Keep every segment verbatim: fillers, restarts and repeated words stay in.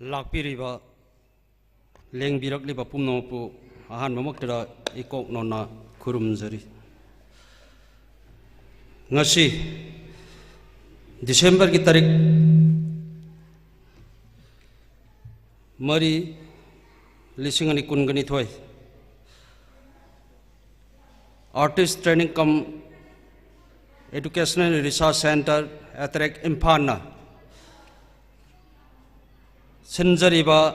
ꯂꯥꯛꯄꯤꯔꯤꯕ, ꯂꯦꯡꯕꯤꯔꯛꯂꯤꯕ ꯄꯨꯝꯅꯃꯛꯄꯨ ꯑꯍꯥꯟꯕꯃꯛꯇꯗ ꯏꯀꯣꯛ ꯅꯧꯅ ꯈꯨꯔꯨꯝꯖꯔꯤ꯫ ꯉꯁꯤ ꯗꯤꯁꯦꯝꯕꯔꯒꯤ ꯇꯥꯔꯤꯛ ꯃꯔꯤ, ꯂꯤꯁꯤꯡ ꯑꯅꯤ ꯀꯨꯟꯒ ꯅꯤꯊꯣꯏ, Artist Training cum Educational Research Centre, attract, ꯏꯝꯐꯥꯜꯅ ꯁꯤꯟꯖꯔꯤꯕ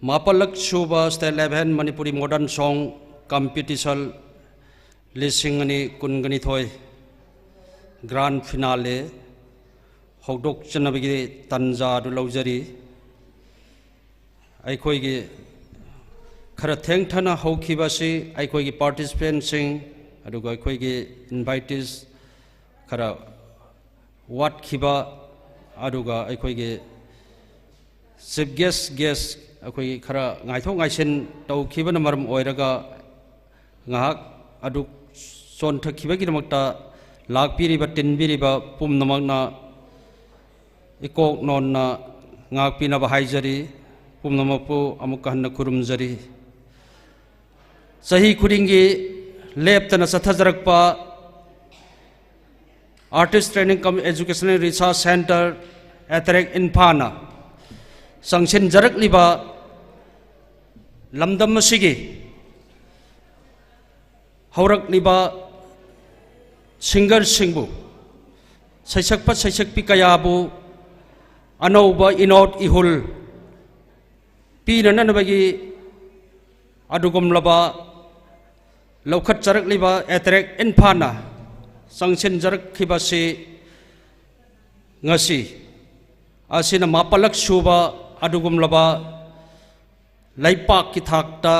ꯃꯥꯄꯜꯂꯛ ꯁꯨꯕ State Level Manipuri Modern Song Competition ꯂꯤꯁꯤꯡ ꯑꯅꯤ ꯀꯨꯟꯒ ꯅꯤꯊꯣꯏ Grand Finale ꯍꯧꯗꯣꯛꯆꯅꯕꯒꯤ ꯇꯥꯟꯖꯥ ꯑꯗꯨ ꯂꯧꯖꯔꯤ꯫ ꯑꯩꯈꯣꯏꯒꯤ ꯈꯔ ꯊꯦꯡꯊꯅ ꯍꯧꯈꯤꯕ ꯑꯁꯤ ꯑꯩꯈꯣꯏꯒꯤ participantꯁꯤꯡ, ꯑꯗꯨꯒ ꯑꯩꯈꯣꯏꯒꯤ invitees ꯈꯔ ꯋꯥꯠꯈꯤꯕ, ꯑꯗꯨꯒ ꯑꯩꯈꯣꯏꯒꯤ chief guest, guest ꯑꯩꯈꯣꯏꯒꯤ ꯈꯔ ꯉꯥꯏꯊꯣꯛ ꯉꯥꯏꯁꯤꯟ ꯇꯧꯈꯤꯕꯅ ꯃꯔꯝ ꯑꯣꯏꯔꯒ, ꯉꯥꯏꯍꯥꯛ ꯑꯗꯨ ꯆꯣꯟꯊꯈꯤꯕꯒꯤꯗꯃꯛꯇ ꯂꯥꯛꯄꯤꯔꯤꯕ, ꯇꯤꯟꯕꯤꯔꯤꯕ ꯄꯨꯝꯅꯃꯛꯅ ꯏꯀꯣꯛ ꯅꯣꯟꯅ ꯉꯥꯛꯄꯤꯅꯕ ꯍꯥꯏꯖꯔꯤ꯫ ꯄꯨꯝꯅꯃꯛꯄꯨ ꯑꯃꯨꯛꯀ ꯍꯟꯅ ꯈꯨꯔꯨꯝꯖꯔꯤ꯫ ꯆꯍꯤ ꯈꯨꯗꯤꯡꯒꯤ ꯂꯦꯞꯇꯅ ꯆꯠꯊꯖꯔꯛꯄ Artist Training cum Educational Research Centre, attract, ꯏꯝꯐꯥꯜꯅ ꯆꯪꯁꯤꯟꯖꯔꯛꯂꯤꯕ ꯂꯝꯗꯝ ꯑꯁꯤꯒꯤ ꯍꯧꯔꯛꯂꯤꯕ singerꯁꯤꯡꯕꯨ, ꯁꯩꯁꯛꯄ ꯁꯩꯁꯛꯄꯤ ꯀꯌꯥꯕꯨ ꯑꯅꯧꯕ ꯏꯅꯣꯠ ꯏꯍꯨꯜ ꯄꯤꯅꯅꯕꯒꯤ ꯑꯗꯨꯒꯨꯝꯂꯕ ꯂꯧꯈꯠꯆꯔꯛꯂꯤꯕ ꯑꯦꯇꯔꯦꯛ, ꯏꯝꯐꯥꯜꯅ ꯆꯪꯁꯤꯟꯖꯔꯛꯈꯤꯕꯁꯤ ꯉꯁꯤ ꯑꯁꯤꯅ ꯃꯥꯄꯜꯂꯛ ꯁꯨꯕ ꯑꯗꯨꯒꯨꯝꯂꯕ ꯂꯩꯄꯥꯛꯀꯤ ꯊꯥꯛꯇ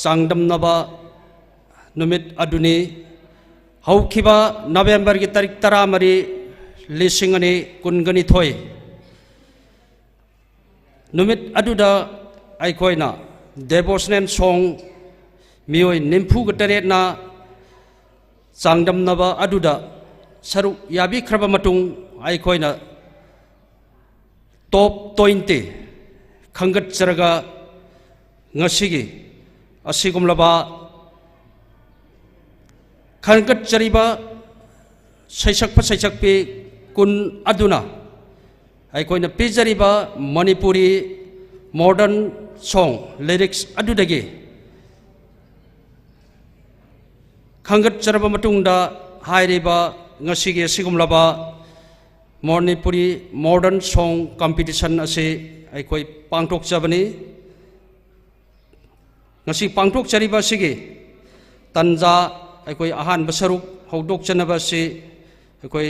ꯆꯥꯡꯗꯝꯅꯕ ꯅꯨꯃꯤꯠ ꯑꯗꯨꯅꯤ꯫ ꯍꯧꯈꯤꯕ ꯅꯕꯦꯝꯕꯔꯒꯤ ꯇꯥꯔꯤꯛ ꯇꯔꯥꯃꯔꯤ, ꯂꯤꯁꯤꯡ ꯑꯅꯤ ꯀꯨꯟꯒ ꯅꯤꯊꯣꯏ ꯅꯨꯃꯤꯠ ꯑꯗꯨꯗ ꯑꯩꯈꯣꯏꯅ devotional song ꯃꯤꯑꯣꯏ ꯅꯤꯐꯨꯒ ꯇꯔꯦꯠꯅ ꯆꯥꯡꯗꯝꯅꯕ ꯑꯗꯨꯗ ꯁꯔꯨꯛ ꯌꯥꯕꯤꯈ꯭ꯔꯕ ꯃꯇꯨꯡ, ꯑꯩꯈꯣꯏꯅ Top twenty ꯈꯟꯒꯠꯆꯔꯒ ꯉꯁꯤꯒꯤ ꯑꯁꯤꯒꯨꯝꯂꯕ ꯈꯟꯒꯠꯆꯔꯤꯕ ꯁꯩꯁꯛꯄ ꯁꯩꯁꯛꯄꯤ ꯀꯨꯟ ꯑꯗꯨꯅ ꯑꯩꯈꯣꯏꯅ ꯄꯤꯖꯔꯤꯕ ꯃꯅꯤꯄꯨꯔꯤ modern song lyrics ꯑꯗꯨꯗꯒꯤ ꯈꯟꯒꯠꯆꯔꯕ ꯃꯇꯨꯡꯗ ꯍꯥꯏꯔꯤꯕ ꯉꯁꯤꯒꯤ ꯑꯁꯤꯒꯨꯝꯂꯕ ꯃꯅꯤꯄꯨꯔꯤ modern song competition ꯑꯁꯤ ꯑꯩꯈꯣꯏ ꯄꯥꯡꯊꯣꯛꯆꯕꯅꯤ꯫ ꯉꯁꯤ ꯄꯥꯡꯊꯣꯛꯆꯔꯤꯕ ꯑꯁꯤꯒꯤ ꯇꯟꯖꯥ, ꯑꯩꯈꯣꯏ ꯑꯍꯥꯟꯕ ꯁꯔꯨꯛ ꯍꯧꯗꯣꯛꯆꯅꯕ ꯑꯁꯤ ꯑꯩꯈꯣꯏ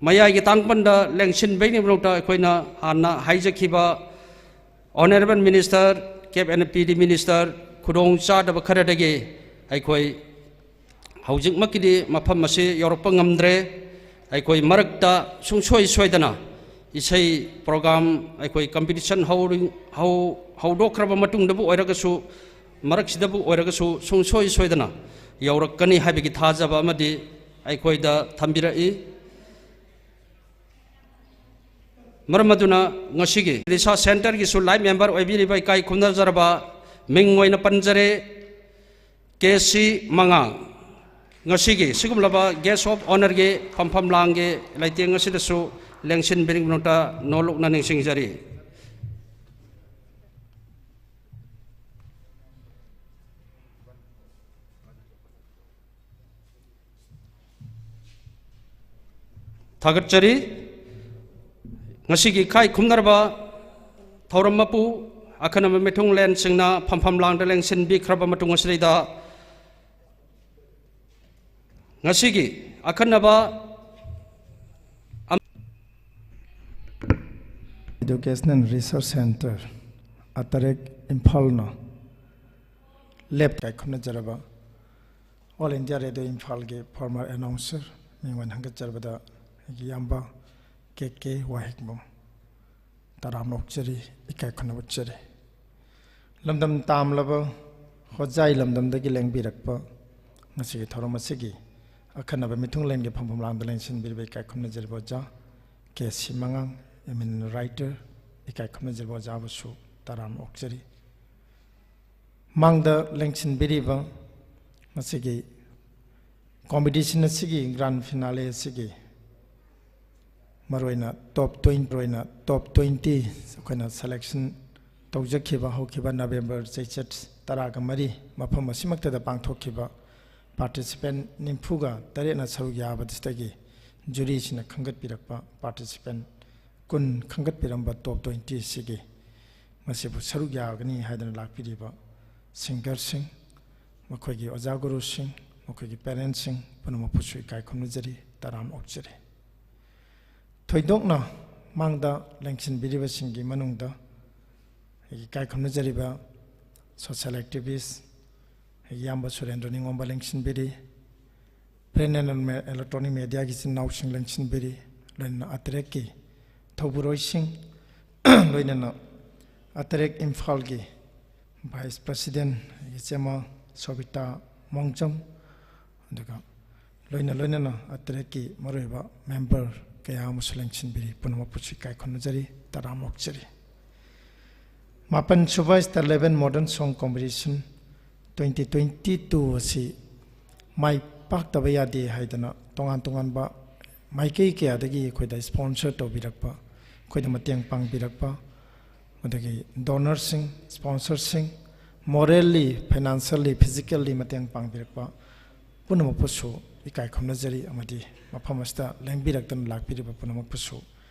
ꯃꯌꯥꯏꯒꯤ ꯇꯥꯡꯄꯟꯗ ꯂꯦꯡꯁꯤꯟꯕꯒꯤꯗꯃꯛꯇ ꯑꯩꯈꯣꯏꯅ ꯍꯥꯟꯅ ꯍꯥꯏꯖꯈꯤꯕ Honourable Minister, Cap and P D Minister, ꯈꯨꯗꯣꯡ ꯆꯥꯗꯕ ꯈꯔꯗꯒꯤ ꯑꯩꯈꯣꯏ ꯍꯧꯖꯤꯛꯃꯛꯀꯤꯗꯤ ꯃꯐꯝ ꯑꯁꯤ ꯌꯧꯔꯛꯄ ꯉꯝꯗ꯭ꯔꯦ꯫ ꯑꯩꯈꯣꯏ ꯃꯔꯛꯇ ꯁꯨꯡꯁꯣꯏ ꯁꯣꯏꯗꯅ ꯏꯁꯩ program, ꯑꯩꯈꯣꯏ competition ꯍꯧꯔꯤ-, ꯍꯧ-, ꯍꯧꯗꯣꯛꯈ꯭ꯔꯕ ꯃꯇꯨꯡꯗꯕꯨ ꯑꯣꯏꯔꯒꯁꯨ, ꯃꯔꯛꯁꯤꯗꯕꯨ ꯑꯣꯏꯔꯒꯁꯨ ꯁꯨꯡꯁꯣꯏ ꯁꯣꯏꯗꯅ ꯌꯧꯔꯛꯀꯅꯤ ꯍꯥꯏꯕꯒꯤ ꯊꯥꯖꯕ ꯑꯃꯗꯤ ꯑꯩꯈꯣꯏꯗ ꯊꯝꯕꯤꯔꯛꯏ꯫ ꯃꯔꯝ ꯑꯗꯨꯅ ꯉꯁꯤꯒꯤ ꯔꯤꯁꯥ centreꯒꯤꯁꯨ live member ꯑꯣꯏꯕꯤꯔꯤꯕ ꯏꯀꯥꯏ ꯈꯨꯝꯅꯖꯔꯕ ꯃꯤꯡ ꯑꯣꯏꯅ ꯄꯟꯖꯔꯦ, ꯀꯦ ꯁꯤ ꯃꯉꯥꯡ꯫ ꯉꯁꯤꯒꯤ ꯁꯤꯒꯨꯝꯂꯕ guest of honourꯒꯤ ꯐꯝꯐꯝ ꯂꯥꯡꯒꯤ ꯂꯩꯇꯦꯡ ꯑꯁꯤꯗꯁꯨ ꯂꯦꯡꯁꯤꯟꯕꯤꯔꯤꯕꯃꯛꯇ ꯅꯣꯂꯨꯛꯅ ꯅꯤꯡꯁꯤꯡꯖꯔꯤ꯫ ꯊꯥꯒꯠꯆꯔꯤ꯫ ꯉꯁꯤꯒꯤ ꯏꯀꯥꯏ ꯈꯨꯝꯅꯔꯕ ꯊꯧꯔꯝ ꯃꯄꯨ, ꯑꯈꯟꯅꯕ ꯃꯤꯊꯨꯡꯂꯦꯟꯁꯤꯡꯅ ꯐꯝꯐꯝ ꯂꯥꯡꯗ ꯂꯦꯡꯁꯤꯟꯕꯤꯈ꯭ꯔꯕ ꯃꯇꯨꯡ ꯑꯁꯤꯗꯩꯗ ꯉꯁꯤꯒꯤ ꯑꯈꯟꯅꯕ ꯑꯝ- Educational Research Centre, ꯑꯇꯔꯦꯛ, ꯏꯝꯐꯥꯜꯅ ꯂꯦꯞ ꯏꯀꯥꯏ ꯈꯨꯝꯅꯖꯔꯕ All India Radio ꯏꯝꯐꯥꯜꯒꯤ former announcer ꯃꯤꯡ ꯑꯣꯏꯅ ꯍꯪꯒꯠꯆꯔꯕꯗ ꯑꯩꯒꯤ ꯏꯌꯥꯝꯕ ꯀꯦ ꯀꯦ ꯋꯥꯍꯦꯡꯕꯝ ꯇꯔꯥꯝꯅ ꯑꯣꯛꯆꯔꯤ, ꯏꯀꯥꯏ ꯈꯨꯝꯅꯕ ꯎꯠꯆꯔꯤ꯫ ꯂꯝꯗꯝ ꯇꯥꯝꯂꯕ ꯍꯣꯖꯥꯏ ꯂꯝꯗꯝꯗꯒꯤ ꯂꯦꯡꯕꯤꯔꯛꯄ ꯉꯁꯤꯒꯤ ꯊꯧꯔꯝ ꯑꯁꯤꯒꯤ ꯑꯈꯟꯅꯕ ꯃꯤꯊꯨꯡꯂꯦꯟꯒꯤ ꯐꯝꯐꯝ ꯂꯥꯡꯗ ꯂꯦꯡꯁꯤꯟꯕꯤꯔꯤꯕ ꯏꯀꯥꯏ ꯈꯨꯝꯅꯖꯔꯤꯕ ꯑꯣꯖꯥ ꯀꯦ ꯁꯤ ꯃꯉꯥꯡ, ꯑꯦꯃꯤꯅꯦꯟ ꯔꯥꯏꯇꯔ, ꯏꯀꯥꯏ ꯈꯨꯝꯅꯖꯔꯤꯕ ꯑꯣꯖꯥꯕꯨꯁꯨ ꯇꯔꯥꯝꯅ ꯑꯣꯛꯆꯔꯤ꯫ ꯃꯥꯡꯗ ꯂꯦꯡꯁꯤꯟꯕꯤꯔꯤꯕ ꯉꯁꯤꯒꯤ ꯀꯣꯝꯄꯤꯇꯤꯁꯟ ꯑꯁꯤꯒꯤ ꯒ꯭ꯔꯥꯟ ꯐꯤꯅꯥꯂꯦ ꯑꯁꯤꯒꯤ ꯃꯔꯨꯑꯣꯏꯅ ꯇꯣꯞ ꯇ꯭ꯋꯦꯟꯇꯤ, ꯃꯔꯨꯑꯣꯏꯅ ꯇꯣꯞ ꯇ꯭ꯋꯦꯟꯇꯤ ꯑꯩꯈꯣꯏꯅ ꯁꯦꯂꯦꯛꯁꯟ ꯇꯧꯖꯈꯤꯕ ꯍꯧꯈꯤꯕ ꯅꯕꯦꯝꯕꯔ ꯆꯩꯆꯠ ꯇꯔꯥꯒ ꯃꯔꯤ ꯃꯐꯝ ꯑꯁꯤꯃꯛꯇꯗ ꯄꯥꯡꯊꯣꯛꯈꯤꯕ ꯄꯥꯔꯇꯤꯁꯤꯄꯦꯟ ꯅꯤꯐꯨꯒ ꯇꯔꯦꯠꯅ ꯁꯔꯨꯛ ꯌꯥꯕꯗꯁꯤꯗꯒꯤ ꯖꯨꯔꯤꯁꯤꯅ ꯈꯟꯒꯠꯄꯤꯔꯛꯄ ꯄꯥꯔꯇꯤꯁꯤꯄꯦꯟ ꯀꯨꯟ ꯈꯟꯒꯠꯄꯤꯔꯝꯕ ꯇꯣꯞ ꯇ꯭ꯋꯦꯟꯇꯤ ꯑꯁꯤꯒꯤ ꯃꯁꯤꯕꯨ ꯁꯔꯨꯛ ꯌꯥꯒꯅꯤ ꯍꯥꯏꯗꯨꯅ ꯂꯥꯛꯄꯤꯔꯤꯕ ꯁꯤꯡꯒꯔꯁꯤꯡ, ꯃꯈꯣꯏꯒꯤ ꯑꯣꯖꯥ ꯒꯨꯔꯨꯁꯤꯡ, ꯃꯈꯣꯏꯒꯤ ꯄꯦꯔꯦꯟꯁꯁꯤꯡ ꯄꯨꯝꯅꯃꯛꯄꯨꯁꯨ ꯏꯀꯥꯏ ꯈꯨꯝꯅꯖꯔꯤ, ꯇꯔꯥꯝꯅ ꯑꯣꯛꯆꯔꯤ꯫ ꯊꯣꯏꯗꯣꯛꯅ ꯃꯥꯡꯗ ꯂꯦꯡꯁꯤꯟꯕꯤꯔꯤꯕꯁꯤꯡꯒꯤ ꯃꯅꯨꯡꯗ ꯑꯩꯒꯤ ꯏꯀꯥꯏ ꯈꯨꯝꯅꯖꯔꯤꯕ ꯁꯣꯁꯤꯌꯦꯜ ꯑꯦꯛꯇꯤꯚꯤꯁ ꯑꯩꯒꯤ ꯏꯌꯥꯝꯕ ꯁꯨꯔꯦꯟꯗ꯭ꯔ ꯅꯤꯉꯣꯝꯕ ꯂꯦꯡꯁꯤꯟꯕꯤꯔꯤ, ꯄ꯭ꯔꯤꯟ ꯑꯦꯟ ꯏꯂꯦꯛꯇ꯭ꯔꯣꯅꯤꯛ ꯃꯦꯗꯤꯌꯥꯒꯤ ꯏꯆꯤꯟ ꯏꯅꯥꯎꯁꯤꯡ ꯂꯦꯡꯁꯤꯟꯕꯤꯔꯤ, ꯂꯣꯏꯅꯅ ꯑꯇꯔꯦꯛꯀꯤ ꯊꯧꯕꯨꯔꯣꯏꯁꯤꯡ, ꯂꯣꯏꯅꯅ ꯑꯇꯔꯦꯛ ꯏꯝꯐꯥꯜꯒꯤ ꯚꯥꯏꯁ ꯄ꯭ꯔꯁꯤꯗꯦꯟ ꯏꯆꯦꯃ ꯁꯣꯕꯤꯇꯥ ꯃꯣꯡꯖꯝ, ꯑꯗꯨꯒ ꯂꯣꯏꯅ ꯂꯣꯏꯅꯅ ꯑꯇꯔꯦꯛꯀꯤ ꯃꯔꯨꯑꯣꯏꯕ ꯃꯦꯝꯕꯔ ꯀꯌꯥ ꯑꯃꯁꯨ ꯂꯦꯡꯁꯤꯟꯕꯤꯔꯤ꯫ ꯄꯨꯝꯅꯃꯛꯄꯨꯁꯨ ꯏꯀꯥꯏ ꯈꯨꯝꯅꯖꯔꯤ, ꯇꯔꯥꯝꯅ ꯑꯣꯛꯆꯔꯤ꯫ ꯃꯥꯄꯟ ꯁꯨꯕ Star eleven Modern Song Competition twenty twenty two ꯑꯁꯤ ꯃꯥꯏ ꯄꯥꯛꯇꯕ ꯌꯥꯗꯦ ꯍꯥꯏꯗꯅ ꯇꯣꯉꯥꯟ ꯇꯣꯉꯥꯟꯕ ꯃꯥꯏꯀꯩ ꯀꯌꯥꯗꯒꯤ ꯑꯩꯈꯣꯏꯗ ꯏꯁꯄꯣꯟꯁꯔ ꯇꯧꯕꯤꯔꯛꯄ, ꯑꯩꯈꯣꯏꯗ ꯃꯇꯦꯡ ꯄꯥꯡꯕꯤꯔꯛꯄ, ꯑꯗꯒꯤ ꯗꯣꯅꯔꯁꯤꯡ, ꯏꯁꯄꯣꯟꯁꯔꯁꯤꯡ, ꯃꯣꯔꯦꯜꯂꯤ, ꯐꯥꯏꯅꯥꯟꯁꯤꯌꯦꯜꯂꯤ, ꯐꯤꯖꯤꯀꯦꯜꯂꯤ ꯃꯇꯦꯡ ꯄꯥꯡꯕꯤꯔꯛꯄ ꯄꯨꯝꯅꯃꯛꯄꯨꯁꯨ ꯏꯀꯥꯏ ꯈꯨꯝꯅꯖꯔꯤ, ꯑꯃꯗꯤ ꯃꯐꯝ ꯑꯁꯤꯗ ꯂꯦꯡꯕꯤꯔꯛꯇꯨꯅ ꯂꯥꯛꯄꯤꯔꯤꯕ ꯄꯨꯝꯅꯃꯛꯄꯨꯁꯨ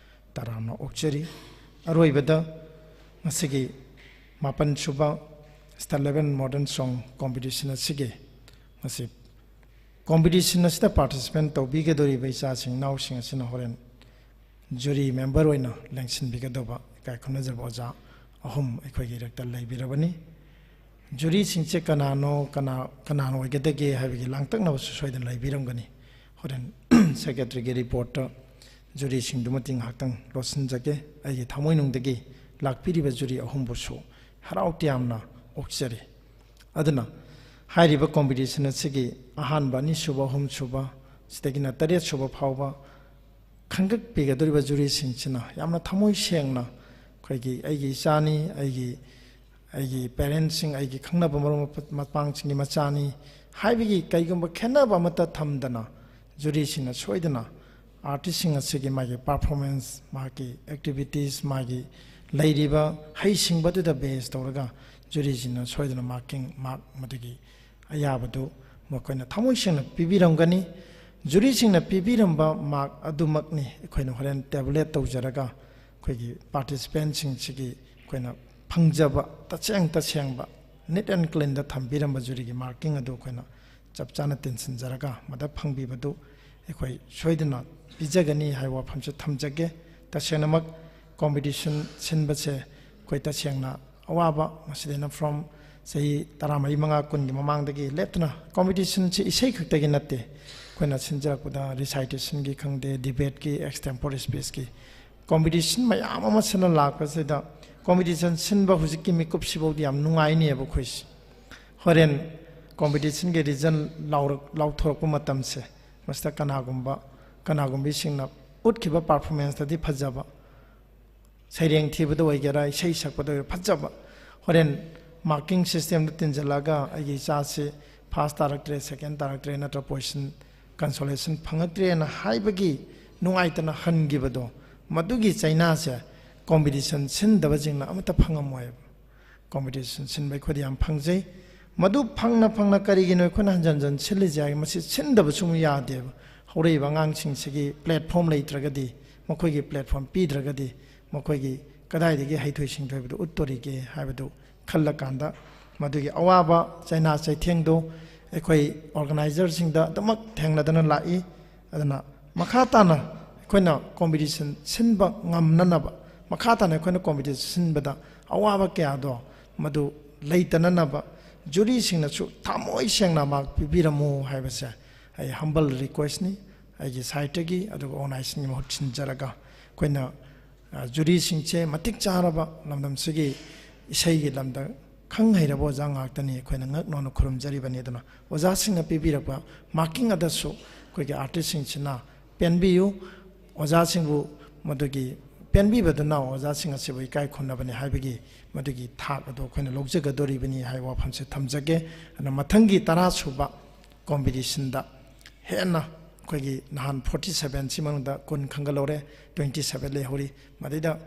ꯇꯔꯥꯝꯅ ꯑꯣꯛꯆꯔꯤ꯫ ꯑꯔꯣꯏꯕꯗ ꯉꯁꯤꯒꯤ ꯃꯥꯄꯟ ꯁꯨꯕ Star eleven Modern Song Competition ꯑꯁꯤꯒꯤ ꯉꯁꯤ ꯀꯣꯝꯄꯤꯇꯤꯁꯟ ꯑꯁꯤꯗ ꯄꯥꯔꯇꯤꯁꯤꯄꯦꯟ ꯇꯧꯕꯤꯒꯗꯧꯔꯤꯕ ꯏꯆꯥꯁꯤꯡ ꯏꯅꯥꯎꯁꯤꯡ ꯑꯁꯤꯅ ꯍꯣꯔꯦꯟ ꯖꯨꯔꯤ ꯃꯦꯝꯕꯔ ꯑꯣꯏꯅ ꯂꯦꯡꯁꯤꯟꯕꯤꯒꯗꯧꯕ ꯏꯀꯥꯏ ꯈꯨꯝꯅꯖꯕ ꯑꯣꯖꯥ ꯑꯍꯨꯝ ꯑꯩꯈꯣꯏꯒꯤ ꯏꯔꯛꯇ ꯂꯩꯕꯤꯔꯕꯅꯤ꯫ ꯖꯨꯔꯤꯁꯤꯡꯁꯦ ꯀꯅꯥꯅꯣ, ꯀꯅꯥ, ꯀꯅꯥꯅ ꯑꯣꯏꯒꯗꯒꯦ ꯍꯥꯏꯕꯒꯤ ꯂꯥꯡꯇꯛꯅꯕꯁꯨ ꯁꯣꯏꯗꯅ ꯂꯩꯕꯤꯔꯝꯒꯅꯤ꯫ ꯍꯣꯔꯦꯟ ꯁꯦꯀ꯭ꯔꯦꯇꯔꯤꯒꯤ ꯔꯤꯄꯣꯔꯠꯇ ꯖꯨꯔꯤꯁꯤꯡꯗꯨꯃꯗꯤ ꯉꯥꯏꯍꯥꯛꯇꯪ ꯂꯣꯠꯁꯤꯟꯖꯒꯦ꯫ ꯑꯩꯒꯤ ꯊꯃꯣꯏꯅꯨꯡꯗꯒꯤ ꯂꯥꯛꯄꯤꯔꯤꯕ ꯖꯨꯔꯤ ꯑꯍꯨꯝꯕꯨꯁꯨ ꯍꯔꯥꯎ ꯇꯌꯥꯝꯅ ꯑꯣꯛꯆꯔꯤ꯫ ꯑꯗꯨꯅ ꯍꯥꯏꯔꯤꯕ ꯀꯣꯝꯄꯤꯇꯤꯁꯟ ꯑꯁꯤꯒꯤ ꯑꯍꯥꯟꯕ, ꯑꯅꯤꯁꯨꯕ, ꯑꯍꯨꯝꯁꯨꯕ, ꯁꯤꯗꯒꯤꯅ ꯇꯔꯦꯠꯁꯨꯕ ꯐꯥꯎꯕ ꯈꯟꯒꯠꯄꯤꯒꯗꯧꯔꯤꯕ ꯖꯨꯔꯤꯁꯤꯡꯁꯤꯅ ꯌꯥꯝꯅ ꯊꯃꯣꯏ ꯁꯦꯡꯅ ꯑꯩꯈꯣꯏꯒꯤ, "ꯑꯩꯒꯤ ꯏꯆꯥꯅꯤ, ꯑꯩꯒꯤ, ꯑꯩꯒꯤ ꯄꯦꯔꯦꯟꯁꯁꯤꯡ, ꯑꯩꯒꯤ ꯈꯪꯅꯕ ꯃꯔꯨꯞ ꯃꯄꯥꯡꯁꯤꯡꯒꯤ ꯃꯆꯥꯅꯤ" ꯍꯥꯏꯕꯒꯤ ꯀꯩꯒꯨꯝꯕ ꯈꯦꯠꯅꯕ ꯑꯃꯠꯇ ꯊꯝꯗꯅ, ꯖꯨꯔꯤꯁꯤꯡꯅ ꯁꯣꯏꯗꯅ ꯑꯥꯔꯇꯤꯁꯁꯤꯡ ꯑꯁꯤꯒꯤ ꯃꯥꯒꯤ ꯄꯔꯐꯣꯔꯃꯦꯟꯁ, ꯃꯥꯒꯤ ꯑꯦꯛꯇꯤꯚꯤꯇꯤꯁ, ꯃꯥꯒꯤ ꯂꯩꯔꯤꯕ ꯍꯩꯁꯤꯡꯕꯗꯨꯗ ꯕꯦꯖ ꯇꯧꯔꯒ ꯖꯨꯔꯤꯁꯤꯡꯅ ꯁꯣꯏꯗꯅ ꯃꯥꯔꯀꯤꯡ, ꯃꯥꯔꯛ ꯃꯗꯨꯒꯤ ꯑꯌꯥꯕꯗꯨ ꯃꯈꯣꯏꯅ ꯊꯃꯣꯏ ꯁꯦꯡꯅ ꯄꯤꯕꯤꯔꯝꯒꯅꯤ꯫ ꯖꯨꯔꯤꯁꯤꯡꯅ ꯄꯤꯕꯤꯔꯝꯕ ꯃꯥꯔꯛ ꯑꯗꯨꯃꯛꯅꯤ ꯑꯩꯈꯣꯏꯅ ꯍꯣꯔꯦꯟ ꯇꯦꯕꯨꯂꯦꯠ ꯇꯧꯖꯔꯒ ꯑꯩꯈꯣꯏꯒꯤ ꯄꯥꯔꯇꯤꯁꯤꯄꯦꯟꯁꯤꯡꯁꯤꯒꯤ ꯑꯩꯈꯣꯏꯅ ꯐꯪꯖꯕ ꯇꯁꯦꯡ ꯇꯁꯦꯡꯕ ꯅꯤꯠ ꯑꯦꯟ ꯀ꯭ꯂꯤꯟꯗ ꯊꯝꯕꯤꯔꯝꯕ ꯖꯨꯔꯤꯒꯤ ꯃꯥꯔꯀꯤꯡ ꯑꯗꯨ ꯑꯩꯈꯣꯏꯅ ꯆꯞ ꯆꯥꯅ ꯇꯤꯟꯁꯤꯟꯖꯔꯒ ꯃꯗ ꯐꯪꯕꯤꯕꯗꯨ ꯑꯩꯈꯣꯏ ꯁꯣꯏꯗꯅ ꯄꯤꯖꯒꯅꯤ ꯍꯥꯏꯕ ꯋꯥꯐꯝꯁꯦ ꯊꯝꯖꯒꯦ꯫ ꯇꯁꯦꯡꯅꯃꯛ ꯀꯣꯝꯄꯤꯇꯤꯁꯟ ꯁꯤꯟꯕꯁꯦ ꯑꯩꯈꯣꯏ ꯇꯁꯦꯡꯅ ꯑꯋꯥꯕ, ꯃꯁꯤꯗꯩꯅ from ꯆꯍꯤ ꯇꯔꯥꯃꯔꯤ, ꯃꯉꯥ, ꯀꯨꯟꯒꯤ ꯃꯃꯥꯡꯗꯒꯤ ꯂꯦꯞꯇꯅ ꯀꯣꯝꯄꯤꯇꯤꯁꯟꯁꯤ ꯏꯁꯩ ꯈꯛꯇꯒꯤ ꯅꯠꯇꯦ, ꯑꯩꯈꯣꯏꯅ ꯁꯤꯟꯖꯔꯛꯄꯗ ꯔꯤꯁꯥꯏꯇꯦꯁꯟꯒꯤ ꯈꯪꯗꯦ, ꯗꯤꯕꯦꯠꯀꯤ, ꯑꯦꯛꯁꯇꯦꯝꯄꯣꯔ ꯁ꯭ꯄꯤꯁꯀꯤ ꯀꯣꯝꯄꯤꯇꯤꯁꯟ ꯃꯌꯥꯝ ꯑꯃ ꯁꯤꯟꯅ ꯂꯥꯛꯄꯁꯤꯗ ꯀꯣꯝꯄꯤꯇꯤꯁꯟ ꯁꯤꯟꯕ ꯍꯧꯖꯤꯛꯀꯤ ꯃꯤꯀꯨꯞꯁꯤꯐꯥꯎꯗꯤ ꯌꯥꯝ ꯅꯨꯡꯉꯥꯏꯅꯦꯕ ꯑꯩꯈꯣꯏꯁꯦ꯫ ꯍꯣꯔꯦꯟ ꯀꯣꯝꯄꯤꯇꯤꯁꯟꯒꯤ ꯔꯤꯖꯜ ꯂꯥꯎꯔꯛ-, ꯂꯥꯎꯊꯣꯔꯛꯄ ꯃꯇꯝꯁꯦ, ꯃꯁꯤꯗ ꯀꯅꯥꯒꯨꯝꯕ, ꯀꯅꯥꯒꯨꯝꯕꯤꯁꯤꯡꯅ ꯎꯠꯈꯤꯕ ꯄꯔꯐꯣꯔꯃꯦꯟꯁꯇꯗꯤ ꯐꯖꯕ, ꯁꯩꯔꯦꯡ ꯊꯤꯕꯗ ꯑꯣꯏꯒꯦꯔꯥ, ꯏꯁꯩ ꯁꯛꯄꯗ ꯑꯣꯏꯒꯦꯔꯥ, ꯐꯖꯕ, ꯍꯣꯔꯦꯟ ꯃꯥꯔꯀꯤꯡ ꯁꯤꯁꯇꯦꯝꯗ ꯇꯤꯟꯁꯤꯜꯂꯒ ꯑꯩꯒꯤ ꯏꯆꯥꯁꯤ ꯐꯥꯔꯁ ꯇꯥꯔꯛꯇ꯭ꯔꯦ, ꯁꯦꯀꯦꯟ ꯇꯥꯔꯛꯇ꯭ꯔꯦ, ꯅꯠꯇ꯭ꯔ ꯄꯣꯖꯤꯁꯟ ꯀꯟꯁꯣꯂꯦꯁꯟ ꯐꯪꯉꯛꯇ꯭ꯔꯦꯅ ꯍꯥꯏꯕꯒꯤ ꯅꯨꯡꯉꯥꯏꯇꯅ ꯍꯟꯈꯤꯕꯗꯣ, ꯃꯗꯨꯒꯤ ꯆꯩꯅꯥꯁꯦ ꯀꯣꯝꯄꯤꯇꯤꯁꯟ ꯁꯤꯟꯗꯕꯁꯤꯡꯅ ꯑꯃꯠꯇ ꯐꯪꯉꯝꯃꯣꯏꯕ꯫ ꯀꯣꯝꯄꯤꯇꯤꯁꯟ ꯁꯤꯟꯕ ꯑꯩꯈꯣꯏꯗ ꯌꯥꯝ ꯐꯪꯖꯩ꯫ ꯃꯗꯨ ꯐꯪꯅ ꯐꯪꯅ ꯀꯔꯤꯒꯤꯅꯣ ꯑꯩꯈꯣꯏꯅ ꯍꯟꯖꯟ ꯍꯟꯖꯟ ꯁꯤꯜꯂꯤꯁꯦ ꯍꯥꯏ, ꯃꯁꯤ ꯁꯤꯟꯗꯕꯁꯨ ꯑꯃꯨꯛ ꯌꯥꯗꯦꯕ꯫ ꯍꯧꯔꯛꯏꯕ ꯑꯉꯥꯡꯁꯤꯡꯁꯤꯒꯤ ꯄ꯭ꯂꯦꯠꯐꯣꯝ ꯂꯩꯇ꯭ꯔꯒꯗꯤ, ꯃꯈꯣꯏꯒꯤ ꯄ꯭ꯂꯦꯠꯐꯣꯝ ꯄꯤꯗ꯭ꯔꯒꯗꯤ, ꯃꯈꯣꯏꯒꯤ ꯀꯗꯥꯏꯗꯒꯤ ꯍꯩꯊꯣꯏ ꯁꯤꯡꯊꯣꯏꯕꯗꯨ ꯎꯠꯇꯣꯔꯤꯒꯦ ꯍꯥꯏꯕꯗꯨ ꯈꯜꯂꯀꯥꯟꯗ, ꯃꯗꯨꯒꯤ ꯑꯋꯥꯕ ꯆꯩꯅꯥ ꯆꯩꯊꯦꯡꯗꯨ ꯑꯩꯈꯣꯏ ꯑꯣꯔꯒꯅꯥꯏꯖꯔꯁꯤꯡꯗ ꯑꯗꯨꯃꯛ ꯊꯦꯡꯅꯗꯅ ꯂꯥꯛꯏ꯫ ꯑꯗꯨꯅ ꯃꯈꯥ ꯇꯥꯅ ꯑꯩꯈꯣꯏꯅ ꯀꯣꯝꯄꯤꯇꯤꯁꯟ ꯁꯤꯟꯕ ꯉꯝꯅꯅꯕ, ꯃꯈꯥ ꯇꯥꯅ ꯑꯩꯈꯣꯏꯅ ꯀꯣꯝꯄꯤꯇꯤꯁꯟ ꯁꯤꯟꯕꯗ ꯑꯋꯥꯕ ꯀꯌꯥꯗꯣ ꯃꯗꯨ ꯂꯩꯇꯅꯅꯕ ꯖꯨꯔꯤꯁꯤꯡꯅꯁꯨ ꯊꯃꯣꯏ ꯁꯦꯡꯅ ꯃꯥꯔꯛ ꯄꯤꯕꯤꯔꯝꯃꯨ ꯍꯥꯏꯕꯁꯦ ꯑꯩ ꯍꯝꯕꯜ ꯔꯤꯀ꯭ꯋꯦꯁꯅꯤ꯫ ꯑꯩꯒꯤ ꯁꯥꯏꯠꯇꯒꯤ, ꯑꯗꯨꯒ ꯑꯣꯔꯒꯅꯥꯏꯖꯦꯁꯟꯒꯤ ꯃꯍꯨꯠ ꯁꯤꯟꯖꯔꯒ ꯑꯩꯈꯣꯏꯅ, ꯑ, ꯖꯨꯔꯤꯁꯤꯡꯁꯦ ꯃꯇꯤꯛ ꯆꯥꯔꯕ ꯂꯝꯗꯝꯁꯤꯒꯤ ꯏꯁꯩꯒꯤ ꯂꯝꯗ ꯈꯪ ꯍꯩꯔꯕ ꯑꯣꯖꯥ ꯉꯥꯛꯇꯅꯤ ꯑꯩꯈꯣꯏꯅ ꯉꯛ ꯅꯣꯟꯅ ꯈꯨꯔꯨꯝꯖꯔꯤꯕꯅꯤ꯫ ꯑꯗꯨꯅ ꯑꯣꯖꯥꯁꯤꯡꯅ ꯄꯤꯕꯤꯔꯛꯄ ꯃꯥꯔꯀꯤꯡ ꯑꯗꯨꯁꯨ ꯑꯩꯈꯣꯏꯒꯤ ꯑꯥꯔꯇꯤꯁꯁꯤꯡꯁꯤꯅ ꯄꯦꯟꯕꯤꯌꯨ꯫ ꯑꯣꯖꯥꯁꯤꯡꯕꯨ ꯃꯗꯨꯒꯤ ꯄꯦꯟꯕꯤꯕꯗꯨꯅ ꯑꯣꯖꯥꯁꯤꯡ ꯑꯁꯤꯕꯨ ꯏꯀꯥꯏ ꯈꯨꯝꯅꯕꯅꯤ ꯍꯥꯏꯕꯒꯤ ꯃꯗꯨꯒꯤ ꯊꯥꯛ ꯑꯗꯨ ꯑꯩꯈꯣꯏꯅ ꯂꯧꯖꯒꯗꯣꯔꯤꯕꯅꯤ ꯍꯥꯏꯕ ꯋꯥꯐꯝꯁꯦ ꯊꯝꯖꯒꯦ꯫ ꯑꯗꯨꯅ ꯃꯊꯪꯒꯤ ꯇꯔꯥ ꯁꯨꯕ ꯀꯣꯝꯄꯤꯇꯤꯁꯟꯗ ꯍꯦꯟꯅ ꯑꯩꯈꯣꯏꯒꯤ ꯅꯍꯥꯟ ꯐꯣꯔꯇꯤ ꯁꯕꯦꯟꯁꯤ ꯃꯅꯨꯡꯗ ꯀꯨꯟ ꯈꯟꯒꯠꯍꯧꯔꯦ, ꯇ꯭ꯋꯦꯟꯇꯤ ꯁꯕꯦꯟ ꯂꯩꯍꯧꯔꯤ꯫ ꯃꯗꯩꯗ,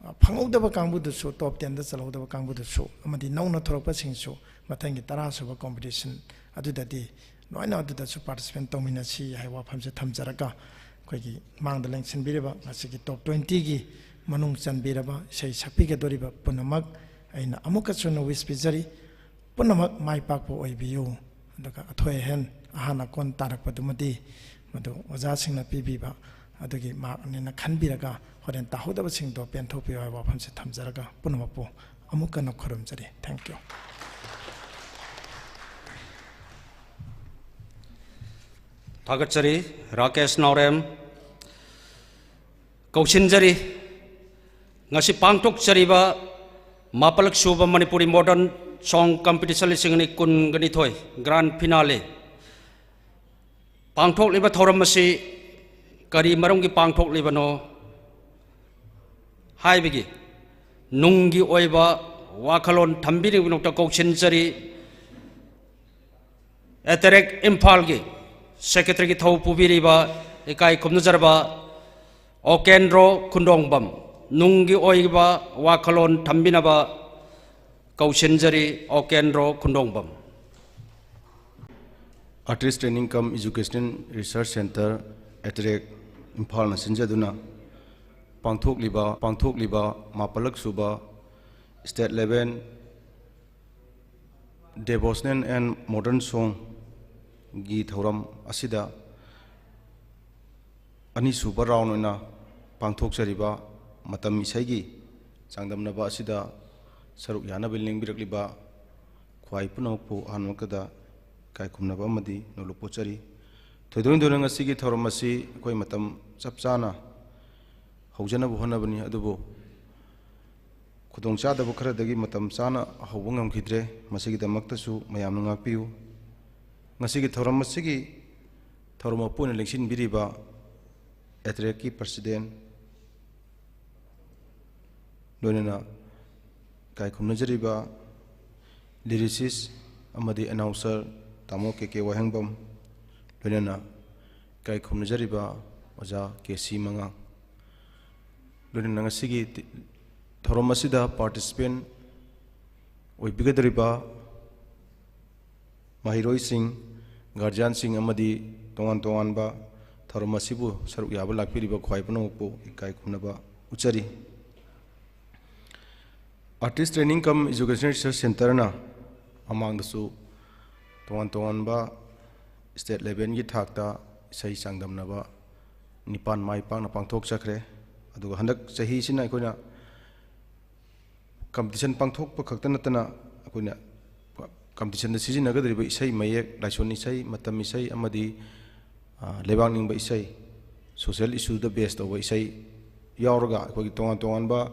ꯑ, ꯐꯪꯍꯧꯗꯕ ꯀꯥꯡꯕꯨꯗꯨꯁꯨ, ꯇꯣꯞ ꯇꯦꯟꯗ ꯆꯜꯍꯧꯗꯕ ꯀꯥꯡꯕꯨꯗꯨꯁꯨ, ꯑꯃꯗꯤ ꯅꯧꯅ ꯊꯣꯔꯛꯄꯁꯤꯡꯁꯨ ꯃꯊꯪꯒꯤ ꯇꯔꯥ ꯁꯨꯕ ꯀꯣꯝꯄꯤꯇꯤꯁꯟ ꯑꯗꯨꯗꯗꯤ ꯂꯣꯏꯅ ꯑꯗꯨꯗꯁꯨ ꯄꯥꯔꯇꯤꯁꯤꯄꯦꯠ ꯇꯧꯃꯤꯟꯅꯁꯤ ꯍꯥꯏꯕ ꯋꯥꯐꯝꯁꯦ ꯊꯝꯖꯔꯒ, ꯑꯩꯈꯣꯏꯒꯤ ꯃꯥꯡꯗ ꯂꯦꯡꯁꯤꯟꯕꯤꯔꯤꯕ ꯉꯁꯤꯒꯤ ꯇꯣꯞ ꯇ꯭ꯋꯦꯟꯇꯤꯒꯤ ꯃꯅꯨꯡ ꯆꯟꯕꯤꯔꯕ ꯏꯁꯩ ꯁꯛꯄꯤꯒꯗꯧꯔꯤꯕ ꯄꯨꯝꯅꯃꯛ ꯑꯩꯅ ꯑꯃꯨꯛꯀꯁꯨ ꯍꯟꯅ ꯋꯤꯁ ꯄꯤꯖꯔꯤ꯫ ꯄꯨꯝꯅꯃꯛ ꯃꯥꯏ ꯄꯥꯛꯄ ꯑꯣꯏꯕꯤꯌꯨ꯫ ꯑꯗꯨꯒ ꯑꯊꯣꯏ ꯑꯍꯦꯟ, ꯑꯍꯥꯟ ꯑꯀꯣꯟ ꯇꯥꯔꯛꯄꯗꯨꯃꯗꯤ ꯃꯗꯨ ꯑꯣꯖꯥꯁꯤꯡꯅ ꯄꯤꯕꯤꯕ ꯑꯗꯨꯒꯤ ꯃꯥꯔꯛꯅꯦꯅ ꯈꯟꯕꯤꯔꯒ, ꯍꯣꯔꯦꯟ ꯇꯥꯍꯧꯗꯕꯁꯤꯡꯗꯣ ꯄꯦꯟꯊꯣꯛꯄꯤꯌꯨ ꯍꯥꯏꯕ ꯋꯥꯐꯝꯁꯦ ꯊꯝꯖꯔꯒ, ꯄꯨꯝꯅꯃꯛꯄꯨ ꯑꯃꯨꯛ ꯍꯟꯅ ꯈꯨꯔꯨꯝꯖꯔꯤ꯫ Thank you꯫ ꯊꯥꯒꯠꯆꯔꯤ ꯔꯥꯀꯦꯁ ꯅꯥꯎꯔꯦꯝ꯫ ꯀꯧꯁꯤꯟꯖꯔꯤ ꯉꯁꯤ ꯄꯥꯡꯊꯣꯛꯆꯔꯤꯕ ꯃꯥꯄꯜꯂꯛ ꯁꯨꯕ ꯃꯅꯤꯄꯨꯔꯤ ꯃꯣꯗꯔꯟ ꯁꯣꯡ ꯀꯝꯄꯤꯇꯤꯁꯟ ꯂꯤꯁꯤꯡ ꯑꯅꯤ ꯀꯨꯟꯒ ꯅꯤꯊꯣꯏ ꯒ꯭ꯔꯥꯟ ꯐꯤꯅꯥꯂꯦ꯫ ꯄꯥꯡꯊꯣꯛꯂꯤꯕ ꯊꯧꯔꯝ ꯑꯁꯤ ꯀꯔꯤ ꯃꯔꯝꯒꯤ ꯄꯥꯡꯊꯣꯛꯂꯤꯕꯅꯣ ꯍꯥꯏꯕꯒꯤ ꯅꯨꯡꯒꯤ ꯑꯣꯏꯕ ꯋꯥꯈꯜꯂꯣꯟ ꯊꯝꯕꯤꯅꯕꯒꯤꯗꯃꯛꯇ ꯀꯧꯁꯤꯟꯖꯔꯤ꯫ ꯑꯦꯇꯦꯔꯦꯛ ꯏꯝꯐꯥꯜꯒꯤ ꯁꯦꯀ꯭ꯔꯦꯇꯔꯤꯒꯤ ꯊꯧ ꯄꯨꯕꯤꯔꯤꯕ ꯏꯀꯥꯏ ꯈꯨꯝꯅꯖꯔꯕ ꯑꯣꯀꯦꯟꯗ꯭ꯔꯣ ꯈꯨꯟꯗꯣꯡꯕꯝ꯫ ꯅꯨꯡꯒꯤ ꯑꯣꯏꯕ ꯋꯥꯈꯜꯂꯣꯟ ꯊꯝꯕꯤꯅꯕ ꯀꯧꯁꯤꯟꯖꯔꯤ ꯑꯣꯀꯦꯟꯗ꯭ꯔꯣ ꯈꯨꯟꯗꯣꯡꯕꯝ꯫ Artist Training cum Educational Research Centre, ꯑꯦꯇꯦꯔꯦꯛ ꯏꯝꯐꯥꯜꯅ ꯁꯤꯟꯖꯗꯨꯅ ꯄꯥꯡꯊꯣꯛꯂꯤꯕ ꯄꯥꯡꯊꯣꯛꯂꯤꯕ ꯃꯥꯄꯜꯂꯛ ꯁꯨꯕ State Level Devotional and Modern Songꯒꯤ ꯊꯧꯔꯝ ꯑꯁꯤꯗ ꯑꯅꯤꯁꯨꯕ ꯔꯥꯎꯟ ꯑꯣꯏꯅ ꯄꯥꯡꯊꯣꯛꯆꯔꯤꯕ ꯃꯇꯝ ꯏꯁꯩꯒꯤ ꯆꯥꯡꯗꯝꯅꯕ ꯑꯁꯤꯗ ꯁꯔꯨꯛ ꯌꯥꯅꯕ ꯂꯦꯡꯕꯤꯔꯛꯂꯤꯕ ꯈ꯭ꯋꯥꯏ ꯄꯨꯝꯅꯃꯛꯄꯨ ꯑꯍꯥꯟꯕꯃꯛꯇꯗ ꯏꯀꯥꯏ ꯈꯨꯝꯅꯕ ꯑꯃꯗꯤ ꯅꯣꯂꯨꯛ ꯄꯣꯠꯆꯔꯤ꯫ ꯊꯣꯏꯗꯣꯛ ꯍꯦꯟꯗꯣꯛꯅ ꯉꯁꯤꯒꯤ ꯊꯧꯔꯝ ꯑꯁꯤ ꯑꯩꯈꯣꯏ ꯃꯇꯝ ꯆꯞ ꯆꯥꯅ ꯍꯧꯖꯅꯕ ꯍꯣꯠꯅꯕꯅꯤ, ꯑꯗꯨꯕꯨ ꯈꯨꯗꯣꯡꯆꯥꯗꯕ ꯈꯔꯗꯒꯤ ꯃꯇꯝ ꯆꯥꯅ ꯍꯧꯕ ꯉꯝꯈꯤꯗ꯭ꯔꯦ꯫ ꯃꯁꯤꯒꯤꯗꯃꯛꯇꯁꯨ ꯃꯌꯥꯝꯅ ꯉꯥꯛꯄꯤꯌꯨ꯫ ꯉꯁꯤꯒꯤ ꯊꯧꯔꯝ ꯑꯁꯤꯒꯤ ꯊꯧꯔꯝ ꯃꯄꯨ ꯑꯣꯏꯅ ꯂꯦꯡꯁꯤꯟꯕꯤꯔꯤꯕ ꯑꯦꯇ꯭ꯔꯦꯛꯀꯤ ꯄ꯭ꯔꯁꯤꯗꯦꯟ, ꯂꯣꯏꯅꯅ ꯏꯀꯥꯏ ꯈꯨꯝꯅꯖꯔꯤꯕ ꯂꯤꯔꯤꯁꯤꯁ ꯑꯃꯗꯤ ꯑꯦꯅꯥꯎꯟꯁꯔ ꯇꯥꯃꯣ ꯀꯦ ꯀꯦ ꯋꯥꯍꯦꯡꯕꯝ, ꯂꯣꯏꯅꯅ ꯏꯀꯥꯏ ꯈꯨꯝꯅꯖꯔꯤꯕ ꯑꯣꯖꯥ ꯀꯦ ꯁꯤ ꯃꯉꯥꯡ, ꯂꯣꯏꯅꯅ ꯉꯁꯤꯒꯤ ꯊꯧꯔꯝ ꯑꯁꯤꯗ ꯄꯥꯔꯇꯤꯁꯤꯄꯦꯟ ꯑꯣꯏꯕꯤꯒꯗꯧꯔꯤꯕ ꯃꯍꯩꯔꯣꯏꯁꯤꯡ, ꯒꯥꯔꯖꯤꯌꯥꯟꯁꯤꯡ ꯑꯃꯗꯤ ꯇꯣꯉꯥꯟ ꯇꯣꯉꯥꯟꯕ ꯊꯧꯔꯝ ꯑꯁꯤꯕꯨ ꯁꯔꯨꯛ ꯌꯥꯕ ꯂꯥꯛꯄꯤꯔꯤꯕ ꯈ꯭ꯋꯥꯏ ꯄꯨꯝꯅꯃꯛꯄꯨ ꯏꯀꯥꯏ ꯈꯨꯝꯅꯕ ꯎꯠꯆꯔꯤ꯫ Artist Training cum Education Research Centreꯅ ꯃꯃꯥꯡꯗꯁꯨ ꯇꯣꯉꯥꯟ ꯇꯣꯉꯥꯟꯕ state levelꯒꯤ ꯊꯥꯛꯇ ꯏꯁꯩ ꯆꯥꯡꯗꯝꯅꯕ ꯅꯤꯄꯥꯟ ꯃꯥꯏ ꯄꯥꯛꯅ ꯄꯥꯡꯊꯣꯛꯆꯈ꯭ꯔꯦ꯫ ꯑꯗꯨꯒ ꯍꯟꯗꯛ ꯆꯍꯤꯁꯤꯅ ꯑꯩꯈꯣꯏꯅ competition ꯄꯥꯡꯊꯣꯛꯄ ꯈꯛꯇ ꯅꯠꯇꯅ ꯑꯩꯈꯣꯏꯅ competitionꯗ ꯁꯤꯖꯤꯟꯅꯒꯗꯧꯔꯤꯕ ꯏꯁꯩ ꯃꯌꯦꯛ, ꯂꯥꯏꯁꯣꯟ ꯏꯁꯩ, ꯃꯇꯝ ꯏꯁꯩ ꯑꯃꯗꯤ, ꯑ, ꯂꯩꯕꯥꯛ ꯅꯤꯡꯕ ꯏꯁꯩ, social issueꯗ base ꯇꯧꯕ ꯏꯁꯩ ꯌꯥꯎꯔꯒ ꯑꯩꯈꯣꯏꯒꯤ ꯇꯣꯉꯥꯟ ꯇꯣꯉꯥꯟꯕ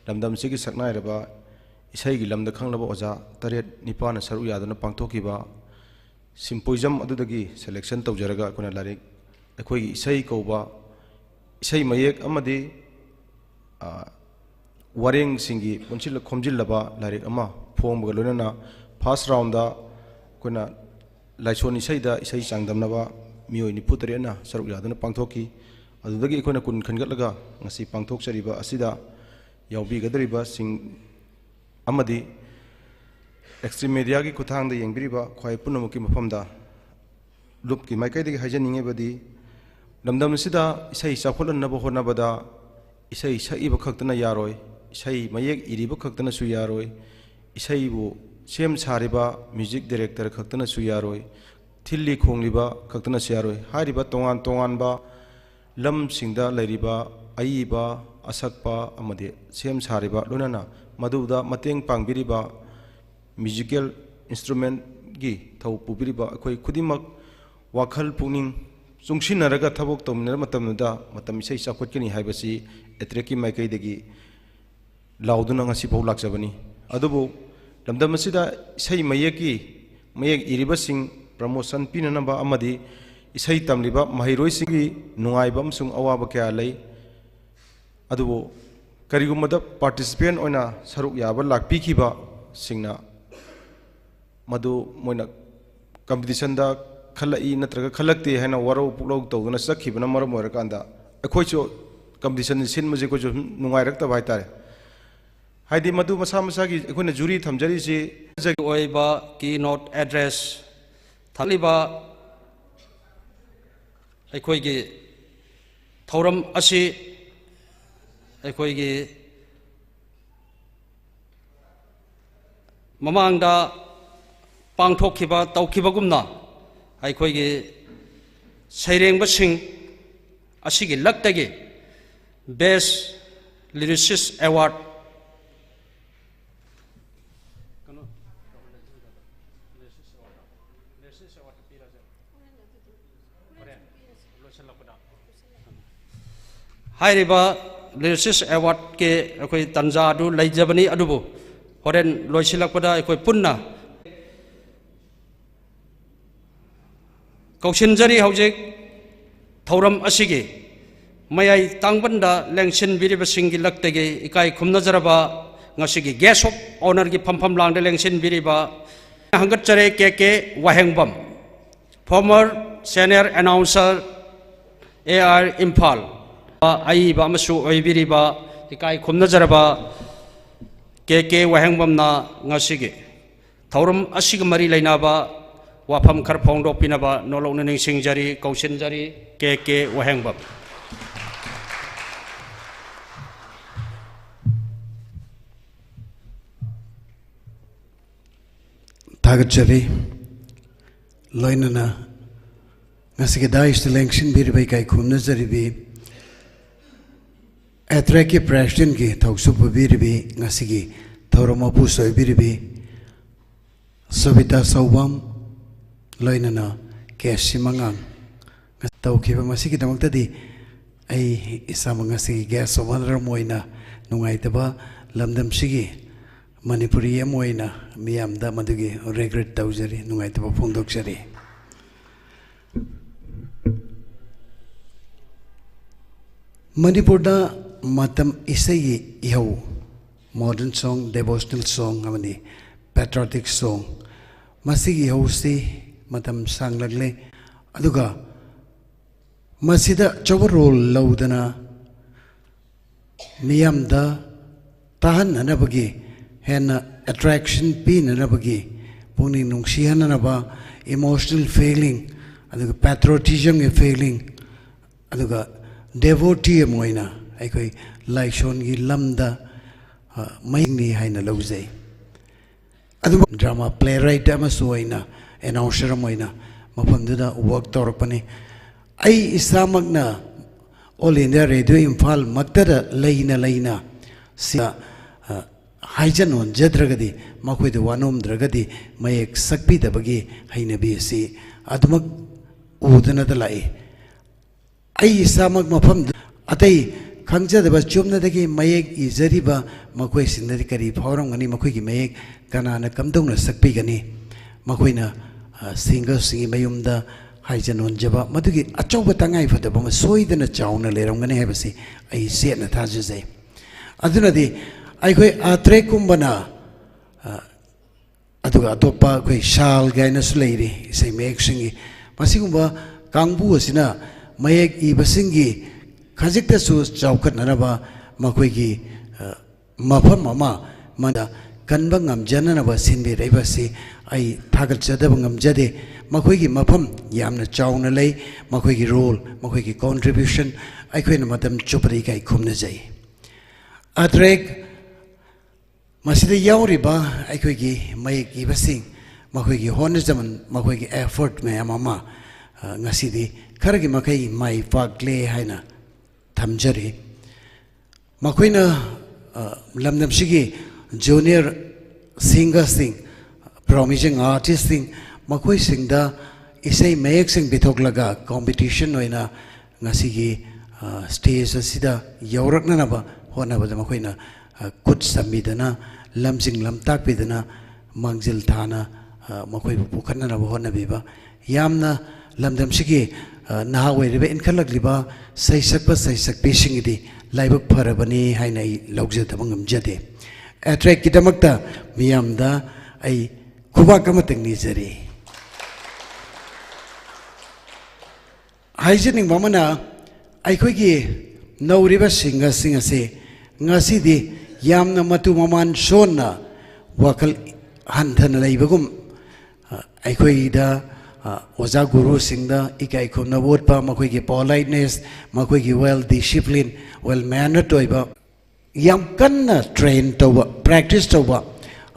ꯂꯝꯗꯝꯁꯤꯒꯤ ꯁꯛꯅꯥꯏꯔꯕ ꯏꯁꯩꯒꯤ ꯂꯝꯗ ꯈꯪꯂꯕ ꯑꯣꯖꯥ ꯇꯔꯦꯠ ꯅꯤꯄꯥꯜꯅ ꯁꯔꯨꯛ ꯌꯥꯗꯨꯅ ꯄꯥꯡꯊꯣꯛꯈꯤꯕ symposium ꯑꯗꯨꯗꯒꯤ selection ꯇꯧꯖꯔꯒ ꯑꯩꯈꯣꯏꯅ ꯂꯥꯏꯔꯤꯛ, ꯑꯩꯈꯣꯏꯒꯤ ꯏꯁꯩ ꯀꯧꯕ ꯏꯁꯩ ꯃꯌꯦꯛ ꯑꯃꯗꯤ, ꯑ, ꯋꯥꯔꯦꯡꯁꯤꯡꯒꯤ ꯄꯨꯟꯁꯤꯜꯂ ꯈꯣꯝꯖꯤꯜꯂꯕ ꯂꯥꯏꯔꯤꯛ ꯑꯃ ꯐꯣꯡꯕꯒ ꯂꯣꯏꯅꯅ first roundꯗ ꯑꯩꯈꯣꯏꯅ ꯂꯥꯏꯁꯣꯟ ꯏꯁꯩꯗ ꯏꯁꯩ ꯆꯥꯡꯗꯝꯅꯕ ꯃꯤꯑꯣꯏ ꯅꯤꯐꯨ ꯇꯔꯦꯠꯅ ꯁꯔꯨꯛ ꯌꯥꯗꯨꯅ ꯄꯥꯡꯊꯣꯛꯈꯤ꯫ ꯑꯗꯨꯗꯒꯤ ꯑꯩꯈꯣꯏꯅ ꯀꯨꯟ ꯈꯟꯒꯠꯂꯒ ꯉꯁꯤ ꯄꯥꯡꯊꯣꯛꯆꯔꯤꯕ ꯑꯁꯤꯗ ꯌꯥꯎꯕꯤꯒꯗꯧꯔꯤꯕꯁꯤꯡ ꯑꯃꯗꯤ extreme mediaꯒꯤ ꯈꯨꯠꯊꯥꯡꯗ ꯌꯦꯡꯕꯤꯔꯤꯕ ꯈ꯭ꯋꯥꯏ ꯄꯨꯝꯅꯃꯛꯀꯤ ꯃꯐꯝꯗ ꯂꯨꯞꯀꯤ ꯃꯥꯏꯀꯩꯗꯒꯤ ꯍꯥꯏꯖꯅꯤꯡꯉꯤꯕꯗꯤ, ꯂꯝꯗꯝ ꯑꯁꯤꯗ ꯏꯁꯩ ꯆꯥꯎꯈꯠꯍꯟꯅꯕ ꯍꯣꯠꯅꯕꯗ ꯏꯁꯩ ꯁꯛꯏꯕ ꯈꯛꯇꯅ ꯌꯥꯔꯣꯏ, ꯏꯁꯩ ꯃꯌꯦꯛ ꯏꯔꯤꯕ ꯈꯛꯇꯅꯁꯨ ꯌꯥꯔꯣꯏ, ꯏꯁꯩꯕꯨ ꯁꯦꯝ ꯁꯥꯔꯤꯕ music director ꯈꯛꯇꯅꯁꯨ ꯌꯥꯔꯣꯏ, ꯊꯤꯜꯂꯤ ꯈꯣꯡꯂꯤꯕ ꯈꯛꯇꯅꯁꯨ ꯌꯥꯔꯣꯏ꯫ ꯍꯥꯏꯔꯤꯕ ꯇꯣꯉꯥꯟ ꯇꯣꯉꯥꯟꯕ ꯂꯝꯁꯤꯡꯗ ꯂꯩꯔꯤꯕ ꯑꯏꯕ, ꯑꯁꯛꯄ ꯑꯃꯗꯤ ꯁꯦꯝ ꯁꯥꯔꯤꯕ, ꯂꯣꯏꯅꯅ ꯃꯗꯨꯗ ꯃꯇꯦꯡ ꯄꯥꯡꯕꯤꯔꯤꯕ musical instrumentꯒꯤ ꯊꯧ ꯄꯨꯕꯤꯔꯤꯕ ꯑꯩꯈꯣꯏ ꯈꯨꯗꯤꯡꯃꯛ ꯋꯥꯈꯜ ꯄꯨꯛꯅꯤꯡ ꯆꯨꯡꯁꯤꯟꯅꯔꯒ ꯊꯕꯛ ꯇꯧꯃꯤꯟꯅꯔꯕ ꯃꯇꯝꯗ ꯃꯇꯝ ꯏꯁꯩ ꯆꯥꯎꯈꯠꯀꯅꯤ ꯍꯥꯏꯕꯁꯤ ꯑꯦꯇ꯭ꯔꯦꯛꯀꯤ ꯃꯥꯏꯀꯩꯗꯒꯤ ꯂꯥꯎꯗꯨꯅ ꯉꯁꯤꯐꯥꯎ ꯂꯥꯛꯆꯕꯅꯤ꯫ ꯑꯗꯨꯕꯨ ꯂꯝꯗꯝ ꯑꯁꯤꯗ ꯏꯁꯩ ꯃꯌꯦꯛꯀꯤ, ꯃꯌꯦꯛ ꯏꯔꯤꯕꯁꯤꯡ promotion ꯄꯤꯅꯅꯕ ꯑꯃꯗꯤ ꯏꯁꯩ ꯇꯝꯂꯤꯕ ꯃꯍꯩꯔꯣꯏꯁꯤꯡꯒꯤ ꯅꯨꯡꯉꯥꯏꯕ ꯑꯃꯁꯨꯡ ꯑꯋꯥꯕ ꯀꯌꯥ ꯂꯩ꯫ ꯑꯗꯨꯕꯨ ꯀꯔꯤꯒꯨꯝꯕꯗ participant ꯑꯣꯏꯅ ꯁꯔꯨꯛ ꯌꯥꯕ ꯂꯥꯛꯄꯤꯈꯤꯕꯁꯤꯡꯅ ꯃꯗꯨ ꯃꯣꯏꯅ competitionꯗ ꯈꯜꯂꯛꯏ ꯅꯠꯇ꯭ꯔꯒ ꯈꯜꯂꯛꯇꯦ ꯍꯥꯏꯅ ꯋꯥꯔꯧ ꯄꯨꯛꯂꯧ ꯇꯧꯗꯨꯅ ꯆꯠꯈꯤꯕꯅ ꯃꯔꯝ ꯑꯣꯏꯔꯀꯥꯟꯗ, ꯑꯩꯈꯣꯏꯁꯨ competition ꯁꯤꯟꯕꯁꯦ ꯑꯩꯈꯣꯏꯁꯨ ꯁꯨꯝ ꯅꯨꯡꯉꯥꯏꯔꯛꯇꯕ ꯍꯥꯏꯇꯥꯔꯦ꯫ ꯍꯥꯏꯗꯤ ꯃꯗꯨ ꯃꯁꯥ ꯃꯁꯥꯒꯤ ꯑꯩꯈꯣꯏꯅ jury ꯊꯝꯖꯔꯤꯁꯤ ꯑꯣꯏꯕ keynote address ꯊꯝꯂꯤꯕ ꯑꯩꯈꯣꯏꯒꯤ ꯊꯧꯔꯝ ꯑꯁꯤ ꯑꯩꯈꯣꯏꯒꯤ ꯃꯃꯥꯡꯗ ꯄꯥꯡꯊꯣꯛꯈꯤꯕ, ꯇꯧꯈꯤꯕꯒꯨꯝꯅ ꯑꯩꯈꯣꯏꯒꯤ ꯁꯩꯔꯦꯡꯕꯁꯤꯡ ꯑꯁꯤꯒꯤ ꯂꯛꯇꯒꯤ Best Lyricist Award ꯍꯥꯏꯔꯤꯕ Lyricist Awardꯀꯤ ꯑꯩꯈꯣꯏ ꯇꯥꯟꯖꯥ ꯑꯗꯨ ꯂꯩꯖꯕꯅꯤ, ꯑꯗꯨꯕꯨ ꯍꯣꯔꯦꯟ ꯂꯣꯏꯁꯤꯜꯂꯛꯄꯗ ꯑꯩꯈꯣꯏ ꯄꯨꯟꯅ ꯀꯧꯁꯤꯟꯖꯔꯤ꯫ ꯍꯧꯖꯤꯛ ꯊꯧꯔꯝ ꯑꯁꯤꯒꯤ ꯃꯌꯥꯏ ꯇꯥꯡꯕꯟꯗ ꯂꯦꯡꯁꯤꯟꯕꯤꯔꯤꯕꯁꯤꯡꯒꯤ ꯂꯛꯇꯒꯤ ꯏꯀꯥꯏ ꯈꯨꯝꯅꯖꯔꯕ ꯉꯁꯤꯒꯤ Guest of Honourꯒꯤ ꯐꯝꯐꯝ ꯂꯥꯡꯗ ꯂꯦꯡꯁꯤꯟꯕꯤꯔꯤꯕ ꯍꯪꯒꯠꯆꯔꯦ ꯀꯦ ꯀꯦ ꯋꯥꯍꯦꯡꯕꯝ, former senior announcer, A I R Imphal, ꯑꯏꯕ ꯑꯃꯁꯨ ꯑꯣꯏꯕꯤꯔꯤꯕ ꯏꯀꯥꯏ ꯈꯨꯝꯅꯖꯔꯕ ꯀꯦ ꯀꯦ ꯋꯥꯍꯦꯡꯕꯝꯅ ꯉꯁꯤꯒꯤ ꯊꯧꯔꯝ ꯑꯁꯤꯒ ꯃꯔꯤ ꯂꯩꯅꯕ ꯋꯥꯐꯝ ꯈꯔ ꯐꯣꯡꯗꯣꯛꯄꯤꯅꯕ ꯅꯣꯂꯧꯅ ꯅꯤꯡꯁꯤꯡꯖꯔꯤ, ꯀꯧꯁꯤꯟꯖꯔꯤ꯫ ꯀꯦ ꯀꯦ ꯋꯥꯍꯦꯡꯕꯝ꯫ ꯊꯥꯒꯠꯆꯔꯤ꯫ ꯂꯣꯏꯅꯅ ꯉꯁꯤꯒꯤ daisꯇ ꯂꯦꯡꯁꯤꯟꯕꯤꯔꯤꯕ ꯏꯀꯥꯏ ꯈꯨꯝꯅꯖꯔꯤꯕꯤ ꯑꯦꯇ꯭ꯔꯦꯛꯀꯤ presidentꯀꯤ ꯊꯧꯁꯨ ꯄꯨꯕꯤꯔꯤꯕꯤ ꯉꯁꯤꯒꯤ ꯊꯧꯔꯝ ꯃꯄꯨ ꯁꯣꯏꯕꯤꯔꯤꯕꯤ ꯁꯣꯕꯤꯇꯥ ꯁꯧꯕꯝ, ꯂꯣꯏꯅꯅ ꯀꯦ ꯁꯤ ꯃꯉꯥꯡ꯫ ꯇꯧꯈꯤꯕ ꯃꯁꯤꯒꯤꯗꯃꯛꯇꯗꯤ ꯑꯩ ꯏꯁꯥꯃꯛ ꯉꯁꯤꯒꯤ Guest of Honour ꯑꯃ ꯑꯣꯏꯅ ꯅꯨꯡꯉꯥꯏꯇꯕ, ꯂꯝꯗꯝꯁꯤꯒꯤ ꯃꯅꯤꯄꯨꯔꯤ ꯑꯃ ꯑꯣꯏꯅ ꯃꯤꯌꯥꯝꯗ ꯃꯗꯨꯒꯤ regret ꯇꯧꯖꯔꯤ, ꯅꯨꯡꯉꯥꯏꯇꯕ ꯐꯣꯡꯗꯣꯛꯆꯔꯤ꯫ ꯃꯅꯤꯄꯨꯔꯗ ꯃꯇꯝ ꯏꯁꯩꯒꯤ ꯏꯍꯧ, modern song, devotional song ꯑꯃꯗꯤ patriotic song, ꯃꯁꯤꯒꯤ ꯏꯍꯧꯁꯤ ꯃꯇꯝ ꯁꯥꯡꯂꯛꯂꯦ꯫ ꯑꯗꯨꯒ ꯃꯁꯤꯗ ꯑꯆꯧꯕ role ꯂꯧꯗꯅ ꯃꯤꯌꯥꯝꯗ ꯇꯥꯍꯟꯅꯅꯕꯒꯤ, ꯍꯦꯟꯅ attraction ꯄꯤꯅꯅꯕꯒꯤ, ꯄꯨꯛꯅꯤꯡ ꯅꯨꯡꯁꯤꯍꯟꯅꯅꯕ, emotional feeling, ꯑꯗꯨꯒ patriotismꯒꯤ feeling, ꯑꯗꯨꯒ devotee ꯑꯃ ꯑꯣꯏꯅ ꯑꯩꯈꯣꯏ ꯂꯥꯏꯁꯣꯟꯒꯤ ꯂꯝꯗ, ꯑ, ꯃꯌꯦꯛꯅꯤ ꯍꯥꯏꯅ ꯂꯧꯖꯩ꯫ ꯑꯗꯨꯕꯨ drama playwright ꯑꯃꯁꯨ ꯑꯣꯏꯅ, announcer ꯑꯃ ꯑꯣꯏꯅ ꯃꯐꯝꯗꯨꯗ work ꯇꯧꯔꯛꯄꯅꯤ꯫ ꯑꯩ ꯏꯁꯥꯃꯛꯅ All India Radio ꯏꯝꯐꯥꯜ ꯃꯛꯇꯗ ꯂꯩꯅ ꯂꯩꯅ ꯁꯤꯗ, ꯑ, ꯍꯥꯏꯖ ꯅꯣꯟꯖꯗ꯭ꯔꯒꯗꯤ, ꯃꯈꯣꯏꯗ ꯋꯥꯅꯣꯝꯗ꯭ꯔꯒꯗꯤ ꯃꯌꯦꯛ ꯁꯛꯄꯤꯗꯕꯒꯤ ꯍꯩꯅꯕꯤ ꯑꯁꯤ ꯑꯗꯨꯃꯛ ꯎꯗꯅꯇ ꯂꯥꯛꯏ꯫ ꯑꯩ ꯏꯁꯥꯃꯛ ꯃꯐꯝꯗ ꯑꯇꯩ ꯈꯪꯖꯗꯕ ꯆꯨꯝꯅꯗꯒꯤ ꯃꯌꯦꯛ ꯏꯖꯔꯤꯕ ꯃꯈꯣꯏꯁꯤꯡꯗꯗꯤ ꯀꯔꯤ ꯐꯥꯎꯔꯝꯒꯅꯤ? ꯃꯈꯣꯏꯒꯤ ꯃꯌꯦꯛ ꯀꯅꯥꯅ ꯀꯝꯗꯧꯅ ꯁꯛꯄꯤꯒꯅꯤ? ꯃꯈꯣꯏꯅ, ꯑ, singerꯁꯤꯡꯒꯤ ꯃꯌꯨꯝꯗ ꯍꯥꯏꯖ ꯅꯣꯟꯖꯕ, ꯃꯗꯨꯒꯤ ꯑꯆꯧꯕ ꯇꯉꯥꯏ ꯐꯗꯕ ꯑꯃ ꯁꯣꯏꯗꯅ ꯆꯥꯎꯅ ꯂꯩꯔꯝꯒꯅꯤ ꯍꯥꯏꯕꯁꯤ ꯑꯩ ꯆꯦꯠꯅ ꯊꯥꯖꯖꯩ꯫ ꯑꯗꯨꯅꯗꯤ ꯑꯩꯈꯣꯏ ꯑꯥꯇ꯭ꯔꯦꯛꯀꯨꯝꯕꯅ, ꯑ, ꯑꯗꯨꯒ ꯑꯇꯣꯞꯄ ꯑꯩꯈꯣꯏ ꯁꯥꯜ ꯀꯥꯏꯅꯁꯨ ꯂꯩꯔꯤ ꯏꯁꯩ ꯃꯌꯦꯛꯁꯤꯡꯒꯤ, ꯃꯁꯤꯒꯨꯝꯕ ꯀꯥꯡꯕꯨ ꯑꯁꯤꯅ ꯃꯌꯦꯛ ꯏꯕꯁꯤꯡꯒꯤ ꯈꯖꯤꯛꯇꯁꯨ ꯆꯥꯎꯈꯠꯅꯅꯕ ꯃꯈꯣꯏꯒꯤ, ꯑ, ꯃꯐꯝ ꯑꯃ ꯃꯗ ꯀꯟꯕ ꯉꯝꯖꯅꯅꯕ ꯁꯤꯟꯕꯤꯔꯛꯏꯕ ꯑꯁꯤ ꯑꯩ ꯊꯥꯒꯠꯆꯗꯕ ꯉꯝꯖꯗꯦ꯫ ꯃꯈꯣꯏꯒꯤ ꯃꯐꯝ ꯌꯥꯝꯅ ꯆꯥꯎꯅ ꯂꯩ꯫ ꯃꯈꯣꯏꯒꯤ role, ꯃꯈꯣꯏꯒꯤ contribution ꯑꯩꯈꯣꯏꯅ ꯃꯇꯝ ꯆꯨꯞꯄꯗ ꯏꯀꯥꯏ ꯈꯨꯝꯅꯖꯩ꯫ ꯑꯥꯇ꯭ꯔꯦꯛ ꯃꯁꯤꯗ ꯌꯥꯎꯔꯤꯕ ꯑꯩꯈꯣꯏꯒꯤ ꯃꯌꯦꯛ ꯏꯕꯁꯤꯡ, ꯃꯈꯣꯏꯒꯤ ꯍꯣꯠꯅꯖꯃꯟ, ꯃꯈꯣꯏꯒꯤ effort ꯃꯌꯥꯝ ꯑꯃ, ꯑ, ꯉꯁꯤꯗꯤ ꯈꯔꯒꯤ ꯃꯈꯩ ꯃꯥꯏ ꯄꯥꯛꯂꯦ ꯍꯥꯏꯅ ꯊꯝꯖꯔꯤ꯫ ꯃꯈꯣꯏꯅ, ꯑ, ꯂꯝꯗꯝꯁꯤꯒꯤ junior singerꯁꯤꯡ, promising artistꯁꯤꯡ, ꯃꯈꯣꯏꯁꯤꯡꯗ ꯏꯁꯩ ꯃꯌꯦꯛꯁꯤꯡ ꯄꯤꯊꯣꯛꯂꯒ competition ꯑꯣꯏꯅ ꯉꯁꯤꯒꯤ, ꯑ, stage ꯑꯁꯤꯗ ꯌꯧꯔꯛꯅꯅꯕ ꯍꯣꯠꯅꯕꯗ ꯃꯈꯣꯏꯅ, ꯑ, ꯈꯨꯠ ꯁꯝꯕꯤꯗꯅ, ꯂꯝꯖꯤꯡ ꯂꯝꯇꯥꯛꯄꯤꯗꯅ, ꯃꯥꯡꯖꯤꯜ ꯊꯥꯅ, ꯑ, ꯃꯈꯣꯏꯕꯨ ꯄꯨꯈꯠꯅꯅꯕ ꯍꯣꯠꯅꯕꯤꯕ꯫ ꯌꯥꯝꯅ ꯂꯝꯗꯝꯁꯤꯒꯤ, ꯑ, ꯅꯍꯥ ꯑꯣꯏꯔꯤꯕ ꯏꯟꯈꯠꯂꯛꯂꯤꯕ ꯁꯩꯁꯛꯄ ꯁꯩꯁꯛꯄꯤꯁꯤꯡꯒꯤꯗꯤ ꯂꯥꯏꯕꯛ ꯐꯔꯕꯅꯤ ꯍꯥꯏꯅ ꯑꯩ ꯂꯧꯖꯗꯕ ꯉꯝꯖꯗꯦ꯫ ꯑꯦ ꯇ꯭ꯔꯦꯛꯀꯤꯗꯃꯛꯇ ꯃꯤꯌꯥꯝꯗ ꯑꯩ ꯈꯨꯕꯥꯛ ꯑꯃꯇꯪ ꯅꯤꯖꯔꯤ꯫ ꯍꯥꯏꯖꯅꯤꯡꯕ ꯑꯃꯅ, ꯑꯩꯈꯣꯏꯒꯤ ꯅꯧꯔꯤꯕ ꯁꯤꯡꯒꯔꯁꯤꯡ ꯑꯁꯤ ꯉꯁꯤꯗꯤ ꯌꯥꯝꯅ ꯃꯇꯨ ꯃꯃꯥꯟ ꯁꯣꯟꯅ ꯋꯥꯈꯜ ꯍꯟꯊꯅ ꯂꯩꯕꯒꯨꯝ, ꯑ, ꯑꯩꯈꯣꯏꯗ, ꯑ, ꯑꯣꯖꯥ ꯒꯨꯔꯨꯁꯤꯡꯗ ꯏꯀꯥꯏ ꯈꯨꯝꯅꯕ ꯎꯠꯄ, ꯃꯈꯣꯏꯒꯤ ꯄꯣꯂꯥꯏꯠꯅꯦꯁ, ꯃꯈꯣꯏꯒꯤ ꯋꯦꯜ ꯗꯤꯁꯤꯄ꯭ꯂꯤꯟ, ꯋꯦꯜ ꯃꯦꯅꯔꯠ ꯑꯣꯏꯕ, ꯌꯥꯝ ꯀꯟꯅ ꯇ꯭ꯔꯦꯟ ꯇꯧꯕ, ꯄ꯭ꯔꯦꯛꯇꯤꯁ ꯇꯧꯕ,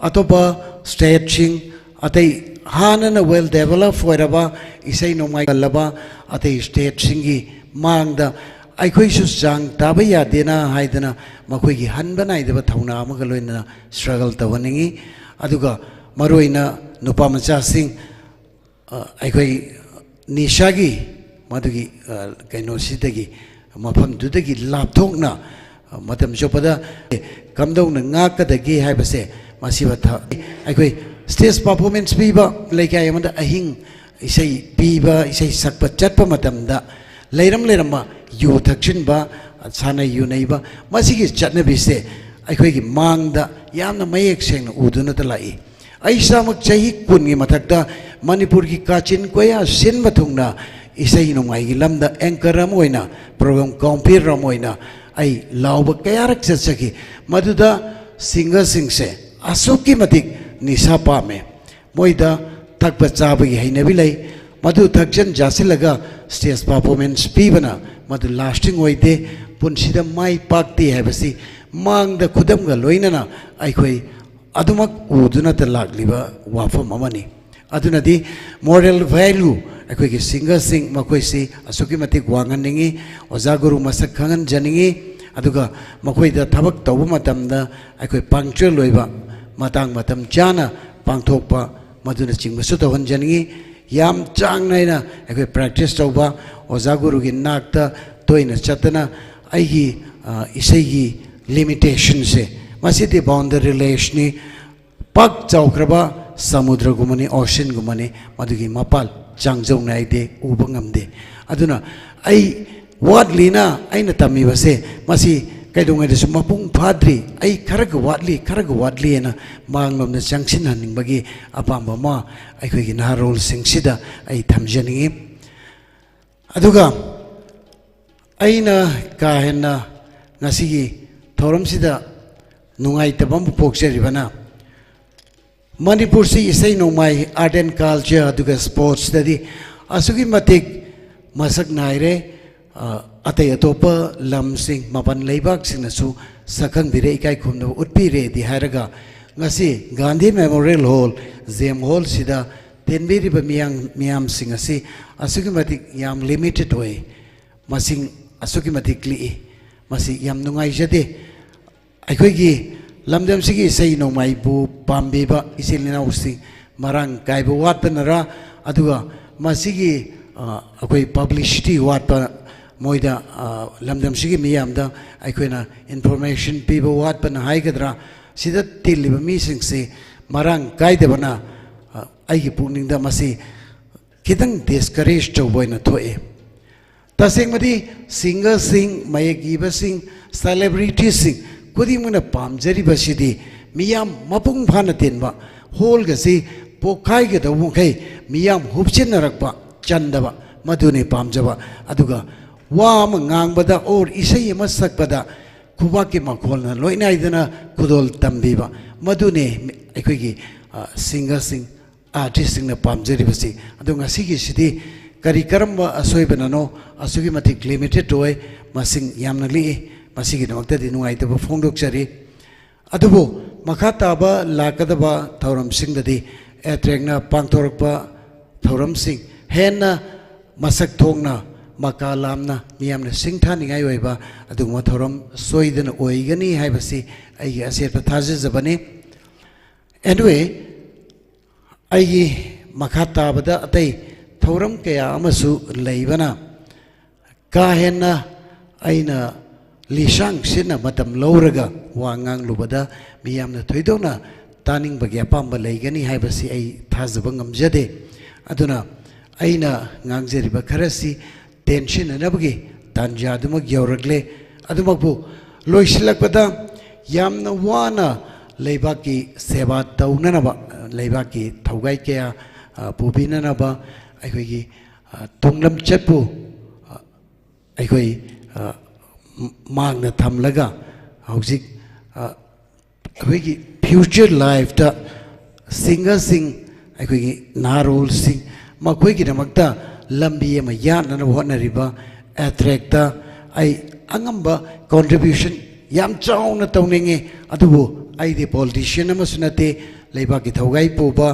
ꯑꯇꯣꯞꯄ ꯁ꯭ꯇꯦꯠꯁꯤꯡ, ꯑꯇꯩ ꯍꯥꯟꯅꯅ ꯋꯦꯜ ꯗꯦꯕꯂꯞ ꯑꯣꯏꯔꯕ, ꯏꯁꯩ ꯅꯣꯡꯃꯥꯏ ꯀꯜꯂꯕ ꯑꯇꯩ ꯁ꯭ꯇꯦꯠꯁꯤꯡꯒꯤ ꯃꯥꯡꯗ ꯑꯩꯈꯣꯏꯁꯨ ꯆꯥꯡ ꯇꯥꯕ ꯌꯥꯗꯦꯅ ꯍꯥꯏꯗꯅ ꯃꯈꯣꯏꯒꯤ ꯍꯟꯕ ꯅꯥꯏꯗꯕ ꯊꯧꯅꯥ ꯑꯃꯒ ꯂꯣꯏꯅꯅ ꯁ꯭ꯇ꯭ꯔꯒꯜ ꯇꯧꯍꯟꯅꯤꯡꯏ꯫ ꯑꯗꯨꯒ ꯃꯔꯨꯑꯣꯏꯅ ꯅꯨꯄꯥ ꯃꯆꯥꯁꯤꯡ, ꯑ, ꯑꯩꯈꯣꯏ ꯅꯤꯁꯥꯒꯤ ꯃꯗꯨꯒꯤ, ꯑ, ꯀꯩꯅꯣꯁꯤꯗꯒꯤ, ꯃꯐꯝꯗꯨꯗꯒꯤ ꯂꯥꯞꯊꯣꯛꯅ, ꯑ, ꯃꯇꯝ ꯆꯨꯞꯄꯗ ꯀꯝꯗꯧꯅ ꯉꯥꯛꯀꯗꯒꯦ ꯍꯥꯏꯕꯁꯦ ꯃꯁꯤꯕ ꯊ-, ꯑꯩꯈꯣꯏ ꯁ꯭ꯇꯦꯖ ꯄꯔꯐꯣꯔꯃꯦꯟꯁ ꯄꯤꯕ, ꯂꯩꯀꯥꯏ ꯑꯃꯗ ꯑꯍꯤꯡ ꯏꯁꯩ ꯄꯤꯕ, ꯏꯁꯩ ꯁꯛꯄ ꯆꯠꯄ ꯃꯇꯝꯗ ꯂꯩꯔꯝ ꯂꯩꯔꯝꯕ ꯌꯨ ꯊꯛꯆꯤꯟꯕ, ꯁꯥꯟꯅ ꯌꯨ ꯅꯩꯕ, ꯃꯁꯤꯒꯤ ꯆꯠꯅꯕꯤꯁꯦ ꯑꯩꯈꯣꯏꯒꯤ ꯃꯥꯡꯗ ꯌꯥꯝꯅ ꯃꯌꯦꯛ ꯁꯦꯡꯅ ꯎꯗꯨꯅꯇ ꯂꯥꯛꯏ꯫ ꯑꯩ ꯏꯁꯥꯃꯛ ꯆꯍꯤ ꯀꯨꯟꯒꯤ ꯃꯊꯛꯇ ꯃꯅꯤꯄꯨꯔꯒꯤ ꯀꯥꯆꯤꯟ ꯀꯣꯌꯥ ꯁꯤꯟꯕ ꯊꯨꯡꯅ ꯏꯁꯩ ꯅꯣꯡꯃꯥꯏꯒꯤ ꯂꯝꯗ ꯑꯦꯡꯀꯔ ꯑꯃ ꯑꯣꯏꯅ, ꯄ꯭ꯔꯣꯒ꯭ꯔꯥꯝ ꯀꯥꯎꯟꯄꯤꯌꯔ ꯑꯃ ꯑꯣꯏꯅ ꯑꯩ ꯂꯥꯎꯕ ꯀꯌꯥꯔꯛ ꯆꯠꯆꯈꯤ꯫ ꯃꯗꯨꯗ ꯁꯤꯡꯒꯔꯁꯤꯡꯁꯦ ꯑꯁꯨꯛꯀꯤ ꯃꯇꯤꯛ ꯅꯤꯁꯥ ꯄꯥꯝꯃꯦ꯫ ꯃꯣꯏꯗ ꯊꯛꯄ ꯆꯥꯕꯒꯤ ꯍꯩꯅꯕꯤ ꯂꯩ꯫ ꯃꯗꯨ ꯊꯛꯆꯟ ꯆꯥꯁꯤꯜꯂꯒ ꯁ꯭ꯇꯦꯖ ꯄꯔꯐꯣꯔꯃꯦꯟꯁ ꯄꯤꯕꯅ ꯃꯗꯨ ꯂꯥꯁꯇꯤꯡ ꯑꯣꯏꯗꯦ, ꯄꯨꯟꯁꯤꯗ ꯃꯥꯏ ꯄꯥꯛꯇꯦ ꯍꯥꯏꯕꯁꯤ ꯃꯥꯡꯗ ꯈꯨꯗꯝꯒ ꯂꯣꯏꯅꯅ ꯑꯩꯈꯣꯏ ꯑꯗꯨꯃꯛ ꯎꯗꯨꯅꯇ ꯂꯥꯛꯂꯤꯕ ꯋꯥꯐꯝ ꯑꯃꯅꯤ꯫ ꯑꯗꯨꯅꯗꯤ ꯃꯣꯔꯦꯜ ꯚꯦꯂ꯭ꯌꯨ ꯑꯩꯈꯣꯏꯒꯤ ꯁꯤꯡꯒꯔꯁꯤꯡ ꯃꯈꯣꯏꯁꯤ ꯑꯁꯨꯛꯀꯤ ꯃꯇꯤꯛ ꯋꯥꯡꯍꯟꯅꯤꯡꯏ, ꯑꯣꯖꯥ ꯒꯨꯔꯨ ꯃꯁꯛ ꯈꯪꯍꯟꯖꯅꯤꯡꯏ, ꯑꯗꯨꯒ ꯃꯈꯣꯏꯗ ꯊꯕꯛ ꯇꯧꯕ ꯃꯇꯝꯗ ꯑꯩꯈꯣꯏ ꯄꯪꯆꯨꯋꯦꯜ ꯑꯣꯏꯕ, ꯃꯇꯥꯡ ꯃꯇꯝ ꯆꯥꯅ ꯄꯥꯡꯊꯣꯛꯄ, ꯃꯗꯨꯅꯆꯤꯡꯕꯁꯨ ꯇꯧꯍꯟꯖꯅꯤꯡꯏ꯫ ꯌꯥꯝ ꯆꯥꯡ ꯅꯥꯏꯅ ꯑꯩꯈꯣꯏ ꯄ꯭ꯔꯦꯛꯇꯤꯁ ꯇꯧꯕ, ꯑꯣꯖꯥ ꯒꯨꯔꯨꯒꯤ ꯅꯥꯛꯇ ꯇꯣꯏꯅ ꯆꯠꯇꯅ ꯑꯩꯒꯤ, ꯑ, ꯏꯁꯩꯒꯤ ꯂꯤꯃꯤꯇꯦꯁꯟꯁꯦ, ꯃꯁꯤꯗꯤ ꯕꯥꯎꯟꯗꯔꯤ ꯂꯦꯁꯅꯤ꯫ ꯄꯥꯛ ꯆꯥꯎꯈ꯭ꯔꯕ ꯁꯃꯨꯗ꯭ꯔꯒꯨꯝꯕꯅꯤ, oceanꯒꯨꯝꯕꯅꯤ, ꯃꯗꯨꯒꯤ ꯃꯄꯥꯜ ꯆꯥꯡꯖꯧ ꯅꯥꯏꯗꯦ, ꯎꯕ ꯉꯝꯗꯦ꯫ ꯑꯗꯨꯅ ꯑꯩ ꯋꯥꯠꯂꯤꯅ ꯑꯩꯅ ꯇꯝꯃꯤꯕꯁꯦ, ꯃꯁꯤ ꯀꯩꯗꯧꯉꯩꯗꯁꯨ ꯃꯄꯨꯡ ꯐꯥꯗ꯭ꯔꯤ, ꯑꯩ ꯈꯔꯒ ꯋꯥꯠꯂꯤ, ꯈꯔꯒ ꯋꯥꯠꯂꯤ ꯍꯥꯏꯅ ꯃꯥꯡꯂꯣꯝꯗ ꯆꯪꯁꯤꯟꯍꯟꯅꯤꯡꯕꯒꯤ ꯑꯄꯥꯝꯕ ꯑꯃ ꯑꯩꯈꯣꯏꯒꯤ ꯅꯍꯥꯔꯣꯜꯁꯤꯡꯁꯤꯗ ꯑꯩ ꯊꯝꯖꯅꯤꯡꯏ꯫ ꯑꯗꯨꯒ ꯑꯩꯅ ꯀꯥ ꯍꯦꯟꯅ ꯉꯁꯤꯒꯤ ꯊꯧꯔꯝꯁꯤꯗ ꯅꯨꯡꯉꯥꯏꯇꯕ ꯑꯃ ꯄꯣꯛꯆꯔꯤꯕꯅ, ꯃꯅꯤꯄꯨꯔꯁꯤ ꯏꯁꯩ ꯅꯣꯡꯃꯥꯏ, art and culture, ꯑꯗꯨꯒ sportsꯇꯗꯤ ꯑꯁꯨꯛꯀꯤ ꯃꯇꯤꯛ ꯃꯁꯛ ꯅꯥꯏꯔꯦ꯫ ꯑ, ꯑꯇꯩ ꯑꯇꯣꯞꯄ ꯂꯝꯁꯤꯡ, ꯃꯄꯥꯟ ꯂꯩꯕꯥꯛꯁꯤꯡꯅꯁꯨ ꯁꯛꯈꯪꯕꯤꯔꯦ, ꯏꯀꯥꯏ ꯈꯨꯝꯅꯕ ꯎꯠꯄꯤꯔꯦꯗꯤ ꯍꯥꯏꯔꯒ, ꯉꯁꯤ ꯒꯥꯟꯙꯤ Memorial Hall, ꯖꯦꯝ ꯍꯣꯜꯁꯤꯗ ꯇꯤꯟꯕꯤꯔꯤꯕ ꯃꯤꯌꯥꯝ-, ꯃꯤꯌꯥꯝꯁꯤꯡ ꯑꯁꯤ ꯑꯁꯨꯛꯀꯤ ꯃꯇꯤꯛ ꯌꯥꯝ limited ꯑꯣꯏ, ꯃꯁꯤꯡ ꯑꯁꯨꯛꯀꯤ ꯃꯇꯤꯛ ꯂꯤꯛꯏ꯫ ꯃꯁꯤ ꯌꯥꯝ ꯅꯨꯡꯉꯥꯏꯖꯗꯦ꯫ ꯑꯩꯈꯣꯏꯒꯤ ꯂꯝꯗꯝꯁꯤꯒꯤ ꯏꯁꯩ ꯅꯣꯡꯃꯥꯏꯕꯨ ꯄꯥꯝꯕꯤꯕ ꯏꯆꯤꯜ ꯏꯅꯥꯎꯁꯤꯡ ꯃꯔꯥꯡ ꯀꯥꯏꯕ ꯋꯥꯠꯄꯅꯔꯥ, ꯑꯗꯨꯒ ꯃꯁꯤꯒꯤ, ꯑ, ꯑꯩꯈꯣꯏ publicity ꯋꯥꯠꯄ, ꯃꯣꯏꯗ, ꯑ, ꯂꯝꯗꯝꯁꯤꯒꯤ ꯃꯤꯌꯥꯝꯗ ꯑꯩꯈꯣꯏꯅ information ꯄꯤꯕ ꯋꯥꯠꯄꯅ ꯍꯥꯏꯒꯗ꯭ꯔꯥ, ꯁꯤꯗ ꯇꯤꯜꯂꯤꯕ ꯃꯤꯁꯤꯡꯁꯤ ꯃꯔꯥꯡ ꯀꯥꯏꯗꯕꯅ, ꯑ, ꯑꯩꯒꯤ ꯄꯨꯛꯅꯤꯡꯗ ꯃꯁꯤ ꯈꯤꯇꯪ discourage ꯇꯧꯕ ꯑꯣꯏꯅ ꯊꯣꯛꯑꯦ꯫ ꯇꯁꯦꯡꯕꯗꯤ singerꯁꯤꯡ, ꯃꯌꯦꯛ ꯏꯕꯁꯤꯡ, celebrityꯁꯤꯡ ꯈꯨꯗꯤꯡꯃꯛꯅ ꯄꯥꯝꯖꯔꯤꯕꯁꯤꯗꯤ ꯃꯤꯌꯥꯝ ꯃꯄꯨꯡ ꯐꯥꯅ ꯇꯤꯟꯕ, hallꯒꯁꯤ ꯄꯣꯛꯈꯥꯏꯒꯗꯧꯕ ꯃꯈꯩ ꯃꯤꯌꯥꯝ ꯍꯨꯞꯆꯤꯟꯅꯔꯛꯄ, ꯆꯟꯗꯕ, ꯃꯗꯨꯅꯤ ꯄꯥꯝꯖꯕ꯫ ꯑꯗꯨꯒ ꯋꯥ ꯑꯃ ꯉꯥꯡꯕꯗ or ꯏꯁꯩ ꯑꯃ ꯁꯛꯄꯗ ꯈꯨꯕꯥꯛꯀꯤ ꯃꯈꯣꯜꯅ ꯂꯣꯏꯅꯥꯏꯗꯅ ꯈꯨꯗꯣꯜ ꯇꯝꯕꯤꯕ, ꯃꯗꯨꯅꯤ ꯑꯩꯈꯣꯏꯒꯤ, ꯑ, singerꯁꯤꯡ, artistꯁꯤꯡꯅ ꯄꯥꯝꯖꯔꯤꯕꯁꯤ꯫ ꯑꯗꯣ ꯉꯁꯤꯒꯤꯁꯤꯗꯤ ꯀꯔꯤ ꯀꯔꯝꯕ ꯑꯁꯣꯏꯕꯅꯅꯣ ꯑꯁꯨꯛꯀꯤ ꯃꯇꯤꯛ limited ꯑꯣꯏ, ꯃꯁꯤꯡ ꯌꯥꯝꯅ ꯂꯤꯛꯏ, ꯃꯁꯤꯒꯤꯗꯃꯛꯇꯗꯤ ꯅꯨꯡꯉꯥꯏꯇꯕ ꯐꯣꯡꯗꯣꯛꯆꯔꯤ꯫ ꯑꯗꯨꯕꯨ ꯃꯈꯥ ꯇꯥꯕ ꯂꯥꯛꯀꯗꯕ ꯊꯧꯔꯝꯁꯤꯡꯗꯗꯤ ATRACꯅ ꯄꯥꯡꯊꯣꯔꯛꯄ ꯊꯧꯔꯝꯁꯤꯡ ꯍꯦꯟꯅ ꯃꯁꯛ ꯊꯣꯛꯅ, ꯃꯀꯥ ꯂꯥꯝꯅ, ꯃꯤꯌꯥꯝꯅ ꯁꯤꯡꯊꯥꯅꯤꯡꯉꯥꯏ ꯑꯣꯏꯕ ꯑꯗꯨꯒꯨꯝꯕ ꯊꯧꯔꯝ ꯁꯣꯏꯗꯅ ꯑꯣꯏꯒꯅꯤ ꯍꯥꯏꯕꯁꯤ ꯑꯩꯒꯤ ꯑꯆꯦꯠꯄ ꯊꯥꯖꯖꯕꯅꯤ꯫ Anyway, ꯑꯩꯒꯤ ꯃꯈꯥ ꯇꯥꯕꯗ ꯑꯇꯩ ꯊꯧꯔꯝ ꯀꯌꯥ ꯑꯃꯁꯨ ꯂꯩꯕꯅ, ꯀꯥ ꯍꯦꯟꯅ ꯑꯩꯅ ꯂꯤꯁꯥꯡ ꯁꯤꯠꯅ ꯃꯇꯝ ꯂꯧꯔꯒ ꯋꯥ ꯉꯥꯡꯂꯨꯕꯗ ꯃꯤꯌꯥꯝꯅ ꯊꯣꯏꯗꯣꯛꯅ ꯇꯥꯅꯤꯡꯕꯒꯤ ꯑꯄꯥꯝꯕ ꯂꯩꯒꯅꯤ ꯍꯥꯏꯕꯁꯤ ꯑꯩ ꯊꯥꯖꯕ ꯉꯝꯖꯗꯦ꯫ ꯑꯗꯨꯅ ꯑꯩꯅ ꯉꯥꯡꯖꯔꯤꯕ ꯈꯔꯁꯤ ꯇꯦꯟꯁꯤꯟꯅꯅꯕꯒꯤ ꯇꯥꯟꯖꯥꯗꯨꯃꯛ ꯌꯧꯔꯛꯂꯦ꯫ ꯑꯗꯨꯃꯛꯄꯨ ꯂꯣꯏꯁꯤꯜꯂꯛꯄꯗ ꯌꯥꯝꯅ ꯋꯥꯅ ꯂꯩꯕꯥꯛꯀꯤ ꯁꯦꯕꯥ ꯇꯧꯅꯅꯕ, ꯂꯩꯕꯥꯛꯀꯤ ꯊꯧꯒꯥꯏ ꯀꯌꯥ, ꯑ, ꯄꯨꯕꯤꯅꯅꯕ ꯑꯩꯈꯣꯏꯒꯤ, ꯑ, ꯇꯨꯡꯂꯝꯆꯠꯄꯨ, ꯑ, ꯑꯩꯈꯣꯏ, ꯑ, ꯃꯥꯡꯗ ꯊꯝꯂꯒ ꯍꯧꯖꯤꯛ, ꯑ, ꯑꯩꯈꯣꯏꯒꯤ future lifeꯇ singerꯁꯤꯡ, ꯑꯩꯈꯣꯏꯒꯤ ꯅꯍꯥꯔꯣꯜꯁꯤꯡ, ꯃꯈꯣꯏꯒꯤꯗꯃꯛꯇ ꯂꯝꯕꯤ ꯑꯃ ꯌꯥꯠꯅꯅꯕ ꯍꯣꯠꯅꯔꯤꯕ ꯑꯦꯊ꯭ꯔꯦꯛꯇ ꯑꯩ ꯑꯉꯝꯕ contribution ꯌꯥꯝ ꯆꯥꯎꯅ ꯇꯧꯅꯤꯡꯉꯤ꯫ ꯑꯗꯨꯕꯨ ꯑꯩꯗꯤ politician ꯑꯃꯁꯨ ꯅꯠꯇꯦ, ꯂꯩꯕꯥꯛꯀꯤ ꯊꯧꯒꯥꯏ ꯄꯨꯕ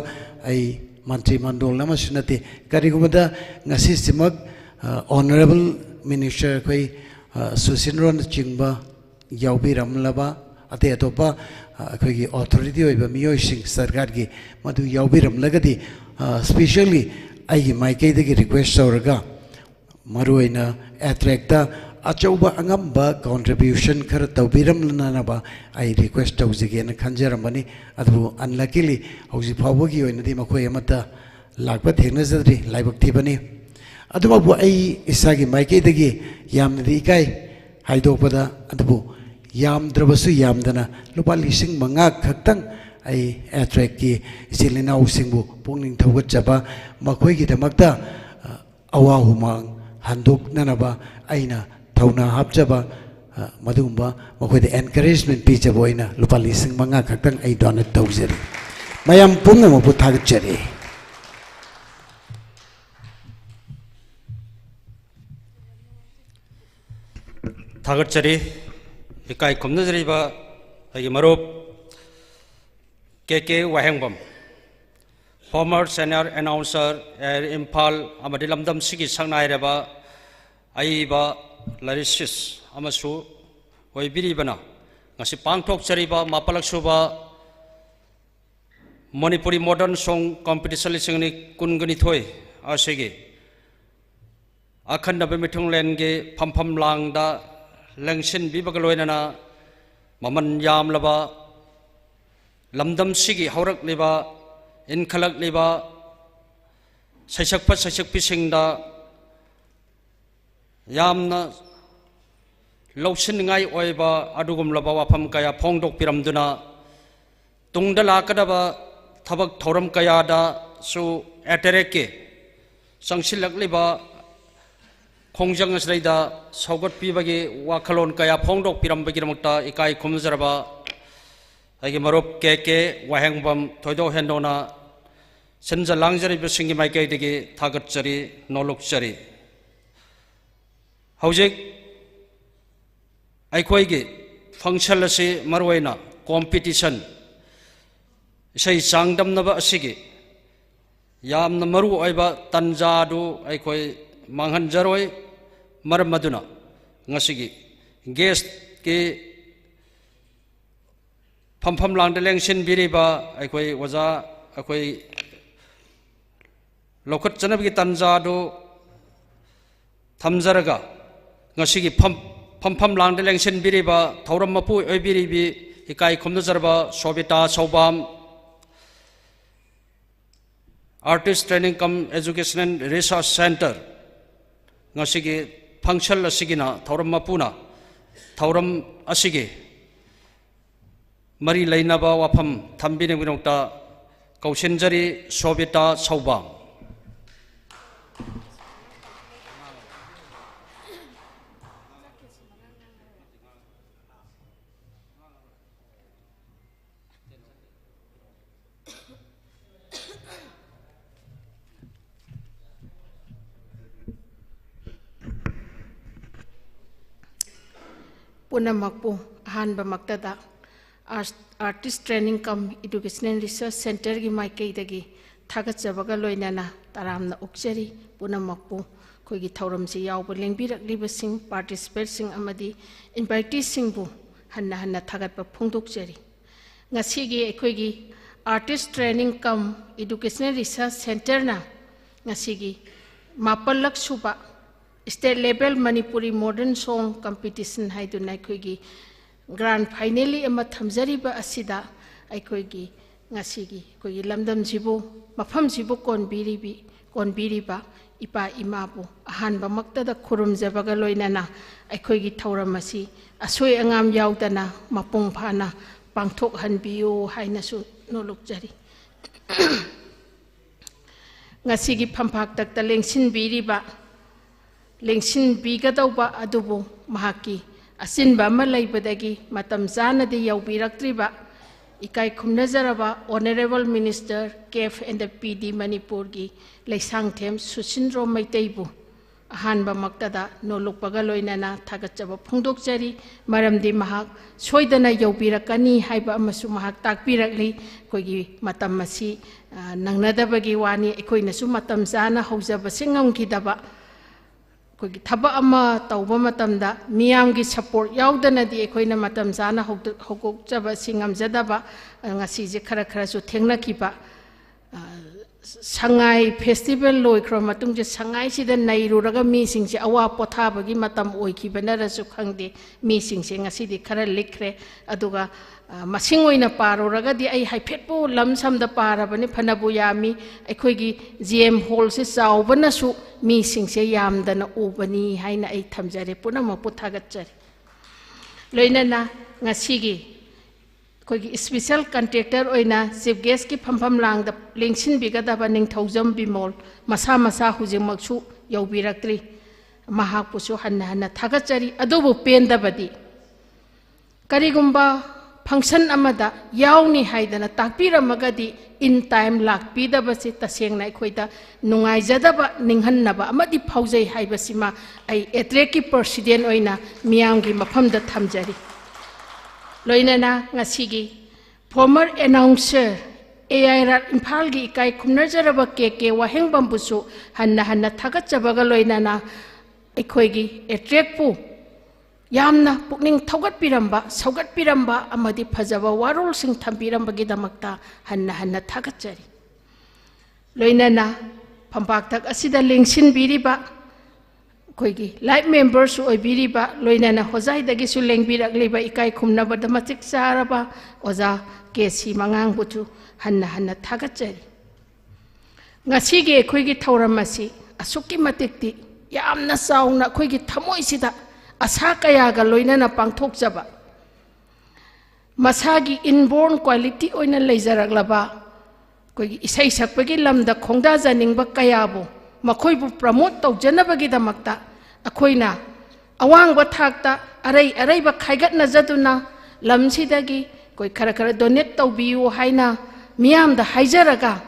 ꯑꯩ ꯃꯟꯇ꯭ꯔꯤ ꯃꯟꯗꯣꯜ ꯑꯃꯁꯨ ꯅꯠꯇꯦ꯫ ꯀꯔꯤꯒꯨꯝꯕꯗ ꯉꯁꯤꯁꯤꯃꯛ, ꯑ, honourable minister ꯑꯩꯈꯣꯏ, ꯑ, ꯁꯨꯁꯤꯟꯗ꯭ꯔꯣꯅꯆꯤꯡꯕ ꯌꯥꯎꯕꯤꯔꯝꯂꯕ, ꯑꯇꯩ ꯑꯇꯣꯞꯄ, ꯑ, ꯑꯩꯈꯣꯏꯒꯤ authority ꯑꯣꯏꯕ ꯃꯤꯑꯣꯏꯁꯤꯡ ꯁꯔꯀꯥꯔꯒꯤ, ꯃꯗꯨ ꯌꯥꯎꯕꯤꯔꯝꯂꯒꯗꯤ, ꯑ, specially ꯑꯩꯒꯤ ꯃꯥꯏꯀꯩꯗꯒꯤ request ꯇꯧꯔꯒ, ꯃꯔꯨꯑꯣꯏꯅ ꯑꯦꯊ꯭ꯔꯦꯛꯇ ꯑꯆꯧꯕ ꯑꯉꯝꯕ contribution ꯈꯔ ꯇꯧꯕꯤꯔꯝꯅꯅꯕ ꯑꯩ request ꯇꯧꯖꯒꯦꯅ ꯈꯟꯖꯔꯝꯕꯅꯤ꯫ ꯑꯗꯨꯕꯨ unluckily ꯍꯧꯖꯤꯛ ꯐꯥꯎꯕꯒꯤ ꯑꯣꯏꯅꯗꯤ ꯃꯈꯣꯏ ꯑꯃꯠꯇ ꯂꯥꯛꯄ ꯊꯦꯡꯅꯖꯗ꯭ꯔꯤ, ꯂꯥꯏꯕꯛ ꯊꯤꯕꯅꯤ꯫ ꯑꯗꯨꯃꯛꯄꯨ ꯑꯩ ꯏꯁꯥꯒꯤ ꯃꯥꯏꯀꯩꯗꯒꯤ ꯌꯥꯝꯅꯗꯤ ꯏꯀꯥꯏ ꯍꯥꯏꯗꯣꯛꯄꯗ, ꯑꯗꯨꯕꯨ ꯌꯥꯝꯗ꯭ꯔꯕꯁꯨ ꯌꯥꯝꯗꯅ ꯂꯨꯄꯥ ꯂꯤꯁꯤꯡ ꯃꯉꯥ ꯈꯛꯇꯪ ꯑꯩ ꯑꯦꯊ꯭ꯔꯦꯛꯀꯤ ꯏꯆꯤꯜ ꯏꯅꯥꯎꯁꯤꯡꯕꯨ ꯄꯨꯛꯅꯤꯡ ꯊꯧꯒꯠꯆꯕ, ꯃꯈꯣꯏꯒꯤꯗꯃꯛꯇ, ꯑ, ꯑꯋꯥ ꯍꯨꯃꯥꯡ ꯍꯟꯗꯣꯛꯅꯅꯕ ꯑꯩꯅ ꯊꯧꯅꯥ ꯍꯥꯞꯆꯕ, ꯑ, ꯃꯗꯨꯒꯨꯝꯕ ꯃꯈꯣꯏꯗ encouragement ꯄꯤꯖꯕ ꯑꯣꯏꯅ ꯂꯨꯄꯥ ꯂꯤꯁꯤꯡ ꯃꯉꯥ ꯈꯛꯇꯪ ꯑꯩ donate ꯇꯧꯖꯔꯤ꯫ ꯃꯌꯥꯝ ꯄꯨꯝꯅꯃꯛꯄꯨ ꯊꯥꯒꯠꯆꯔꯤ꯫ ꯊꯥꯒꯠꯆꯔꯤ꯫ ꯏꯀꯥꯏ ꯈꯨꯝꯅꯖꯔꯤꯕ ꯑꯩꯒꯤ ꯃꯔꯨꯞ ꯀꯦ ꯀꯦ ꯋꯥꯍꯦꯡꯕꯝ, former senior announcer, air Imphal ꯑꯃꯗꯤ ꯂꯝꯗꯝꯁꯤꯒꯤ ꯁꯛꯅꯥꯏꯔꯕ ꯑꯏꯕ lyricist ꯑꯃꯁꯨ ꯑꯣꯏꯕꯤꯔꯤꯕꯅ, ꯉꯁꯤ ꯄꯥꯡꯊꯣꯛꯆꯔꯤꯕ ꯃꯥꯄꯜꯂꯛ ꯁꯨꯕ ꯃꯅꯤꯄꯨꯔꯤ modern song competition ꯂꯤꯁꯤꯡ ꯑꯅꯤ ꯀꯨꯟꯒ ꯅꯤꯊꯣꯏ ꯑꯁꯤꯒꯤ ꯑꯈꯟꯅꯕ ꯃꯤꯊꯨꯡꯂꯦꯟꯒꯤ ꯐꯝꯐꯝ ꯂꯥꯡꯗ ꯂꯦꯡꯁꯤꯟꯕꯤꯕꯒ ꯂꯣꯏꯅꯅ ꯃꯃꯜ ꯌꯥꯝꯂꯕ ꯂꯝꯗꯝꯁꯤꯒꯤ ꯍꯧꯔꯛꯂꯤꯕ, ꯏꯟꯈꯠꯂꯛꯂꯤꯕ ꯁꯩꯁꯛꯄ ꯁꯩꯁꯛꯄꯤꯁꯤꯡꯗ ꯌꯥꯝꯅ ꯂꯧꯁꯤꯟꯅꯤꯡꯉꯥꯏ ꯑꯣꯏꯕ ꯑꯗꯨꯒꯨꯝꯂꯕ ꯋꯥꯐꯝ ꯀꯌꯥ ꯐꯣꯡꯗꯣꯛꯄꯤꯔꯝꯗꯨꯅ, ꯇꯨꯡꯗ ꯂꯥꯛꯀꯗꯕ ꯊꯕꯛ ꯊꯧꯔꯝ ꯀꯌꯥꯗꯁꯨ ꯑꯦꯇꯦꯔꯦꯛꯀꯤ ꯆꯪꯁꯤꯜꯂꯛꯂꯤꯕ ꯈꯣꯡꯖꯪ ꯑꯁꯤꯗꯩꯗ ꯁꯧꯒꯠꯄꯤꯕꯒꯤ ꯋꯥꯈꯜꯂꯣꯟ ꯀꯌꯥ ꯐꯣꯡꯗꯣꯛꯄꯤꯔꯝꯕꯒꯤꯗꯃꯛꯇ ꯏꯀꯥꯏ ꯈꯨꯝꯅꯖꯔꯕ ꯑꯩꯒꯤ ꯃꯔꯨꯞ ꯀꯦ ꯀꯦ ꯋꯥꯍꯦꯡꯕꯝ ꯊꯣꯏꯗꯣꯛ ꯍꯦꯟꯗꯣꯛꯅ ꯁꯤꯟꯖ ꯂꯥꯡꯖꯔꯤꯕꯁꯤꯡꯒꯤ ꯃꯥꯏꯀꯩꯗꯒꯤ ꯊꯥꯒꯠꯆꯔꯤ, ꯅꯣꯂꯨꯛꯆꯔꯤ꯫ ꯍꯧꯖꯤꯛ ꯑꯩꯈꯣꯏꯒꯤ ꯐꯪꯁꯟ ꯑꯁꯤ ꯃꯔꯨꯑꯣꯏꯅ ꯀꯣꯝꯄꯤꯇꯤꯁꯟ, ꯏꯁꯩ ꯆꯥꯡꯗꯝꯅꯕ ꯑꯁꯤꯒꯤ ꯌꯥꯝꯅ ꯃꯔꯨ ꯑꯣꯏꯕ ꯇꯥꯟꯖꯥ ꯑꯗꯨ ꯑꯩꯈꯣꯏ ꯃꯥꯡꯍꯟꯖꯔꯣꯏ꯫ ꯃꯔꯝ ꯑꯗꯨꯅ ꯉꯁꯤꯒꯤ ꯒꯦꯁꯀꯤ ꯐꯝꯐꯝ ꯂꯥꯡꯗ ꯂꯦꯡꯁꯤꯟꯕꯤꯔꯤꯕ ꯑꯩꯈꯣꯏ ꯑꯣꯖꯥ, ꯑꯩꯈꯣꯏ ꯂꯧꯈꯠꯆꯅꯕꯒꯤ ꯇꯥꯟꯖꯥ ꯑꯗꯨ ꯊꯝꯖꯔꯒ, ꯉꯁꯤꯒꯤ ꯐꯝ-, ꯐꯝꯐꯝ ꯂꯥꯡꯗ ꯂꯦꯡꯁꯤꯟꯕꯤꯔꯤꯕ ꯊꯧꯔꯝ ꯃꯄꯨ ꯑꯣꯏꯕꯤꯔꯤꯕꯤ ꯏꯀꯥꯏ ꯈꯨꯝꯅꯖꯔꯕ ꯁꯣꯕꯤꯇꯥ ꯁꯧꯕꯥꯝ, Artist Training cum Educational Research Center, ꯉꯁꯤꯒꯤ ꯐꯪꯁꯟ ꯑꯁꯤꯒꯤꯅ ꯊꯧꯔꯝ ꯃꯄꯨꯅ ꯊꯧꯔꯝ ꯑꯁꯤꯒꯤ ꯃꯔꯤ ꯂꯩꯅꯕ ꯋꯥꯐꯝ ꯊꯝꯕꯤꯅꯕꯒꯤꯗꯃꯛꯇ ꯀꯧꯁꯤꯟꯖꯔꯤ, ꯁꯣꯕꯤꯇꯥ ꯁꯧꯕꯥꯝ꯫ ꯄꯨꯝꯅꯃꯛꯄꯨ ꯑꯍꯥꯟꯕꯃꯛꯇꯗ Arts-, Artist Training cum Educational Research Centerꯒꯤ ꯃꯥꯏꯀꯩꯗꯒꯤ ꯊꯥꯒꯠꯆꯕꯒ ꯂꯣꯏꯅꯅ ꯇꯔꯥꯝꯅ ꯑꯣꯛꯆꯔꯤ꯫ ꯄꯨꯝꯅꯃꯛꯄꯨ ꯑꯩꯈꯣꯏꯒꯤ ꯊꯧꯔꯝꯁꯤ ꯌꯥꯎꯕ ꯂꯦꯡꯕꯤꯔꯛꯂꯤꯕꯁꯤꯡ, participantꯁꯤꯡ ꯑꯃꯗꯤ inviteeꯁꯤꯡꯕꯨ ꯍꯟꯅ ꯍꯟꯅ ꯊꯥꯒꯠꯄ ꯐꯣꯡꯗꯣꯛꯆꯔꯤ꯫ ꯉꯁꯤꯒꯤ ꯑꯩꯈꯣꯏꯒꯤ Artist Training cum Educational Research Centerꯅ ꯉꯁꯤꯒꯤ ꯃꯥꯄꯜꯂꯛ ꯁꯨꯕ State Level Manipuri Modern Song Competition ꯍꯥꯏꯗꯨꯅ ꯑꯩꯈꯣꯏꯒꯤ grand finale ꯑꯃ ꯊꯝꯖꯔꯤꯕ ꯑꯁꯤꯗ ꯑꯩꯈꯣꯏꯒꯤ ꯉꯁꯤꯒꯤ ꯑꯩꯈꯣꯏꯒꯤ ꯂꯝꯗꯝꯁꯤꯕꯨ, ꯃꯐꯝꯁꯤꯕꯨ ꯀꯣꯟꯕꯤꯔꯤꯕꯤ-, ꯀꯣꯟꯕꯤꯔꯤꯕ ꯏꯄꯥ ꯏꯃꯥꯕꯨ ꯑꯍꯥꯟꯕꯃꯛꯇꯗ ꯈꯨꯔꯨꯝꯖꯕꯒ ꯂꯣꯏꯅꯅ ꯑꯩꯈꯣꯏꯒꯤ ꯊꯧꯔꯝ ꯑꯁꯤ ꯑꯁꯣꯏ ꯑꯉꯥꯝ ꯌꯥꯎꯗꯅ ꯃꯄꯨꯡ ꯐꯥꯅ ꯄꯥꯡꯊꯣꯛꯍꯟꯕꯤꯌꯨ ꯍꯥꯏꯅꯁꯨ ꯅꯣꯂꯨꯛꯆꯔꯤ꯫ ꯉꯁꯤꯒꯤ ꯐꯝꯄꯥꯛꯇꯛꯇ ꯂꯦꯡꯁꯤꯟꯕꯤꯔꯤꯕ, ꯂꯦꯡꯁꯤꯟꯕꯤꯒꯗꯧꯕ ꯑꯗꯨꯕꯨ ꯃꯍꯥꯛꯀꯤ ꯑꯆꯤꯟꯕ ꯑꯃ ꯂꯩꯕꯗꯒꯤ ꯃꯇꯝ ꯆꯥꯅꯗꯤ ꯌꯧꯕꯤꯔꯛꯇ꯭ꯔꯤꯕ ꯏꯀꯥꯏ ꯈꯨꯝꯅꯖꯔꯕ Honourable Minister Cafe and P D ꯃꯅꯤꯄꯨꯔꯒꯤ ꯂꯩꯁꯥꯡꯊꯦꯝ ꯁꯨꯁꯤꯟꯗ꯭ꯔꯣ ꯃꯩꯇꯩꯕꯨ ꯑꯍꯥꯟꯕꯃꯛꯇꯗ ꯅꯣꯂꯨꯛꯄꯒ ꯂꯣꯏꯅꯅ ꯊꯥꯒꯠꯆꯕ ꯐꯣꯡꯗꯣꯛꯆꯔꯤ꯫ ꯃꯔꯝꯗꯤ ꯃꯍꯥꯛ ꯁꯣꯏꯗꯅ ꯌꯧꯕꯤꯔꯛꯀꯅꯤ ꯍꯥꯏꯕ ꯑꯃꯁꯨ ꯃꯍꯥꯛ ꯇꯥꯛꯄꯤꯔꯛꯂꯤ꯫ ꯑꯩꯈꯣꯏꯒꯤ ꯃꯇꯝ ꯑꯁꯤ, ꯑ, ꯅꯪꯅꯗꯕꯒꯤ ꯋꯥꯅꯤ꯫ ꯑꯩꯈꯣꯏꯅꯁꯨ ꯃꯇꯝ ꯆꯥꯅ ꯍꯧꯖꯕꯁꯦ ꯉꯝꯈꯤꯗꯕ꯫ ꯑꯩꯈꯣꯏꯒꯤ ꯊꯕꯛ ꯑꯃ ꯇꯧꯕ ꯃꯇꯝꯗ ꯃꯤꯌꯥꯝꯒꯤ support ꯌꯥꯎꯗꯅꯗꯤ ꯑꯩꯈꯣꯏꯅ ꯃꯇꯝ ꯆꯥꯅ ꯍꯧꯗꯣꯛ-, ꯍꯧꯗꯣꯛꯆꯕ ꯑꯁꯤ ꯉꯝꯖꯗꯕ꯫ ꯉꯁꯤꯁꯦ ꯈꯔ ꯈꯔꯁꯨ ꯊꯦꯡꯅꯈꯤꯕ꯫ ꯑ, ꯁꯉꯥꯏ festival ꯂꯣꯏꯈ꯭ꯔꯕ ꯃꯇꯨꯡꯁꯦ ꯁꯉꯥꯏꯁꯤꯗ ꯅꯩꯔꯨꯔꯒ ꯃꯤꯁꯤꯡꯁꯦ ꯑꯋꯥ ꯄꯣꯊꯥꯕꯒꯤ ꯃꯇꯝ ꯑꯣꯏꯈꯤꯕꯅꯔꯁꯨ ꯈꯪꯗꯦ, ꯃꯤꯁꯤꯡꯁꯦ ꯉꯁꯤꯗꯤ ꯈꯔ ꯂꯤꯛꯈ꯭ꯔꯦ꯫ ꯑꯗꯨꯒ, ꯑ, ꯃꯁꯤꯡ ꯑꯣꯏꯅ ꯄꯥꯔꯨꯔꯒꯗꯤ ꯑꯩ ꯍꯥꯏꯐꯦꯠꯄꯨ ꯂꯝ ꯁꯝꯗ ꯄꯥꯔꯕꯅꯤ, ꯐꯅꯕꯨ ꯌꯥꯝꯃꯤ꯫ ꯑꯩꯈꯣꯏꯒꯤ G M Hallꯁꯦ ꯆꯥꯎꯕꯅꯁꯨ ꯃꯤꯁꯤꯡꯁꯦ ꯌꯥꯝꯗꯅ ꯎꯕꯅꯤ ꯍꯥꯏꯅ ꯑꯩ ꯊꯝꯖꯔꯦ꯫ ꯄꯨꯝꯅꯃꯛꯄꯨ ꯊꯥꯒꯠꯆꯔꯤ꯫ ꯂꯣꯏꯅꯅ ꯉꯁꯤꯒꯤ ꯑꯩꯈꯣꯏꯒꯤ special contractor ꯑꯣꯏꯅ chief guestꯀꯤ ꯐꯝꯐꯝ ꯂꯥꯡꯗ ꯂꯦꯡꯁꯤꯟꯕꯤꯒꯗꯕ ꯅꯤꯡꯊꯧꯖꯝ ꯕꯤꯃꯣꯜ, ꯃꯁꯥ ꯃꯁꯥ ꯍꯧꯖꯤꯛꯃꯛꯁꯨ ꯌꯧꯕꯤꯔꯛꯇ꯭ꯔꯤ꯫ ꯃꯍꯥꯛꯄꯨꯁꯨ ꯍꯟꯅ ꯍꯟꯅ ꯊꯥꯒꯠꯆꯔꯤ꯫ ꯑꯗꯨꯕꯨ ꯄꯦꯟꯗꯕꯗꯤ, ꯀꯔꯤꯒꯨꯝꯕ function ꯑꯃꯗ ꯌꯥꯎꯅꯤ ꯍꯥꯏꯗꯅ ꯇꯥꯛꯄꯤꯔꯝꯃꯒꯗꯤ in time ꯂꯥꯛꯄꯤꯗꯕꯁꯤ ꯇꯁꯦꯡꯅ ꯑꯩꯈꯣꯏꯗ ꯅꯨꯡꯉꯥꯏꯖꯗꯕ, ꯅꯤꯡꯍꯟꯅꯕ ꯑꯃꯗꯤ ꯐꯥꯎꯖꯩ ꯍꯥꯏꯕꯁꯤꯃ ꯑꯩ ATRACꯀꯤ president ꯑꯣꯏꯅ ꯃꯤꯌꯥꯝꯒꯤ ꯃꯐꯝꯗ ꯊꯝꯖꯔꯤ꯫ ꯂꯣꯏꯅꯅ ꯉꯁꯤꯒꯤ former announcer, A I R ꯏꯝꯐꯥꯜꯒꯤ ꯏꯀꯥꯏ ꯈꯨꯝꯅꯖꯔꯕ ꯀꯦ ꯀꯦ ꯋꯥꯍꯦꯡꯕꯝꯕꯨꯁꯨ ꯍꯟꯅ ꯍꯟꯅ ꯊꯥꯒꯠꯆꯕꯒ ꯂꯣꯏꯅꯅ ꯑꯩꯈꯣꯏꯒꯤ ATRACꯄꯨ ꯌꯥꯝꯅ ꯄꯨꯛꯅꯤꯡ ꯊꯧꯒꯠꯄꯤꯔꯝꯕ, ꯁꯧꯒꯠꯄꯤꯔꯝꯕ ꯑꯃꯗꯤ ꯐꯖꯕ ꯋꯥꯔꯣꯜꯁꯤꯡ ꯊꯝꯕꯤꯔꯝꯕꯒꯤꯗꯃꯛꯇ ꯍꯟꯅ ꯍꯟꯅ ꯊꯥꯒꯠꯆꯔꯤ꯫ ꯂꯣꯏꯅꯅ ꯐꯝꯄꯥꯛꯇꯛ ꯑꯁꯤꯗ ꯂꯦꯡꯁꯤꯟꯕꯤꯔꯤꯕ ꯑꯩꯈꯣꯏꯒꯤ ꯂꯥꯏꯐ ꯃꯦꯝꯕꯔꯁꯨ ꯑꯣꯏꯕꯤꯔꯤꯕ, ꯂꯣꯏꯅꯅ ꯍꯣꯖꯥꯏꯗꯒꯤꯁꯨ ꯂꯦꯡꯕꯤꯔꯛꯂꯤꯕ ꯏꯀꯥꯏ ꯈꯨꯝꯅꯕꯗ ꯃꯇꯤꯛ ꯆꯥꯔꯕ ꯑꯣꯖꯥ ꯀꯦ ꯁꯤ ꯃꯉꯥꯡꯕꯨꯁꯨ ꯍꯟꯅ ꯍꯟꯅ ꯊꯥꯒꯠꯆꯔꯤ꯫ ꯉꯁꯤꯒꯤ ꯑꯩꯈꯣꯏꯒꯤ ꯊꯧꯔꯝ ꯑꯁꯤ ꯑꯁꯨꯛꯀꯤ ꯃꯇꯤꯛꯇꯤ ꯌꯥꯝꯅ ꯆꯥꯎꯅ ꯑꯩꯈꯣꯏꯒꯤ ꯊꯃꯣꯏꯁꯤꯗ ꯑꯁꯥ ꯀꯌꯥꯒ ꯂꯣꯏꯅꯅ ꯄꯥꯡꯊꯣꯛꯆꯕ, ꯃꯁꯥꯒꯤ inborn quality ꯑꯣꯏꯅ ꯂꯩꯖꯔꯛꯂꯕ ꯑꯩꯈꯣꯏꯒꯤ ꯏꯁꯩ ꯁꯛꯄꯒꯤ ꯂꯝꯗ ꯈꯣꯡꯗꯥꯖꯅꯤꯡꯕ ꯀꯌꯥꯕꯨ, ꯃꯈꯣꯏꯕꯨ promote ꯇꯧꯖꯅꯕꯒꯤꯗꯃꯛꯇ ꯑꯩꯈꯣꯏꯅ ꯑꯋꯥꯡꯕ ꯊꯥꯛꯇ ꯑꯔꯩ ꯑꯔꯩꯕ ꯈꯥꯏꯒꯠꯅꯖꯗꯨꯅ ꯂꯝꯁꯤꯗꯒꯤ ꯑꯩꯈꯣꯏ ꯈꯔ ꯈꯔ donate ꯇꯧꯕꯤꯌꯨ ꯍꯥꯏꯅ ꯃꯤꯌꯥꯝꯗ ꯍꯥꯏꯖꯔꯒ,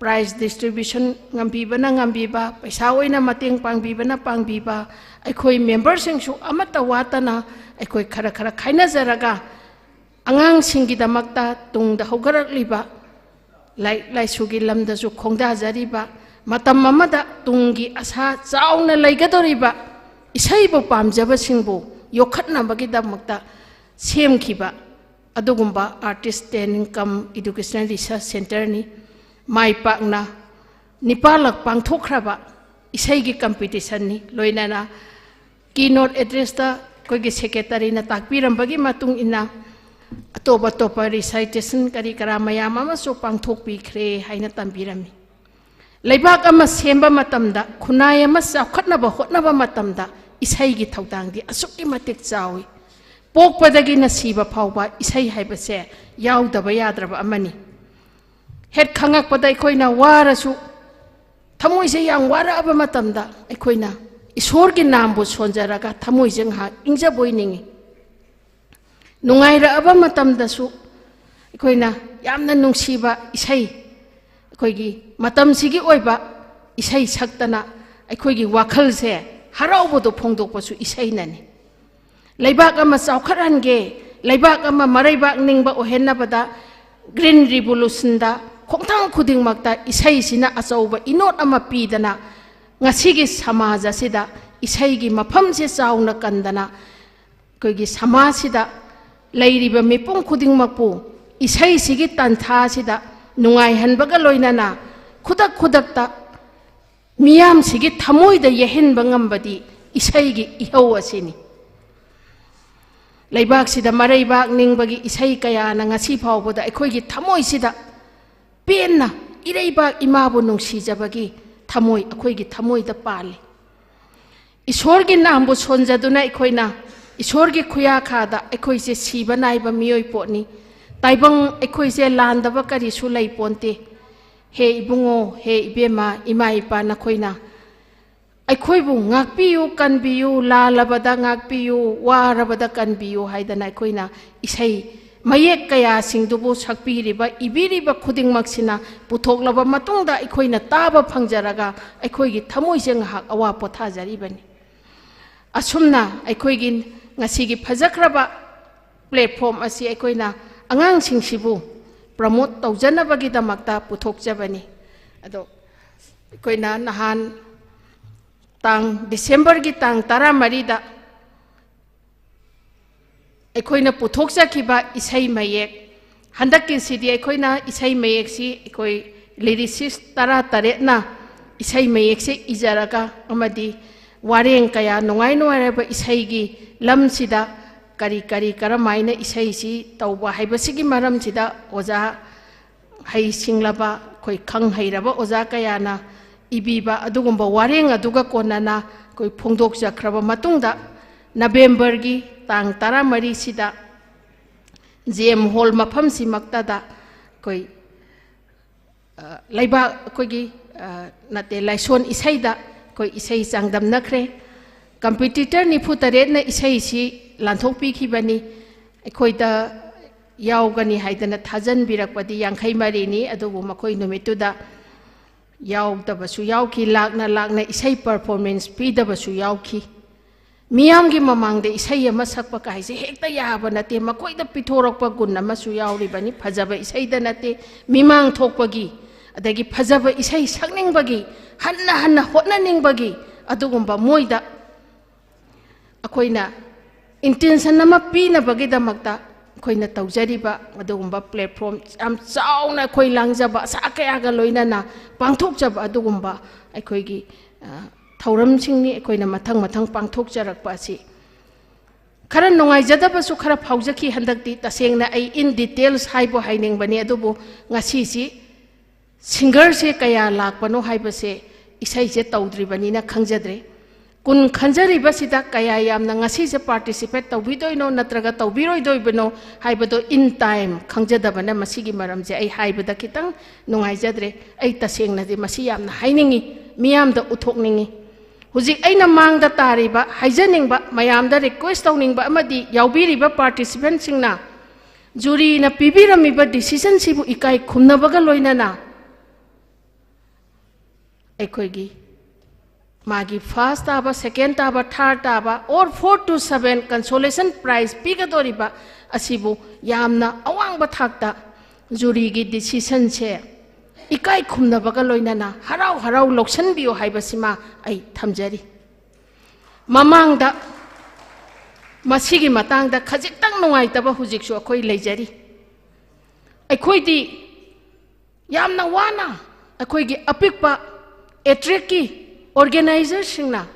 prize distribution ꯉꯝꯕꯤꯕꯅ ꯉꯝꯕꯤꯕ, ꯄꯩꯁꯥ ꯑꯣꯏꯅ ꯃꯇꯦꯡ ꯄꯥꯡꯕꯤꯕꯅ ꯄꯥꯡꯕꯤꯕ, ꯑꯩꯈꯣꯏ ꯃꯦꯝꯕꯔꯁꯤꯡꯁꯨ ꯑꯃꯠꯇ ꯋꯥꯠꯇꯅ ꯑꯩꯈꯣꯏ ꯈꯔ ꯈꯔ ꯈꯥꯏꯅꯖꯔꯒ ꯑꯉꯥꯡꯁꯤꯡꯒꯤꯗꯃꯛꯇ, ꯇꯨꯡꯗ ꯍꯧꯒꯠꯂꯛꯂꯤꯕ ꯂꯥꯏꯔꯤꯛ ꯂꯥꯏꯁꯨꯒꯤ ꯂꯝꯗꯁꯨ ꯈꯣꯡꯗꯥꯖꯔꯤꯕ, ꯃꯇꯝ ꯑꯃꯗ ꯇꯨꯡꯒꯤ ꯑꯁꯥ ꯆꯥꯎꯅ ꯂꯩꯒꯗꯧꯔꯤꯕ ꯏꯁꯩꯕꯨ ꯄꯥꯝꯖꯕꯁꯤꯡꯕꯨ ꯌꯣꯛꯈꯠꯅꯕꯒꯤꯗꯃꯛꯇ ꯁꯦꯝꯈꯤꯕ ꯑꯗꯨꯒꯨꯝꯕ artist training cum educational research centreꯅꯤ꯫ ꯃꯥꯏ ꯄꯥꯛꯅ ꯅꯤꯄꯥꯜꯂꯛ ꯄꯥꯡꯊꯣꯛꯈ꯭ꯔꯕ ꯏꯁꯩꯒꯤ competitionꯅꯤ꯫ ꯂꯣꯏꯅꯅ keynote addressꯇ ꯑꯩꯈꯣꯏꯒꯤ secretaryꯅ ꯇꯥꯛꯄꯤꯔꯝꯕꯒꯤ ꯃꯇꯨꯡ ꯏꯟꯅ ꯑꯇꯣꯞ ꯑꯇꯣꯞꯄ recitation ꯀꯔꯤ ꯀꯔꯥ ꯃꯌꯥꯝ ꯑꯃꯁꯨ ꯄꯥꯡꯊꯣꯛꯄꯤꯈ꯭ꯔꯦ ꯍꯥꯏꯅ ꯇꯝꯕꯤꯔꯝꯃꯤ꯫ ꯂꯩꯕꯥꯛ ꯑꯃ ꯁꯦꯝꯕ ꯃꯇꯝꯗ, ꯈꯨꯟꯅꯥꯏ ꯑꯃ ꯆꯥꯎꯈꯠꯅꯕ ꯍꯣꯠꯅꯕ ꯃꯇꯝꯗ ꯏꯁꯩꯒꯤ ꯊꯧꯗꯥꯡꯗꯤ ꯑꯁꯨꯛꯀꯤ ꯃꯇꯤꯛ ꯆꯥꯎꯏ꯫ ꯄꯣꯛꯄꯗꯒꯤꯅ ꯁꯤꯕ ꯐꯥꯎꯕ ꯏꯁꯩ ꯍꯥꯏꯕꯁꯦ ꯌꯥꯎꯗꯕ ꯌꯥꯗ꯭ꯔꯕ ꯑꯃꯅꯤ꯫ ꯍꯦꯛ ꯈꯪꯉꯛꯄꯗ ꯑꯩꯈꯣꯏꯅ ꯋꯥꯔꯁꯨ, ꯊꯃꯣꯏꯁꯦ ꯌꯥꯝ ꯋꯥꯔꯛꯑꯕ ꯃꯇꯝꯗ ꯑꯩꯈꯣꯏꯅ ꯏꯁꯣꯔꯒꯤ ꯅꯥꯝꯕꯨ ꯁꯣꯟꯖꯔꯒ ꯊꯃꯣꯏꯁꯦ ꯉꯥꯏꯍꯥꯛ ꯏꯪꯖꯕ ꯑꯣꯏꯅꯤꯡꯏ꯫ ꯅꯨꯡꯉꯥꯏꯔꯛꯑꯕ ꯃꯇꯝꯗꯁꯨ ꯑꯩꯈꯣꯏꯅ ꯌꯥꯝꯅ ꯅꯨꯡꯁꯤꯕ ꯏꯁꯩ, ꯑꯩꯈꯣꯏꯒꯤ ꯃꯇꯝꯁꯤꯒꯤ ꯑꯣꯏꯕ ꯏꯁꯩ ꯁꯛꯇꯅ ꯑꯩꯈꯣꯏꯒꯤ ꯋꯥꯈꯜꯁꯦ ꯍꯔꯥꯎꯕꯗꯣ ꯐꯣꯡꯗꯣꯛꯄꯁꯨ ꯏꯁꯩꯅꯅꯤ꯫ ꯂꯩꯕꯥꯛ ꯑꯃ ꯆꯥꯎꯈꯠꯍꯟꯒꯦ, ꯂꯩꯕꯥꯛ ꯑꯃ ꯃꯔꯩꯕꯥꯛ ꯅꯤꯡꯕ ꯑꯣꯏꯍꯟꯅꯕꯗ Green Revolutionꯗ ꯈꯣꯡꯊꯥꯡ ꯈꯨꯗꯤꯡꯃꯛꯇ ꯏꯁꯩꯁꯤꯅ ꯑꯆꯧꯕ ꯏꯅꯣꯠ ꯑꯃ ꯄꯤꯗꯅ, ꯉꯁꯤꯒꯤ ꯁꯃꯥꯖ ꯑꯁꯤꯗ ꯏꯁꯩꯒꯤ ꯃꯐꯝꯁꯦ ꯆꯥꯎꯅ ꯀꯟꯗꯅ, ꯑꯩꯈꯣꯏꯒꯤ ꯁꯃꯥꯖꯁꯤꯗ ꯂꯩꯔꯤꯕ ꯃꯤꯄꯨꯝ ꯈꯨꯗꯤꯡꯃꯛꯄꯨ ꯏꯁꯩꯁꯤꯒꯤ ꯇꯥꯟꯊꯥꯁꯤꯗ ꯅꯨꯡꯉꯥꯏꯍꯟꯕꯒ ꯂꯣꯏꯅꯅ ꯈꯨꯗꯛ ꯈꯨꯗꯛꯇ ꯃꯤꯌꯥꯝꯁꯤꯒꯤ ꯊꯃꯣꯏꯗ ꯌꯩꯍꯟꯕ ꯉꯝꯕꯗꯤ ꯏꯁꯩꯒꯤ ꯏꯍꯧ ꯑꯁꯤꯅꯤ꯫ ꯂꯩꯕꯥꯛꯁꯤꯗ ꯃꯔꯩꯕꯥꯛ ꯅꯤꯡꯕꯒꯤ ꯏꯁꯩ ꯀꯌꯥꯅ ꯉꯁꯤ ꯐꯥꯎꯕꯗ ꯑꯩꯈꯣꯏꯒꯤ ꯊꯃꯣꯏꯁꯤꯗ ꯄꯦꯟꯅ ꯏꯔꯩꯕꯥꯛ ꯏꯃꯥꯕꯨ ꯅꯨꯡꯁꯤꯖꯕꯒꯤ ꯊꯃꯣꯏ ꯑꯩꯈꯣꯏꯒꯤ ꯊꯃꯣꯏꯗ ꯄꯥꯜꯂꯤ꯫ ꯏꯁꯣꯔꯒꯤ ꯅꯥꯝꯕꯨ ꯁꯣꯟꯖꯗꯨꯅ ꯑꯩꯈꯣꯏꯅ ꯏꯁꯣꯔꯒꯤ ꯈꯨꯌꯥꯈꯥꯗ ꯑꯩꯈꯣꯏꯁꯦ ꯁꯤꯕ ꯅꯥꯏꯕ ꯃꯤꯑꯣꯏ ꯄꯣꯠꯅꯤ꯫ ꯇꯥꯏꯕꯪ ꯑꯩꯈꯣꯏꯁꯦ ꯂꯥꯟꯗꯕ ꯀꯔꯤꯁꯨ ꯂꯩ ꯄꯣꯟꯇꯦ꯫ ꯍꯦ ꯏꯕꯨꯡꯉꯣ, ꯍꯦ ꯏꯕꯦꯝꯃ, ꯏꯃꯥ ꯏꯄꯥ ꯅꯈꯣꯏꯅ ꯑꯩꯈꯣꯏꯕꯨ ꯉꯥꯛꯄꯤꯌꯨ, ꯀꯟꯕꯤꯌꯨ, ꯂꯥꯜꯂꯕꯗ ꯉꯥꯛꯄꯤꯌꯨ, ꯋꯥꯔꯕꯗ ꯀꯟꯕꯤꯌꯨ ꯍꯥꯏꯗꯅ ꯑꯩꯈꯣꯏꯅ ꯏꯁꯩ ꯃꯌꯦꯛ ꯀꯌꯥꯁꯤꯡꯗꯨꯕꯨ ꯁꯛꯄꯤꯔꯤꯕ, ꯏꯕꯤꯔꯤꯕ ꯈꯨꯗꯤꯡꯃꯛꯁꯤꯅ ꯄꯨꯊꯣꯛꯂꯕ ꯃꯇꯨꯡꯗ ꯑꯩꯈꯣꯏꯅ ꯇꯥꯕ ꯐꯪꯖꯔꯒ ꯑꯩꯈꯣꯏꯒꯤ ꯊꯃꯣꯏꯁꯦ ꯉꯥꯏꯍꯥꯛ ꯑꯋꯥ ꯄꯣꯊꯥꯖꯔꯤꯕꯅꯤ꯫ ꯑꯁꯨꯝꯅ ꯑꯩꯈꯣꯏꯒꯤ ꯉꯁꯤꯒꯤ ꯐꯖꯈ꯭ꯔꯕ platform ꯑꯁꯤ ꯑꯩꯈꯣꯏꯅ ꯑꯉꯥꯡꯁꯤꯡꯁꯤꯕꯨ promote ꯇꯧꯖꯅꯕꯒꯤꯗꯃꯛꯇ ꯄꯨꯊꯣꯛꯆꯕꯅꯤ꯫ ꯑꯗꯣ ꯑꯩꯈꯣꯏꯅ ꯅꯍꯥꯟ ꯇꯥꯡ, ꯗꯤꯁꯦꯝꯕꯔꯒꯤ ꯇꯥꯡ ꯇꯔꯥꯃꯔꯤꯗ ꯑꯩꯈꯣꯏꯅ ꯄꯨꯊꯣꯛꯆꯈꯤꯕ ꯏꯁꯩ ꯃꯌꯦꯛ, ꯍꯟꯗꯛꯀꯤꯁꯤꯗꯤ ꯑꯩꯈꯣꯏꯅ ꯏꯁꯩ ꯃꯌꯦꯛꯁꯤ ꯑꯩꯈꯣꯏ lyricist ꯇꯔꯥꯇꯔꯦꯠꯅ ꯏꯁꯩ ꯃꯌꯦꯛꯁꯦ ꯏꯖꯔꯒ ꯑꯃꯗꯤ ꯋꯥꯔꯦꯡ ꯀꯌꯥ, ꯅꯨꯡꯉꯥꯏ ꯅꯨꯡꯉꯥꯏꯔꯕ ꯏꯁꯩꯒꯤ ꯂꯝꯁꯤꯗ ꯀꯔꯤ ꯀꯔꯤ ꯀꯔꯝꯍꯥꯏꯅ ꯏꯁꯩꯁꯤ ꯇꯧꯕ ꯍꯥꯏꯕꯁꯤꯒꯤ ꯃꯔꯝꯁꯤꯗ ꯑꯣꯖꯥ ꯍꯩꯁꯤꯡꯂꯕ, ꯑꯩꯈꯣꯏ ꯈꯪ ꯍꯩꯔꯕ ꯑꯣꯖꯥ ꯀꯌꯥꯅ ꯏꯕꯤꯕ ꯑꯗꯨꯒꯨꯝꯕ ꯋꯥꯔꯦꯡ ꯑꯗꯨꯒ ꯀꯣꯟꯅꯅ ꯑꯩꯈꯣꯏ ꯐꯣꯡꯗꯣꯛꯆꯈ꯭ꯔꯕ ꯃꯇꯨꯡꯗ, ꯅꯕꯦꯝꯕꯔꯒꯤ ꯇꯥꯡ ꯇꯔꯥꯃꯔꯤꯁꯤꯗ ꯖꯦ ꯑꯦꯝ ꯍꯣꯜ ꯃꯐꯝꯁꯤꯃꯛꯇꯗ ꯑꯩꯈꯣꯏ, ꯑ, ꯂꯩꯕꯥꯛ, ꯑꯩꯈꯣꯏꯒꯤ, ꯑ, ꯅꯠꯇꯦ, ꯂꯥꯏꯁꯣꯟ ꯏꯁꯩꯗ ꯑꯩꯈꯣꯏ ꯏꯁꯩ ꯆꯥꯡꯗꯝꯅꯈ꯭ꯔꯦ꯫ Competitor ꯅꯤꯐꯨ ꯇꯔꯦꯠꯅ ꯏꯁꯩꯁꯤ ꯂꯥꯟꯊꯣꯛꯄꯤꯈꯤꯕꯅꯤ꯫ ꯑꯩꯈꯣꯏꯗ ꯌꯥꯎꯒꯅꯤ ꯍꯥꯏꯗꯅ ꯊꯥꯖꯟꯕꯤꯔꯛꯄꯗꯤ ꯌꯥꯡꯈꯩ ꯃꯔꯤꯅꯤ, ꯑꯗꯨꯕꯨ ꯃꯈꯣꯏ ꯅꯨꯃꯤꯠꯇꯨꯗ ꯌꯥꯎꯗꯕꯁꯨ ꯌꯥꯎꯈꯤ, ꯂꯥꯛꯅ ꯂꯥꯛꯅ ꯏꯁꯩ performance ꯄꯤꯗꯕꯁꯨ ꯌꯥꯎꯈꯤ꯫ ꯃꯤꯌꯥꯝꯒꯤ ꯃꯃꯥꯡꯗ ꯏꯁꯩ ꯑꯃ ꯁꯛꯄ ꯀꯥꯏꯁꯦ ꯍꯦꯛꯇ ꯌꯥꯕ ꯅꯠꯇꯦ, ꯃꯈꯣꯏꯗ ꯄꯤꯊꯣꯔꯛꯄ ꯒꯨꯟ ꯑꯃꯁꯨ ꯌꯥꯎꯔꯤꯕꯅꯤ, ꯐꯖꯕ ꯏꯁꯩꯗ ꯅꯠꯇꯦ, ꯃꯤꯃꯥꯡ ꯊꯣꯛꯄꯒꯤ, ꯑꯗꯒꯤ ꯐꯖꯕ ꯏꯁꯩ ꯁꯛꯅꯤꯡꯕꯒꯤ, ꯍꯟꯅ ꯍꯟꯅ ꯍꯣꯠꯅꯅꯤꯡꯕꯒꯤ, ꯑꯗꯨꯒꯨꯝꯕ ꯃꯣꯏꯗ ꯑꯩꯈꯣꯏꯅ intention ꯑꯃ ꯄꯤꯅꯕꯒꯤꯗꯃꯛꯇ ꯑꯩꯈꯣꯏꯅ ꯇꯧꯖꯔꯤꯕ ꯑꯗꯨꯒꯨꯝꯕ platform ꯌꯥꯝ ꯆꯥꯎꯅ ꯑꯩꯈꯣꯏ ꯂꯥꯡꯖꯕ ꯑꯁꯥ ꯀꯌꯥꯒ ꯂꯣꯏꯅꯅ ꯄꯥꯡꯊꯣꯛꯆꯕ ꯑꯗꯨꯒꯨꯝꯕ ꯑꯩꯈꯣꯏꯒꯤ, ꯑ, ꯊꯧꯔꯝꯁꯤꯡꯅꯤ ꯑꯩꯈꯣꯏꯅ ꯃꯊꯪ ꯃꯊꯪ ꯄꯥꯡꯊꯣꯛꯆꯔꯛꯄ ꯑꯁꯤ꯫ ꯈꯔ ꯅꯨꯡꯉꯥꯏꯖꯗꯕꯁꯨ ꯈꯔ ꯐꯥꯎꯖꯈꯤ ꯍꯟꯗꯛꯇꯤ꯫ ꯇꯁꯦꯡꯅ ꯑꯩ in details ꯍꯥꯏꯕꯨ ꯍꯥꯏꯅꯤꯡꯕꯅꯤ, ꯑꯗꯨꯕꯨ ꯉꯁꯤꯁꯤ singerꯁꯦ ꯀꯌꯥ ꯂꯥꯛꯄꯅꯣ ꯍꯥꯏꯕꯁꯦ ꯏꯁꯩꯁꯦ ꯇꯧꯗ꯭ꯔꯤꯕꯅꯤꯅ ꯈꯪꯖꯗ꯭ꯔꯦ꯫ ꯀꯨꯟ ꯈꯟꯖꯔꯤꯕꯁꯤꯗ ꯀꯌꯥ ꯌꯥꯝꯅ ꯉꯁꯤꯁꯦ participate ꯇꯧꯕꯤꯗꯣꯏꯅꯣ ꯅꯠꯇ꯭ꯔꯒ ꯇꯧꯕꯤꯔꯣꯏꯗꯣꯏꯕꯅꯣ ꯍꯥꯏꯕꯗꯣ in time ꯈꯪꯖꯗꯕꯅ ꯃꯁꯤꯒꯤ ꯃꯔꯝꯁꯦ ꯑꯩ ꯍꯥꯏꯕꯗ ꯈꯤꯇꯪ ꯅꯨꯡꯉꯥꯏꯖꯗ꯭ꯔꯦ꯫ ꯑꯩ ꯇꯁꯦꯡꯅꯗꯤ ꯃꯁꯤ ꯌꯥꯝꯅ ꯍꯥꯏꯅꯤꯡꯉꯤ, ꯃꯤꯌꯥꯝꯗ ꯎꯠꯊꯣꯛꯅꯤꯡꯉꯤ꯫ ꯍꯧꯖꯤꯛ ꯑꯩꯅ ꯃꯥꯡꯗ ꯇꯥꯔꯤꯕ, ꯍꯥꯏꯖꯅꯤꯡꯕ, ꯃꯌꯥꯝꯗ request ꯇꯧꯅꯤꯡꯕ ꯑꯃꯗꯤ ꯌꯥꯎꯕꯤꯔꯤꯕ participantꯁꯤꯡꯅ juryꯅ ꯄꯤꯕꯤꯔꯝꯃꯤꯕ decisionꯁꯤꯕꯨ ꯏꯀꯥꯏ ꯈꯨꯝꯅꯕꯒ ꯂꯣꯏꯅꯅ ꯑꯩꯈꯣꯏꯒꯤ ꯃꯥꯒꯤ first ꯇꯥꯕ, second ꯇꯥꯕ, third ꯇꯥꯕ, or four to seven consolation prize ꯄꯤꯒꯗꯧꯔꯤꯕ ꯑꯁꯤꯕꯨ ꯌꯥꯝꯅ ꯑꯋꯥꯡꯕ ꯊꯥꯛꯇ juryꯒꯤ decisionꯁꯦ ꯏꯀꯥꯏ ꯈꯨꯝꯅꯕꯒ ꯂꯣꯏꯅꯅ ꯍꯔꯥꯎ ꯍꯔꯥꯎ ꯂꯧꯁꯤꯟꯕꯤꯌꯨ ꯍꯥꯏꯕꯁꯤꯃ ꯑꯩ ꯊꯝꯖꯔꯤ꯫ ꯃꯃꯥꯡꯗ ꯃꯁꯤꯒꯤ ꯃꯇꯥꯡꯗ ꯈꯖꯤꯛꯇꯪ ꯅꯨꯡꯉꯥꯏꯇꯕ ꯍꯧꯖꯤꯛꯁꯨ ꯑꯩꯈꯣꯏ ꯂꯩꯖꯔꯤ꯫ ꯑꯩꯈꯣꯏꯗꯤ ꯌꯥꯝꯅ ꯋꯥꯅ ꯑꯩꯈꯣꯏꯒꯤ ꯑꯄꯤꯛꯄ attractꯀꯤ organizerꯁꯤꯡꯅ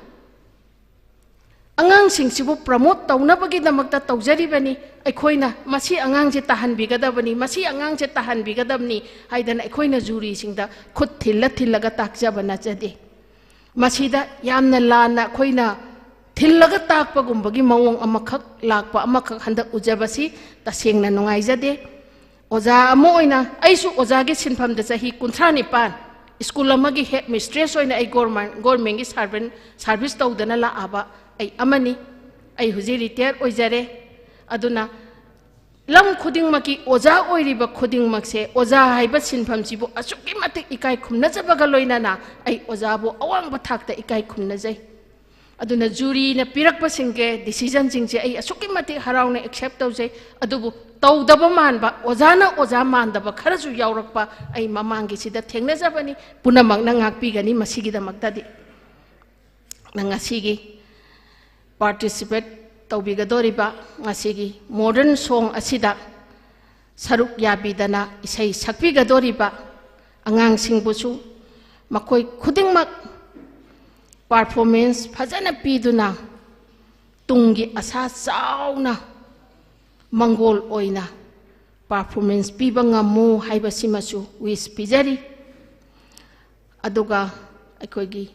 ꯑꯉꯥꯡꯁꯤꯡꯁꯤꯕꯨ promote ꯇꯧꯅꯕꯒꯤꯗꯃꯛꯇ ꯇꯧꯖꯔꯤꯕꯅꯤ꯫ ꯑꯩꯈꯣꯏꯅ ꯃꯁꯤ ꯑꯉꯥꯡꯁꯦ ꯇꯥꯍꯟꯕꯤꯒꯗꯕꯅꯤ, ꯃꯁꯤ ꯑꯉꯥꯡꯁꯦ ꯇꯥꯍꯟꯕꯤꯒꯗꯕꯅꯤ ꯍꯥꯏꯗꯅ ꯑꯩꯈꯣꯏꯅ juryꯁꯤꯡꯗ ꯈꯨꯠ ꯊꯤꯜꯂ ꯊꯤꯜꯂꯒ ꯇꯥꯛꯆꯕ ꯅꯠꯆꯗꯦ꯫ ꯃꯁꯤꯗ ꯌꯥꯝꯅ ꯂꯥꯟꯅ ꯑꯩꯈꯣꯏꯅ ꯊꯤꯜꯂꯒ ꯇꯥꯛꯄꯒꯨꯝꯕꯒꯤ ꯃꯑꯣꯡ ꯑꯃꯈꯛ ꯂꯥꯛꯄ ꯑꯃꯈꯛ ꯍꯟꯗꯛ ꯎꯖꯕꯁꯤ ꯇꯁꯦꯡꯅ ꯅꯨꯡꯉꯥꯏꯖꯗꯦ꯫ ꯑꯣꯖꯥ ꯑꯃ ꯑꯣꯏꯅ ꯑꯩꯁꯨ ꯑꯣꯖꯥꯒꯤ ꯁꯤꯟꯐꯝꯗ ꯆꯍꯤ ꯀꯨꯟꯊ꯭ꯔꯥ ꯅꯤꯄꯥꯟ ꯁ꯭ꯀꯨꯜ ꯑꯃꯒꯤ head mistress ꯑꯣꯏꯅ ꯑꯩ ꯒꯣꯔꯃꯦꯟ, ꯒꯣꯔꯃꯦꯟꯒꯤ ꯁꯥꯔꯚꯦꯟ, service ꯇꯧꯗꯅ ꯂꯥꯛꯑꯕ ꯑꯩ ꯑꯃꯅꯤ꯫ ꯑꯩ ꯍꯧꯖꯤꯛ retire ꯑꯣꯏꯖꯔꯦ꯫ ꯑꯗꯨꯅ ꯂꯝ ꯈꯨꯗꯤꯡꯃꯛꯀꯤ ꯑꯣꯖꯥ ꯑꯣꯏꯔꯤꯕ ꯈꯨꯗꯤꯡꯃꯛꯁꯦ, ꯑꯣꯖꯥ ꯍꯥꯏꯕ ꯁꯤꯟꯐꯝꯁꯤꯕꯨ ꯑꯁꯨꯛꯀꯤ ꯃꯇꯤꯛ ꯏꯀꯥꯏ ꯈꯨꯝꯅꯖꯕꯒ ꯂꯣꯏꯅꯅ ꯑꯩ ꯑꯣꯖꯥꯕꯨ ꯑꯋꯥꯡꯕ ꯊꯥꯛꯇ ꯏꯀꯥꯏ ꯈꯨꯝꯅꯖꯩ꯫ ꯑꯗꯨꯅ juryꯅ ꯄꯤꯔꯛꯄꯁꯤꯡꯒꯤ decisionꯁꯤꯡꯁꯦ ꯑꯩ ꯑꯁꯨꯛꯀꯤ ꯃꯇꯤꯛ ꯍꯔꯥꯎꯅ accept ꯇꯧꯖꯩ꯫ ꯑꯗꯨꯕꯨ ꯇꯧꯗꯕ ꯃꯥꯟꯕ, ꯑꯣꯖꯥꯅ ꯑꯣꯖꯥ ꯃꯥꯟꯗꯕ ꯈꯔꯁꯨ ꯌꯥꯎꯔꯛꯄ ꯑꯩ ꯃꯃꯥꯡꯒꯤꯁꯤꯗ ꯊꯦꯡꯅꯖꯕꯅꯤ꯫ ꯄꯨꯝꯅꯃꯛꯅ ꯉꯥꯛꯄꯤꯒꯅꯤ ꯃꯁꯤꯒꯤꯗꯃꯛꯇꯗꯤ꯫ ꯉꯁꯤꯒꯤ participate ꯇꯧꯕꯤꯒꯗꯧꯔꯤꯕ ꯉꯁꯤꯒꯤ modern song ꯑꯁꯤꯗ ꯁꯔꯨꯛ ꯌꯥꯕꯤꯗꯅ ꯏꯁꯩ ꯁꯛꯄꯤꯒꯗꯧꯔꯤꯕ ꯑꯉꯥꯡꯁꯤꯡꯕꯨꯁꯨ ꯃꯈꯣꯏ ꯈꯨꯗꯤꯡꯃꯛ performance ꯐꯖꯅ ꯄꯤꯗꯨꯅ ꯇꯨꯡꯒꯤ ꯑꯁꯥ ꯆꯥꯎꯅ ꯃꯪꯒꯣꯜ ꯑꯣꯏꯅ performance ꯄꯤꯕ ꯉꯝꯃꯨ ꯍꯥꯏꯕꯁꯤꯃꯁꯨ wish ꯄꯤꯖꯔꯤ꯫ ꯑꯗꯨꯒ ꯑꯩꯈꯣꯏꯒꯤ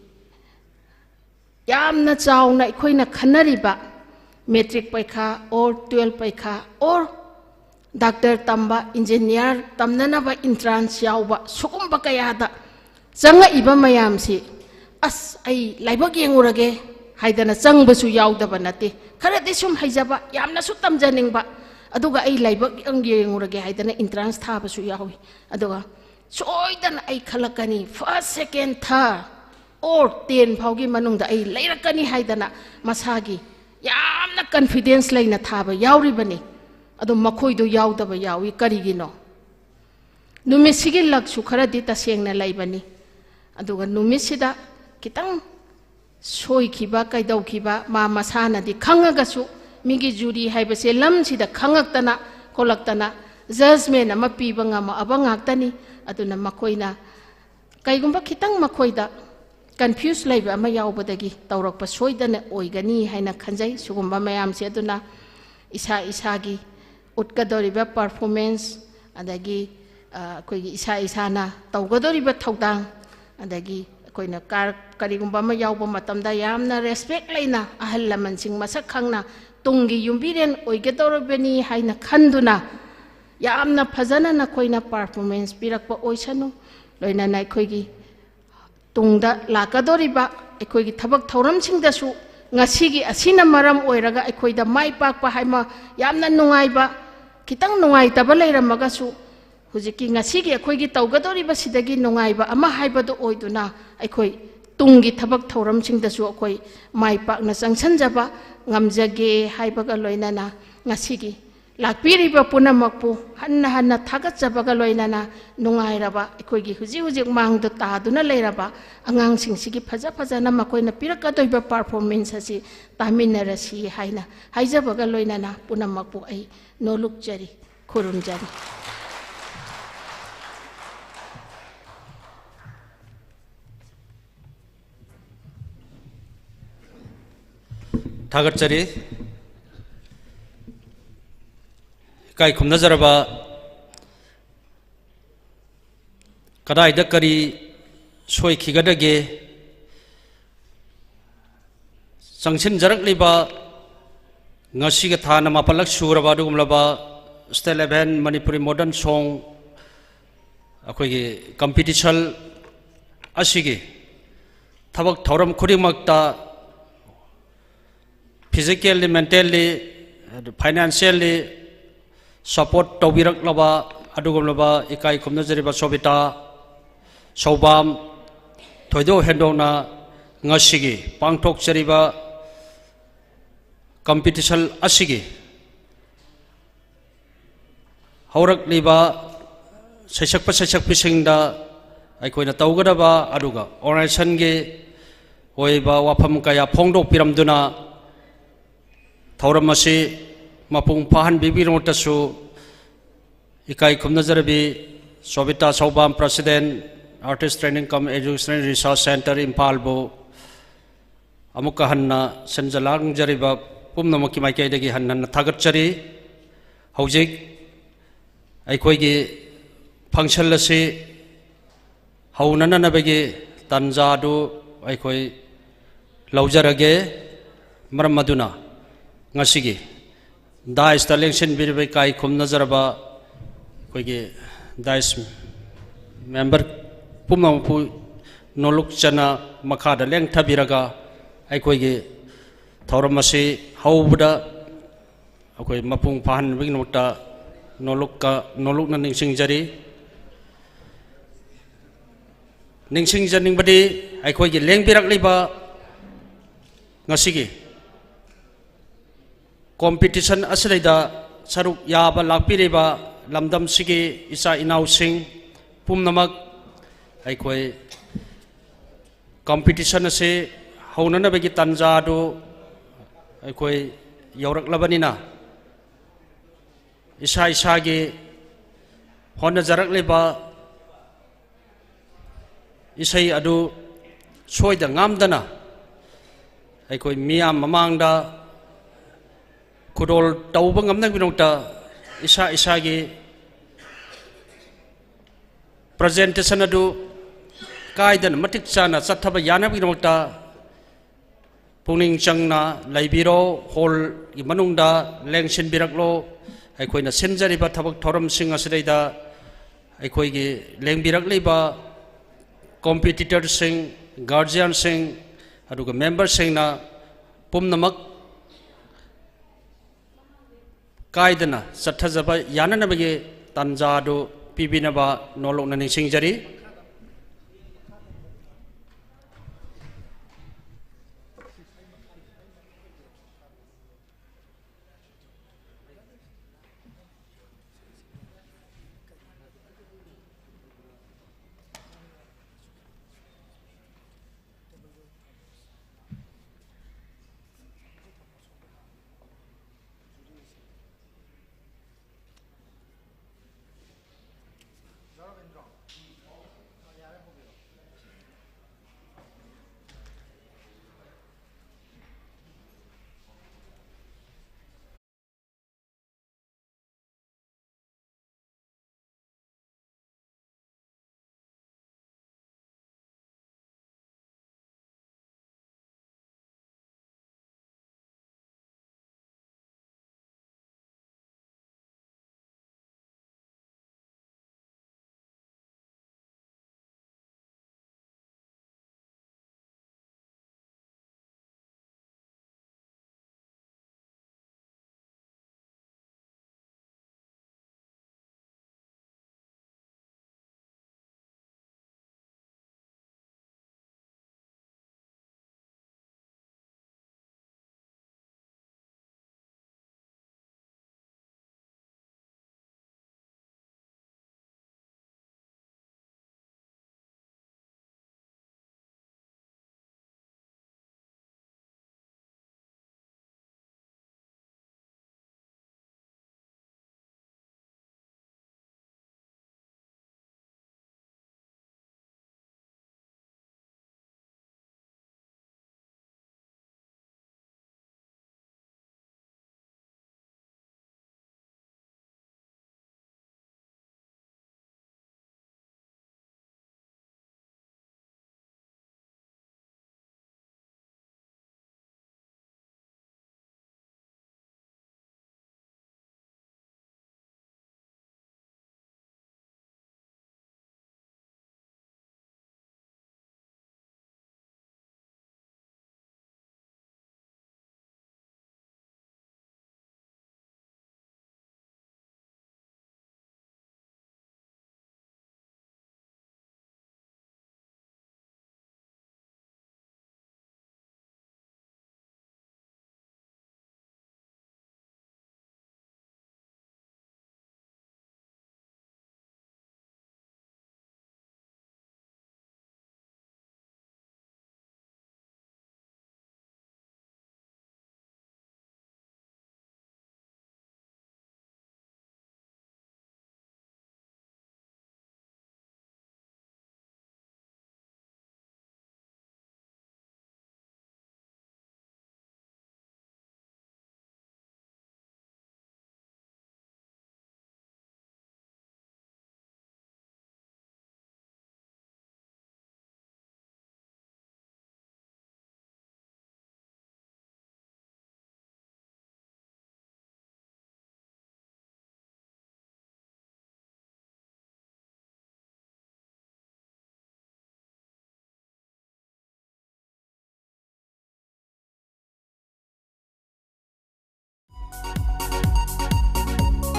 ꯌꯥꯝꯅ ꯆꯥꯎꯅ ꯑꯩꯈꯣꯏꯅ ꯈꯟꯅꯔꯤꯕ matric ꯄꯩꯈꯥ or twelve ꯄꯩꯈꯥ or doctor ꯇꯝꯕ, engineer ꯇꯝꯅꯅꯕ entrance ꯌꯥꯎꯕ, ꯁꯤꯒꯨꯝꯕ ꯀꯌꯥꯗ ꯆꯪꯉꯛꯏꯕ ꯃꯌꯥꯝꯁꯤ, "ꯑꯁ, ꯑꯩ ꯂꯥꯏꯕꯛ ꯌꯦꯡꯉꯨꯔꯒꯦ" ꯍꯥꯏꯗꯅ ꯆꯪꯕꯁꯨ ꯌꯥꯎꯗꯕ ꯅꯠꯇꯦ꯫ ꯈꯔꯗꯤ ꯁꯨꯝ ꯍꯩꯖꯕ, ꯌꯥꯝꯅꯁꯨ ꯇꯝꯖꯅꯤꯡꯕ, ꯑꯗꯨꯒ "ꯑꯩ ꯂꯥꯏꯕꯛ ꯌꯦꯡꯉꯨꯔꯒꯦ" ꯍꯥꯏꯗꯅ entrance ꯊꯥꯕꯁꯨ ꯌꯥꯎꯏ꯫ ꯑꯗꯨꯒ ꯁꯣꯏꯗꯅ ꯑꯩ ꯈꯜꯂꯛꯀꯅꯤ, first, second, third or ten ꯐꯥꯎꯒꯤ ꯃꯅꯨꯡꯗ ꯑꯩ ꯂꯩꯔꯛꯀꯅꯤ ꯍꯥꯏꯗꯅ ꯃꯁꯥꯒꯤ ꯌꯥꯝꯅ confidence ꯂꯩꯅ ꯊꯥꯕ ꯌꯥꯎꯔꯤꯕꯅꯤ꯫ ꯑꯗꯣ ꯃꯈꯣꯏꯗꯣ ꯌꯥꯎꯗꯕ ꯌꯥꯎꯏ꯫ ꯀꯔꯤꯒꯤꯅꯣ? ꯅꯨꯃꯤꯠꯁꯤꯒꯤ luckꯁꯨ ꯈꯔꯗꯤ ꯇꯁꯦꯡꯅ ꯂꯩꯕꯅꯤ꯫ ꯑꯗꯨꯒ ꯅꯨꯃꯤꯠꯁꯤꯗ ꯈꯤꯇꯪ ꯁꯣꯏꯈꯤꯕ, ꯀꯩꯗꯧꯈꯤꯕ, ꯃꯥ ꯃꯁꯥꯅꯗꯤ ꯈꯪꯉꯒꯁꯨ, ꯃꯤꯒꯤ jury ꯍꯥꯏꯕꯁꯦ ꯂꯝꯁꯤꯗ ꯈꯪꯉꯛꯇꯅ ꯈꯣꯠꯂꯛꯇꯅ judgment ꯑꯃ ꯄꯤꯕ ꯉꯝꯃꯛꯑꯕ ꯉꯥꯛꯇꯅꯤ꯫ ꯑꯗꯨꯅ ꯃꯈꯣꯏꯅ ꯀꯩꯒꯨꯝꯕ ꯈꯤꯇꯪ ꯃꯈꯣꯏꯗ confuse ꯂꯩꯕ ꯑꯃ ꯌꯥꯎꯕꯗꯒꯤ ꯇꯧꯔꯛꯄ ꯁꯣꯏꯗꯅ ꯑꯣꯏꯒꯅꯤ ꯍꯥꯏꯅ ꯈꯟꯖꯩ꯫ ꯁꯤꯒꯨꯝꯕ ꯃꯌꯥꯝꯁꯦ ꯑꯗꯨꯅ ꯏꯁꯥ ꯏꯁꯥꯒꯤ ꯎꯠꯀꯗꯧꯔꯤꯕ performance, ꯑꯗꯒꯤ, ꯑ, ꯑꯩꯈꯣꯏꯒꯤ ꯏꯁꯥ ꯏꯁꯥꯅ ꯇꯧꯒꯗꯧꯔꯤꯕ ꯊꯧꯗꯥꯡ, ꯑꯗꯒꯤ ꯑꯩꯈꯣꯏꯅ ꯀꯥꯔ-, ꯀꯔꯤꯒꯨꯝꯕ ꯑꯃ ꯌꯥꯎꯕ ꯃꯇꯝꯗ ꯌꯥꯝꯅ respect ꯂꯩꯅ ꯑꯍꯜ ꯂꯃꯟꯁꯤꯡ ꯃꯁꯛ ꯈꯪꯅ ꯇꯨꯡꯒꯤ ꯌꯨꯝꯕꯤꯔꯦꯟ ꯑꯣꯏꯒꯗꯧꯔꯕꯅꯤ ꯍꯥꯏꯅ ꯈꯟꯗꯨꯅ ꯌꯥꯝꯅ ꯐꯖꯅ ꯅꯈꯣꯏꯅ performance ꯄꯤꯔꯛꯄ ꯑꯣꯏꯁꯅꯨ꯫ ꯂꯣꯏꯅꯅ ꯑꯩꯈꯣꯏꯒꯤ ꯇꯨꯡꯗ ꯂꯥꯛꯀꯗꯧꯔꯤꯕ ꯑꯩꯈꯣꯏꯒꯤ ꯊꯕꯛ ꯊꯧꯔꯝꯁꯤꯡꯗꯁꯨ ꯉꯁꯤꯒꯤ ꯑꯁꯤꯅ ꯃꯔꯝ ꯑꯣꯏꯔꯒ ꯑꯩꯈꯣꯏꯗ ꯃꯥꯏ ꯄꯥꯛꯄ ꯍꯥꯏꯃ ꯌꯥꯝꯅ ꯅꯨꯡꯉꯥꯏꯕ, ꯈꯤꯇꯪ ꯅꯨꯡꯉꯥꯏꯇꯕ ꯂꯩꯔꯝꯃꯒꯁꯨ ꯍꯧꯖꯤꯛꯀꯤ ꯉꯁꯤꯒꯤ ꯑꯩꯈꯣꯏꯒꯤ ꯇꯧꯒꯗꯧꯔꯤꯕꯁꯤꯗꯒꯤ ꯅꯨꯡꯉꯥꯏꯕ ꯑꯃ ꯍꯥꯏꯕꯗꯨ ꯑꯣꯏꯗꯨꯅ ꯑꯩꯈꯣꯏ ꯇꯨꯡꯒꯤ ꯊꯕꯛ ꯊꯧꯔꯝꯁꯤꯡꯗꯁꯨ ꯑꯩꯈꯣꯏ ꯃꯥꯏ ꯄꯥꯛꯅ ꯆꯪꯁꯤꯟꯖꯕ ꯉꯝꯖꯒꯦ ꯍꯥꯏꯕꯒ ꯂꯣꯏꯅꯅ ꯉꯁꯤꯒꯤ ꯂꯥꯛꯄꯤꯔꯤꯕ ꯄꯨꯝꯅꯃꯛꯄꯨ ꯍꯟꯅ ꯍꯟꯅ ꯊꯥꯒꯠꯆꯕꯒ ꯂꯣꯏꯅꯅ, ꯅꯨꯡꯉꯥꯏꯔꯕ ꯑꯩꯈꯣꯏꯒꯤ ꯍꯧꯖꯤꯛ ꯍꯧꯖꯤꯛ ꯃꯥꯡꯗ ꯇꯥꯗꯨꯅ ꯂꯩꯔꯕ ꯑꯉꯥꯡꯁꯤꯡꯁꯤꯒꯤ ꯐꯖ ꯐꯖꯅ ꯃꯈꯣꯏꯅ ꯄꯤꯔꯛꯀꯗꯣꯏꯕ performance ꯑꯁꯤ ꯇꯥꯃꯤꯟꯅꯔꯁꯤ ꯍꯥꯏꯅ ꯍꯥꯏꯖꯕꯒ ꯂꯣꯏꯅꯅ, ꯄꯨꯝꯅꯃꯛꯄꯨ ꯑꯩ ꯅꯣꯂꯨꯛꯆꯔꯤ, ꯈꯨꯔꯨꯝꯖꯔꯤ꯫ ꯊꯥꯒꯠꯆꯔꯤ꯫ ꯏꯀꯥꯏ ꯈꯨꯝꯅꯖꯔꯕ, ꯀꯗꯥꯏꯗ ꯀꯔꯤ ꯁꯣꯏꯈꯤꯒꯗꯒꯦ? ꯆꯪꯁꯤꯟꯖꯔꯛꯂꯤꯕ, ꯉꯁꯤꯒ ꯊꯥꯅ ꯃꯥꯄꯜꯂꯛ ꯁꯨꯔꯕ ꯑꯗꯨꯒꯨꯝꯂꯕ State Level Manipuri Modern Song ꯑꯩꯈꯣꯏꯒꯤ competition ꯑꯁꯤꯒꯤ ꯊꯕꯛ ꯊꯧꯔꯝ ꯈꯨꯗꯤꯡꯃꯛꯇ physically, mentally, financially support ꯇꯧꯕꯤꯔꯛꯂꯕ ꯑꯗꯨꯒꯨꯝꯂꯕ ꯏꯀꯥꯏ ꯈꯨꯝꯅꯖꯔꯤꯕ ꯁꯣꯕꯤꯇꯥ ꯁꯧꯕꯥꯝ, ꯊꯣꯏꯗꯣꯛ ꯍꯦꯟꯗꯣꯛꯅ ꯉꯁꯤꯒꯤ ꯄꯥꯡꯊꯣꯛꯆꯔꯤꯕ competition ꯑꯁꯤꯒꯤ ꯍꯧꯔꯛꯂꯤꯕ ꯁꯩꯁꯛꯄ ꯁꯩꯁꯛꯄꯤꯁꯤꯡꯗ ꯑꯩꯈꯣꯏꯅ ꯇꯧꯒꯗꯕ ꯑꯗꯨꯒ organization ꯒꯤ ꯑꯣꯏꯕ ꯋꯥꯐꯝ ꯀꯌꯥ ꯐꯣꯡꯗꯣꯛꯄꯤꯔꯝꯗꯨꯅ ꯊꯧꯔꯝ ꯑꯁꯤ ꯃꯄꯨꯡ ꯐꯥꯍꯟꯕꯤꯕꯒꯤꯗꯃꯛꯇꯁꯨ ꯏꯀꯥꯏ ꯈꯨꯝꯅꯖꯔꯕꯤ ꯁꯣꯕꯤꯇꯥ ꯁꯧꯕꯥꯝ, President, Artist Training cum Educational Research Centre, ꯏꯝꯐꯥꯜꯕꯨ ꯑꯃꯨꯛꯀ ꯍꯟꯅ ꯁꯤꯟꯖ ꯂꯥꯡꯖꯔꯤꯕ ꯄꯨꯝꯅꯃꯛꯀꯤ ꯃꯥꯏꯀꯩꯗꯒꯤ ꯍꯟꯅ ꯍꯟꯅ ꯊꯥꯒꯠꯆꯔꯤ꯫ ꯍꯧꯖꯤꯛ ꯑꯩꯈꯣꯏꯒꯤ function ꯑꯁꯤ ꯍꯧꯅꯅꯕꯒꯤ ꯇꯥꯟꯖꯥ ꯑꯗꯨ ꯑꯩꯈꯣꯏ ꯂꯧꯖꯔꯒꯦ꯫ ꯃꯔꯝ ꯑꯗꯨꯅ ꯉꯁꯤꯒꯤ dais ꯇ ꯂꯦꯡꯁꯤꯟꯕꯤꯔꯤꯕ ꯏꯀꯥꯏ ꯈꯨꯝꯅꯖꯔꯕ ꯑꯩꯈꯣꯏꯒꯤ dais member ꯄꯨꯝꯅꯃꯛꯄꯨ ꯅꯣꯂꯨꯛꯆꯅ ꯃꯈꯥꯗ ꯂꯦꯡꯊꯕꯤꯔꯒ ꯑꯩꯈꯣꯏꯒꯤ ꯊꯧꯔꯝ ꯑꯁꯤ ꯍꯧꯕꯗ ꯑꯩꯈꯣꯏ ꯃꯄꯨꯡ ꯐꯥꯍꯟꯕꯒꯤꯗꯃꯛꯇ ꯅꯣꯂꯨꯛꯀ, ꯅꯣꯂꯨꯛꯅ ꯅꯤꯡꯁꯤꯡꯖꯔꯤ꯫ ꯅꯤꯡꯁꯤꯡꯖꯅꯤꯡꯕꯗꯤ ꯑꯩꯈꯣꯏꯒꯤ ꯂꯦꯡꯕꯤꯔꯛꯂꯤꯕ ꯉꯁꯤꯒꯤ competition ꯑꯁꯤꯗꯩꯗ ꯁꯔꯨꯛ ꯌꯥꯕ ꯂꯥꯛꯄꯤꯔꯤꯕ ꯂꯝꯗꯝꯁꯤꯒꯤ ꯏꯆꯥ ꯏꯅꯥꯎꯁꯤꯡ ꯄꯨꯝꯅꯃꯛ, ꯑꯩꯈꯣꯏ competition ꯑꯁꯤ ꯍꯧꯅꯅꯕꯒꯤ ꯇꯥꯟꯖꯥ ꯑꯗꯨ ꯑꯩꯈꯣꯏ ꯌꯧꯔꯛꯂꯕꯅꯤꯅ, ꯏꯁꯥ ꯏꯁꯥꯒꯤ ꯍꯣꯠꯅꯖꯔꯛꯂꯤꯕ ꯏꯁꯩ ꯑꯗꯨ ꯁꯣꯏꯗ ꯉꯥꯝꯗꯅ ꯑꯩꯈꯣꯏ ꯃꯤꯌꯥꯝ ꯃꯃꯥꯡꯗ ꯈꯨꯗꯣꯜ ꯇꯧꯕ ꯉꯝꯅꯕꯒꯤꯗꯃꯛꯇ, ꯏꯁꯥ ꯏꯁꯥꯒꯤ presentation ꯑꯗꯨ ꯀꯥꯏꯗꯅ ꯃꯇꯤꯛ ꯆꯥꯅ ꯆꯠꯊꯕ ꯌꯥꯅꯕꯒꯤꯗꯃꯛꯇ, ꯄꯨꯛꯅꯤꯡ ꯆꯪꯅ ꯂꯩꯕꯤꯔꯣ꯫ Hallꯒꯤ ꯃꯅꯨꯡꯗ ꯂꯦꯡꯁꯤꯟꯕꯤꯔꯛꯂꯣ꯫ ꯑꯩꯈꯣꯏꯅ ꯁꯤꯟꯖꯔꯤꯕ ꯊꯕꯛ ꯊꯧꯔꯝꯁꯤꯡ ꯑꯁꯤꯗꯩꯗ ꯑꯩꯈꯣꯏꯒꯤ ꯂꯦꯡꯕꯤꯔꯛꯂꯤꯕ competitorꯁꯤꯡ, guardianꯁꯤꯡ, ꯑꯗꯨꯒ memberꯁꯤꯡꯅ ꯄꯨꯝꯅꯃꯛ ꯀꯥꯏꯗꯅ ꯆꯠꯊꯖꯕ ꯌꯥꯅꯅꯕꯒꯤ ꯇꯥꯟꯖꯥ ꯑꯗꯨ ꯄꯤꯕꯤꯅꯕ ꯅꯣꯂꯣꯛꯅ ꯅꯤꯡꯁꯤꯡꯖꯔꯤ꯫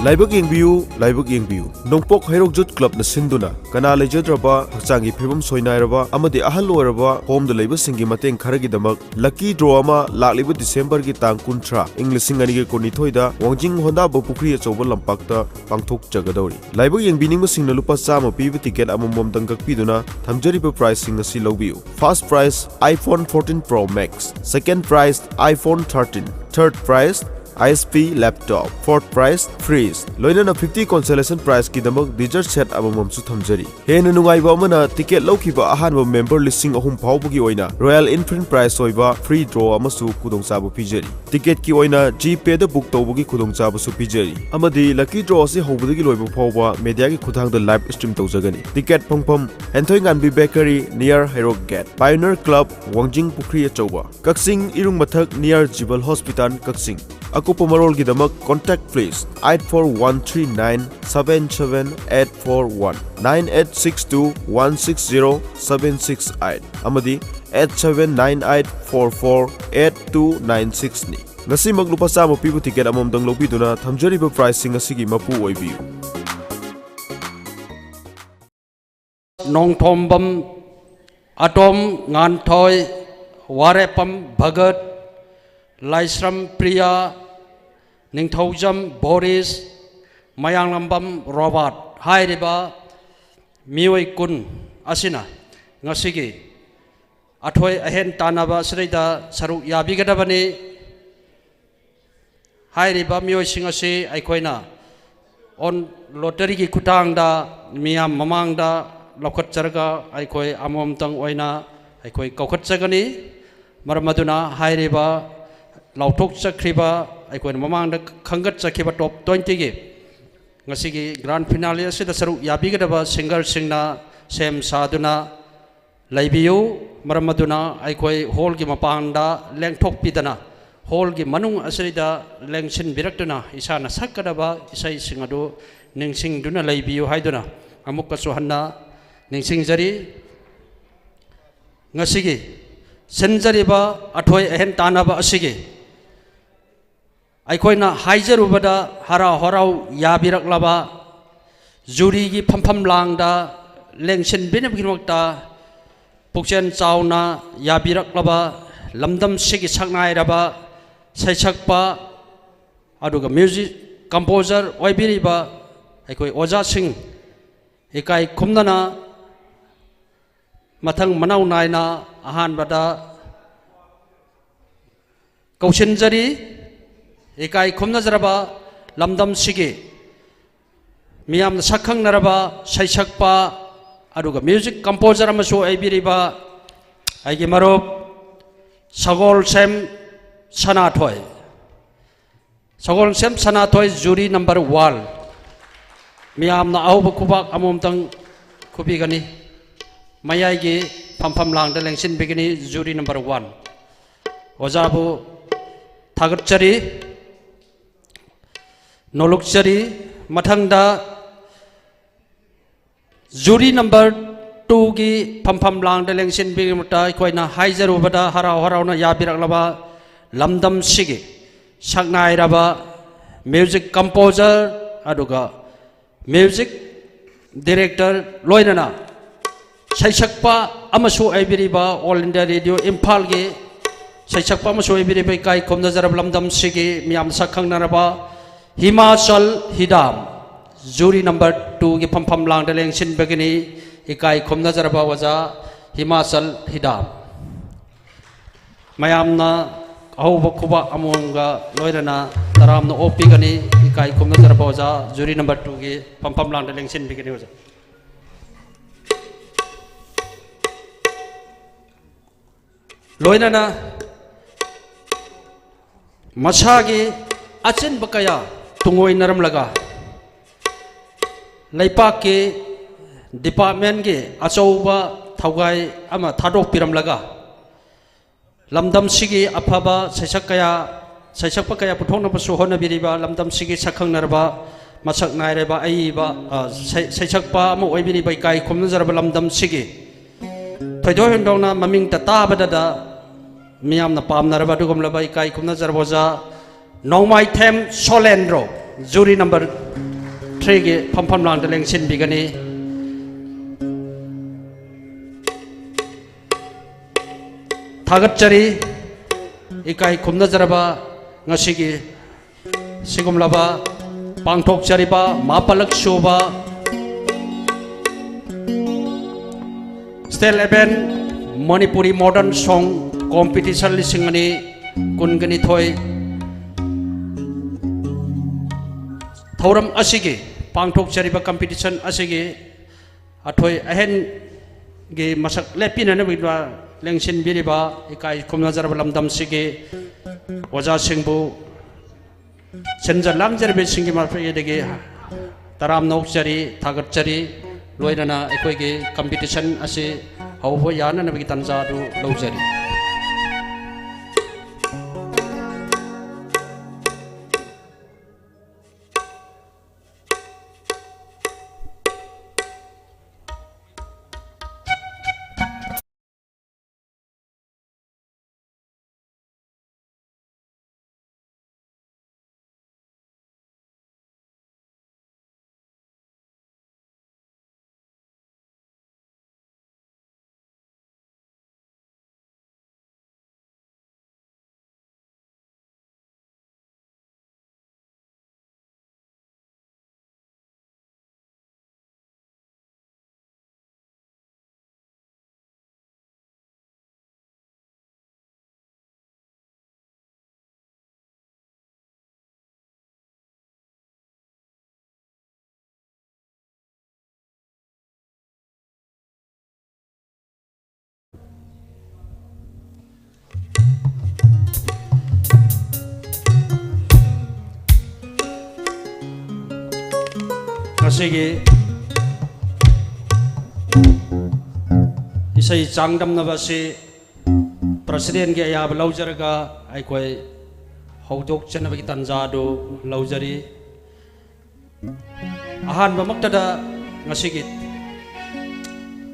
ꯂꯥꯏꯕꯛ ꯌꯦꯡꯕꯤꯌꯨ, ꯂꯥꯏꯕꯛ ꯌꯦꯡꯕꯤꯌꯨ꯫ ꯅꯣꯡꯄꯣꯛ ꯍꯩꯔꯣꯛ ꯖꯨꯠ ꯀ꯭ꯂꯕꯅ ꯁꯤꯟꯗꯨꯅ ꯀꯅꯥ ꯂꯩꯖꯗ꯭ꯔꯕ, ꯍꯛꯆꯥꯡꯒꯤ ꯐꯤꯕꯝ ꯁꯣꯏꯅꯥꯏꯔꯕ ꯑꯃꯗꯤ ꯑꯍꯜ ꯑꯣꯏꯔꯕ ꯍꯣꯝꯗ ꯂꯩꯕꯁꯤꯡꯒꯤ ꯃꯇꯦꯡ ꯈꯔꯒꯤꯗꯃꯛ ꯂꯛꯀꯤ ꯗ꯭ꯔꯣ ꯑꯃ ꯂꯥꯛꯂꯤꯕ ꯗꯤꯁꯦꯝꯕꯔꯒꯤ ꯇꯥꯡ ꯀꯨꯟꯊ꯭ꯔꯥ, ꯏꯪ ꯂꯤꯁꯤꯡ ꯑꯅꯤꯒ ꯀꯨꯟꯅꯤꯊꯣꯏꯗ ꯋꯥꯡꯖꯤꯡ ꯍꯣꯟꯗꯥꯕ ꯄꯨꯈ꯭ꯔꯤ ꯑꯆꯧꯕ ꯂꯝꯄꯥꯛꯇ ꯄꯥꯡꯊꯣꯛꯆꯒꯗꯧꯔꯤ꯫ ꯂꯥꯏꯕꯛ ꯌꯦꯡꯕꯤꯅꯤꯡꯕꯁꯤꯡꯅ ꯂꯨꯄꯥ ꯆꯥꯝꯃ ꯄꯤꯕ ꯇꯤꯀꯦꯠ ꯑꯃꯃꯝꯗꯪ ꯀꯛꯄꯤꯗꯨꯅ ꯊꯝꯖꯔꯤꯕ ꯄ꯭ꯔꯥꯏꯖꯁꯤꯡ ꯑꯁꯤ ꯂꯧꯕꯤꯌꯨ꯫ First prize iPhone fourteen Pro Max, second prize iPhone thirteen, third prize H P laptop, fourth prize fridge, ꯂꯣꯏꯅꯅ fifty consolation prizeꯀꯤꯗꯃꯛ dessert set ꯑꯃꯃꯝꯁꯨ ꯊꯝꯖꯔꯤ꯫ ꯍꯦꯟꯅ ꯅꯨꯡꯉꯥꯏꯕ ꯑꯃꯅ, ꯇꯤꯀꯦꯠ ꯂꯧꯈꯤꯕ ꯑꯍꯥꯟꯕ ꯃꯦꯝꯕꯔ ꯂꯤꯁꯤꯡ ꯑꯍꯨꯝ ꯐꯥꯎꯕꯒꯤ ꯑꯣꯏꯅ Royal Enfield prize ꯑꯣꯏꯕ free draw ꯑꯃꯁꯨ ꯈꯨꯗꯣꯡꯆꯥꯕ ꯄꯤꯖꯔꯤ꯫ ꯇꯤꯀꯦꯠꯀꯤ ꯑꯣꯏꯅ GPayꯗ book ꯇꯧꯕꯒꯤ ꯈꯨꯗꯣꯡꯆꯥꯕꯁꯨ ꯄꯤꯖꯔꯤ꯫ ꯑꯃꯗꯤ lucky draw ꯑꯁꯤ ꯍꯧꯕꯗꯒꯤ ꯂꯣꯏꯕ ꯐꯥꯎꯕ mediaꯒꯤ ꯈꯨꯠꯊꯥꯡꯗ live stream ꯇꯧꯖꯒꯅꯤ꯫ ꯇꯤꯀꯦꯠ ꯐꯪꯐꯝ: ꯍꯦꯟꯊꯣꯏꯉꯥꯟꯕꯤ Bakery near ꯍꯩꯔꯣꯛ gate, Pioneer Club, ꯋꯥꯡꯖꯤꯡ ꯄꯨꯈ꯭ꯔꯤ ꯑꯆꯧꯕ, ꯀꯛꯆꯤꯡ ꯏꯔꯨꯝ ꯃꯊꯛ near Civil Hospital, ꯀꯛꯆꯤꯡ꯫ ꯑꯀꯨꯞꯄ ꯃꯔꯣꯜꯒꯤꯗꯃꯛ contact please eight four one three nine seven seven eight four one, nine eight six two one six zero seven six eight ꯑꯃꯗꯤ eight seven nine eight four four eight two nine sixꯅꯤ꯫ ꯉꯁꯤꯃꯛ ꯂꯨꯄꯥ ꯆꯥꯝꯃ ꯄꯤꯕ ticket ꯑꯃꯃꯝꯗꯪ ꯂꯧꯕꯤꯗꯨꯅ ꯊꯝꯖꯔꯤꯕ ꯄ꯭ꯔꯥꯏꯖꯁꯤꯡ ꯑꯁꯤꯒꯤ ꯃꯄꯨ ꯑꯣꯏꯕꯤꯌꯨ꯫ ꯅꯣꯡꯊꯣꯝꯕꯝ, ꯑꯇꯣꯝ ꯉꯥꯟꯊꯣꯏ, ꯋꯥꯔꯦꯞꯄꯝ ꯚꯒꯠ, ꯂꯥꯏꯁ꯭ꯔꯝ ꯄ꯭ꯔꯤꯌꯥ, ꯅꯤꯡꯊꯧꯖꯝ ꯕꯣꯔꯤꯁ, ꯃꯌꯥꯡꯂꯝꯕꯝ Robert ꯍꯥꯏꯔꯤꯕ ꯃꯤꯑꯣꯏ ꯀꯨꯟ ꯑꯁꯤꯅ ꯉꯁꯤꯒꯤ ꯑꯊꯣꯏ ꯑꯍꯦꯟ ꯇꯥꯟꯅꯕ ꯑꯁꯤꯗꯩꯗ ꯁꯔꯨꯛ ꯌꯥꯕꯤꯒꯗꯕꯅꯤ꯫ ꯍꯥꯏꯔꯤꯕ ꯃꯤꯑꯣꯏꯁꯤꯡ ꯑꯁꯤ ꯑꯩꯈꯣꯏꯅ on lotteryꯒꯤ ꯈꯨꯠꯊꯥꯡꯗ ꯃꯤꯌꯥꯝ ꯃꯃꯥꯡꯗ ꯂꯧꯈꯠꯆꯔꯒ ꯑꯩꯈꯣꯏ ꯑꯃꯃꯝꯇꯪ ꯑꯣꯏꯅ ꯑꯩꯈꯣꯏ ꯀꯧꯈꯠꯆꯒꯅꯤ꯫ ꯃꯔꯝ ꯑꯗꯨꯅ ꯍꯥꯏꯔꯤꯕ ꯂꯥꯎꯊꯣꯛꯆꯈ꯭ꯔꯤꯕ, ꯑꯩꯈꯣꯏꯅ ꯃꯃꯥꯡꯗ ꯈꯟꯒꯠꯆꯈꯤꯕ top twentyꯒꯤ ꯉꯁꯤꯒꯤ grand finale ꯑꯁꯤꯗ ꯁꯔꯨꯛ ꯌꯥꯕꯤꯒꯗꯕ singerꯁꯤꯡꯅ ꯁꯦꯝ ꯁꯥꯗꯨꯅ ꯂꯩꯕꯤꯌꯨ꯫ ꯃꯔꯝ ꯑꯗꯨꯅ ꯑꯩꯈꯣꯏ hallꯒꯤ ꯃꯄꯥꯟꯗ ꯂꯦꯡꯊꯣꯛꯄꯤꯗꯅ, hallꯒꯤ ꯃꯅꯨꯡ ꯑꯁꯤꯗ ꯂꯦꯡꯁꯤꯟꯕꯤꯔꯛꯇꯨꯅ ꯏꯁꯥꯅ ꯁꯛꯀꯗꯕ ꯏꯁꯩꯁꯤꯡ ꯑꯗꯨ ꯅꯤꯡꯁꯤꯡꯗꯨꯅ ꯂꯩꯕꯤꯌꯨ ꯍꯥꯏꯗꯨꯅ ꯑꯃꯨꯛꯀꯁꯨ ꯍꯟꯅ ꯅꯤꯡꯁꯤꯡꯖꯔꯤ꯫ ꯉꯁꯤꯒꯤ ꯁꯤꯟꯖꯔꯤꯕ ꯑꯊꯣꯏ ꯑꯍꯦꯟ ꯇꯥꯟꯅꯕ ꯑꯁꯤꯒꯤ ꯑꯩꯈꯣꯏꯅ ꯍꯥꯏꯖꯔꯨꯕꯗ ꯍꯔꯥꯎ ꯍꯔꯥꯎ ꯌꯥꯕꯤꯔꯛꯂꯕ, ꯖꯨꯔꯤꯒꯤ ꯐꯝꯐꯝ ꯂꯥꯡꯗ ꯂꯦꯡꯁꯤꯟꯕꯤꯅꯕꯒꯤꯗꯃꯛꯇ ꯄꯨꯛꯆꯦꯜ ꯆꯥꯎꯅ ꯌꯥꯕꯤꯔꯛꯂꯕ, ꯂꯝꯗꯝꯁꯤꯒꯤ ꯁꯛꯅꯥꯏꯔꯕ ꯁꯩꯁꯛꯄ ꯑꯗꯨꯒ ꯃ꯭ꯌꯨꯖꯤꯛ ꯀꯝꯄꯣꯖꯔ ꯑꯣꯏꯕꯤꯔꯤꯕ ꯑꯩꯈꯣꯏ ꯑꯣꯖꯥꯁꯤꯡ ꯏꯀꯥꯏ ꯈꯨꯝꯅꯅ ꯃꯊꯪ ꯃꯅꯥꯎ ꯅꯥꯏꯅ ꯑꯍꯥꯟꯕꯗ ꯀꯧꯁꯤꯟꯖꯔꯤ꯫ ꯏꯀꯥꯏ ꯈꯨꯝꯅꯖꯔꯕ ꯂꯝꯗꯝꯁꯤꯒꯤ ꯃꯤꯌꯥꯝꯅ ꯁꯛꯈꯪꯅꯔꯕ ꯁꯩꯁꯛꯄ ꯑꯗꯨꯒ ꯃ꯭ꯌꯨꯖꯤꯛ ꯀꯝꯄꯣꯖꯔ ꯑꯃꯁꯨ ꯑꯣꯏꯕꯤꯔꯤꯕ ꯑꯩꯒꯤ ꯃꯔꯨꯞ ꯁꯒꯣꯜꯁꯦꯝ ꯁꯅꯥꯊꯣꯏ꯫ ꯁꯒꯣꯜꯁꯦꯝ ꯁꯅꯥꯊꯣꯏ, ꯖꯨꯔꯤ ꯅꯝꯕꯔ ꯋꯥꯟ꯫ ꯃꯤꯌꯥꯝꯅ ꯑꯍꯧꯕ ꯈꯨꯕꯥꯛ ꯑꯃꯃꯝꯇꯪ ꯈꯨꯕꯤꯒꯅꯤ꯫ ꯃꯌꯥꯏꯒꯤ ꯐꯝꯐꯝ ꯂꯥꯡꯗ ꯂꯦꯡꯁꯤꯟꯕꯤꯒꯅꯤ, ꯖꯨꯔꯤ ꯅꯝꯕꯔ ꯋꯥꯟ꯫ ꯑꯣꯖꯥꯕꯨ ꯊꯥꯒꯠꯆꯔꯤ, ꯅꯣꯂꯨꯛꯆꯔꯤ꯫ ꯃꯊꯪꯗ ꯖꯨꯔꯤ ꯅꯝꯕꯔ ꯇꯨꯒꯤ ꯐꯝꯐꯝ ꯂꯥꯡꯗ ꯂꯦꯡꯁꯤꯟꯕꯤꯔꯤꯕ ꯑꯩꯈꯣꯏꯅ ꯍꯥꯏꯖꯔꯨꯕꯗ ꯍꯔꯥꯎ ꯍꯔꯥꯎꯅ ꯌꯥꯕꯤꯔꯛꯂꯕ ꯂꯝꯗꯝꯁꯤꯒꯤ ꯁꯛꯅꯥꯏꯔꯕ ꯃ꯭ꯌꯨꯖꯤꯛ ꯀꯝꯄꯣꯖꯔ ꯑꯗꯨꯒ ꯃ꯭ꯌꯨꯖꯤꯛ ꯗꯤꯔꯦꯛꯇꯔ ꯂꯣꯏꯅꯅ ꯁꯩꯁꯛꯄ ꯑꯃꯁꯨ ꯑꯣꯏꯕꯤꯔꯤꯕ ꯑꯣꯜ ꯏꯟꯗꯤꯌꯥ ꯔꯦꯗꯤꯑꯣ ꯏꯝꯐꯥꯜꯒꯤ ꯁꯩꯁꯛꯄ ꯑꯃꯁꯨ ꯑꯣꯏꯕꯤꯔꯤꯕ ꯏꯀꯥꯏ ꯈꯨꯝꯅꯖꯔꯕ ꯂꯝꯗꯝꯁꯤꯒꯤ ꯃꯤꯌꯥꯝ ꯁꯛ ꯈꯪꯅꯔꯕ ꯍꯤꯃꯥꯆꯜ ꯍꯤꯗꯥꯝ, ꯖꯨꯔꯤ ꯅꯝꯕꯔ ꯇꯨꯒꯤ ꯐꯝꯐꯝ ꯂꯥꯡꯗ ꯂꯦꯡꯁꯤꯟꯕꯒꯤꯅꯤ꯫ ꯏꯀꯥꯏ ꯈꯨꯝꯅꯖꯔꯕ ꯑꯣꯖꯥ ꯍꯤꯃꯥꯆꯜ ꯍꯤꯗꯥꯝ꯫ ꯃꯌꯥꯝꯅ ꯑꯍꯧꯕ ꯈꯨꯕꯥꯛ ꯑꯃꯃꯝꯒ ꯂꯣꯏꯅꯅ ꯇꯔꯥꯝꯅ ꯑꯣꯛꯄꯤꯒꯅꯤ꯫ ꯏꯀꯥꯏ ꯈꯨꯝꯅꯖꯔꯕ ꯑꯣꯖꯥ ꯖꯨꯔꯤ ꯅꯝꯕꯔ ꯇꯨꯒꯤ ꯐꯝꯐꯝ ꯂꯥꯡꯗ ꯂꯦꯡꯁꯤꯟꯕꯤꯒꯅꯤ ꯑꯣꯖꯥ꯫ ꯂꯣꯏꯅꯅ ꯃꯁꯥꯒꯤ ꯑꯆꯤꯟꯕ ꯀꯌꯥ ꯇꯨꯡꯑꯣꯏꯅꯔꯝꯂꯒ, ꯂꯩꯄꯥꯛꯀꯤ ꯗꯤꯄꯥꯔꯠꯃꯦꯟꯒꯤ ꯑꯆꯧꯕ ꯊꯧꯒꯥꯏ ꯑꯃ ꯊꯥꯗꯣꯛꯄꯤꯔꯝꯂꯒ, ꯂꯝꯗꯝꯁꯤꯒꯤ ꯑꯐꯕ ꯁꯩꯁꯛ ꯀꯌꯥ, ꯁꯩꯁꯛꯄ ꯀꯌꯥ ꯄꯨꯊꯣꯛꯅꯕꯁꯨ ꯍꯣꯠꯅꯕꯤꯔꯤꯕ ꯂꯝꯗꯝꯁꯤꯒꯤ ꯁꯛꯈꯪꯅꯔꯕ, ꯃꯁꯛ ꯅꯥꯏꯔꯕ ꯑꯏꯕ, ꯑ, ꯁꯩ-, ꯁꯩꯁꯛꯄ ꯑꯃ ꯑꯣꯏꯕꯤꯔꯤꯕ ꯏꯀꯥꯏ ꯈꯨꯝꯅꯖꯔꯕ ꯂꯝꯗꯝꯁꯤꯒꯤ ꯊꯣꯏꯗꯣꯛ ꯍꯦꯟꯗꯣꯛꯅ ꯃꯃꯤꯡꯇ ꯇꯥꯕꯗꯗ ꯃꯤꯌꯥꯝꯅ ꯄꯥꯝꯅꯔꯕ ꯑꯗꯨꯒꯨꯝꯂꯕ ꯏꯀꯥꯏ ꯈꯨꯝꯅꯖꯔꯕ ꯑꯣꯖꯥ ꯅꯣꯡꯃꯥꯏꯊꯦꯝ ꯁꯣꯂꯦꯟꯗ꯭ꯔꯣ, ꯖꯨꯔꯤ ꯅꯝꯕꯔ ꯊ꯭ꯔꯤꯒꯤ ꯐꯝꯐꯝ ꯂꯥꯡꯗ ꯂꯦꯡꯁꯤꯟꯕꯤꯒꯅꯤ꯫ ꯊꯥꯒꯠꯆꯔꯤ꯫ ꯏꯀꯥꯏ ꯈꯨꯝꯅꯖꯔꯕ ꯉꯁꯤꯒꯤ ꯁꯤꯒꯨꯝꯂꯕ ꯄꯥꯡꯊꯣꯛꯆꯔꯤꯕ ꯃꯥꯄꯜꯂꯛ ꯁꯨꯕ State Level Manipuri Modern Song Competition ꯂꯤꯁꯤꯡ ꯑꯅꯤ ꯀꯨꯟꯒ ꯅꯤꯊꯣꯏ ꯊꯧꯔꯝ ꯑꯁꯤꯒꯤ, ꯄꯥꯡꯊꯣꯛꯆꯔꯤꯕ competition ꯑꯁꯤꯒꯤ ꯑꯊꯣꯏ ꯑꯍꯦꯟꯒꯤ ꯃꯁꯛ ꯂꯦꯞꯄꯤꯅꯅꯕꯒꯤꯗꯃꯛ ꯂꯦꯡꯁꯤꯟꯕꯤꯔꯤꯕ ꯏꯀꯥꯏ ꯈꯨꯝꯅꯖꯔꯕ ꯂꯝꯗꯝꯁꯤꯒꯤ ꯑꯣꯖꯥꯁꯤꯡꯕꯨ, ꯁꯤꯟꯖ ꯂꯥꯡꯖꯔꯤꯕꯁꯤꯡꯒꯤ ꯃꯥꯏꯀꯩꯗꯒꯤ ꯇꯔꯥꯝꯅ ꯑꯣꯛꯆꯔꯤ, ꯊꯥꯒꯠꯆꯔꯤ꯫ ꯂꯣꯏꯅꯅ ꯑꯩꯈꯣꯏꯒꯤ competition ꯑꯁꯤ ꯍꯧꯕ ꯌꯥꯅꯅꯕꯒꯤ ꯇꯥꯟꯖꯥ ꯑꯗꯨ ꯂꯧꯖꯔꯤ꯫ ꯉꯁꯤꯒꯤ ꯏꯁꯩ ꯆꯥꯡꯗꯝꯅꯕ ꯑꯁꯤ presidentꯀꯤ ꯑꯌꯥꯕ ꯂꯧꯖꯔꯒ ꯑꯩꯈꯣꯏ ꯍꯧꯗꯣꯛꯆꯅꯕꯒꯤ ꯇꯥꯟꯖꯥ ꯑꯗꯨ ꯂꯧꯖꯔꯤ꯫ ꯑꯍꯥꯟꯕꯃꯛꯇꯗ ꯉꯁꯤꯒꯤ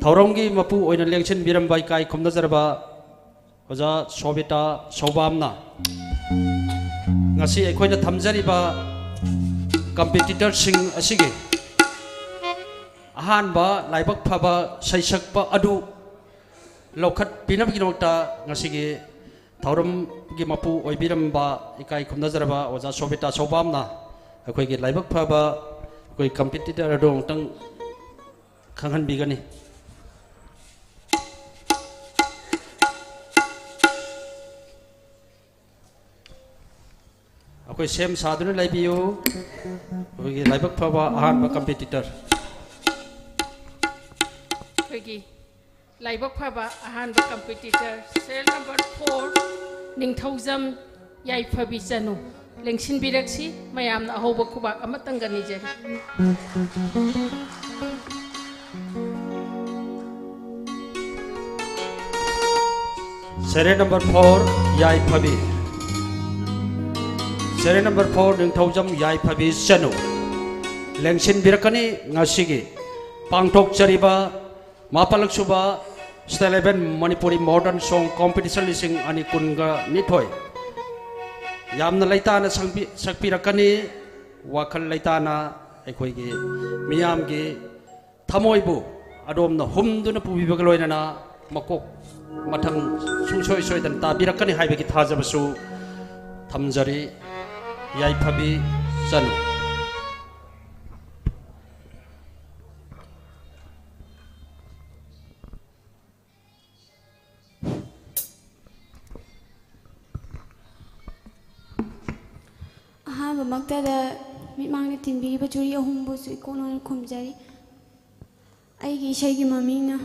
ꯊꯧꯔꯝꯒꯤ ꯃꯄꯨ ꯑꯣꯏꯅ ꯂꯦꯡꯁꯤꯟꯕꯤꯔꯝꯕ ꯏꯀꯥꯏ ꯈꯨꯝꯅꯖꯔꯕ ꯑꯣꯖꯥ ꯁꯣꯕꯤꯇꯥ ꯁꯧꯕꯥꯝꯅ ꯉꯁꯤ ꯑꯩꯈꯣꯏꯅ ꯊꯝꯖꯔꯤꯕ ꯀꯝꯄꯤꯇꯤꯇꯔꯁꯤꯡ ꯑꯁꯤꯒꯤ ꯑꯍꯥꯟꯕ ꯂꯥꯏꯕꯛ ꯐꯕ ꯁꯩꯁꯛꯄ ꯑꯗꯨ ꯂꯧꯈꯠꯄꯤꯅꯕꯒꯤꯗꯃꯛꯇ ꯉꯁꯤꯒꯤ ꯊꯧꯔꯝꯒꯤ ꯃꯄꯨ ꯑꯣꯏꯕꯤꯔꯝꯕ ꯏꯀꯥꯏ ꯈꯨꯝꯅꯖꯔꯕ ꯑꯣꯖꯥ ꯁꯣꯕꯤꯇꯥ ꯁꯧꯕꯥꯝꯅ ꯑꯩꯈꯣꯏꯒꯤ ꯂꯥꯏꯕꯛ ꯐꯕ ꯑꯩꯈꯣꯏ ꯀꯝꯄꯤꯇꯤꯇꯔ ꯑꯗꯨ ꯑꯃꯨꯛꯇꯪ ꯈꯪꯍꯟꯕꯤꯒꯅꯤ꯫ ꯑꯩꯈꯣꯏ ꯁꯦꯝ ꯁꯥꯗꯨꯅ ꯂꯩꯕꯤꯌꯨ꯫ ꯑꯩꯈꯣꯏꯒꯤ ꯂꯥꯏꯕꯛ ꯐꯕ ꯑꯍꯥꯟꯕ ꯀꯝꯄꯤꯇꯤꯇꯔ꯫ ꯑꯩꯈꯣꯏꯒꯤ ꯂꯥꯏꯕꯛ ꯐꯕ ꯑꯍꯥꯟꯕ competitor, serial number four, Ningthoujam ꯌꯥꯏꯐꯕꯤ ꯆꯅꯨ꯫ ꯂꯦꯡꯁꯤꯟꯕꯤꯔꯛꯁꯤ, ꯃꯌꯥꯝꯅ ꯑꯍꯧꯕ ꯈꯨꯕꯥꯛ ꯑꯃꯇꯪꯒ ꯅꯤꯖꯔꯤ꯫ ꯁꯦꯔꯤꯌꯦꯜ ꯅꯝꯕꯔ ꯐꯣꯔ, ꯌꯥꯏꯐꯕꯤ꯫ ꯁꯦꯔꯤꯌꯦꯜ ꯅꯝꯕꯔ ꯐꯣꯔ, ꯅꯤꯡꯊꯧꯖꯝ ꯌꯥꯏꯐꯕꯤ ꯆꯅꯨ꯫ ꯂꯦꯡꯁꯤꯟꯕꯤꯔꯛꯀꯅꯤ ꯉꯁꯤꯒꯤ ꯄꯥꯡꯊꯣꯛꯆꯔꯤꯕ ꯃꯥꯄꯜꯂꯛ ꯁꯨꯕ State Level Manipuri Modern Song Competition ꯂꯤꯁꯤꯡ ꯑꯅꯤ ꯀꯨꯟꯒ ꯅꯤꯊꯣꯏ꯫ ꯌꯥꯝꯅ ꯂꯩꯇꯥꯅ ꯁꯪꯕꯤ-, ꯁꯛꯄꯤꯔꯛꯀꯅꯤ꯫ ꯋꯥꯈꯜ ꯂꯩꯇꯥꯅ ꯑꯩꯈꯣꯏꯒꯤ ꯃꯤꯌꯥꯝꯒꯤ ꯊꯃꯣꯏꯕꯨ ꯑꯗꯣꯝꯅ ꯍꯨꯝꯗꯨꯅ ꯄꯨꯕꯤꯕꯒ ꯂꯣꯏꯅꯅ ꯃꯀꯣꯛ ꯃꯊꯪ ꯁꯨꯡꯁꯣꯏ ꯁꯣꯏꯗꯅ ꯇꯥꯕꯤꯔꯛꯀꯅꯤ ꯍꯥꯏꯕꯒꯤ ꯊꯥꯖꯕꯁꯨ ꯊꯝꯖꯔꯤ꯫ ꯌꯥꯏꯐꯕꯤ ꯆꯅꯨ꯫ ꯑꯍꯥꯟꯕꯃꯛꯇꯗ ꯃꯤꯠꯃꯥꯡꯗ ꯇꯤꯟꯕꯤꯔꯤꯕ ꯖꯨꯔꯤ ꯑꯍꯨꯝꯕꯨꯁꯨ ꯏꯀꯣꯛ ꯅꯣꯟꯅ ꯈꯨꯝꯖꯔꯤ꯫ ꯑꯩꯒꯤ ꯏꯁꯩꯒꯤ ꯃꯃꯤꯡꯅ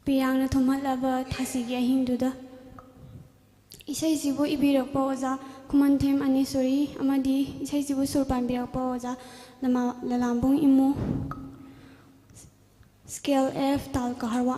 ꯄꯤꯌꯥꯡꯅ ꯊꯨꯝꯍꯠꯂꯕ ꯊꯥꯁꯤꯒꯤ ꯑꯍꯤꯡꯗꯨꯗ꯫ ꯏꯁꯩꯁꯤꯕꯨ ꯏꯕꯤꯔꯛꯄ ꯑꯣꯖꯥ ꯈꯨꯃꯟꯊꯦꯝ ꯑꯅꯤꯁꯣꯔꯤ ꯑꯃꯗꯤ ꯏꯁꯩꯁꯤꯕꯨ ꯁꯨꯔ ꯄꯥꯟꯕꯤꯔꯛꯄ ꯑꯣꯖꯥ ꯂꯃꯥ-, ꯂꯂꯥꯝꯕꯨꯡ ꯏꯃꯨ꯫ Scale F, ꯇꯥꯜ ꯀꯍꯔꯋꯥ꯫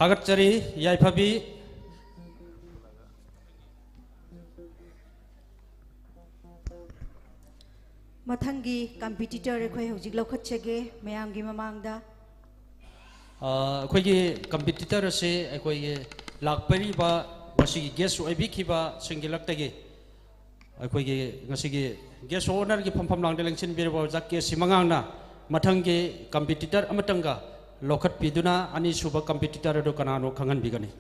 ꯊꯥꯒꯠꯆꯔꯤ, ꯌꯥꯏꯐꯕꯤ꯫ ꯃꯊꯪꯒꯤ competitor ꯑꯩꯈꯣꯏ ꯍꯧꯖꯤꯛ ꯂꯧꯈꯠꯆꯒꯦ ꯃꯌꯥꯝꯒꯤ ꯃꯃꯥꯡꯗ꯫ ꯑ, ꯑꯩꯈꯣꯏꯒꯤ competitor ꯑꯁꯤ ꯑꯩꯈꯣꯏꯒꯤ ꯂꯥꯛꯄꯤꯔꯤꯕ ꯉꯁꯤꯒꯤ guest ꯑꯣꯏꯕꯤꯈꯤꯕꯁꯤꯡꯒꯤ ꯂꯛꯇꯒꯤ ꯑꯩꯈꯣꯏꯒꯤ ꯉꯁꯤꯒꯤ guest of honourꯒꯤ ꯐꯝꯐꯝ ꯂꯥꯡꯗ ꯂꯦꯡꯁꯤꯟꯕꯤꯔꯕ ꯑꯣꯖꯥ ꯀꯦ ꯁꯤꯃꯉꯥꯡꯅ ꯃꯊꯪꯒꯤ competitor ꯑꯃꯇꯪꯒ ꯂꯧꯈꯠꯄꯤꯗꯨꯅ ꯑꯅꯤꯁꯨꯕ competitor ꯑꯗꯨ ꯀꯅꯥꯅꯣ ꯈꯪꯍꯟꯕꯤꯒꯅꯤ꯫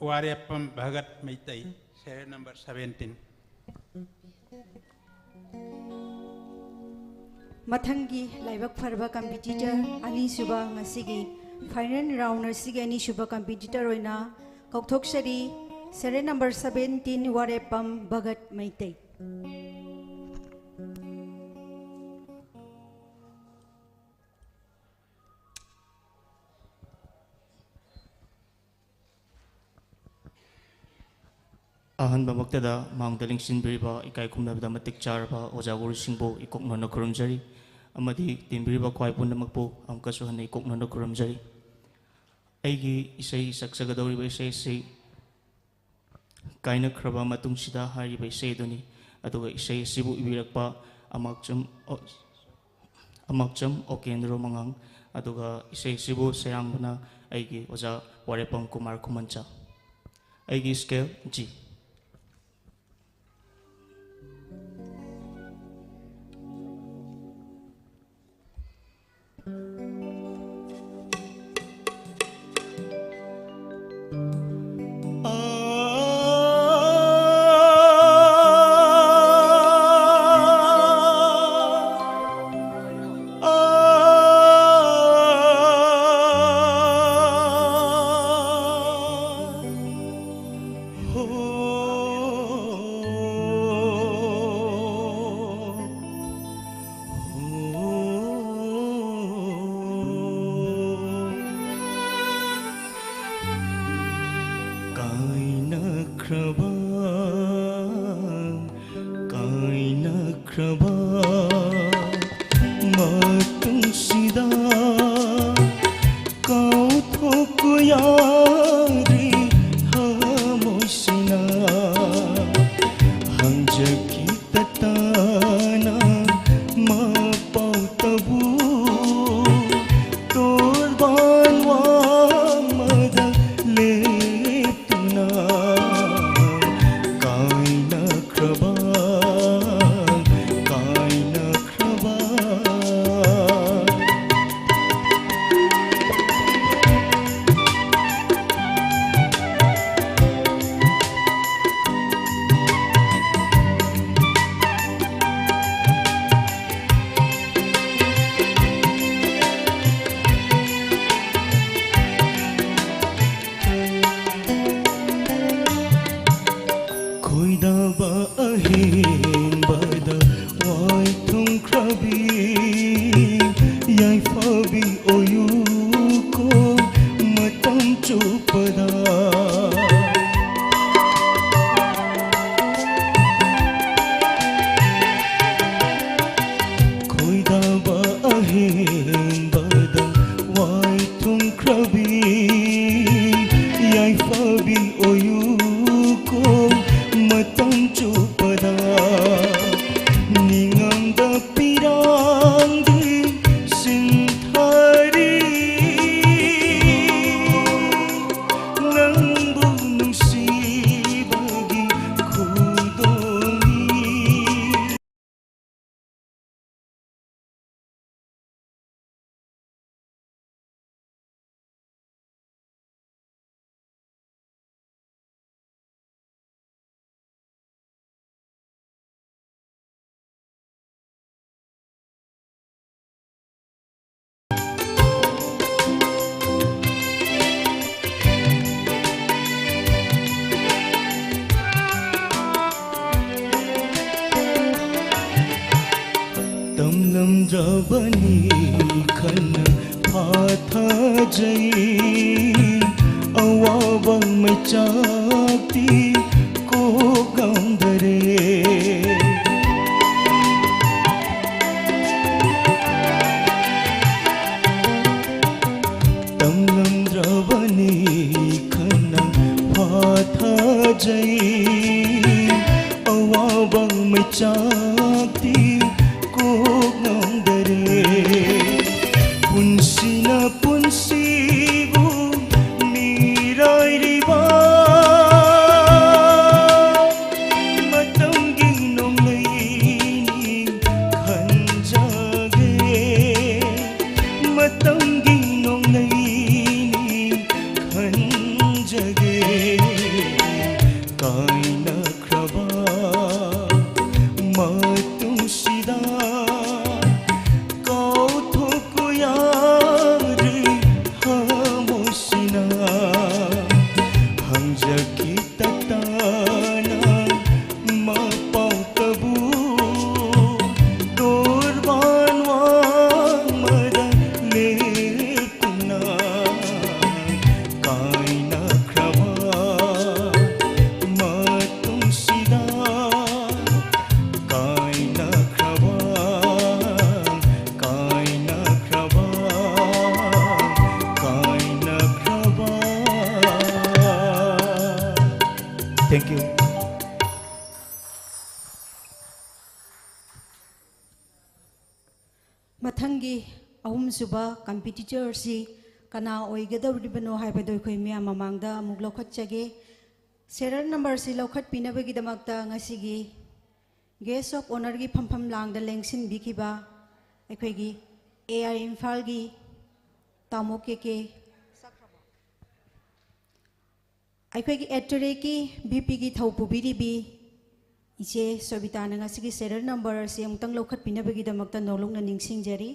ꯋꯥꯔꯦꯞꯄꯝ Bhagat Meitei, serial number seventeen꯫ ꯃꯊꯪꯒꯤ ꯂꯥꯏꯕꯛ ꯐꯔꯕ competitor ꯑꯅꯤꯁꯨꯕ, ꯉꯁꯤꯒꯤ final round ꯑꯁꯤꯒꯤ ꯑꯅꯤꯁꯨꯕ competitor ꯑꯣꯏꯅ ꯀꯧꯊꯣꯛꯆꯔꯤ, serial number seventeen, ꯋꯥꯔꯦꯞꯄꯝ Bhagat Meitei. ꯑꯍꯥꯟꯕꯃꯛꯇꯗ ꯃꯥꯡꯗ ꯂꯦꯡꯁꯤꯟꯕꯤꯔꯤꯕ ꯏꯀꯥꯏ ꯈꯨꯝꯅꯕꯗ ꯃꯇꯤꯛ ꯆꯥꯔꯕ ꯑꯣꯖꯥ ꯒꯨꯔꯨꯁꯤꯡꯕꯨ ꯏꯀꯣꯛꯅꯅ ꯈꯨꯔꯨꯝꯖꯔꯤ, ꯑꯃꯗꯤ ꯇꯤꯟꯕꯤꯔꯤꯕ ꯈ꯭ꯋꯥꯏ ꯄꯨꯝꯅꯃꯛꯄꯨ ꯑꯃꯨꯛꯀꯁꯨ ꯍꯟꯅ ꯏꯀꯣꯛꯅꯅ ꯈꯨꯔꯨꯝꯖꯔꯤ꯫ ꯑꯩꯒꯤ ꯏꯁꯩ ꯁꯛꯆꯒꯗꯧꯔꯤꯕ ꯏꯁꯩ ꯑꯁꯤ ꯀꯥꯏꯅꯈ꯭ꯔꯕ ꯃꯇꯨꯡꯁꯤꯗ ꯍꯥꯏꯔꯤꯕ ꯏꯁꯩ ꯑꯗꯨꯅꯤ꯫ ꯑꯗꯨꯒ ꯏꯁꯩ ꯑꯁꯤꯕꯨ ꯏꯕꯤꯔꯛꯄ ꯑꯃꯥꯛꯆꯝ, ꯑꯃꯥꯛꯆꯝ ꯑꯣꯀꯦꯟꯗ꯭ꯔꯣ ꯃꯉꯥꯡ꯫ ꯑꯗꯨꯒ ꯏꯁꯩ ꯑꯁꯤꯕꯨ ꯁꯩꯔꯥꯡꯕꯅ ꯑꯩꯒꯤ ꯑꯣꯖꯥ ꯋꯥꯔꯦꯄꯝ ꯀꯨꯃꯥꯔ ꯈꯨꯃꯟꯆꯥ꯫ ꯑꯩꯒꯤ scale G꯫ ꯀꯥꯏꯅꯈ꯭ꯔꯕ, ꯀꯥꯏꯅꯈ꯭ꯔꯕ ꯃꯇꯨꯡꯁꯤꯗ ꯀꯥꯎꯊꯣꯛꯄ ꯌꯥꯗ꯭ꯔꯤ ꯊꯃꯣꯏꯁꯤꯅ꯫ ꯍꯪꯖꯈꯤ ꯇꯠꯇꯅ ꯃꯄꯥꯎꯇꯕꯨ ꯇꯣꯔꯕꯥꯟ ꯋꯥꯡꯃꯗ ꯂꯦꯞꯇꯨꯅ ꯀꯥꯏꯅꯈ꯭ꯔꯕ, ꯀꯥꯏꯅꯈ꯭ꯔꯕ꯫ ꯈꯣꯏꯗꯥꯕ ꯑꯍꯦꯟꯕꯗ ꯋꯥꯏ ꯊꯨꯡꯈ꯭ꯔꯕꯤ ꯌꯥꯏꯐꯕꯤ ꯑꯣꯏꯌꯨꯀꯣ ꯃꯇꯝ ꯆꯨꯞꯄꯗ꯫ ꯈꯣꯏꯗꯥꯕ ꯑꯍꯦꯟꯕꯗ ꯋꯥꯏ ꯊꯨꯡꯈ꯭ꯔꯕꯤ ꯌꯥꯏꯐꯕꯤ ꯑꯣꯏꯌꯨꯀꯣ ꯃꯇꯝ ꯆꯨꯞꯄꯗ꯫ ꯅꯤꯡꯉꯝꯗ ꯄꯤꯔꯥꯡꯗꯤ ꯁꯤꯟꯊꯔꯤ ꯅꯪꯕꯨ ꯅꯨꯡꯁꯤꯕꯒꯤ ꯈꯨꯗꯣꯜꯅꯤ꯫ ꯇꯝꯂꯝꯗ꯭ꯔꯕꯅꯤ ꯈꯟꯅ ꯐꯥꯊꯖꯩ꯫ ꯑꯋꯥꯕ ꯃꯩꯆꯥꯛꯇꯤ ꯈꯪꯂꯝꯗ꯭ꯔꯕꯅꯤ ꯈꯟꯅ ꯐꯥꯊꯖꯩ꯫ ꯑꯋꯥꯕ ꯃꯩꯆꯥꯛꯇꯤ ꯀꯣꯛ ꯉꯝꯗꯔꯦ꯫ ꯄꯨꯟꯁꯤꯅ ꯄꯨꯟꯁꯤꯕꯨ ꯃꯤꯔꯥꯏꯔꯤꯕ ꯃꯇꯝꯒꯤ ꯅꯣꯡꯂꯩꯅꯤ ꯈꯟꯖꯒꯦ꯫ ꯃꯇꯝꯒꯤ ꯅꯣꯡꯂꯩꯅꯤ ꯈꯟꯖꯒꯦ꯫ ꯀꯥꯏꯅꯈ꯭ꯔꯕ ꯃꯇꯨꯡꯁꯤꯗ ꯀꯥꯎꯊꯣꯛꯄ ꯌꯥꯗ꯭ꯔꯤ ꯊꯃꯣꯏꯁꯤꯅ꯫ ꯍꯪꯖꯈꯤ ꯇꯇꯥꯅ ꯃꯄꯥꯎꯇꯕꯨ ꯗꯣꯔꯕꯥꯟ ꯋꯥꯡꯃꯗ ꯂꯦꯞꯇꯨꯅ ꯀꯥꯏꯅꯈ꯭ꯔꯕ ꯃꯇꯨꯡꯁꯤꯗ ꯀꯥꯏꯅꯈ꯭ꯔꯕ, ꯀꯥꯏꯅꯈ꯭ꯔꯕ, ꯀꯥꯏꯅꯈ꯭ꯔꯕ꯫ Thank you. ꯃꯊꯪꯒꯤ ꯑꯍꯨꯝꯁꯨꯕ ꯀꯝꯄꯤꯇꯤꯇꯔꯁꯤ ꯀꯅꯥ ꯑꯣꯏꯒꯗꯧꯔꯤꯕꯅꯣ ꯍꯥꯏꯕꯗꯨ ꯑꯩꯈꯣꯏ ꯃꯤꯌꯥꯝ ꯃꯃꯥꯡꯗ ꯑꯃꯨꯛ ꯂꯧꯈꯠꯆꯒꯦ꯫ ꯁꯦꯔꯤꯌꯦꯜ ꯅꯝꯕꯔꯁꯤ ꯂꯧꯈꯠꯄꯤꯅꯕꯒꯤꯗꯃꯛꯇ ꯉꯁꯤꯒꯤ ꯒꯦꯁ ꯑꯣꯐ ꯑꯣꯅꯔꯒꯤ ꯐꯝꯐꯝ ꯂꯥꯡꯗ ꯂꯦꯡꯁꯤꯟꯕꯤꯈꯤꯕ ꯑꯩꯈꯣꯏꯒꯤ ꯑꯦ ꯑꯥꯏ ꯏꯝꯐꯥꯜꯒꯤ ꯇꯥꯃꯣ ꯀꯦ ꯀꯦ, ꯑꯩꯈꯣꯏꯒꯤ ꯑꯦꯠ ꯇꯔꯦꯠꯀꯤ ꯚꯤ ꯄꯤꯒꯤ ꯊꯧ ꯄꯨꯕꯤꯔꯤꯕꯤ ꯏꯆꯦ ꯁꯣꯕꯤꯇꯥꯅ ꯉꯁꯤꯒꯤ ꯁꯦꯔꯤꯌꯦꯜ ꯅꯝꯕꯔ ꯑꯁꯤ ꯑꯃꯨꯛꯇꯪ ꯂꯧꯈꯠꯄꯤꯅꯕꯒꯤꯗꯃꯛꯇ ꯅꯣꯂꯨꯛꯅ ꯅꯤꯡꯁꯤꯡꯖꯔꯤ꯫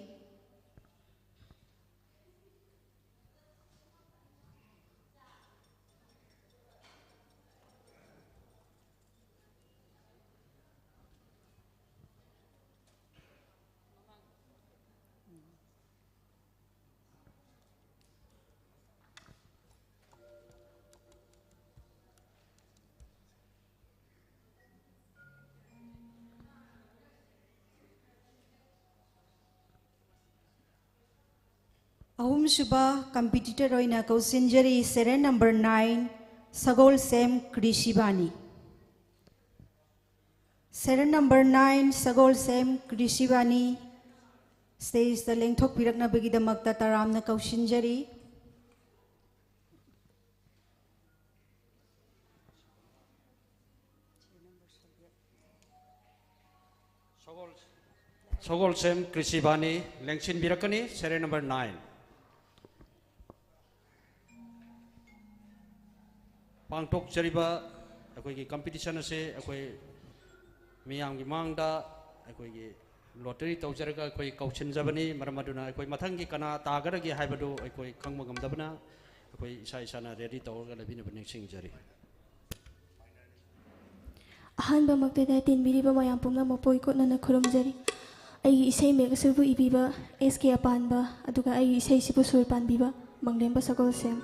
ꯑꯍꯨꯝꯁꯨꯕ ꯀꯝꯄꯤꯇꯤꯇꯔ ꯑꯣꯏꯅ ꯀꯧꯁꯤꯟꯖꯔꯤ, serial number nine, ꯁꯒꯣꯜꯁꯦꯝ ꯀ꯭ꯔꯤꯁꯤꯕꯥꯅꯤ꯫ Serial number nine, ꯁꯒꯣꯜꯁꯦꯝ ꯀ꯭ꯔꯤꯁꯤꯕꯥꯅꯤ, stageꯇ ꯂꯦꯡꯊꯣꯛꯄꯤꯔꯛꯅꯕꯒꯤꯗꯃꯛꯇ ꯇꯔꯥꯝꯅ ꯀꯧꯁꯤꯟꯖꯔꯤ꯫ ꯁꯒꯣꯜ-, ꯁꯒꯣꯜꯁꯦꯝ ꯀ꯭ꯔꯤꯁꯤꯕꯥꯅꯤ ꯂꯦꯡꯁꯤꯟꯕꯤꯔꯛꯀꯅꯤ, serial number nine꯫ ꯄꯥꯡꯊꯣꯛꯆꯔꯤꯕ ꯑꯩꯈꯣꯏꯒꯤ competition ꯑꯁꯤ ꯑꯩꯈꯣꯏ ꯃꯤꯌꯥꯝꯒꯤ ꯃꯥꯡꯗ ꯑꯩꯈꯣꯏꯒꯤ lottery ꯇꯧꯖꯔꯒ ꯑꯩꯈꯣꯏ ꯀꯧꯁꯤꯟꯖꯕꯅꯤ꯫ ꯃꯔꯝ ꯑꯗꯨꯅ ꯑꯩꯈꯣꯏ ꯃꯊꯪꯒꯤ ꯀꯅꯥ ꯇꯥꯒꯗꯒꯦ ꯍꯥꯏꯕꯗꯨ ꯑꯩꯈꯣꯏ ꯈꯪꯕ ꯉꯝꯗꯕꯅ ꯑꯩꯈꯣꯏ ꯏꯁꯥ ꯏꯁꯥꯅ ready ꯇꯧꯔꯒ ꯂꯩꯕꯤꯅꯕ ꯅꯤꯡꯁꯤꯡꯖꯔꯤ꯫ ꯑꯍꯥꯟꯕꯃꯛꯇꯗ ꯇꯤꯟꯕꯤꯔꯤꯕ ꯃꯌꯥꯝ ꯄꯨꯝꯅꯃꯛꯄꯨ ꯏꯀꯣꯠꯅꯅ ꯈꯨꯔꯨꯝꯖꯔꯤ꯫ ꯑꯩꯒꯤ ꯏꯁꯩ ꯃꯌꯦꯛ ꯑꯁꯤꯕꯨ ꯏꯕꯤꯕ ꯑꯦꯁ ꯀꯦ ꯑꯄꯥꯟꯕ, ꯑꯗꯨꯒ ꯑꯩꯒꯤ ꯏꯁꯩꯁꯤꯕꯨ ꯁꯨꯔ ꯄꯥꯟꯕꯤꯕ ꯃꯪꯂꯦꯝꯕ ꯁꯒꯣꯜꯁꯦꯝ꯫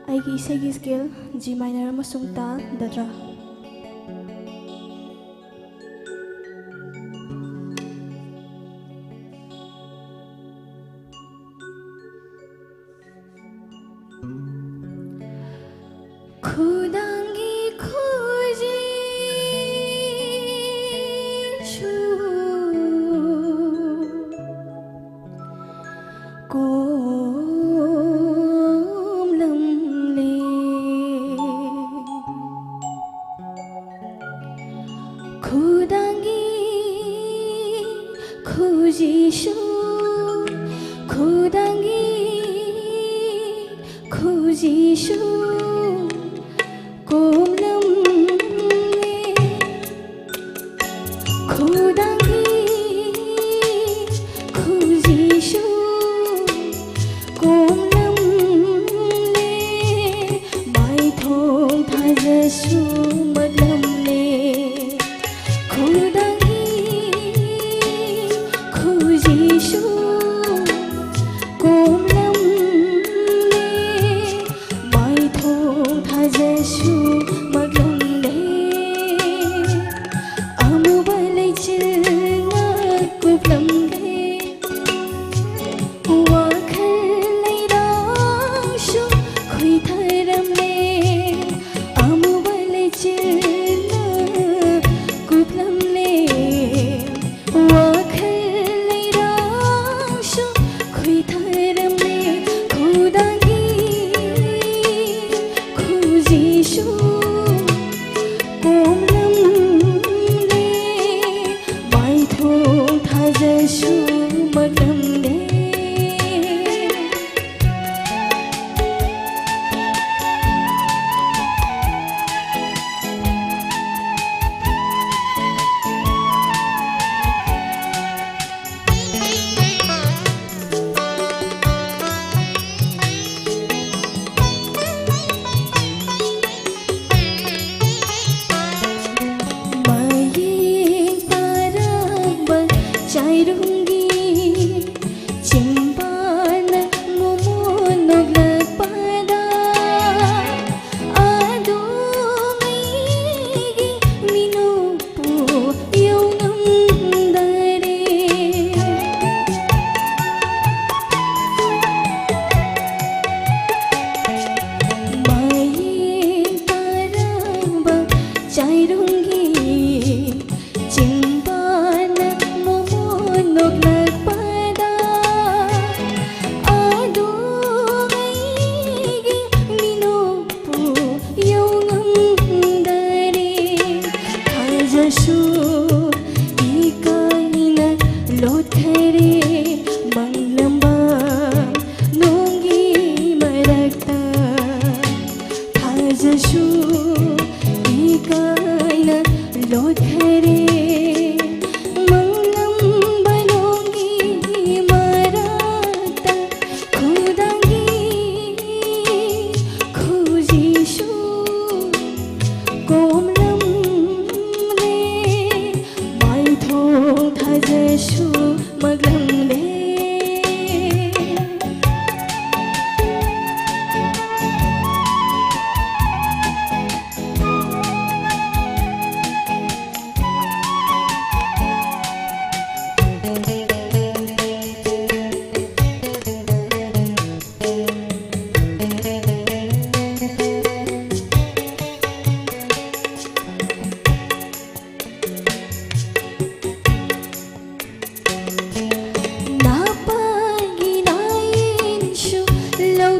ꯑꯩꯒꯤ ꯏꯁꯩꯒꯤ scale G minor ꯑꯃꯁꯨꯡ ꯇꯥꯜ ꯗꯗ꯭ꯔꯥ꯫ ꯈꯨꯗꯥꯡꯒꯤ ꯈꯨꯖꯤꯁꯨ ꯀꯣꯝꯂꯝꯂꯦ꯫ ꯈꯨꯗꯥꯡꯒꯤ ꯈꯨꯖꯤꯁꯨ, ꯈꯨꯗꯥꯡꯒꯤ ꯈꯨꯖꯤꯁꯨ ꯀꯣꯝꯂꯝꯂꯦ꯫ ꯈꯨꯗꯥꯡꯒꯤ ꯈꯨꯖꯤꯁꯨ ꯀꯣꯝꯂꯝꯂꯦ꯫ ꯃꯥꯏꯊꯣꯡ ꯊꯥꯖꯁꯨ ꯃꯠꯂꯝꯂꯦ꯫ ꯈꯨꯗꯥꯡꯒꯤ ꯈꯨꯖꯤꯁꯨ ꯀꯣꯝꯂꯝꯂꯦ꯫ ꯃꯥꯏꯊꯣꯡ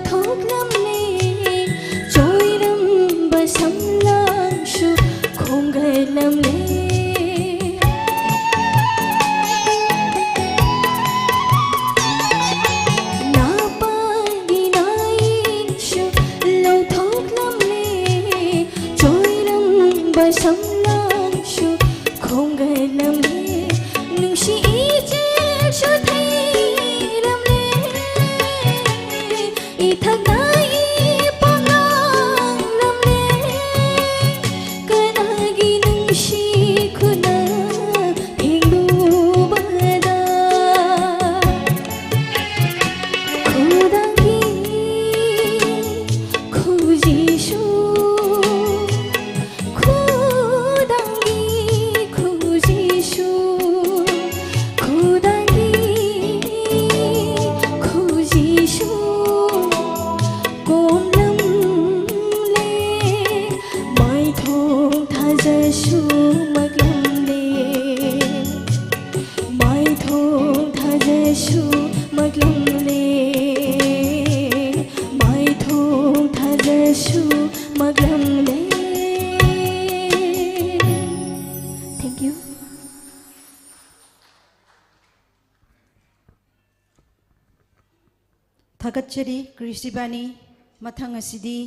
ꯊꯣꯛꯂꯝꯂꯦ꯫ ꯆꯣꯏꯔꯝꯕ ꯁꯝꯂꯥꯡꯁꯨ ꯈꯣꯡꯒꯠꯂꯝꯂꯦ꯫ ꯅꯥꯄꯥꯒꯤ ꯅꯥꯌꯦꯡꯁꯨ ꯂꯧꯊꯣꯛꯂꯝꯂꯦ꯫ ꯆꯣꯏꯔꯝꯕ ꯁꯝꯂꯥꯡꯁꯨ ꯈꯣꯡꯒꯠꯂꯝꯂꯦ꯫ ꯅꯨꯡꯁꯤ ꯏꯆꯦꯜꯁꯨ ꯊꯩꯔꯝꯂꯦ꯫ ꯏꯊꯛꯅ ꯏꯄꯥꯛ ꯂꯥꯡꯂꯝꯂꯦ꯫ ꯀꯅꯥꯒꯤ ꯅꯨꯡꯁꯤ ꯈꯨꯠꯅ ꯊꯦꯡꯂꯨꯕꯗ ꯈꯨꯗꯥꯡꯒꯤ ꯈꯨꯖꯤꯁꯨ, ꯈꯨꯗꯥꯡꯒꯤ ꯈꯨꯖꯤꯁꯨ, ꯈꯨꯗꯥꯡꯒꯤ ꯈꯨꯖꯤꯁꯨ ꯀꯣꯝꯂꯝꯂꯦ꯫ ꯃꯥꯏꯊꯣꯡ ꯊꯥꯖꯁꯨ ꯃꯛꯂꯝꯂꯦ꯫ ꯃꯥꯏꯊꯣꯡ ꯊꯥꯖꯁꯨ ꯃꯛꯂꯝꯂꯦ꯫ ꯃꯥꯏꯊꯣꯡ ꯊꯥꯖꯁꯨ ꯃꯛꯂꯝꯂꯦ꯫ Thank you. ꯊꯥꯒꯠꯆꯔꯤ ꯀ꯭ꯔꯤꯁ ꯏꯕꯥꯅꯤ꯫ ꯃꯊꯪ ꯑꯁꯤꯗꯤ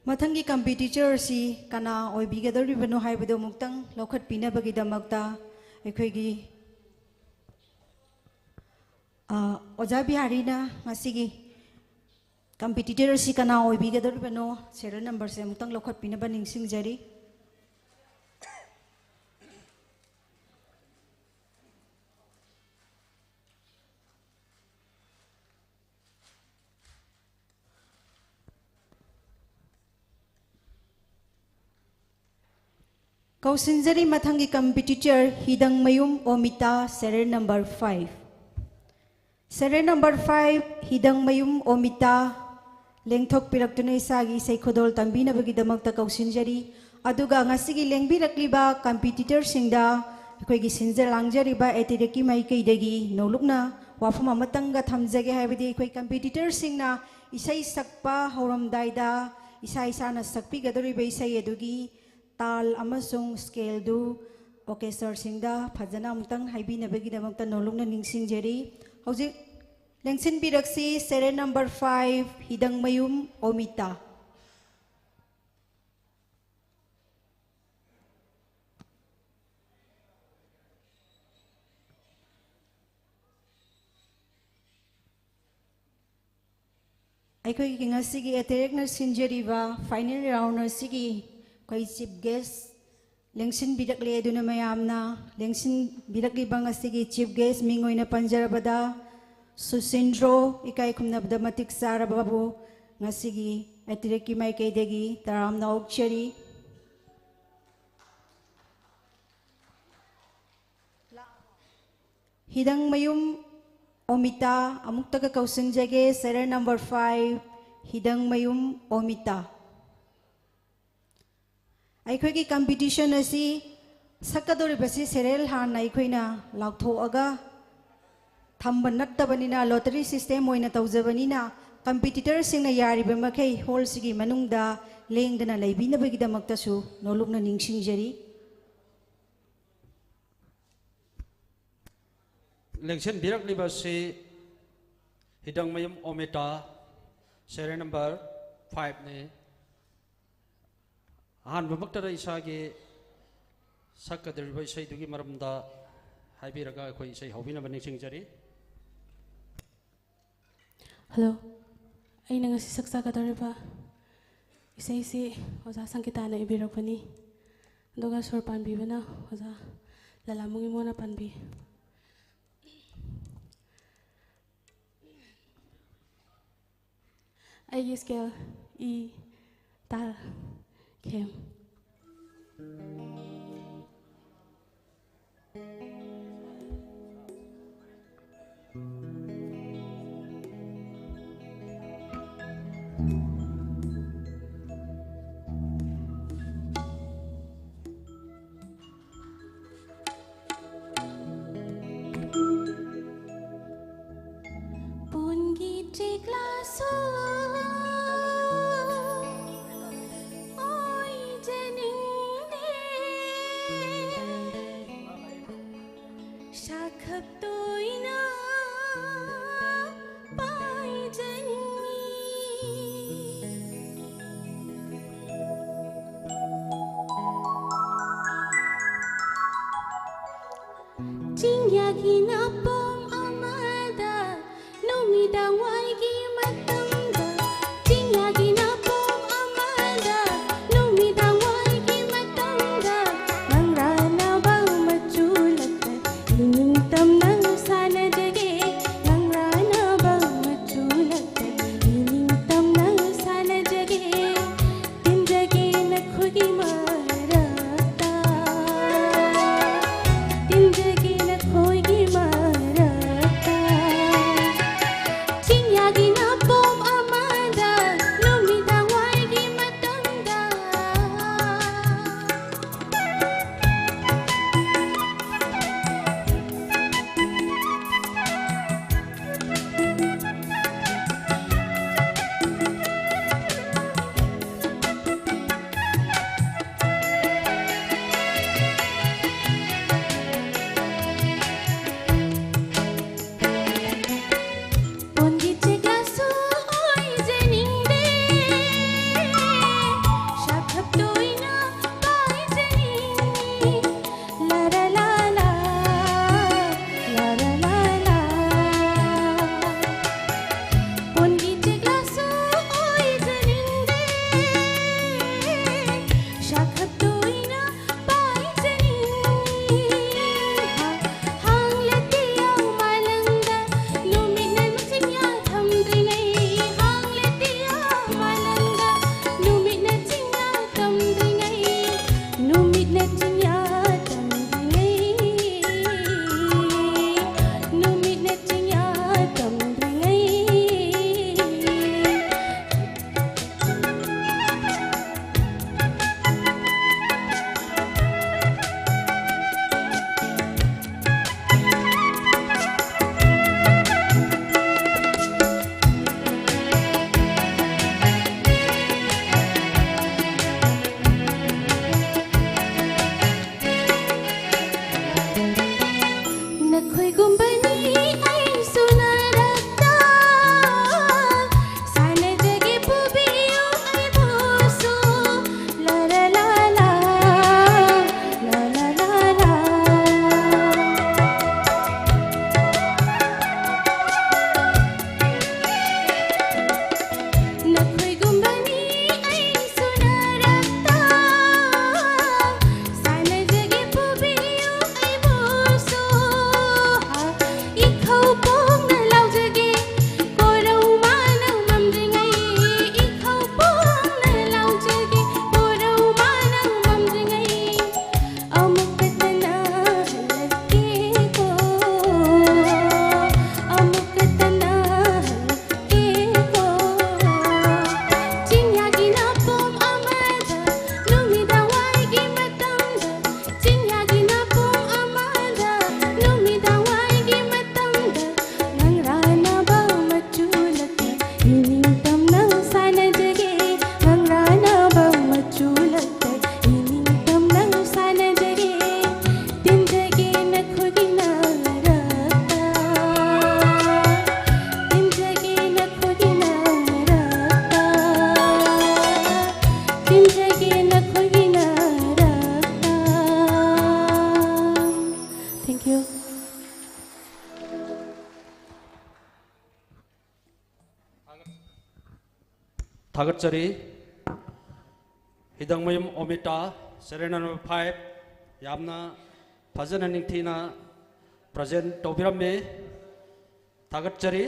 ꯃꯊꯪꯒꯤ ꯀꯝꯄꯤꯇꯤꯇꯔ ꯑꯁꯤ ꯀꯅꯥ ꯑꯣꯏꯕꯤꯒꯗꯧꯔꯤꯕꯅꯣ ꯍꯥꯏꯕꯗꯨ ꯑꯃꯨꯛꯇꯪ ꯂꯧꯈꯠꯄꯤꯅꯕꯒꯤꯗꯃꯛꯇ ꯑꯩꯈꯣꯏꯒꯤ, ꯑ, ꯑꯣꯖꯥ ꯕꯤꯍꯥꯔꯤꯅ ꯉꯁꯤꯒꯤ ꯀꯝꯄꯤꯇꯤꯇꯔ ꯑꯁꯤ ꯀꯅꯥ ꯑꯣꯏꯕꯤꯒꯗꯧꯔꯤꯕꯅꯣ, ꯁꯦꯔꯤꯌꯦꯜ ꯅꯝꯕꯔꯁꯦ ꯑꯃꯨꯛꯇꯪ ꯂꯧꯈꯠꯄꯤꯅꯕ ꯅꯤꯡꯁꯤꯡꯖꯔꯤ꯫ ꯀꯧꯁꯤꯟꯖꯔꯤ ꯃꯊꯪꯒꯤ competitor Hidangmayum Omita, serial number five. Serial number five, Hidangmayum Omita. ꯂꯦꯡꯊꯣꯛꯄꯤꯔꯛꯇꯨꯅ ꯏꯁꯥꯒꯤ ꯏꯁꯩ ꯈꯨꯗꯣꯜ ꯇꯝꯕꯤꯅꯕꯒꯤꯗꯃꯛꯇ ꯀꯧꯁꯤꯟꯖꯔꯤ꯫ ꯑꯗꯨꯒ ꯉꯁꯤꯒꯤ ꯂꯦꯡꯕꯤꯔꯛꯂꯤꯕ ꯀꯝꯄꯤꯇꯤꯇꯔꯁꯤꯡꯗ ꯑꯩꯈꯣꯏꯒꯤ ꯁꯤꯟꯖ ꯂꯥꯡꯖꯔꯤꯕ ꯑꯦꯇꯦꯔꯦꯛꯀꯤ ꯃꯥꯏꯀꯩꯗꯒꯤ ꯅꯧꯂꯨꯛꯅ ꯋꯥꯐꯝ ꯑꯃꯇꯪꯒ ꯊꯝꯖꯒꯦ, ꯍꯥꯏꯕꯗꯤ ꯑꯩꯈꯣꯏ ꯀꯝꯄꯤꯇꯤꯇꯔꯁꯤꯡꯅ ꯏꯁꯩ ꯁꯛꯄ ꯍꯧꯔꯝꯗꯥꯏꯗ ꯏꯁꯥ ꯏꯁꯥꯅ ꯁꯛꯄꯤꯒꯗꯧꯔꯤꯕ ꯏꯁꯩ ꯑꯗꯨꯒꯤ ꯇꯥꯜ ꯑꯃꯁꯨꯡ ꯁ꯭ꯀꯦꯜꯗꯨ ꯑꯣꯔꯀꯦꯁꯇ꯭ꯔꯥꯁꯤꯡꯗ ꯐꯖꯅ ꯑꯃꯨꯛꯇꯪ ꯍꯥꯏꯕꯤꯅꯕꯒꯤꯗꯃꯛꯇ ꯅꯧꯂꯨꯛꯅ ꯅꯤꯡꯁꯤꯡꯖꯔꯤ꯫ ꯍꯧꯖꯤꯛ ꯂꯦꯡꯁꯤꯟꯕꯤꯔꯛꯁꯤ serial number five, ꯍꯤꯗꯪꯃꯌꯨꯝ ꯑꯣꯃꯤꯇꯥ꯫ ꯑꯩꯈꯣꯏꯒꯤ ꯉꯁꯤꯒꯤ ꯑꯦꯇꯦꯔꯦꯛꯅ ꯁꯤꯟꯖꯔꯤꯕ ꯐꯥꯏꯅꯦꯜ ꯔꯥꯎꯟ ꯑꯁꯤꯒꯤ ꯑꯩꯈꯣꯏ ꯆꯤꯐ ꯒꯦꯁ ꯂꯦꯡꯁꯤꯟꯕꯤꯔꯛꯂꯦ꯫ ꯑꯗꯨꯅ ꯃꯌꯥꯝꯅ ꯂꯦꯡꯁꯤꯟꯕꯤꯔꯛꯂꯤꯕ ꯉꯁꯤꯒꯤ ꯆꯤꯐ ꯒꯦꯁ ꯃꯤꯡ ꯑꯣꯏꯅ ꯄꯟꯖꯔꯕꯗ, ꯁꯨꯁꯤꯟꯗ꯭ꯔꯣ, ꯏꯀꯥꯏ ꯈꯨꯝꯅꯕꯗ ꯃꯇꯤꯛ ꯆꯥꯔꯕꯕꯨ ꯉꯁꯤꯒꯤ ꯑꯦꯇꯦꯔꯦꯛꯀꯤ ꯃꯥꯏꯀꯩꯗꯒꯤ ꯇꯔꯥꯝꯅ ꯑꯣꯛꯆꯔꯤ꯫ ꯍꯤꯗꯪꯃꯌꯨꯝ ꯑꯣꯃꯤꯇꯥ ꯑꯃꯨꯛꯇꯒ ꯀꯧꯁꯤꯟꯖꯒꯦ, serial number five, ꯍꯤꯗꯪꯃꯌꯨꯝ ꯑꯣꯃꯤꯇꯥ꯫ ꯑꯩꯈꯣꯏꯒꯤ ꯀꯝꯄꯤꯇꯤꯁꯟ ꯑꯁꯤ ꯁꯛꯀꯗꯧꯔꯤꯕꯁꯤ serial ꯍꯥꯟꯅ ꯑꯩꯈꯣꯏꯅ ꯂꯥꯎꯊꯣꯛꯑꯒ ꯊꯝꯕ ꯅꯠꯇꯕꯅꯤꯅ, ꯂꯣꯇꯔꯤ ꯁꯤꯁꯇꯦꯝ ꯑꯣꯏꯅ ꯇꯧꯖꯕꯅꯤꯅ, ꯀꯝꯄꯤꯇꯤꯇꯔꯁꯤꯡꯅ ꯌꯥꯔꯤꯕ ꯃꯈꯩ ꯍꯣꯜꯁꯤꯒꯤ ꯃꯅꯨꯡꯗ ꯂꯦꯡꯗꯅ ꯂꯩꯕꯤꯅꯕꯒꯤꯗꯃꯛꯇꯁꯨ ꯅꯣꯂꯨꯛꯅ ꯅꯤꯡꯁꯤꯡꯖꯔꯤ꯫ ꯂꯦꯡꯁꯤꯟꯕꯤꯔꯛꯂꯤꯕ ꯑꯁꯤ ꯍꯤꯗꯪꯃꯌꯨꯝ ꯑꯣꯃꯤꯇꯥ, serial number five ꯅꯤ꯫ ꯑꯍꯥꯟꯕꯃꯛꯇꯗ ꯏꯁꯥꯒꯤ ꯁꯛꯀꯗꯧꯔꯤꯕ ꯏꯁꯩꯗꯨꯒꯤ ꯃꯔꯝꯗ ꯍꯥꯏꯕꯤꯔꯒ ꯑꯩꯈꯣꯏ ꯏꯁꯩ ꯍꯧꯕꯤꯅꯕ ꯅꯤꯡꯁꯤꯡꯖꯔꯤ꯫ ꯍꯜꯂꯣ, ꯑꯩꯅ ꯉꯁꯤ ꯁꯛꯆꯒꯗꯧꯔꯤꯕ ꯏꯁꯩꯁꯤ ꯑꯣꯖꯥ ꯁꯪꯒꯤꯇꯥꯅ ꯏꯕꯤꯔꯛꯄꯅꯤ, ꯑꯗꯨꯒ ꯁꯨꯔ ꯄꯥꯟꯕꯤꯕꯅ ꯑꯣꯖꯥ ꯂꯂꯥꯃꯨꯡ ꯏꯃꯣꯅ ꯄꯥꯟꯕꯤ꯫ ꯑꯩꯒꯤ ꯁ꯭ꯀꯦꯜ ꯏ, ꯇꯥꯜ, ꯈꯦꯝ꯫ ꯊꯥꯒꯠꯆꯔꯤ꯫ ꯍꯤꯗꯪꯃꯌꯨꯝ ꯑꯣꯃꯤꯇꯥ, serial number five, ꯌꯥꯝꯅ ꯐꯖꯅ ꯅꯤꯡꯊꯤꯅ present ꯇꯧꯕꯤꯔꯝꯃꯤ꯫ ꯊꯥꯒꯠꯆꯔꯤ꯫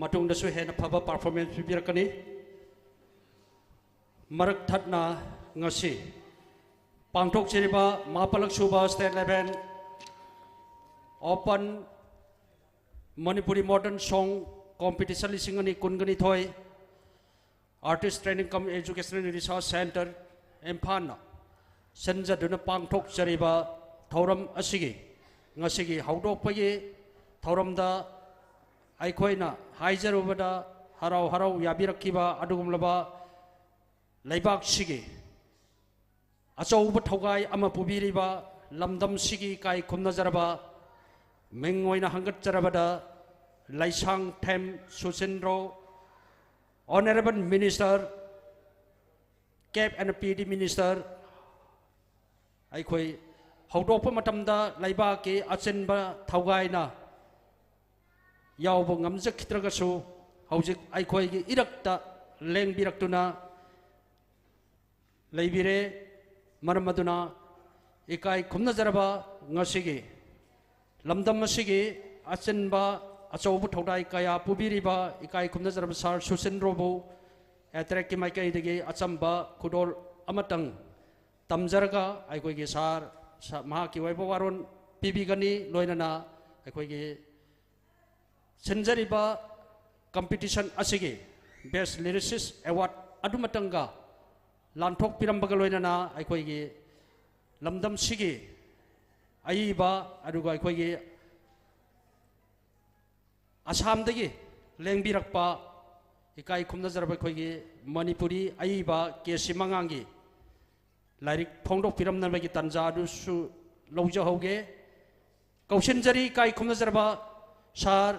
ꯃꯇꯨꯡꯗꯁꯨ ꯍꯦꯟꯅ ꯐꯕ performance ꯄꯤꯕꯤꯔꯛꯀꯅꯤ꯫ ꯃꯔꯛ ꯊꯠꯅ ꯉꯁꯤ ꯄꯥꯡꯊꯣꯛꯆꯔꯤꯕ ꯃꯥꯄꯜꯂꯛ ꯁꯨꯕ state level open Manipuri modern song competition ꯂꯤꯁꯤꯡ ꯑꯅꯤ ꯀꯨꯟꯒ ꯅꯤꯊꯣꯏ Artist Training cum Educational Research Centre, ꯏꯝꯐꯥꯜꯅ ꯁꯤꯟꯖꯗꯨꯅ ꯄꯥꯡꯊꯣꯛꯆꯔꯤꯕ ꯊꯧꯔꯝ ꯑꯁꯤꯒꯤ ꯉꯁꯤꯒꯤ ꯍꯧꯗꯣꯛꯄꯒꯤ ꯊꯧꯔꯝꯗ ꯑꯩꯈꯣꯏꯅ ꯍꯥꯏꯖꯔꯨꯕꯗ ꯍꯔꯥꯎ ꯍꯔꯥꯎ ꯌꯥꯕꯤꯔꯛꯈꯤꯕ ꯑꯗꯨꯒꯨꯝꯂꯕ ꯂꯩꯕꯥꯛꯁꯤꯒꯤ ꯑꯆꯧꯕ ꯊꯧꯒꯥꯏ ꯑꯃ ꯄꯨꯕꯤꯔꯤꯕ ꯂꯝꯗꯝꯁꯤꯒꯤ ꯏꯀꯥꯏ ꯈꯨꯝꯅꯖꯔꯕ ꯃꯤꯡ ꯑꯣꯏꯅ ꯍꯪꯒꯠꯆꯔꯕꯗ Leishangthem ꯁꯨꯆꯤꯟꯗ꯭ꯔꯣ, Honourable Minister, Cap and P D Minister, ꯑꯩꯈꯣꯏ ꯍꯧꯗꯣꯛꯄ ꯃꯇꯝꯗ ꯂꯩꯕꯥꯛꯀꯤ ꯑꯆꯤꯟꯕ ꯊꯧꯒꯥꯏꯅ ꯌꯥꯎꯕ ꯉꯝꯖꯈꯤꯗ꯭ꯔꯒꯁꯨ, ꯍꯧꯖꯤꯛ ꯑꯩꯈꯣꯏꯒꯤ ꯏꯔꯛꯇ ꯂꯦꯡꯕꯤꯔꯛꯇꯨꯅ ꯂꯩꯕꯤꯔꯦ꯫ ꯃꯔꯝ ꯑꯗꯨꯅ ꯏꯀꯥꯏ ꯈꯨꯝꯅꯖꯔꯕ ꯉꯁꯤꯒꯤ ꯂꯝꯗꯝ ꯑꯁꯤꯒꯤ ꯑꯆꯤꯟꯕ ꯑꯆꯧꯕ ꯊꯧꯗꯥꯏ ꯀꯌꯥ ꯄꯨꯕꯤꯔꯤꯕ ꯏꯀꯥꯏ ꯈꯨꯝꯅꯖꯔꯕ ꯁꯥꯔ ꯁꯨꯆꯤꯟꯗ꯭ꯔꯣꯕꯨ ꯑꯦꯇ꯭ꯔꯦꯛꯀꯤ ꯃꯥꯏꯀꯩꯗꯒꯤ ꯑꯆꯝꯕ ꯈꯨꯗꯣꯜ ꯑꯃꯇꯪ ꯇꯝꯖꯔꯒ ꯑꯩꯈꯣꯏꯒꯤ ꯁꯥꯔ, ꯁꯥ-, ꯃꯍꯥꯛꯀꯤ ꯑꯣꯏꯕ ꯋꯥꯔꯣꯜ ꯄꯤꯕꯤꯒꯅꯤ꯫ ꯂꯣꯏꯅꯅ ꯑꯩꯈꯣꯏꯒꯤ ꯁꯤꯟꯖꯔꯤꯕ competition ꯑꯁꯤꯒꯤ Best Lyricist Award ꯑꯗꯨꯃꯇꯪꯒ ꯂꯥꯟꯊꯣꯛꯄꯤꯔꯝꯕꯒ ꯂꯣꯏꯅꯅ ꯑꯩꯈꯣꯏꯒꯤ ꯂꯝꯗꯝꯁꯤꯒꯤ ꯑꯏꯕ, ꯑꯗꯨꯒ ꯑꯩꯈꯣꯏꯒꯤ ꯑꯁꯥꯝꯗꯒꯤ ꯂꯦꯡꯕꯤꯔꯛꯄ ꯏꯀꯥꯏ ꯈꯨꯝꯅꯖꯔꯕ ꯑꯩꯈꯣꯏꯒꯤ ꯃꯅꯤꯄꯨꯔꯤ ꯑꯏꯕ ꯀꯦ ꯁꯤ ꯃꯉꯥꯡꯒꯤ ꯂꯥꯏꯔꯤꯛ ꯐꯣꯡꯗꯣꯛꯄꯤꯔꯝꯅꯕꯒꯤ ꯇꯥꯟꯖꯥ ꯑꯗꯨꯁꯨ ꯂꯧꯖꯍꯧꯒꯦ꯫ ꯀꯧꯁꯤꯟꯖꯔꯤ ꯏꯀꯥꯏ ꯈꯨꯝꯅꯖꯔꯕ ꯁꯥꯔ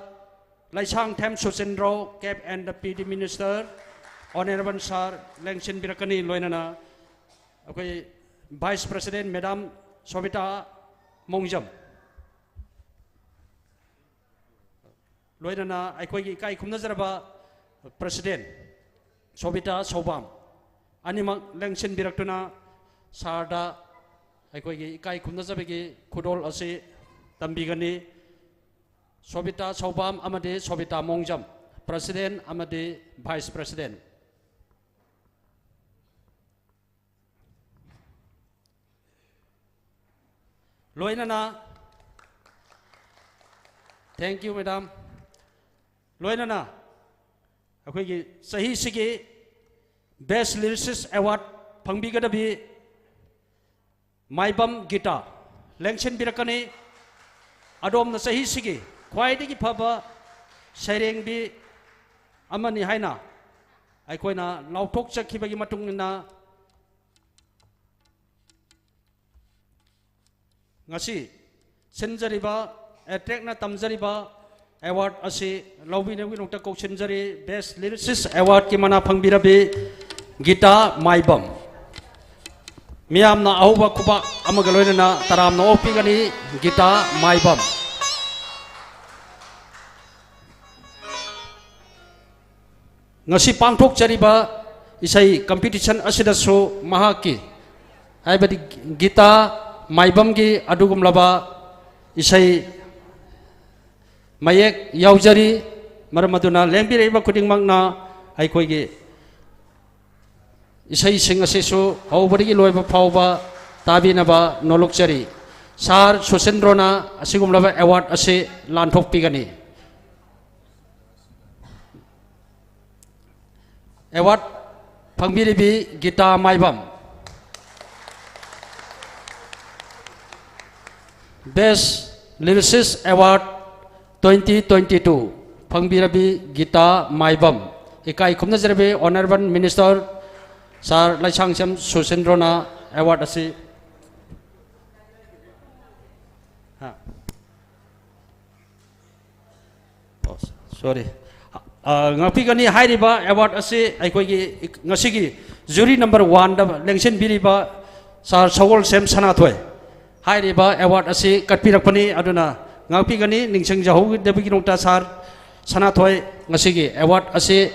Leishangthem ꯁꯨꯆꯤꯟꯗ꯭ꯔꯣ, Cap and P D Minister, Honourable ꯁꯥꯔ ꯂꯦꯡꯁꯤꯟꯕꯤꯔꯛꯀꯅꯤ꯫ ꯂꯣꯏꯅꯅ ꯑꯩꯈꯣꯏ Vice President Madam ꯁꯣꯕꯤꯇꯥ ꯃꯣꯡꯖꯝ, ꯂꯣꯏꯅꯅ ꯑꯩꯈꯣꯏꯒꯤ ꯏꯀꯥꯏ ꯈꯨꯝꯅꯖꯔꯕ President ꯁꯣꯕꯤꯇꯥ ꯁꯧꯕꯥꯝ ꯑꯅꯤꯃꯛ ꯂꯦꯡꯁꯤꯟꯕꯤꯔꯛꯇꯨꯅ ꯁꯥꯔꯗ ꯑꯩꯈꯣꯏꯒꯤ ꯏꯀꯥꯏ ꯈꯨꯝꯅꯖꯕꯒꯤ ꯈꯨꯗꯣꯜ ꯑꯁꯤ ꯇꯝꯕꯤꯒꯅꯤ꯫ ꯁꯣꯕꯤꯇꯥ ꯁꯧꯕꯥꯝ ꯑꯃꯗꯤ ꯁꯣꯕꯤꯇꯥ ꯃꯣꯡꯖꯝ, president ꯑꯃꯗꯤ vice president꯫ ꯂꯣꯏꯅꯅ, thank you, madam꯫ ꯂꯣꯏꯅꯅ ꯑꯩꯈꯣꯏꯒꯤ ꯆꯍꯤꯁꯤꯒꯤ Best Lyricist Award ꯐꯪꯕꯤꯒꯗꯕꯤ ꯃꯥꯏꯕꯝ ꯒꯤꯇꯥ ꯂꯦꯡꯁꯤꯟꯕꯤꯔꯛꯀꯅꯤ꯫ ꯑꯗꯣꯝꯅ ꯆꯍꯤꯁꯤꯒꯤ ꯈ꯭ꯋꯥꯏꯗꯒꯤ ꯐꯕ ꯁꯩꯔꯦꯡꯕꯤ ꯑꯃꯅꯤ ꯍꯥꯏꯅ ꯑꯩꯈꯣꯏꯅ ꯂꯥꯎꯊꯣꯛꯆꯈꯤꯕꯒꯤ ꯃꯇꯨꯡ ꯏꯟꯅ, ꯉꯁꯤ ꯁꯤꯟꯖꯔꯤꯕ, ꯑꯦꯇ꯭ꯔꯦꯛꯅ ꯇꯝꯖꯔꯤꯕ award ꯑꯁꯤ ꯂꯧꯕꯤꯅꯕꯒꯤꯗꯃꯛꯇ ꯀꯧꯁꯤꯟꯖꯔꯤ꯫ Best Lyricist Awardꯀꯤ ꯃꯅꯥ ꯐꯪꯕꯤꯔꯕꯤ ꯒꯤꯇꯥ ꯃꯥꯏꯕꯝ꯫ ꯃꯤꯌꯥꯝꯅ ꯑꯍꯧꯕ ꯈꯨꯕꯥꯛ ꯑꯃꯒ ꯂꯣꯏꯅꯅ ꯇꯔꯥꯝꯅ ꯑꯣꯛꯄꯤꯒꯅꯤ ꯒꯤꯇꯥ ꯃꯥꯏꯕꯝ꯫ ꯉꯁꯤ ꯄꯥꯡꯊꯣꯛꯆꯔꯤꯕ ꯏꯁꯩ competition ꯑꯁꯤꯗꯁꯨ ꯃꯍꯥꯛꯀꯤ, ꯍꯥꯏꯕꯗꯤ ꯒꯤꯇꯥ ꯃꯥꯏꯕꯝꯒꯤ ꯑꯗꯨꯒꯨꯝꯂꯕ ꯏꯁꯩ ꯃꯌꯦꯛ ꯌꯥꯎꯖꯔꯤ꯫ ꯃꯔꯝ ꯑꯗꯨꯅ ꯂꯦꯡꯕꯤꯔꯛꯏꯕ ꯈꯨꯗꯤꯡꯃꯛꯅ ꯑꯩꯈꯣꯏꯒꯤ ꯏꯁꯩꯁꯤꯡ ꯑꯁꯤꯁꯨ ꯍꯧꯕꯗꯒꯤ ꯂꯣꯏꯕ ꯐꯥꯎꯕ ꯇꯥꯕꯤꯅꯕ ꯅꯣꯂꯨꯛꯆꯔꯤ꯫ ꯁꯥꯔ ꯁꯨꯁꯤꯟꯗ꯭ꯔꯣꯅ ꯑꯁꯤꯒꯨꯝꯂꯕ award ꯑꯁꯤ ꯂꯥꯟꯊꯣꯛꯄꯤꯒꯅꯤ꯫ Award ꯐꯪꯕꯤꯔꯤꯕꯤ Gita Maibam. Best Lyricist Award twenty twenty-two ꯐꯪꯕꯤꯔꯕꯤ ꯒꯤꯇꯥ ꯃꯥꯏꯕꯝ꯫ ꯏꯀꯥꯏ ꯈꯨꯝꯅꯖꯔꯕꯤ Honourable Minister ꯁꯥꯔ ꯂꯩꯁꯥꯡꯁꯦꯝ ꯁꯨꯁꯤꯟꯗ꯭ꯔꯣꯅ award ꯑꯁꯤ, ꯍꯥ꯫ ꯑꯣ, sorry꯫ ꯑ, ꯉꯥꯛꯄꯤꯒꯅꯤ꯫ ꯍꯥꯏꯔꯤꯕ award ꯑꯁꯤ ꯑꯩꯈꯣꯏꯒꯤ ꯉꯁꯤꯒꯤ jury number oneꯗ ꯂꯦꯡꯁꯤꯟꯕꯤꯔꯤꯕ ꯁꯥꯔ ꯁꯒꯣꯜꯁꯦꯝ ꯁꯅꯥꯊꯣꯏ꯫ ꯍꯥꯏꯔꯤꯕ award ꯑꯁꯤ ꯀꯠꯄꯤꯔꯛꯄꯅꯤ, ꯑꯗꯨꯅ ꯉꯥꯛꯄꯤꯒꯅꯤ꯫ ꯅꯤꯡꯁꯤꯡꯖꯍꯧꯗꯕꯒꯤꯗꯃꯛꯇ ꯁꯥꯔ ꯁꯅꯥꯊꯣꯏ ꯉꯁꯤꯒꯤ award ꯑꯁꯤ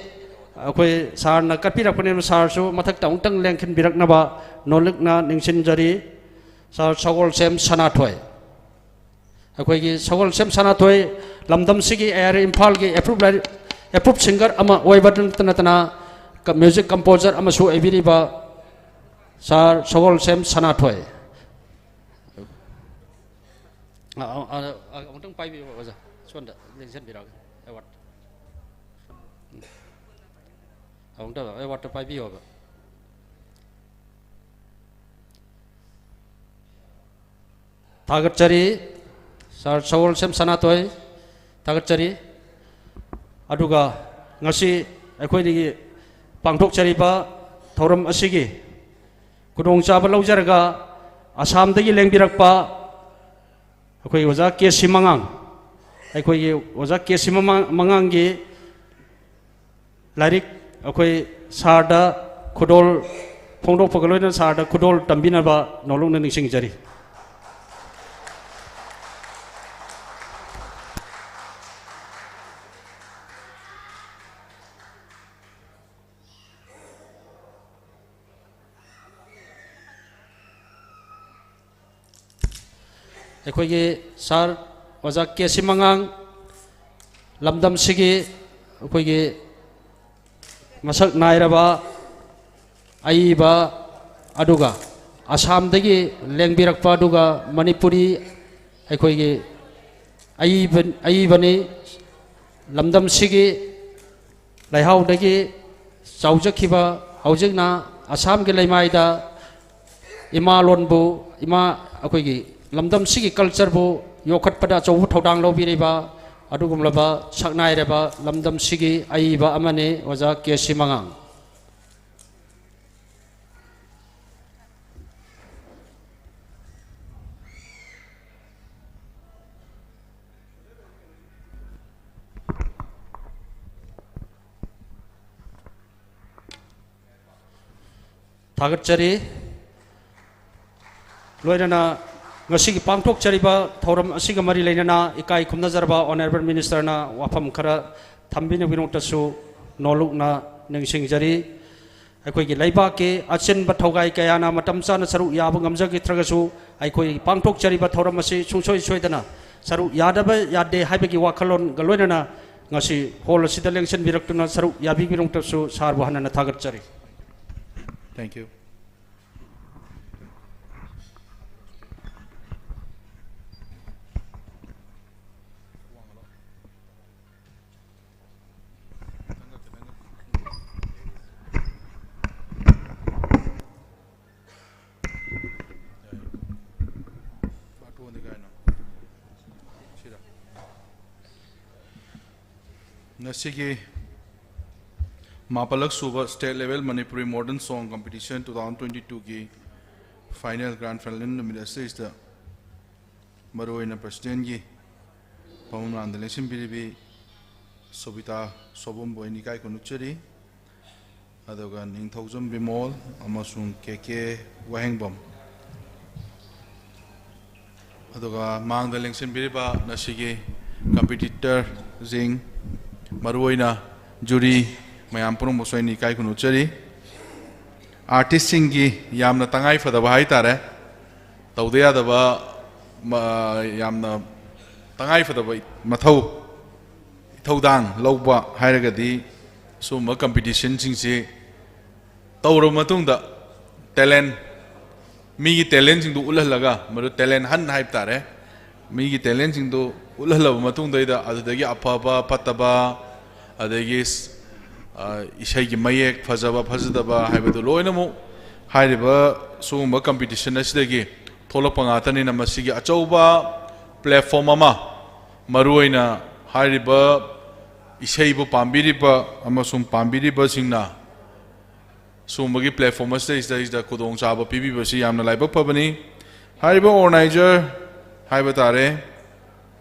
ꯑꯩꯈꯣꯏ ꯁꯥꯔꯅ ꯀꯠꯄꯤꯔꯛꯄꯅꯤꯅ ꯁꯥꯔꯁꯨ ꯃꯊꯛꯇ ꯑꯃꯨꯛꯇꯪ ꯂꯦꯡꯁꯤꯟꯕꯤꯔꯛꯅꯕ ꯅꯣꯂꯤꯛꯅ ꯅꯤꯡꯁꯤꯡꯖꯔꯤ꯫ ꯁꯥꯔ ꯁꯒꯣꯜꯁꯦꯝ ꯁꯅꯥꯊꯣꯏ꯫ ꯑꯩꯈꯣꯏꯒꯤ ꯁꯒꯣꯜꯁꯦꯝ ꯁꯅꯥꯊꯣꯏ ꯂꯝꯗꯝꯁꯤꯒꯤ ꯑꯦ ꯑꯥꯔ ꯏꯝꯐꯥꯜꯒꯤ ꯑꯦꯄ꯭ꯔꯨꯞ ꯂꯥꯏꯔꯤꯛ, ꯑꯦꯄ꯭ꯔꯨꯞ ꯁꯤꯡꯒꯔ ꯑꯃ ꯑꯣꯏꯕ ꯅꯠꯇ ꯅꯠꯇꯅ ꯀ-, ꯃ꯭ꯌꯨꯖꯤꯛ ꯀꯝꯄꯣꯖꯔ ꯑꯃꯁꯨ ꯑꯣꯏꯕꯤꯔꯤꯕ ꯁꯥꯔ ꯁꯒꯣꯜꯁꯦꯝ ꯁꯅꯥꯊꯣꯏ꯫ ꯑ, ꯑ, ꯑ, ꯑꯃꯨꯛꯇꯪ ꯄꯥꯏꯕꯤꯌꯨ ꯑꯣꯖꯥ, ꯁꯣꯝꯗ ꯂꯦꯡꯁꯤꯟꯕꯤꯔꯛꯑꯒꯦ ꯑꯦꯋꯥꯔꯗ꯫ ꯎꯝ꯫ ꯑꯃꯨꯛꯇ ꯑꯦꯋꯥꯔꯗꯇꯣ ꯄꯥꯏꯕꯤꯌꯣꯕ꯫ ꯊꯥꯒꯠꯆꯔꯤ, ꯁꯥꯔ ꯁꯒꯣꯜꯁꯦꯝ ꯁꯅꯥꯊꯣꯏ, ꯊꯥꯒꯠꯆꯔꯤ꯫ ꯑꯗꯨꯒ ꯉꯁꯤ ꯑꯩꯈꯣꯏꯗꯒꯤ ꯄꯥꯡꯊꯣꯛꯆꯔꯤꯕ ꯊꯧꯔꯝ ꯑꯁꯤꯒꯤ ꯈꯨꯗꯣꯡꯆꯥꯕ ꯂꯧꯖꯔꯒ ꯑꯁꯥꯝꯗꯒꯤ ꯂꯦꯡꯕꯤꯔꯛꯄ ꯑꯩꯈꯣꯏ ꯑꯣꯖꯥ ꯀꯦ ꯁꯤ ꯃꯉꯥꯡ, ꯑꯩꯈꯣꯏꯒꯤ ꯑꯣꯖꯥ ꯀꯦ ꯁꯤ ꯃꯃꯥꯡ-, ꯃꯉꯥꯡꯒꯤ ꯂꯥꯏꯔꯤꯛ ꯑꯩꯈꯣꯏ ꯁꯥꯔꯗ ꯈꯨꯗꯣꯜ ꯐꯣꯡꯗꯣꯛꯄꯒ ꯂꯣꯏꯅꯅ ꯁꯥꯔꯗ ꯈꯨꯗꯣꯜ ꯇꯝꯕꯤꯅꯕ ꯅꯣꯂꯨꯛꯅ ꯅꯤꯡꯁꯤꯡꯖꯔꯤ꯫ ꯑꯩꯈꯣꯏꯒꯤ ꯁꯥꯔ ꯑꯣꯖꯥ ꯀꯦ ꯁꯤ ꯃꯉꯥꯡ, ꯂꯝꯗꯝꯁꯤꯒꯤ ꯑꯩꯈꯣꯏꯒꯤ ꯃꯁꯛ ꯅꯥꯏꯔꯕ ꯑꯏꯕ, ꯑꯗꯨꯒ ꯑꯁꯥꯝꯗꯒꯤ ꯂꯦꯡꯕꯤꯔꯛꯄ, ꯑꯗꯨꯒ ꯃꯅꯤꯄꯨꯔꯤ ꯑꯩꯈꯣꯏꯒꯤ ꯑꯏꯕ, ꯑꯏꯕꯅꯤ꯫ ꯂꯝꯗꯝꯁꯤꯒꯤ ꯂꯩꯍꯥꯎꯗꯒꯤ ꯆꯥꯎꯖꯈꯤꯕ, ꯍꯧꯖꯤꯛꯅ ꯑꯁꯥꯝꯒꯤ ꯂꯩꯃꯥꯏꯗ ꯏꯃꯥ ꯂꯣꯟꯕꯨ, ꯏꯃꯥ, ꯑꯩꯈꯣꯏꯒꯤ ꯂꯝꯗꯝꯁꯤꯒꯤ ꯀꯜꯆꯔꯕꯨ ꯌꯣꯛꯈꯠꯄꯗ ꯑꯆꯧꯕ ꯊꯧꯗꯥꯡ ꯂꯧꯕꯤꯔꯤꯕ ꯑꯗꯨꯒꯨꯝꯂꯕ ꯁꯛꯅꯥꯏꯔꯕ ꯂꯝꯗꯝꯁꯤꯒꯤ ꯑꯏꯕ ꯑꯃꯅꯤ ꯑꯣꯖꯥ ꯀꯦ ꯁꯤ ꯃꯉꯥꯡ꯫ ꯊꯥꯒꯠꯆꯔꯤ꯫ ꯂꯣꯏꯅꯅ ꯉꯁꯤꯒꯤ ꯄꯥꯡꯊꯣꯛꯆꯔꯤꯕ ꯊꯧꯔꯝ ꯑꯁꯤꯒ ꯃꯔꯤ ꯂꯩꯅꯅ ꯏꯀꯥꯏ ꯈꯨꯝꯅꯖꯔꯕ ꯑꯣꯅꯔꯦꯕꯜ ꯃꯤꯅꯤꯁꯇꯔꯅ ꯋꯥꯐꯝ ꯈꯔ ꯊꯝꯕꯤꯅꯕꯒꯤꯗꯃꯛꯇꯁꯨ ꯅꯣꯂꯨꯛꯅ ꯅꯤꯡꯁꯤꯡꯖꯔꯤ꯫ ꯑꯩꯈꯣꯏꯒꯤ ꯂꯩꯕꯥꯛꯀꯤ ꯑꯆꯤꯟꯕ ꯊꯧꯒꯥꯏ ꯀꯌꯥꯅ ꯃꯇꯝ ꯆꯥꯅ ꯁꯔꯨꯛ ꯌꯥꯕ ꯉꯝꯖꯈꯤꯗ꯭ꯔꯒꯁꯨ, ꯑꯩꯈꯣꯏ ꯄꯥꯡꯊꯣꯛꯆꯔꯤꯕ ꯊꯧꯔꯝ ꯑꯁꯤ ꯁꯨꯡꯁꯣꯏ ꯁꯣꯏꯗꯅ ꯁꯔꯨꯛ ꯌꯥꯗꯕ ꯌꯥꯗꯦ ꯍꯥꯏꯕꯒꯤ ꯋꯥꯈꯜꯂꯣꯟꯒ ꯂꯣꯏꯅꯅ ꯉꯁꯤ ꯍꯣꯜ ꯑꯁꯤꯗ ꯂꯦꯡꯁꯤꯟꯕꯤꯔꯛꯇꯨꯅ ꯁꯔꯨꯛ ꯌꯥꯕꯤꯕꯒꯤꯗꯃꯛꯇꯁꯨ ꯁꯥꯔꯕꯨ ꯍꯟꯅ ꯊꯥꯒꯠꯆꯔꯤ꯫ Thank you. ꯉꯁꯤꯒꯤ ꯃꯥꯄꯜꯂꯛ ꯁꯨꯕ State Level Manipuri Modern Song Competition two thousand twenty-two ꯒꯤ final grand final ꯅꯨꯃꯤꯠ ꯑꯁꯤꯗꯩꯁꯤꯗ ꯃꯔꯨꯑꯣꯏꯅ presidentꯒꯤ ꯐꯝꯐꯝ ꯂꯥꯡꯗ ꯂꯦꯡꯁꯤꯟꯕꯤꯔꯤꯕꯤ ꯁꯣꯕꯤꯇꯥ ꯁꯣꯕꯨꯝꯕꯨ ꯑꯩꯅ ꯏꯀꯥꯏ ꯈꯨꯝꯅꯖꯔꯤ꯫ ꯑꯗꯨꯒ ꯅꯤꯡꯊꯧꯖꯝ ꯕꯤꯃꯣꯜ ꯑꯃꯁꯨꯡ ꯀꯦ ꯀꯦ ꯋꯥꯍꯦꯡꯕꯝ, ꯑꯗꯨꯒ ꯃꯥꯡꯗ ꯂꯦꯡꯁꯤꯟꯕꯤꯔꯤꯕ ꯉꯁꯤꯒꯤ competitorꯁꯤꯡ, ꯃꯔꯨꯑꯣꯏꯅ jury ꯃꯌꯥꯝ ꯄꯨꯝꯅꯃꯛꯁꯨ ꯑꯩꯅ ꯏꯀꯥꯏ ꯈꯨꯝꯅꯖꯔꯤ꯫ Artistꯁꯤꯡꯒꯤ ꯌꯥꯝꯅ ꯇꯉꯥꯏ ꯐꯗꯕ ꯍꯥꯏꯇꯥꯔꯦ, ꯇꯧꯗ ꯌꯥꯗꯕ, ꯃ-, ꯌꯥꯝꯅ ꯇꯉꯥꯏ ꯐꯗꯕ ꯃꯊꯧ, ꯏꯊꯧꯗꯥꯡ ꯂꯧꯕ ꯍꯥꯏꯔꯒꯗꯤ ꯁꯨꯝꯕ competitionꯁꯤꯡꯁꯤ ꯇꯧꯔꯕ ꯃꯇꯨꯡꯗ talent, ꯃꯤꯒꯤ talentꯁꯤꯡꯗꯨ ꯎꯠꯍꯜꯂꯒ, ꯃꯗꯨ talent hunt ꯍꯥꯏꯕ ꯇꯥꯔꯦ, ꯃꯤꯒꯤ talentꯁꯤꯡꯗꯨ ꯎꯠꯍꯜꯂꯕ ꯃꯇꯨꯡꯗꯩꯗ ꯑꯗꯨꯗꯒꯤ ꯑꯐꯕ ꯐꯠꯇꯕ, ꯑꯗꯒꯤ ꯁ-, ꯑ, ꯏꯁꯩꯒꯤ ꯃꯌꯦꯛ ꯐꯖꯕ ꯐꯖꯗꯕ ꯍꯥꯏꯕꯗꯨ ꯂꯣꯏꯅꯃꯛ ꯍꯥꯏꯔꯤꯕ ꯁꯤꯒꯨꯝꯕ competition ꯑꯁꯤꯗꯒꯤ ꯊꯣꯛꯂꯛꯄ ꯉꯥꯛꯇꯅꯤꯅ, ꯃꯁꯤꯒꯤ ꯑꯆꯧꯕ platform ꯑꯃ, ꯃꯔꯨꯑꯣꯏꯅ ꯍꯥꯏꯔꯤꯕ ꯏꯁꯩꯕꯨ ꯄꯥꯝꯕꯤꯔꯤꯕ ꯑꯃꯁꯨꯡ ꯄꯥꯝꯕꯤꯔꯤꯕꯁꯤꯡꯅ ꯁꯤꯒꯨꯝꯕꯒꯤ platform ꯑꯁꯤꯗꯩꯁꯤꯗꯩꯁꯤꯗ ꯈꯨꯗꯣꯡꯆꯥꯕ ꯄꯤꯕꯤꯕꯁꯤ ꯌꯥꯝꯅ ꯂꯥꯏꯕꯛ ꯐꯕꯅꯤ꯫ ꯍꯥꯏꯔꯤꯕ organizer ꯍꯥꯏꯕ ꯇꯥꯔꯦ,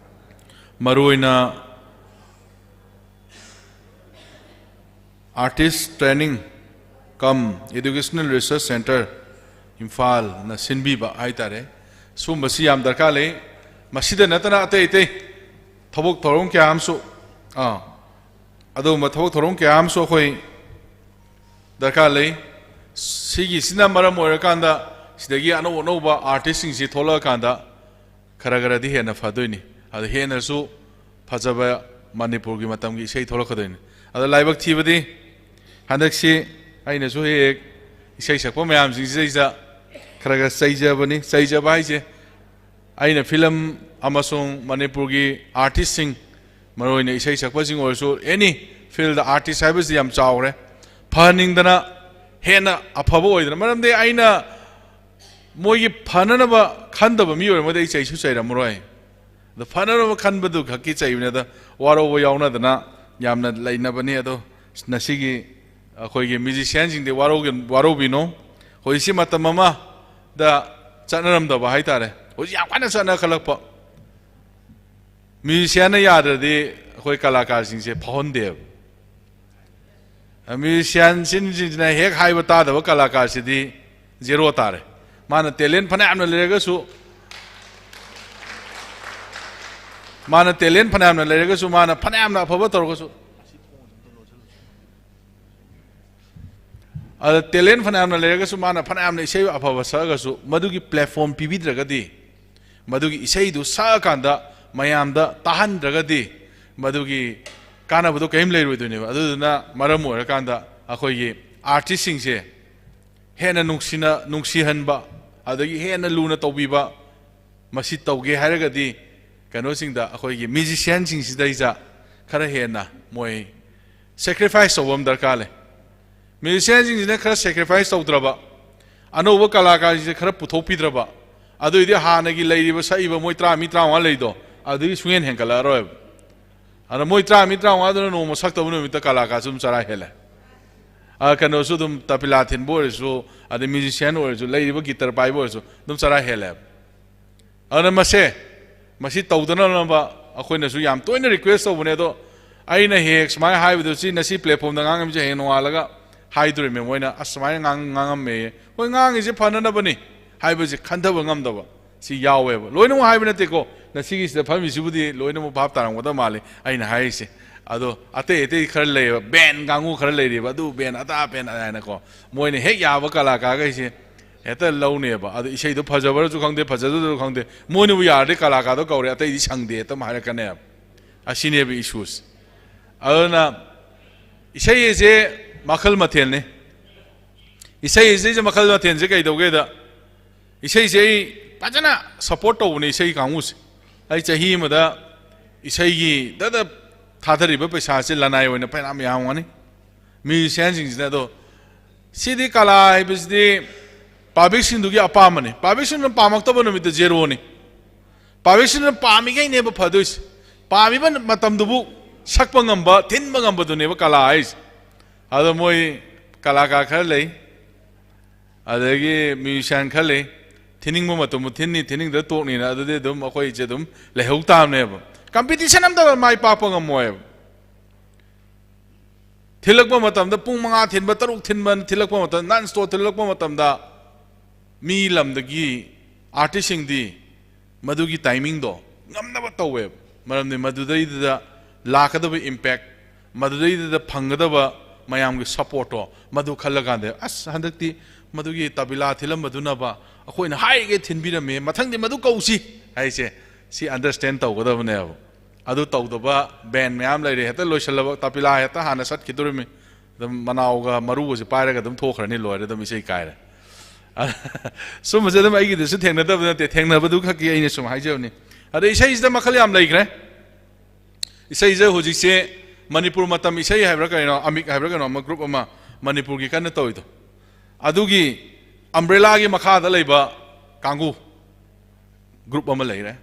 ꯃꯔꯨꯑꯣꯏꯅ Artist Training cum Educational Research Centre ꯏꯝꯐꯥꯜꯅ ꯁꯤꯟꯕꯤꯕ ꯍꯥꯏꯇꯥꯔꯦ, ꯁꯤꯒꯨꯝꯕꯁꯤ ꯌꯥꯝ ꯗꯔꯀꯥꯔ ꯂꯩ꯫ ꯃꯁꯤꯗ ꯅꯠꯇꯅ ꯑꯇꯩ ꯑꯇꯩ ꯊꯕꯛ ꯊꯧꯔꯝ ꯀꯌꯥ ꯑꯃꯁꯨ, ꯑꯥ, ꯑꯗꯨꯒꯨꯝꯕ ꯊꯕꯛ ꯊꯧꯔꯝ ꯀꯌꯥ ꯑꯃꯁꯨ ꯑꯩꯈꯣꯏ ꯗꯔꯀꯥꯔ ꯂꯩ꯫ ꯁꯤꯒꯤꯁꯤꯅ ꯃꯔꯝ ꯑꯣꯏꯔꯀꯥꯟꯗ ꯁꯤꯗꯒꯤ ꯑꯅꯧ ꯑꯅꯧꯕ ꯑꯥꯔꯇꯤꯁꯁꯤꯡꯁꯤ ꯊꯣꯛꯂꯛꯑꯀꯥꯟꯗ ꯈꯔ ꯈꯔꯗꯤ ꯍꯦꯟꯅ ꯐꯗꯣꯏꯅꯤ꯫ ꯑꯗ ꯍꯦꯟꯅꯁꯨ ꯐꯖꯕ ꯃꯅꯤꯄꯨꯔꯒꯤ ꯃꯇꯝꯒꯤ ꯏꯁꯩ ꯊꯣꯛꯂꯛꯀꯗꯣꯏꯅꯤ꯫ ꯑꯗ ꯂꯥꯏꯕꯛ ꯊꯤꯕꯗꯤ ꯍꯟꯗꯛꯁꯤ ꯑꯩꯅꯁꯨ ꯍꯦꯛ ꯍꯦꯛ ꯏꯁꯩ ꯁꯛꯄ ꯃꯌꯥꯝꯁꯤꯡꯁꯤꯗꯩꯗ ꯈꯔ ꯈꯔ ꯆꯩꯖꯕꯅꯤ꯫ ꯆꯩꯖꯕ ꯍꯥꯏꯁꯦ ꯑꯩꯅ ꯐꯤꯂꯝ ꯑꯃꯁꯨꯡ ꯃꯅꯤꯄꯨꯔꯒꯤ ꯑꯥꯔꯇꯤꯁꯁꯤꯡ, ꯃꯔꯨꯑꯣꯏꯅ ꯏꯁꯩ ꯁꯛꯄꯁꯤꯡ ꯑꯣꯏꯔꯁꯨ, ꯑꯦꯅꯤ ꯐꯤꯜꯗ ꯑꯥꯔꯇꯤꯁ ꯍꯥꯏꯕꯁꯤ ꯌꯥꯝ ꯆꯥꯎꯔꯦ꯫ ꯐꯍꯟꯅꯤꯡꯗꯅ ꯍꯦꯟꯅ ꯑꯐꯕ ꯑꯣꯏꯗꯅ, ꯃꯔꯝꯗꯤ ꯑꯩꯅ ꯃꯣꯏꯒꯤ ꯐꯅꯅꯕ ꯈꯟꯗꯕ ꯃꯤ ꯑꯣꯏꯔꯝꯃꯗꯤ ꯑꯩ ꯆꯩꯁꯨ ꯆꯩꯔꯝꯃꯔꯣꯏ꯫ ꯑꯗꯣ ꯐꯅꯅꯕ ꯈꯟꯕꯗꯨ ꯈꯛꯀꯤ ꯆꯩꯕꯅꯤ꯫ ꯑꯗ ꯋꯥꯔꯧꯕ ꯌꯥꯎꯅꯗꯅ ꯌꯥꯝꯅ ꯂꯩꯅꯕꯅꯤ꯫ ꯑꯗꯣ ꯉꯁꯤꯒꯤ ꯑꯩꯈꯣꯏꯒꯤ ꯃ꯭ꯌꯨꯖꯤꯁꯤꯌꯥꯟꯁꯤꯡꯗꯤ ꯋꯥꯔꯧꯒ-, ꯋꯥꯔꯧꯕꯤꯅꯨ꯫ ꯍꯧꯖꯤꯛꯁꯤ ꯃꯇꯝ ꯑꯃꯗ ꯆꯠꯅꯔꯝꯗꯕ ꯍꯥꯏꯇꯥꯔꯦ, ꯍꯧꯖꯤꯛ ꯌꯥꯝ ꯀꯟꯅ ꯆꯠꯅꯈꯠꯂꯛꯄ꯫ ꯃ꯭ꯌꯨꯖꯤꯁꯤꯌꯥꯟꯅ ꯌꯥꯗ꯭ꯔꯗꯤ ꯑꯩꯈꯣꯏ ꯀꯂꯥꯀꯥꯔꯁꯤꯡꯁꯦ ꯐꯥꯎꯍꯟꯗꯦꯕ꯫ ꯃ꯭ꯌꯨꯖꯤꯁꯤꯌꯥꯟꯁꯤꯡꯁꯤꯅ ꯍꯦꯛ ꯍꯥꯏꯕ ꯇꯥꯗꯕ ꯀꯂꯥꯀꯥꯔꯁꯤꯗꯤ ꯖꯦꯔꯣ ꯇꯥꯔꯦ꯫ ꯃꯥꯅ ꯇꯦꯂꯦꯟ ꯐꯅꯌꯥꯝꯅ ꯂꯩꯔꯒꯁꯨ, ꯃꯥꯅ ꯇꯦꯂꯦꯟ ꯐꯅꯌꯥꯝꯅ ꯂꯩꯔꯒꯁꯨ, ꯃꯥꯅ ꯐꯅꯌꯥꯝꯅ ꯑꯐꯕ ꯇꯧꯔꯒꯁꯨ, ꯑꯗ ꯇꯦꯂꯦꯟ ꯐꯅꯌꯥꯝꯅ ꯂꯩꯔꯒꯁꯨ, ꯃꯥꯅ ꯐꯅꯌꯥꯝꯅ ꯏꯁꯩ ꯑꯐꯕ ꯁꯛꯑꯒꯁꯨ, ꯃꯗꯨꯒꯤ ꯄ꯭ꯂꯦꯠꯐꯣꯝ ꯄꯤꯕꯤꯗ꯭ꯔꯒꯗꯤ, ꯃꯗꯨꯒꯤ ꯏꯁꯩꯗꯨ ꯁꯛꯑꯀꯥꯟꯗ ꯃꯌꯥꯝꯗ ꯇꯥꯍꯟꯗ꯭ꯔꯒꯗꯤ, ꯃꯗꯨꯒꯤ ꯀꯥꯟꯅꯕꯗꯣ ꯀꯔꯤꯝ ꯂꯩꯔꯣꯏꯗꯣꯏꯅꯦꯕ꯫ ꯑꯗꯨꯗꯨꯅ ꯃꯔꯝ ꯑꯣꯏꯔꯀꯥꯟꯗ ꯑꯩꯈꯣꯏꯒꯤ ꯑꯥꯔꯇꯤꯁꯁꯤꯡꯁꯦ ꯍꯦꯟꯅ ꯅꯨꯡꯁꯤꯅ, ꯅꯨꯡꯁꯤꯍꯟꯕ, ꯑꯗꯒꯤ ꯍꯦꯟꯅ ꯂꯨꯅ ꯇꯧꯕꯤꯕ, ꯃꯁꯤ ꯇꯧꯒꯦ ꯍꯥꯏꯔꯒꯗꯤ ꯀꯩꯅꯣꯁꯤꯡꯗ, ꯑꯩꯈꯣꯏꯒꯤ ꯃ꯭ꯌꯨꯖꯤꯁꯤꯌꯥꯟꯁꯤꯡꯁꯤꯗꯩꯗ ꯈꯔ ꯍꯦꯟꯅ ꯃꯣꯏ ꯁꯦꯀ꯭ꯔꯤꯐꯥꯏꯁ ꯇꯧꯕ ꯑꯃ ꯗꯔꯀꯥꯔ ꯂꯩ꯫ ꯃ꯭ꯌꯨꯖꯤꯁꯤꯌꯥꯟꯁꯤꯡꯁꯤꯅ ꯈꯔ ꯁꯦꯀ꯭ꯔꯤꯐꯥꯏꯁ ꯇꯧꯗ꯭ꯔꯕ, ꯑꯅꯧꯕ ꯀꯂꯥꯀꯥꯔꯁꯤꯡꯁꯦ ꯈꯔ ꯄꯨꯊꯣꯛꯄꯤꯗ꯭ꯔꯕ, ꯑꯗꯨꯑꯣꯏꯗꯤ ꯍꯥꯟꯅꯒꯤ ꯂꯩꯔꯤꯕ ꯁꯛꯏꯕ ꯃꯣꯏ ꯇꯔꯥ ꯃꯤ ꯇꯔꯥꯃꯉꯥ ꯂꯩꯗꯣ, ꯑꯗꯨꯗꯤ ꯁꯨꯡꯍꯦꯟ ꯍꯦꯟꯒꯠꯂꯛꯑꯔꯣꯏꯕ꯫ ꯑꯗ ꯃꯣꯏ ꯇꯔꯥ ꯃꯤ ꯇꯔꯥꯃꯉꯥꯗꯨꯅ ꯅꯣꯡꯃ ꯁꯛꯇꯕ ꯅꯨꯃꯤꯠꯇ ꯀꯂꯥꯀꯥꯔꯁꯨ ꯑꯗꯨꯝ ꯆꯔꯥ ꯍꯦꯜꯂꯦ꯫ ꯑ, ꯀꯩꯅꯣꯁꯨ ꯑꯗꯨꯝ ꯇꯕꯤꯂꯥ ꯊꯤꯟꯕ ꯑꯣꯏꯔꯁꯨ, ꯑꯗꯩ ꯃ꯭ꯌꯨꯖꯤꯁꯤꯌꯥꯟ ꯑꯣꯏꯔꯁꯨ, ꯂꯩꯔꯤꯕ ꯒꯤꯇꯔ ꯄꯥꯏꯕ ꯑꯣꯏꯔꯁꯨ ꯑꯗꯨꯝ ꯆꯔꯥ ꯍꯦꯜꯂꯦꯕ꯫ ꯑꯗꯨꯅ ꯃꯁꯦ, ꯃꯁꯤ ꯇꯧꯗꯅꯅꯕ ꯑꯩꯈꯣꯏꯅꯁꯨ ꯌꯥꯝ ꯇꯣꯏꯅ ꯔꯤꯀ꯭ꯋꯦꯁ ꯇꯧꯕꯅꯦ꯫ ꯑꯗꯣ ꯑꯩꯅ ꯍꯦꯛ ꯍꯦꯛ ꯁꯨꯃꯥꯏꯅ ꯍꯥꯏꯕꯗꯨ, ꯁꯤ ꯉꯁꯤ ꯄ꯭ꯂꯦꯠꯐꯣꯔꯝꯗ ꯉꯥꯡꯉꯝꯃꯤꯁꯦ ꯍꯌꯦꯡ ꯅꯣꯡꯉꯥꯜꯂꯒ ꯍꯥꯏꯗꯣꯔꯤꯃꯦ ꯃꯣꯏꯅ, "ꯑꯁ, ꯁꯨꯃꯥꯏꯅ ꯉꯥꯡ-, ꯉꯥꯡꯉꯝꯃꯦꯌꯦ"꯫ ꯍꯣꯏ, ꯉꯥꯡꯉꯤꯁꯦ ꯐꯅꯅꯕꯅꯤ ꯍꯥꯏꯕꯁꯦ ꯈꯟꯊꯕ ꯉꯝꯗꯕ ꯁꯤ ꯌꯥꯎꯋꯦꯕ꯫ ꯂꯣꯏꯅꯃꯛ ꯍꯥꯏꯕ ꯅꯠꯇꯦꯀꯣ, ꯉꯁꯤꯒꯤꯁꯤꯗ ꯐꯝꯃꯤꯁꯤꯕꯨꯗꯤ ꯂꯣꯏꯅꯃꯛ ꯚꯥꯞ ꯇꯥꯔꯝꯒꯗꯕ ꯃꯥꯜꯂꯤ ꯑꯩꯅ ꯍꯥꯏꯔꯤꯁꯦ꯫ ꯑꯗꯣ ꯑꯇꯩ ꯑꯇꯩ ꯈꯔ ꯂꯩꯌꯦꯕ, ꯕꯦꯟ ꯀꯥꯡꯕꯨ ꯈꯔ ꯂꯩꯔꯤꯕ, ꯑꯗꯨ ꯕꯦꯟ ꯑꯗꯥ ꯕꯦꯟ ꯑꯗꯥ ꯍꯥꯏꯅꯀꯣ, ꯃꯣꯏꯅ ꯍꯦꯛ ꯌꯥꯕ ꯀꯂꯥꯀꯥꯔꯈꯩꯁꯦ ꯍꯦꯛꯇ ꯂꯧꯅꯦꯕ꯫ ꯑꯗꯣ ꯏꯁꯩꯗꯣ ꯐꯖꯕ꯭ꯔꯁꯨ ꯈꯪꯗꯦ, ꯐꯖꯗꯕ꯭ꯔꯁꯨ ꯈꯪꯗꯦ, ꯃꯣꯏꯅꯕꯨ ꯌꯥꯔꯗꯤ ꯀꯂꯥꯀꯥꯔꯗꯣ ꯀꯧꯔꯦ, ꯑꯇꯩꯗꯤ ꯁꯪꯗꯦ ꯍꯦꯛꯇ ꯍꯥꯏꯔꯛꯀꯅꯦꯕ꯫ ꯑꯁꯤꯅꯦꯕ ꯏꯁꯨꯁꯦ꯫ ꯑꯗꯨꯅ ꯏꯁꯩ ꯑꯁꯦ ꯃꯈꯜ ꯃꯊꯦꯜꯅꯤ꯫ ꯏꯁꯩ ꯑꯁꯤꯁꯦ ꯃꯈꯜ ꯃꯊꯦꯜꯁꯦ ꯀꯩꯗꯧꯒꯦꯗ, ꯏꯁꯩꯁꯦ ꯑꯩ ꯐꯖꯅ ꯁꯞꯄꯣꯔꯠ ꯇꯧꯕꯅꯦ, ꯏꯁꯩ ꯀꯥꯡꯕꯨꯁꯦ꯫ ꯑꯩ ꯆꯍꯤ ꯑꯃꯗ ꯏꯁꯩꯒꯤ ꯗꯗ ꯊꯥꯗꯔꯤꯕ ꯄꯩꯁꯥꯁꯦ ꯂꯅꯥꯏ ꯑꯣꯏꯅ ꯐꯅꯌꯥꯝ ꯌꯥꯝꯒꯅꯤ ꯃ꯭ꯌꯨꯖꯤꯁꯤꯌꯥꯟꯁꯤꯡꯁꯤꯅ꯫ ꯑꯗꯣ ꯁꯤꯗꯤ ꯀꯂꯥ ꯍꯥꯏꯕꯁꯤꯗꯤ ꯄꯥꯕ꯭ꯂꯤꯛꯁꯤꯡꯗꯨꯒꯤ ꯑꯄꯥꯝꯕꯅꯤ꯫ ꯄꯥꯕ꯭ꯂꯤꯛꯁꯤꯡꯅ ꯄꯥꯝꯃꯛꯇꯕ ꯅꯨꯃꯤꯠꯇ ꯖꯦꯔꯣꯅꯤ꯫ ꯄꯥꯕ꯭ꯂꯤꯛꯁꯤꯡꯅ ꯄꯥꯝꯃꯤꯈꯩꯅꯦꯕ ꯐꯗꯣꯏꯁꯦ꯫ ꯄꯥꯝꯃꯤꯕ ꯃꯇꯝꯗꯨꯕꯨ ꯁꯛꯄ ꯉꯝꯕ, ꯊꯤꯟꯕ ꯉꯝꯕꯗꯨꯅꯦꯕ ꯀꯂꯥ ꯍꯥꯏꯁꯦ꯫ ꯑꯗꯣ ꯃꯣꯏ ꯀꯂꯥꯀꯥꯔ ꯈꯔ ꯂꯩ, ꯑꯗꯒꯤ ꯃ꯭ꯌꯨꯖꯤꯁꯤꯌꯥꯟ ꯈꯔ ꯂꯩ, ꯊꯤꯅꯤꯡꯕ ꯃꯇꯝꯗ ꯊꯤꯟꯅꯤ, ꯊꯤꯅꯤꯡꯗ ꯇꯣꯛꯅꯤꯅ, ꯑꯗꯨꯗꯤ ꯑꯗꯨꯝ ꯑꯩꯈꯣꯏꯁꯦ ꯑꯗꯨꯝ ꯂꯩꯍꯧ ꯇꯥꯕꯅꯦꯕ꯫ ꯀꯝꯄꯤꯇꯤꯁꯟ ꯑꯝꯇ ꯃꯥꯏ ꯄꯥꯛꯄ ꯉꯝꯃꯣꯏꯕ꯫ ꯊꯤꯜꯂꯛꯄ ꯃꯇꯝꯗ ꯄꯨꯡ ꯃꯉꯥ ꯊꯤꯟꯕ, ꯇꯔꯨꯛ ꯊꯤꯟꯕ, ꯊꯤꯜꯂꯛꯄ ꯃꯇꯝꯗ, ꯅꯟ ꯁ꯭ꯇꯣꯞ ꯊꯤꯜꯂꯛꯄ ꯃꯇꯝꯗ, ꯃꯤ ꯂꯝꯗꯒꯤ ꯑꯥꯔꯇꯤꯁꯁꯤꯡꯗꯤ ꯃꯗꯨꯒꯤ ꯇꯥꯏꯃꯤꯡꯗꯣ ꯉꯝꯅꯕ ꯇꯧꯋꯦꯕ꯫ ꯃꯔꯝꯗꯤ ꯃꯗꯨꯗꯩꯗꯨꯗ ꯂꯥꯛꯀꯗꯕ ꯏꯝꯄꯦꯛ, ꯃꯗꯨꯗꯩꯗꯨꯗ ꯐꯪꯒꯗꯕ ꯃꯌꯥꯝꯒꯤ ꯁꯞꯄꯣꯔꯠꯇꯣ, ꯃꯗꯨ ꯈꯜꯂꯀꯥꯟꯗ, "ꯑꯁ, ꯍꯟꯗꯛꯇꯤ ꯃꯗꯨꯒꯤ ꯇꯕꯤꯂꯥ ꯊꯤꯜꯂꯝꯕꯗꯨꯅꯕ ꯑꯩꯈꯣꯏꯅ ꯍꯥꯏꯔꯤꯒꯩ ꯊꯤꯟꯕꯤꯔꯝꯃꯦ, ꯃꯊꯪꯗꯤ ꯃꯗꯨ ꯀꯧꯁꯤ" ꯍꯥꯏꯁꯦ, ꯁꯤ ꯑꯟꯗꯔꯁ꯭ꯇꯦꯟ ꯇꯧꯒꯗꯕꯅꯦꯕ꯫ ꯑꯗꯨ ꯇꯧꯗꯕ ꯕꯦꯟ ꯃꯌꯥꯝ ꯂꯩꯔꯦ, ꯍꯦꯛꯇ ꯂꯣꯏꯁꯤꯜꯂꯕ, ꯇꯕꯤꯂꯥ ꯍꯦꯛꯇ ꯍꯥꯟꯅ ꯆꯠꯈꯤꯗꯣꯔꯤꯃꯤ, ꯑꯗꯨꯝ ꯃꯅꯥꯎꯒ ꯃꯔꯨꯒꯁꯦ ꯄꯥꯏꯔꯒ ꯑꯗꯨꯝ ꯊꯣꯛꯈ꯭ꯔꯅꯤ, ꯂꯣꯏꯔꯦ, ꯑꯗꯨꯝ ꯏꯁꯩ ꯀꯥꯏꯔꯦ꯫ ꯁꯨꯝꯕꯁꯦ ꯑꯗꯨꯝ ꯑꯩꯒꯤꯗꯁꯨ ꯊꯦꯡꯅꯗꯕ ꯅꯠꯇꯦ, ꯊꯦꯡꯅꯕꯗꯨ ꯈꯛꯀꯤ ꯑꯩꯅ ꯁꯨꯝ ꯍꯥꯏꯖꯕꯅꯤ꯫ ꯑꯗ ꯏꯁꯩꯁꯤꯗ ꯃꯈꯜ ꯌꯥꯝ ꯂꯩꯈ꯭ꯔꯦ꯫ ꯏꯁꯩꯁꯦ ꯍꯧꯖꯤꯛꯁꯦ ꯃꯅꯤꯄꯨꯔ ꯃꯇꯝ ꯏꯁꯩ ꯍꯥꯏꯕ꯭ꯔꯥ ꯀꯩꯅꯣ, ꯑꯃꯤꯛ ꯍꯥꯏꯕ꯭ꯔꯥ ꯀꯩꯅꯣ, ꯑꯃ ꯒ꯭ꯔꯨꯞ ꯑꯃ ꯃꯅꯤꯄꯨꯔꯒꯤ ꯀꯟꯅ ꯇꯧꯔꯤꯗꯣ, ꯑꯗꯨꯒꯤ ꯑꯝꯕ꯭ꯔꯦꯂꯥꯒꯤ ꯃꯈꯥꯗ ꯂꯩꯕ ꯀꯥꯡꯕꯨ ꯒ꯭ꯔꯨꯞ ꯑꯃ ꯂꯩꯔꯦ꯫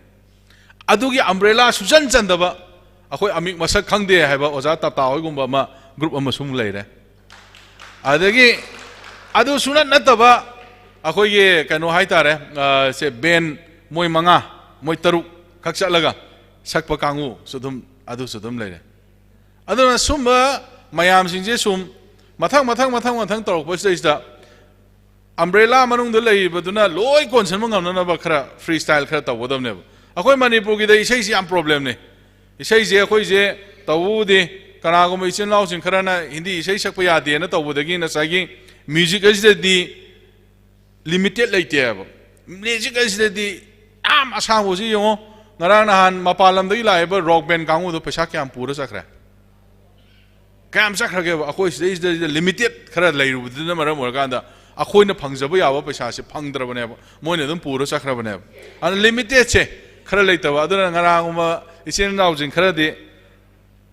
ꯑꯗꯨꯒꯤ ꯑꯝꯕ꯭ꯔꯦꯂꯥ ꯁꯨꯆꯟ ꯆꯟꯗꯕ, ꯑꯩꯈꯣꯏ ꯑꯃꯤꯛ ꯃꯁꯛ ꯈꯪꯗꯦ ꯍꯥꯏꯕ ꯑꯣꯖꯥ ꯇꯥꯇꯥ ꯍꯣꯏꯒꯨꯝꯕ ꯑꯃ, ꯒ꯭ꯔꯨꯞ ꯑꯃꯁꯨ ꯑꯃꯨꯛ ꯂꯩꯔꯦ꯫ ꯑꯗꯒꯤ ꯑꯗꯨ ꯁꯨꯅꯠ ꯅꯠꯇꯕ ꯑꯩꯈꯣꯏꯒꯤ ꯀꯩꯅꯣ ꯍꯥꯏꯇꯥꯔꯦ, ꯑ, ꯁꯦ ꯕꯦꯟ ꯃꯣꯏ ꯃꯉꯥ, ꯃꯣꯏ ꯇꯔꯨꯛ ꯈꯛ ꯆꯠꯂꯒ ꯁꯛꯄ ꯀꯥꯡꯕꯨꯁꯨ ꯑꯗꯨꯝ, ꯑꯗꯨꯁꯨ ꯑꯗꯨꯝ ꯂꯩꯔꯦ꯫ ꯑꯗꯨꯅ ꯁꯨꯝꯕ ꯃꯌꯥꯝꯁꯤꯡꯁꯦ ꯁꯨꯝ ꯃꯊꯪ, ꯃꯊꯪ, ꯃꯊꯪ, ꯃꯊꯪ ꯇꯧꯔꯛꯄꯁꯤꯗꯩꯁꯤꯗ ꯑꯝꯕ꯭ꯔꯦꯂꯥ ꯃꯅꯨꯡꯗ ꯂꯩꯔꯤꯕꯗꯨꯅ ꯂꯣꯏ ꯀꯣꯟꯁꯤꯟꯕ ꯉꯝꯅꯅꯕ ꯈꯔ ꯐ꯭ꯔꯤ ꯁ꯭ꯇꯥꯏꯜ ꯈꯔ ꯇꯧꯒꯗꯕꯅꯦꯕ꯫ ꯑꯩꯈꯣꯏ ꯃꯅꯤꯄꯨꯔꯒꯤꯗ ꯏꯁꯩꯁꯤ ꯌꯥꯝ ꯄ꯭ꯔꯣꯕ꯭ꯂꯦꯝꯅꯤ꯫ ꯏꯁꯩꯁꯦ ꯑꯩꯈꯣꯏꯁꯦ ꯇꯧꯕꯕꯨꯗꯤ ꯀꯅꯥꯒꯨꯝꯕ ꯏꯆꯤꯟ ꯏꯅꯥꯎꯁꯤꯡ ꯈꯔꯅ ꯍꯤꯟꯗꯤ ꯏꯁꯩ ꯁꯛꯄ ꯌꯥꯗꯦꯅ ꯇꯧꯕꯗꯒꯤ ꯉꯁꯥꯏꯒꯤ ꯃ꯭ꯌꯨꯖꯤꯛ ꯑꯁꯤꯗꯗꯤ ꯂꯤꯃꯤꯇꯦꯠ ꯂꯩꯇꯦꯕ꯫ ꯃ꯭ꯌꯨꯖꯤꯛ ꯑꯁꯤꯗꯗꯤ ꯌꯥꯝ ꯑꯁꯥꯡꯕꯁꯤ ꯌꯦꯡꯉꯣ, ꯉꯔꯥꯡ ꯅꯍꯥꯟ ꯃꯄꯥꯟ ꯂꯝꯗꯒꯤ ꯂꯥꯛꯏꯕ ꯔꯣꯛ ꯕꯦꯟ ꯀꯥꯡꯕꯨꯗꯣ ꯄꯩꯁꯥ ꯀꯌꯥꯝ ꯄꯨꯔ ꯆꯠꯈ꯭ꯔꯦ? ꯀꯌꯥꯝ ꯆꯠꯈ꯭ꯔꯒꯦꯕ? ꯑꯩꯈꯣꯏ ꯁꯤꯗꯩꯁꯤꯗ ꯂꯤꯃꯤꯇꯦꯠ ꯈꯔ ꯂꯩꯔꯨꯕꯗꯨꯅ ꯃꯔꯝ ꯑꯣꯏꯔꯀꯥꯟꯗ ꯑꯩꯈꯣꯏꯅ ꯐꯪꯖꯕ ꯌꯥꯕ ꯄꯩꯁꯥꯁꯦ ꯐꯪꯗ꯭ꯔꯕꯅꯦꯕ, ꯃꯣꯏꯅ ꯑꯗꯨꯝ ꯄꯨꯔ ꯆꯠꯈ꯭ꯔꯕꯅꯦꯕ꯫ ꯑꯗꯨꯅ ꯂꯤꯃꯤꯇꯦꯠꯁꯦ ꯈꯔ ꯂꯩꯇꯕ꯫ ꯑꯗꯨꯅ ꯉꯔꯥꯡꯒꯨꯝꯕ ꯏꯆꯤꯟ ꯏꯅꯥꯎꯁꯤꯡ ꯈꯔꯗꯤ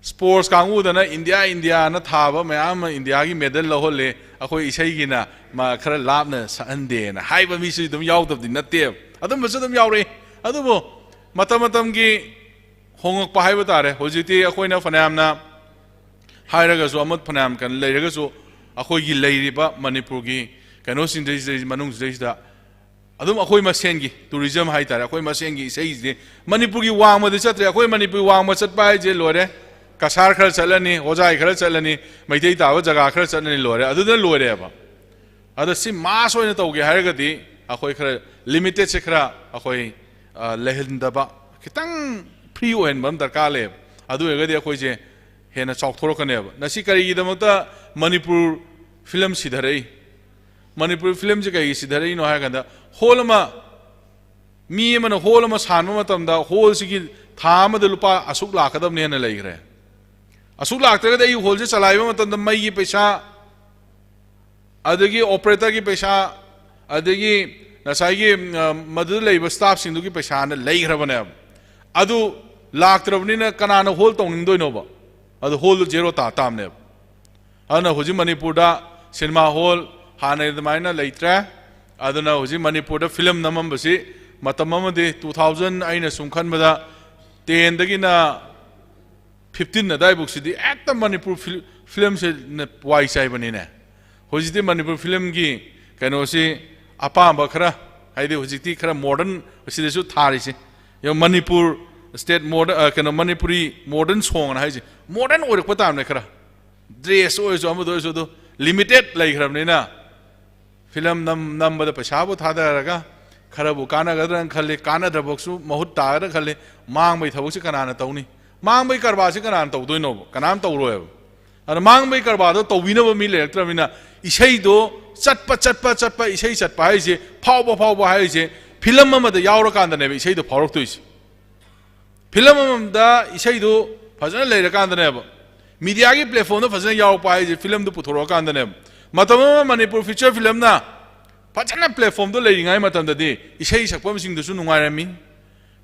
ꯁ꯭ꯄꯣꯔꯠꯁ ꯀꯥꯡꯕꯨꯗꯅ "ꯏꯟꯗꯤꯌꯥ, ꯏꯟꯗꯤꯌꯥꯅ" ꯊꯥꯕ ꯃꯌꯥꯝ ꯑꯃ ꯏꯟꯗꯤꯌꯥꯒꯤ ꯃꯦꯗꯜ ꯂꯧꯍꯜꯂꯦ, ꯑꯩꯈꯣꯏ ꯏꯁꯩꯒꯤꯅ ꯃꯥ ꯈꯔ ꯂꯥꯞꯅ ꯁꯛꯍꯟꯗꯦꯅ ꯍꯥꯏꯕ ꯃꯤꯁꯨ ꯑꯗꯨꯝ ꯌꯥꯎꯗꯕꯗꯤ ꯅꯠꯇꯦꯕ꯫ ꯑꯗꯨꯝꯕꯁꯨ ꯑꯗꯨꯝ ꯌꯥꯎꯔꯛꯏ꯫ ꯑꯗꯨꯕꯨ ꯃꯇꯝ ꯃꯇꯝꯒꯤ ꯍꯣꯡꯉꯛꯄ ꯍꯥꯏꯕ ꯇꯥꯔꯦ꯫ ꯍꯧꯖꯤꯛꯇꯤ ꯑꯩꯈꯣꯏꯅ ꯐꯅꯌꯥꯝꯅ ꯍꯥꯏꯔꯒꯁꯨ, ꯑꯃ ꯐꯅꯌꯥꯝ ꯀꯩꯅꯣ ꯂꯩꯔꯒꯁꯨ, ꯑꯩꯈꯣꯏꯒꯤ ꯂꯩꯔꯤꯕ ꯃꯅꯤꯄꯨꯔꯒꯤ ꯀꯩꯅꯣꯁꯤꯡꯗꯩꯁꯤꯗꯩ, ꯃꯅꯨꯡꯁꯤꯗꯩꯁꯤꯗ ꯑꯗꯨꯝ ꯑꯩꯈꯣꯏ ꯃꯁꯦꯟꯒꯤ ꯇꯨꯔꯤꯖꯝ ꯍꯥꯏꯇꯥꯔꯦ, ꯑꯩꯈꯣꯏ ꯃꯁꯦꯟꯒꯤ ꯏꯁꯩꯁꯤꯗꯤ ꯃꯅꯤꯄꯨꯔꯒꯤ ꯋꯥꯡꯃꯗꯤ ꯆꯠꯇ꯭ꯔꯦ꯫ ꯑꯩꯈꯣꯏ ꯃꯅꯤꯄꯨꯔꯒꯤ ꯋꯥꯡꯃ ꯆꯠꯄ ꯍꯥꯏꯁꯦ ꯂꯣꯏꯔꯦ꯫ ꯀꯁꯥꯔ ꯈꯔ ꯆꯠꯂꯅꯤ, ꯍꯣꯖꯥꯏ ꯈꯔ ꯆꯠꯂꯅꯤ, ꯃꯩꯇꯩ ꯇꯥꯕ ꯖꯒꯥ ꯈꯔ ꯆꯠꯂꯅꯤ, ꯂꯣꯏꯔꯦ, ꯑꯗꯨꯗ ꯂꯣꯏꯔꯦꯕ꯫ ꯑꯗꯣ ꯁꯤ ꯃꯥꯁ ꯑꯣꯏꯅ ꯇꯧꯒꯦ ꯍꯥꯏꯔꯒꯗꯤ ꯑꯩꯈꯣꯏ ꯈꯔ ꯂꯤꯃꯤꯇꯦꯠꯁꯦ ꯈꯔ ꯑꯩꯈꯣꯏ, ꯑ, ꯂꯩꯍꯟꯗꯕ, ꯈꯤꯇꯪ ꯐ꯭ꯔꯤ ꯑꯣꯏꯍꯟꯕ ꯑꯃ ꯗꯔꯀꯥꯔ ꯂꯩꯌꯦꯕ꯫ ꯑꯗꯨ ꯑꯣꯏꯔꯒꯗꯤ ꯑꯩꯈꯣꯏꯁꯦ ꯍꯦꯟꯅ ꯆꯥꯎꯊꯣꯔꯛꯀꯅꯦꯕ꯫ ꯉꯁꯤ ꯀꯔꯤꯒꯤꯗꯃꯛꯇ ꯃꯅꯤꯄꯨꯔ ꯐꯤꯂꯝ ꯁꯤꯊꯔꯛꯏ? ꯃꯅꯤꯄꯨꯔ ꯐꯤꯂꯝꯁꯦ ꯀꯩꯒꯤ ꯁꯤꯊꯔꯛꯏꯅꯣ ꯍꯥꯏꯔ ꯀꯥꯟꯗ, ꯍꯣꯜ ꯑꯃ, ꯃꯤ ꯑꯃꯅ ꯍꯣꯜ ꯑꯃ ꯁꯥꯟꯕ ꯃꯇꯝꯗ ꯍꯣꯜꯁꯤꯒꯤ ꯊꯥ ꯑꯃꯗ ꯂꯨꯄꯥ ꯑꯁꯨꯛ ꯂꯥꯛꯀꯗꯕꯅꯦꯅ ꯂꯩꯈ꯭ꯔꯦ꯫ ꯑꯁꯨꯛ ꯂꯥꯛꯇ꯭ꯔꯒꯗꯤ ꯑꯩ ꯍꯣꯜꯁꯦ ꯆꯂꯥꯏꯕ ꯃꯇꯝꯗ ꯃꯩꯒꯤ ꯄꯩꯁꯥ, ꯑꯗꯒꯤ ꯑꯣꯄꯔꯦꯇꯔꯒꯤ ꯄꯩꯁꯥ, ꯑꯗꯒꯤ ꯉꯁꯥꯏꯒꯤ, ꯑ, ꯃꯗꯨꯗ ꯂꯩꯕ ꯁ꯭ꯇꯥꯐꯁꯤꯡꯗꯨꯒꯤ ꯄꯩꯁꯥꯅ ꯂꯩꯈ꯭ꯔꯕꯅꯦꯕ꯫ ꯑꯗꯨ ꯂꯥꯛꯇ꯭ꯔꯕꯅꯤꯅ ꯀꯅꯥꯅ ꯍꯣꯜ ꯇꯧꯅꯤꯡꯗꯣꯏꯅꯣꯕ? ꯑꯗꯨ ꯍꯣꯜꯗꯨ ꯖꯦꯔꯣ ꯇꯥ ꯇꯥꯕꯅꯦꯕ꯫ ꯑꯗꯨꯅ ꯍꯧꯖꯤꯛ ꯃꯅꯤꯄꯨꯔꯗ ꯁꯤꯅꯦꯃꯥ ꯍꯣꯜ ꯍꯥꯟꯅꯒꯤ ꯑꯗꯨꯃꯥꯏꯅ ꯂꯩꯇ꯭ꯔꯦ꯫ ꯑꯗꯨꯅ ꯍꯧꯖꯤꯛ ꯃꯅꯤꯄꯨꯔꯗ ꯐꯤꯂꯝ ꯅꯝꯃꯝꯕꯁꯤ ꯃꯇꯝ ꯑꯃꯗꯤ, two thousand, ꯑꯩꯅ ꯁꯨꯝ ꯈꯟꯕꯗ, ten ꯗꯒꯤꯅ fifteen ꯑꯗꯥꯏꯕꯨꯛꯁꯤꯗꯤ ꯍꯦꯛꯇ ꯃꯅꯤꯄꯨꯔ ꯐꯤꯜ-, ꯐꯤꯂꯝꯁꯦ ꯋꯥꯏ ꯆꯥꯏꯕꯅꯤꯅꯦ꯫ ꯍꯧꯖꯤꯛꯇꯤ ꯃꯅꯤꯄꯨꯔ ꯐꯤꯂꯝꯒꯤ ꯀꯩꯅꯣꯁꯤ ꯑꯄꯥꯝꯕ ꯈꯔ, ꯍꯥꯏꯗꯤ ꯍꯧꯖꯤꯛꯇꯤ ꯈꯔ ꯃꯣꯗꯔꯟ ꯁꯤꯗꯁꯨ ꯊꯥꯔꯤꯁꯦ꯫ ꯌꯦꯡꯉꯣ, ꯃꯅꯤꯄꯨꯔ ꯁ꯭ꯇꯦꯠ ꯃꯣꯗꯔ-, ꯑ, ꯀꯩꯅꯣ, ꯃꯅꯤꯄꯨꯔꯤ ꯃꯣꯗꯔꯟ ꯁꯣꯡ ꯑꯅ ꯍꯥꯏꯁꯦ ꯃꯣꯗꯔꯟ ꯑꯣꯏꯔꯛꯄ ꯇꯥꯕꯅꯦ ꯈꯔ꯫ ꯗ꯭ꯔꯦꯁ ꯑꯣꯏꯔꯁꯨ, ꯑꯃꯗ ꯑꯣꯏꯔꯁꯨ, ꯑꯗꯨ ꯂꯤꯃꯤꯇꯦꯠ ꯂꯩꯈ꯭ꯔꯕꯅꯤꯅ ꯐꯤꯂꯝ ꯅꯝ-, ꯅꯝꯕꯗ ꯄꯩꯁꯥꯕꯨ ꯊꯥꯗꯔꯒ ꯈꯔꯕꯨ ꯀꯥꯟꯅꯒꯗ꯭ꯔꯅ ꯈꯜꯂꯤ, ꯀꯥꯟꯅꯗ꯭ꯔꯕꯁꯨ ꯃꯍꯨꯠ ꯇꯥꯒꯗ꯭ꯔꯥ ꯈꯜꯂꯤ꯫ ꯃꯥꯡꯕꯒꯤ ꯊꯕꯛꯁꯤ ꯀꯅꯥꯅ ꯇꯧꯅꯤ? ꯃꯥꯡꯕꯒꯤ ꯀꯔꯕꯥꯔꯁꯤ ꯀꯅꯥꯅ ꯇꯧꯗꯣꯏꯅꯣꯕ? ꯀꯅꯥꯝ ꯇꯧꯔꯣꯏꯕ꯫ ꯑꯗꯨꯅ ꯃꯥꯡꯕꯒꯤ ꯀꯔꯕꯥꯔꯗꯣ ꯇꯧꯕꯤꯅꯕ ꯃꯤ ꯂꯩꯔꯛꯇ꯭ꯔꯕꯅꯤꯅ, ꯏꯁꯩꯗꯣ ꯆꯠꯄ, ꯆꯠꯄ, ꯆꯠꯄ, ꯏꯁꯩ ꯆꯠꯄ ꯍꯥꯏꯁꯦ, ꯐꯥꯎꯕ, ꯐꯥꯎꯕ ꯍꯥꯏꯁꯦ, ꯐꯤꯂꯝ ꯑꯃꯗ ꯌꯥꯎꯔꯀꯥꯟꯗꯅꯦꯕ ꯏꯁꯩꯗꯣ ꯐꯥꯎꯔꯛꯇꯣꯏꯁꯦ꯫ ꯐꯤꯂꯝ ꯑꯃꯗ ꯏꯁꯩꯗꯨ ꯐꯖꯅ ꯂꯩꯔꯀꯥꯟꯗꯅꯦꯕ, ꯃꯤꯗꯤꯌꯥꯒꯤ ꯄ꯭ꯂꯦꯠꯐꯣꯝꯗ ꯐꯖꯅ ꯌꯥꯎꯔꯛꯄ ꯍꯥꯏꯁꯦ, ꯐꯤꯂꯝꯗꯨ ꯄꯨꯊꯣꯔꯛꯑꯀꯥꯟꯗꯅꯦꯕ꯫ ꯃꯇꯝ ꯑꯃ ꯃꯅꯤꯄꯨꯔ ꯐꯤꯆꯔ ꯐꯤꯂꯝꯅ ꯐꯖꯅ ꯄ꯭ꯂꯦꯠꯐꯣꯝꯗꯣ ꯂꯩꯔꯤꯉꯩ ꯃꯇꯝꯗꯗꯤ, ꯏꯁꯩ ꯁꯛꯄꯁꯤꯡꯗꯨꯁꯨ ꯅꯨꯡꯉꯥꯏꯔꯝꯃꯤ,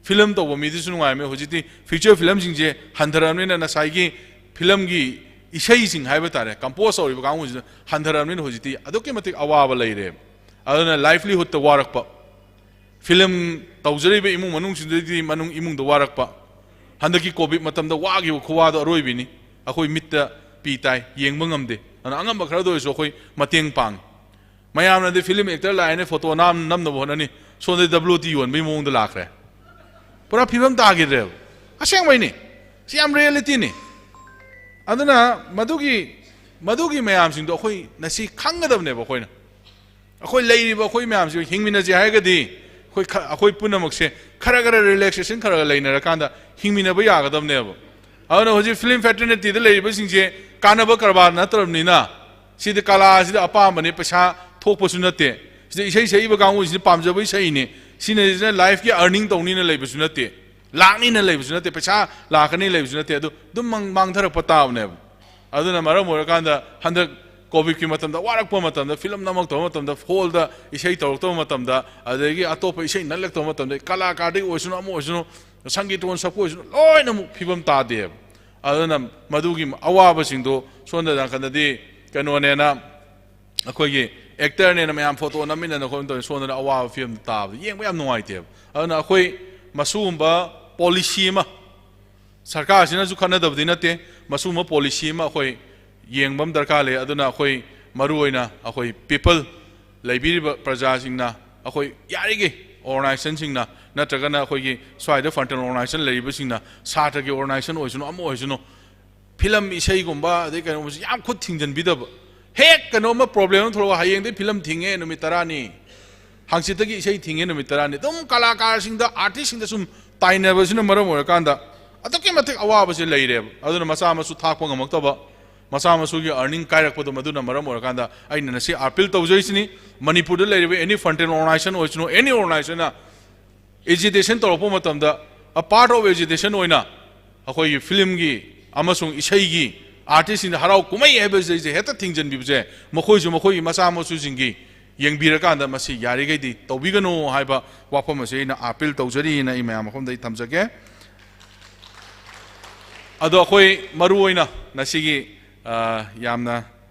ꯐꯤꯂꯝ ꯇꯧꯕ ꯃꯤꯗꯨꯁꯨ ꯅꯨꯡꯉꯥꯏꯔꯝꯃꯤ꯫ ꯍꯧꯖꯤꯛꯇꯤ ꯐꯤꯆꯔ ꯐꯤꯂꯝꯁꯤꯡꯁꯦ ꯍꯟꯊꯔꯛꯑꯕꯅꯤꯅ, ꯉꯁꯥꯏꯒꯤ ꯐꯤꯂꯝꯒꯤ ꯏꯁꯩꯁꯤꯡ ꯍꯥꯏꯕ ꯇꯥꯔꯦ, ꯀꯝꯄꯣꯖ ꯇꯧꯔꯤꯕ ꯀꯥꯡꯕꯨꯁꯤꯅ ꯍꯟꯊꯔꯛꯑꯕꯅꯤꯅ, ꯍꯧꯖꯤꯛꯇꯤ ꯑꯗꯨꯛꯀꯤ ꯃꯇꯤꯛ ꯑꯋꯥꯕ ꯂꯩꯔꯦꯕ꯫ ꯑꯗꯨꯅ ꯂꯥꯏꯚꯂꯤꯍꯨꯠꯇ ꯋꯥꯔꯛꯄ, ꯐꯤꯂꯝ ꯇꯧꯖꯔꯤꯕ ꯏꯃꯨꯡ ꯃꯅꯨꯡꯁꯤꯡꯗꯨꯗꯤ ꯃꯅꯨꯡ ꯏꯃꯨꯡꯗ ꯋꯥꯔꯛꯄ꯫ ꯍꯟꯗꯛꯀꯤ ꯀꯣꯚꯤꯗ ꯃꯇꯝꯗ ꯋꯥꯈꯤꯕ ꯈꯨꯋꯥꯗꯣ ꯑꯔꯣꯏꯕꯤꯅꯤ꯫ ꯑꯩꯈꯣꯏ ꯃꯤꯠꯇ ꯄꯤ ꯇꯥꯏ, ꯌꯦꯡꯕ ꯉꯝꯗꯦ꯫ ꯑꯗꯨꯅ ꯑꯉꯝꯕ ꯈꯔꯗ ꯑꯣꯏꯔꯁꯨ ꯑꯩꯈꯣꯏ ꯃꯇꯦꯡ ꯄꯥꯡꯉꯤ꯫ ꯃꯌꯥꯝꯅꯗꯤ ꯐꯤꯂꯝ ꯑꯦꯛꯇꯔ ꯂꯥꯛꯑꯦꯅ ꯐꯣꯇꯣ ꯅꯝ-, ꯅꯝꯅꯕ ꯍꯣꯠꯅꯅꯤ, ꯁꯣꯝꯗꯗꯤ ꯗꯕ꯭ꯂꯤꯎ ꯇꯤ ꯌꯣꯟꯕꯒꯤ ꯃꯑꯣꯡꯗ ꯂꯥꯛꯈ꯭ꯔꯦ꯫ ꯄꯨꯔꯥ ꯐꯤꯕꯝ ꯇꯥꯈꯤꯗ꯭ꯔꯦꯕ꯫ ꯑꯁꯦꯡꯕꯩꯅꯤ꯫ ꯁꯤ ꯌꯥꯝ ꯔꯤꯌꯦꯂꯤꯇꯤꯅꯤ꯫ ꯑꯗꯨꯅ ꯃꯗꯨꯒꯤ, ꯃꯗꯨꯒꯤ ꯃꯌꯥꯝꯁꯤꯡꯗꯣ ꯑꯩꯈꯣꯏ ꯉꯁꯤ ꯈꯪꯒꯗꯕꯅꯦꯕ ꯑꯩꯈꯣꯏꯅ꯫ ꯑꯩꯈꯣꯏ ꯂꯩꯔꯤꯕ ꯑꯩꯈꯣꯏ ꯃꯌꯥꯝꯁꯤ ꯍꯤꯡꯃꯤꯟꯅꯁꯦ ꯍꯥꯏꯔꯒꯗꯤ, ꯑꯩꯈꯣꯏ ꯈ-, ꯑꯩꯈꯣꯏ ꯄꯨꯝꯅꯃꯛꯁꯦ ꯈꯔ ꯈꯔ ꯔꯤꯂꯦꯛꯁꯦꯁꯟ ꯈꯔ ꯈꯔ ꯂꯩꯅꯔꯀꯥꯟꯗ ꯍꯤꯡꯃꯤꯟꯅꯕ ꯌꯥꯒꯗꯕꯅꯦꯕ꯫ ꯑꯗꯨꯅ ꯍꯧꯖꯤꯛ ꯐꯤꯂꯝ ꯐ꯭ꯔꯦꯇꯔꯅꯤꯇꯤꯗ ꯂꯩꯔꯤꯕꯁꯤꯡꯁꯦ ꯀꯥꯟꯅꯕ ꯀꯔꯕꯥꯔ ꯅꯠꯇ꯭ꯔꯕꯅꯤꯅ, ꯁꯤꯗ ꯀꯂꯥꯁꯤꯗ ꯑꯄꯥꯝꯕꯅꯦ, ꯄꯩꯁꯥ ꯊꯣꯛꯄꯁꯨ ꯅꯠꯇꯦ꯫ ꯁꯤꯗ ꯏꯁꯩ ꯁꯛꯏꯕ ꯀꯥꯡꯕꯨꯁꯤꯅ ꯄꯥꯝꯖꯕ ꯏꯁꯩꯅꯤ, ꯁꯤꯅ, ꯁꯤꯅ ꯂꯥꯏꯐꯀꯤ ꯑꯔꯅꯤꯡ ꯇꯧꯅꯤꯅ ꯂꯩꯕꯁꯨ ꯅꯠꯇꯦ, ꯂꯥꯛꯅꯤꯅ ꯂꯩꯕꯁꯨ ꯅꯠꯇꯦ, ꯄꯩꯁꯥ ꯂꯥꯛꯀꯅꯤ ꯂꯩꯕꯁꯨ ꯅꯠꯇꯦ꯫ ꯑꯗꯨ ꯑꯗꯨꯝ ꯃꯥꯡ-, ꯃꯥꯡꯊꯔꯛꯄ ꯇꯥꯕꯅꯦꯕ꯫ ꯑꯗꯨꯅ ꯃꯔꯝ ꯑꯣꯏꯔꯀꯥꯟꯗ ꯍꯟꯗꯛ ꯀꯣꯚꯤꯗꯀꯤ ꯃꯇꯝꯗ ꯋꯥꯔꯛꯄ ꯃꯇꯝꯗ, ꯐꯤꯂꯝ ꯅꯝꯃꯛꯇꯕ ꯃꯇꯝꯗ, ꯍꯣꯜꯗ ꯏꯁꯩ ꯇꯧꯔꯛꯇꯕ ꯃꯇꯝꯗ, ꯑꯗꯒꯤ ꯑꯇꯣꯞꯄ ꯏꯁꯩ ꯅꯜꯂꯛꯇꯕ ꯃꯇꯝꯗ, ꯀꯂꯥꯀꯥꯔꯗꯒꯤ ꯑꯣꯏꯁꯅꯨ, ꯑꯃ ꯑꯣꯏꯁꯅꯨ, ꯁꯪꯒꯤꯠꯇꯣꯟ ꯁꯛꯄ ꯑꯣꯏꯁꯅꯨ, ꯂꯣꯏꯅꯃꯛ ꯐꯤꯕꯝ ꯇꯥꯗꯦꯕ꯫ ꯑꯗꯨꯅ ꯃꯗꯨꯒꯤ ꯑꯋꯥꯕꯁꯤꯡꯗꯣ ꯁꯣꯝꯗ ꯅꯥꯀꯟꯗꯗꯤ ꯀꯩꯅꯣꯅꯦꯅ, ꯑꯩꯈꯣꯏꯒꯤ ꯑꯦꯛꯇꯔꯅꯦꯅ ꯃꯌꯥꯝ ꯐꯣꯇꯣ ꯅꯝꯃꯤꯟꯅꯗꯅ ꯈꯣꯠꯇꯅ ꯇꯧꯔꯤ, ꯁꯣꯝꯗꯅ ꯑꯋꯥꯕ ꯐꯤꯕꯝꯗ ꯇꯥꯕꯗꯣ ꯌꯦꯡꯕ ꯌꯥꯝ ꯅꯨꯡꯉꯥꯏꯇꯦꯕ꯫ ꯑꯗꯨꯅ ꯑꯩꯈꯣꯏ ꯃꯁꯤꯒꯨꯝꯕ ꯄꯣꯂꯤꯁꯤ ꯑꯃ ꯁꯔꯀꯥꯔꯁꯤꯅꯁꯨ ꯈꯟꯅꯗꯕꯗꯤ ꯅꯠꯇꯦ, ꯃꯁꯤꯒꯨꯝꯕ ꯄꯣꯂꯤꯁꯤ ꯑꯃ ꯑꯩꯈꯣꯏ ꯌꯦꯡꯕ ꯑꯃ ꯗꯔꯀꯥꯔ ꯂꯩ꯫ ꯑꯗꯨꯅ ꯑꯩꯈꯣꯏ ꯃꯔꯨꯑꯣꯏꯅ ꯑꯩꯈꯣꯏ ꯄꯤꯄꯜ, ꯂꯩꯕꯤꯔꯤꯕ ꯄ꯭ꯔꯖꯥꯁꯤꯡꯅ ꯑꯩꯈꯣꯏ ꯌꯥꯔꯤꯈꯩ ꯑꯣꯔꯒꯅꯥꯏꯖꯦꯁꯟꯁꯤꯡꯅ ꯅꯠꯇ꯭ꯔꯒꯅ ꯑꯩꯈꯣꯏꯒꯤ ꯁ꯭ꯋꯥꯏꯗ ꯐ꯭ꯔꯟꯇꯦꯜ ꯑꯣꯔꯒꯅꯥꯏꯖꯦꯁꯟ ꯂꯩꯔꯤꯕꯁꯤꯡꯅ, ꯁꯥꯇ꯭ꯔꯒꯤ ꯑꯣꯔꯒꯅꯥꯏꯖꯦꯁꯟ ꯑꯣꯏꯁꯅꯨ, ꯑꯃ ꯑꯣꯏꯁꯅꯨ, ꯐꯤꯂꯝ ꯏꯁꯩꯒꯨꯝꯕ ꯑꯗꯩ ꯀꯩꯅꯣꯒꯨꯝꯕꯁꯤ ꯌꯥꯝ ꯈꯨꯠ ꯊꯤꯡꯖꯤꯟꯕꯤꯗꯕ꯫ ꯍꯦꯛ ꯀꯩꯅꯣꯝꯃ ꯄ꯭ꯔꯣꯕ꯭ꯂꯦꯝ ꯑꯃ ꯊꯣꯛꯂꯛꯑꯒ ꯍꯌꯦꯡꯗꯩ ꯐꯤꯂꯝ ꯊꯤꯡꯉꯦ ꯅꯨꯃꯤꯠ ꯇꯔꯥꯅꯤ, ꯍꯪꯆꯤꯠꯇꯒꯤ ꯏꯁꯩ ꯊꯤꯡꯉꯦ ꯅꯨꯃꯤꯠ ꯇꯔꯥꯅꯤ, ꯑꯗꯨꯝ ꯀꯂꯥꯀꯥꯔꯁꯤꯡꯗ, ꯑꯥꯔꯇꯤꯁꯁꯤꯡꯗ ꯁꯨꯝ ꯇꯥꯏꯅꯕꯁꯤꯅ ꯃꯔꯝ ꯑꯣꯏꯔꯀꯥꯟꯗ ꯑꯗꯨꯛꯀꯤ ꯃꯇꯤꯛ ꯑꯋꯥꯕꯁꯦ ꯂꯩꯔꯦꯕ꯫ ꯑꯗꯨꯅ ꯃꯆꯥ ꯃꯁꯨ ꯊꯥꯛꯄ ꯉꯝꯃꯛꯇꯕ, ꯃꯆꯥ ꯃꯁꯨꯒꯤ earning ꯀꯥꯏꯔꯛꯄꯗꯣ, ꯃꯗꯨꯅ ꯃꯔꯝ ꯑꯣꯏꯔꯀꯥꯟꯗ ꯑꯩꯅ ꯉꯁꯤ appeal ꯇꯧꯖꯔꯤꯁꯤꯅꯤ꯫ ꯃꯅꯤꯄꯨꯔꯗ ꯂꯩꯔꯤꯕ any frontier organization ꯑꯣꯏꯁꯅꯨ, any organization ꯑꯦꯖꯤꯇꯦꯁꯟ ꯇꯧꯔꯛꯄ ꯃꯇꯝꯗ, a part of agitation ꯑꯣꯏꯅ ꯑꯩꯈꯣꯏꯒꯤ ꯐꯤꯂꯝꯒꯤ ꯑꯃꯁꯨꯡ ꯏꯁꯩꯒꯤ ꯑꯥꯔꯇꯤꯁꯁꯤꯡꯗ ꯍꯔꯥꯎ ꯀꯨꯝꯍꯩ ꯍꯥꯏꯕꯁꯤꯗꯩꯁꯦ ꯍꯦꯛꯇ ꯊꯤꯡꯖꯤꯟꯕꯤꯕꯁꯦ, ꯃꯈꯣꯏꯁꯨ ꯃꯈꯣꯏꯒꯤ ꯃꯆꯥ ꯃꯁꯨꯁꯤꯡꯒꯤ ꯌꯦꯡꯕꯤꯔꯀꯥꯟꯗ ꯃꯁꯤ ꯌꯥꯔꯤꯈꯩꯗꯤ ꯇꯧꯕꯤꯒꯅꯨ ꯍꯥꯏꯕ ꯋꯥꯐꯝ ꯑꯁꯤ ꯑꯩꯅ ꯑꯥꯄꯤꯜ ꯇꯧꯖꯔꯤꯅ ꯑꯩ ꯃꯌꯥꯝ ꯃꯐꯝꯗ ꯑꯩ ꯊꯝꯖꯒꯦ꯫ ꯑꯗꯣ ꯑꯩꯈꯣꯏ ꯃꯔꯨ ꯑꯣꯏꯅ ꯉꯁꯤꯒꯤ, ꯑ, ꯌꯥꯝꯅ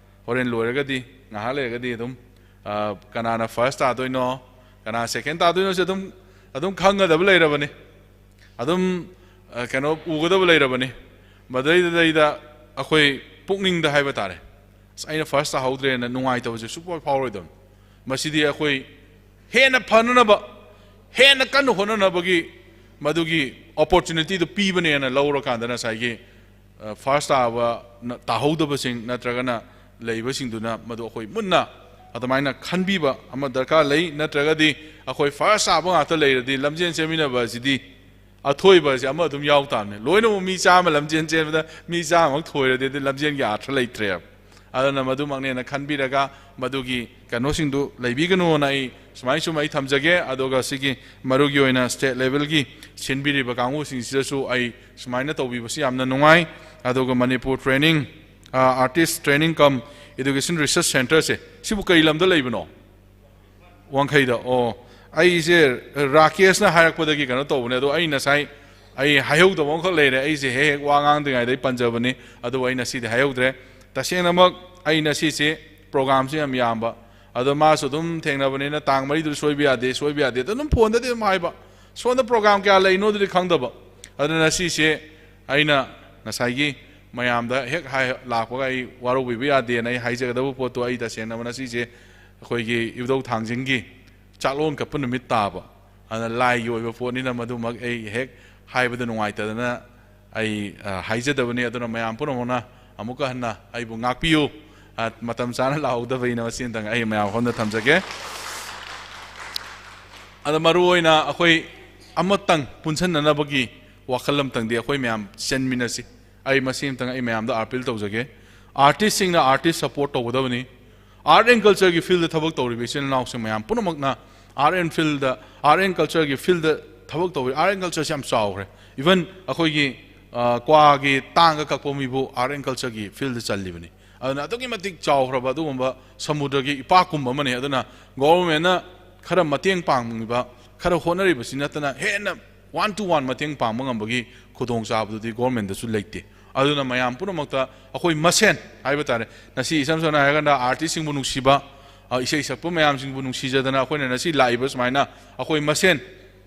ꯍꯣꯔꯦꯟ ꯂꯣꯏꯔꯒꯗꯤ, ꯉꯥꯏꯍꯥꯛ ꯂꯩꯔꯒꯗꯤ ꯑꯗꯨꯝ, ꯑ, ꯀꯅꯥꯅ ꯐꯥꯔꯁ ꯇꯥꯗꯣꯏꯅꯣ, ꯀꯅꯥ ꯁꯦꯀꯦꯟ ꯇꯥꯗꯣꯏꯅꯣꯁꯦ ꯑꯗꯨꯝ, ꯑꯗꯨꯝ ꯈꯪꯒꯗꯕ ꯂꯩꯔꯕꯅꯤ꯫ ꯑꯗꯨꯝ, ꯑ, ꯀꯩꯅꯣ ꯎꯒꯗꯕ ꯂꯩꯔꯕꯅꯤ꯫ ꯃꯗꯩꯗꯨꯗꯩꯗ ꯑꯩꯈꯣꯏ ꯄꯨꯛꯅꯤꯡꯗ ꯍꯥꯏꯕ ꯇꯥꯔꯦ, "ꯑꯁ, ꯑꯩꯅ ꯐꯥꯔꯁ ꯇꯥꯍꯧꯗ꯭ꯔꯦꯅ" ꯅꯨꯡꯉꯥꯏꯇꯕꯁꯦ ꯁꯨꯡꯐꯥꯎ ꯐꯥꯎꯔꯣꯏꯗꯕꯅꯤ꯫ ꯃꯁꯤꯗꯤ ꯑꯩꯈꯣꯏ ꯍꯦꯟꯅ ꯐꯅꯅꯕ, ꯍꯦꯟꯅ ꯀꯟꯅ ꯍꯣꯠꯅꯅꯕꯒꯤ ꯃꯗꯨꯒꯤ ꯑꯣꯄꯣꯔꯆꯨꯅꯤꯇꯤꯗꯨ ꯄꯤꯕꯅꯦꯅ ꯂꯧꯔꯀꯥꯟꯗ ꯉꯁꯥꯏꯒꯤ, ꯑ, ꯐꯥꯔꯁ ꯇꯥꯕ ꯅ-, ꯇꯥꯍꯧꯗꯕꯁꯤꯡ ꯅꯠꯇ꯭ꯔꯒꯅ ꯂꯩꯕꯁꯤꯡꯗꯨꯅ ꯃꯗꯨ ꯑꯩꯈꯣꯏ ꯃꯨꯟꯅ ꯑꯗꯨꯃꯥꯏꯅ ꯈꯟꯕꯤꯕ ꯑꯃ ꯗꯔꯀꯥꯔ ꯂꯩ꯫ ꯅꯠꯇ꯭ꯔꯒꯗꯤ ꯑꯩꯈꯣꯏ ꯐꯥꯔꯁ ꯇꯥꯕ ꯉꯥꯛꯇ ꯂꯩꯔꯗꯤ ꯂꯝꯖꯦꯟ ꯆꯦꯟꯃꯤꯟꯅꯕ ꯑꯁꯤꯗꯤ ꯑꯊꯣꯏꯕ ꯑꯁꯤ ꯑꯃ ꯑꯗꯨꯝ ꯌꯥꯎ ꯇꯥꯕꯅꯤ꯫ ꯂꯣꯏꯅꯃꯛ ꯃꯤ ꯆꯥꯝꯃ ꯂꯝꯖꯦꯟ ꯆꯦꯟꯕꯗ ꯃꯤ ꯆꯥꯝꯃꯃꯛ ꯊꯣꯏꯔꯗꯤ ꯑꯗꯨ ꯂꯝꯖꯦꯟꯒꯤ ꯑꯥꯔꯊ ꯂꯩꯇ꯭ꯔꯦꯕ꯫ ꯑꯗꯨꯅ ꯃꯗꯨꯃꯛꯅꯦꯅ ꯈꯟꯕꯤꯔꯒ ꯃꯗꯨꯒꯤ ꯀꯩꯅꯣꯁꯤꯡꯗꯨ ꯂꯩꯕꯤꯒꯅꯨꯅ ꯑꯩ ꯁꯨꯃꯥꯏꯅ ꯁꯨꯝ ꯑꯩ ꯊꯝꯖꯒꯦ꯫ ꯑꯗꯨꯒ ꯁꯤꯒꯤ ꯃꯔꯨꯒꯤ ꯑꯣꯏꯅ ꯁ꯭ꯇꯦꯠ ꯂꯦꯚꯦꯜꯒꯤ ꯁꯤꯟꯕꯤꯔꯤꯕ ꯀꯥꯡꯕꯨꯁꯤꯡꯁꯤꯗꯁꯨ ꯑꯩ ꯁꯨꯃꯥꯏꯅ ꯇꯧꯕꯤꯕꯁꯤ ꯌꯥꯝꯅ ꯅꯨꯡꯉꯥꯏ꯫ ꯑꯗꯨꯒ ꯃꯅꯤꯄꯨꯔ ꯇ꯭ꯔꯦꯅꯤꯡ, ꯑꯥꯔꯇꯤꯁ ꯇ꯭ꯔꯦꯅꯤꯡ ꯀꯝ ꯏꯗꯨꯀꯦꯁꯟ ꯔꯤꯁꯔꯁ ꯁꯦꯟꯇꯔꯁꯦ, ꯁꯤꯕꯨ ꯀꯔꯤ ꯂꯝꯗ ꯂꯩꯕꯅꯣ? ꯋꯥꯡꯈꯩꯗ꯫ ꯑꯣ, ꯑꯩꯁꯦ ꯔꯥꯀꯦꯁꯅ ꯍꯥꯏꯔꯛꯄꯗꯒꯤ ꯀꯩꯅꯣ ꯇꯧꯕꯅꯦ꯫ ꯑꯗꯣ ꯑꯩ ꯉꯁꯥꯏ ꯑꯩ ꯍꯥꯏꯍꯧꯗꯕ ꯑꯃꯈꯛ ꯂꯩꯔꯦ꯫ ꯑꯩꯁꯦ ꯍꯦꯛ ꯍꯦꯛ ꯋꯥ ꯉꯥꯡꯗ꯭ꯔꯤꯉꯩꯗ ꯑꯩ ꯄꯟꯖꯕꯅꯤ, ꯑꯗꯨꯕꯨ ꯑꯩ ꯉꯁꯤꯗꯤ ꯍꯥꯏꯍꯧꯗ꯭ꯔꯦ꯫ ꯇꯁꯦꯡꯅꯃꯛ ꯑꯩ ꯉꯁꯤꯁꯦ ꯄ꯭ꯔꯣꯒꯥꯝꯁꯦ ꯌꯥꯝ ꯌꯥꯝꯕ, ꯑꯗꯣ ꯃꯥꯁꯨ ꯑꯗꯨꯝ ꯊꯦꯡꯅꯕꯅꯤꯅ ꯇꯥꯡ ꯃꯔꯤꯗꯨꯗ ꯁꯣꯏꯕ ꯌꯥꯗꯦ, ꯁꯣꯏꯕ ꯌꯥꯗꯦ ꯑꯗꯨꯝ ꯐꯣꯟꯗꯗꯤ ꯑꯗꯨꯝ ꯍꯥꯏꯕ꯫ ꯁꯣꯝꯗ ꯄ꯭ꯔꯣꯒꯥꯝ ꯀꯌꯥ ꯂꯩꯅꯣꯗꯨꯗꯤ ꯈꯪꯗꯕ꯫ ꯑꯗꯨꯅ ꯉꯁꯤꯁꯦ ꯑꯩꯅ ꯉꯁꯥꯏꯒꯤ ꯃꯌꯥꯝꯗ ꯍꯦꯛ ꯍꯥꯏ, ꯂꯥꯛꯄꯒ ꯑꯩ ꯋꯥꯔꯧꯕꯤꯕ ꯌꯥꯗꯦꯅ ꯑꯩ ꯍꯥꯏꯖꯒꯗꯕ ꯄꯣꯠꯇꯣ, ꯑꯩ ꯇꯁꯦꯡꯅ ꯉꯁꯤꯁꯦ ꯑꯩꯈꯣꯏꯒꯤ ꯏꯕꯨꯙꯧ ꯊꯥꯡꯖꯤꯡꯒꯤ ꯆꯥꯛꯂꯣꯟ ꯀꯠꯄ ꯅꯨꯃꯤꯠ ꯇꯥꯕ, ꯑꯗꯨꯅ ꯂꯥꯏꯒꯤ ꯑꯣꯏꯕ ꯄꯣꯠꯅꯤꯅ ꯃꯗꯨꯃꯛ ꯑꯩ ꯍꯦꯛ ꯍꯥꯏꯕꯗ ꯅꯨꯡꯉꯥꯏꯇꯗꯅ ꯑꯩ, ꯑ, ꯍꯥꯏꯖꯗꯕꯅꯤ꯫ ꯑꯗꯨꯅ ꯃꯌꯥꯝ ꯄꯨꯝꯅꯃꯛꯅ ꯑꯃꯨꯛꯀ ꯍꯟꯅ ꯑꯩꯕꯨ ꯉꯥꯛꯄꯤꯌꯨ꯫ ꯑ, ꯃꯇꯝ ꯆꯥꯅ ꯂꯥꯛꯍꯧꯗꯕꯩꯅ ꯃꯁꯤ ꯑꯝꯇꯪ ꯑꯩ ꯃꯌꯥꯝ ꯃꯐꯝꯗ ꯊꯝꯖꯒꯦ꯫ ꯑꯗ ꯃꯔꯨ ꯑꯣꯏꯅ ꯑꯩꯈꯣꯏ ꯑꯃꯇꯪ ꯄꯨꯟꯁꯟꯅꯅꯕꯒꯤ ꯋꯥꯈꯜ ꯑꯃꯇꯪꯗꯤ ꯑꯩꯈꯣꯏ ꯃꯌꯥꯝ ꯆꯦꯟꯃꯤꯟꯅꯁꯤ꯫ ꯑꯩ ꯃꯁꯤ ꯑꯃꯇꯪ ꯑꯩ ꯃꯌꯥꯝꯗ ꯑꯥꯄꯤꯜ ꯇꯧꯖꯒꯦ꯫ ꯑꯥꯔꯇꯤꯁꯁꯤꯡꯅ ꯑꯥꯔꯇꯤꯁ ꯁꯄꯣꯔꯠ ꯇꯧꯒꯗꯕꯅꯤ꯫ ꯑꯥꯔꯠ ꯑꯦꯟ ꯀꯜꯆꯔꯒꯤ ꯐꯤꯜꯗ ꯊꯕꯛ ꯇꯧꯔꯤꯕ ꯏꯆꯤꯜ ꯏꯅꯥꯎꯁꯤꯡ ꯃꯌꯥꯝ ꯄꯨꯝꯅꯃꯛꯅ art and field, art and ꯀꯜꯆꯔꯒꯤ ꯐꯤꯜꯗ ꯊꯕꯛ ꯇꯧꯔꯤ꯫ ꯑꯥꯔꯠ ꯑꯦꯟ ꯀꯜꯆꯔꯁꯤ ꯌꯥꯝ ꯆꯥꯎꯈ꯭ꯔꯦ꯫ ꯏꯚꯟ ꯑꯩꯈꯣꯏꯒꯤ, ꯑ, ꯀ꯭ꯋꯥꯒꯤ ꯇꯥꯡꯒ ꯀꯛꯄ ꯃꯤꯕꯨ ꯑꯥꯔꯠ ꯑꯦꯟ ꯀꯜꯆꯔꯒꯤ ꯐꯤꯜꯗ ꯆꯜꯂꯤꯕꯅꯤ꯫ ꯑꯗꯨꯅ ꯑꯗꯨꯛꯀꯤ ꯃꯇꯤꯛ ꯆꯥꯎꯈ꯭ꯔꯕ ꯑꯗꯨꯒꯨꯝꯕ ꯁꯃꯨꯗ꯭ꯔꯒꯤ ꯏꯄꯥꯛꯀꯨꯝꯕ ꯑꯃꯅꯤ꯫ ꯑꯗꯨꯅ ꯒꯣꯚꯔꯟꯃꯦꯟꯠꯅ ꯈꯔ ꯃꯇꯦꯡ ꯄꯥꯡꯕ, ꯈꯔ ꯍꯣꯠꯅꯔꯤꯕꯁꯤ ꯅꯠꯇꯅ ꯍꯦꯟꯅ ꯋꯥꯟ ꯇꯨ ꯋꯥꯟ ꯃꯇꯦꯡ ꯄꯥꯡꯕ ꯉꯝꯕꯒꯤ ꯈꯨꯗꯣꯡꯆꯥꯕꯗꯨꯗꯤ ꯒꯣꯚꯔꯟꯃꯦꯟꯠꯇꯁꯨ ꯂꯩꯇꯦ꯫ ꯑꯗꯨꯅ ꯃꯌꯥꯝ ꯄꯨꯝꯅꯃꯛꯇ ꯑꯩꯈꯣꯏ ꯃꯁꯦꯟ ꯍꯥꯏꯕ ꯇꯥꯔꯦ, ꯉꯁꯤ ꯏꯁꯝ ꯁꯝꯅ ꯍꯥꯏꯔꯀꯥꯟꯗ ꯑꯥꯔꯇꯤꯁꯁꯤꯡꯕꯨ ꯅꯨꯡꯁꯤꯕ, ꯑ, ꯏꯁꯩ ꯁꯛꯄ ꯃꯌꯥꯝꯁꯤꯡꯕꯨ ꯅꯨꯡꯁꯤꯖꯗꯅ ꯑꯩꯈꯣꯏꯅ ꯉꯁꯤ ꯂꯥꯛꯏꯕ ꯁꯨꯃꯥꯏꯅ ꯑꯩꯈꯣꯏ ꯃꯁꯦꯟ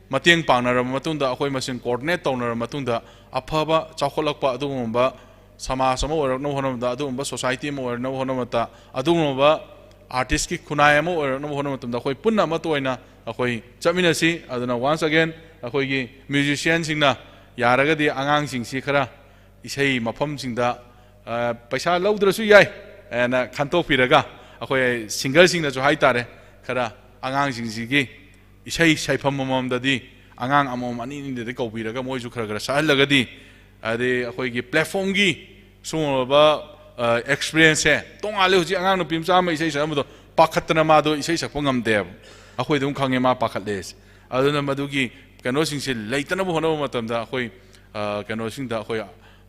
ꯃꯇꯦꯡ ꯄꯥꯡꯅꯔꯕ ꯃꯇꯨꯡꯗ, ꯑꯩꯈꯣꯏ ꯃꯁꯦꯟ ꯀꯣꯑꯣꯔꯗꯤꯅꯦꯠ ꯇꯧꯅꯔꯕ ꯃꯇꯨꯡꯗ ꯑꯐꯕ ꯆꯥꯎꯈꯠꯂꯛꯄ ꯑꯗꯨꯒꯨꯝꯕ ꯁꯃꯥꯖ ꯑꯃ ꯑꯣꯏꯔꯛꯅꯕ ꯍꯣꯠꯅꯕꯗ, ꯑꯗꯨꯒꯨꯝꯕ ꯁꯣꯁꯥꯏꯇꯤ ꯑꯃ ꯑꯣꯏꯔꯛꯅꯕ ꯍꯣꯠꯅꯕꯗ, ꯑꯗꯨꯒꯨꯝꯂꯕ ꯑꯥꯔꯇꯤꯁꯀꯤ ꯈꯨꯟꯅꯥꯏ ꯑꯃ ꯑꯣꯏꯔꯛꯅꯕ ꯍꯣꯠꯅꯕ ꯃꯇꯝꯗ ꯑꯩꯈꯣꯏ ꯄꯨꯟꯅ ꯑꯃꯠꯇ ꯑꯣꯏꯅ ꯑꯩꯈꯣꯏ ꯆꯠꯃꯤꯟꯅꯁꯤ꯫ ꯑꯗꯨꯅ once again ꯑꯩꯈꯣꯏꯒꯤ ꯃ꯭ꯌꯨꯖꯤꯁꯤꯌꯥꯟꯁꯤꯡꯅ ꯌꯥꯔꯒꯗꯤ ꯑꯉꯥꯡꯁꯤꯡꯁꯤ ꯈꯔ ꯏꯁꯩ ꯃꯐꯝꯁꯤꯡꯗ, ꯑ, ꯄꯩꯁꯥ ꯂꯧꯗ꯭ꯔꯁꯨ ꯌꯥꯏ ꯍꯥꯏꯅ ꯈꯟꯇꯣꯛꯄꯤꯔꯒ, ꯑꯩꯈꯣꯏ ꯁꯤꯡꯒꯔꯁꯤꯡꯅꯁꯨ ꯍꯥꯏ ꯇꯥꯔꯦ, ꯈꯔ ꯑꯉꯥꯡꯁꯤꯡꯁꯤꯒꯤ ꯏꯁꯩ ꯁꯩꯐꯝ ꯑꯃꯃꯝꯗꯗꯤ ꯑꯉꯥꯡ ꯑꯃꯃꯝ ꯑꯅꯤ ꯑꯅꯤꯗꯗꯤ ꯀꯧꯕꯤꯔꯒ ꯃꯣꯏꯁꯨ ꯈꯔ ꯈꯔ ꯁꯛꯍꯜꯂꯒꯗꯤ, ꯑꯗꯩ ꯑꯩꯈꯣꯏꯒꯤ ꯄ꯭ꯂꯦꯠꯐꯣꯝꯒꯤ ꯁꯤꯒꯨꯝꯂꯕ, ꯑ, ꯑꯦꯛꯁꯄꯤꯔꯤꯌꯦꯟꯁꯁꯦ ꯇꯣꯉꯥꯜꯂꯦ꯫ ꯍꯧꯖꯤꯛ ꯑꯉꯥꯡ ꯅꯨꯄꯤ ꯃꯆꯥ ꯑꯃ ꯏꯁꯩ ꯁꯛꯑꯝꯕꯗꯣ ꯄꯥꯈꯠꯇꯅ ꯃꯥꯗꯣ ꯏꯁꯩ ꯁꯛꯄ ꯉꯝꯗꯦꯕ꯫ ꯑꯩꯈꯣꯏ ꯑꯗꯨꯝ ꯈꯪꯉꯦ ꯃꯥ ꯄꯥꯈꯠꯂꯦ ꯍꯥꯏꯁꯦ꯫ ꯑꯗꯨꯅ ꯃꯗꯨꯒꯤ ꯀꯩꯅꯣꯁꯤꯡꯁꯦ ꯂꯩꯇꯅꯕ ꯍꯣꯠꯅꯕ ꯃꯇꯝꯗ ꯑꯩꯈꯣꯏ, ꯑ, ꯀꯩꯅꯣꯁꯤꯡꯗ ꯑꯩꯈꯣꯏ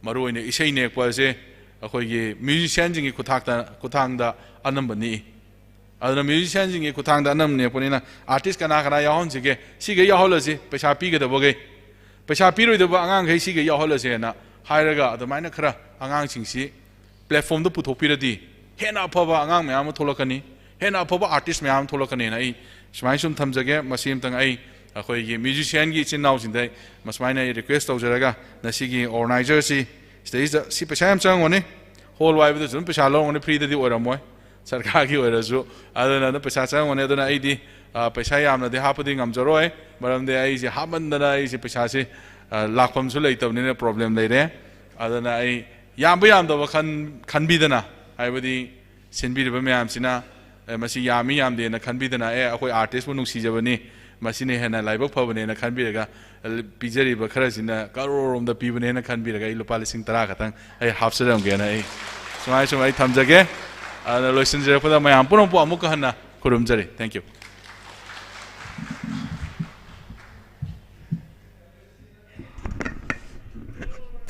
ꯃꯔꯨꯑꯣꯏꯅ ꯏꯁꯩ ꯅꯦꯛꯄ ꯑꯁꯦ ꯑꯩꯈꯣꯏꯒꯤ ꯃ꯭ꯌꯨꯖꯤꯁꯤꯌꯥꯟꯁꯤꯡꯒꯤ ꯈꯨꯊꯥꯛꯇ, ꯈꯨꯊꯥꯡꯗ ꯑꯅꯝꯕ ꯅꯦꯛꯏ꯫ ꯑꯗꯨꯅ ꯃ꯭ꯌꯨꯖꯤꯁꯤꯌꯥꯟꯁꯤꯡꯒꯤ ꯈꯨꯊꯥꯡꯗ ꯑꯅꯝꯕ ꯅꯦꯛꯄꯅꯤꯅ ꯑꯥꯔꯇꯤꯁ ꯀꯅꯥ ꯀꯅꯥ ꯌꯥꯎꯍꯟꯁꯤꯒꯦ, ꯁꯤꯈꯩ ꯌꯥꯎꯍꯜꯂꯁꯤ, ꯄꯩꯁꯥ ꯄꯤꯒꯗꯕꯈꯩ, ꯄꯩꯁꯥ ꯄꯤꯔꯣꯏꯗꯕ ꯑꯉꯥꯡꯈꯩ ꯁꯤꯈꯩ ꯌꯥꯎꯍꯜꯂꯁꯦꯅ ꯍꯥꯏꯔꯒ ꯑꯗꯨꯃꯥꯏꯅ ꯈꯔ ꯑꯉꯥꯡꯁꯤꯡꯁꯤ ꯄ꯭ꯂꯦꯠꯐꯣꯝꯗ ꯄꯨꯊꯣꯛꯄꯤꯔꯗꯤ ꯍꯦꯟꯅ ꯑꯐꯕ ꯑꯉꯥꯡ ꯃꯌꯥꯝ ꯑꯃ ꯊꯣꯛꯂꯛꯀꯅꯤ, ꯍꯦꯟꯅ ꯑꯐꯕ ꯑꯥꯔꯇꯤꯁ ꯃꯌꯥꯝ ꯑꯃ ꯊꯣꯛꯂꯛꯀꯅꯤꯅ ꯑꯩ ꯁꯨꯃꯥꯏꯅ ꯁꯨꯝ ꯊꯝꯖꯒꯦ꯫ ꯃꯁꯤ ꯑꯃꯇꯪ ꯑꯩ ꯑꯩꯈꯣꯏꯒꯤ ꯃ꯭ꯌꯨꯖꯤꯁꯤꯌꯥꯟꯒꯤ ꯏꯆꯤꯟ ꯏꯅꯥꯎꯁꯤꯡꯗ ꯑꯩ ꯃꯁꯨꯃꯥꯏꯅ ꯑꯩ ꯔꯤꯀ꯭ꯋꯦꯁ ꯇꯧꯖꯔꯒ ꯉꯁꯤꯒꯤ ꯑꯣꯔꯒꯅꯥꯏꯖꯔꯁꯤ ꯁꯤꯗꯩꯁꯤꯗ ꯁꯤ ꯄꯩꯁꯥ ꯌꯥꯝ ꯆꯪꯉꯝꯒꯅꯤ, ꯍꯣꯜ ꯋꯥꯏꯕꯗꯁꯨ ꯑꯗꯨꯝ ꯄꯩꯁꯥ ꯂꯧꯔꯝꯒꯅꯤ, ꯐ꯭ꯔꯤꯗꯗꯤ ꯑꯣꯏꯔꯝꯃꯣꯏ꯫ ꯁꯔꯀꯥꯔꯒꯤ ꯑꯣꯏꯔꯁꯨ, ꯑꯗꯨꯅ ꯑꯗꯨꯝ ꯄꯩꯁꯥ ꯆꯪꯉꯝꯒꯅꯤ꯫ ꯑꯗꯨꯅ ꯑꯩꯗꯤ, ꯑ, ꯄꯩꯁꯥ ꯌꯥꯝꯅꯗꯤ ꯍꯥꯞꯄꯗꯤ ꯉꯝꯖꯔꯣꯏ, ꯃꯔꯝꯗꯤ ꯑꯩꯁꯦ ꯍꯥꯞꯃꯟꯗꯅ ꯑꯩꯁꯦ ꯄꯩꯁꯥꯁꯦ, ꯑ, ꯂꯥꯛꯐꯝꯁꯨ ꯂꯩꯇꯕꯅꯤꯅ ꯄ꯭ꯔꯣꯕ꯭ꯂꯦꯝ ꯂꯩꯔꯦ꯫ ꯑꯗꯨꯅ ꯑꯩ ꯌꯥꯝꯕ ꯌꯥꯝꯗꯕ ꯈꯟ-, ꯈꯟꯕꯤꯗꯅ, ꯍꯥꯏꯕꯗꯤ ꯁꯤꯟꯕꯤꯔꯤꯕ ꯃꯌꯥꯝꯁꯤꯅ, ꯑꯦ, ꯃꯁꯤ ꯌꯥꯝꯃꯤ ꯌꯥꯝꯗꯦꯅ ꯈꯟꯕꯤꯗꯅ, ꯑꯦ, ꯑꯩꯈꯣꯏ ꯑꯥꯔꯇꯤꯁꯄꯨ ꯅꯨꯡꯁꯤꯖꯕꯅꯤ, ꯃꯁꯤꯅ ꯍꯦꯟꯅ ꯂꯥꯏꯕꯛ ꯐꯕꯅꯦꯅ ꯈꯟꯕꯤꯔꯒ, ꯄꯤꯖꯔꯤꯕ ꯈꯔꯁꯤꯅ ꯀꯔꯣꯔꯣꯝꯗ ꯄꯤꯕꯅꯦꯅ ꯈꯟꯕꯤꯔꯒ, ꯑꯩ ꯂꯨꯄꯥ ꯂꯤꯁꯤꯡ ꯇꯔꯥ ꯈꯛꯇꯪ ꯑꯩ ꯍꯥꯞꯆꯔꯝꯒꯦꯅ ꯑꯩ ꯁꯨꯃꯥꯏ ꯁꯨꯝ ꯑꯩ ꯊꯝꯖꯒꯦ꯫ ꯑꯗꯨꯅ ꯂꯣꯏꯁꯤꯟꯖꯔꯛꯄꯗ ꯃꯌꯥꯝ ꯄꯨꯝꯅꯃꯛꯄꯨ ꯑꯃꯨꯛꯀ ꯍꯟꯅ ꯈꯨꯔꯨꯝꯖꯔꯤ꯫ Thank you꯫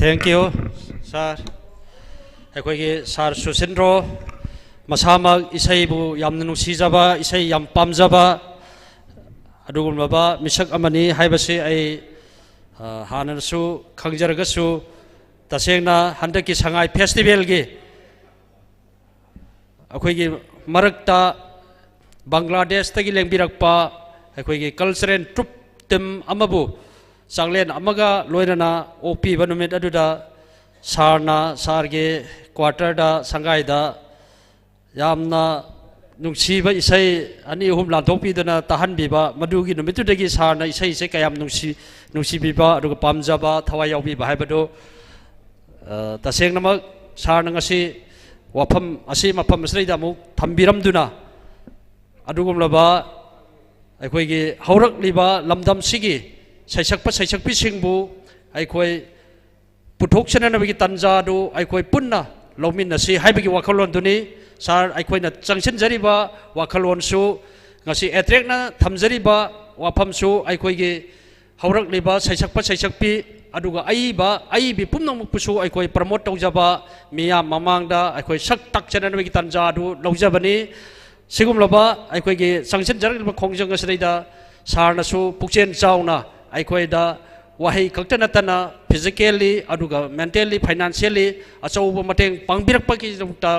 Thank you, sir. ꯑꯩꯈꯣꯏꯒꯤ ꯁꯥꯔ ꯁꯨꯁꯤꯟꯗ꯭ꯔꯣ ꯃꯁꯥꯃꯛ ꯏꯁꯩꯕꯨ ꯌꯥꯝꯅ ꯅꯨꯡꯁꯤꯖꯕ, ꯏꯁꯩ ꯌꯥꯝ ꯄꯥꯝꯖꯕ ꯑꯗꯨꯒꯨꯝꯂꯕ ꯃꯤꯁꯛ ꯑꯃꯅꯤ ꯍꯥꯏꯕꯁꯤ ꯑꯩ, ꯑ, ꯍꯥꯟꯅꯅꯁꯨ ꯈꯪꯖꯔꯒꯁꯨ, ꯇꯁꯦꯡꯅ ꯍꯟꯗꯛꯀꯤ ꯁꯉꯥꯏ ꯐꯦꯁꯇꯤꯚꯦꯜꯒꯤ ꯑꯩꯈꯣꯏꯒꯤ ꯃꯔꯛꯇ ꯕꯪꯒ꯭ꯂꯥꯗꯦꯁꯇꯒꯤ ꯂꯦꯡꯕꯤꯔꯛꯄ ꯑꯩꯈꯣꯏꯒꯤ ꯀꯜꯆꯔꯦꯜ ꯇ꯭ꯔꯨꯞ ꯇꯤꯝ ꯑꯃꯕꯨ ꯆꯥꯛꯂꯦꯟ ꯑꯃꯒ ꯂꯣꯏꯅꯅ ꯑꯣꯛꯄꯤꯕ ꯅꯨꯃꯤꯠ ꯑꯗꯨꯗ ꯁꯥꯔꯅ ꯁꯥꯔꯒꯤ ꯀ꯭ꯋꯥꯇꯔꯗ ꯁꯪꯒꯥꯏꯗ ꯌꯥꯝꯅ ꯅꯨꯡꯁꯤꯕ ꯏꯁꯩ ꯑꯅꯤ ꯑꯍꯨꯝ ꯂꯥꯟꯊꯣꯛꯄꯤꯗꯨꯅ ꯇꯥꯍꯟꯕꯤꯕ, ꯃꯗꯨꯒꯤ ꯅꯨꯃꯤꯠꯇꯨꯗꯒꯤ ꯁꯥꯔꯅ ꯏꯁꯩꯁꯦ ꯀꯌꯥꯝ ꯅꯨꯡꯁꯤ, ꯅꯨꯡꯁꯤꯕꯤꯕ ꯑꯗꯨꯒ ꯄꯥꯝꯖꯕ, ꯊꯋꯥꯏ ꯌꯥꯎꯕꯤꯕ ꯍꯥꯏꯕꯗꯨ, ꯑ, ꯇꯁꯦꯡꯅꯃꯛ ꯁꯥꯔꯅ ꯉꯁꯤ ꯋꯥꯐꯝ ꯑꯁꯤ ꯃꯐꯝ ꯑꯁꯤꯗꯩꯗ ꯑꯃꯨꯛ ꯊꯝꯕꯤꯔꯝꯗꯨꯅ, ꯑꯗꯨꯒꯨꯝꯂꯕ ꯑꯩꯈꯣꯏꯒꯤ ꯍꯧꯔꯛꯂꯤꯕ ꯂꯝꯗꯝꯁꯤꯒꯤ ꯁꯩꯁꯛꯄ ꯁꯩꯁꯛꯄꯤꯁꯤꯡꯕꯨ ꯑꯩꯈꯣꯏ ꯄꯨꯊꯣꯛꯆꯅꯅꯕꯒꯤ ꯇꯥꯟꯖꯥ ꯑꯗꯨ ꯑꯩꯈꯣꯏ ꯄꯨꯟꯅ ꯂꯧꯃꯤꯟꯅꯁꯤ ꯍꯥꯏꯕꯒꯤ ꯋꯥꯈꯜꯂꯣꯟꯗꯨꯅꯤ꯫ ꯁꯥꯔ, ꯑꯩꯈꯣꯏꯅ ꯆꯪꯁꯤꯟꯖꯔꯤꯕ ꯋꯥꯈꯜꯂꯣꯟꯁꯨ, ꯉꯁꯤ ꯑꯦꯇ꯭ꯔꯦꯛꯅ ꯊꯝꯖꯔꯤꯕ ꯋꯥꯐꯝꯁꯨ ꯑꯩꯈꯣꯏꯒꯤ ꯍꯧꯔꯛꯂꯤꯕ ꯁꯩꯁꯛꯄ ꯁꯩꯁꯛꯄꯤ ꯑꯗꯨꯒ ꯑꯏꯕ ꯑꯏꯕꯤ ꯄꯨꯝꯅꯃꯛꯄꯨꯁꯨ ꯑꯩꯈꯣꯏ ꯄ꯭ꯔꯃꯣꯠ ꯇꯧꯖꯕ, ꯃꯤꯌꯥꯝ ꯃꯃꯥꯡꯗ ꯑꯩꯈꯣꯏ ꯁꯛ ꯇꯥꯛꯆꯅꯅꯕꯒꯤ ꯇꯥꯟꯖꯥ ꯑꯗꯨ ꯂꯧꯖꯕꯅꯤ꯫ ꯁꯤꯒꯨꯝꯂꯕ ꯑꯩꯈꯣꯏꯒꯤ ꯆꯪꯁꯤꯟꯖꯔꯛꯂꯤꯕ ꯈꯣꯡꯖꯪ ꯑꯁꯤꯗꯩꯗ ꯁꯥꯔꯅꯁꯨ ꯄꯨꯛꯆꯦꯜ ꯆꯥꯎꯅ ꯑꯩꯈꯣꯏꯗ ꯋꯥꯍꯩ ꯈꯛꯇ ꯅꯠꯇꯅ physically ꯑꯗꯨꯒ mentally, financially ꯑꯆꯧꯕ ꯃꯇꯦꯡ ꯄꯥꯡꯕꯤꯔꯛꯄꯒꯤꯗꯃꯛꯇ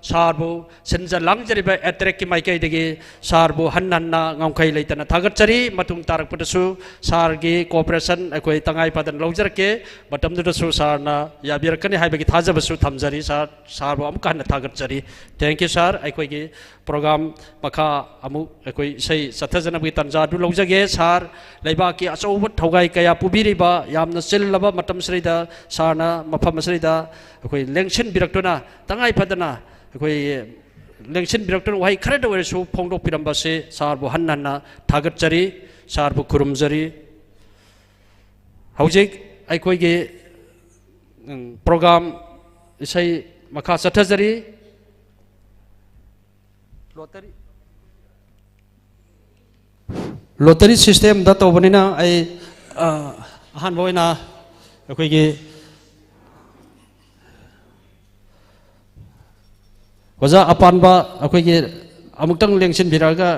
ꯁꯥꯔꯕꯨ ꯁꯤꯟꯖ ꯂꯥꯡꯖꯔꯤꯕ ꯑꯦꯇ꯭ꯔꯦꯛꯀꯤ ꯃꯥꯏꯀꯩꯗꯒꯤ ꯁꯥꯔꯕꯨ ꯍꯟꯅ ꯍꯟꯅ ꯉꯝꯈꯩ ꯂꯩꯇꯅ ꯊꯥꯒꯠꯆꯔꯤ꯫ ꯃꯇꯨꯡ ꯇꯥꯔꯛꯄꯗꯁꯨ ꯁꯥꯔꯒꯤ cooperation ꯑꯩꯈꯣꯏ ꯇꯉꯥꯏ ꯐꯗꯅ ꯂꯧꯖꯔꯛꯀꯦ꯫ ꯃꯇꯝꯗꯨꯗꯁꯨ ꯁꯥꯔꯅ ꯌꯥꯕꯤꯔꯛꯀꯅꯤ ꯍꯥꯏꯕꯒꯤ ꯊꯥꯖꯕꯁꯨ ꯊꯝꯖꯔꯤ꯫ ꯁꯥꯔ, ꯁꯥꯔꯕꯨ ꯑꯃꯨꯛꯀ ꯍꯟꯅ ꯊꯥꯒꯠꯆꯔꯤ꯫ Thank you, sir꯫ ꯑꯩꯈꯣꯏꯒꯤ program ꯃꯈꯥ ꯑꯃꯨꯛ ꯑꯩꯈꯣꯏ ꯏꯁꯩ ꯆꯠꯊꯖꯅꯕꯒꯤ ꯇꯥꯟꯖꯥ ꯑꯗꯨ ꯂꯧꯖꯒꯦ꯫ ꯁꯥꯔ, ꯂꯩꯕꯥꯛꯀꯤ ꯑꯆꯧꯕ ꯊꯧꯒꯥꯏ ꯀꯌꯥ ꯄꯨꯕꯤꯔꯤꯕ, ꯌꯥꯝꯅ ꯆꯤꯜꯂꯕ ꯃꯇꯝꯁꯤꯗꯩꯗ ꯁꯥꯔꯅ ꯃꯐꯝ ꯑꯁꯤꯗꯩꯗ ꯑꯩꯈꯣꯏ ꯂꯦꯡꯁꯤꯟꯕꯤꯔꯛꯇꯨꯅ, ꯇꯉꯥꯏ ꯐꯗꯅ ꯑꯩꯈꯣꯏ ꯂꯦꯡꯁꯤꯟꯕꯤꯔꯛꯇꯨꯅ ꯋꯥꯍꯩ ꯈꯔꯗ ꯑꯣꯏꯔꯁꯨ ꯐꯣꯡꯗꯣꯛꯄꯤꯔꯝꯕꯁꯦ ꯁꯥꯔꯕꯨ ꯍꯟꯅ ꯍꯟꯅ ꯊꯥꯒꯠꯆꯔꯤ꯫ ꯁꯥꯔꯕꯨ ꯈꯨꯔꯨꯝꯖꯔꯤ꯫ ꯍꯧꯖꯤꯛ ꯑꯩꯈꯣꯏꯒꯤ, ꯎꯝ, ꯄ꯭ꯔꯣꯒ꯭ꯔꯥꯝ, ꯏꯁꯩ ꯃꯈꯥ ꯆꯠꯊꯖꯔꯤ꯫ ꯂꯣꯇꯔꯤ, ꯂꯣꯇꯔꯤ ꯁꯤꯁꯇꯦꯝꯗ ꯇꯧꯕꯅꯤꯅ ꯑꯩ, ꯑ, ꯑꯍꯥꯟꯕ ꯑꯣꯏꯅ ꯑꯩꯈꯣꯏꯒꯤ ꯑꯣꯖꯥ ꯑꯄꯥꯟꯕ ꯑꯩꯈꯣꯏꯒꯤ ꯑꯃꯨꯛꯇꯪ ꯂꯦꯡꯁꯤꯟꯕꯤꯔꯛꯑꯒ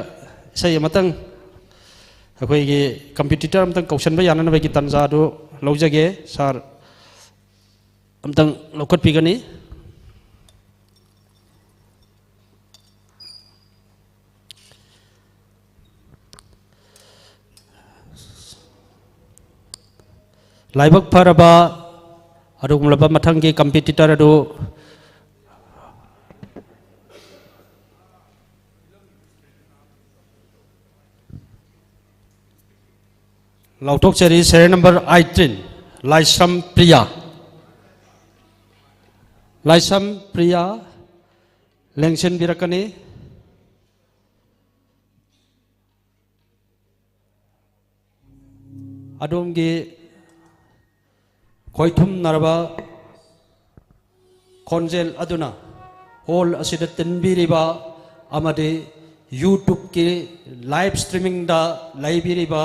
ꯏꯁꯩ ꯑꯃꯇꯪ ꯑꯩꯈꯣꯏꯒꯤ ꯀꯝꯄꯤꯇꯤꯇꯔ ꯑꯃꯇꯪ ꯀꯧꯁꯟꯕ ꯌꯥꯅꯅꯕꯒꯤ ꯇꯥꯟꯖꯥꯗꯨ ꯂꯧꯖꯒꯦ꯫ ꯁꯥꯔ ꯑꯃꯇꯪ ꯂꯧꯈꯠꯄꯤꯒꯅꯤ꯫ ꯂꯥꯏꯕꯛ ꯐꯔꯕ ꯑꯗꯨꯒꯨꯝꯂꯕ ꯃꯊꯪꯒꯤ ꯀꯝꯄꯤꯇꯤꯇꯔ ꯑꯗꯨ ꯂꯥꯎꯊꯣꯛꯆꯔꯤ꯫ ꯁꯦꯔꯤꯌꯦꯜ ꯅꯝꯕꯔ ꯑꯩꯠꯇꯤꯟ, ꯂꯥꯏꯁ꯭ꯔꯝ ꯄ꯭ꯔꯤꯌꯥ꯫ ꯂꯥꯏꯁ꯭ꯔꯝ ꯄ꯭ꯔꯤꯌꯥ ꯂꯦꯡꯁꯤꯟꯕꯤꯔꯛꯀꯅꯤ꯫ ꯑꯗꯣꯝꯒꯤ ꯈꯣꯏꯊꯨꯝꯅꯔꯕ ꯈꯣꯟꯖꯦꯜ ꯑꯗꯨꯅ ꯍꯣꯜ ꯑꯁꯤꯗ ꯇꯤꯟꯕꯤꯔꯤꯕ ꯑꯃꯗꯤ YouTubeꯀꯤ ꯂꯥꯏꯚ ꯁ꯭ꯇ꯭ꯔꯤꯃꯤꯡꯗ ꯂꯩꯕꯤꯔꯤꯕ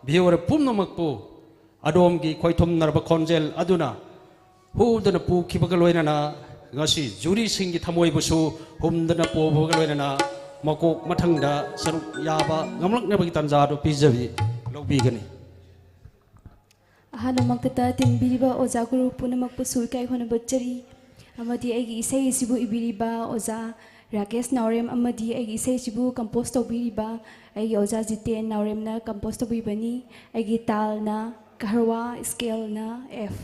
ꯚꯤꯌꯨꯋꯔ ꯄꯨꯝꯅꯃꯛꯄꯨ ꯑꯗꯣꯝꯒꯤ ꯈꯣꯏꯊꯨꯝꯅꯔꯕ ꯈꯣꯟꯖꯦꯜ ꯑꯗꯨꯅ ꯍꯨꯗꯅ ꯄꯨꯈꯤꯕꯒ ꯂꯣꯏꯅꯅ ꯉꯁꯤ ꯖꯨꯔꯤꯁꯤꯡꯒꯤ ꯊꯃꯣꯏꯕꯨꯁꯨ ꯍꯨꯝꯗꯅ ꯄꯨꯕꯒ ꯂꯣꯏꯅꯅ ꯃꯀꯣꯛ ꯃꯊꯪꯗ ꯁꯔꯨꯛ ꯌꯥꯕ ꯉꯝꯂꯛꯅꯕꯒꯤ ꯇꯥꯟꯖꯥ ꯑꯗꯨ ꯄꯤꯖꯕꯤ, ꯂꯧꯕꯤꯒꯅꯤ꯫ ꯑꯍꯥꯟꯕꯃꯛꯇꯗ ꯇꯤꯟꯕꯤꯔꯤꯕ ꯑꯣꯖꯥ ꯒꯨꯔꯨ ꯄꯨꯝꯅꯃꯛꯄꯨꯁꯨ ꯏꯀꯥꯏ ꯈꯨꯝꯅꯕ ꯎꯠꯆꯔꯤ꯫ ꯑꯃꯗꯤ ꯑꯩꯒꯤ ꯏꯁꯩ ꯑꯁꯤꯕꯨ ꯏꯕꯤꯔꯤꯕ ꯑꯣꯖꯥ ꯔꯥꯀꯦꯁ ꯅꯥꯎꯔꯦꯝ ꯑꯃꯗꯤ ꯑꯩꯒꯤ ꯏꯁꯩ ꯑꯁꯤꯕꯨ ꯀꯝꯄꯣꯖ ꯇꯧꯕꯤꯔꯤꯕ ꯑꯩꯒꯤ ꯑꯣꯖꯥ ꯖꯤꯇꯦꯟ ꯅꯥꯎꯔꯦꯝꯅ ꯀꯝꯄꯣꯖ ꯇꯧꯕꯤꯕꯅꯤ꯫ ꯑꯩꯒꯤ ꯇꯥꯜꯅ ꯀꯍꯔꯋꯥ, ꯁ꯭ꯀꯦꯜꯅ F꯫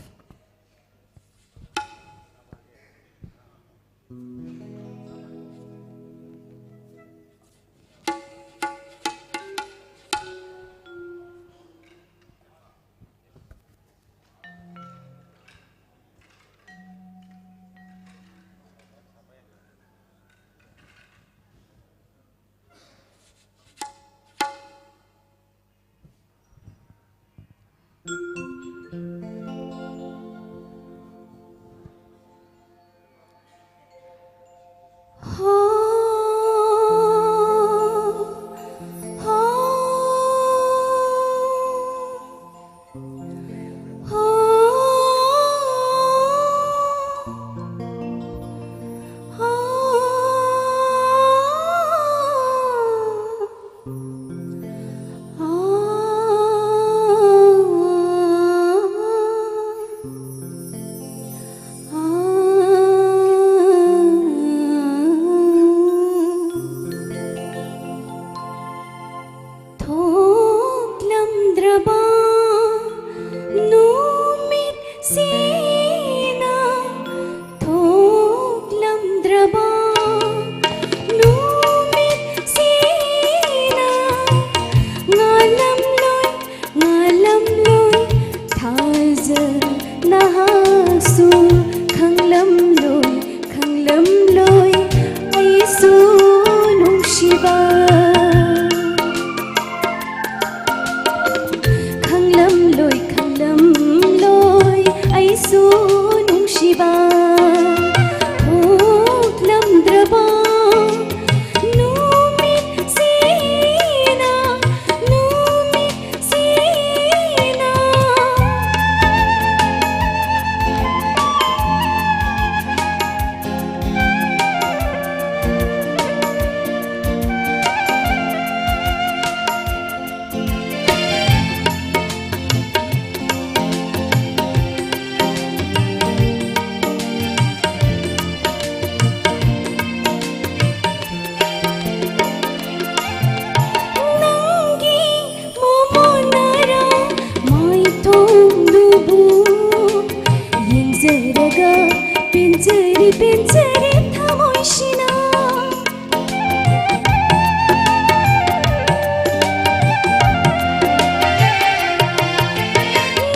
ꯄꯦꯟꯖꯔꯦ ꯊꯃꯣꯏꯁꯤꯅ꯫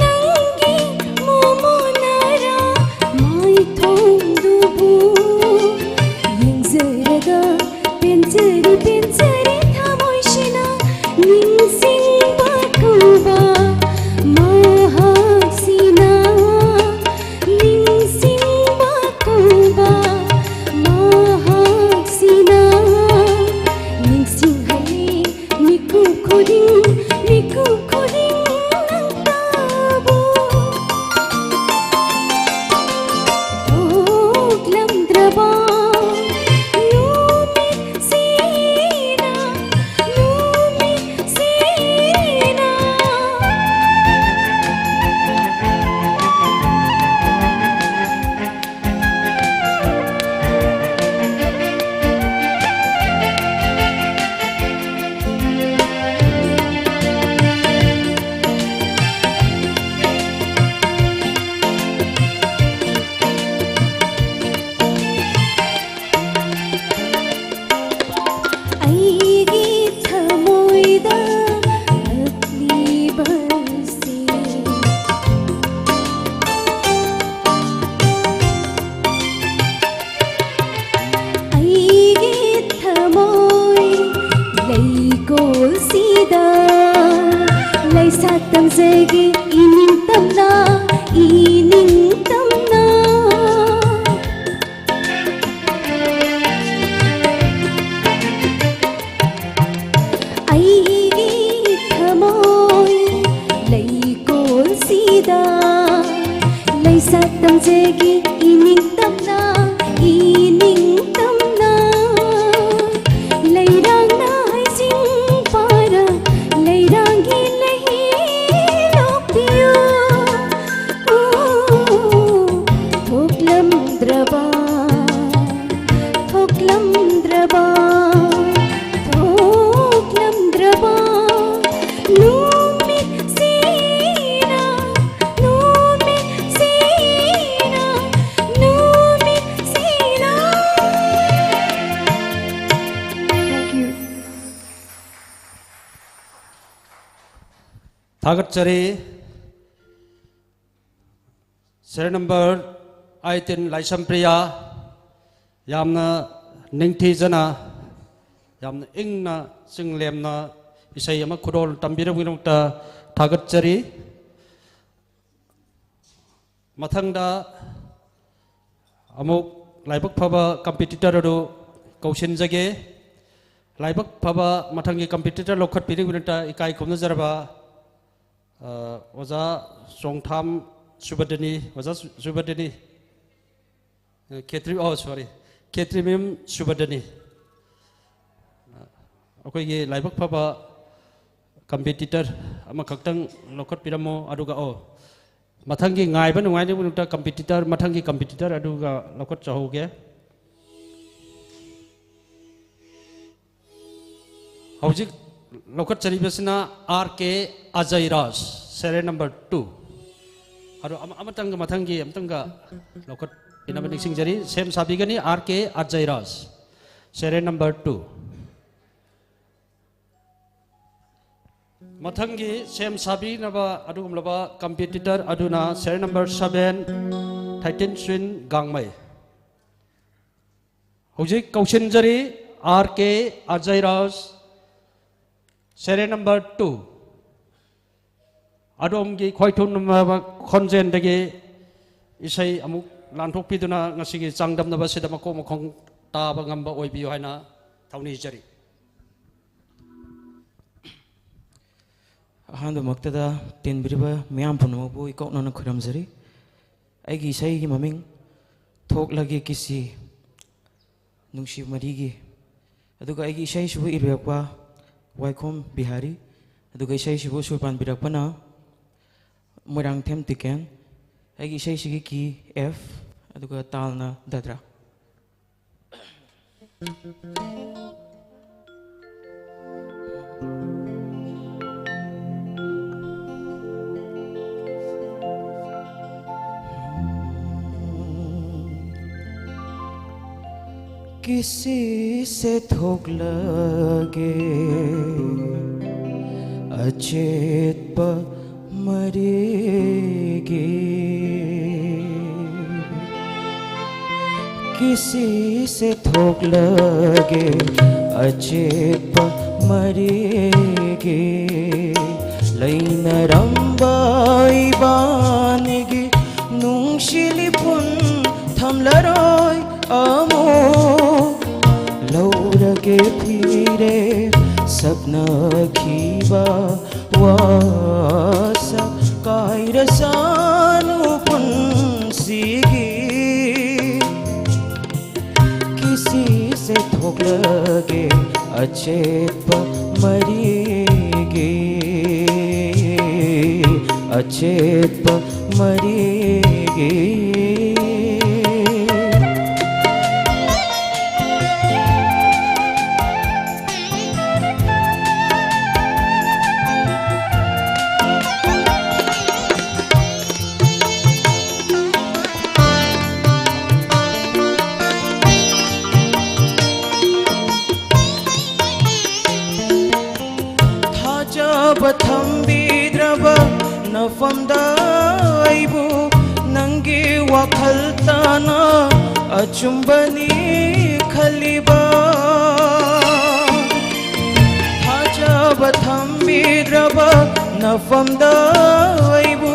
ꯅꯪꯒꯤ ꯃꯣꯃꯣꯅꯔꯥ ꯃꯥꯏꯊꯣꯡꯗꯨꯕꯨ ꯌꯦꯡꯖꯔꯒ ꯄꯦꯟꯖꯔꯦ, ꯄꯦꯟꯖꯔꯦ ꯊꯃꯣꯏꯁꯤꯅ꯫ ꯅꯤꯡꯁꯤꯡꯕ ꯀꯧꯕ ꯃꯍꯥꯛꯁꯤꯅ, ꯅꯤꯡꯁꯤꯡꯕ ꯀꯧꯕ ꯃꯍꯥꯛꯁꯤꯅ ꯅꯤꯡꯁꯤꯡꯍꯜꯂꯤ ꯃꯤꯀꯨꯞ ꯈꯨꯗꯤꯡ, ꯃꯤꯀꯨꯞ ꯈꯨꯗꯤꯡ ꯅꯪꯇꯕꯨ꯫ ꯊꯣꯛꯂꯝꯗ꯭ꯔꯕ ꯅꯨꯃꯤꯠꯁꯤꯅ, ꯅꯨꯃꯤꯠꯁꯤꯅ꯫ ꯑꯩꯒꯤ ꯊꯃꯣꯏꯗ ꯍꯛꯂꯤꯕꯁꯤ꯫ ꯑꯩꯒꯤ ꯊꯃꯣꯏ ꯂꯩꯀꯣꯜꯁꯤꯗ ꯂꯩꯁꯥ ꯇꯝꯖꯒꯦ ꯏꯅꯤꯡꯇꯝꯅ, ꯏꯅꯤꯡꯇꯝꯅ꯫ ꯑꯩꯒꯤ ꯊꯃꯣꯏ ꯂꯩꯀꯣꯜꯁꯤꯗ ꯂꯩꯁꯥ ꯇꯝꯖꯒꯦ ꯏꯅꯤꯡꯇꯝꯅ, ꯏꯅꯤꯡꯇꯝꯅ꯫ ꯂꯩꯔꯥꯡꯅ ꯍꯩꯁꯤꯡ ꯄꯥꯏꯔ ꯂꯩꯔꯥꯡꯒꯤ ꯂꯩꯍꯤ ꯂꯣꯛꯄꯤꯌꯨ꯫ ꯊꯣꯛꯂꯝꯗ꯭ꯔꯕ, ꯊꯣꯛꯂꯝꯗ꯭ꯔꯕ, ꯊꯣꯛꯂꯝꯗ꯭ꯔꯕ ꯅꯨꯃꯤꯠꯁꯤꯅ, ꯅꯨꯃꯤꯠꯁꯤꯅ, ꯅꯨꯃꯤꯠ ꯊꯥꯒꯠꯆꯔꯤ꯫ Serial number eighteen, ꯂꯥꯏꯁꯝ Priya. ꯌꯥꯝꯅ ꯅꯤꯡꯊꯤꯖꯅ, ꯌꯥꯝꯅ ꯏꯪꯅ, ꯆꯤꯡꯂꯦꯝꯅ ꯏꯁꯩ ꯑꯃ ꯈꯨꯗꯣꯜ ꯇꯝꯕꯤꯔꯝꯕꯒꯤꯗꯃꯛꯇ ꯊꯥꯒꯠꯆꯔꯤ꯫ ꯃꯊꯪꯗ ꯑꯃꯨꯛ ꯂꯥꯏꯕꯛ ꯐꯕ competitor ꯑꯗꯨ ꯀꯧꯁꯤꯟꯖꯒꯦ꯫ ꯂꯥꯏꯕꯛ ꯐꯕ ꯃꯊꯪꯒꯤ competitor ꯂꯧꯈꯠꯄꯤꯅꯕꯒꯤꯗꯃꯛꯇ ꯏꯀꯥꯏ ꯈꯨꯝꯅꯖꯔꯕ, ꯑ, ꯑꯣꯖꯥ ꯆꯣꯡꯊꯥꯝ ꯁꯨꯕꯗꯅꯤ, ꯑꯣꯖꯥ ꯁꯨ-, ꯁꯨꯕꯗꯅꯤ, ꯑ, ꯈꯦꯇ꯭ꯔꯤ, ꯑꯣ, sorry, ꯈꯦꯇ꯭ꯔꯤꯃꯌꯨꯝ ꯁꯨꯕꯗꯅꯤ꯫ ꯑ, ꯑꯩꯈꯣꯏꯒꯤ ꯂꯥꯏꯕꯛ ꯐꯕ competitor ꯑꯃꯈꯛꯇꯪ ꯂꯧꯈꯠꯄꯤꯔꯝꯃꯣ, ꯑꯗꯨꯒ, ꯑꯣ, ꯃꯊꯪꯒꯤ ꯉꯥꯏꯕ ꯅꯨꯡꯉꯥꯏꯅꯕꯒꯤꯗꯃꯛꯇ competitor, ꯃꯊꯪꯒꯤ competitor ꯑꯗꯨꯒ ꯂꯧꯈꯠꯆꯍꯧꯒꯦ꯫ ꯍꯧꯖꯤꯛ ꯂꯧꯈꯠꯆꯔꯤꯕꯁꯤꯅ R K Ajay Raj, serial number two꯫ ꯑꯗꯣ ꯑꯃ-, ꯑꯃꯇꯪꯒ ꯃꯊꯪꯒꯤ ꯑꯃꯇꯪꯒ ꯂꯧꯈꯠꯄꯤꯅꯕ ꯅꯤꯡꯁꯤꯡꯖꯔꯤ꯫ ꯁꯦꯝ ꯁꯥꯕꯤꯒꯅꯤ R K Ajay Raj, serial number two꯫ ꯃꯊꯪꯒꯤ ꯁꯦꯝ ꯁꯥꯕꯤꯅꯕ ꯑꯗꯨꯒꯨꯝꯂꯕ competitor ꯑꯗꯨꯅ serial number seven, ꯊꯥꯏꯇꯤꯟ ꯁ꯭ꯋꯤꯟ ꯒꯥꯡꯃꯩ꯫ ꯍꯧꯖꯤꯛ ꯀꯧꯁꯤꯟꯖꯔꯤ R K Ajay Raj, serial number two꯫ ꯑꯗꯣꯝꯒꯤ ꯈꯣꯏꯊꯨꯝꯅꯕ ꯈꯣꯟꯖꯦꯜꯗꯒꯤ ꯏꯁꯩ ꯑꯃꯨꯛ ꯂꯥꯟꯊꯣꯛꯄꯤꯗꯨꯅ ꯉꯁꯤꯒꯤ ꯆꯥꯡꯗꯝꯅꯕ ꯑꯁꯤꯗ ꯃꯀꯣꯛ ꯃꯈꯣꯡ ꯇꯥꯕ ꯉꯝꯕ ꯑꯣꯏꯕꯤꯌꯨ ꯍꯥꯏꯅ ꯊꯧꯅꯤꯖꯔꯤ꯫ ꯑꯍꯥꯟꯕꯃꯛꯇꯗ ꯇꯤꯟꯕꯤꯔꯤꯕ ꯃꯤꯌꯥꯝ ꯄꯨꯝꯅꯃꯛꯄꯨ ꯏꯀꯣꯛꯅꯅ ꯈꯨꯔꯨꯝꯖꯔꯤ꯫ ꯑꯩꯒꯤ ꯏꯁꯩꯒꯤ ꯃꯃꯤꯡ ꯊꯣꯛꯂꯒꯦ ꯀꯤꯁꯤ, ꯅꯨꯡꯁꯤ ꯃꯔꯤꯒꯤ꯫ ꯑꯗꯨꯒ ꯑꯩꯒꯤ ꯏꯁꯩꯁꯤꯕꯨ ꯏꯕꯤꯔꯛꯄ ꯋꯥꯏꯈꯣꯝ ꯕꯤꯍꯥꯔꯤ, ꯑꯗꯨꯒ ꯏꯁꯩꯁꯤꯕꯨ ꯁꯨꯔ ꯄꯥꯟꯕꯤꯔꯛꯄꯅ ꯃꯣꯏꯔꯥꯡꯊꯦꯝ ꯇꯤꯀꯦꯟ꯫ ꯑꯩꯒꯤ ꯏꯁꯩꯁꯤꯒꯤ key F, ꯑꯗꯨꯒ ꯇꯥꯜꯅ ꯗꯥꯗ꯭ꯔꯥ꯫ किसी से थोक लगे ꯑꯆꯦꯠꯄ ꯃꯔꯤꯒꯤ꯫ ꯀꯤꯁꯤꯁꯦ ꯊꯣꯛꯂꯒꯦ ꯑꯆꯦꯠꯄ ꯃꯔꯤꯒꯤ꯫ ꯂꯩꯅꯔꯝꯕ ꯏꯕꯥꯅꯤꯒꯤ ꯅꯨꯡꯁꯤ ꯂꯤꯄꯨꯟ ꯊꯝꯂꯔꯣꯏ ꯑꯃꯨꯛ꯫ ꯂꯧꯔꯒꯦ ꯐꯤꯔꯦꯞ ꯁꯛꯅꯈꯤꯕ ꯋꯥꯁꯛ ꯀꯥꯏꯔꯁꯅꯨ ꯄꯨꯟꯁꯤꯒꯤ꯫ ꯀꯤꯁꯤꯁꯦ ꯊꯣꯛꯂꯒꯦ ꯑꯆꯦꯠꯄ ꯃꯔꯤꯒꯤ, ꯑꯆꯦꯠꯄ ꯃꯔꯤꯒꯤ꯫ ꯊꯥꯖꯕ ꯊꯝꯕꯤꯗ꯭ꯔꯕ ꯅꯐꯝꯗ ꯑꯩꯕꯨ ꯅꯪꯒꯤ ꯋꯥꯈꯜ ꯇꯥꯅ ꯑꯆꯨꯝꯕꯅꯤ ꯈꯜꯂꯤꯕ꯫ ꯊꯥꯖꯕ ꯊꯝꯕꯤꯗ꯭ꯔꯕ ꯅꯐꯝꯗ ꯑꯩꯕꯨ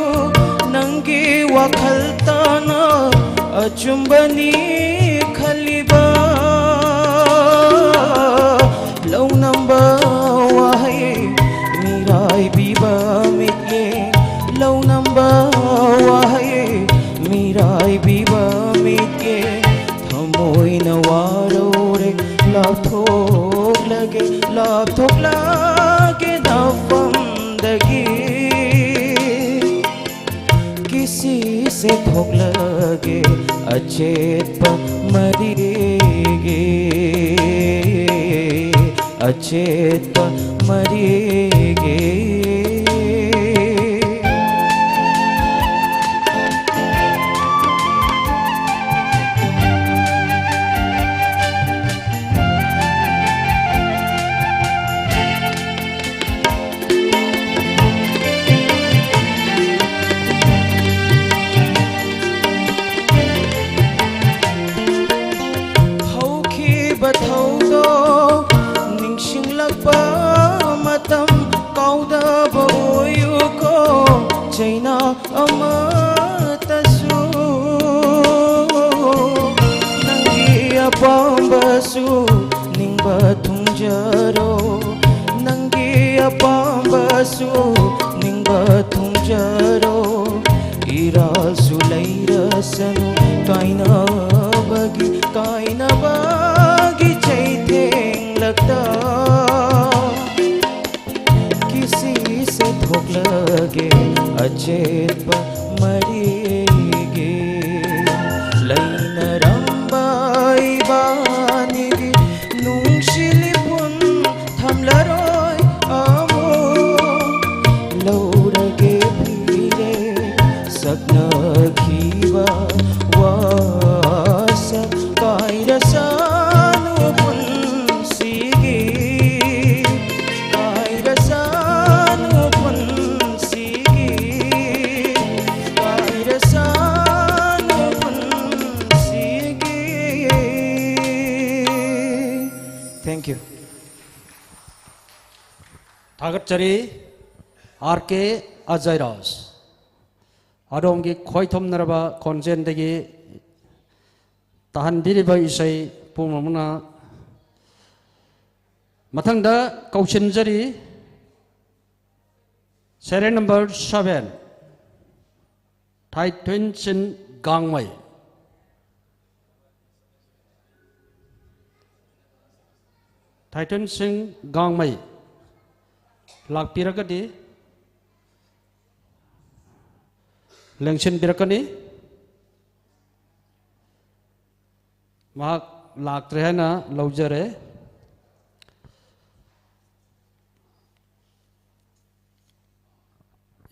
ꯅꯪꯒꯤ ꯋꯥꯈꯜ ꯇꯥꯅ ꯑꯆꯨꯝꯕꯅꯤ ꯈꯜꯂꯤꯕ꯫ ꯂꯧꯅꯝꯕ ꯋꯥꯍꯩ ꯃꯤꯔꯥꯏꯕꯤꯕ ꯃꯤꯠꯌꯦꯡ, ꯂꯧꯅꯝꯕ ꯋꯥꯍꯩ ꯃꯤꯔꯥꯏꯕꯤꯕ ꯃꯤꯠꯌꯦꯡ꯫ ꯊꯃꯣꯏꯅ ꯋꯥꯔꯧꯔꯦ, ꯂꯥꯞꯊꯣꯛꯂꯒꯦ, ꯂꯥꯞꯊꯣꯛꯂꯒꯦ ꯅꯐꯝꯗꯒꯤ꯫ ꯀꯤꯁꯤꯁꯦ ꯊꯣꯛꯂꯒꯦ ꯑꯆꯦꯠꯄ ꯃꯔꯤꯒꯤ, ꯑꯆꯦꯠꯄ ꯃꯔꯤꯒꯤ꯫ ꯄꯥꯝꯕꯁꯨ ꯅꯤꯡꯕ ꯊꯨꯡꯖꯔꯣ, ꯏꯔꯥꯜꯁꯨ ꯂꯩꯔꯁꯅꯨ, ꯀꯥꯏꯅꯕꯒꯤ, ꯀꯥꯏꯅꯕꯒꯤ ꯆꯩꯊꯦꯡꯂꯛꯇ ꯀꯤꯁꯤꯁꯦ ꯊꯣꯛꯂꯒꯦ ꯑꯆꯦꯠꯄ ꯃꯔꯤꯒꯤ ꯂꯩꯅꯔꯝꯕ ꯏꯕꯥꯅꯤꯒꯤ ꯅꯨꯡꯁꯤꯂꯤꯄꯨꯟ ꯊꯝꯂꯔꯣꯏ ꯑꯃꯨꯛ ꯂꯧꯔꯒꯦ ꯐꯤꯔꯦ ꯁꯛꯅꯈꯤꯕ ꯋꯥꯁꯛ ꯀꯥꯏꯔꯁꯅꯨ ꯄꯨꯟꯁꯤꯒꯤ ꯀꯥꯏꯔꯁꯅꯨ ꯄꯨꯟꯁꯤꯒꯤ ꯀꯥꯏꯔꯁꯅꯨ ꯄꯨꯟꯁꯤꯒꯤ Thank you. ꯊꯥꯒꯠꯆꯔꯤ꯫ ꯑꯥꯔ ꯀꯦ ꯑꯖꯌꯔꯥꯖ꯫ ꯑꯗꯣꯝꯒꯤ ꯈꯣꯏꯊꯨꯝꯅꯔꯕ ꯈꯣꯟꯖꯦꯜꯗꯒꯤ ꯇꯥꯍꯟꯕꯤꯔꯤꯕ ꯏꯁꯩ ꯄꯨꯝꯅꯃꯛꯅ ꯃꯊꯪꯗ ꯀꯧꯁꯤꯟꯖꯔꯤ꯫ Serial number seven, ꯊꯥꯏꯊꯣꯏꯁꯤꯡ ꯒꯥꯡꯃꯩ꯫ ꯊꯥꯏꯊꯣꯏꯁꯤꯡ ꯒꯥꯡꯃꯩ ꯂꯥꯛꯄꯤꯔꯒꯗꯤ ꯂꯦꯡꯁꯤꯟꯕꯤꯔꯛꯀꯅꯤ꯫ ꯃꯍꯥꯛ ꯂꯥꯛꯇ꯭ꯔꯦ ꯍꯥꯏꯅ ꯂꯧꯖꯔꯦ꯫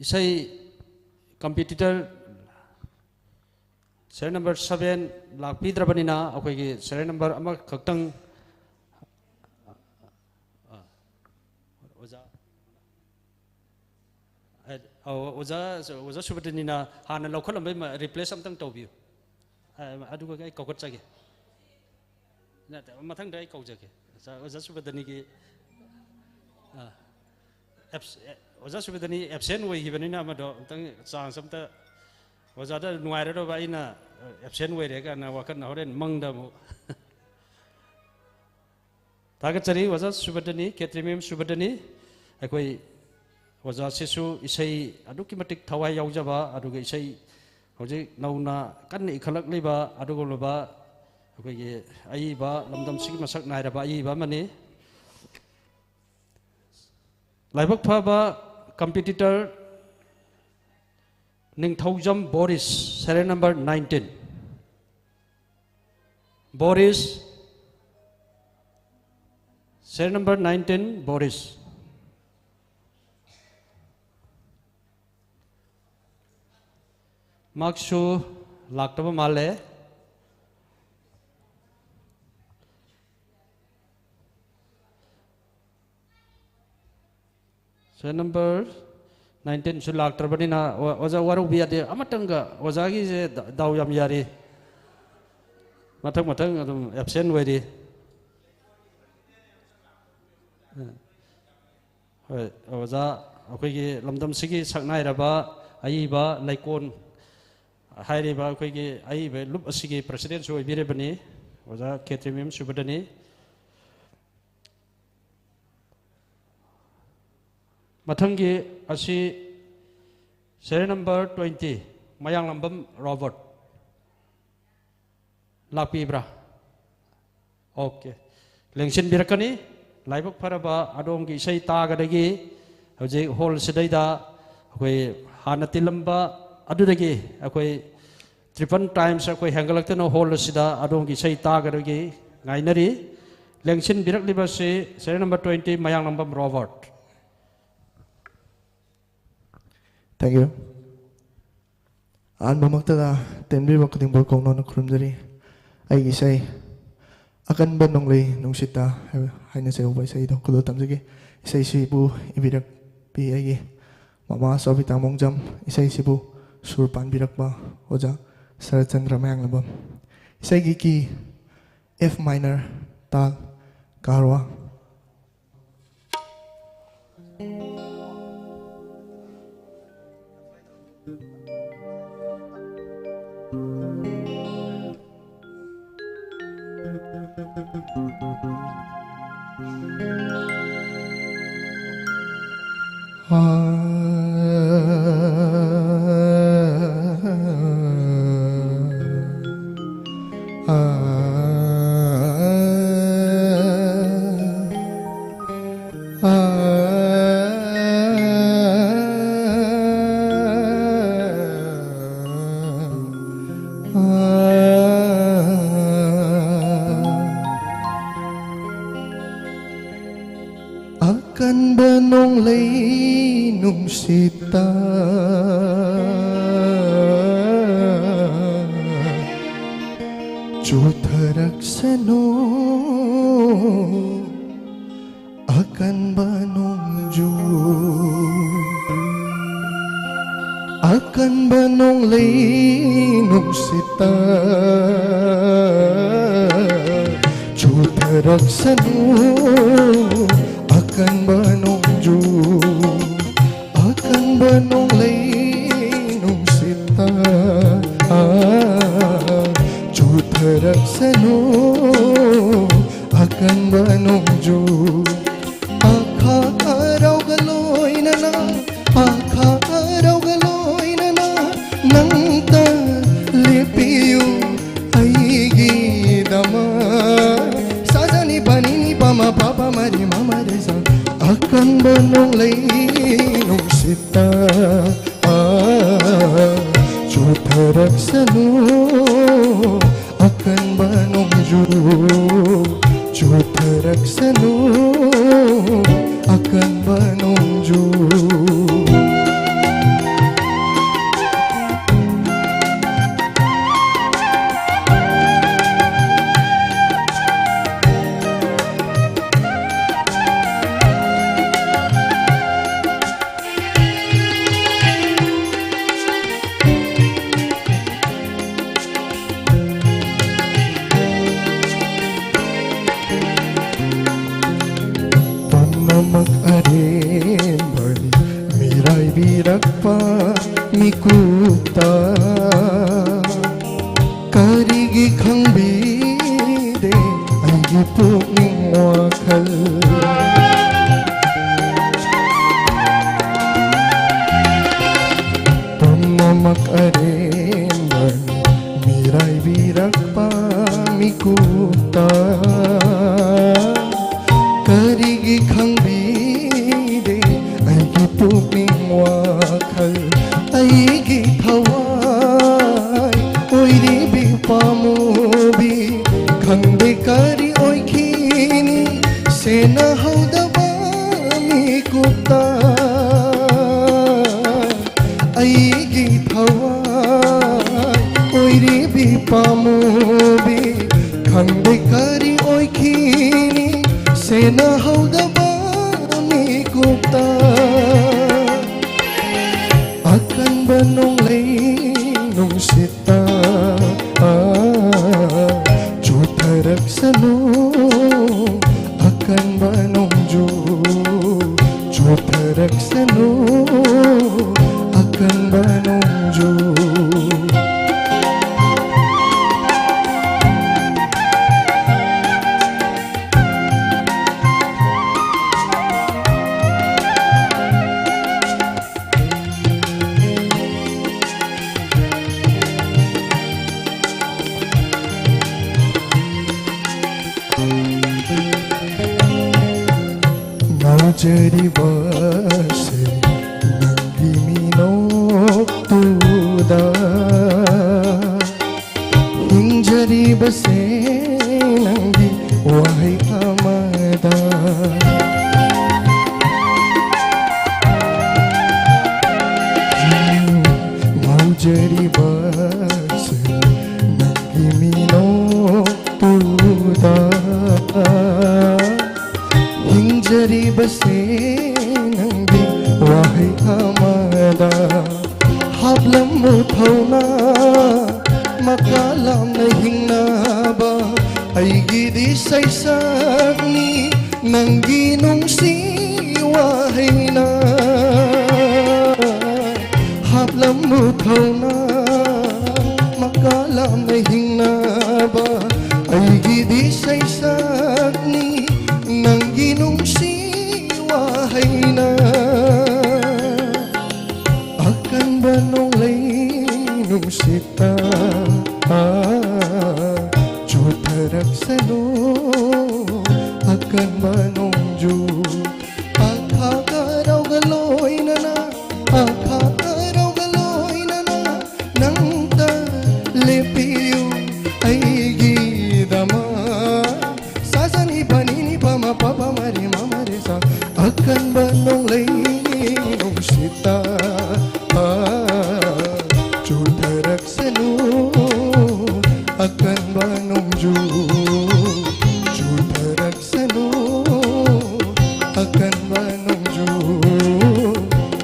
ꯏꯁꯩ competitor serial number seven ꯂꯥꯛꯄꯤꯗ꯭ꯔꯕꯅꯤꯅ ꯑꯩꯈꯣꯏꯒꯤ serial number ꯑꯃꯈꯛꯇꯪ, ꯑ, ꯑꯣꯖꯥ, ꯑ, ꯑꯣꯖꯥ, ꯑꯣꯖꯥ ꯁꯨꯕꯗꯅꯤꯅ ꯍꯥꯟꯅ ꯂꯧꯈꯠꯂꯝꯕꯩ ꯃ-, replace ꯑꯝꯇꯪ ꯇꯧꯕꯤꯌꯨ꯫ ꯑ, ꯑꯗꯨꯒ ꯑꯩ ꯀꯧꯈꯠꯆꯒꯦ꯫ ꯅꯠꯇꯦ, ꯃꯊꯪꯗ ꯑꯩ ꯀꯧꯖꯒꯦ꯫ ꯑꯣꯖꯥ, ꯑꯣꯖꯥ ꯁꯨꯕꯗꯅꯤꯒꯤ, ꯑ, ꯑꯦꯞꯁ-, ꯑꯦ, ꯑꯣꯖꯥ ꯁꯨꯕꯗꯅꯤ absent ꯑꯣꯏꯈꯤꯕꯅꯤꯅ ꯑꯃꯗꯣ ꯑꯝꯇꯪ chance ꯑꯝꯇ, ꯑꯣꯖꯥꯗ ꯅꯨꯡꯉꯥꯏꯔꯔꯣꯏꯕ ꯑꯩꯅ, ꯑ, absent ꯑꯣꯏꯔꯦ ꯀꯥꯏꯅ ꯋꯥꯈꯜ ꯍꯣꯔꯦꯟ ꯃꯪꯗ ꯑꯃꯨꯛ꯫ ꯊꯥꯒꯠꯆꯔꯤ ꯑꯣꯖꯥ ꯁꯨꯕꯗꯅꯤ, ꯈꯦꯇ꯭ꯔꯤꯃꯌꯨꯝ ꯁꯨꯕꯗꯅꯤ꯫ ꯑꯩꯈꯣꯏ ꯑꯣꯖꯥꯁꯤꯁꯨ ꯏꯁꯩ ꯑꯗꯨꯛꯀꯤ ꯃꯇꯤꯛ ꯊꯋꯥꯏ ꯌꯥꯎꯖꯕ, ꯑꯗꯨꯒ ꯏꯁꯩ ꯍꯧꯖꯤꯛ ꯅꯧꯅ ꯀꯟꯅ ꯏꯈꯠꯂꯛꯂꯤꯕ ꯑꯗꯨꯒꯨꯝꯂꯕ ꯑꯩꯈꯣꯏꯒꯤ ꯑꯏꯕ, ꯂꯝꯗꯝꯁꯤꯒꯤ ꯃꯁꯛ ꯅꯥꯏꯔꯕ ꯑꯏꯕ ꯑꯃꯅꯤ꯫ ꯂꯥꯏꯕꯛ ꯐꯕ competitor ꯅꯤꯡꯊꯧꯖꯝ ꯕꯣꯔꯤꯁ, serial number nineteen꯫ ꯕꯣꯔꯤꯁ, serial number nineteen, ꯕꯣꯔꯤꯁ꯫ ꯃꯍꯥꯛꯁꯨ ꯂꯥꯛꯇꯕ ꯃꯥꯜꯂꯦ꯫ Serial number nineteenꯁꯨ ꯂꯥꯛꯇ꯭ꯔꯕꯅꯤꯅ, ꯑꯣ-, ꯑꯣꯖꯥ ꯋꯥꯔꯧꯕꯤ ꯌꯥꯗꯦ꯫ ꯑꯃꯇꯪꯒ ꯑꯣꯖꯥꯒꯤꯁꯦ ꯗ-, ꯗꯥꯎ ꯌꯥꯝ ꯌꯥꯔꯤ꯫ ꯃꯊꯪ ꯃꯊꯪ ꯑꯗꯨꯝ absent ꯑꯣꯏꯔꯤ꯫ ꯍꯣꯏ, ꯑꯣꯖꯥ, ꯑꯩꯈꯣꯏꯒꯤ ꯂꯝꯗꯝꯁꯤꯒꯤ ꯁꯛꯅꯥꯏꯔꯕ ꯑꯏꯕ ꯂꯩꯀꯣꯜ ꯍꯥꯏꯔꯤꯕ ꯑꯩꯈꯣꯏꯒꯤ ꯑꯏꯕ ꯂꯨꯞ ꯑꯁꯤꯒꯤ presidentꯁꯨ ꯑꯣꯏꯕꯤꯔꯤꯕꯅꯤ, ꯑꯣꯖꯥ ꯈꯦꯇ꯭ꯔꯤꯃꯌꯨꯝ ꯁꯨꯕꯗꯅꯤ꯫ ꯃꯊꯪꯒꯤ ꯑꯁꯤ serial number twenty, ꯃꯌꯥꯡꯂꯝꯕꯝ ꯔꯣꯕꯔꯠ꯫ ꯂꯥꯛꯄꯤꯕ꯭ꯔꯥ? Okay꯫ ꯂꯦꯡꯁꯤꯟꯕꯤꯔꯛꯀꯅꯤ꯫ ꯂꯥꯏꯕꯛ ꯐꯔꯕ ꯑꯗꯣꯝꯒꯤ ꯏꯁꯩ ꯇꯥꯒꯗꯒꯤ ꯍꯧꯖꯤꯛ hall ꯁꯤꯗꯩꯗ ꯑꯩꯈꯣꯏ ꯍꯥꯟꯅ ꯇꯤꯜꯂꯝꯕ ꯑꯗꯨꯗꯒꯤ ꯑꯩꯈꯣꯏ triple times ꯑꯩꯈꯣꯏ ꯍꯦꯟꯒꯠꯂꯛꯇꯨꯅ hall ꯑꯁꯤꯗ ꯑꯗꯣꯝꯒꯤ ꯏꯁꯩ ꯇꯥꯒꯗꯒꯤ ꯉꯥꯏꯅꯔꯤ꯫ ꯂꯦꯡꯁꯤꯟꯕꯤꯔꯛꯂꯤꯕꯁꯤ serial number twenty, Mayanglambam Robert. Thank you꯫ ꯑꯍꯥꯟꯕꯃꯛꯇꯗ ꯇꯤꯟꯕꯤꯕ ꯈꯨꯗꯤꯡꯃꯛ ꯀꯧꯅꯅ ꯈꯨꯔꯨꯝꯖꯔꯤ꯫ ꯑꯩꯒꯤ ꯏꯁꯩ ꯑꯀꯟꯕ ꯅꯣꯡꯂꯩ ꯅꯨꯡꯁꯤꯠꯇ ꯍꯥꯏꯅ ꯆꯩꯍꯧꯕ ꯏꯁꯩꯗꯣ ꯈꯨꯗꯣꯜ ꯇꯝꯖꯒꯦ꯫ ꯏꯁꯩꯁꯤꯕꯨ ꯏꯕꯤꯔꯛꯄꯤ ꯑꯩꯒꯤ ꯃꯃꯥ ꯁꯣꯕꯤꯇꯥ ꯃꯣꯡꯖꯝ, ꯏꯁꯩꯁꯤꯕꯨ ꯁꯨꯔ ꯄꯥꯟꯕꯤꯔꯛꯄ ꯑꯣꯖꯥ ꯁꯔꯠꯆꯟꯗ꯭ꯔ ꯃꯌꯥꯡꯂꯝꯕꯝ꯫ ꯏꯁꯩꯒꯤ key F minor, ꯇꯥꯜ ꯀꯥꯔꯋꯥ꯫ ꯑꯥ, ꯑꯥ, ꯑꯥ, ꯑꯥ. ꯑꯀꯟꯕ ꯅꯣꯡꯂꯩ ꯅꯨꯡꯁꯤꯠꯇ ꯆꯣꯊꯔꯛꯁꯅꯨ ꯑꯀꯟꯕ ꯅꯣꯡꯖꯨ꯫ ꯑꯀꯟꯕ ꯅꯣꯡꯂꯩ ꯅꯨꯡꯁꯤꯠꯇ ꯆꯣꯊꯔꯛꯁꯅꯨ ꯑꯀꯟꯕ ꯅꯣꯡꯖꯨ꯫ ꯑꯀꯟꯕ ꯅꯣꯡꯂꯩ ꯅꯨꯡꯁꯤꯠꯇ ꯆꯣꯊꯔꯛꯁꯅꯨ ꯑꯀꯟꯕ ꯅꯣꯡꯖꯨ꯫ ꯑꯈꯥ ꯑꯔꯧꯒ ꯂꯣꯏꯅꯅ, ꯑꯈꯥ ꯑꯔꯧꯒ ꯂꯣꯏꯅꯅ ꯅꯪꯇ ꯂꯦꯞꯄꯤꯌꯨ ꯑꯩꯒꯤꯗꯃꯛ꯫ ꯁꯥꯖꯅꯤ ꯄꯅꯤꯅꯤ ꯄꯃ ꯄꯥꯄ ꯃꯔꯤ ꯃꯃ ꯔꯦ ꯁꯥ꯫ ꯑꯀꯟꯕ ꯅꯣꯡꯂꯩ ꯅꯨꯡꯁꯤꯠꯇ ꯆꯣꯊꯔꯛꯁꯅꯨ ꯑꯀꯟꯕ ꯅꯣꯡꯖꯨ꯫ ꯆꯣꯊꯔꯛꯁꯅꯨ ꯑꯀꯟꯕ ꯅꯣꯡꯖꯨ꯫ ꯄꯨꯝꯅꯃꯛ ꯑꯔꯦꯝꯕꯅꯤ ꯃꯤꯔꯥꯏꯕꯤꯔꯛꯄ ꯃꯤꯀꯨꯞꯇ꯫ ꯀꯔꯤꯒꯤ ꯈꯪꯕꯤꯗꯦ ꯑꯩꯒꯤ ꯄꯨꯛꯅꯤꯡ ꯋꯥꯈꯜ? ꯈꯪꯕꯤꯗꯦ ꯑꯩꯒꯤ ꯄꯨꯛꯅꯤꯡ ꯋꯥꯈꯜ, ꯑꯩꯒꯤ ꯊꯋꯥꯏ ꯑꯣꯏꯔꯤꯕꯤ ꯄꯥꯃꯨꯕꯤ꯫ ꯈꯪꯗꯦ ꯀꯔꯤ ꯑꯣꯏꯈꯤꯅꯤ ꯁꯦꯟꯅꯍꯧꯗꯕ ꯃꯤꯀꯨꯞꯇ꯫ ꯑꯩꯒꯤ ꯊꯋꯥꯏ ꯑꯣꯏꯔꯤꯕꯤ ꯄꯥꯃꯨꯕꯤ, ꯈꯪꯗꯦ ꯀꯔꯤ ꯑꯣꯏꯈꯤꯅꯤ ꯁꯦꯟꯅꯍꯧꯗꯕ ꯃꯤꯀꯨꯞꯇ꯫ ꯑꯀꯟꯕ ꯅꯣꯡꯂꯩ ꯅꯨꯡꯁꯤꯠꯇ ꯆꯣꯠꯊꯔꯛꯁꯅꯨ ꯑꯀꯟꯕ ꯅꯣꯡꯖꯨ, ꯆꯣꯠꯊꯔꯛꯁꯅꯨ ꯑꯀꯟꯕ ꯅꯣꯡꯖꯨ꯫ ꯉꯥꯎꯖꯔꯤꯕꯁꯦ ꯅꯪꯒꯤ ꯃꯤꯅꯣꯛꯇꯨꯗ, ꯍꯤꯡꯖꯔꯤꯕꯁꯦ ꯅꯪꯒꯤ ꯋꯥꯍꯩ ꯑꯃꯗ꯫ ꯉꯥꯎꯖꯔꯤꯕꯁꯦ ꯅꯪꯒꯤ ꯃꯤꯅꯣꯛꯇꯨꯗ, ꯍꯤꯡꯖꯔꯤꯕꯁꯦ ꯅꯪꯒꯤ ꯋꯥꯍꯩ ꯑꯃꯗ꯫ ꯍꯥꯞꯂꯝꯃꯨ ꯊꯧꯅꯥ ꯃꯈꯥ ꯂꯥꯝꯅ ꯍꯤꯡꯅꯕ, ꯑꯩꯒꯤꯗꯤ ꯁꯩꯁꯛꯅꯤ ꯅꯪꯒꯤ ꯅꯨꯡꯁꯤ ꯋꯥꯍꯩꯅ꯫ ꯍꯥꯞꯂꯝꯃꯨ ꯊꯧꯅꯥ ꯃꯈꯥ ꯂꯥꯝꯅ ꯍꯤꯡꯅꯕ, ꯑꯩꯒꯤꯗꯤ ꯁꯩꯁꯛꯅꯤ ꯅꯪꯒꯤ ꯅꯨꯡꯁꯤ ꯋꯥꯍꯩꯅ꯫ ꯑꯀꯟꯕ ꯅꯣꯡꯂꯩ ꯅꯨꯡꯁꯤꯠꯇ ꯆꯣꯠꯊꯔꯛꯁꯅꯨ ꯑꯀꯟꯕ ꯅꯣꯡ ꯅꯣꯡꯖꯨ, ꯑꯈꯥꯛ ꯑꯔꯧꯒ ꯂꯣꯏꯅꯅ, ꯑꯈꯥꯛ ꯑꯔꯧꯒ ꯂꯣꯏꯅꯅ ꯅꯪꯇ ꯂꯦꯞꯄꯤꯌꯨ ꯑꯩꯒꯤꯗꯃꯛ꯫ ꯁꯥ ꯁꯥ ꯅꯤ ꯄ ꯅꯤ ꯅꯤ ꯄ ꯃ ꯄ ꯄ ꯃ ꯔꯦ ꯃ ꯃ ꯔꯦ ꯁꯥ꯫ ꯑꯀꯟꯕ ꯅꯣꯡꯂꯩ ꯅꯨꯡꯁꯤꯠꯇ ꯆꯨꯊꯔꯛꯁꯅꯨ, ꯑꯀꯟꯕ ꯅꯣꯡꯖꯨ ꯆꯨꯊꯔꯛꯁꯅꯨ, ꯑꯀꯟꯕ ꯅꯣꯡꯖꯨ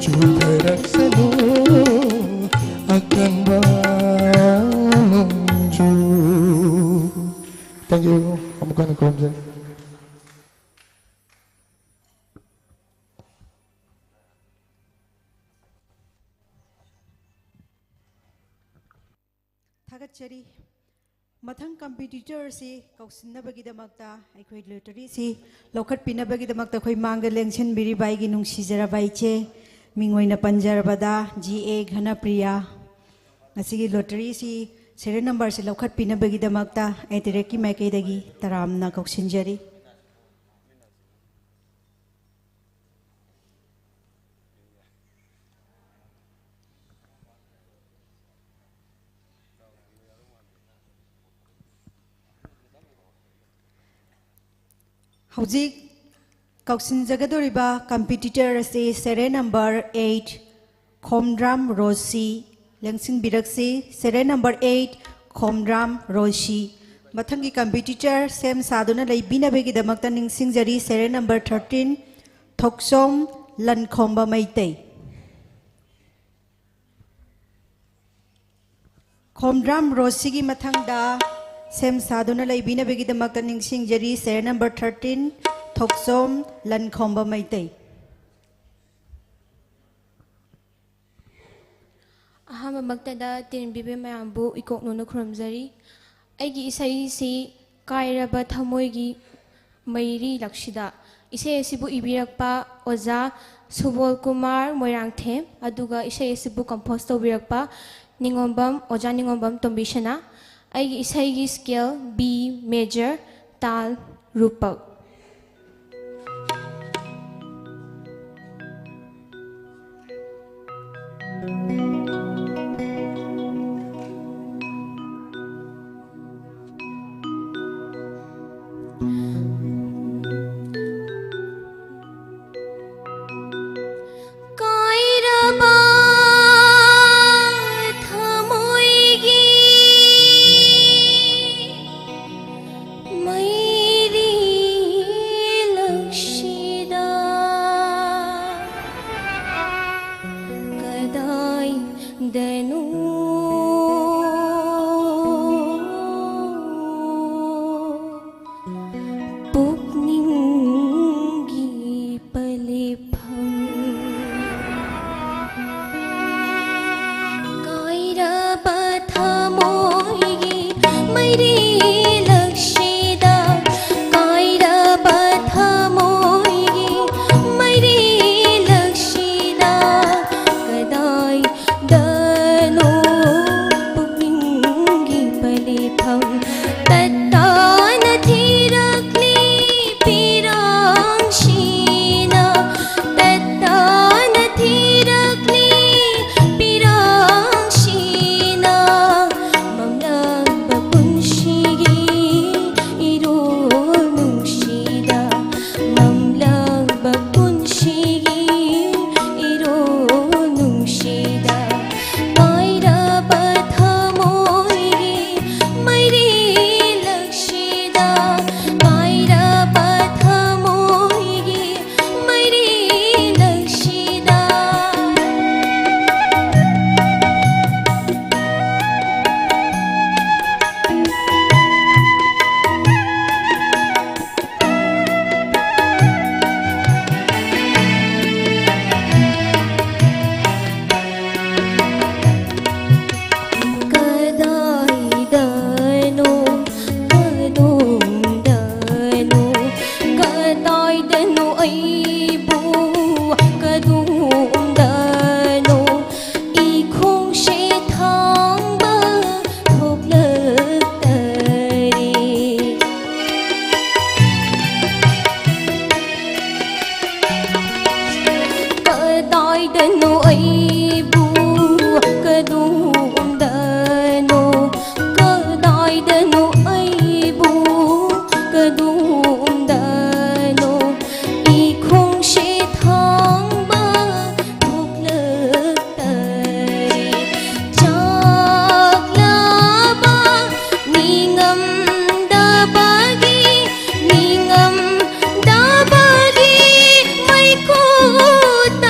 ꯆꯨꯊꯔꯛꯁꯅꯨ, ꯑꯀꯟꯕ ꯅꯣꯡꯖꯨ꯫ Thank you. ꯑꯃꯨꯛ ꯍꯟꯅ ꯈꯨꯔꯨꯝꯖꯔꯤ꯫ ꯊꯥꯒꯠꯆꯔꯤ꯫ ꯃꯊꯪ ꯀꯝꯄꯤꯇꯤꯇꯔ ꯑꯁꯤ ꯀꯧꯁꯤꯟꯅꯕꯒꯤꯗꯃꯛꯇ ꯑꯩꯈꯣꯏ ꯂꯣꯇꯔꯤꯁꯤ ꯂꯧꯈꯠꯄꯤꯅꯕꯒꯤꯗꯃꯛꯇ ꯑꯩꯈꯣꯏ ꯃꯥꯡꯗ ꯂꯦꯡꯁꯤꯟꯕꯤꯔꯤꯕ ꯑꯩꯒꯤ ꯅꯨꯡꯁꯤꯖꯔꯕ ꯏꯆꯦ, ꯃꯤꯡ ꯑꯣꯏꯅ ꯄꯟꯖꯔꯕꯗ ꯖꯤ ꯑꯦ ꯘꯅꯄ꯭ꯔꯤꯌꯥ꯫ ꯉꯁꯤꯒꯤ ꯂꯣꯇꯔꯤꯁꯤ ꯁꯦꯔꯤꯌꯦꯜ ꯅꯝꯕꯔꯁꯤ ꯂꯧꯈꯠꯄꯤꯅꯕꯒꯤꯗꯃꯛꯇ ꯑꯦꯇꯦꯔꯦꯛꯀꯤ ꯃꯥꯏꯀꯩꯗꯒꯤ ꯇꯔꯥꯝꯅ ꯀꯧꯁꯤꯟꯖꯔꯤ꯫ ꯍꯧꯖꯤꯛ ꯀꯧꯁꯤꯟꯖꯒꯗꯧꯔꯤꯕ ꯀꯝꯄꯤꯇꯤꯇꯔ ꯑꯁꯤ serial number eight, Khomdram Roshi. ꯂꯦꯡꯁꯤꯟꯕꯤꯔꯛꯁꯤ, serial number eight, Khomdram Roshi. ꯃꯊꯪꯒꯤ ꯀꯝꯄꯤꯇꯤꯇꯔ ꯁꯦꯝ ꯁꯥꯗꯨꯅ ꯂꯩꯕꯤꯅꯕꯒꯤꯗꯃꯛꯇ ꯅꯤꯡꯁꯤꯡꯖꯔꯤ, serial number thirteen, Thokchom Lankhomba Meitei. Khomdram ꯔꯣꯁꯤꯒꯤ ꯃꯊꯪꯗ ꯁꯦꯝ ꯁꯥꯗꯨꯅ ꯂꯩꯕꯤꯅꯕꯒꯤꯗꯃꯛꯇ ꯅꯤꯡꯁꯤꯡꯖꯔꯤ, serial number thirteen, Thokchom Lankhomba Meitei. ꯑꯍꯥꯟꯕꯃꯛꯇꯗ ꯇꯤꯟꯕꯤꯕ ꯃꯌꯥꯝꯕꯨ ꯏꯀꯣꯛꯅꯨꯅ ꯈꯨꯔꯨꯝꯖꯔꯤ꯫ ꯑꯩꯒꯤ ꯏꯁꯩꯁꯤ ꯀꯥꯏꯔꯕ ꯊꯃꯣꯏꯒꯤ ꯃꯩꯔꯤ ꯂꯛꯁꯤꯗ꯫ ꯏꯁꯩ ꯑꯁꯤꯕꯨ ꯏꯕꯤꯔꯛꯄ ꯑꯣꯖꯥ ꯁꯨꯕꯣꯜ ꯀꯨꯃꯥꯔ ꯃꯣꯏꯔꯥꯡꯊꯦꯝ, ꯑꯗꯨꯒ ꯏꯁꯩ ꯑꯁꯤꯕꯨ ꯀꯝꯄꯣꯖ ꯇꯧꯕꯤꯔꯛꯄ ꯅꯤꯉꯣꯝꯕꯝ, ꯑꯣꯖꯥ ꯅꯤꯉꯣꯝꯕꯝ ꯇꯣꯝꯕꯤꯁꯅꯥ꯫ ꯑꯩꯒꯤ ꯏꯁꯩꯒꯤ ꯁ꯭ꯀꯦꯜ ꯕꯤ ꯃꯦꯖꯔ, ꯇꯥꯜ ꯔꯨꯄꯛ꯫ ꯀꯗꯥꯏꯗꯅꯣ ꯑꯩꯕꯨ, ꯀꯗꯣꯝꯗꯅꯣ, ꯀꯗꯥꯏꯗꯅꯣ ꯑꯩꯕꯨ, ꯀꯗꯣꯝꯗꯅꯣ, ꯏꯈꯣꯡꯁꯦ ꯊꯥꯡꯕ ꯊꯣꯛꯂꯛꯇꯔꯦ꯫ ꯆꯥꯛꯂꯕ ꯅꯤꯡꯉꯝꯗꯕꯒꯤ, ꯅꯤꯡꯉꯝꯗꯕꯒꯤ ꯃꯩꯈꯨꯗꯅ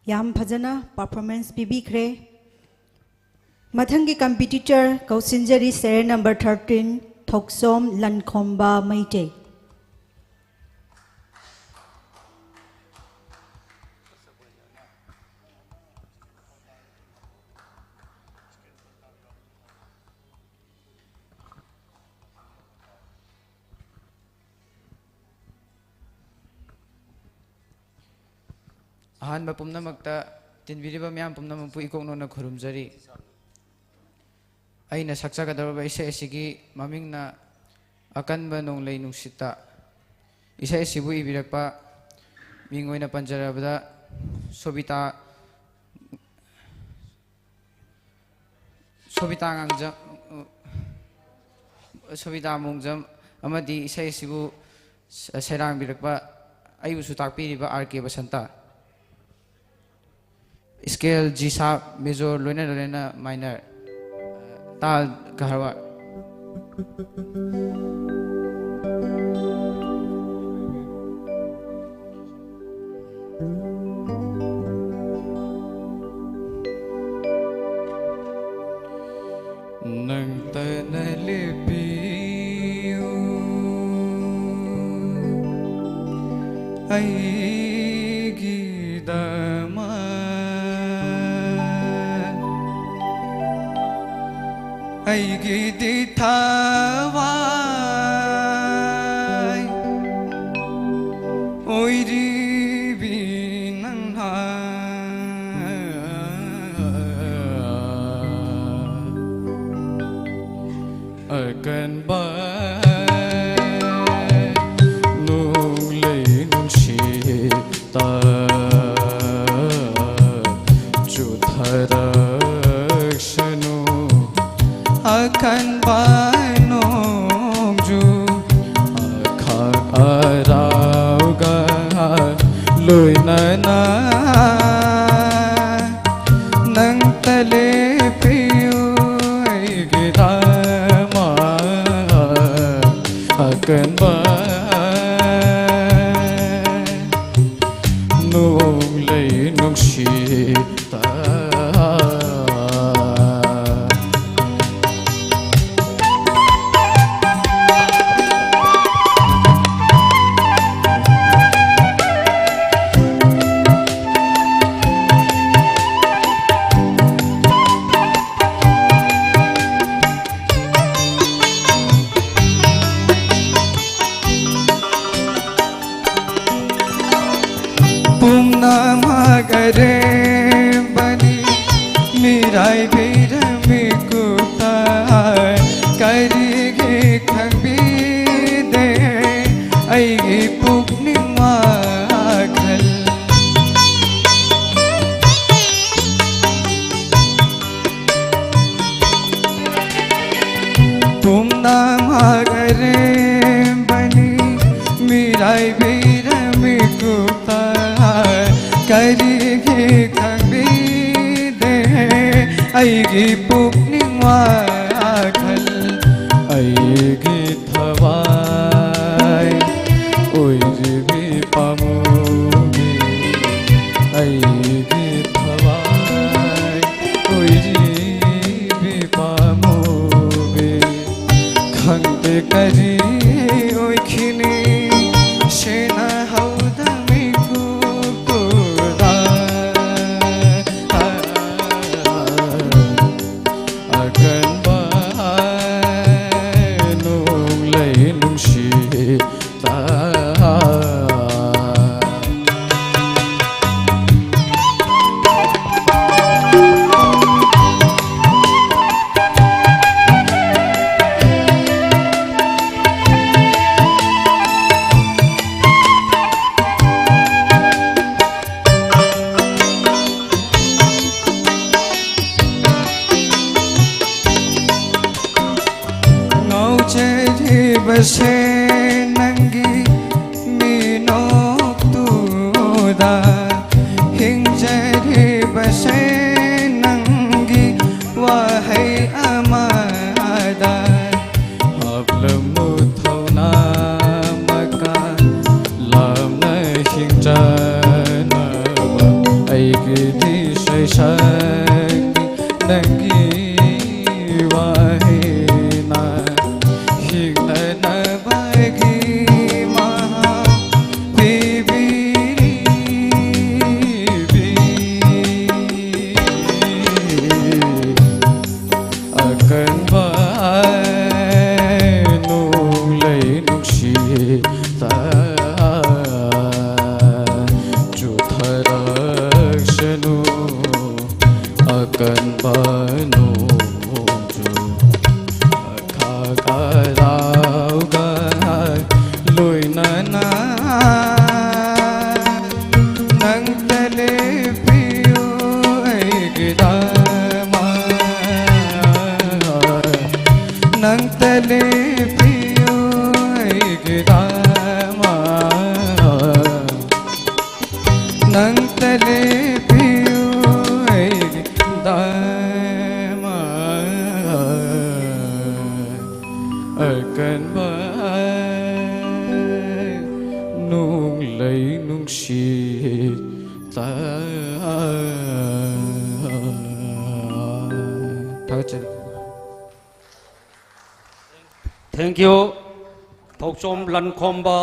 ꯌꯥꯝ ꯐꯖꯅ performance ꯄꯤꯕꯤꯈ꯭ꯔꯦ꯫ ꯃꯊꯪꯒꯤ competitor ꯀꯧꯁꯤꯟꯖꯔꯤ, serial number thirteen, ꯊꯣꯛꯆꯣꯝ ꯂꯟꯈꯣꯝꯕ ꯃꯩꯇꯩ꯫ ꯑꯍꯥꯟꯕ ꯄꯨꯝꯅꯃꯛꯇ ꯇꯤꯟꯕꯤꯔꯤꯕ ꯃꯤꯌꯥꯝ ꯄꯨꯝꯅꯃꯛꯄꯨ ꯏꯀꯣꯛ ꯅꯣꯟꯅ ꯈꯨꯔꯨꯝꯖꯔꯤ꯫ ꯑꯩꯅ ꯁꯛꯆꯒꯗꯧꯔꯤꯕ ꯏꯁꯩ ꯑꯁꯤꯒꯤ ꯃꯃꯤꯡꯅ ꯑꯀꯟꯕ ꯅꯣꯡꯂꯩ ꯅꯨꯡꯁꯤꯠꯇ꯫ ꯏꯁꯩ ꯑꯁꯤꯕꯨ ꯏꯕꯤꯔꯛꯄ ꯃꯤꯡ ꯑꯣꯏꯅ ꯄꯟꯖꯔꯕꯗ ꯁꯣꯕꯤꯇꯥ, ꯁꯣꯕꯤꯇꯥ ꯉꯥꯡꯖꯝ, ꯁꯣꯕꯤꯇꯥ ꯃꯣꯡꯖꯝ ꯑꯃꯗꯤ ꯏꯁꯩ ꯑꯁꯤꯕꯨ ꯁꯩꯔꯥꯡꯕꯤꯔꯛꯄ ꯑꯩꯕꯨꯁꯨ ꯇꯥꯛꯄꯤꯔꯤꯕ ꯑꯥꯔ ꯀꯦ Basanta. Scale G sharp major ꯂꯣꯏꯅ ꯂꯣꯏꯅꯅ minor, ꯇꯥꯜ ꯒꯍꯔꯋꯥ꯫ ꯅꯪꯇꯅ ꯂꯦꯞꯄꯤꯌꯨ ꯑꯩꯒꯤꯗꯃꯛ꯫ ꯑꯩꯒꯤꯗꯤ ꯊꯋꯥꯏ ꯑꯣꯏꯔꯤꯕꯤ ꯅꯪꯅ꯫ ꯑꯀꯟꯕ ꯅꯣꯡꯂꯩ ꯅꯨꯡꯁꯤꯠꯇ ꯆꯨꯊꯔꯛꯁꯅꯨ꯫ ꯑꯀꯟꯕ ꯅꯣꯡꯖꯨ ꯑꯈꯥꯛ ꯑꯔꯥꯎꯒ ꯂꯣꯏꯅꯅ ꯅꯪꯇ ꯂꯦꯞꯄꯤꯌꯨ ꯑꯩꯒꯤꯗꯃꯛ꯫ ꯑꯀꯟꯕ ꯅꯣꯡꯂꯩ ꯅꯨꯡꯁꯤꯠ ꯄꯨꯝꯅꯃꯛ ꯑꯔꯦꯝꯕꯅꯤ, ꯃꯤꯔꯥꯏꯕꯤꯔꯝꯃꯤ ꯀꯨꯞꯇ꯫ ꯀꯔꯤꯒꯤ ꯈꯪꯕꯤꯗꯦ ꯑꯩꯒꯤ ꯄꯨꯛꯅꯤꯡ ꯋꯥꯈꯜ? ꯄꯨꯝꯅꯃꯛ ꯑꯔꯦꯝꯕꯅꯤ, ꯃꯤꯔꯥꯏꯕꯤꯔꯝꯃꯤ ꯀꯨꯞꯇ꯫ ꯀꯔꯤꯒꯤ ꯈꯪꯕꯤꯗꯦ ꯑꯩꯒꯤ ꯄꯨꯛꯅꯤꯡ ꯋꯥꯈꯜ? ꯑꯩꯒꯤ ꯊꯋꯥꯏ ꯑꯣꯏꯔꯤꯕꯤ ꯄꯥꯃꯨꯕꯤ, ꯑꯩꯒꯤ ꯊꯋꯥꯏ ꯑꯣꯏꯔꯤꯕꯤ ꯄꯥꯃꯨꯕꯤ, ꯈꯪꯗꯦ ꯀꯔꯤ ꯑꯣꯏꯈꯤꯅꯤ, ꯁꯦꯟꯅꯍꯧꯗ ꯃꯤꯀꯨꯞꯇꯨꯗ꯫ ꯑꯀꯟꯕ ꯅꯣꯡꯂꯩ ꯅꯨꯡꯁꯤꯠ ꯉꯥꯎꯖꯔꯤꯕꯁꯦ ꯅꯪꯒꯤ ꯃꯤꯅꯣꯛꯇꯨꯗ, ꯍꯤꯡꯖꯔꯤꯕꯁꯦ ꯅꯪꯒꯤ ꯋꯥꯍꯩ ꯑꯃꯗ꯫ ꯍꯥꯞꯂꯝꯃꯨ ꯊꯧꯅꯥ ꯃꯀꯥ ꯂꯥꯞꯅ ꯍꯤꯡꯖꯅꯕ ꯑꯩꯒꯤꯗꯤ ꯁꯩꯁꯛ ꯅꯪꯒꯤ ꯋꯥꯍꯩꯅ ꯍꯤꯡꯅꯅꯕꯒꯤ ꯃꯍꯥꯎ ꯄꯤꯕꯤꯔꯤꯕꯤ ꯑꯀꯟꯕ ꯅꯣꯡꯂꯩ ꯅꯨꯡꯁꯤꯠꯇ ꯆꯨ ꯂꯦꯞꯄꯤꯌꯨ ꯑꯩꯒꯤꯗꯃꯛ, ꯅꯪꯇ ꯂꯦꯞꯄꯤꯌꯨ ꯑꯩꯒꯤꯗꯃꯛ, ꯑꯀꯟꯕ ꯅꯣꯡꯂꯩ ꯅꯨꯡꯁꯤꯠ ꯊꯥꯒꯠꯆꯔꯤ꯫ Thank you. ꯊꯧꯆꯣꯝ ꯂꯟꯈꯣꯝꯕ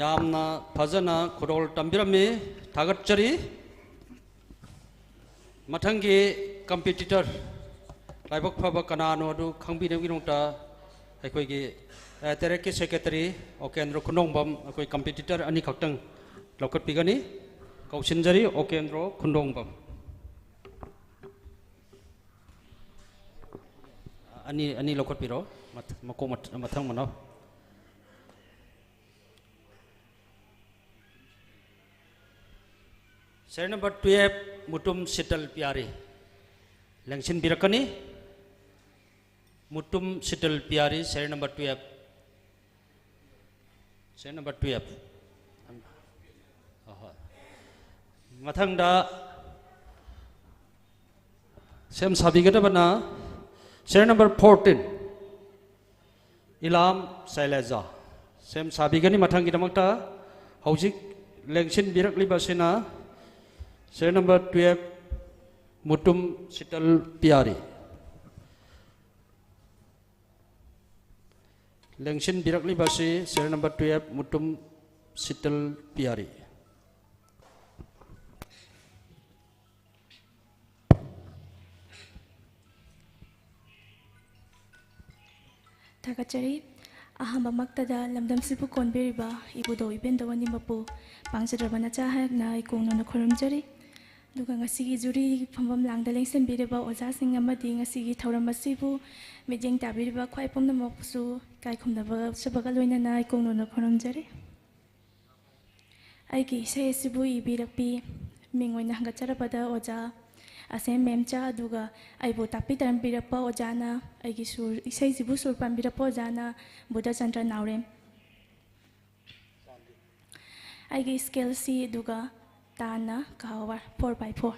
ꯌꯥꯝꯅ ꯐꯖꯅ ꯈꯨꯗꯣꯜ ꯇꯝꯕꯤꯔꯝꯃꯤ꯫ ꯊꯥꯒꯠꯆꯔꯤ꯫ ꯃꯊꯪꯒꯤ competitor ꯂꯥꯏꯕꯛ ꯐꯕ ꯀꯅꯥꯅꯣ ꯑꯗꯨ ꯈꯪꯕꯤꯅꯕꯒꯤꯗꯃꯛꯇ ꯑꯩꯈꯣꯏꯒꯤ, ꯑ, ꯇꯦꯔꯦꯠꯀꯤ secretary ꯑꯣꯀꯦꯟꯗ꯭ꯔꯣ ꯈꯨꯟꯗꯣꯡꯕꯝ ꯑꯩꯈꯣꯏ competitor ꯑꯅꯤꯈꯛꯇꯪ ꯂꯧꯈꯠꯄꯤꯒꯅꯤ꯫ ꯀꯧꯁꯤꯟꯖꯔꯤ, ꯑꯣꯀꯦꯟꯗ꯭ꯔꯣ ꯈꯨꯟꯗꯣꯡꯕꯝ꯫ ꯑꯅꯤ, ꯑꯅꯤ ꯂꯧꯈꯠꯄꯤꯔꯣ꯫ ꯃꯊ-, ꯃꯀꯣꯛ ꯃꯊ-, ꯃꯊꯪ ꯃꯅꯥꯎ꯫ Serial number twelve, Mutum Sheetal ꯄꯤꯌꯥꯔꯤ꯫ ꯂꯦꯡꯁꯤꯟꯕꯤꯔꯛꯀꯅꯤ꯫ Mutum Sheetal ꯄꯤꯌꯥꯔꯤ, serial number twelve꯫ Serial number twelve꯫ ꯍꯣꯏ, ꯍꯣꯏ꯫ ꯃꯊꯪꯗ ꯁꯦꯝ ꯁꯥꯕꯤꯒꯗꯕꯅ serial number fourteen, ꯏꯂꯥꯝ ꯁꯩꯂꯦꯖꯥ꯫ ꯁꯦꯝ ꯁꯥꯕꯤꯒꯅꯤ ꯃꯊꯪꯒꯤꯗꯃꯛꯇ꯫ ꯍꯧꯖꯤꯛ ꯂꯦꯡꯁꯤꯟꯕꯤꯔꯛꯂꯤꯕꯁꯤꯅ serial number twelve, Mutum Sheetal ꯄꯤꯌꯥꯔꯤ꯫ ꯂꯦꯡꯁꯤꯟꯕꯤꯔꯛꯂꯤꯕꯁꯤ serial number twelve, Mutum Sheetal ꯄꯤꯌꯥꯔꯤ꯫ ꯊꯥꯒꯠꯆꯔꯤ꯫ ꯑꯍꯥꯟꯕꯃꯛꯇꯗ ꯂꯝꯗꯝꯁꯤꯕꯨ ꯀꯣꯟꯕꯤꯔꯤꯕ ꯏꯕꯨꯙꯧ ꯏꯕꯦꯟꯗꯧ ꯑꯅꯤꯃꯛꯄꯨ ꯄꯥꯡꯖꯗ꯭ꯔꯕ ꯅꯆꯥ ꯍꯥꯏꯔꯞꯅ ꯏꯀꯣꯡ ꯅꯧꯅ ꯈꯨꯔꯨꯝꯖꯔꯤ꯫ ꯑꯗꯨꯒ ꯉꯁꯤꯒꯤ ꯖꯨꯔꯤ ꯐꯝꯐꯝ ꯂꯥꯡꯗ ꯂꯦꯡꯁꯤꯟꯕꯤꯔꯤꯕ ꯑꯣꯖꯥꯁꯤꯡ ꯑꯃꯗꯤ ꯉꯁꯤꯒꯤ ꯊꯧꯔꯝ ꯑꯁꯤꯕꯨ ꯃꯤꯠꯌꯦꯡ ꯇꯥꯕꯤꯔꯤꯕ ꯈ꯭ꯋꯥꯏ ꯄꯨꯝꯅꯃꯛꯄꯨꯁꯨ ꯏꯀꯥꯏ ꯈꯨꯝꯅꯕ ꯎꯠꯆꯕꯒ ꯂꯣꯏꯅꯅ ꯏꯀꯣꯡ ꯅꯧꯅ ꯈꯨꯔꯨꯝꯖꯔꯤ꯫ ꯑꯩꯒꯤ ꯏꯁꯩ ꯑꯁꯤꯕꯨ ꯏꯕꯤꯔꯛꯄꯤ, ꯃꯤꯡ ꯑꯣꯏꯅ ꯍꯪꯒꯠꯆꯔꯕꯗ ꯑꯣꯖꯥ ꯑꯁꯦꯝ ꯃꯦꯝꯆꯥ, ꯑꯗꯨꯒ ꯑꯩꯕꯨ ꯇꯥꯛꯄꯤ ꯇꯝꯕꯤꯔꯛꯄ ꯑꯣꯖꯥꯅ, ꯑꯩꯒꯤ ꯁꯨꯔ, ꯏꯁꯩꯁꯤꯕꯨ ꯁꯨꯔ ꯄꯥꯟꯕꯤꯔꯛꯄ ꯑꯣꯖꯥꯅ ꯕꯨꯙꯆꯟꯗ꯭ꯔ ꯅꯥꯎꯔꯦꯝ꯫ ꯑꯩꯒꯤ ꯁ꯭ꯀꯦꯜꯁꯤ ꯑꯗꯨꯒ ꯇꯥꯟꯅ ꯀꯍꯥꯋꯥꯔ four by four꯫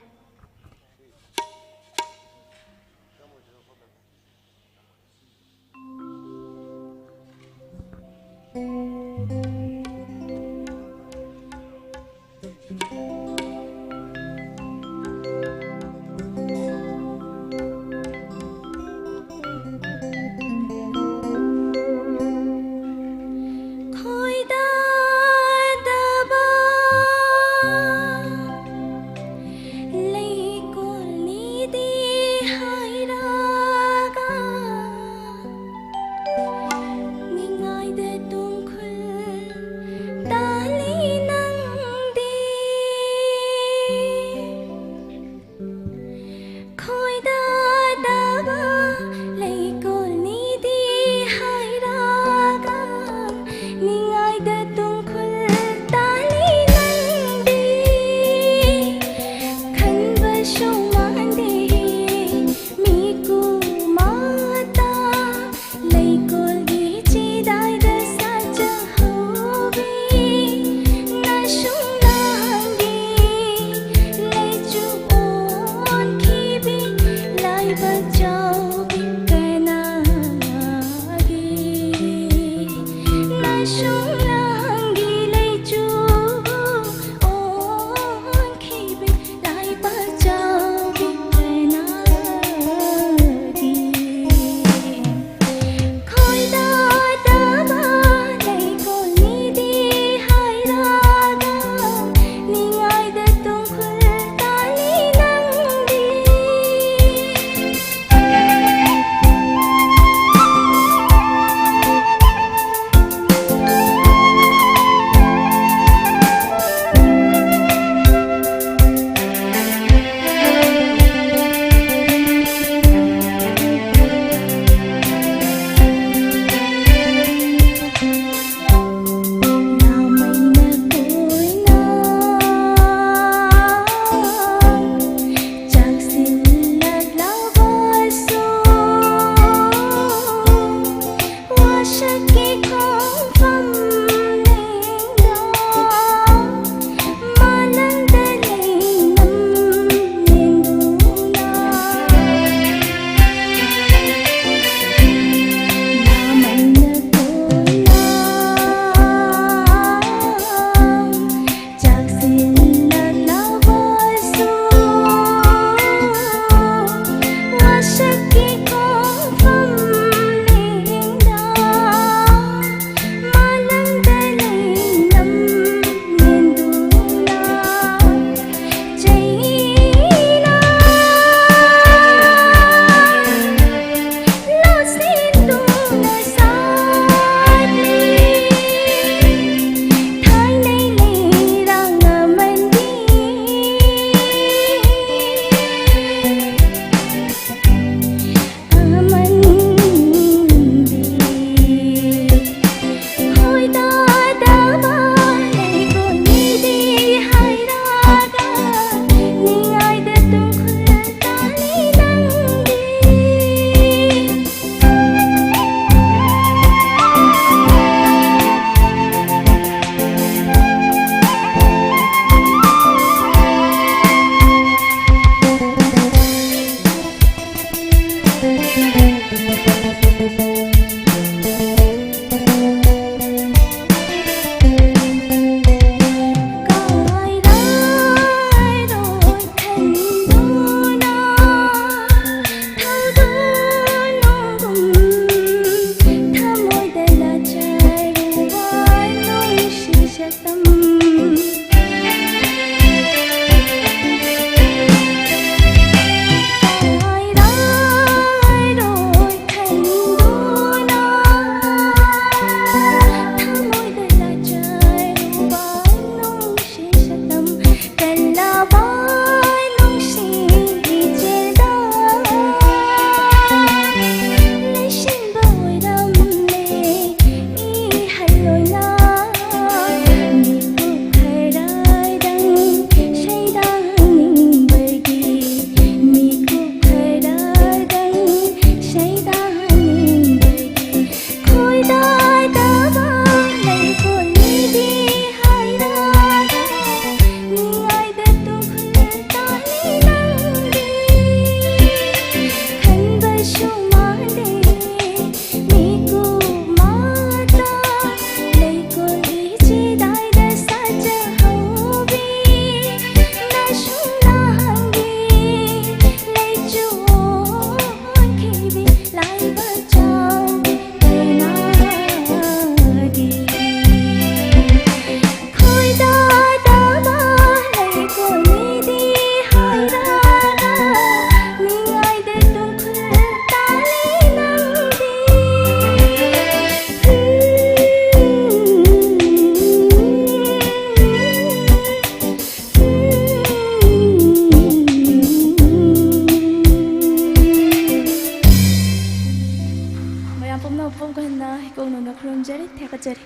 ꯃꯌꯥꯝ ꯄꯨꯝꯅꯃꯛ ꯄꯨꯡ ꯀꯣꯟꯅ ꯏꯀꯣꯛ ꯅꯧꯅ ꯈꯨꯔꯨꯝꯖꯔꯤ, ꯊꯥꯒꯠꯆꯔꯤ꯫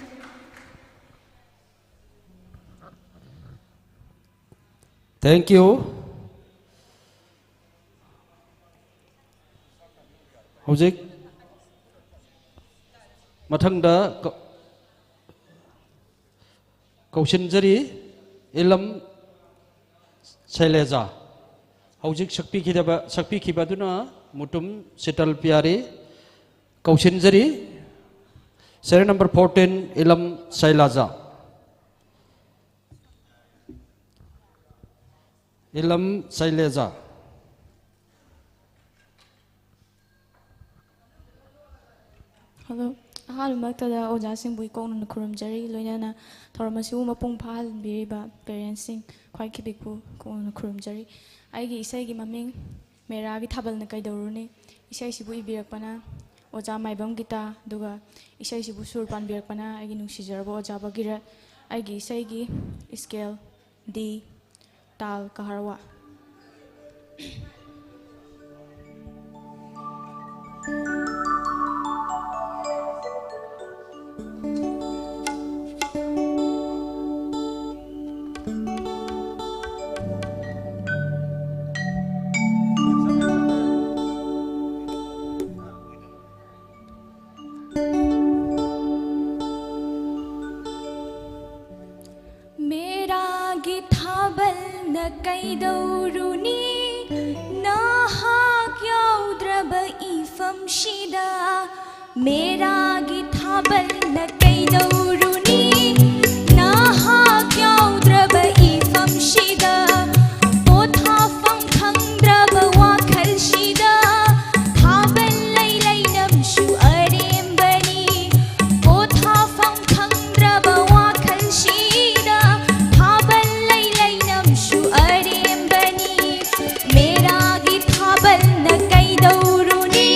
Thank you. ꯍꯧꯖꯤꯛ ꯃꯊꯪꯗ ꯀ-, ꯀꯧꯁꯤꯟꯖꯔꯤ ꯏꯂꯝ ꯁꯩꯂꯦꯖꯥ꯫ ꯍꯧꯖꯤꯛ ꯁꯛꯄꯤꯈꯤꯗꯕ, ꯁꯛꯄꯤꯈꯤꯕ ꯑꯗꯨꯅ Mutum Sheetal ꯄꯤꯌꯥꯔꯤ꯫ ꯀꯧꯁꯤꯟꯖꯔꯤ꯫ Serial number fourteen, ꯏꯂꯝ ꯁꯩꯂꯥꯖꯥ꯫ ꯏꯂꯝ ꯁꯩꯂꯦꯖꯥ꯫ Hello. ꯑꯍꯥꯟꯕꯃꯛꯇꯗ ꯑꯣꯖꯥꯁꯤꯡꯕꯨ ꯏꯀꯣꯛꯅꯅ ꯈꯨꯔꯨꯝꯖꯔꯤ, ꯂꯣꯏꯅꯅ ꯊꯧꯔꯝ ꯑꯁꯤꯕꯨ ꯃꯄꯨꯡ ꯐꯥꯍꯟꯕꯤꯔꯤꯕ parents ꯁꯤꯡ ꯈ꯭ꯋꯥꯏ ꯈꯤꯕꯤꯛꯄꯨ ꯈꯨꯔꯨꯝꯖꯔꯤ꯫ ꯑꯩꯒꯤ ꯏꯁꯩꯒꯤ ꯃꯃꯤꯡ ꯃꯦꯔꯥꯒꯤ ꯊꯥꯕꯜꯅ ꯀꯩꯗꯧꯔꯨꯅꯤ꯫ ꯏꯁꯩꯁꯤꯕꯨ ꯏꯕꯤꯔꯛꯄꯅ ꯑꯣꯖꯥ ꯃꯥꯏꯕꯝ ꯒꯤꯇꯥ, ꯑꯗꯨꯒ ꯏꯁꯩꯁꯤꯕꯨ ꯁꯨꯔ ꯄꯥꯟꯕꯤꯔꯛꯄꯅ ꯑꯩꯒꯤ ꯅꯨꯡꯁꯤꯖꯔꯕ ꯑꯣꯖꯥ ꯚꯒꯤꯔꯠ꯫ ꯑꯩꯒꯤ ꯏꯁꯩꯒꯤ scale D, ꯇꯥꯜ ꯀꯍꯔꯋꯥ꯫ ꯃꯦꯔꯥꯒꯤ ꯊꯥꯕꯜꯅ ꯀꯩꯗꯧꯔꯨꯅꯤ? ꯅꯍꯥꯛ ꯌꯥꯎꯗ꯭ꯔꯕ ꯏꯐꯝꯁꯤꯗ꯫ ꯃꯦꯔꯥꯒꯤ ꯊꯥꯕꯜꯅ ꯀꯩꯗꯧꯔꯨꯅꯤ? ꯅꯍꯥꯛ ꯌꯥꯎꯗ꯭ꯔꯕ ꯏꯐꯝꯁꯤꯗ꯫ ꯄꯣꯊꯥꯐꯝ ꯈꯪꯗ꯭ꯔꯕ ꯋꯥꯈꯜꯁꯤꯗ꯫ ꯊꯥꯕꯜ ꯂꯩ ꯂꯩ ꯅꯝꯁꯨ ꯑꯔꯦꯝꯕꯅꯤ꯫ ꯄꯣꯊꯥꯐꯝ ꯈꯪꯗ꯭ꯔꯕ ꯋꯥꯈꯜꯁꯤꯗ꯫ ꯊꯥꯕꯜ ꯂꯩ ꯂꯩ ꯅꯝꯁꯨ ꯑꯔꯦꯝꯕꯅꯤ꯫ ꯃꯦꯔꯥꯒꯤ ꯊꯥꯕꯜꯅ ꯀꯩꯗꯧꯔꯨꯅꯤ?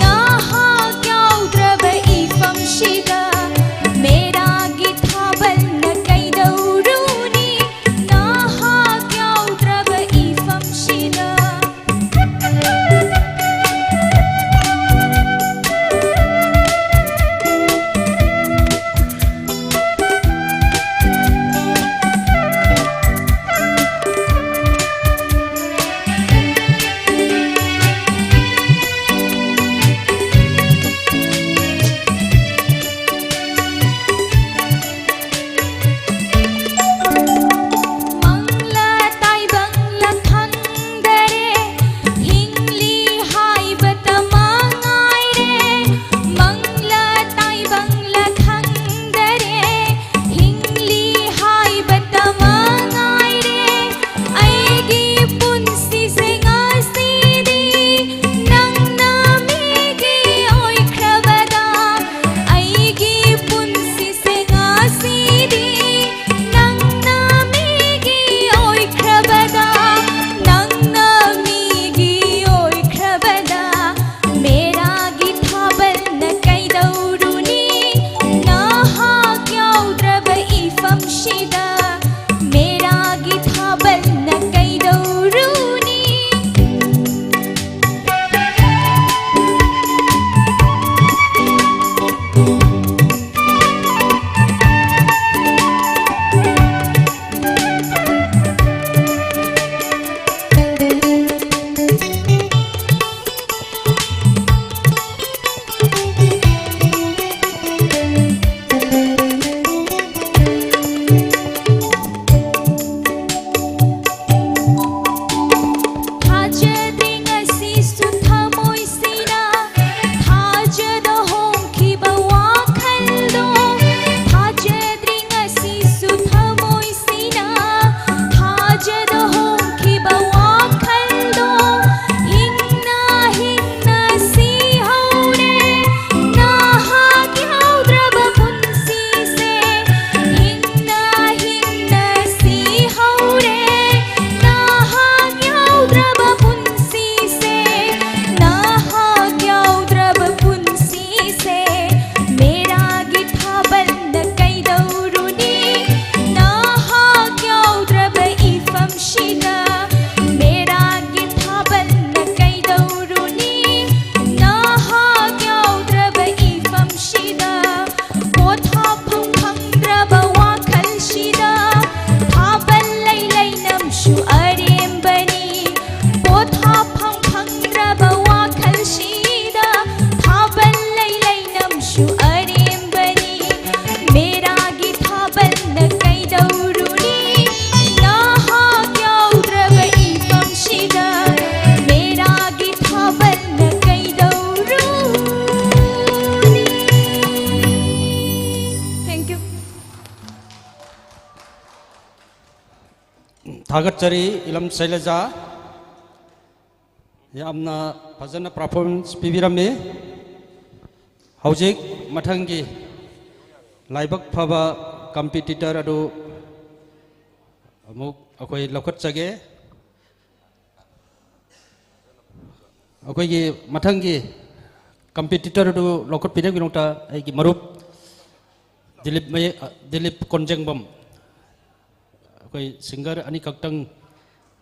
ꯅꯍꯥꯛ ꯌꯥꯎꯗ꯭ꯔꯕ ꯏꯐꯝꯁꯤꯗ꯫ ꯁꯤꯗ ꯃꯦꯔꯥꯒꯤ ꯊꯥꯕꯜꯅ ꯀꯩꯗꯧꯔꯨꯅꯤ? ꯊꯥꯖꯗ꯭ꯔꯤꯉꯩꯁꯤꯁꯨ ꯊꯃꯣꯏꯁꯤꯅ ꯊꯥꯖꯗ ꯍꯣꯡꯈꯤꯕ ꯋꯥꯈꯜꯗꯣ, ꯊꯥꯖꯗ꯭ꯔꯤꯉꯩꯁꯤꯁꯨ ꯊꯃꯣꯏꯁꯤꯅ ꯊꯥꯖꯗ ꯍꯣꯡꯈꯤꯕ ꯋꯥꯈꯜꯗꯣ, ꯍꯤꯡꯅ ꯍꯤꯡꯅ ꯁꯤꯍꯧꯔꯦ ꯅꯍꯥꯛ ꯌꯥꯎꯗ꯭ꯔꯕ ꯄꯨꯟꯁꯤꯁꯦ꯫ ꯍꯤꯡꯅ ꯍꯤꯡꯅ ꯁꯤꯍꯧꯔꯦ ꯅꯍꯥꯛ ꯌꯥꯎꯗ꯭ꯔꯕ ꯄꯨꯟꯁꯤꯁꯦ꯫ ꯅꯍꯥꯛ ꯌꯥꯎꯗ꯭ꯔꯕ ꯄꯨꯟꯁꯤꯁꯦ ꯃꯦꯔꯥꯒꯤ ꯊꯥꯕꯜꯅ ꯀꯩꯗꯧꯔꯨꯅꯤ? ꯅꯍꯥꯛ ꯌꯥꯎꯗ꯭ꯔꯕ ꯏꯐꯝꯁꯤꯗ ꯃꯦꯔꯥꯒꯤ ꯊꯥꯕꯜꯅ ꯀꯩꯗꯧꯔꯨꯅꯤ? ꯅꯍꯥꯛ ꯌꯥꯎꯗ꯭ꯔꯕ ꯏꯐꯝꯁꯤꯗ ꯄꯣꯊꯥꯐꯝ ꯈꯪꯗ꯭ꯔꯕ ꯋꯥꯈꯜꯁꯤꯗ ꯊꯥꯕꯜ ꯂꯩ ꯂꯩꯅꯝꯁꯨ ꯑꯔꯦꯝꯕꯅꯤ꯫ ꯄꯣꯊꯥꯐꯝ ꯈꯪꯗ꯭ꯔꯕ ꯋꯥꯈꯜꯁꯤꯗ ꯊꯥꯕꯜ ꯂꯩ ꯂꯩꯅꯝꯁꯨ ꯑꯔꯦꯝꯕꯅꯤ꯫ ꯃꯦꯔꯥꯒꯤ ꯊꯥꯕꯜꯅ ꯀꯩꯗꯧꯔꯨꯅꯤ? ꯅꯍꯥꯛ ꯌꯥꯎꯗ꯭ꯔꯕ ꯏꯐꯝꯁꯤꯗ ꯃꯦꯔꯥꯒꯤ ꯊꯥꯕꯜꯅ ꯀꯩꯗꯧꯔꯨꯅꯤ? Thank you. ꯊꯥꯒꯠꯆꯔꯤ ꯏꯂꯝ ꯁꯩꯂꯖꯥ꯫ ꯌꯥꯝꯅ ꯐꯖꯅ performance ꯄꯤꯕꯤꯔꯝꯃꯤ꯫ ꯍꯧꯖꯤꯛ ꯃꯊꯪꯒꯤ ꯂꯥꯏꯕꯛ ꯐꯕ competitor ꯑꯗꯨ ꯑꯃꯨꯛ ꯑꯩꯈꯣꯏ ꯂꯧꯈꯠꯆꯒꯦ꯫ ꯑꯩꯈꯣꯏꯒꯤ ꯃꯊꯪꯒꯤ competitor ꯑꯗꯨ ꯂꯧꯈꯠꯄꯤꯅꯕꯒꯤꯗꯃꯛꯇ ꯑꯩꯒꯤ ꯃꯔꯨꯞ ꯗꯤꯂꯤꯞ ꯃꯌꯦꯛ, ꯗꯤꯂꯤꯞ ꯀꯣꯟꯖꯦꯡꯕꯝ ꯑꯩꯈꯣꯏ ꯁꯤꯡꯒꯔ ꯑꯅꯤꯈꯛꯇꯪ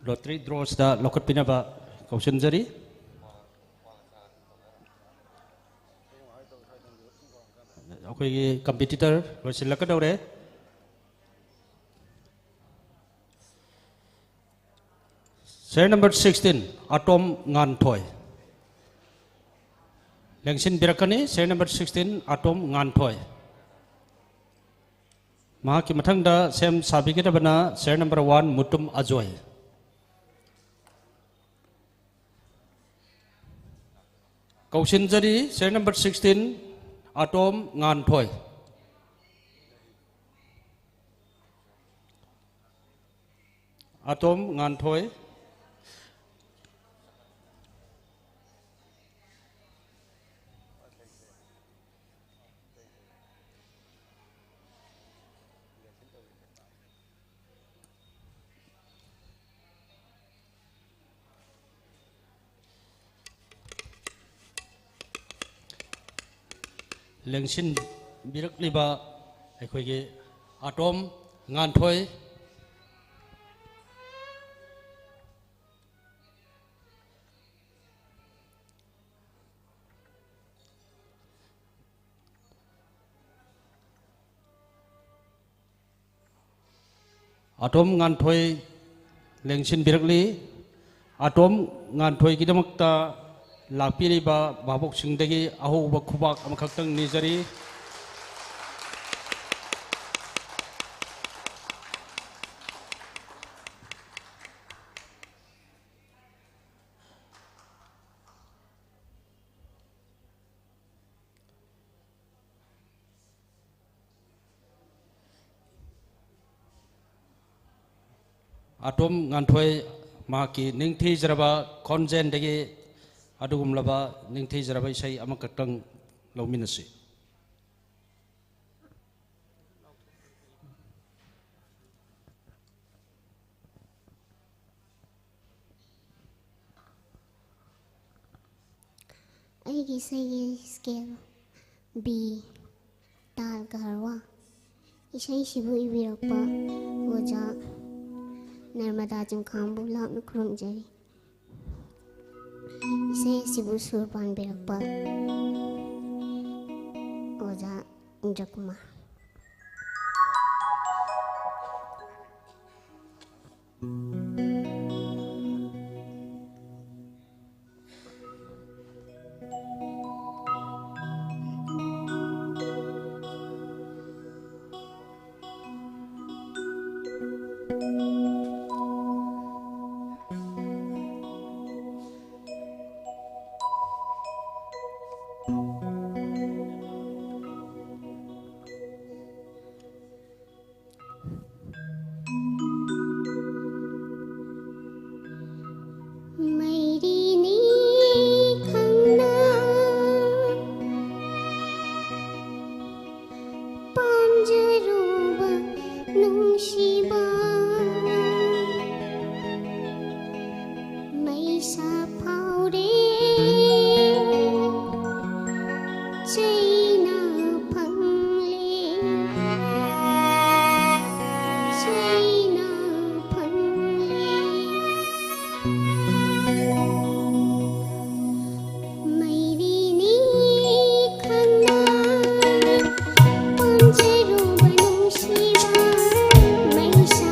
ꯂꯣꯇꯔꯤ ꯗ꯭ꯔꯣꯁꯤꯗ ꯂꯧꯈꯠꯄꯤꯅꯕ ꯀꯧꯁꯤꯟꯖꯔꯤ꯫ ꯑꯩꯈꯣꯏꯒꯤ ꯀꯝꯄꯤꯇꯤꯇꯔ ꯂꯣꯏꯁꯤꯜꯂꯛꯀꯗꯧꯔꯦ꯫ ꯁꯦꯔꯤꯌꯦꯜ ꯅꯝꯕꯔ ꯁꯤꯛꯁꯇꯤꯟ, ꯑꯇꯣꯝ ꯉꯥꯟꯊꯣꯏ꯫ ꯂꯦꯡꯁꯤꯟꯕꯤꯔꯛꯀꯅꯤ, ꯁꯦꯔꯤꯌꯦꯜ ꯅꯝꯕꯔ ꯁꯤꯛꯁꯇꯤꯟ, ꯑꯇꯣꯝ ꯉꯥꯟꯊꯣꯏ꯫ ꯃꯍꯥꯛꯀꯤ ꯃꯊꯪꯗ ꯁꯦꯝ ꯁꯥꯕꯤꯒꯗꯕꯅ serial number one, Mutum Ajoy. ꯀꯧꯁꯤꯟꯖꯔꯤ, ꯁꯦꯔꯤꯌꯦꯜ ꯅꯝꯕꯔ ꯁꯤꯛꯁꯇꯤꯟ, ꯑꯇꯣꯝ ꯉꯥꯟꯊꯣꯏ꯫ ꯑꯇꯣꯝ ꯉꯥꯟꯊꯣꯏ꯫ ꯂꯦꯡꯁꯤꯟꯕꯤꯔꯛꯂꯤꯕ ꯑꯩꯈꯣꯏꯒꯤ ꯑꯇꯣꯝ ꯉꯥꯟꯊꯣꯏ꯫ ꯑꯇꯣꯝ ꯉꯥꯟꯊꯣꯏ ꯂꯦꯡꯁꯤꯟꯕꯤꯔꯛꯂꯤ꯫ ꯑꯇꯣꯝ ꯉꯥꯟꯊꯣꯏꯒꯤꯗꯃꯛꯇ ꯂꯥꯛꯄꯤꯔꯤꯕ ꯚꯥꯕꯣꯛꯁꯤꯡꯗꯒꯤ ꯑꯍꯧꯕ ꯈꯨꯕꯥꯛ ꯑꯃꯈꯛꯇꯪ ꯅꯤꯖꯔꯤ꯫ ꯑꯇꯣꯝ ꯉꯥꯟꯊꯣꯏ ꯃꯍꯥꯛꯀꯤ ꯅꯤꯡꯊꯤꯖꯔꯕ ꯈꯣꯟꯖꯦꯜꯗꯒꯤ ꯑꯗꯨꯒꯨꯝꯂꯕ ꯅꯤꯡꯊꯤꯖꯔꯕ ꯏꯁꯩ ꯑꯃꯈꯛꯇꯪ ꯂꯧꯃꯤꯟꯅꯁꯤ꯫ ꯑꯩꯒꯤ ꯏꯁꯩꯒꯤ ꯁ꯭ꯀꯦꯜ ꯕꯤ, ꯇꯥꯜ ꯒꯍꯔꯋꯥ꯫ ꯏꯁꯩꯁꯤꯕꯨ ꯏꯕꯤꯔꯛꯄ ꯑꯣꯖꯥ ꯅꯔꯃꯗꯥ ꯆꯤꯡꯈꯥꯡꯕꯨ ꯂꯥꯞꯅ ꯈꯨꯔꯨꯝꯖꯔꯤ꯫ ꯏꯁꯩ ꯑꯁꯤꯕꯨ ꯁꯨꯔ ꯄꯥꯟꯕꯤꯔꯛꯄ ꯑꯣꯖꯥ ꯏꯟꯗ꯭ꯔꯀꯨꯃꯥꯔ꯫ ꯃꯩꯔꯤꯅꯤ ꯈꯪꯅ ꯄꯥꯝꯖꯔꯨꯕ ꯅꯨꯡꯁꯤꯕ ꯃꯩꯁꯥ ꯐꯥꯎꯔꯦ, ꯆꯩꯅ ꯐꯪꯂꯦ, ꯆꯩꯅ ꯐꯪꯂꯦ꯫ ꯃꯩꯔꯤꯅꯤ ꯈꯪꯅ ꯄꯥꯝꯖꯔꯨꯕ ꯅꯨꯡꯁꯤꯕ ꯃꯩꯁꯥ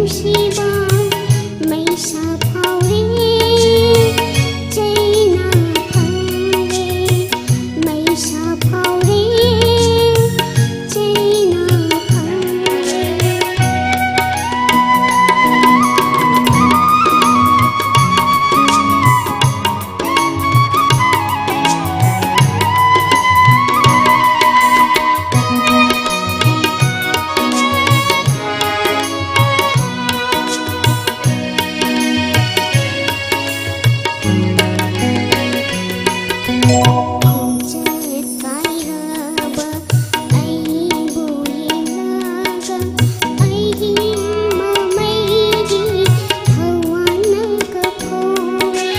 ꯅꯨꯡꯁꯤꯕ ꯃꯩꯁꯥ ꯐꯥꯎꯔꯦ, ꯆꯩꯅ ꯐꯪꯂꯦ, ꯃꯩꯁꯥ ꯐꯥꯎꯔꯦ, ꯆꯩꯅ ꯐꯪꯂꯦ꯫ ꯈꯣꯡꯆꯠ ꯀꯥꯏꯔꯕ ꯑꯩꯕꯨ ꯌꯦꯡꯂꯒ ꯑꯍꯤꯡ ꯃꯃꯩꯒꯤ ꯊꯋꯥꯟꯅ ꯀꯞꯍꯧꯔꯦ꯫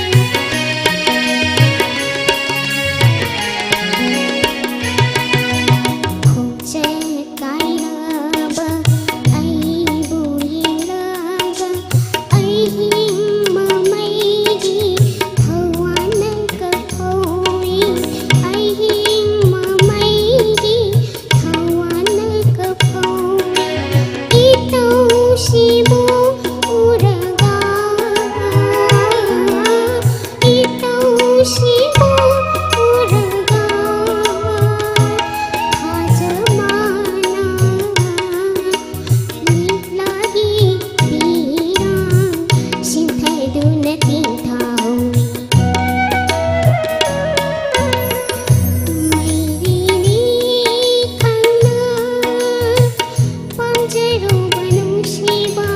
ꯈꯣꯡꯆꯠ ꯀꯥꯏꯔꯕ ꯑꯩꯕꯨ ꯌꯦꯡꯂꯒ ꯑꯍꯤꯡ ꯃꯃꯩꯒꯤ ꯊꯋꯥꯟꯅ ꯀꯞꯍꯧꯏ꯫ ꯑꯍꯤꯡ ꯃꯃꯩꯒꯤ ꯊꯋꯥꯟꯅ ꯀꯞꯍꯧꯏ꯫ ꯏꯇꯧꯁꯤꯕꯨ ꯎꯔꯒ, ꯏꯇꯧꯁꯤꯕꯨ ꯎꯔꯒ ꯊꯥꯖ ꯃꯥꯅ ꯃꯤꯠꯂꯥꯒꯤ ꯐꯤꯔꯥꯡ ꯁꯤꯟꯊꯗꯨꯅ ꯇꯤꯡꯊꯍꯧꯏ꯫ ꯃꯩꯔꯤꯅꯤ ꯈꯪꯅ ꯄꯥꯝꯖꯔꯨꯕ ꯅꯨꯡꯁꯤꯕ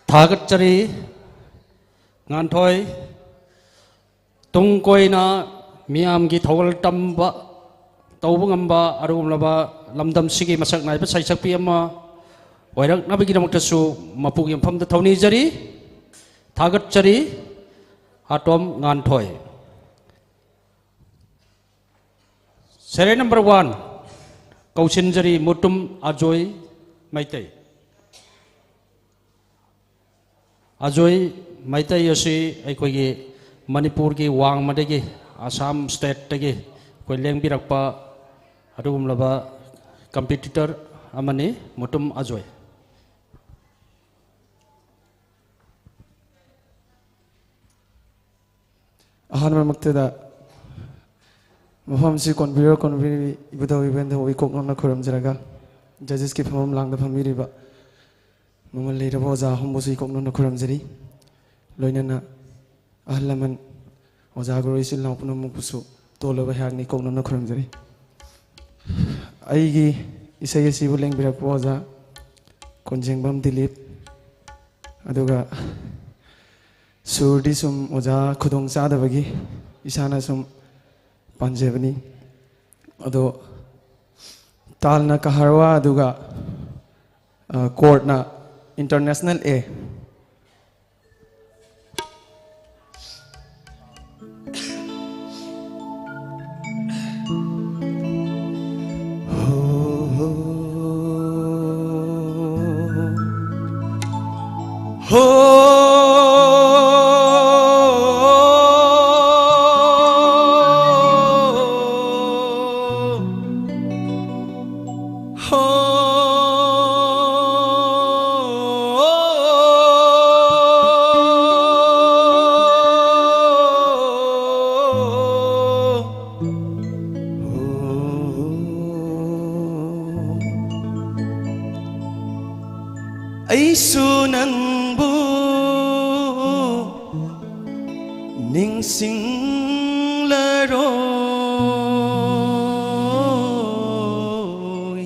ꯊꯥꯒꯠꯆꯔꯤ꯫ ꯉꯥꯟꯊꯣꯏ, ꯇꯨꯡ ꯀꯣꯏꯅ ꯃꯤꯌꯥꯝꯒꯤ ꯊꯧꯒꯜ ꯇꯝꯕ, ꯇꯧꯕ ꯉꯝꯕ ꯑꯗꯨꯒꯨꯝꯂꯕ ꯂꯝꯗꯝꯁꯤꯒꯤ ꯃꯁꯛ ꯅꯥꯏꯕ ꯁꯩꯁꯛꯄꯤ ꯑꯃ ꯑꯣꯏꯔꯛꯅꯕꯒꯤꯗꯃꯛꯇꯁꯨ ꯃꯄꯨꯒꯤ ꯃꯐꯝꯗ ꯊꯧꯅꯤꯖꯔꯤ, ꯊꯥꯒꯠꯆꯔꯤ꯫ ꯑꯇꯣꯝ ꯉꯥꯟꯊꯣꯏ꯫ Serial number one, ꯀꯧꯁꯤꯟꯖꯔꯤ Mutum Ajoy Meitei. Ajoy Meitei ꯑꯁꯤ ꯑꯩꯈꯣꯏꯒꯤ ꯃꯅꯤꯄꯨꯔꯒꯤ ꯋꯥꯡꯃꯗꯒꯤ, ꯑꯁꯥꯝ stateꯇꯒꯤ ꯑꯩꯈꯣꯏ ꯂꯦꯡꯕꯤꯔꯛꯄ ꯑꯗꯨꯒꯨꯝꯂꯕ competitor ꯑꯃꯅꯤ ꯃꯨꯇꯨꯝ ꯑꯖꯣꯏ꯫ ꯑꯍꯥꯟꯕꯃꯛꯇꯗ ꯃꯐꯝꯁꯤ ꯀꯣꯟꯕꯤꯔꯤꯕ ꯀꯣꯟꯕꯤꯔꯤꯕꯤ ꯏꯕꯨꯙꯧ ꯏꯕꯦꯟꯗꯧ ꯏꯀꯣꯛꯅꯅ ꯈꯨꯔꯨꯝꯖꯔꯒ, judgesꯀꯤ ꯐꯝꯐꯝ ꯂꯥꯡꯗ ꯐꯝꯕꯤꯔꯤꯕ ꯃꯃꯜ ꯂꯩꯔꯕ ꯑꯣꯖꯥ ꯑꯍꯨꯝꯕꯨꯁꯨ ꯏꯀꯣꯛꯅꯅ ꯈꯨꯔꯨꯝꯖꯔꯤ꯫ ꯂꯣꯏꯅꯅ ꯑꯍꯜ ꯂꯃꯟ, ꯑꯣꯖꯥ ꯒꯨꯔꯨ ꯏꯆꯤꯜ ꯏꯅꯥꯎ ꯄꯨꯝꯅꯃꯛꯄꯨꯁꯨ ꯇꯣꯜꯂꯕ ꯑꯩꯍꯥꯛꯅ ꯏꯀꯣꯛꯅꯅ ꯈꯨꯔꯨꯝꯖꯔꯤ꯫ ꯑꯩꯒꯤ ꯏꯁꯩ ꯑꯁꯤꯕꯨ ꯂꯦꯡꯕꯤꯔꯛꯄ ꯑꯣꯖꯥ ꯀꯣꯟꯖꯦꯡꯕꯝ ꯗꯤꯂꯤꯞ, ꯑꯗꯨꯒ ꯁꯨꯔꯗꯤ ꯁꯨꯝ ꯑꯣꯖꯥ ꯈꯨꯗꯣꯡ ꯆꯥꯗꯕꯒꯤ ꯏꯁꯥꯅ ꯁꯨꯝ ꯄꯥꯟꯖꯕꯅꯤ꯫ ꯑꯗꯣ ꯇꯥꯜꯅ ꯀꯍꯥꯔꯋꯥ, ꯑꯗꯨꯒ, ꯑ, chordꯅ international A꯫ ꯑꯩꯁꯨ ꯅꯪꯕꯨ ꯅꯤꯡꯁꯤꯡꯂꯔꯣꯏ꯫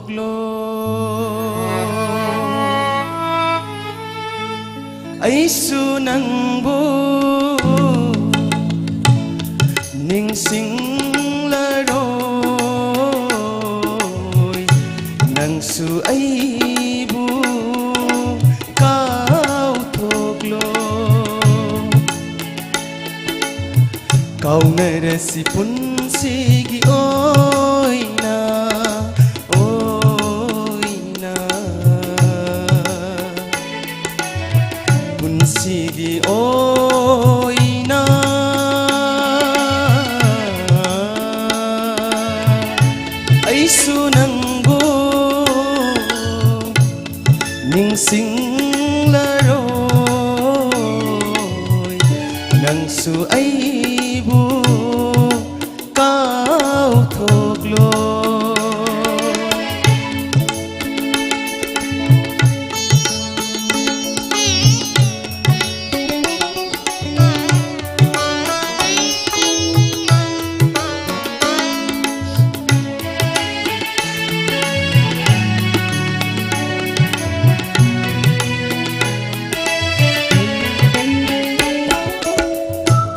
ꯀꯥꯎꯊꯣꯛꯂꯣ꯫ ꯑꯩꯁꯨ ꯅꯪꯕꯨ ꯅꯤꯡꯁꯤꯡꯂꯔꯣꯏ, ꯅꯪꯁꯨ ꯑꯩꯕꯨ ꯀꯥꯎꯊꯣꯛꯂꯣ꯫ ꯀꯥꯎꯅꯔꯁꯤ ꯄꯨꯟꯁꯤꯒꯤ ꯑꯣꯏꯅ, ꯑꯣꯏꯅ, ꯄꯨꯟꯁꯤꯒꯤ ꯑꯣꯏꯅ꯫ ꯑꯩꯁꯨ ꯅꯪꯕꯨ ꯅꯤꯡꯁꯤꯡꯂꯔꯣꯏ, ꯅꯪꯁꯨ ꯑꯩꯕꯨ ꯀꯥꯎꯊꯣꯛꯂꯣ꯫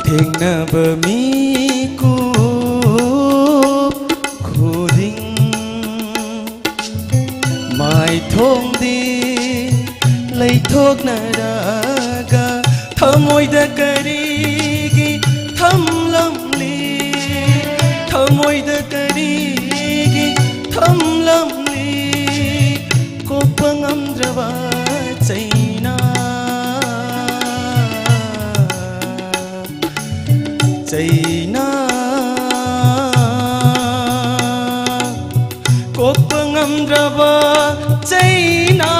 ꯊꯦꯡꯅꯕ ꯃꯤꯀꯨꯞ ꯈꯨꯗꯤꯡ ꯃꯥꯏꯊꯣꯡꯗꯤ ꯂꯩꯊꯣꯛꯅꯔꯒ ꯊꯃꯣꯏꯗ ꯀꯔꯤꯒꯤ ꯊꯝꯂꯝꯂꯤ? ꯊꯃꯣꯏꯗ ꯀꯔꯤꯒꯤ ꯊꯝꯂꯝꯂꯤ? ꯀꯣꯛꯄ ꯉꯝꯗ꯭ꯔꯕ ꯆꯩꯅꯥ, ꯆꯩꯅꯥ, ꯀꯣꯛꯄ ꯉꯝꯗ꯭ꯔꯕ ꯆꯩꯅꯥ꯫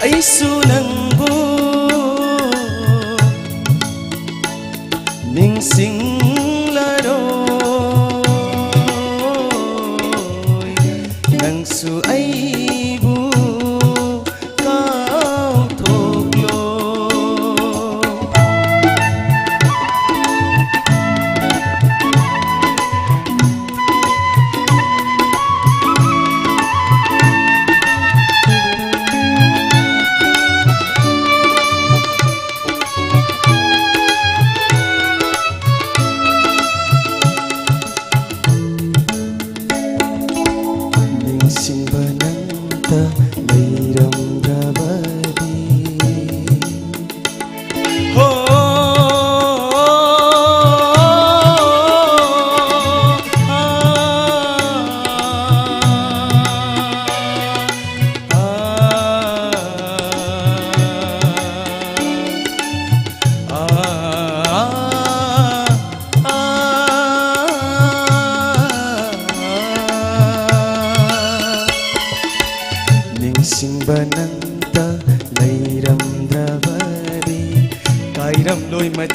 ꯑꯩꯁꯨ ꯅꯪꯕꯨ ꯅꯤꯡꯁꯤꯡꯂꯔꯣꯏ, ꯅꯪꯁꯨ ꯑꯩꯕꯨ ꯀꯥꯎꯊꯣꯛꯂꯣ꯫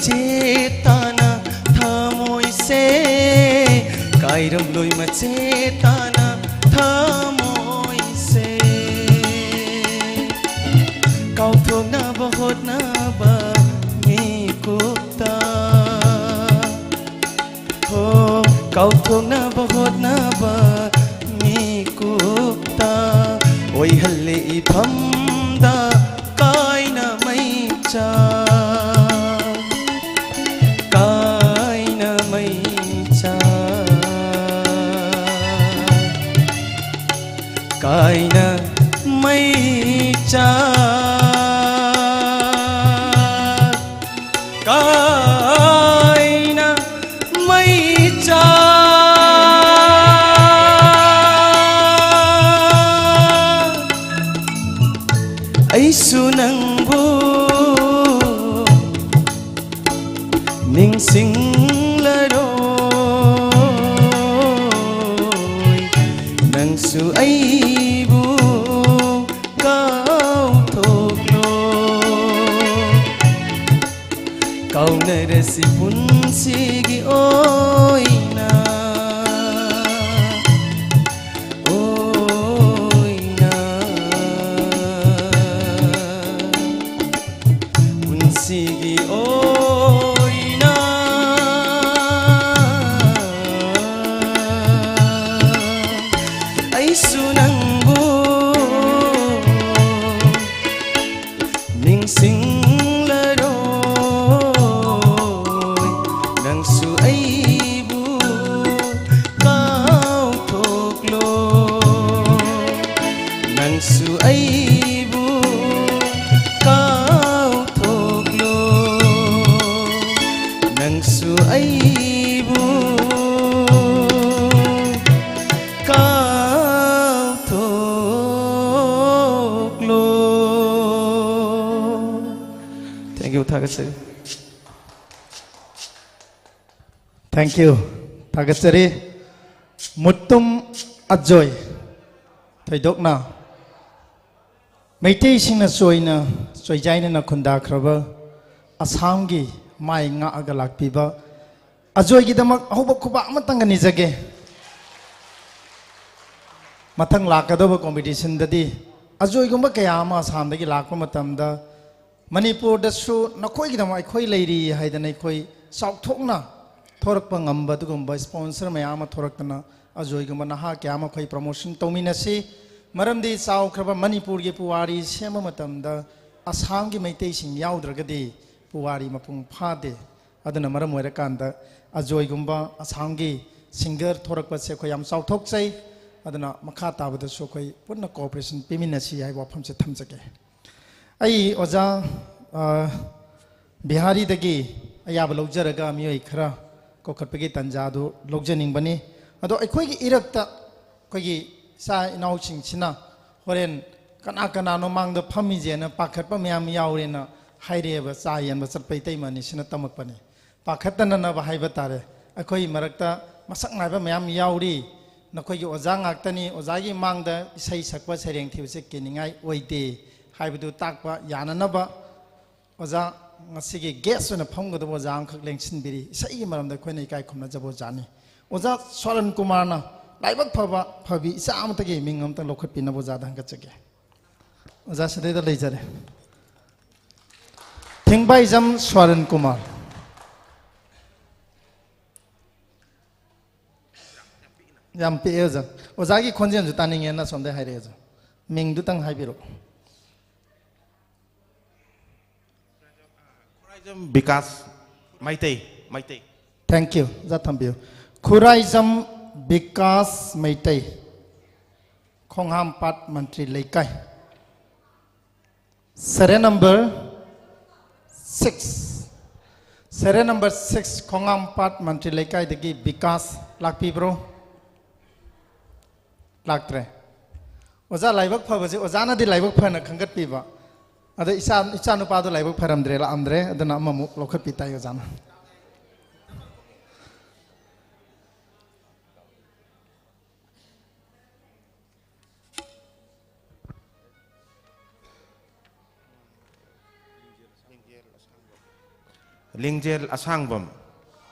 ꯆꯦꯠ ꯇꯥꯅ ꯊꯃꯣꯏꯁꯦ ꯀꯥꯏꯔꯝꯂꯣꯏ ꯃꯆꯦꯠ ꯇꯥꯅ ꯊꯃꯣꯏꯁꯦ ꯀꯥꯎꯊꯣꯛꯅꯕ ꯍꯣꯠꯅꯕ ꯃꯤꯀꯨꯞꯇ ꯍꯣ ꯀꯥꯎꯊꯣꯛꯅꯕ ꯍꯣꯠꯅꯕ ꯃꯤꯀꯨꯞꯇ ꯑꯣꯏꯍꯜꯂꯦ ꯏꯐꯝꯗ ꯀꯥꯏꯅ ꯃꯩꯆꯥꯛ ꯀꯥꯏꯅ ꯃꯩꯆꯥꯛ ꯀꯥꯏꯅ ꯃꯩꯆꯥꯛ ꯀꯥꯏꯅ ꯃꯩꯆꯥꯛ ꯑꯩꯁꯨ ꯅꯪꯕꯨ ꯅꯤꯡꯁꯤꯡꯂꯔꯣꯏ ꯅꯪꯁꯨ ꯑꯩꯕꯨ ꯀꯥꯎꯊꯣꯛꯂꯣ ꯀꯥꯎꯅꯔꯁꯤ ꯄꯨꯟꯁꯤꯒꯤ ꯑꯣꯏꯅ ꯑꯣꯏꯅ ꯄꯨꯟꯁꯤꯒꯤ ꯑꯣꯏꯅ ꯑꯩꯁꯨ ꯅꯪꯕꯨ ꯅꯤꯡꯁꯤꯡꯂꯔꯣꯏ ꯅꯪꯁꯨ ꯑꯩꯕꯨ ꯀꯥꯎꯊꯣꯛꯂꯣ ꯅꯪꯁꯨ ꯑꯩꯕꯨ ꯀꯥꯎꯊꯣꯛꯂꯣ ꯅꯪꯁꯨ ꯑꯩꯕꯨ ꯀꯥꯎꯊꯣꯛꯂꯣ Thank you, ꯊꯥꯒꯠꯆꯔꯤ꯫ Thank you, ꯊꯥꯒꯠꯆꯔꯤ꯫ ꯃꯨꯠꯇꯨꯝ ꯑꯖꯣꯏ, ꯊꯣꯏꯗꯣꯛꯅ ꯃꯩꯇꯩꯁꯤꯡꯅ ꯆꯣꯏꯅ ꯆꯣꯏꯖꯥꯏꯅꯅ ꯈꯨꯟꯗꯥꯈ꯭ꯔꯕ ꯑꯁꯥꯝꯒꯤ ꯃꯥꯏ ꯉꯥꯛꯑꯒ ꯂꯥꯛꯄꯤꯕ ꯑꯖꯣꯏꯒꯤꯗꯃꯛ ꯑꯍꯧꯕ ꯈꯨꯕꯥꯛ ꯑꯃꯇꯪꯒ ꯅꯤꯖꯒꯦ꯫ ꯃꯊꯪ ꯂꯥꯛꯀꯗꯧꯕ ꯀꯣꯝꯄꯤꯇꯤꯁꯟꯗꯗꯤ ꯑꯖꯣꯏꯒꯨꯝꯕ ꯀꯌꯥ ꯑꯃ ꯑꯁꯥꯝꯗꯒꯤ ꯂꯥꯛꯄ ꯃꯇꯝꯗ ꯃꯅꯤꯄꯨꯔꯗꯁꯨ ꯅꯈꯣꯏꯒꯤꯗꯃꯛ ꯑꯩꯈꯣꯏ ꯂꯩꯔꯤ ꯍꯥꯏꯗꯅ ꯑꯩꯈꯣꯏ ꯆꯥꯎꯊꯣꯛꯅ ꯊꯣꯔꯛꯄ ꯉꯝꯕ ꯑꯗꯨꯒꯨꯝꯕ ꯁ꯭ꯄꯣꯟꯁꯔ ꯃꯌꯥꯝ ꯑꯃ ꯊꯣꯔꯛꯇꯅ ꯑꯖꯣꯏꯒꯨꯝꯕ ꯅꯍꯥ ꯀꯌꯥ ꯑꯃ ꯑꯩꯈꯣꯏ ꯄ꯭ꯔꯣꯃꯣꯁꯟ ꯇꯧꯃꯤꯟꯅꯁꯤ꯫ ꯃꯔꯝꯗꯤ ꯆꯥꯎꯈ꯭ꯔꯕ ꯃꯅꯤꯄꯨꯔꯒꯤ ꯄꯨꯋꯥꯔꯤ ꯁꯦꯝꯕ ꯃꯇꯝꯗ ꯑꯁꯥꯝꯒꯤ ꯃꯩꯇꯩꯁꯤꯡ ꯌꯥꯎꯗ꯭ꯔꯒꯗꯤ ꯄꯨꯋꯥꯔꯤ ꯃꯄꯨꯡ ꯐꯥꯗꯦ꯫ ꯑꯗꯨꯅ ꯃꯔꯝ ꯑꯣꯏꯔꯀꯥꯟꯗ ꯑꯖꯣꯏꯒꯨꯝꯕ ꯑꯁꯥꯝꯒꯤ ꯁꯤꯡꯒꯔ ꯊꯣꯔꯛꯄꯁꯦ ꯑꯩꯈꯣꯏ ꯌꯥꯝ ꯆꯥꯎꯊꯣꯛꯆꯩ꯫ ꯑꯗꯨꯅ ꯃꯈꯥ ꯇꯥꯕꯗꯁꯨ ꯑꯩꯈꯣꯏ ꯄꯨꯟꯅ ꯀꯣꯑꯣꯄꯔꯦꯁꯟ ꯄꯤꯃꯤꯟꯅꯁꯤ ꯍꯥꯏꯕ ꯋꯥꯐꯝꯁꯦ ꯊꯝꯖꯒꯦ꯫ ꯑꯩ ꯑꯣꯖꯥ, ꯑ, ꯕꯤꯍꯥꯔꯤꯗꯒꯤ ꯑꯌꯥꯕ ꯂꯧꯖꯔꯒ ꯃꯤꯑꯣꯏ ꯈꯔ ꯀꯧꯈꯠꯄꯒꯤ ꯇꯥꯟꯖꯥꯗꯨ ꯂꯧꯖꯅꯤꯡꯕꯅꯤ꯫ ꯑꯗꯣ ꯑꯩꯈꯣꯏꯒꯤ ꯏꯔꯛꯇ ꯑꯩꯈꯣꯏꯒꯤ ꯏꯆꯥ ꯏꯅꯥꯎꯁꯤꯡꯁꯤꯅ ꯍꯣꯔꯦꯟ ꯀꯅꯥ ꯀꯅꯥꯅꯣ ꯃꯥꯡꯗ ꯐꯝꯃꯤꯁꯦꯅ ꯄꯥꯈꯠꯄ ꯃꯌꯥꯝ ꯌꯥꯎꯔꯦꯅ ꯍꯥꯏꯔꯛꯑꯦꯕ, ꯆꯥ ꯌꯦꯟꯕ ꯆꯠꯄ ꯏꯇꯩꯃ ꯑꯅꯤꯁꯤꯅ ꯇꯝꯃꯛꯄꯅꯤ꯫ ꯄꯥꯈꯠꯇꯅꯅꯕ ꯍꯥꯏꯕ ꯇꯥꯔꯦ꯫ ꯑꯩꯈꯣꯏ ꯃꯔꯛꯇ ꯃꯁꯛ ꯅꯥꯏꯕ ꯃꯌꯥꯝ ꯌꯥꯎꯔꯤ꯫ ꯅꯈꯣꯏꯒꯤ ꯑꯣꯖꯥ ꯉꯥꯛꯇꯅꯤ, ꯑꯣꯖꯥꯒꯤ ꯃꯥꯡꯗ ꯏꯁꯩ ꯁꯛꯄ ꯁꯩꯔꯦꯡ ꯊꯤꯕꯁꯦ ꯀꯤꯅꯤꯡꯉꯥꯏ ꯑꯣꯏꯗꯦ ꯍꯥꯏꯕꯗꯨ ꯇꯥꯛꯄ ꯌꯥꯅꯅꯕ ꯑꯣꯖꯥ, ꯉꯁꯤꯒꯤ ꯒꯦꯁ ꯑꯣꯏꯅ ꯐꯝꯒꯗꯕ ꯑꯣꯖꯥ ꯑꯃꯈꯛ ꯂꯦꯡꯁꯤꯟꯕꯤꯔꯤ꯫ ꯏꯁꯩꯒꯤ ꯃꯔꯝꯗ ꯑꯩꯈꯣꯏꯅ ꯏꯀꯥꯏ ꯈꯨꯝꯅꯖꯕ ꯑꯣꯖꯥꯅꯤ꯫ ꯑꯣꯖꯥ ꯁ꯭ꯋꯥꯔꯟ ꯀꯨꯃꯥꯔꯅ ꯂꯥꯏꯕꯛ ꯐꯕ ꯐꯕꯤ ꯏꯆꯥ ꯑꯃꯠꯇꯒꯤ ꯃꯤꯡ ꯑꯃꯇꯪ ꯂꯧꯈꯠꯄꯤꯅꯕ ꯑꯣꯖꯥꯗ ꯍꯪꯒꯠꯆꯒꯦ꯫ ꯑꯣꯖꯥ ꯁꯤꯗꯩꯗ ꯂꯩꯖꯔꯦ꯫ ꯊꯤꯡꯕꯥꯏꯖꯝ ꯁ꯭ꯋꯥꯔꯟ ꯀꯨꯃꯥꯔ꯫ ꯌꯥꯝ ꯄꯤꯛꯑꯦ ꯑꯣꯖꯥ꯫ ꯑꯣꯖꯥꯒꯤ ꯈꯣꯟꯖꯦꯜꯁꯨ ꯇꯥꯅꯤꯡꯉꯦꯅ ꯑꯁꯣꯝꯗꯩ ꯍꯥꯏꯔꯛꯑꯦ ꯑꯣꯖꯥ꯫ ꯃꯤꯡꯗꯨꯇꯪ ꯍꯥꯏꯕꯤꯔꯛꯑꯣ꯫ ꯈꯨꯔꯥꯏꯖꯝ ꯕꯤꯀꯥꯁ ꯃꯩꯇꯩ, ꯃꯩꯇꯩ꯫ Thank you꯫ ꯑꯣꯖꯥ ꯊꯝꯕꯤꯌꯨ꯫ ꯈꯨꯔꯥꯏꯖꯝ ꯕꯤꯀꯥꯁ ꯃꯩꯇꯩ, ꯈꯣꯡꯍꯥꯝꯄꯥꯠ ꯃꯟꯇ꯭ꯔꯤ ꯂꯩꯀꯥꯏ꯫ Serial number six꯫ Serial number six, ꯈꯣꯡꯍꯥꯝꯄꯥꯠ ꯃꯟꯇ꯭ꯔꯤ ꯂꯩꯀꯥꯏꯗꯒꯤ ꯕꯤꯀꯥꯁ ꯂꯥꯛꯄꯤꯕ꯭ꯔꯣ? ꯂꯥꯛꯇ꯭ꯔꯦ꯫ ꯑꯣꯖꯥ, ꯂꯥꯏꯕꯛ ꯐꯕꯁꯦ, ꯑꯣꯖꯥꯅꯗꯤ ꯂꯥꯏꯕꯛ ꯐꯅ ꯈꯟꯒꯠꯄꯤꯕ, ꯑꯗ ꯏꯆꯥ, ꯏꯆꯥ ꯅꯨꯄꯥꯗꯣ ꯂꯥꯏꯕꯛ ꯐꯔꯝꯗ꯭ꯔꯦ, ꯂꯥꯛꯑꯝꯗ꯭ꯔꯦ, ꯑꯗꯨꯅ ꯑꯃꯃꯨꯛ ꯂꯧꯈꯠꯄꯤ ꯇꯥꯏ ꯑꯣꯖꯥꯅ꯫ ꯂꯤꯡꯖꯦꯜ ꯑꯁꯥꯡꯕꯝ꯫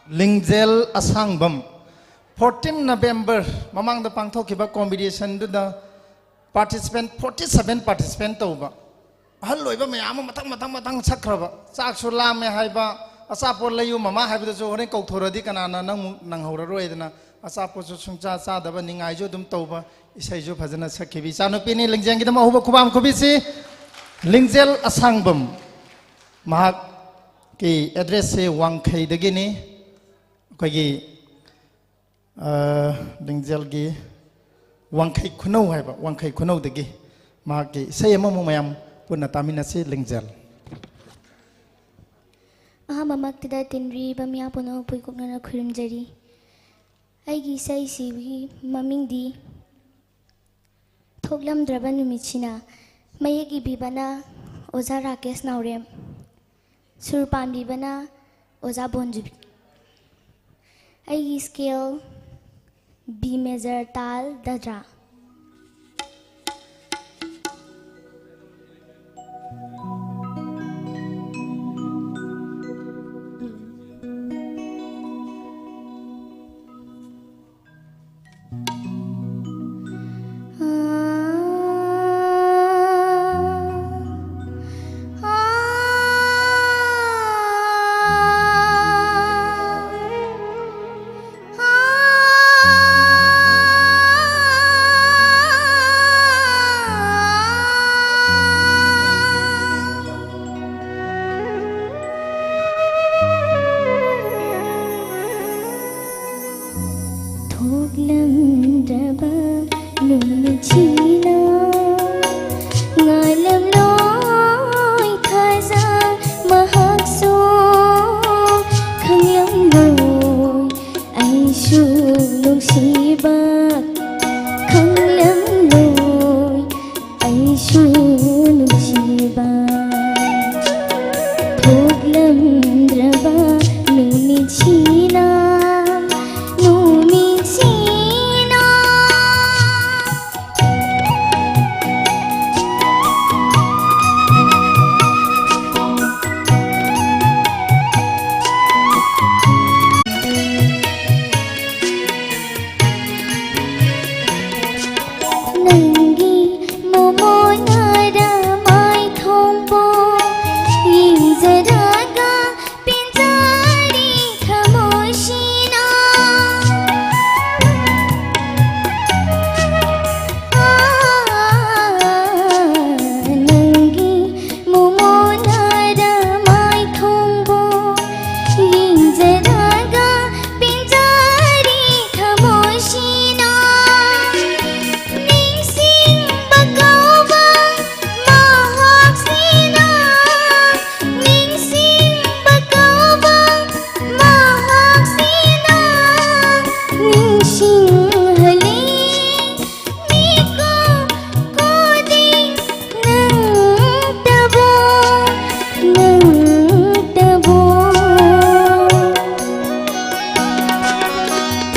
ꯂꯤꯡꯖꯦꯜ ꯑꯁꯥꯡꯕꯝ꯫ Fourteen November ꯃꯃꯥꯡꯗ ꯄꯥꯡꯊꯣꯛꯈꯤꯕ competitionꯗꯨꯗ participant forty seven participant ꯇꯧꯕ꯫ ꯑꯍꯜ ꯑꯣꯏꯕ ꯃꯌꯥꯝ ꯑꯃ ꯃꯊꯪ ꯃꯊꯪ ꯃꯊꯪ ꯁꯛꯈ꯭ꯔꯕ꯫ ꯆꯥꯛꯁꯨ ꯂꯥꯝꯃꯦ ꯍꯥꯏꯕ, "ꯑꯆꯥꯄꯣꯠ ꯂꯩꯌꯨ ꯃꯃꯥ" ꯍꯥꯏꯕꯗꯁꯨ ꯍꯣꯔꯦꯟ ꯀꯧꯊꯣꯔꯗꯤ ꯀꯅꯥꯅ ꯅꯪꯃꯨꯛ ꯅꯪꯍꯧꯔꯔꯣꯏꯗꯅ ꯑꯆꯥꯄꯣꯠꯁꯨ ꯁꯨꯡꯆꯥ ꯆꯥꯗꯕ, ꯅꯤꯡꯉꯥꯏꯁꯨ ꯑꯗꯨꯝ ꯇꯧꯕ, ꯏꯁꯩꯁꯨ ꯐꯖꯅ ꯁꯛꯈꯤꯕ ꯏꯆꯥꯅꯨꯄꯤꯅꯤ꯫ ꯂꯤꯡꯖꯦꯜꯒꯤꯗꯃꯛ ꯑꯍꯧꯕ ꯈꯨꯕꯥꯝ ꯈꯨꯕꯤꯁꯤ ꯂꯤꯡꯖꯦꯜ ꯑꯁꯥꯡꯕꯝ꯫ ꯃꯍꯥꯛꯀꯤ addressꯁꯦ ꯋꯥꯡꯈꯩꯗꯒꯤꯅꯤ꯫ ꯑꯩꯈꯣꯏꯒꯤ, ꯑ, ꯂꯤꯡꯖꯦꯜꯒꯤ ꯋꯥꯡꯈꯩ ꯈꯨꯅꯧ ꯍꯥꯏꯕ, ꯋꯥꯡꯈꯩ ꯈꯨꯅꯧꯗꯒꯤ ꯃꯍꯥꯛꯀꯤ ꯏꯁꯩ ꯑꯃꯃꯨꯛ ꯃꯌꯥꯝ ꯄꯨꯟꯅ ꯇꯥꯃꯤꯟꯅꯁꯤ꯫ ꯂꯤꯡꯖꯦꯜ꯫ ꯑꯍꯥꯟꯕꯃꯛꯇꯗ ꯇꯤꯟꯕꯤꯔꯤꯕ ꯃꯤꯌꯥꯝ ꯄꯨꯝꯅꯃꯛꯄꯨ ꯏꯀꯣꯛꯅꯅ ꯈꯨꯔꯨꯝꯖꯔꯤ꯫ ꯑꯩꯒꯤ ꯏꯁꯩꯁꯤꯒꯤ ꯃꯃꯤꯡꯗꯤ ꯊꯣꯛꯂꯝꯗ꯭ꯔꯕ ꯅꯨꯃꯤꯠꯁꯤꯅ꯫ ꯃꯌꯦꯛ ꯏꯕꯤꯕꯅ ꯑꯣꯖꯥ ꯔꯥꯀꯦꯁ ꯅꯥꯎꯔꯦꯝ, ꯁꯨꯔ ꯄꯥꯟꯕꯤꯕꯅ ꯑꯣꯖꯥ ꯕꯣꯟꯖꯨꯕꯤ꯫ ꯑꯩꯒꯤ scale B major ꯇꯥꯜ ꯗꯗ꯭ꯔꯥ꯫ ꯊꯣꯛꯂꯝꯗ꯭ꯔꯕ ꯅꯨꯃꯤꯠꯁꯤꯅ ꯉꯥꯏꯂꯝꯂꯣꯏ ꯊꯥꯖ ꯃꯍꯥꯛꯁꯨ ꯈꯪꯂꯝꯂꯣꯏ ꯑꯩꯁꯨ ꯅꯨꯡꯁꯤꯕ ꯈꯪꯂꯝꯂꯣꯏ ꯑꯩꯁꯨ ꯅꯨꯡꯁꯤꯕ ꯊꯣꯛꯂꯝꯗ꯭ꯔꯕ ꯅꯨꯃꯤꯠꯁꯤꯅ ꯅꯨꯃꯤꯠꯁꯤꯅ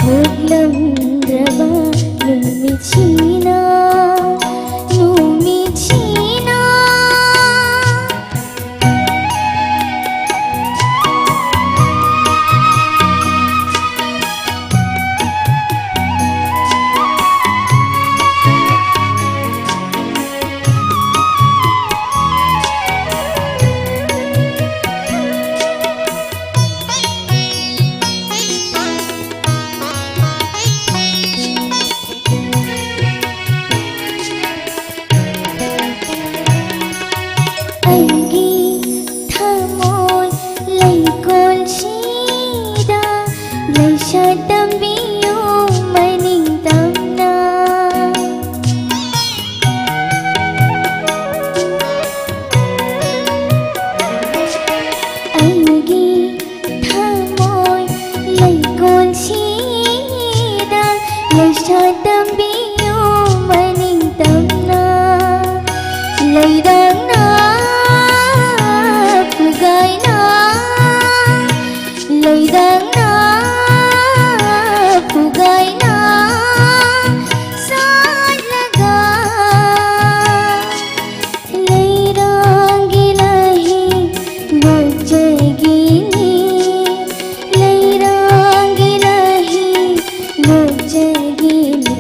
ꯊꯣꯛꯂꯝꯗ꯭ꯔꯕ ꯅꯨꯃꯤꯠꯁꯤꯅ, ꯅꯨꯃꯤꯠꯁꯤꯅ꯫ ꯑꯩꯒꯤ ꯊꯃꯣꯏ ꯂꯩꯀꯣꯜꯁꯤꯗ ꯂꯩꯁꯥ ꯇꯝꯕꯤꯌꯨ ꯃꯅꯤꯡ ꯇꯝꯅ꯫ ꯑꯩꯒꯤ ꯊꯃꯣꯏ ꯂꯩꯀꯣꯜꯁꯤꯗ ꯂꯩꯁꯥ ꯇꯝꯕꯤꯌꯨ ꯃꯅꯤꯡ ꯇꯝꯅ꯫ ꯂꯩꯔꯥꯡꯅ ꯐꯨꯒꯥꯏꯅ, ꯂꯩꯔꯥꯡꯅ ꯐꯨꯒꯥꯏꯅ ꯁꯥꯠꯂꯒ ꯂꯩꯔꯥꯡꯒꯤ ꯂꯩ ꯂꯣꯛꯆꯒꯤꯅꯤ, ꯂꯩꯔꯥꯡꯒꯤ ꯂꯩ ꯂꯣꯛꯆꯒꯤꯅꯤ꯫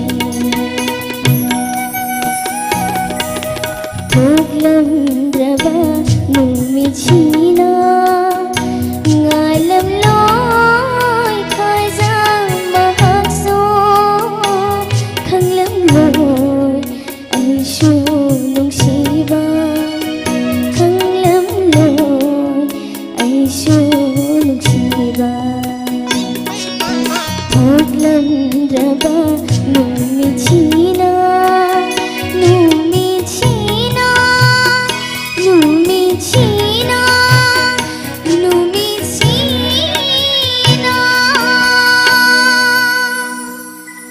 ꯊꯣꯛꯂꯝꯗ꯭ꯔꯕ ꯅꯨꯃꯤꯠꯁꯤꯅ ꯉꯥꯜꯂꯝꯂꯣꯏ ꯈꯥꯖꯥ ꯃꯍꯥꯛꯁꯨ ꯈꯪꯂꯝꯂꯣꯏ꯫ ꯑꯩꯁꯨ ꯅꯨꯡꯁꯤꯕ ꯈꯪꯂꯝꯂꯣꯏ, ꯑꯩꯁꯨ ꯅꯨꯡꯁꯤꯕ꯫ ꯊꯣꯛꯂꯝꯗ꯭ꯔꯕ ꯅꯨꯃꯤꯠꯁꯤꯅ, ꯅꯨꯃꯤꯠꯁꯤꯅ, ꯅꯨꯃꯤꯠꯁꯤꯅ, ꯅꯨꯃꯤꯠꯁꯤꯅ꯫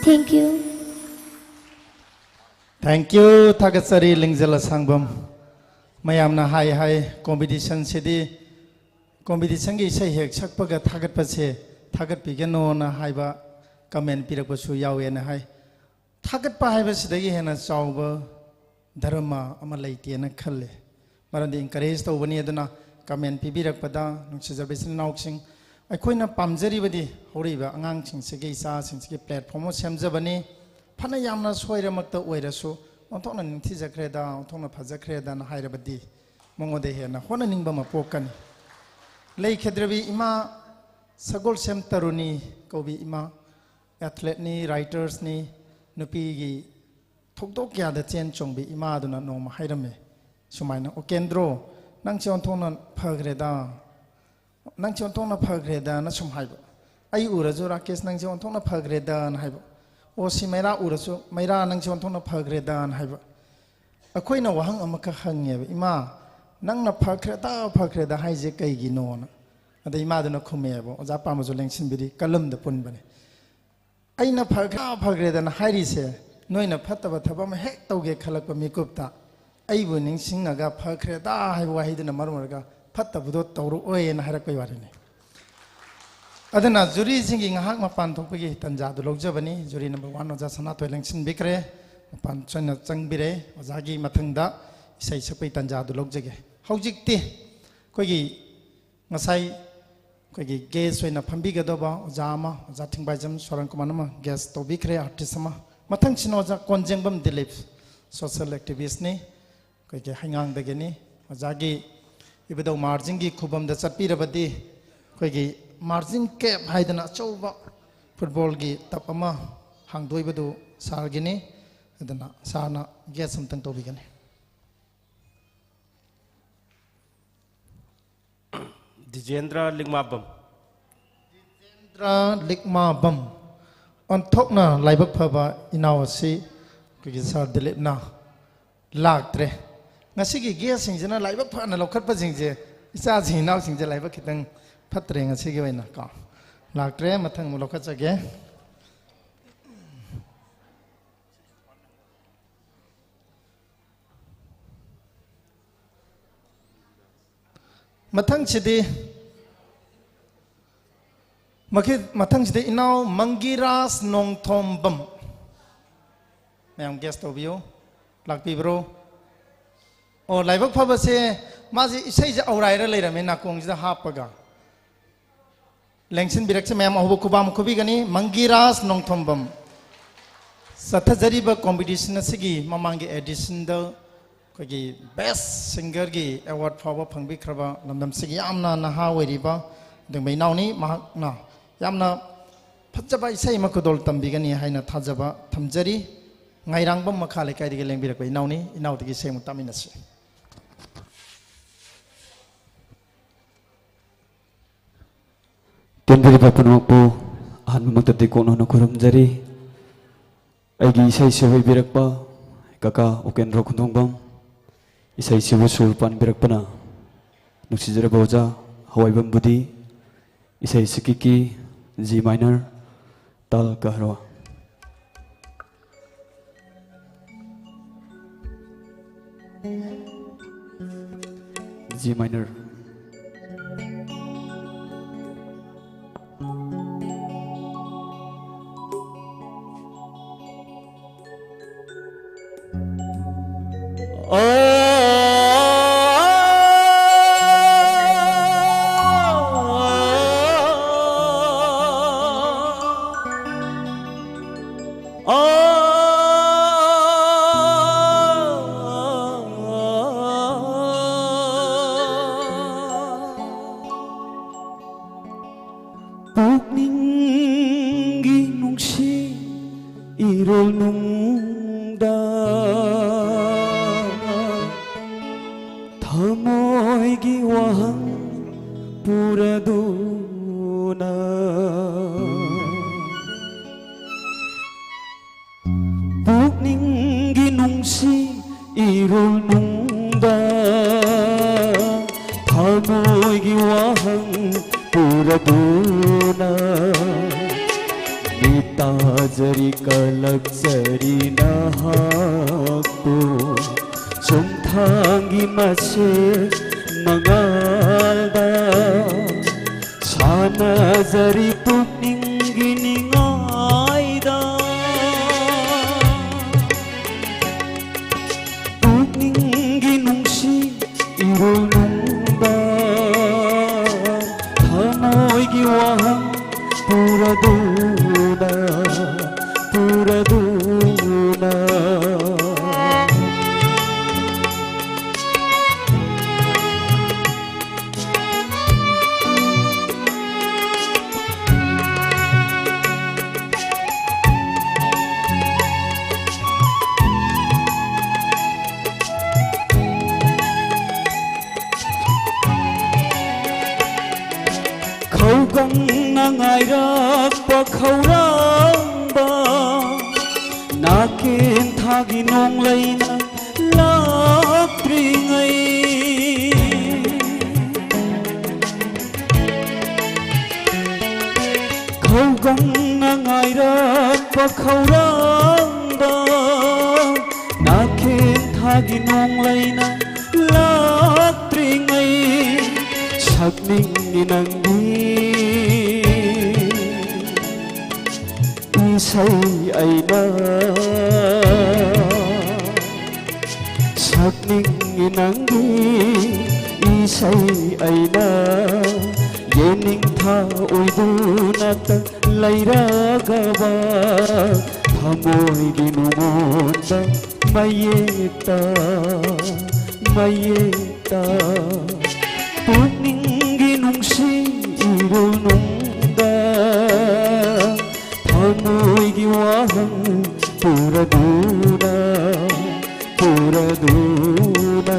Thank you. Thank you, ꯊꯥꯒꯠꯆꯔꯤ ꯂꯤꯡꯖꯦꯜ ꯑꯁꯥꯡꯕꯝ꯫ ꯃꯌꯥꯝꯅ ꯍꯥꯏ ꯍꯥꯏ, competition ꯁꯤꯗꯤ, competition ꯒꯤ ꯏꯁꯩ ꯍꯦꯛ ꯁꯛꯄꯒ ꯊꯥꯒꯠꯄꯁꯦ ꯊꯥꯒꯠꯄꯤꯒꯅꯣꯅ ꯍꯥꯏꯕ ꯀꯃꯦꯟ ꯄꯤꯔꯛꯄꯁꯨ ꯌꯥꯎꯋꯦꯅ ꯍꯥꯏ꯫ ꯊꯥꯒꯠꯄ ꯍꯥꯏꯕꯁꯤꯗꯒꯤ ꯍꯦꯟꯅ ꯆꯥꯎꯕ ꯙꯔꯃ ꯑꯃ ꯂꯩꯇꯦꯅ ꯈꯜꯂꯦ꯫ ꯃꯔꯝꯗꯤ ꯏꯟꯀꯔꯦꯖ ꯇꯧꯕꯅꯤ꯫ ꯑꯗꯨꯅ ꯀꯃꯦꯟ ꯄꯤꯕꯤꯔꯛꯄꯗ ꯅꯨꯡꯁꯤꯖꯕ ꯏꯆꯤꯟ ꯏꯅꯥꯎꯁꯤꯡ, ꯑꯩꯈꯣꯏꯅ ꯄꯥꯝꯖꯔꯤꯕꯗꯤ ꯍꯧꯔꯛꯏꯕ ꯑꯉꯥꯡꯁꯤꯡꯁꯤꯒꯤ, ꯏꯆꯥꯁꯤꯡꯁꯤꯒꯤ ꯄ꯭ꯂꯦꯠꯐꯣꯔꯝ ꯑꯃ ꯁꯦꯝꯖꯕꯅꯤ꯫ ꯐꯅ ꯌꯥꯝꯅ ꯁꯣꯏꯔꯃꯛꯇ ꯑꯣꯏꯔꯁꯨ, "ꯑꯣꯟꯊꯣꯛꯅ ꯅꯤꯡꯊꯤꯖꯈ꯭ꯔꯦꯗ, ꯑꯣꯟꯊꯣꯛꯅ ꯐꯖꯈ꯭ꯔꯦꯗꯅ" ꯍꯥꯏꯔꯕꯗꯤ ꯃꯉꯣꯟꯗ ꯍꯦꯟꯅ ꯍꯣꯠꯅꯅꯤꯡꯕ ꯑꯃ ꯄꯣꯛꯀꯅꯤ꯫ ꯂꯩꯈꯤꯗ꯭ꯔꯕꯤ ꯏꯃꯥ ꯁꯒꯣꯜꯁꯦꯝ ꯇꯔꯨꯅꯤ ꯀꯧꯕꯤ ꯏꯃꯥ, ꯑꯦꯊꯂꯦꯠꯅꯤ, ꯔꯥꯏꯇꯔꯁꯅꯤ, ꯅꯨꯄꯤꯒꯤ ꯊꯧꯗꯣꯛ ꯀꯌꯥꯗ ꯆꯦꯟ ꯆꯣꯡꯕꯤ ꯏꯃꯥꯗꯨꯅ ꯅꯣꯡꯃ ꯍꯥꯏꯔꯝꯃꯤ ꯁꯨꯃꯥꯏꯅ, "ꯑꯣ ꯀꯦꯟꯗ꯭ꯔꯣ, ꯅꯪꯁꯦ ꯑꯣꯟꯊꯣꯛꯅ ꯐꯈ꯭ꯔꯦꯗ, ꯅꯪꯁꯦ ꯑꯣꯟꯊꯣꯛꯅ ꯐꯈ꯭ꯔꯦꯗꯅ" ꯁꯨꯝ ꯍꯥꯏꯕ꯫ ꯑꯩ ꯎꯔꯁꯨ, "ꯔꯥꯀꯦꯁ, ꯅꯪꯁꯦ ꯑꯣꯟꯊꯣꯛꯅ ꯐꯈ꯭ꯔꯦꯗꯅ" ꯍꯥꯏꯕ꯫ ꯑꯣ ꯁꯤ ꯃꯩꯔꯥ ꯎꯔꯁꯨ, "ꯃꯩꯔꯥ, ꯅꯪꯁꯦ ꯑꯣꯟꯊꯣꯛꯅ ꯐꯈ꯭ꯔꯦꯗꯅ" ꯍꯥꯏꯕ꯫ ꯑꯩꯈꯣꯏꯅ ꯋꯥꯍꯪ ꯑꯃꯈꯛ ꯍꯪꯉꯦꯕ, "ꯏꯃꯥ, ꯅꯪꯅ ꯐꯈ꯭ꯔꯦꯗ, ꯐꯈ꯭ꯔꯦꯗ ꯍꯥꯏꯁꯦ ꯀꯩꯒꯤꯅꯣꯅ?" ꯑꯗ ꯏꯃꯥꯗꯨꯅ ꯈꯨꯝꯃꯛꯑꯦꯕ, ꯑꯣꯖꯥ ꯄꯥꯝꯕꯁꯨ ꯂꯦꯡꯁꯤꯟꯕꯤꯔꯤ, ꯀꯂꯝꯗ ꯄꯨꯟꯕꯅꯦ꯫ "ꯑꯩꯅ ꯐꯈ꯭ꯔꯦ, ꯐꯈ꯭ꯔꯦꯗꯅ ꯍꯥꯏꯔꯤꯁꯦ, ꯅꯣꯏꯅ ꯐꯠꯇꯕ ꯊꯕꯛ ꯑꯃ ꯍꯦꯛ ꯇꯧꯒꯦ ꯈꯜꯂꯛꯄ ꯃꯤꯀꯨꯞꯇ ꯑꯩꯕꯨ ꯅꯤꯡꯁꯤꯡꯉꯒ 'ꯐꯈ꯭ꯔꯦꯗ' ꯍꯥꯏꯕ ꯋꯥꯍꯩꯗꯨꯅ ꯃꯔꯝ ꯑꯣꯏꯔꯒ ꯐꯠꯇꯕꯗꯣ ꯇꯧꯔꯛꯑꯣꯏꯅ ꯍꯥꯏꯔꯛꯄꯩ ꯋꯥꯔꯤꯅꯤ꯫ ꯑꯗꯨꯅ ꯖꯨꯔꯤꯁꯤꯡꯒꯤ ꯉꯥꯏꯍꯥꯛ ꯃꯄꯥꯟ ꯊꯣꯛꯄꯒꯤ ꯇꯟꯖꯥꯗꯨ ꯂꯧꯖꯕꯅꯤ꯫ ꯖꯨꯔꯤ ꯅꯝꯕꯔ ꯋꯥꯟ ꯑꯣꯖꯥ ꯁꯅꯥꯊꯣꯏ ꯂꯦꯡꯁꯤꯟꯕꯤꯈ꯭ꯔꯦ, ꯃꯄꯥꯟ ꯆꯣꯏꯅ ꯆꯪꯕꯤꯔꯦ꯫ ꯑꯣꯖꯥꯒꯤ ꯃꯊꯪꯗ ꯏꯁꯩ ꯁꯛꯄꯒꯤ ꯇꯟꯖꯥꯗꯨ ꯂꯧꯖꯒꯦ꯫ ꯍꯧꯖꯤꯛꯇꯤ ꯑꯩꯈꯣꯏꯒꯤ ꯉꯁꯥꯏ ꯑꯩꯈꯣꯏꯒꯤ ꯒꯦꯁ ꯑꯣꯏꯅ ꯐꯝꯕꯤꯒꯗꯧꯕ ꯑꯣꯖꯥ ꯑꯃ, ꯑꯣꯖꯥ ꯊꯤꯡꯕꯥꯏꯖꯝ ꯁꯣꯔꯟ ꯀꯨꯃꯥꯔ ꯑꯃ ꯒꯦꯁ ꯇꯧꯕꯤꯈ꯭ꯔꯦ, ꯑꯥꯔꯇꯤꯁ ꯑꯃ꯫ ꯃꯊꯪꯁꯤꯅ ꯑꯣꯖꯥ ꯀꯣꯟꯖꯦꯡꯕꯝ ꯗꯤꯂꯤꯞ, ꯁꯣꯁꯦꯜ ꯑꯦꯛꯇꯤꯚꯤꯁꯅꯤ, ꯑꯩꯈꯣꯏꯒꯤ ꯍꯩꯉꯥꯡꯗꯒꯤꯅꯤ꯫ ꯑꯣꯖꯥꯒꯤ ꯏꯕꯨꯙꯧ ꯃꯥꯔꯖꯤꯡꯒꯤ ꯈꯨꯕꯝꯗ ꯆꯠꯄꯤꯔꯕꯗꯤ ꯑꯩꯈꯣꯏꯒꯤ ꯃꯥꯔꯖꯤꯡ ꯀꯦꯞ ꯍꯥꯏꯗꯅ ꯑꯆꯧꯕ ꯐꯨꯠꯕꯣꯜꯒꯤ ꯇꯞ ꯑꯃ ꯍꯥꯡꯗꯣꯛꯏꯕꯗꯨ ꯁꯥꯔꯒꯤꯅꯤ꯫ ꯑꯗꯨꯅ ꯁꯥꯔꯅ ꯒꯦꯁ ꯑꯃꯇꯪ ꯇꯧꯕꯤꯒꯅꯤ꯫ ꯗꯤꯖꯦꯟꯗ꯭ꯔ ꯂꯤꯛꯃꯥꯕꯝ꯫ ꯗꯤꯖꯦꯟꯗ꯭ꯔ ꯂꯤꯛꯃꯥꯕꯝ꯫ ꯑꯣꯟꯊꯣꯛꯅ ꯂꯥꯏꯕꯛ ꯐꯕ ꯏꯅꯥꯎ ꯑꯁꯤ ꯑꯩꯈꯣꯏꯒꯤ ꯁꯥꯔ ꯗꯤꯂꯤꯞꯅ ꯂꯥꯛꯇ꯭ꯔꯦ꯫ ꯉꯁꯤꯒꯤ ꯒꯦꯁꯁꯤꯡꯁꯤꯅ ꯂꯥꯏꯕꯛ ꯐꯅ ꯂꯧꯈꯠꯄꯁꯤꯡꯁꯦ, ꯏꯆꯥꯁꯤꯡ ꯏꯅꯥꯎꯁꯤꯡꯁꯦ ꯂꯥꯏꯕꯛ ꯈꯤꯇꯪ ꯐꯠꯇ꯭ꯔꯦ ꯉꯁꯤꯒꯤ ꯑꯣꯏꯅ ꯀꯣ꯫ ꯂꯥꯛꯇ꯭ꯔꯦ, ꯃꯊꯪ ꯑꯃꯨꯛ ꯂꯧꯈꯠꯆꯒꯦ꯫ ꯃꯊꯪꯁꯤꯗꯤ ꯃꯈꯤ-, ꯃꯊꯪꯁꯤꯗ ꯏꯅꯥꯎ ꯃꯪꯒꯤꯔꯥꯖ ꯅꯣꯡꯊꯣꯝꯕꯝ꯫ ꯃꯌꯥꯝ ꯒꯦꯁ ꯇꯧꯕꯤꯌꯨ꯫ ꯂꯥꯛꯄꯤꯕ꯭ꯔꯣ? ꯑꯣ, ꯂꯥꯏꯕꯛ ꯐꯕꯁꯦ, ꯃꯥꯁꯦ ꯏꯁꯩꯁꯦ ꯑꯧꯔꯥꯏꯔ ꯂꯩꯔꯝꯃꯦ ꯅꯥꯀꯣꯡꯁꯤꯗ ꯍꯥꯞꯄꯒ꯫ ꯂꯦꯡꯁꯤꯟꯕꯤꯔꯛꯁꯦ ꯃꯌꯥꯝ, ꯑꯍꯧꯕ ꯈꯨꯕꯥꯝ ꯈꯨꯕꯤꯒꯅꯤ꯫ ꯃꯪꯒꯤꯔꯥꯖ ꯅꯣꯡꯊꯣꯝꯕꯝ꯫ ꯆꯠꯊꯖꯔꯤꯕ ꯀꯣꯝꯄꯤꯇꯤꯁꯟ ꯑꯁꯤꯒꯤ ꯃꯃꯥꯡꯒꯤ ꯑꯦꯗꯤꯁꯟꯗ ꯑꯩꯈꯣꯏꯒꯤ ꯕꯦꯁ ꯁꯤꯡꯒꯔꯒꯤ ꯑꯦꯋꯥꯔꯗ ꯐꯥꯎꯕ ꯐꯪꯕꯤꯈ꯭ꯔꯕ ꯂꯝꯗꯝꯁꯤꯒꯤ ꯌꯥꯝꯅ ꯅꯍꯥ ꯑꯣꯏꯔꯤꯕ ꯑꯗꯨꯒꯨꯝꯕ ꯏꯅꯥꯎꯅꯤ꯫ ꯃꯍꯥꯛꯅ ꯌꯥꯝꯅ ꯐꯖꯕ ꯏꯁꯩ ꯑꯃ ꯈꯨꯗꯣꯜ ꯇꯝꯕꯤꯒꯅꯤ ꯍꯥꯏꯅ ꯊꯥꯖꯕ ꯊꯝꯖꯔꯤ꯫ ꯉꯥꯏꯔꯥꯡꯕꯝ ꯃꯈꯥ ꯂꯩꯀꯥꯏꯗꯒꯤ ꯂꯦꯡꯕꯤꯔꯛꯄ ꯏꯅꯥꯎꯅꯤ꯫ ꯏꯅꯥꯎꯗꯒꯤ ꯏꯁꯩ ꯑꯃꯨꯛ ꯇꯥꯃꯤꯟꯅꯁꯤ꯫ ꯇꯦꯟꯕꯤꯔꯤꯕ ꯄꯨꯝꯅꯃꯛꯄꯨ ꯑꯍꯥꯟꯕꯃꯛꯇꯗꯤ ꯀꯣꯛꯅꯧꯅ ꯈꯨꯔꯨꯝꯖꯔꯤ꯫ ꯑꯩꯒꯤ ꯏꯁꯩꯁꯤ ꯍꯣꯏꯕꯤꯔꯛꯄ ꯀꯀꯥ ꯎꯄꯦꯟꯗ꯭ꯔꯣ ꯈꯨꯟꯗꯣꯡꯕꯝ, ꯏꯁꯩꯁꯤꯕꯨ ꯁꯨꯔ ꯄꯥꯟꯕꯤꯔꯛꯄꯅ ꯅꯨꯡꯁꯤꯖꯔꯕ ꯑꯣꯖꯥ ꯍꯋꯥꯏꯕꯝ ꯕꯨꯙꯤ, ꯏꯁꯩꯁꯤ ꯀꯤꯀꯤ, G minor, taal Kaharwa. G minor. ꯄꯨꯛꯅꯤꯡꯒꯤ ꯅꯨꯡꯁꯤ ꯏꯔꯣꯜ ꯅꯨꯡꯗ ꯊꯃꯣꯏꯒꯤ ꯋꯥꯍꯪ ꯄꯨꯔꯗꯨꯅ ꯄꯨꯛꯅꯤꯡꯒꯤ ꯅꯨꯡꯁꯤ ꯏꯔꯣꯜ ꯅꯨꯡꯗ ꯊꯃꯣꯏꯒꯤ ꯋꯥꯍꯪ ꯄꯨꯔꯗꯨꯅ ꯃꯤꯇꯥꯖꯔꯤ ꯀꯂꯛꯆꯔꯤ ꯅꯍꯥꯛꯄꯨ ꯆꯨꯝꯊꯥꯡꯒꯤ ꯃꯁꯦ ꯃꯉꯥꯜꯗ ꯁꯥꯟꯅ ꯐꯖꯔꯤ ꯄꯨꯛꯅꯤꯡꯒꯤ ꯅꯤꯡꯉꯥꯏꯗ, ꯄꯨꯛꯅꯤꯡꯒꯤ ꯅꯨꯡꯁꯤ ꯏꯔꯣꯜ ꯅꯨꯡꯗ, ꯊꯃꯣꯏꯒꯤ ꯋꯥꯍꯪ ꯄꯨꯔꯗꯨꯅ, ꯄꯨꯔꯗꯨꯅ꯫ ꯈꯧꯒꯪꯅ ꯉꯥꯏꯔꯛꯄ ꯈꯧꯔꯥꯡꯕ, ꯅꯥꯀꯦꯟ ꯊꯥꯒꯤ ꯅꯣꯡꯂꯩꯅ ꯂꯥꯛꯇ꯭ꯔꯤꯉꯩ, ꯈꯧꯒꯪꯅ ꯉꯥꯏꯔꯛꯄ ꯈꯧꯔꯥꯡꯕ, ꯅꯥꯀꯦꯟ ꯊꯥꯒꯤ ꯅꯣꯡꯂꯩꯅ ꯂꯥꯛꯇ꯭ꯔꯤꯉꯩ, ꯁꯛꯅꯤꯡꯉꯤ ꯅꯪꯒꯤ ꯏꯁꯩ ꯑꯩꯅ, ꯁꯛꯅꯤꯡꯉꯤ ꯅꯪꯒꯤ ꯏꯁꯩ ꯑꯩꯅ, ꯌꯦꯅꯤꯡꯊꯥ ꯑꯣꯏꯗꯨꯅꯇ ꯂꯩꯔꯒꯕ, ꯊꯃꯣꯏꯒꯤ ꯅꯨꯡꯉꯣꯟꯗ ꯃꯌꯦꯛꯇ, ꯃꯌꯦꯛꯇ꯫ ꯄꯨꯛꯅꯤꯡꯒꯤ ꯅꯨꯡꯁꯤ ꯏꯔꯣꯜ ꯅꯨꯡꯗ, ꯊꯃꯣꯏꯒꯤ ꯋꯥꯍꯪ ꯄꯨꯔꯗꯨꯅ, ꯄꯨꯔꯗꯨꯅ꯫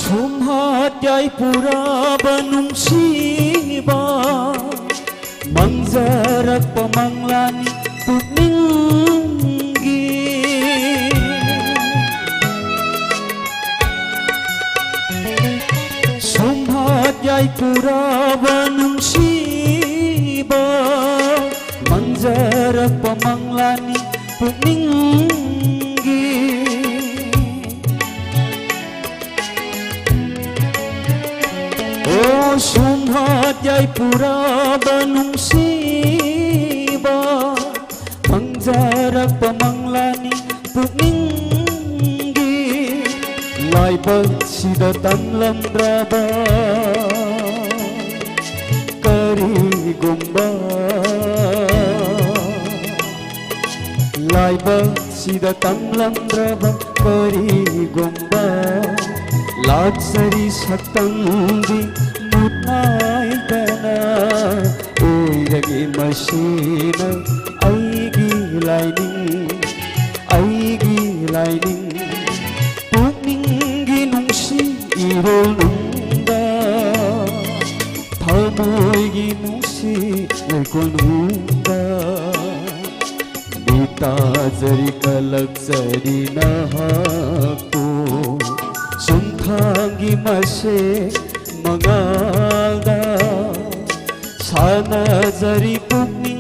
ꯁꯨꯝꯍꯠ ꯌꯥꯏ ꯄꯨꯔꯕ ꯅꯨꯡꯁꯤꯕ, ꯃꯪ ꯐꯖꯔꯛꯄ ꯃꯪꯂꯥꯅꯤ ꯄꯨꯛꯅꯤꯡꯒꯤ꯫ ꯁꯨꯝꯍꯠ ꯌꯥꯏꯄꯨꯔꯕ ꯅꯨꯡꯁꯤꯕ, ꯃꯪꯖꯔꯛꯄ ꯃꯪꯂꯥꯅꯤ ꯄꯨꯛꯅꯤꯡꯒꯤ꯫ ꯑꯣ ꯁꯨꯝꯍꯠ ꯌꯥꯏꯄꯨꯔꯕ ꯅꯨꯡꯁꯤꯕ, ꯃꯪꯖꯔꯛꯄ ꯃꯪꯂꯥꯅꯤ ꯄꯨꯛꯅꯤꯡꯒꯤ꯫ ꯂꯥꯏꯕꯛꯁꯤꯗ ꯇꯝꯂꯝꯗ꯭ꯔꯕ ꯀꯔꯤꯒꯨꯝꯕ, ꯂꯥꯏꯕꯛꯁꯤꯗ ꯇꯝꯂꯝꯗ꯭ꯔꯕ ꯀꯔꯤꯒꯨꯝꯕ, ꯂꯥꯛꯆꯔꯤ ꯁꯛꯇꯝꯗꯤ ꯃꯨꯠ ꯅꯥꯏꯗꯅ꯫ ꯑꯣꯏꯔꯒꯦ ꯃꯁꯤꯅ ꯑꯩꯒꯤ ꯂꯥꯏꯅꯤꯡ, ꯑꯩꯒꯤ ꯂꯥꯏꯅꯤꯡ꯫ ꯄꯨꯛꯅꯤꯡꯒꯤ ꯅꯨꯡꯁꯤ ꯏꯔꯣꯜꯅꯨꯡꯗ, ꯊꯃꯣꯏꯒꯤ ꯅꯨꯡꯁꯤ ꯂꯩꯀꯣꯜꯅꯨꯡꯗ꯫ ꯃꯤꯠ ꯇꯥꯖꯔꯤ ꯀꯜꯂꯛꯆꯔꯤ ꯅꯍꯥꯛꯄꯨ, ꯁꯨꯝꯊꯥꯡꯒꯤ ꯃꯁꯦꯛ ꯃꯉꯥꯜꯗ ꯁꯥꯟꯅꯖꯔꯤ ꯄꯨꯛꯅꯤꯡ꯫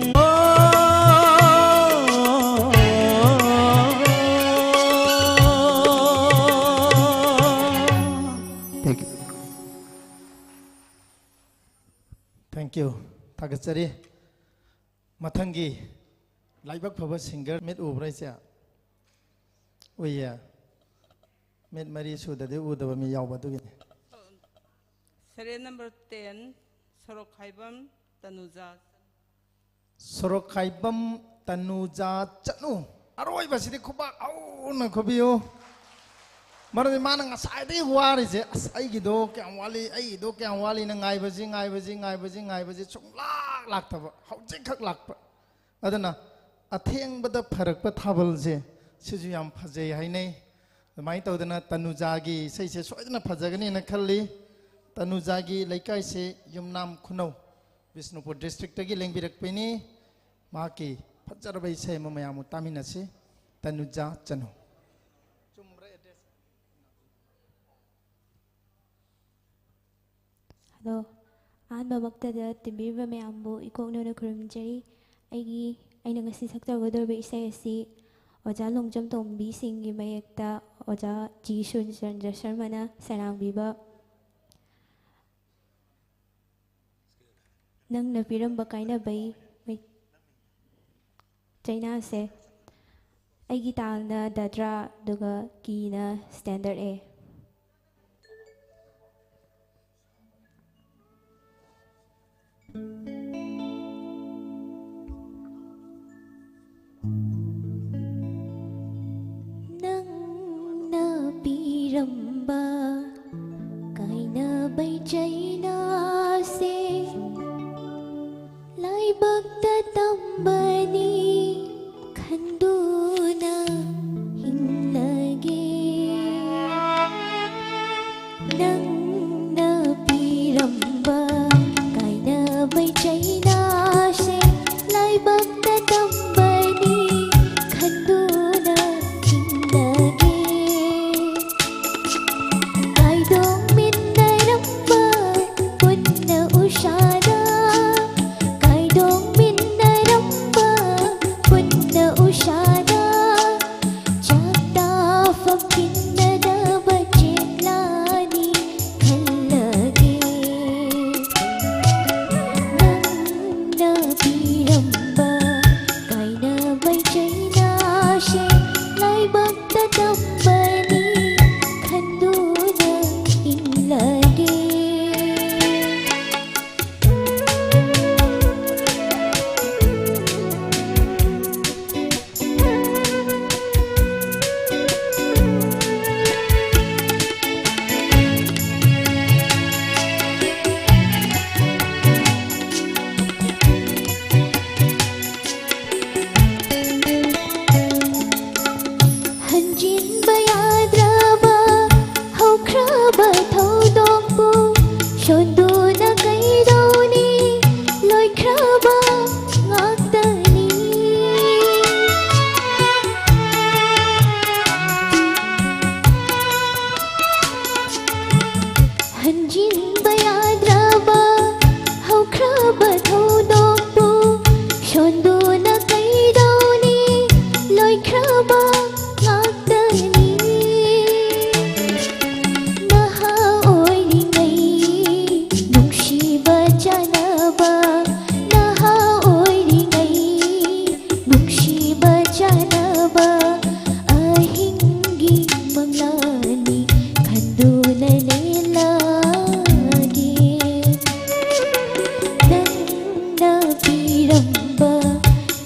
Thank you. Thank you. ꯊꯥꯒꯠꯆꯔꯤ꯫ ꯃꯊꯪꯒꯤ ꯂꯥꯏꯕꯛ ꯐꯕ singer ꯃꯤꯠ ꯎꯕ꯭ꯔꯥ ꯏꯆꯦ? ꯎꯏꯌꯦ꯫ ꯃꯤꯠ ꯃꯔꯤ ꯁꯨꯗꯗꯤ ꯎꯗꯕ ꯃꯤ ꯌꯥꯎꯕ ꯑꯗꯨꯒꯤꯅꯤ꯫ Serial number ten, ꯁꯣꯔꯣꯛꯈꯥꯏꯕꯝ ꯇꯅꯨꯖꯥ꯫ ꯁꯣꯔꯣꯛꯈꯥꯏꯕꯝ ꯇꯅꯨꯖꯥ ꯆꯅꯨ꯫ ꯑꯔꯣꯏꯕꯁꯤꯗꯤ ꯈꯨꯕꯥꯛ ꯍꯧꯅ ꯈꯨꯕꯤꯌꯨ꯫ ꯃꯔꯝꯗꯤ ꯃꯥꯅ ꯉꯁꯥꯏꯗꯒꯤ ꯋꯥꯔꯤꯁꯦ, "ꯑꯁ, ꯑꯩꯒꯤꯗꯣ ꯀꯌꯥꯝ ꯋꯥꯠꯂꯤ, ꯑꯩꯒꯤꯗꯣ ꯀꯌꯥꯝ ꯋꯥꯠꯂꯤꯅ" ꯉꯥꯏꯕꯁꯤ, ꯉꯥꯏꯕꯁꯤ, ꯉꯥꯏꯕꯁꯤ, ꯉꯥꯏꯕꯁꯤ ꯁꯨꯡꯂꯥꯛ ꯂꯥꯛꯇꯕ, ꯍꯧꯖꯤꯛꯈꯛ ꯂꯥꯛꯄ꯫ ꯑꯗꯨꯅ ꯑꯊꯦꯡꯕꯗ ꯐꯔꯛꯄ ꯊꯥꯕꯜꯁꯦ ꯁꯤꯁꯨ ꯌꯥꯝ ꯐꯖꯩ ꯍꯥꯏꯅꯩ꯫ ꯑꯗꯨꯃꯥꯏꯅ ꯇꯧꯗꯅ ꯇꯅꯨꯖꯥꯒꯤ ꯏꯁꯩꯁꯦ ꯁꯣꯏꯗꯅ ꯐꯖꯒꯅꯤꯅ ꯈꯜꯂꯤ꯫ ꯇꯅꯨꯖꯥꯒꯤ ꯂꯩꯀꯥꯏꯁꯦ ꯌꯨꯝꯅꯥꯝ ꯈꯨꯅꯧ꯫ ꯕꯤꯁꯅꯨꯄꯨꯔ ꯗꯤꯁꯇ꯭ꯔꯤꯛꯇꯒꯤ ꯂꯦꯡꯕꯤꯔꯛꯄꯅꯤ꯫ ꯃꯍꯥꯛꯀꯤ ꯐꯖꯔꯕ ꯏꯁꯩ ꯑꯃ ꯃꯌꯥꯝ ꯑꯃ ꯇꯥꯃꯤꯟꯅꯁꯤ꯫ ꯇꯅꯨꯖꯥ ꯆꯅꯨ꯫ ꯑꯗꯣ ꯑꯍꯥꯟꯕꯃꯛꯇꯗ ꯇꯤꯟꯕꯤꯔꯤꯕ ꯃꯌꯥꯝꯕꯨ ꯏꯀꯣꯛꯅꯧꯅ ꯈꯨꯔꯨꯝꯖꯔꯤ꯫ ꯑꯩꯒꯤ ꯑꯩꯅ ꯉꯁꯤ ꯁꯛꯆꯒꯗꯧꯔꯤꯕ ꯏꯁꯩ ꯑꯁꯤ ꯑꯣꯖꯥ ꯂꯣꯡꯖꯝ ꯇꯣꯝꯕꯤ ꯁꯤꯡꯒꯤ ꯃꯌꯦꯛꯇ ꯑꯣꯖꯥ ꯖꯤ ꯁꯨꯔꯆꯟꯗ꯭ꯔ ꯁꯔꯃꯅ ꯁꯩꯔꯥꯡꯕꯤꯕ ꯅꯪꯅ ꯄꯤꯔꯝꯕ ꯀꯥꯏꯅꯕꯩ ꯃꯩ- ꯆꯩꯅꯥꯁꯦ꯫ ꯑꯩꯒꯤ ꯇꯥꯜꯅ ꯗꯗ꯭ꯔꯥ ꯑꯗꯨꯒ ꯀꯤꯅ ꯁ꯭ꯇꯦꯟꯗꯔꯠ ꯑꯦ꯫ ꯅꯪꯅ ꯄꯤꯔꯝꯕ ꯀꯥꯏꯅꯕꯩ ꯆꯩꯅꯥꯁꯦ ꯂꯥꯏꯕꯛꯇ ꯇꯝꯕꯅꯤ ꯈꯟꯗꯨꯅ ꯍꯤꯡꯂꯒꯦ꯫ ꯅꯪꯅ ꯄꯤꯔꯝꯕ ꯀꯥꯏꯅꯕꯩ ꯆꯩ ꯈ꯭ꯔꯕ ꯉꯥꯛꯇꯅꯤ꯫ ꯅꯍꯥ ꯑꯣꯏꯔꯤꯉꯩ ꯅꯨꯡꯁꯤꯕ ꯆꯥꯟꯅꯕ, ꯅꯍꯥ ꯑꯣꯏꯔꯤꯉꯩ ꯅꯨꯡꯁꯤꯕ ꯆꯥꯟꯅꯕ ꯑꯍꯤꯡꯒꯤ ꯃꯪꯂꯥꯟꯅꯤ ꯈꯟꯗꯨꯅ ꯂꯦꯜꯂꯒꯦ꯫ ꯅꯪꯅ ꯄꯤꯔꯝꯕ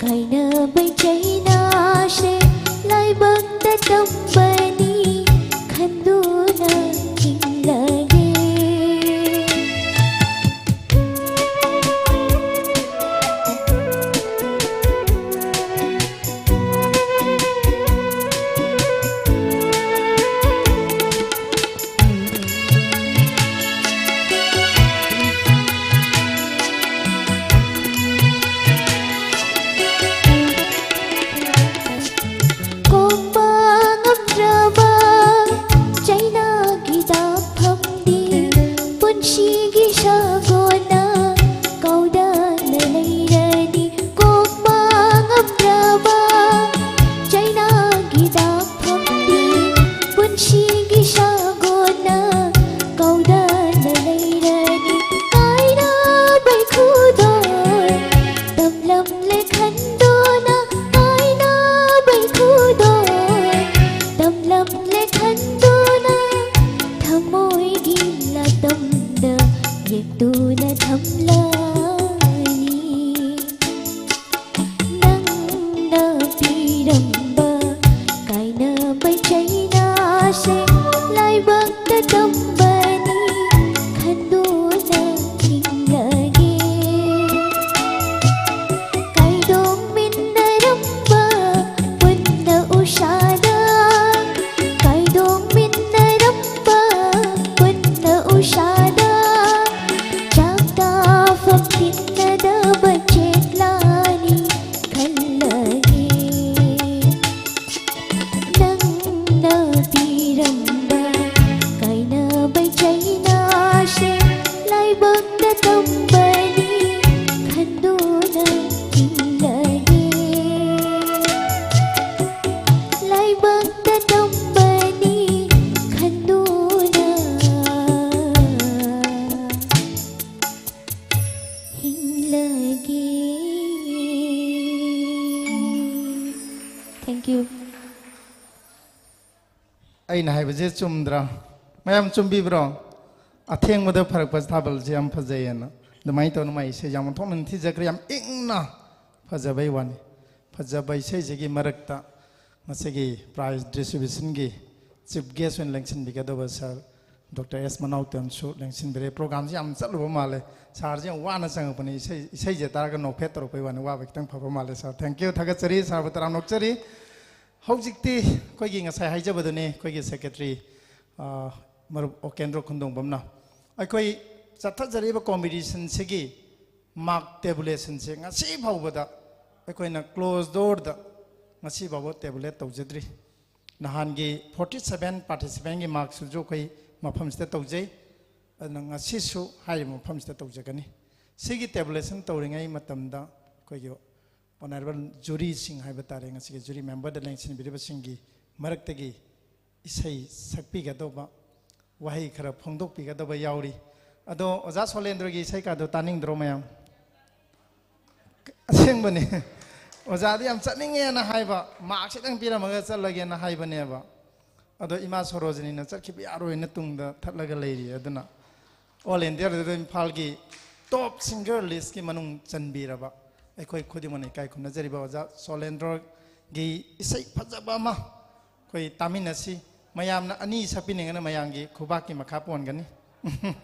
ꯀꯥꯏꯅꯕꯩ ꯆꯩꯅꯥꯁꯦ ꯂꯥꯏꯕꯛꯇ ꯇꯝꯕꯅꯤ ꯈꯟꯗꯨꯅ ꯍꯤꯡꯂꯒꯦ꯫ ꯀꯣꯛꯄ ꯉꯝꯗ꯭ꯔꯦ꯫ Thank you. ꯑꯩꯅ ꯍꯥꯏꯕꯁꯦ ꯆꯨꯝꯗ꯭ꯔꯥ? ꯃꯌꯥꯝ ꯆꯨꯝꯕꯤꯕ꯭ꯔꯣ? ꯑꯊꯦꯡꯕꯗ ꯐꯔꯛꯄ ꯊꯥꯕꯜꯁꯦ ꯌꯥꯝ ꯐꯖꯩꯌꯦꯅ꯫ ꯑꯗꯨꯃꯥꯏꯅ ꯇꯧꯅ ꯃꯥꯏ ꯏꯁꯩ ꯌꯥꯝ ꯑꯣꯟꯊꯣꯛꯅ ꯅꯤꯡꯊꯤꯖꯈ꯭ꯔꯦ, ꯌꯥꯝ ꯏꯪꯅ ꯐꯖꯕꯩ ꯋꯥꯅꯤ꯫ ꯐꯖꯕ ꯏꯁꯩꯁꯤꯒꯤ ꯃꯔꯛꯇ ꯉꯁꯤꯒꯤ prize distributionꯒꯤ chief guest ꯑꯣꯏꯅ ꯂꯦꯡꯁꯤꯟꯕꯤꯒꯗꯧꯕ sir ꯗꯣꯛꯇꯔ ꯑꯦꯁ ꯃꯅꯥꯎꯇꯣꯟꯁꯨ ꯂꯦꯡꯁꯤꯟꯕꯤꯔꯦ꯫ Programꯁꯤ ꯌꯥꯝ ꯆꯠꯂꯨꯕ ꯃꯥꯜꯂꯦ꯫ Sirꯁꯤ ꯌꯥꯝ ꯋꯥꯅ ꯆꯪꯉꯛꯄꯅꯤ꯫ ꯏꯁꯩ, ꯏꯁꯩꯁꯦ ꯇꯥꯔꯒ ꯅꯣꯛꯐꯦꯠ ꯇꯧꯔꯛꯄꯩ ꯋꯥꯅꯤ, ꯋꯥꯕ ꯈꯤꯇꯪ ꯐꯕ ꯃꯥꯜꯂꯦ꯫ Sir, thank you, ꯊꯥꯒꯠꯆꯔꯤ꯫ Sirꯕꯨ ꯇꯔꯥꯝ ꯅꯣꯛꯆꯔꯤ꯫ ꯍꯧꯖꯤꯛꯇꯤ ꯑꯩꯈꯣꯏꯒꯤ ꯉꯁꯥꯏ ꯍꯥꯏꯖꯕꯗꯨꯅꯤ, ꯑꯩꯈꯣꯏꯒꯤ secretary, ꯑ, ꯃꯔꯨꯞ ꯑꯣꯀꯦꯟꯗ꯭ꯔꯣ ꯈꯨꯟꯗꯣꯡꯕꯝꯅ ꯑꯩꯈꯣꯏ ꯆꯠꯊꯖꯔꯤꯕ competitionꯁꯤꯒꯤ mark tabulationꯁꯦ ꯉꯁꯤ ꯐꯥꯎꯕꯗ ꯑꯩꯈꯣꯏꯅ closed doorꯗ ꯉꯁꯤ ꯐꯥꯎꯕ tabulate ꯇꯧꯖꯗ꯭ꯔꯤ꯫ ꯅꯍꯥꯟꯒꯤ forty seven participantꯀꯤ markꯁꯤꯁꯨ ꯑꯩꯈꯣꯏ ꯃꯐꯝꯁꯤꯗ ꯇꯧꯖꯩ꯫ ꯑꯗꯨꯅ ꯉꯁꯤꯁꯨ ꯍꯥꯏꯔꯤꯕ ꯃꯐꯝꯁꯤꯗ ꯇꯧꯖꯒꯅꯤ꯫ ꯁꯤꯒꯤ tabulation ꯇꯧꯔꯤꯉꯩ ꯃꯇꯝꯗ ꯑꯩꯈꯣꯏꯒꯤ honourable juryꯁꯤꯡ ꯍꯥꯏꯕ ꯇꯥꯔꯦ, ꯉꯁꯤꯒꯤ jury memberꯗ ꯂꯦꯡꯁꯤꯟꯕꯤꯔꯤꯕꯁꯤꯡꯒꯤ ꯃꯔꯛꯇꯒꯤ ꯏꯁꯩ ꯁꯛꯄꯤꯒꯗꯧꯕ, ꯋꯥꯍꯩ ꯈꯔ ꯐꯣꯡꯗꯣꯛꯄꯤꯒꯗꯧꯕ ꯌꯥꯎꯔꯤ꯫ ꯑꯗꯣ ꯑꯣꯖꯥ ꯁꯣꯂꯦꯟꯗ꯭ꯔꯒꯤ ꯏꯁꯩꯀꯥꯗꯣ ꯇꯥꯅꯤꯡꯗ꯭ꯔꯣ ꯃꯌꯥꯝ? ꯑꯁꯦꯡꯕꯅꯤ꯫ ꯑꯣꯖꯥꯗꯤ ꯌꯥꯝ ꯆꯠꯅꯤꯡꯉꯦꯅ ꯍꯥꯏꯕ, mark ꯈꯤꯇꯪ ꯄꯤꯔꯝꯃꯒ ꯆꯠꯂꯒꯦꯅ ꯍꯥꯏꯕꯅꯦꯕ꯫ ꯑꯗꯣ ꯏꯃꯥ ꯁꯣꯔꯣꯖꯤꯅꯤꯅ ꯆꯠꯈꯤꯕ ꯌꯥꯔꯣꯏꯅ ꯇꯨꯡꯗ ꯊꯠꯂꯒ ꯂꯩꯔꯤ꯫ ꯑꯗꯨꯅ All Indiaꯗ ꯏꯝꯐꯥꯜꯒꯤ top singer listꯀꯤ ꯃꯅꯨꯡ ꯆꯟꯕꯤꯔꯕ ꯑꯩꯈꯣꯏ ꯈꯨꯗꯤꯡꯃꯛꯅ ꯏꯀꯥꯏ ꯈꯨꯝꯅꯖꯔꯤꯕ ꯑꯣꯖꯥ ꯁꯣꯂꯦꯟꯗ꯭ꯔꯒꯤ ꯏꯁꯩ ꯐꯖꯕ ꯑꯃ ꯑꯩꯈꯣꯏ ꯇꯥꯃꯤꯟꯅꯁꯤ꯫ ꯃꯌꯥꯝꯅ ꯑꯅꯤ ꯁꯛꯄꯤꯅꯤꯡꯉꯅ ꯃꯌꯥꯝꯒꯤ ꯈꯨꯕꯥꯛꯀꯤ ꯃꯈꯥ ꯄꯣꯟꯒꯅꯤ꯫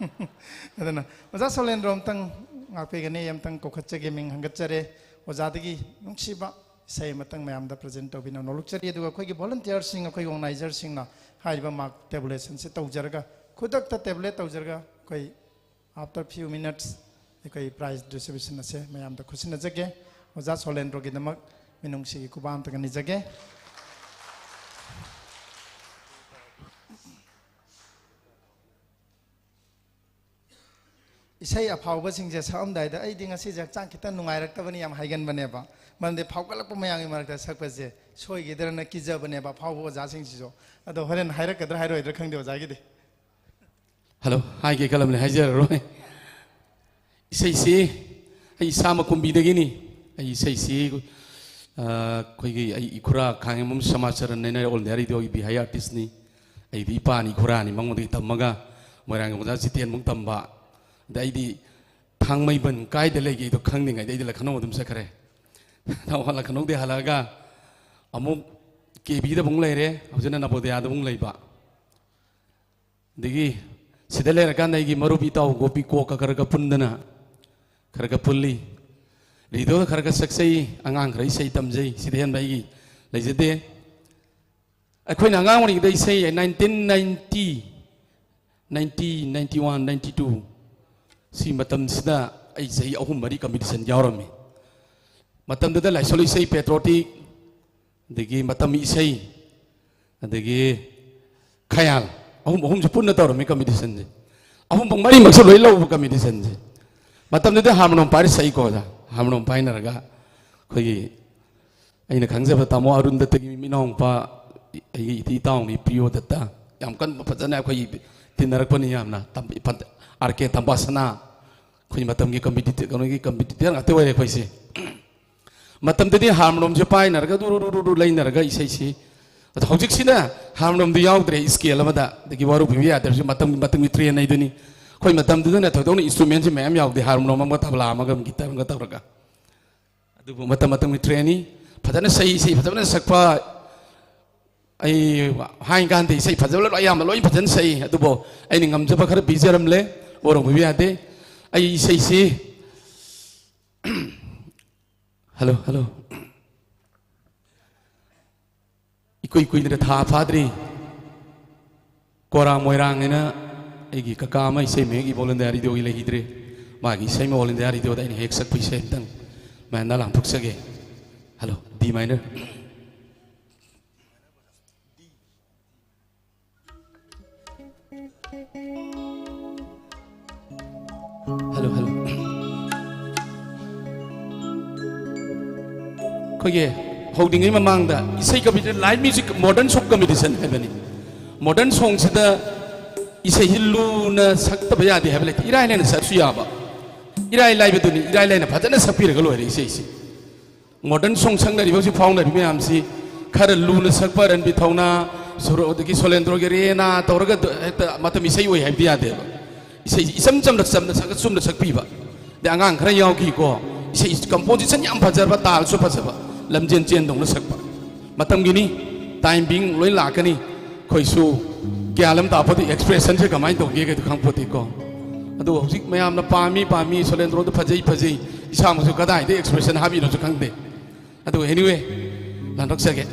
ꯑꯗꯨꯅ ꯑꯣꯖꯥ ꯁꯣꯂꯦꯟꯗ꯭ꯔꯣ ꯑꯝꯇꯪ ꯉꯥꯛꯄꯤꯒꯅꯤ, ꯑꯝꯇꯪ ꯀꯧꯈꯠꯆꯒꯦ, ꯃꯤꯡ ꯍꯟꯒꯠꯆꯔꯦ꯫ ꯑꯣꯖꯥꯗꯒꯤ ꯅꯨꯡꯁꯤꯕ ꯏꯁꯩ ꯑꯃꯇꯪ ꯃꯌꯥꯝꯗ present ꯇꯧꯕꯤꯅ ꯅꯣꯂꯨꯛꯆꯔꯤ꯫ ꯑꯗꯨꯒ ꯑꯩꯈꯣꯏꯒꯤ volunteerꯁꯤꯡ, ꯑꯩꯈꯣꯏꯒꯤ organizerꯁꯤꯡꯅ ꯍꯥꯏꯔꯤꯕ mark tabulationꯁꯦ ꯇꯧꯖꯔꯒ, ꯈꯨꯗꯛꯇ tabulate ꯇꯧꯖꯔꯒ, ꯑꯩꯈꯣꯏ after few minutes ꯑꯩꯈꯣꯏ prize distribution ꯑꯁꯦ ꯃꯌꯥꯝꯗ ꯈꯨꯠꯁꯤꯟꯅꯖꯒꯦ꯫ ꯑꯣꯖꯥ ꯁꯣꯂꯦꯟꯗ꯭ꯔꯣꯒꯤꯗꯃꯛ ꯃꯤꯅꯨꯡꯁꯤꯒꯤ ꯈꯨꯕꯥꯛ ꯑꯝꯇꯪ ꯅꯤꯖꯒꯦ꯫ ꯏꯁꯩ ꯑꯐꯥꯎꯕꯁꯤꯡꯁꯦ ꯁꯛꯑꯝꯗꯥꯏꯗ ꯑꯩꯗꯤ ꯉꯁꯤꯁꯦ ꯍꯛꯆꯥꯡ ꯈꯤꯇꯪ ꯅꯨꯡꯉꯥꯏꯔꯛꯇꯕꯅꯤ ꯌꯥꯝ ꯍꯥꯏꯒꯟꯕꯅꯦꯕ꯫ ꯃꯔꯝꯗꯤ ꯐꯥꯎꯒꯠꯂꯛꯄ ꯃꯌꯥꯝꯒꯤ ꯃꯔꯛꯇ ꯁꯛꯄꯁꯦ ꯁꯣꯏꯈꯤꯗ꯭ꯔꯅ ꯀꯤꯖꯕꯅꯦꯕ ꯑꯐꯥꯎꯕ ꯑꯣꯖꯥꯁꯤꯡꯁꯤꯁꯨ꯫ ꯑꯗꯣ ꯍꯣꯔꯦꯟ ꯍꯥꯏꯔꯛꯀꯗ꯭ꯔꯥ ꯍꯥꯏꯔꯣꯏꯗ꯭ꯔꯥ ꯈꯪꯗꯦ ꯑꯣꯖꯥꯒꯤꯗꯤ꯫ ꯍꯜꯂꯣ, ꯍꯥꯏꯒꯦ ꯈꯜꯂꯝꯅꯦ, ꯍꯥꯏꯖꯔꯔꯣꯏ꯫ ꯏꯁꯩꯁꯤ ꯑꯩ ꯏꯁꯥꯃꯛ ꯀꯨꯝꯕꯤꯗꯒꯤꯅꯤ꯫ ꯑꯩ ꯏꯁꯩꯁꯤ ꯑꯩꯈꯣꯏꯒꯤ ꯑꯩ ꯏꯈꯨꯔꯥ ꯈꯥꯉꯦꯝꯕꯝ ꯁꯃꯥꯆꯔꯟ ꯍꯥꯏꯅ ꯑꯣꯜ ꯏꯟꯗꯤꯌꯥ ꯔꯦꯗꯤꯑꯣꯒꯤ ꯕꯤꯍꯥꯔꯤ ꯑꯥꯔꯇꯤꯁꯅꯤ꯫ ꯑꯩꯗꯤ ꯏꯄꯥꯅꯤ ꯏꯈꯨꯔꯥꯅꯤ, ꯃꯉꯣꯟꯗꯒꯤ ꯇꯝꯃꯒ ꯃꯣꯏꯔꯥꯡꯒꯤ ꯑꯣꯖꯥ ꯖꯤꯇꯦꯟꯃꯨꯛ ꯇꯝꯕ꯫ ꯑꯗ ꯑꯩꯗꯤ ꯊꯥꯡꯃꯩꯕꯟ ꯀꯥꯏꯗ ꯂꯩꯒꯦꯗꯣ ꯈꯪꯗ꯭ꯔꯤꯉꯩꯗ ꯑꯩꯗꯤ ꯂꯈꯅꯧ ꯑꯗꯨꯝ ꯆꯠꯈ꯭ꯔꯦ꯫ ꯂꯈꯅꯧꯗꯩ ꯍꯜꯂꯛꯑꯒ ꯑꯃꯨꯛ ꯀꯦ ꯕꯤꯗ ꯑꯃꯨꯛ ꯂꯩꯔꯦ, ꯍꯧꯖꯤꯛꯅ ꯅꯕꯣꯗꯌꯥꯗ ꯑꯃꯨꯛ ꯂꯩꯕ꯫ ꯑꯗꯒꯤ ꯁꯤꯗ ꯂꯩꯔꯀꯥꯟꯗ ꯑꯩꯒꯤ ꯃꯔꯨꯞ ꯏꯇꯥꯎ ꯒꯣꯄꯤ ꯀꯣꯛꯀ ꯈꯔ ꯈꯔ ꯄꯨꯟꯗꯅ ꯈꯔ ꯈꯔ ꯄꯨꯜꯂꯤ꯫ ꯔꯦꯗꯤꯑꯣꯗ ꯈꯔ ꯈꯔ ꯁꯛꯆꯩ, ꯑꯉꯥꯡ ꯈꯔ ꯏꯁꯩ ꯇꯝꯖꯩ꯫ ꯁꯤꯗ ꯍꯦꯟꯕ ꯑꯩꯒꯤ ꯂꯩꯖꯗꯦ꯫ ꯑꯩꯈꯣꯏꯅ ꯑꯉꯥꯡ ꯑꯣꯏꯔꯤꯉꯩꯗ ꯏꯁꯩ nineteen ninety, ninety, ninety one, ninety two ꯁꯤ ꯃꯇꯝꯁꯤꯗ ꯑꯩ ꯆꯍꯤ ꯑꯍꯨꯝ ꯃꯔꯤ ꯀꯝꯄꯤꯇꯤꯁꯟ ꯌꯥꯎꯔꯝꯃꯤ꯫ ꯃꯇꯝꯗꯨꯗ ꯂꯥꯏꯁꯣꯜ ꯏꯁꯩ, ꯄꯦꯇ꯭ꯔꯣꯇꯤꯛ, ꯑꯗꯒꯤ ꯃꯇꯝ ꯏꯁꯩ, ꯑꯗꯒꯤ ꯈꯌꯥꯜ, ꯑꯍꯨꯝ, ꯑꯍꯨꯝꯁꯦ ꯄꯨꯟꯅ ꯇꯧꯔꯝꯃꯤ ꯀꯝꯄꯤꯇꯤꯁꯟꯁꯦ꯫ ꯑꯍꯨꯝꯃꯛ ꯃꯔꯤꯃꯛꯁꯦ ꯂꯣꯏ ꯂꯧꯕ ꯀꯝꯄꯤꯇꯤꯁꯟꯁꯦ꯫ ꯃꯇꯝꯗꯨꯗ ꯍꯥꯔꯃꯣꯅꯤꯌꯝ ꯄꯥꯏꯔ ꯁꯛꯏꯀꯣ ꯑꯣꯖꯥ꯫ ꯍꯥꯔꯃꯣꯅꯤꯌꯝ ꯄꯥꯏꯅꯔꯒ ꯑꯩꯈꯣꯏꯒꯤ, ꯑꯩꯅ ꯈꯪꯖꯕ ꯇꯥꯃꯣ ꯑꯔꯨꯟ ꯗꯠꯇꯒꯤ ꯃꯤꯅꯥꯎ ꯅꯨꯄꯥ, ꯑꯩꯒꯤ ꯏꯇꯤ ꯏꯇꯥꯎꯅꯤ ꯄ꯭ꯔꯤꯌꯣ ꯗꯠꯇ, ꯌꯥꯝ ꯀꯟꯅ ꯐꯖꯅ ꯑꯩꯈꯣꯏꯒꯤ ꯇꯤꯟꯅꯔꯛꯄꯅꯤ ꯌꯥꯝꯅ꯫ ꯇꯝ-, ꯏꯐꯟ-, ꯑꯥꯔ ꯀꯦ ꯇꯝꯕꯥꯁꯅꯥ, ꯑꯩꯈꯣꯏ ꯃꯇꯝꯒꯤ ꯀꯝꯄꯤꯇꯤꯇꯤꯚ, ꯀꯩꯅꯣꯒꯤ ꯀꯝꯄꯤꯇꯤꯇꯤꯚ ꯉꯥꯛꯇ ꯑꯣꯏꯔꯦ ꯑꯩꯈꯣꯏꯁꯦ꯫ ꯃꯇꯝꯗꯨꯗꯤ ꯍꯥꯔꯃꯣꯅꯤꯌꯝꯁꯦ ꯄꯥꯏꯅꯔꯒ ꯗꯨꯔꯨ ꯗꯨꯔꯨ ꯗꯨꯔꯨ ꯂꯩꯅꯔꯒ ꯏꯁꯩꯁꯤ, ꯑꯗꯣ ꯍꯧꯖꯤꯛꯁꯤꯅ ꯍꯥꯔꯃꯣꯅꯤꯌꯝꯗꯨ ꯌꯥꯎꯗ꯭ꯔꯦ ꯏꯁꯀꯦꯜ ꯑꯃꯗ, ꯑꯗꯒꯤ ꯋꯥꯔꯨ ꯐꯤꯕꯤ ꯌꯥꯗ꯭ꯔꯁꯨ ꯃꯇꯝꯒꯤ ꯃꯇꯨꯡꯒꯤ ꯇ꯭ꯔꯦꯟ ꯍꯥꯏꯗꯨꯅꯤ꯫ ꯑꯩꯈꯣꯏ ꯃꯇꯝꯗꯨꯗꯅ ꯊꯣꯏꯗꯣꯛꯅ ꯏꯟꯁꯇ꯭ꯔꯨꯃꯦꯟꯁꯤ ꯃꯌꯥꯝ ꯌꯥꯎꯗꯦ, ꯍꯥꯔꯃꯣꯅꯤꯌꯝ ꯑꯃꯒ ꯇꯕꯂꯥ ꯑꯃꯒ ꯒꯤꯇꯔ ꯑꯃꯒ ꯇꯧꯔꯒ꯫ ꯑꯗꯨꯕꯨ ꯃꯇꯝ ꯃꯇꯝꯒꯤ ꯇ꯭ꯔꯦꯟꯅꯤ꯫ ꯐꯖꯅ ꯁꯛꯏ, ꯏꯁꯩ ꯐꯖꯅ ꯁꯛꯄ꯫ ꯑꯩ ꯍꯥꯏ ꯀꯥꯟꯗ ꯏꯁꯩ ꯐꯖꯕ ꯂꯣꯏ, ꯑꯌꯥꯝꯕ ꯂꯣꯏ ꯐꯖꯅ ꯁꯛꯏ꯫ ꯑꯗꯨꯕꯨ ꯑꯩꯅ ꯉꯝꯖꯕ ꯈꯔ ꯄꯤꯖꯔꯝꯂꯦ, ꯋꯥꯔꯧꯕꯤꯕ ꯌꯥꯗꯦ꯫ ꯑꯩ ꯏꯁꯩꯁꯤ, ꯍꯜꯂꯣ, ꯍꯜꯂꯣ꯫ ꯏꯀꯨꯏ ꯀꯨꯏꯗꯅ, ꯊꯥ ꯐꯥꯗ꯭ꯔꯤ, ꯀꯣꯔꯥ ꯃꯣꯏꯔꯥꯡ ꯍꯥꯏꯅ ꯑꯩꯒꯤ ꯀꯀꯥ ꯑꯃ ꯏꯁꯩ ꯃꯌꯦꯛ ꯏꯕ ꯑꯣꯜ ꯏꯟꯗꯤꯌꯥ ꯔꯦꯗꯤꯑꯣꯒꯤ ꯂꯩꯈꯤꯗ꯭ꯔꯦ꯫ ꯃꯥꯒꯤ ꯏꯁꯩ ꯑꯃ ꯑꯣꯜ ꯏꯟꯗꯤꯌꯥ ꯔꯦꯗꯤꯑꯣꯗ ꯑꯩꯅ ꯍꯦꯛ ꯁꯛꯄ ꯏꯁꯩ ꯑꯝꯇꯪ ꯃꯌꯥꯝꯗ ꯂꯥꯟꯊꯣꯛꯆꯒꯦ꯫ ꯍꯜꯂꯣ, ꯗꯤ ꯃꯥꯏꯅꯔ꯫ Hello, hello. ꯑꯩꯈꯣꯏꯒꯤ ꯍꯧꯗ꯭ꯔꯤꯉꯩ ꯃꯃꯥꯡꯗ ꯏꯁꯩ ꯀꯝꯄꯤꯇꯤꯁꯟ, ꯂꯥꯏꯠ ꯃ꯭ꯌꯨꯖꯤꯛ ꯃꯣꯗꯔꯟ ꯁꯣꯡ ꯀꯝꯄꯤꯇꯤꯁꯟ ꯍꯥꯏꯕꯅꯤ꯫ ꯃꯣꯗꯔꯟ ꯁꯣꯡꯁꯤꯗ ꯏꯁꯩꯁꯤ ꯂꯨꯅ ꯁꯛꯇꯕ ꯌꯥꯗꯦ ꯍꯥꯏꯕ ꯂꯩꯇꯦ꯫ ꯏꯔꯥꯏ ꯂꯥꯏꯅ ꯁꯛꯁꯨ ꯌꯥꯕ꯫ ꯏꯔꯥꯏ ꯂꯥꯏꯕꯗꯨꯅꯤ, ꯏꯔꯥꯏ ꯂꯥꯏꯅ ꯐꯖꯅ ꯁꯛꯄꯤꯔꯒ ꯂꯣꯏꯔꯦ ꯏꯁꯩꯁꯤ꯫ ꯃꯣꯗꯔꯟ ꯁꯣꯡ ꯁꯛꯅꯔꯤꯕ ꯍꯧꯖꯤꯛ ꯐꯥꯎꯅꯔꯤꯕ ꯃꯌꯥꯝꯁꯤ ꯈꯔ ꯂꯨꯅ ꯁꯛꯄ ꯔꯟꯕꯤ ꯊꯧꯅꯥ, ꯁꯣꯔꯣ-, ꯑꯗꯒꯤ ꯁꯣꯂꯦꯟꯗ꯭ꯔꯣꯒꯤ ꯔꯦꯅꯥ ꯇꯧꯔꯒ ꯗ-, ꯍꯦꯛꯇ ꯃꯇꯝ ꯏꯁꯩ ꯑꯣꯏ ꯍꯥꯏꯕꯗꯤ ꯌꯥꯗꯦꯕ꯫ ꯏꯁꯩꯁꯤ ꯏꯆꯝ ꯆꯝꯅ, ꯆꯝꯅ ꯁꯛ-, ꯆꯨꯝꯅ ꯁꯛꯄꯤꯕ꯫ ꯑꯗꯩ ꯑꯉꯥꯡ ꯈꯔ ꯌꯥꯎꯈꯤꯀꯣ, ꯏꯁꯩ composition ꯌꯥꯝ ꯐꯖꯕ, ꯇꯥꯜꯁꯨ ꯐꯖꯕ, ꯂꯝꯖꯦꯟ ꯆꯦꯟꯗꯧꯅ ꯁꯛꯄ꯫ ꯃꯇꯝꯒꯤꯅꯤ, time being ꯂꯣꯏ ꯂꯥꯛꯀꯅꯤ꯫ ꯑꯩꯈꯣꯏꯁꯨ ꯒ꯭ꯌꯥꯟ ꯑꯃ ꯇꯥꯄꯣꯠꯇꯦ, expressionꯁꯦ ꯀꯃꯥꯏꯅ ꯇꯧꯒꯦꯒꯗꯣ ꯈꯪꯄꯣꯠꯇꯦꯀꯣ꯫ ꯑꯗꯨꯕꯨ ꯍꯧꯖꯤꯛ ꯃꯌꯥꯝꯅ ꯄꯥꯝꯃꯤ ꯄꯥꯝꯃꯤ, ꯁꯣꯂꯦꯟꯗ꯭ꯔꯣꯗꯣ ꯐꯖꯩ ꯐꯖꯩ, ꯏꯁꯥꯃꯛꯁꯨ ꯀꯗꯥꯏꯗ expression ꯍꯥꯞꯄꯤꯅꯣꯁꯨ ꯈꯪꯗꯦ꯫ ꯑꯗꯨꯕꯨ anyway, ꯂꯥꯟꯊꯣꯛꯆꯒꯦ꯫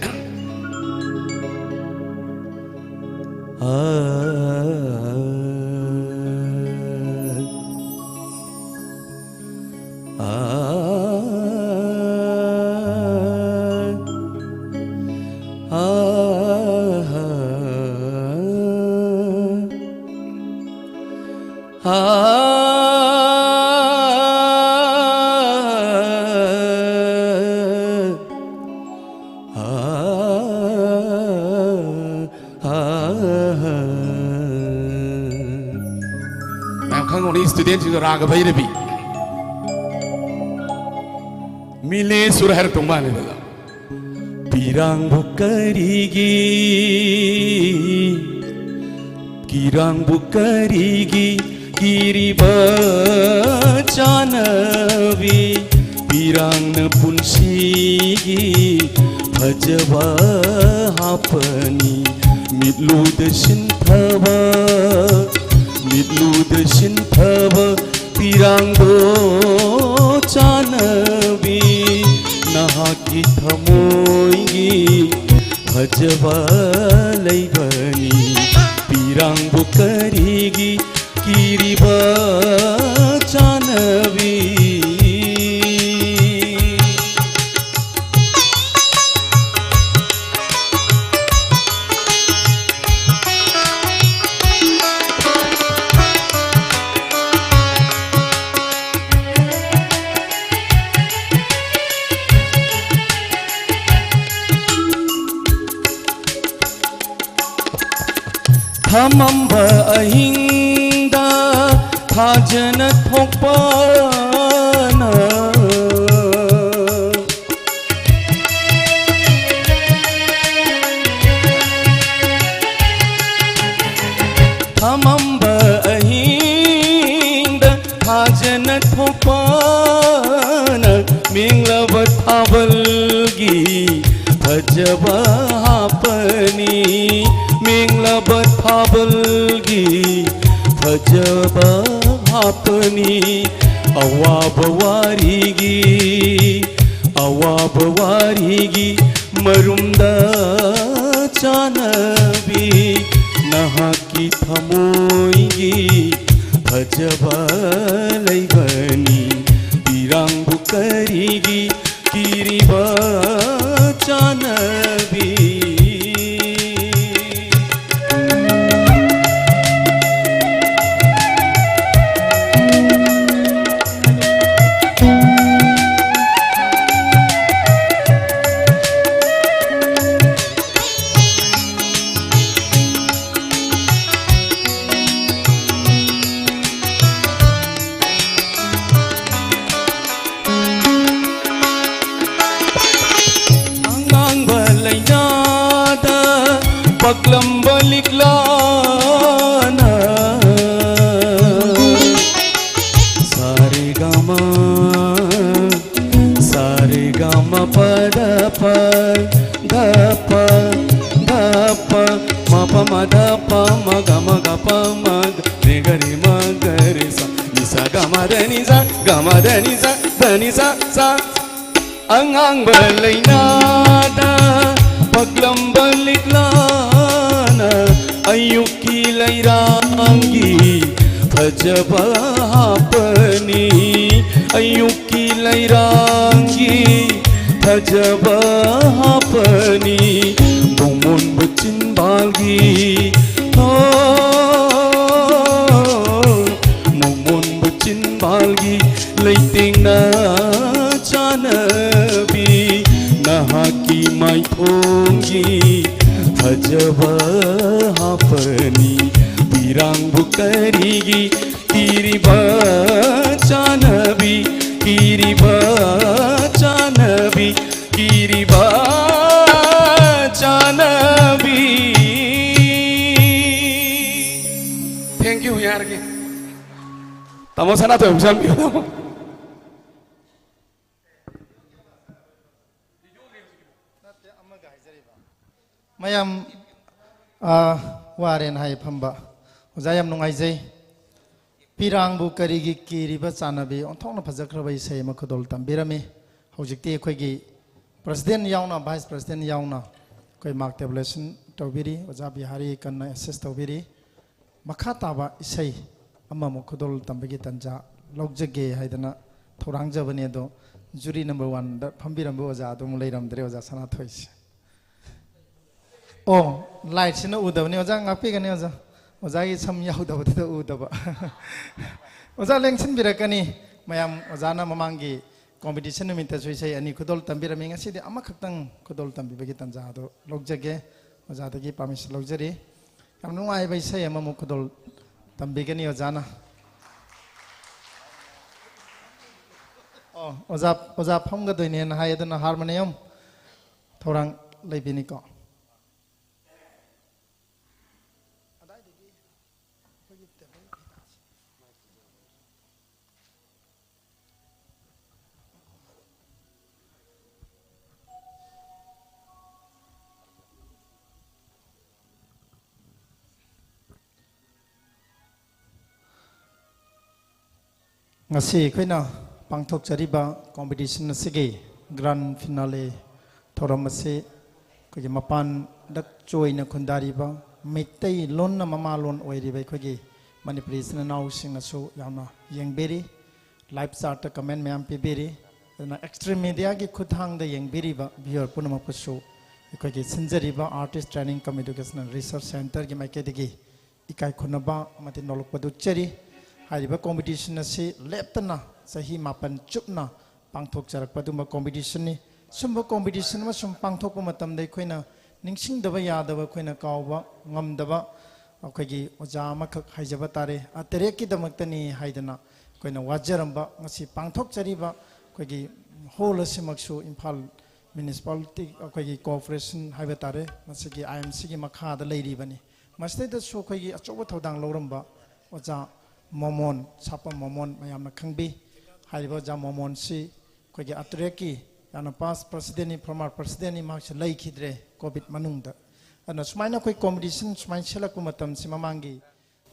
ꯃꯌꯥꯝ ꯈꯪꯉꯝꯒꯅꯤ, studentꯁꯤꯡꯗꯣ ꯔꯥꯒ ꯚꯩꯔꯕꯤ꯫ ꯃꯤꯂꯦ ꯁꯨꯔ ꯍꯥꯏꯔꯛꯇꯧ ꯃꯥꯜꯂꯦꯗꯅ꯫ ꯄꯤꯔꯥꯡꯕꯨ ꯀꯔꯤꯒꯤ, ꯀꯤꯔꯥꯡꯕꯨ ꯀꯔꯤꯒꯤ ꯀꯤꯔꯤꯕ ꯆꯥꯅꯕꯤ? ꯄꯤꯔꯥꯡꯅ ꯄꯨꯟꯁꯤꯒꯤ ꯐꯖꯕ ꯍꯥꯞꯄꯅꯤ꯫ ꯃꯤꯠꯂꯨꯗ ꯁꯤꯟꯊꯕ, ꯃꯤꯠꯂꯨꯗ ꯁꯤꯟꯊꯕ ꯄꯤꯔꯥꯡꯗꯣ ꯆꯥꯅꯕꯤ, ꯅꯍꯥꯛꯀꯤ ꯊꯃꯣꯏꯒꯤ ꯐꯖꯕ ꯂꯩꯕꯅꯤ꯫ ꯄꯤꯔꯥꯡꯕꯨ ꯀꯔꯤꯒꯤ ꯀꯤꯔꯤꯕ ꯆꯥꯅꯕꯤ? ꯊꯃꯝꯕ ꯑꯍꯤꯡꯗ ꯊꯥꯖꯅ ꯊꯣꯛꯄꯅ ꯐꯖꯕ ꯍꯥꯞꯄꯅꯤ꯫ ꯑꯋꯥꯕ ꯋꯥꯔꯤꯒꯤ, ꯑꯋꯥꯕ ꯋꯥꯔꯤꯒꯤ ꯃꯔꯨꯝꯗ ꯆꯥꯅꯕꯤ, ꯅꯍꯥꯛꯀꯤ ꯊꯃꯣꯏꯒꯤ ꯐꯖꯕ ꯂꯩꯕꯅꯤ꯫ ꯏꯔꯥꯡꯕꯨ ꯀꯔꯤꯒꯤ ꯀꯤꯔꯤꯕ ꯆꯥꯅꯕꯤ꯫ ꯑꯉꯥꯡꯕ ꯂꯩꯅꯥꯗ ꯄꯛꯂꯝꯕ ꯂꯤꯛꯂꯥꯅ ꯁꯥꯔꯦꯒꯥꯃ, ꯁꯥꯔꯦꯒꯥꯃ ꯄꯗ ꯄ, ꯗ ꯄ, ꯗ ꯄ, ꯃ ꯄ ꯃ ꯗ ꯄ ꯃ ꯒ ꯃ ꯒ ꯄ ꯃ ꯒ ꯔꯦ ꯒ ꯔꯦ ꯃ ꯒ ꯔꯦ ꯁ ꯅꯤ ꯁ ꯒ ꯃ ꯗ ꯅꯤ ꯁ ꯒ ꯃ ꯗ ꯅꯤ ꯁ ꯗ ꯅꯤ ꯁ ꯁ꯫ ꯑꯉꯥꯡꯕ ꯂꯩꯅꯥꯗ ꯄꯛꯂꯝꯕ ꯂꯤꯛꯂꯥꯅ ꯑꯌꯨꯛꯀꯤ ꯂꯩꯔꯥꯡꯒꯤ ꯐꯖꯕ ꯍꯥꯞꯄꯅꯤ꯫ ꯑꯌꯨꯛꯀꯤ ꯂꯩꯔꯥꯡꯒꯤ ꯐꯖꯕ ꯍꯥꯞꯄꯅꯤ꯫ ꯃꯣꯃꯣꯟꯕ ꯆꯤꯟꯕꯥꯜꯒꯤ, ꯍꯣ, ꯃꯣꯃꯣꯟꯕ ꯆꯤꯟꯕꯥꯜꯒꯤ ꯂꯩꯇꯦꯡꯅ ꯆꯥꯅꯕꯤ, ꯅꯍꯥꯛꯀꯤ ꯃꯥꯏꯊꯣꯡꯒꯤ ꯐꯖꯕ ꯍꯥꯞꯄꯅꯤ꯫ ꯄꯤꯔꯥꯡꯕꯨ ꯀꯔꯤꯒꯤ ꯀꯤꯔꯤꯕ ꯆꯥꯅꯕꯤ, ꯀꯤꯔꯤꯕ ꯆꯥꯅꯕꯤ, ꯀꯤꯔꯤꯕ ꯆꯥꯅꯕꯤ꯫ Thank you, ꯌꯥꯔꯒꯦ꯫ ꯇꯥꯃꯣ ꯁꯅꯥꯊꯣꯏ ꯑꯃꯨꯛ ꯆꯪꯕꯤꯌꯨ, ꯇꯥꯃꯣ꯫ ꯃꯌꯥꯝ, ꯑꯥ, ꯋꯥꯔꯦꯅ ꯍꯥꯏ ꯐꯝꯕ꯫ ꯑꯣꯖꯥ, ꯌꯥꯝ ꯅꯨꯡꯉꯥꯏꯖꯩ꯫ ꯄꯤꯔꯥꯡꯕꯨ ꯀꯔꯤꯒꯤ ꯀꯤꯔꯤꯕ ꯆꯥꯟꯅꯕꯤ ꯑꯣꯟꯊꯣꯛꯅ ꯐꯖꯈ꯭ꯔꯕ ꯏꯁꯩ ꯑꯃ ꯈꯨꯗꯣꯜ ꯇꯝꯕꯤꯔꯝꯃꯤ꯫ ꯍꯧꯖꯤꯛꯇꯤ ꯑꯩꯈꯣꯏꯒꯤ president ꯌꯥꯎꯅ, vice president ꯌꯥꯎꯅ ꯑꯩꯈꯣꯏ mark tabulation ꯇꯧꯕꯤꯔꯤ꯫ ꯑꯣꯖꯥ ꯕꯤꯍꯥꯔꯤ ꯀꯟꯅ assist ꯇꯧꯕꯤꯔꯤ꯫ ꯃꯈꯥ ꯇꯥꯕ ꯏꯁꯩ ꯑꯃꯃꯨꯛ ꯈꯨꯗꯣꯜ ꯇꯝꯕꯒꯤ ꯇꯟꯖꯥ ꯂꯧꯖꯒꯦ ꯍꯥꯏꯗꯅ ꯊꯧꯔꯥꯡꯖꯕꯅꯤ꯫ ꯑꯗꯣ jury number one ꯗ ꯐꯝꯕꯤꯔꯝꯕ ꯑꯣꯖꯥ ꯑꯗꯨ ꯑꯃꯨꯛ ꯂꯩꯔꯝꯗ꯭ꯔꯦ, ꯑꯣꯖꯥ ꯁꯅꯥꯊꯣꯏꯁꯦ꯫ ꯑꯣ, lightꯁꯤꯅ ꯎꯗꯕꯅꯤ ꯑꯣꯖꯥ, ꯉꯥꯛꯄꯤꯒꯅꯤ ꯑꯣꯖꯥ꯫ ꯑꯣꯖꯥꯒꯤ ꯁꯝ ꯌꯥꯎꯗꯕꯗꯨꯗ ꯎꯗꯕ꯫ ꯑꯣꯖꯥ ꯂꯦꯡꯁꯤꯟꯕꯤꯔꯛꯀꯅꯤ꯫ ꯃꯌꯥꯝ ꯑꯣꯖꯥꯅ ꯃꯃꯥꯡꯒꯤ competition ꯅꯨꯃꯤꯠꯇꯁꯨ ꯏꯁꯩ ꯑꯅꯤ ꯈꯨꯗꯣꯜ ꯇꯝꯕꯤꯔꯝꯃꯤ꯫ ꯉꯁꯤꯗꯤ ꯑꯃꯈꯛꯇꯪ ꯈꯨꯗꯣꯜ ꯇꯝꯕꯤꯕꯒꯤ ꯇꯟꯖꯥ ꯑꯗꯨ ꯂꯧꯖꯒꯦ꯫ ꯑꯣꯖꯥꯗꯒꯤ permission ꯂꯧꯖꯔꯤ꯫ ꯌꯥꯝ ꯅꯨꯡꯉꯥꯏꯕ ꯏꯁꯩ ꯑꯃꯃꯨꯛ ꯈꯨꯗꯣꯜ ꯇꯝꯕꯤꯒꯅꯤ ꯑꯣꯖꯥꯅ꯫ ꯑꯣ, ꯑꯣꯖꯥ, ꯑꯣꯖꯥ ꯐꯝꯒꯗꯣꯏꯅꯦꯅ ꯍꯥꯏ, ꯑꯗꯨꯅ harmonium ꯊꯧꯔꯥꯡ ꯂꯩꯕꯤꯅꯤꯀꯣ꯫ ꯉꯁꯤ ꯑꯩꯈꯣꯏꯅ ꯄꯥꯡꯊꯣꯛꯆꯔꯤꯕ competition ꯑꯁꯤꯒꯤ grand finale ꯊꯧꯔꯝ ꯑꯁꯤ ꯑꯩꯈꯣꯏꯒꯤ ꯃꯄꯥꯟꯗ ꯆꯣꯏꯅ ꯈꯨꯟꯗꯥꯔꯤꯕ ꯃꯩꯇꯩ ꯂꯣꯟꯅ ꯃꯃꯥ ꯂꯣꯟ ꯑꯣꯏꯔꯤꯕ ꯑꯩꯈꯣꯏꯒꯤ ꯃꯅꯤꯄꯨꯔꯤ ꯏꯆꯤꯟ ꯏꯅꯥꯎꯁꯤꯡꯅꯁꯨ ꯌꯥꯝꯅ ꯌꯦꯡꯕꯤꯔꯤ꯫ Live chatꯇ comment ꯃꯌꯥꯝ ꯄꯤꯕꯤꯔꯤ꯫ ꯑꯗꯨꯅ Extreme Mediaꯒꯤ ꯈꯨꯠꯊꯥꯡꯗ ꯌꯦꯡꯕꯤꯔꯤꯕ viewer ꯄꯨꯝꯅꯃꯛꯄꯨꯁꯨ ꯑꯩꯈꯣꯏꯒꯤ ꯁꯤꯟꯖꯔꯤꯕ Artist Training cum Educational Research Centreꯒꯤ ꯃꯥꯏꯀꯩꯗꯒꯤ ꯏꯀꯥꯏ ꯈꯨꯝꯅꯕ ꯑꯃꯗꯤ ꯅꯣꯂꯨꯛꯄꯗꯨ ꯎꯠꯆꯔꯤ꯫ ꯍꯥꯏꯔꯤꯕ competition ꯑꯁꯤ ꯂꯦꯞꯇꯅ ꯆꯍꯤ ꯃꯥꯄꯟ ꯆꯨꯞꯅ ꯄꯥꯡꯊꯣꯛꯆꯔꯛꯄ ꯑꯗꯨꯒꯨꯝꯕ competitionꯅꯤ꯫ ꯁꯨꯝꯕ competition ꯑꯃ ꯁꯨꯝ ꯄꯥꯡꯊꯣꯛꯄ ꯃꯇꯝꯗ ꯑꯩꯈꯣꯏꯅ ꯅꯤꯡꯁꯤꯡꯗꯕ ꯌꯥꯗꯕ, ꯑꯩꯈꯣꯏꯅ ꯀꯥꯎꯕ ꯉꯝꯗꯕ ꯑꯩꯈꯣꯏꯒꯤ ꯑꯣꯖꯥ ꯑꯃꯈꯛ ꯍꯥꯏꯖꯕ ꯇꯥꯔꯦ꯫ ꯑꯇꯔꯦꯠꯀꯤꯗꯃꯛꯇꯅꯤ ꯍꯥꯏꯗꯅ ꯑꯩꯈꯣꯏꯅ ꯋꯥꯖꯔꯝꯕ, ꯉꯁꯤ ꯄꯥꯡꯊꯣꯛꯆꯔꯤꯕ ꯑꯩꯈꯣꯏꯒꯤ hall ꯑꯁꯤꯃꯛꯁꯨ ꯏꯝꯐꯥꯜ municipality, ꯑꯩꯈꯣꯏꯒꯤ corporation ꯍꯥꯏꯕ ꯇꯥꯔꯦ, ꯃꯁꯤꯒꯤ IMCꯒꯤ ꯃꯈꯥꯗ ꯂꯩꯔꯤꯕꯅꯤ꯫ ꯃꯁꯤꯗꯩꯗꯁꯨ ꯑꯩꯈꯣꯏꯒꯤ ꯑꯆꯧꯕ ꯊꯧꯗꯥꯡ ꯂꯧꯔꯝꯕ ꯑꯣꯖꯥ ꯃꯣꯃꯣꯟ, ꯁꯥꯄꯝ ꯃꯣꯃꯣꯟ ꯃꯌꯥꯝꯅ ꯈꯪꯕꯤ꯫ ꯍꯥꯏꯔꯤꯕ ꯑꯣꯖꯥ ꯃꯣꯃꯣꯟꯁꯤ ꯑꯩꯈꯣꯏꯒꯤ ꯑꯇꯔꯦꯠꯀꯤ ꯌꯥꯝꯅ past presidentꯅꯤ, former presidentꯅꯤ, ꯃꯍꯥꯛꯁꯦ ꯂꯩꯈꯤꯗ꯭ꯔꯦ COVID ꯃꯅꯨꯡꯗ꯫ ꯑꯗꯨꯅ ꯁꯨꯃꯥꯏꯅ ꯑꯩꯈꯣꯏ competition ꯁꯨꯃꯥꯏꯅ ꯁꯤꯜꯂꯛꯄ ꯃꯇꯝꯁꯤ ꯃꯃꯥꯡꯒꯤ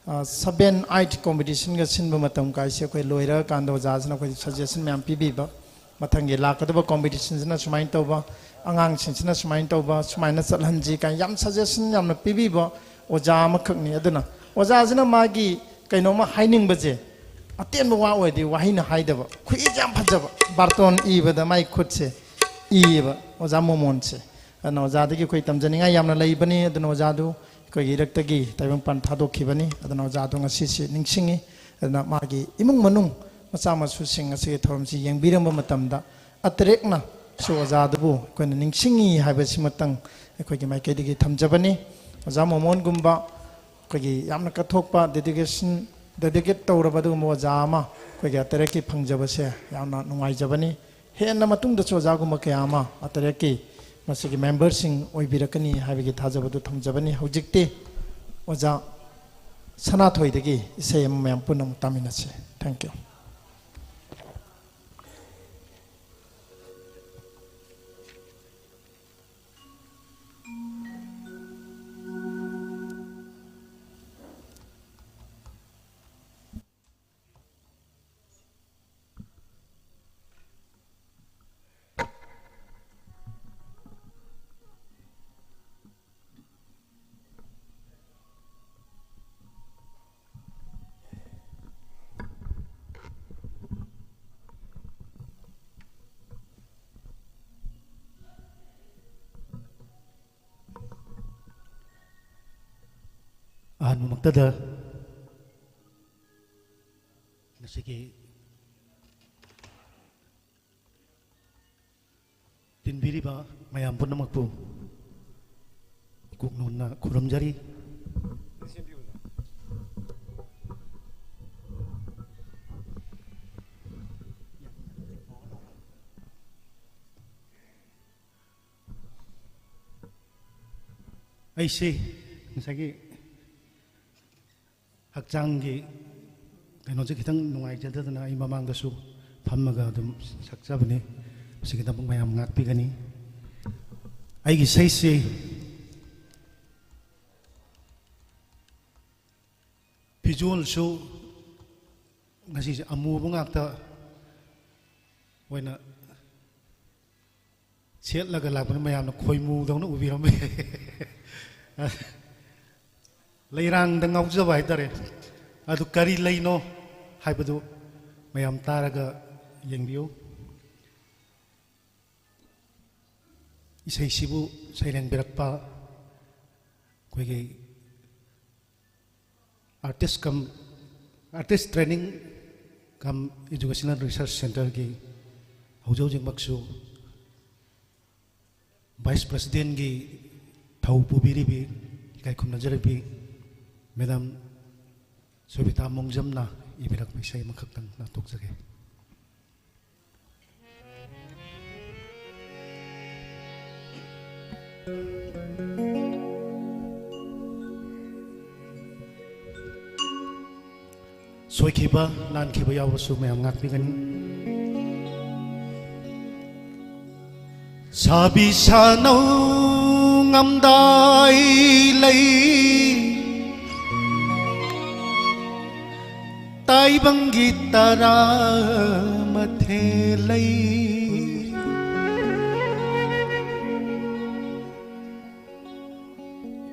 ꯁꯕꯦꯟ ꯑꯥꯏꯠ ꯀꯣꯝꯄꯤꯇꯤꯁꯟꯒ ꯁꯤꯟꯕ ꯃꯇꯝ ꯀꯥꯏꯁꯦ ꯑꯩꯈꯣꯏ ꯂꯣꯏꯔꯀꯥꯟꯗ ꯑꯣꯖꯥꯁꯤꯅ ꯑꯩꯈꯣꯏꯗ ꯁꯖꯦꯁꯟ ꯃꯌꯥꯝ ꯄꯤꯕꯤꯕ, ꯃꯊꯪꯒꯤ ꯂꯥꯛꯀꯗꯕ ꯀꯣꯝꯄꯤꯇꯤꯁꯟꯁꯤꯅ ꯁꯨꯃꯥꯏꯅ ꯇꯧꯕ, ꯑꯉꯥꯡꯁꯤꯡꯁꯤꯅ ꯁꯨꯃꯥꯏꯅ ꯇꯧꯕ, ꯁꯨꯃꯥꯏꯅ ꯆꯠꯍꯟꯁꯤ ꯀꯥꯏꯅ ꯌꯥꯝ ꯁꯖꯦꯁꯟ ꯌꯥꯝꯅ ꯄꯤꯕꯤꯕ ꯑꯣꯖꯥ ꯑꯃꯈꯛꯅꯤ꯫ ꯑꯗꯨꯅ ꯑꯣꯖꯥꯁꯤꯅ ꯃꯥꯒꯤ ꯀꯩꯅꯣꯝꯃ ꯍꯥꯏꯅꯤꯡꯕꯁꯦ ꯑꯇꯦꯟꯕ ꯋꯥ ꯑꯣꯏꯔꯗꯤ ꯋꯥꯍꯩꯅ ꯍꯥꯏꯗꯕ, ꯈꯨꯠꯏꯁꯦ ꯌꯥꯝ ꯐꯖꯕ, ꯕꯥꯔꯇꯣꯟ ꯏꯕꯗ ꯃꯥꯏ ꯈꯨꯠꯁꯦ ꯏꯌꯦꯕ ꯑꯣꯖꯥ ꯃꯣꯃꯣꯟꯁꯦ꯫ ꯑꯗꯨꯅ ꯑꯣꯖꯥꯗꯒꯤ ꯑꯩꯈꯣꯏ ꯇꯝꯖꯅꯤꯡꯉꯥꯏ ꯌꯥꯝꯅ ꯂꯩꯕꯅꯤ꯫ ꯑꯗꯨꯅ ꯑꯣꯖꯥꯗꯨ ꯑꯩꯈꯣꯏꯒꯤ ꯏꯔꯛꯇꯒꯤ ꯇꯥꯏꯕꯪꯄꯥꯟ ꯊꯥꯗꯣꯛꯈꯤꯕꯅꯤ꯫ ꯑꯗꯨꯅ ꯑꯣꯖꯥꯗꯨ ꯉꯁꯤꯁꯤ ꯅꯤꯡꯁꯤꯡꯉꯤ꯫ ꯑꯗꯨꯅ ꯃꯥꯒꯤ ꯏꯃꯨꯡ ꯃꯅꯨꯡ, ꯃꯆꯥ ꯃꯁꯨꯁꯤꯡ ꯑꯁꯤꯒꯤ ꯊꯧꯔꯝꯁꯤ ꯌꯦꯡꯕꯤꯔꯝꯕ ꯃꯇꯝꯗ ꯑꯇꯔꯦꯛꯅꯁꯨ ꯑꯣꯖꯥꯗꯨꯕꯨ ꯑꯩꯈꯣꯏꯅ ꯅꯤꯡꯁꯤꯡꯉꯤ ꯍꯥꯏꯕꯁꯤꯃꯇꯪ ꯑꯩꯈꯣꯏꯒꯤ ꯃꯥꯏꯀꯩꯗꯒꯤ ꯊꯝꯖꯕꯅꯤ꯫ ꯑꯣꯖꯥ ꯃꯣꯃꯣꯟꯒꯨꯝꯕ ꯑꯩꯈꯣꯏꯒꯤ ꯌꯥꯝꯅ ꯀꯠꯊꯣꯛꯄ, dedication, dedicate ꯇꯧꯔꯕ ꯑꯗꯨꯒꯨꯝꯕ ꯑꯣꯖꯥ ꯑꯃ ꯑꯩꯈꯣꯏꯒꯤ ꯑꯇꯔꯦꯛꯀꯤ ꯐꯪꯖꯕꯁꯦ ꯌꯥꯝꯅ ꯅꯨꯡꯉꯥꯏꯖꯕꯅꯤ꯫ ꯍꯦꯟꯅ ꯃꯇꯨꯡꯗꯁꯨ ꯑꯣꯖꯥꯒꯨꯝꯕ ꯀꯌꯥ ꯑꯃ ꯑꯇꯔꯦꯛꯀꯤ ꯃꯁꯤꯒꯤ ꯃꯦꯝꯕꯔꯁꯤꯡ ꯑꯣꯏꯕꯤꯔꯛꯀꯅꯤ ꯍꯥꯏꯕꯒꯤ ꯊꯥꯖꯕꯗꯨ ꯊꯝꯖꯕꯅꯤ꯫ ꯍꯧꯖꯤꯛꯇꯤ ꯑꯣꯖꯥ ꯁꯅꯥꯊꯣꯏꯗꯒꯤ ꯏꯁꯩ ꯑꯃ ꯃꯌꯥꯝ ꯄꯨꯟꯅ ꯑꯃꯨꯛ ꯇꯥꯃꯤꯟꯅꯁꯤ꯫ Thank you꯫ ꯑꯍꯥꯟꯕꯃꯛꯇꯗ ꯉꯁꯤꯒꯤ ꯇꯤꯟꯕꯤꯔꯤꯕ ꯃꯌꯥꯝ ꯄꯨꯝꯅꯃꯛꯄꯨ ꯏꯀꯣꯛ ꯅꯣꯟꯅ ꯈꯨꯔꯨꯝꯖꯔꯤ꯫ ꯑꯩꯁꯤ ꯉꯁꯥꯏꯒꯤ ꯍꯛꯆꯥꯡꯒꯤ ꯀꯩꯅꯣꯁꯦ ꯈꯤꯇꯪ ꯅꯨꯡꯉꯥꯏꯖꯗꯗꯅ ꯑꯩ ꯃꯃꯥꯡꯗꯁꯨ ꯐꯝꯃꯒ ꯑꯗꯨꯝ ꯁꯛꯆꯕꯅꯤ꯫ ꯃꯁꯤꯒꯤꯗꯃꯛ ꯃꯌꯥꯝ ꯉꯥꯛꯄꯤꯒꯅꯤ꯫ ꯑꯩꯒꯤ ꯏꯁꯩꯁꯤ ꯐꯤꯖꯣꯜꯁꯨ ꯉꯁꯤꯁꯦ ꯑꯃꯨꯕ ꯉꯥꯛꯇ ꯑꯣꯏꯅ ꯁꯦꯠꯂꯒ ꯂꯥꯛꯄꯅ ꯃꯌꯥꯝꯅ ꯈꯣꯏꯃꯨꯗꯧꯅ ꯎꯕꯤꯔꯝꯕ ꯌꯥꯏ꯫ ꯂꯩꯔꯥꯡꯗ ꯉꯥꯎꯖꯕ ꯍꯥꯏꯇꯥꯔꯦ꯫ ꯑꯗꯨ ꯀꯔꯤ ꯂꯩꯅꯣ ꯍꯥꯏꯕꯗꯨ ꯃꯌꯥꯝ ꯇꯥꯔꯒ ꯌꯦꯡꯕꯤꯌꯨ꯫ ꯏꯁꯩꯁꯤꯕꯨ ꯁꯩꯔꯦꯡꯕꯤꯔꯛꯄ ꯑꯩꯈꯣꯏꯒꯤ artist cum, artist training cum educational research centreꯒꯤ ꯍꯧꯖꯤꯛ ꯍꯧꯖꯤꯛꯃꯛꯁꯨ vice presidentꯒꯤ ꯊꯧ ꯄꯨꯕꯤꯔꯤꯕꯤ, ꯏꯀꯥꯏ ꯈꯨꯝꯅꯖꯔꯤꯕꯤ madam ꯁꯣꯕꯤꯇꯥ ꯃꯣꯡꯖꯝꯅ ꯏꯕꯤꯔꯛꯄ ꯏꯁꯩ ꯑꯃꯈꯛꯇꯪ ꯂꯥꯡꯊꯣꯛꯆꯒꯦ꯫ ꯁꯣꯏꯈꯤꯕ, ꯂꯥꯟꯈꯤꯕ ꯌꯥꯎꯔꯁꯨ ꯃꯌꯥꯝ ꯉꯥꯛꯄꯤꯒꯅꯤ꯫ ꯁꯥꯕꯤ ꯁꯥꯅꯧ ꯉꯝꯗꯥꯏ ꯂꯩ, ꯇꯥꯏꯕꯪꯒꯤ ꯇꯔꯥ ꯃꯊꯦꯜ ꯂꯩ꯫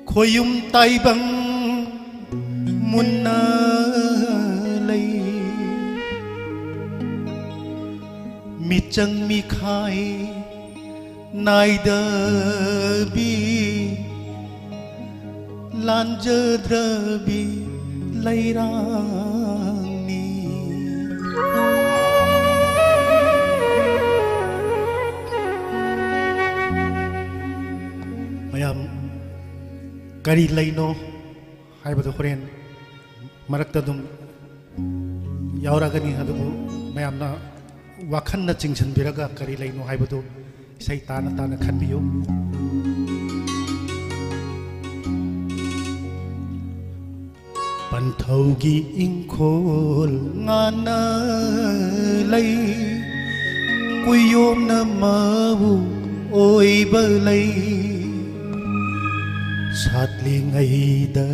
ꯈꯣꯌꯨꯝ ꯇꯥꯏꯕꯪ ꯃꯨꯟꯅ ꯂꯩ꯫ ꯃꯤꯆꯪ ꯃꯤꯈꯥꯏ ꯅꯥꯏꯗꯕꯤ, ꯂꯥꯟꯖꯗ꯭ꯔꯕꯤ ꯂꯩꯔꯥꯡꯅꯤ꯫ ꯃꯌꯥꯝ, ꯀꯔꯤ ꯂꯩꯅꯣ ꯍꯥꯏꯕꯗꯣ ꯍꯣꯔꯦꯟ ꯃꯔꯛꯇ ꯑꯗꯨꯝ ꯌꯥꯎꯔꯛꯀꯅꯤ꯫ ꯑꯗꯨꯕꯨ ꯃꯌꯥꯝꯅ ꯋꯥꯈꯜꯅ ꯆꯤꯡꯁꯤꯟꯕꯤꯔꯒ ꯀꯔꯤ ꯂꯩꯅꯣ ꯍꯥꯏꯕꯗꯨ ꯏꯁꯩ ꯇꯥꯅ ꯇꯥꯅ ꯈꯟꯕꯤꯌꯨ꯫ ꯄꯟꯊꯧꯒꯤ ꯏꯪꯈꯣꯜ ꯉꯥꯟꯅ ꯂꯩ, ꯀꯨꯌꯣꯝꯅ ꯃꯥꯕꯨ ꯑꯣꯏꯕ ꯂꯩ꯫ ꯁꯥꯠꯂꯤꯉꯩꯗ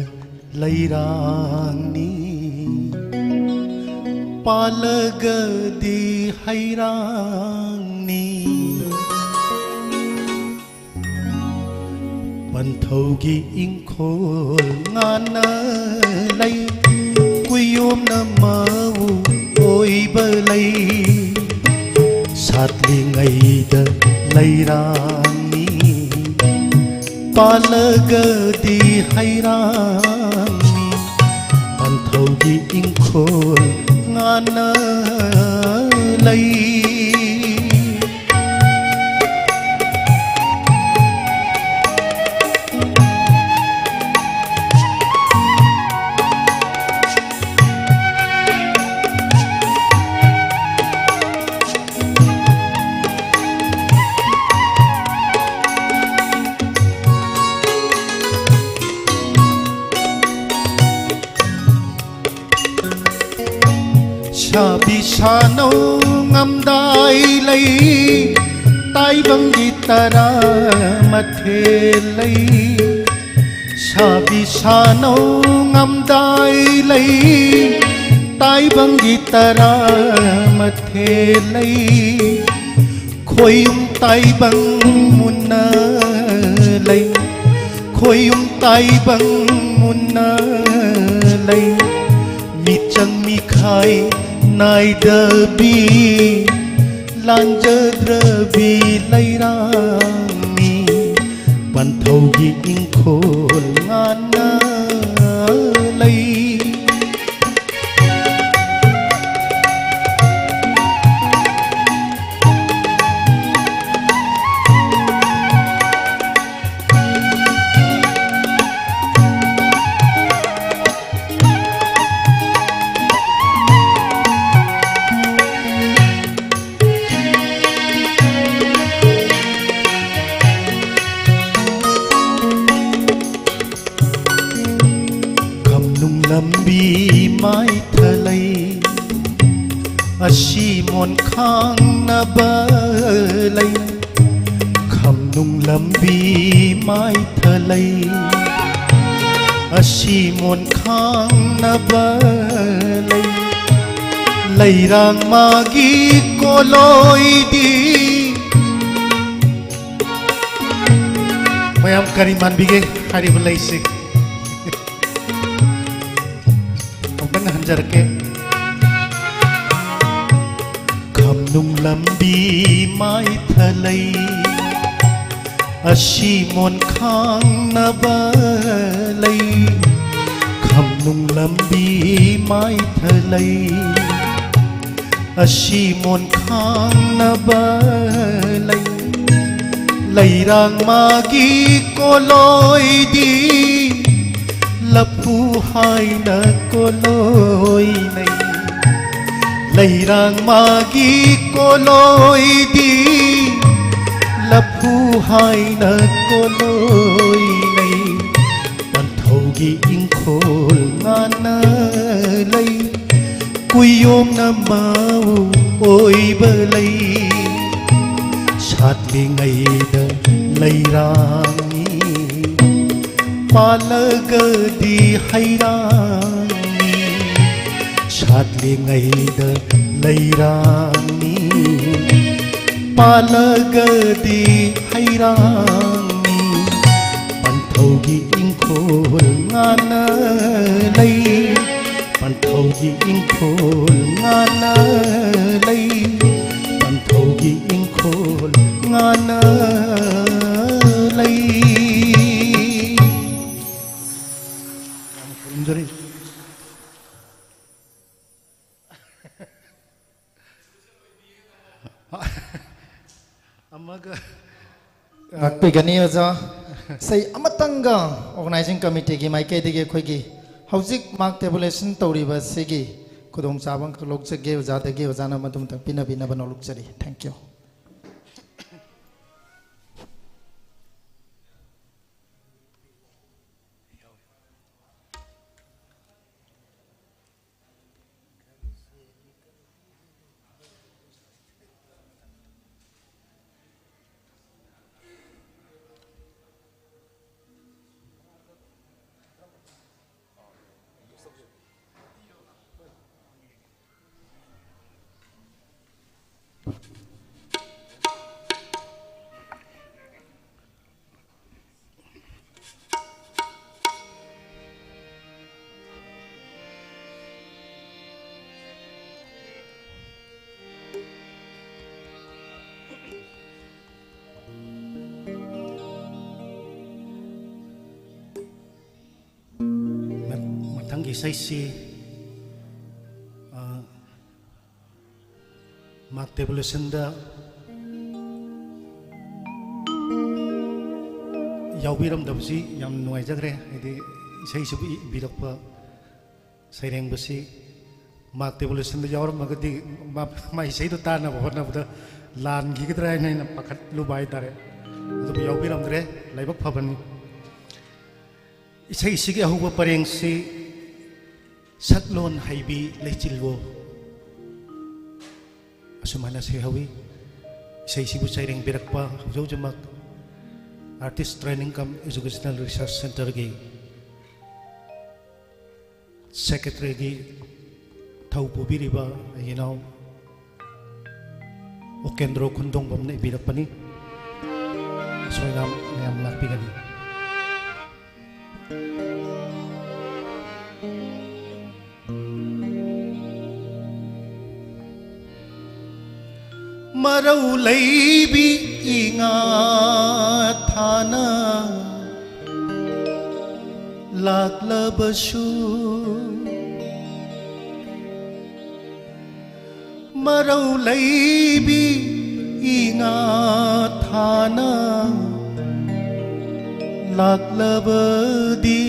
ꯂꯩꯔꯥꯡꯅꯤ, ꯄꯥꯜꯂꯒꯗꯤ ꯍꯩꯔꯥꯡꯅꯤ꯫ ꯄꯟꯊꯧꯒꯤ ꯏꯪꯈꯣꯜ ꯉꯥꯟꯅ ꯂꯩ, ꯀꯨꯌꯣꯝꯅ ꯃꯧ ꯑꯣꯏꯕ ꯂꯩ꯫ ꯁꯥꯠꯂꯤꯉꯩꯗ ꯂꯩꯔꯥꯡꯅꯤ, ꯄꯥꯜꯂꯒꯗꯤ ꯍꯩꯔꯥꯡꯅꯤ꯫ ꯄꯟꯊꯧꯒꯤ ꯏꯪꯈꯣꯜ ꯉꯥꯟꯅ ꯂꯩ꯫ ꯁꯥꯕꯤ ꯁꯥꯅꯧ ꯉꯝꯗꯥꯏ ꯂꯩ, ꯇꯥꯏꯕꯪꯒꯤ ꯇꯔꯥ ꯃꯊꯦꯜ ꯂꯩ꯫ ꯁꯥꯕꯤ ꯁꯥꯅꯧ ꯉꯝꯗꯥꯏ ꯂꯩ, ꯇꯥꯏꯕꯪꯒꯤ ꯇꯔꯥ ꯃꯊꯦꯜ ꯂꯩ꯫ ꯈꯣꯏꯌꯨꯝ ꯇꯥꯏꯕꯪ ꯃꯨꯟꯅ ꯂꯩ, ꯈꯣꯏꯌꯨꯝ ꯇꯥꯏꯕꯪ ꯃꯨꯟꯅ ꯂꯩ꯫ ꯃꯤꯆꯪ ꯃꯤꯈꯥꯏ ꯅꯥꯏꯗꯕꯤ, ꯂꯥꯟꯖꯗ꯭ꯔꯕꯤ ꯂꯩꯔꯥꯡꯅꯤ꯫ ꯄꯟꯊꯧꯒꯤ ꯏꯪꯈꯣꯜ ꯉꯥꯟꯅ ꯂꯩ꯫ ꯈꯝꯅꯨꯡ ꯂꯝꯕꯤ ꯃꯥꯏꯊ ꯂꯩ, ꯑꯁꯤ ꯃꯣꯟ ꯈꯥꯡꯅꯕ ꯂꯩ꯫ ꯈꯝꯅꯨꯡ ꯂꯝꯕꯤ ꯃꯥꯏꯊ ꯂꯩ, ꯑꯁꯤ ꯃꯣꯟꯈꯥꯡꯅꯕ ꯂꯩ, ꯂꯩꯔꯥꯡ ꯃꯥꯒꯤ ꯀꯣꯂꯣꯏꯗꯤ꯫ ꯃꯌꯥꯝ ꯀꯔꯤ ꯃꯥꯟꯕꯤꯒꯦ ꯍꯥꯏꯔꯤꯕ ꯂꯩꯁꯤ? ꯑꯃꯨꯛꯇꯪ ꯍꯟꯖꯔꯛꯀꯦ꯫ ꯈꯝꯅꯨꯡ ꯂꯝꯕꯤ ꯃꯥꯏꯊ ꯂꯩ, ꯑꯁꯤ ꯃꯣꯟ ꯈꯥꯡꯅꯕ ꯂꯩ꯫ ꯈꯝꯅꯨꯡ ꯂꯝꯕꯤ ꯃꯥꯏꯊ ꯂꯩ, ꯑꯁꯤ ꯃꯣꯟ ꯈꯥꯡꯅꯕ ꯂꯩ꯫ ꯂꯩꯔꯥꯡ ꯃꯥꯒꯤ ꯀꯣꯂꯣꯏꯗꯤ ꯂꯐꯨ ꯍꯥꯏꯅ ꯀꯣꯂꯣꯏꯅꯩ꯫ ꯂꯩꯔꯥꯡ ꯃꯥꯒꯤ ꯀꯣꯂꯣꯏꯗꯤ ꯂꯐꯨ ꯍꯥꯏꯅ ꯀꯣꯂꯣꯏꯅꯩ꯫ ꯄꯟꯊꯧꯒꯤ ꯏꯪꯈꯣꯜ ꯉꯥꯅ ꯂꯩ, ꯀꯨꯌꯣꯝꯅ ꯃꯥꯎ ꯑꯣꯏꯕ ꯂꯩ꯫ ꯁꯥꯠꯂꯤꯉꯩꯗ ꯂꯩꯔꯥꯡꯅꯤ, ꯄꯥꯜꯂꯒꯗꯤ ꯍꯩꯔꯥꯡꯅꯤ꯫ ꯁꯥꯠꯂꯤꯉꯩꯗ ꯂꯩꯔꯥꯡꯅꯤ, ꯄꯥꯜꯂꯒꯗꯤ ꯍꯩꯔꯥꯡꯅꯤ꯫ ꯄꯟꯊꯧꯒꯤ ꯏꯪꯈꯣꯜ ꯉꯥꯅ ꯂꯩ, ꯄꯟꯊꯧꯒꯤ ꯏꯪꯈꯣꯜ ꯉꯥꯅ ꯂꯩ, ꯄꯟꯊꯧꯒꯤ ꯏꯪꯈꯣꯜ ꯉꯥꯅ ꯂꯩ꯫ ꯌꯥꯝ ꯈꯨꯔꯨꯝꯖꯔꯤ꯫ ꯑꯃꯒ ꯉꯥꯛꯄꯤꯒꯅꯤ ꯑꯣꯖꯥ꯫ ꯏꯁꯩ ꯑꯃꯇꯪꯒ organizing committeeꯒꯤ ꯃꯥꯏꯀꯩꯗꯒꯤ ꯑꯩꯈꯣꯏꯒꯤ ꯍꯧꯖꯤꯛ mark tabulation ꯇꯧꯔꯤꯕ ꯑꯁꯤꯒꯤ ꯈꯨꯗꯣꯡꯆꯥꯕ ꯑꯃꯈꯛ ꯂꯧꯖꯒꯦ ꯑꯣꯖꯥꯗꯒꯤ, ꯑꯣꯖꯥꯅ ꯃꯗꯨ ꯑꯃꯇꯪ ꯄꯤꯅꯕꯤꯅꯕ ꯅꯣꯜꯂꯨꯛꯆꯔꯤ꯫ Thank you꯫ ꯏꯁꯩꯁꯤ, ꯑ, ꯃꯥꯔꯛ ꯇꯦꯕꯨꯂꯦꯁꯟꯗ ꯌꯥꯎꯕꯤꯔꯝꯗꯕꯁꯤ ꯌꯥꯝ ꯅꯨꯡꯉꯥꯏꯖꯈ꯭ꯔꯦ꯫ ꯍꯥꯏꯗꯤ ꯏꯁꯩꯁꯤꯕꯨ ꯏꯕꯤꯔꯛꯄ ꯁꯩꯔꯦꯡꯕꯁꯤ ꯃꯥꯔꯛ ꯇꯦꯕꯨꯂꯦꯁꯟꯗ ꯌꯥꯎꯔꯝꯃꯒꯗꯤ ꯃꯥ, ꯃꯥ ꯏꯁꯩꯗꯣ ꯇꯥꯅꯕ ꯍꯣꯠꯅꯕꯗ ꯂꯥꯟꯈꯤꯒꯗ꯭ꯔꯥ ꯍꯥꯏꯅ ꯑꯩꯅ ꯄꯥꯈꯠꯂꯨꯕ ꯍꯥꯏꯇꯥꯔꯦ꯫ ꯑꯗꯨꯕꯨ ꯌꯥꯎꯕꯤꯔꯝꯗ꯭ꯔꯦ, ꯂꯥꯏꯕꯛ ꯐꯕꯅꯤ꯫ ꯏꯁꯩꯁꯤꯒꯤ ꯑꯍꯧꯕ ꯄꯔꯦꯡꯁꯤ "ꯁꯛꯂꯣꯟ ꯍꯩꯕꯤ ꯂꯩꯆꯤꯜꯋꯣ" ꯑꯁꯨꯃꯥꯏꯅ ꯁꯩꯍꯧꯏ꯫ ꯏꯁꯩꯁꯤꯕꯨ ꯁꯩꯔꯦꯡꯕꯤꯔꯛꯄ ꯍꯧꯖꯤꯛ ꯍꯧꯖꯤꯛꯃꯛ Artist Training cum Educational Research Centreꯒꯤ ꯁꯦꯀ꯭ꯔꯦꯇꯔꯤꯒꯤ ꯊꯧ ꯄꯨꯕꯤꯔꯤꯕ ꯑꯩꯒꯤ ꯏꯅꯥꯎ ꯎꯀꯦꯟꯗ꯭ꯔꯣ ꯈꯨꯟꯗꯣꯡꯕꯝꯅ ꯏꯕꯤꯔꯛꯄꯅꯤ꯫ ꯑꯁꯣꯏ ꯑꯉꯥꯝ ꯃꯌꯥꯝ ꯉꯥꯛꯄꯤꯒꯅꯤ꯫ ꯃꯔꯧ ꯂꯩꯕꯤ ꯏꯉꯥ ꯊꯥꯅ ꯂꯥꯛꯂꯕꯁꯨ, ꯃꯔꯧ ꯂꯩꯕꯤ ꯏꯉꯥ ꯊꯥꯅ ꯂꯥꯛꯂꯕꯗꯤ,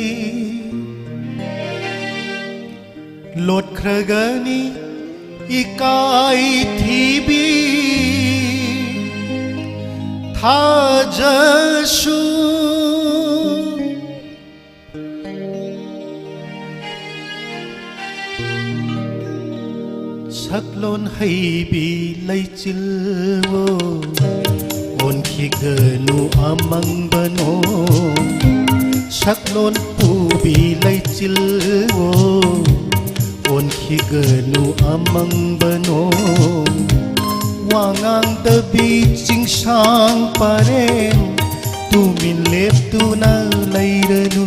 ꯂꯣꯠꯈ꯭ꯔꯒꯅꯤ ꯏꯀꯥꯏ ꯊꯤꯕꯤ ꯊꯥꯖꯁꯨ꯫ ꯁꯛꯂꯣꯟ ꯍꯩꯕꯤ ꯂꯩꯆꯤꯜꯋꯣ, ꯑꯣꯟꯈꯤꯒꯅꯨ ꯑꯃꯪꯕꯅꯣ꯫ ꯁꯛꯂꯣꯟ ꯄꯨꯕꯤ ꯂꯩꯆꯤꯜꯋꯣ, ꯑꯣꯟꯈꯤꯒꯅꯨ ꯑꯃꯪꯕꯅꯣ꯫ ꯋꯥꯉꯥꯡꯗꯕꯤ ꯆꯤꯡꯁꯥꯡ ꯄꯔꯦꯡ, ꯇꯨꯃꯤꯟ ꯂꯦꯞꯇꯨꯅ ꯂꯩꯔꯅꯨ꯫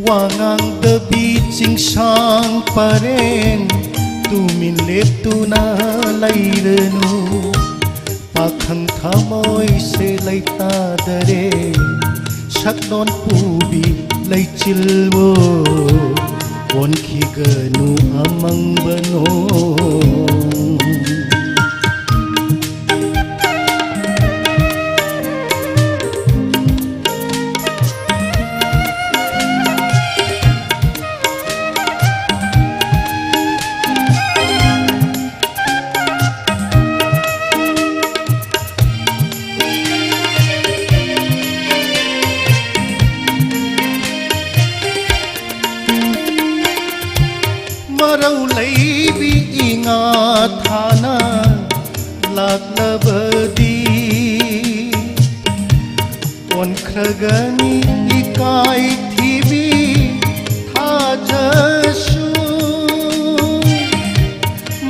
ꯋꯥꯉꯥꯡꯗꯕꯤ ꯆꯤꯡꯁꯥꯡ ꯄꯔꯦꯡ, ꯇꯨꯃꯤꯟ ꯂꯦꯞꯇꯨꯅ ꯂꯩꯔꯅꯨ꯫ ꯄꯥꯈꯪ ꯊꯃꯣꯏꯁꯦ ꯂꯩꯇꯥꯗꯔꯦ, ꯁꯛꯂꯣꯟ ꯄꯨꯕꯤ ꯂꯩꯆꯤꯜꯕꯨ ꯑꯣꯟꯈꯤꯒꯅꯨ ꯑꯃꯪꯕ ꯅꯣꯡ꯫ ꯃꯔꯧ ꯂꯩꯕꯤ ꯏꯉꯥ ꯊꯥꯅ ꯂꯥꯛꯂꯕꯗꯤ ꯑꯣꯟꯈ꯭ꯔꯒꯅꯤ ꯏꯀꯥꯏ ꯊꯤꯕꯤ ꯊꯥꯖꯁꯨ꯫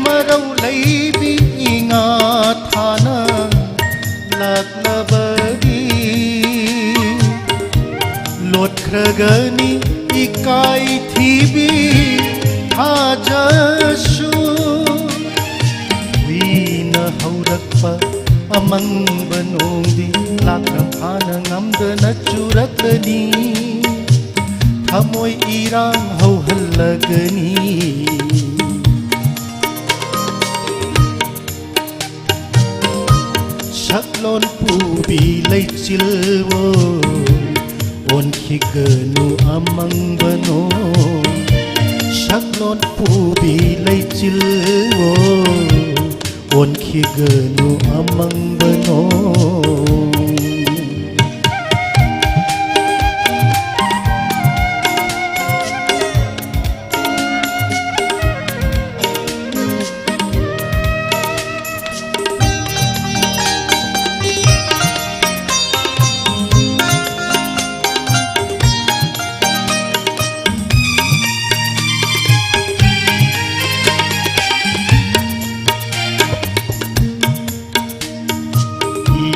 ꯃꯔꯧ ꯂꯩꯕꯤ ꯏꯉꯥ ꯊꯥꯅ ꯂꯥꯛꯂꯕꯗꯤ ꯂꯣꯠꯈ꯭ꯔꯒꯅꯤ ꯏꯀꯥꯏ ꯊꯤꯕꯤ ꯊꯥꯖꯁꯨ꯫ ꯀꯨꯏꯅ ꯍꯧꯔꯛꯄ ꯑꯃꯪꯕ ꯅꯣꯡꯗꯤ ꯂꯥꯛꯅ ꯐꯥꯅ ꯉꯝꯗꯅ ꯆꯨꯔꯛꯂꯅꯤ꯫ ꯊꯃꯣꯏ ꯏꯔꯥꯡ ꯍꯧꯍꯜꯂꯒꯅꯤ꯫ ꯁꯛꯂꯣꯟ ꯄꯨꯕꯤ ꯂꯩꯆꯤꯜꯋꯣ, ꯑꯣꯟꯈꯤꯒꯅꯨ ꯑꯃꯪꯕ ꯅꯣꯡ꯫ ꯁꯛꯂꯣꯟ ꯄꯨꯕꯤ ꯂꯩꯆꯤꯜꯋꯣ, ꯑꯣꯟꯈꯤꯒꯅꯨ ꯑꯃꯪꯕ ꯅꯣꯡ꯫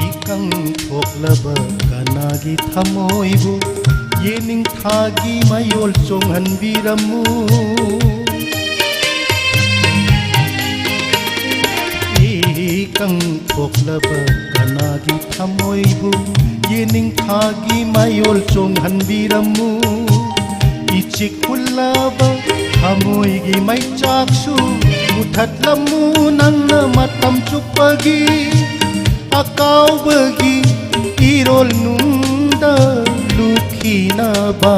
ꯏꯀꯪ ꯊꯣꯛꯂꯕ ꯀꯅꯥꯒꯤ ꯊꯃꯣꯏꯕꯨ ꯌꯦꯅꯤꯡꯊꯥꯒꯤ ꯃꯌꯣꯜ ꯆꯣꯡꯍꯟꯕꯤꯔꯝꯃꯨ꯫ ꯏꯀꯪ ꯊꯣꯛꯂꯕ ꯅꯥꯒꯤ ꯊꯃꯣꯏꯕꯨ ꯌꯦꯅꯤꯡꯊꯥꯒꯤ ꯃꯌꯣꯜ ꯆꯣꯡꯍꯟꯕꯤꯔꯝꯃꯨ꯫ ꯏꯆꯤꯛ ꯍꯨꯜꯂꯕ ꯊꯃꯣꯏꯒꯤ ꯃꯩꯆꯥꯛꯁꯨ ꯃꯨꯊꯠꯂꯝꯃꯨ꯫ ꯅꯪꯅ ꯃꯇꯝ ꯆꯨꯞꯄꯒꯤ ꯑꯀꯥꯎꯕꯒꯤ ꯏꯔꯣꯜ ꯅꯨꯡꯗ ꯂꯨꯞꯈꯤꯅꯕ꯫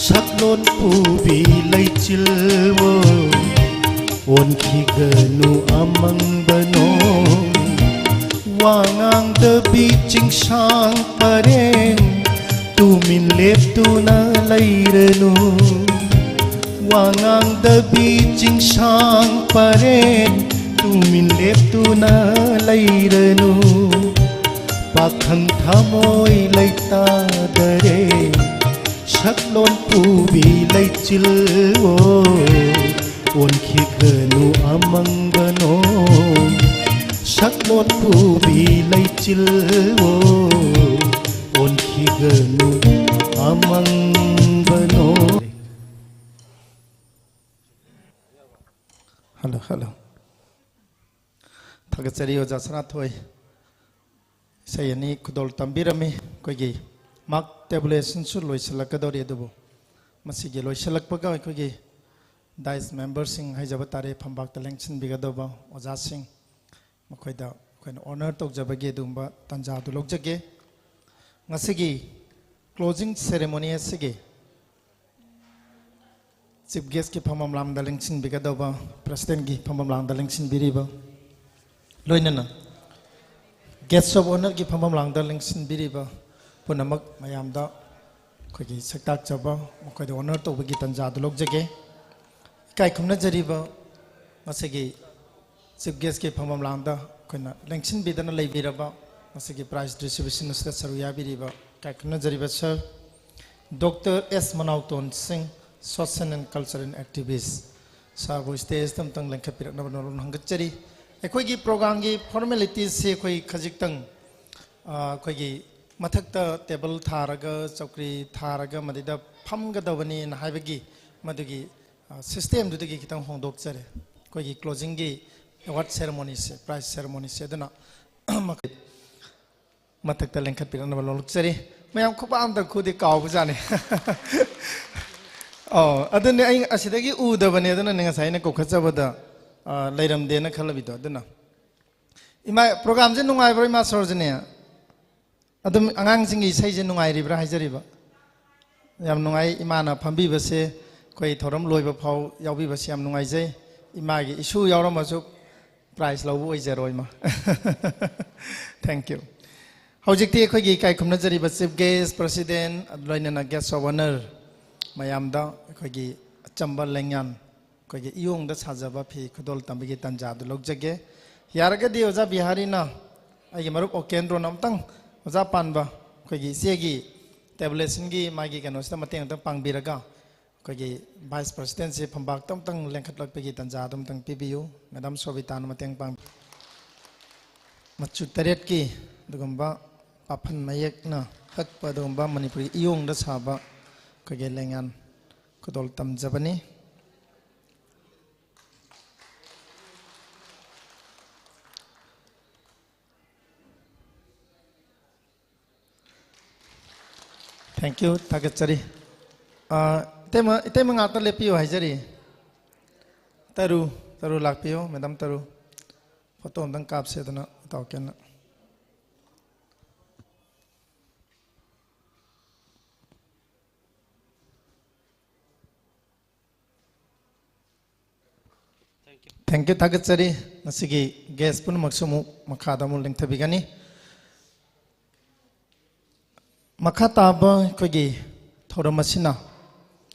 ꯁꯛꯂꯣꯟ ꯄꯨꯕꯤ ꯂꯩꯆꯤꯜꯋꯣ, ꯑꯣꯟꯈꯤꯒꯅꯨ ꯑꯃꯪꯕ ꯅꯣꯡ꯫ ꯋꯥ ꯉꯥꯡꯗꯕꯤ ꯆꯤꯡꯁꯥꯡ ꯄꯔꯦꯡ, ꯇꯨꯃꯤꯟ ꯂꯦꯞꯇꯨꯅ ꯂꯩꯔꯅꯨ꯫ ꯋꯥ ꯉꯥꯡꯗꯕꯤ ꯆꯤꯡꯁꯥꯡ ꯄꯔꯦꯡ, ꯇꯨꯃꯤꯟ ꯂꯦꯞꯇꯨꯅ ꯂꯩꯔꯅꯨ꯫ ꯄꯥꯈꯪ ꯊꯃꯣꯏ ꯂꯩꯇꯥꯗꯔꯦ, ꯁꯛꯂꯣꯟ ꯄꯨꯕꯤ ꯂꯩꯆꯤꯜꯋꯣ, ꯑꯣꯟꯈꯤꯒꯅꯨ ꯑꯃꯪꯕ ꯅꯣꯡ꯫ ꯁꯛꯂꯣꯟ ꯄꯨꯕꯤ ꯂꯩꯆꯤꯜꯋꯣ, ꯑꯣꯟꯈꯤꯒꯅꯨ ꯑꯃꯪꯕ ꯅꯣꯡ꯫ Hello, hello. ꯊꯥꯒꯠꯆꯔꯤ ꯑꯣꯖꯥ ꯁꯅꯥꯊꯣꯏ꯫ ꯏꯁꯩ ꯑꯅꯤ ꯈꯨꯗꯣꯜ ꯇꯝꯕꯤꯔꯝꯃꯤ꯫ ꯑꯩꯈꯣꯏꯒꯤ mark tabulationꯁꯨ ꯂꯣꯏꯁꯤꯜꯂꯛꯀꯗꯧꯔꯤ, ꯑꯗꯨꯕꯨ ꯃꯁꯤꯒꯤ ꯂꯣꯏꯁꯤꯜꯂꯛꯄꯒ ꯑꯩꯈꯣꯏꯒꯤ dais memberꯁꯤꯡ ꯍꯥꯏꯖꯕ ꯇꯥꯔꯦ, ꯐꯝꯕꯥꯛꯇ ꯂꯦꯡꯁꯤꯟꯕꯤꯒꯗꯧꯕ ꯑꯣꯖꯥꯁꯤꯡ, ꯃꯈꯣꯏꯗ ꯑꯩꯈꯣꯏꯅ honor ꯇꯧꯖꯕꯒꯤ ꯑꯗꯨꯒꯨꯝꯕ ꯇꯥꯟꯖꯥꯗꯨ ꯂꯧꯖꯒꯦ꯫ ꯉꯁꯤꯒꯤ closing ceremony ꯑꯁꯤꯒꯤ chief guestꯀꯤ ꯐꯝꯐꯝ ꯂꯥꯡꯗ ꯂꯦꯡꯁꯤꯟꯕꯤꯒꯗꯧꯕ, presidentꯀꯤ ꯐꯝꯐꯝ ꯂꯥꯡꯗ ꯂꯦꯡꯁꯤꯟꯕꯤꯔꯤꯕ, ꯂꯣꯏꯅꯅ guest of honourꯒꯤ ꯐꯝꯐꯝ ꯂꯥꯡꯗ ꯂꯦꯡꯁꯤꯟꯕꯤꯔꯤꯕ ꯄꯨꯝꯅꯃꯛ ꯃꯌꯥꯝꯗ ꯑꯩꯈꯣꯏꯒꯤ ꯁꯛꯇꯥꯛꯆꯕ, ꯃꯈꯣꯏꯗ honor ꯇꯧꯕꯒꯤ ꯇꯥꯟꯖꯥꯗꯨ ꯂꯧꯖꯒꯦ꯫ ꯏꯀꯥꯏ ꯈꯨꯝꯅꯖꯔꯤꯕ ꯉꯁꯤꯒꯤ chief guestꯀꯤ ꯐꯝꯐꯝ ꯂꯥꯡꯗ ꯑꯩꯈꯣꯏꯅ ꯂꯦꯡꯁꯤꯟꯕꯤꯗꯅ ꯂꯩꯕꯤꯔꯕ, ꯉꯁꯤꯒꯤ prize distribution ꯑꯁꯤꯗ ꯁꯔꯨꯛ ꯌꯥꯕꯤꯔꯤꯕ ꯏꯀꯥꯏ ꯈꯨꯝꯅꯖꯔꯤꯕ sir, Doctor S ꯃꯅꯥꯎꯇꯣꯟ ꯁꯤꯡ, social and cultural activist, sirꯕꯨ stageꯇ ꯑꯃꯨꯛꯇꯪ ꯂꯦꯡꯈꯠꯄꯤꯔꯛꯅꯕ ꯅꯣꯂꯨꯛꯅ ꯍꯪꯒꯠꯆꯔꯤ꯫ ꯑꯩꯈꯣꯏꯒꯤ programꯒꯤ formalityꯁꯤ ꯑꯩꯈꯣꯏ ꯈꯖꯤꯛꯇꯪ, ꯑ, ꯑꯩꯈꯣꯏꯒꯤ ꯃꯊꯛꯇ table ꯊꯥꯔꯒ, ꯆꯧꯀ꯭ꯔꯤ ꯊꯥꯔꯒ, ꯃꯗꯩꯗ ꯐꯝꯒꯗꯕꯅꯤꯅ ꯍꯥꯏꯕꯒꯤ ꯃꯗꯨꯒꯤ ꯑ, systemꯗꯨꯗꯒꯤ ꯈꯤꯇꯪ ꯍꯣꯡꯗꯣꯛꯆꯔꯦ꯫ ꯑꯩꯈꯣꯏꯒꯤ closingꯒꯤ ꯑꯦꯋꯥꯔꯗ ꯁꯦꯔꯦꯃꯣꯅꯤꯁꯦ, ꯄ꯭ꯔꯥꯏꯖ ꯁꯦꯔꯦꯃꯣꯅꯤꯁꯦ꯫ ꯑꯗꯨꯅ ꯃꯊꯛꯇ ꯂꯦꯡꯈꯠꯄꯤꯔꯛꯅꯕ ꯂꯧꯂꯛꯆꯔꯤ꯫ ꯃꯌꯥꯝ ꯈꯨꯕꯥꯛ ꯑꯝꯇ ꯈꯨꯗꯤ ꯀꯥꯎꯕꯖꯥꯠꯅꯤ꯫ ꯑꯧ, ꯑꯗꯨꯅꯦ ꯑꯩ ꯑꯁꯤꯗꯒꯤ ꯎꯗꯕꯅꯦ, ꯑꯗꯨꯅꯅꯦ ꯉꯁꯥꯏ ꯑꯩꯅ ꯀꯧꯈꯠꯆꯕꯗ, ꯑ, ꯂꯩꯔꯝꯗꯦꯅ ꯈꯜꯂꯕꯤꯗꯣ꯫ ꯑꯗꯨꯅ ꯏꯃꯥ, ꯄ꯭ꯔꯣꯒ꯭ꯔꯥꯝꯁꯦ ꯅꯨꯡꯉꯥꯏꯕ꯭ꯔꯣ, ꯏꯃꯥ ꯁꯣꯔꯣꯖꯤꯅꯤ? ꯑꯗꯨꯝ ꯑꯉꯥꯡꯁꯤꯡꯒꯤ ꯏꯁꯩꯁꯦ ꯅꯨꯡꯉꯥꯏꯔꯤꯕ꯭ꯔꯥ ꯍꯥꯏꯖꯔꯤꯕ꯫ ꯌꯥꯝ ꯅꯨꯡꯉꯥꯏ, ꯏꯃꯥꯅ ꯐꯝꯕꯤꯕꯁꯦ, ꯑꯩꯈꯣꯏ ꯊꯧꯔꯝ ꯂꯣꯏꯕ ꯐꯥꯎ ꯌꯥꯎꯕꯤꯕꯁꯦ ꯌꯥꯝ ꯅꯨꯡꯉꯥꯏꯖꯩ꯫ ꯏꯃꯥꯒꯤ ꯏꯁꯨ ꯌꯥꯎꯔꯝꯃꯁꯨ ꯄ꯭ꯔꯥꯏꯖ ꯂꯧꯕ ꯑꯣꯏꯖꯔꯣ, ꯏꯃꯥ꯫ Thank you꯫ ꯍꯧꯖꯤꯛꯇꯤ ꯑꯩꯈꯣꯏꯒꯤ ꯏꯀꯥꯏ ꯈꯨꯝꯅꯖꯔꯤꯕ Chief Guest, President, ꯂꯣꯏꯅꯅ Guest of Honour ꯃꯌꯥꯝꯗ ꯑꯩꯈꯣꯏꯒꯤ ꯑꯆꯝꯕ ꯂꯦꯡꯌꯥꯟ, ꯑꯩꯈꯣꯏꯒꯤ ꯏꯌꯣꯡꯗ ꯁꯥꯖꯕ ꯐꯤ ꯈꯨꯗꯣꯜ ꯇꯝꯕꯒꯤ ꯇꯥꯟꯖꯥꯗꯨ ꯂꯧꯖꯒꯦ꯫ ꯌꯥꯔꯒꯗꯤ ꯑꯣꯖꯥ ꯕꯤꯍꯥꯔꯤꯅ, ꯑꯩꯒꯤ ꯃꯔꯨꯞ ꯑꯣꯀꯦꯟꯗ꯭ꯔꯣꯅ ꯑꯃꯨꯛꯇꯪ ꯑꯣꯖꯥ ꯄꯥꯟꯕ, ꯑꯩꯈꯣꯏꯒꯤ ꯏꯆꯦꯒꯤ tabulationꯒꯤ ꯃꯥꯒꯤ ꯀꯩꯅꯣꯁꯤꯗ ꯃꯇꯦꯡ ꯑꯃꯨꯛꯇꯪ ꯄꯥꯡꯕꯤꯔꯒ, ꯑꯩꯈꯣꯏꯒꯤ Vice Presidentꯁꯦ ꯐꯝꯕꯥꯛꯇ ꯑꯃꯨꯛꯇꯪ ꯂꯦꯡꯈꯠꯂꯛꯄꯒꯤ ꯇꯥꯟꯖꯥꯗꯨ ꯑꯃꯨꯛꯇꯪ ꯄꯤꯕꯤꯌꯨ꯫ Madam ꯁꯣꯕꯤꯇꯥꯅ ꯃꯇꯦꯡ ꯄꯥꯡꯕꯤ꯫ ꯃꯆꯨ ꯇꯔꯦꯠꯀꯤ ꯑꯗꯨꯒꯨꯝꯕ ꯄꯥꯐꯟ ꯃꯌꯦꯛꯅ ꯍꯛꯄ ꯑꯗꯨꯒꯨꯝꯕ ꯃꯅꯤꯄꯨꯔꯤ ꯏꯌꯣꯡꯗ ꯁꯥꯕ ꯑꯩꯈꯣꯏꯒꯤ ꯂꯦꯡꯌꯥꯟ ꯈꯨꯗꯣꯜ ꯇꯝꯖꯕꯅꯤ꯫ Thank you, ꯊꯥꯒꯠꯆꯔꯤ꯫ ꯑ, ꯏꯇꯩꯃ, ꯏꯇꯩꯃ ꯉꯥꯛꯇ ꯂꯦꯞꯄꯤꯌꯨ ꯍꯥꯏꯖꯔꯤ꯫ ꯇꯔꯨ, ꯇꯔꯨ ꯂꯥꯛꯄꯤꯌꯨ, Madam ꯇꯔꯨ꯫ Photo ꯑꯝꯇꯪ ꯀꯥꯞꯁꯦꯗꯅ ꯏꯇꯥꯎ ꯀꯦꯟꯅ꯫ Thank you, ꯊꯥꯒꯠꯆꯔꯤ꯫ ꯉꯁꯤꯒꯤ guest ꯄꯨꯝꯅꯃꯛꯁꯨ ꯑꯃꯨꯛ ꯃꯈꯥꯗ ꯑꯃꯨꯛ ꯂꯦꯡꯊꯕꯤꯒꯅꯤ꯫ ꯃꯈꯥ ꯇꯥꯕ ꯑꯩꯈꯣꯏꯒꯤ ꯊꯧꯔꯝ ꯑꯁꯤꯅ,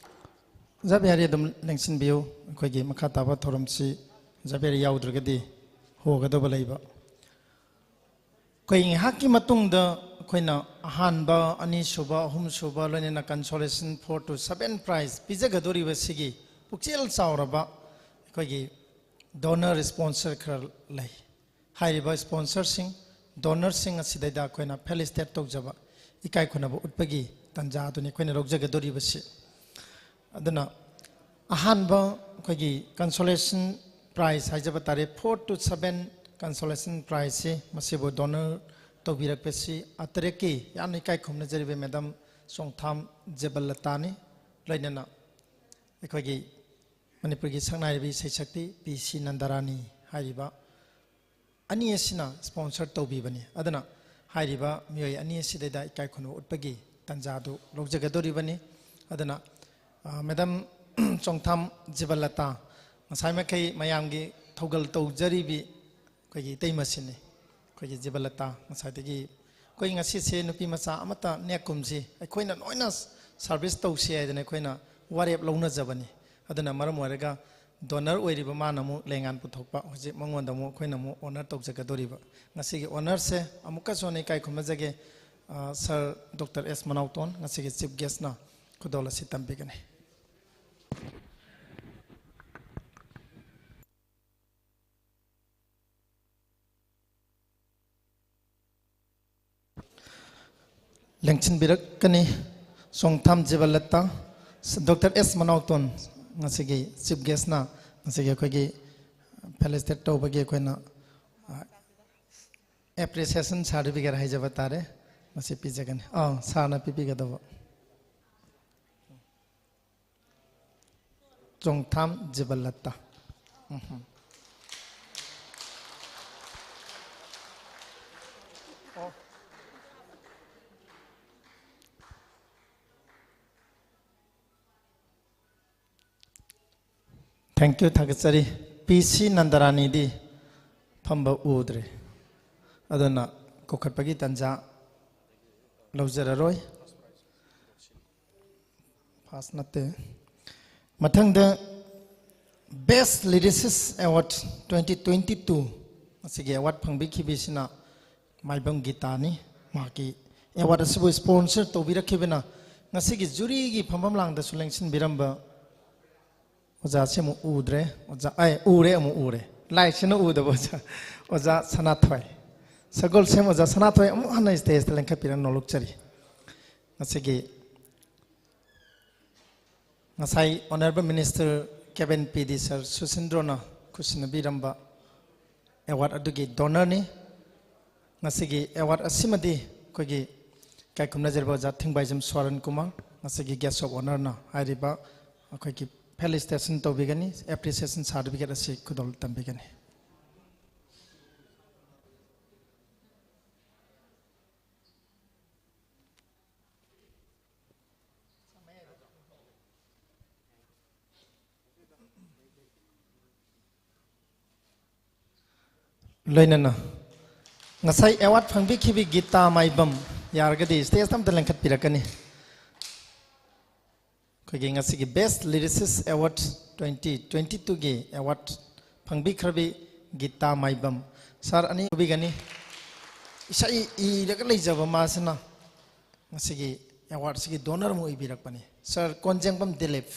ꯑꯣꯖꯥ ꯕꯤꯍꯥꯔꯤ ꯑꯗꯨꯝ ꯂꯦꯡꯁꯤꯟꯕꯤꯌꯨ꯫ ꯑꯩꯈꯣꯏꯒꯤ ꯃꯈꯥ ꯇꯥꯕ ꯊꯧꯔꯝꯁꯤ ꯑꯣꯖꯥ ꯕꯤꯍꯥꯔꯤ ꯌꯥꯎꯗ꯭ꯔꯒꯗꯤ ꯍꯣꯒꯗꯕ ꯂꯩꯕ꯫ ꯑꯩꯈꯣꯏ ꯉꯥꯏꯍꯥꯛꯀꯤ ꯃꯇꯨꯡꯗ ꯑꯩꯈꯣꯏꯅ ꯑꯍꯥꯟꯕ, ꯑꯅꯤꯁꯨꯕ, ꯑꯍꯨꯝꯁꯨꯕ, ꯂꯣꯏꯅꯅ consolation four to seven prize ꯄꯤꯖꯒꯗꯧꯔꯤꯕꯁꯤꯒꯤ ꯄꯨꯛꯆꯦꯜ ꯆꯥꯎꯔꯕ ꯑꯩꯈꯣꯏꯒꯤ donor sponsor ꯈꯔ ꯂꯩ꯫ ꯍꯥꯏꯔꯤꯕ sponsorꯁꯤꯡ, donorꯁꯤꯡ ꯑꯁꯤꯗꯩꯗ ꯑꯩꯈꯣꯏꯅ felicitate ꯇꯧꯖꯕ, ꯏꯀꯥꯏ ꯈꯨꯝꯅꯕ ꯎꯠꯄꯒꯤ ꯇꯥꯟꯖꯥ ꯑꯗꯨꯅꯤ ꯑꯩꯈꯣꯏꯅ ꯂꯧꯖꯒꯗꯧꯔꯤꯕꯁꯤ꯫ ꯑꯗꯨꯅ ꯑꯍꯥꯟꯕ ꯑꯩꯈꯣꯏꯒꯤ consolation prize ꯍꯥꯏꯖꯕ ꯇꯥꯔꯦ, four to seven consolation prizeꯁꯤ ꯃꯁꯤꯕꯨ donor ꯇꯧꯕꯤꯔꯛꯄꯁꯤ ꯑꯇꯔꯦꯠꯀꯤ ꯌꯥꯝꯅ ꯏꯀꯥꯏ ꯈꯨꯝꯅꯖꯔꯤꯕ ꯃꯦꯗꯥꯝ ꯆꯣꯡꯊꯥꯝ ꯖꯦꯕꯜꯂꯇꯥꯅꯤ, ꯂꯣꯏꯅꯅ ꯑꯩꯈꯣꯏꯒꯤ ꯃꯅꯤꯄꯨꯔꯒꯤ ꯁꯛꯅꯥꯏꯔꯕꯤ ꯏꯁꯩꯁꯛꯄꯤ ꯄꯤ ꯁꯤ ꯅꯟꯗꯔꯥꯅꯤ ꯍꯥꯏꯔꯤꯕ ꯑꯅꯤ ꯑꯁꯤꯅ sponsor ꯇꯧꯕꯤꯕꯅꯤ꯫ ꯑꯗꯨꯅ ꯍꯥꯏꯔꯤꯕ ꯃꯤꯑꯣꯏ ꯑꯅꯤ ꯑꯁꯤꯗꯩꯗ ꯏꯀꯥꯏ ꯈꯨꯝꯅꯕ ꯎꯠꯄꯒꯤ ꯇꯥꯟꯖꯥꯗꯨ ꯂꯧꯖꯒꯗꯧꯔꯤꯕꯅꯤ꯫ ꯑꯗꯨꯅ, ꯑ, ꯃꯦꯗꯥꯝ ꯆꯣꯡꯊꯥꯝ ꯖꯤꯕꯂꯇꯥ, ꯉꯁꯥꯏ ꯃꯈꯩ ꯃꯌꯥꯝꯒꯤ ꯊꯧꯒꯜ ꯇꯧꯖꯔꯤꯕꯤ ꯑꯩꯈꯣꯏꯒꯤ ꯏꯇꯩꯃꯁꯤꯅꯤ꯫ ꯑꯩꯈꯣꯏꯒꯤ ꯖꯤꯕꯂꯇꯥ, ꯉꯁꯥꯏꯗꯒꯤ ꯑꯩꯈꯣꯏ ꯉꯁꯤꯁꯦ ꯅꯨꯄꯤ ꯃꯆꯥ ꯑꯃꯠꯇ ꯅꯦꯛꯀꯨꯝꯁꯤ, ꯑꯩꯈꯣꯏꯅ ꯂꯣꯏꯅ service ꯇꯧꯁꯤ ꯍꯥꯏꯗꯅ ꯑꯩꯈꯣꯏꯅ ꯋꯥꯔꯦꯞ ꯂꯧꯅꯖꯕꯅꯤ꯫ ꯑꯗꯨꯅ ꯃꯔꯝ ꯑꯣꯏꯔꯒ donor ꯑꯣꯏꯔꯤꯕ ꯃꯥꯅ ꯑꯃꯨꯛ ꯂꯦꯡꯉꯥꯟ ꯄꯨꯊꯣꯛꯄ, ꯍꯧꯖꯤꯛ ꯃꯉꯣꯟꯗ ꯑꯃꯨꯛ ꯑꯩꯈꯣꯏꯅ ꯑꯃꯨꯛ honor ꯇꯧꯖꯒꯗꯧꯔꯤꯕ꯫ ꯉꯁꯤꯒꯤ honorꯁꯦ ꯑꯃꯨꯛꯀꯁꯨ ꯍꯟꯅ ꯏꯀꯥꯏ ꯈꯨꯝꯅꯖꯒꯦ, ꯑ, Sir Doctor ꯑꯦꯁ ꯃꯅꯥꯎꯇꯣꯟ, ꯉꯁꯤꯒꯤ chief guestꯅ ꯈꯨꯗꯣꯜ ꯑꯁꯤ ꯇꯝꯕꯤꯒꯅꯤ꯫ ꯂꯦꯡꯁꯤꯟꯕꯤꯔꯛꯀꯅꯤ꯫ ꯆꯣꯡꯊꯥꯝ ꯖꯤꯕꯂꯇꯥ, Doctor ꯑꯦꯁ ꯃꯅꯥꯎꯇꯣꯟ, ꯉꯁꯤꯒꯤ chief guestꯅ ꯉꯁꯤꯒꯤ ꯑꯩꯈꯣꯏꯒꯤ felicitate ꯇꯧꯕꯒꯤ ꯑꯩꯈꯣꯏꯅ, ꯑ, appreciation certificate ꯍꯥꯏꯖꯕ ꯇꯥꯔꯦ, ꯃꯁꯤ ꯄꯤꯖꯒꯅꯤ꯫ ꯑꯥ, sirꯅ ꯄꯤꯕꯤꯒꯗꯧꯕ꯫ ꯆꯣꯡꯊꯥꯝ ꯖꯤꯕꯂꯇꯥ꯫ ꯎꯝ꯫ Thank you, ꯊꯥꯒꯠꯆꯔꯤ꯫ ꯄꯤ ꯁꯤ ꯅꯟꯗꯔꯥꯅꯤꯗꯤ ꯐꯝꯕ ꯎꯗ꯭ꯔꯦ, ꯑꯗꯨꯅ ꯀꯧꯈꯠꯄꯒꯤ ꯇꯥꯟꯖꯥ ꯂꯧꯖꯔꯔꯣꯏ꯫ First ꯅꯠꯇꯦ꯫ ꯃꯊꯪꯗ Best Lyricist Award twenty twenty-two, ꯃꯁꯤꯒꯤ award ꯐꯪꯕꯤꯈꯤꯕꯁꯤꯅ ꯃꯥꯏꯕꯝ ꯒꯤꯇꯥꯅꯤ꯫ ꯃꯍꯥꯛꯀꯤ award ꯑꯁꯤꯕꯨ sponsor ꯇꯧꯕꯤꯔꯛꯈꯤꯕꯅ ꯉꯁꯤꯒꯤ juryꯒꯤ ꯐꯝꯐꯝ ꯂꯥꯡꯗꯁꯨ ꯂꯦꯡꯁꯤꯟꯕꯤꯔꯝꯕ ꯑꯣꯖꯥꯁꯤ ꯑꯃꯨꯛ ꯎꯗ꯭ꯔꯦ꯫ ꯑꯣꯖꯥ, ꯑꯩ ꯎꯔꯦ, ꯑꯃꯨꯛ ꯎꯔꯦ꯫ ꯂꯥꯏꯠꯁꯤꯅ ꯎꯗꯕ ꯑꯣꯖꯥ, ꯑꯣꯖꯥ ꯁꯅꯥꯊꯣꯏ꯫ ꯁꯒꯣꯜꯁꯦꯝ ꯑꯣꯖꯥ ꯁꯅꯥꯊꯣꯏ ꯑꯃꯨꯛ ꯍꯟꯅ stageꯇ ꯂꯦꯡꯈꯠꯄꯤꯔ ꯅꯣꯂꯨꯛꯆꯔꯤ꯫ ꯉꯁꯤꯒꯤ ꯉꯁꯥꯏ Honourable Minister Cabinet ꯄꯤ ꯗꯤ Sir ꯁꯨꯁꯤꯟꯗ꯭ꯔꯣꯅ ꯈꯨꯠꯁꯤꯟꯅꯕꯤꯔꯝꯕ ꯑꯦꯋꯥꯔꯗ ꯑꯗꯨꯒꯤ ꯗꯣꯅꯔꯅꯤ꯫ ꯉꯁꯤꯒꯤ ꯑꯦꯋꯥꯔꯗ ꯑꯁꯤꯃꯗꯤ ꯑꯩꯈꯣꯏꯒꯤ ꯏꯀꯥꯏ ꯈꯨꯝꯅꯖꯔꯤꯕ ꯑꯣꯖꯥ ꯊꯤꯡꯕꯥꯏꯖꯝ ꯁ꯭ꯋꯥꯔꯟ ꯀꯨꯃꯥꯔ, ꯉꯁꯤꯒꯤ ꯒꯦꯁ ꯑꯣꯐ ꯑꯣꯅꯔꯅ ꯍꯥꯏꯔꯤꯕ ꯑꯩꯈꯣꯏꯒꯤ ꯐꯦꯂꯤꯁꯤꯇꯦꯁꯟ ꯇꯧꯕꯤꯒꯅꯤ, ꯑꯦꯄ꯭ꯔꯤꯁꯤꯌꯦꯁꯟ ꯁꯥꯔꯇꯤꯐꯤꯀꯦꯠ ꯑꯁꯤ ꯈꯨꯗꯣꯜ ꯇꯝꯕꯤꯒꯅꯤ꯫ ꯂꯣꯏꯅꯅ ꯉꯁꯥꯏ ꯑꯦꯋꯥꯔꯗ ꯐꯪꯕꯤꯈꯤꯕꯤ ꯒꯤꯇꯥ ꯃꯥꯏꯕꯝ ꯌꯥꯔꯒꯗꯤ ꯁ꯭ꯇꯦꯖꯇ ꯑꯝꯇ ꯂꯦꯡꯈꯠꯄꯤꯔꯛꯀꯅꯤ꯫ ꯑꯩꯈꯣꯏꯒꯤ ꯉꯁꯤꯒꯤ Best Lyricist Award twenty twenty twoꯒꯤ ꯑꯦꯋꯥꯔꯗ ꯐꯪꯕꯤꯈ꯭ꯔꯕꯤ ꯒꯤꯇꯥ ꯃꯥꯏꯕꯝ ꯁꯥꯔ ꯑꯅꯤ ꯎꯕꯤꯒꯅꯤ꯫ ꯏꯁꯩ ꯏꯔꯒ ꯂꯩꯖꯕ ꯃꯥꯁꯤꯅ ꯉꯁꯤꯒꯤ ꯑꯦꯋꯥꯔꯗꯁꯤꯒꯤ ꯗꯣꯅꯔ ꯑꯃ ꯑꯣꯏꯕꯤꯔꯛꯄꯅꯤ꯫ ꯁꯥꯔ ꯀꯣꯟꯖꯦꯡꯕꯝ ꯗꯤꯂꯤꯞ,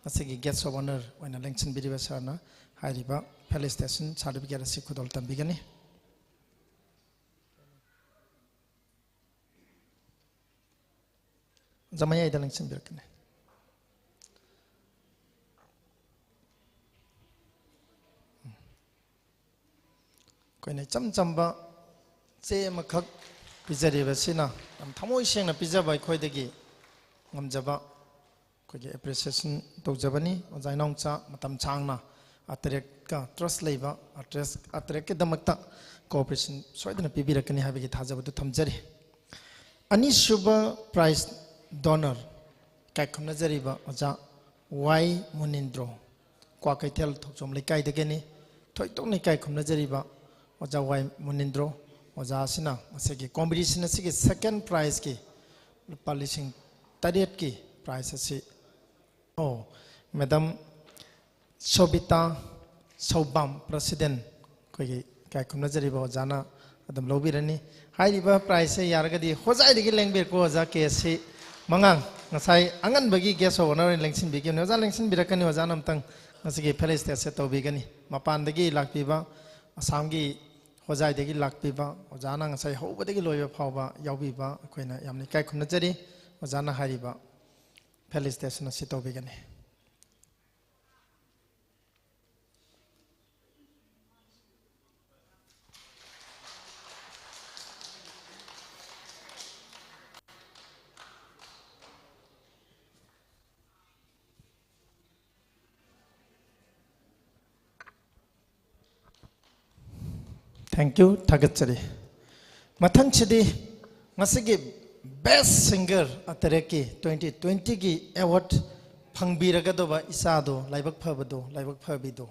ꯉꯁꯤꯒꯤ ꯒꯦꯁ ꯑꯣꯐ ꯑꯣꯅꯔ ꯑꯣꯏꯅ ꯂꯦꯡꯁꯤꯟꯕꯤꯔꯤꯕ ꯁꯥꯔꯅ ꯍꯥꯏꯔꯤꯕ ꯐꯦꯂꯤꯁꯤꯇꯦꯁꯟ ꯁꯥꯔꯇꯤꯐꯤꯀꯦꯠ ꯑꯁꯤ ꯈꯨꯗꯣꯜ ꯇꯝꯕꯤꯒꯅꯤ꯫ ꯑꯣꯖꯥ ꯃꯌꯥꯏꯗ ꯂꯦꯡꯁꯤꯟꯕꯤꯔꯛꯀꯅꯤ꯫ ꯑꯩꯈꯣꯏꯅ ꯏꯆꯝ ꯆꯝꯕ ꯆꯦ ꯑꯃꯈꯛ ꯄꯤꯖꯔꯤꯕꯁꯤꯅ ꯌꯥꯝ ꯊꯃꯣꯏ ꯁꯦꯡꯅ ꯄꯤꯖꯕ ꯑꯩꯈꯣꯏꯗꯒꯤ ꯉꯝꯖꯕ ꯑꯩꯈꯣꯏꯒꯤ ꯑꯦꯄ꯭ꯔꯤꯁꯤꯌꯦꯁꯟ ꯇꯧꯖꯕꯅꯤ꯫ ꯑꯣꯖꯥ ꯏꯅꯥꯎꯆꯥ ꯃꯇꯝ ꯁꯥꯡꯅ ꯑꯥꯔꯇꯔꯦꯛꯀ ꯇ꯭ꯔꯁ ꯂꯩꯕ ꯑꯥꯔꯇꯔꯦꯛꯀꯤꯗꯃꯛꯇ ꯀꯣꯑꯣꯄꯔꯦꯁꯟ ꯁꯣꯏꯗꯅ ꯄꯤꯕꯤꯔꯛꯀꯅꯤ ꯍꯥꯏꯕꯒꯤ ꯊꯥꯖꯕꯗꯨ ꯊꯝꯖꯔꯤ꯫ ꯑꯅꯤꯁꯨꯕ ꯄ꯭ꯔꯥꯏꯖ ꯗꯣꯅꯔ ꯏꯀꯥꯏ ꯈꯨꯝꯅꯖꯔꯤꯕ ꯑꯣꯖꯥ ꯋꯥꯏ ꯃꯨꯅꯤꯟꯗ꯭ꯔꯣ, ꯀ꯭ꯋꯥꯀꯩꯊꯦꯜ ꯊꯣꯛꯆꯣꯝ ꯂꯩꯀꯥꯏꯗꯒꯤꯅꯤ꯫ ꯊꯣꯏꯗꯣꯛꯅ ꯏꯀꯥꯏ ꯈꯨꯝꯅꯖꯔꯤꯕ ꯑꯣꯖꯥ ꯋꯥꯏ ꯃꯨꯅꯤꯟꯗ꯭ꯔꯣ꯫ ꯑꯣꯖꯥ ꯑꯁꯤꯅ ꯉꯁꯤꯒꯤ ꯀꯣꯝꯄꯤꯇꯤꯁꯟ ꯑꯁꯤꯒꯤ ꯁꯦꯀꯦꯟ ꯄ꯭ꯔꯥꯏꯖꯀꯤ ꯂꯨꯄꯥ ꯂꯤꯁꯤꯡ ꯇꯔꯦꯠꯀꯤ ꯄ꯭ꯔꯥꯏꯖ ꯑꯁꯤ, ꯑꯣ, ꯃꯦꯗꯥꯝ ꯁꯣꯕꯤꯇꯥ ꯁꯧꯕꯥꯝ, ꯄ꯭ꯔꯁꯤꯗꯦꯟ, ꯑꯩꯈꯣꯏꯒꯤ ꯏꯀꯥꯏ ꯈꯨꯝꯅꯖꯔꯤꯕ ꯑꯣꯖꯥꯅ ꯑꯗꯨꯝ ꯂꯧꯕꯤꯔꯅꯤ꯫ ꯍꯥꯏꯔꯤꯕ ꯄ꯭ꯔꯥꯏꯖꯁꯦ ꯌꯥꯔꯒꯗꯤ ꯍꯣꯖꯥꯏꯗꯒꯤ ꯂꯦꯡꯕꯤꯔꯛꯄ ꯑꯣꯖꯥ ꯀꯦ ꯁꯤ ꯃꯉꯥꯡ, ꯉꯁꯥꯏ ꯑꯉꯟꯕꯒꯤ ꯒꯦꯁ ꯑꯣꯐ ꯑꯣꯅꯔ ꯑꯣꯏꯅ ꯂꯦꯡꯁꯤꯟꯕꯤꯈꯤꯕꯅꯤ꯫ ꯑꯣꯖꯥ ꯂꯦꯡꯁꯤꯟꯕꯤꯔꯛꯀꯅꯤ, ꯑꯣꯖꯥꯅ ꯑꯝꯇꯪ ꯉꯁꯤꯒꯤ ꯐꯦꯂꯤꯁꯤꯇꯦꯠꯁꯦ ꯇꯧꯕꯤꯒꯅꯤ꯫ ꯃꯄꯥꯟꯗꯒꯤ ꯂꯥꯛꯄꯤꯕ, ꯑꯁꯥꯝꯒꯤ ꯍꯣꯖꯥꯏꯗꯒꯤ ꯂꯥꯛꯄꯤꯕ ꯑꯣꯖꯥꯅ ꯉꯁꯥꯏ ꯍꯧꯕꯗꯒꯤ ꯂꯣꯏꯕ ꯐꯥꯎꯕ ꯌꯥꯎꯕꯤꯕ ꯑꯩꯈꯣꯏꯅ ꯌꯥꯝꯅ ꯏꯀꯥꯏ ꯈꯨꯝꯅꯖꯔꯤ꯫ ꯑꯣꯖꯥꯅ ꯍꯥꯏꯔꯤꯕ ꯐꯦꯂꯤꯁꯤꯇꯦꯁꯟ ꯑꯁꯤ ꯇꯧꯕꯤꯒꯅꯤ꯫ Thank you, ꯊꯥꯒꯠꯆꯔꯤ꯫ ꯃꯊꯪꯁꯤꯗꯤ ꯉꯁꯤꯒꯤ Best Singer ꯑꯇꯔꯦꯠꯀꯤ twenty twenty ꯒꯤ award ꯐꯪꯕꯤꯔꯒꯗꯧꯕ ꯏꯆꯥꯗꯣ, ꯂꯥꯏꯕꯛ ꯐꯕꯗꯣ, ꯂꯥꯏꯕꯛ ꯐꯕꯤꯗꯣ,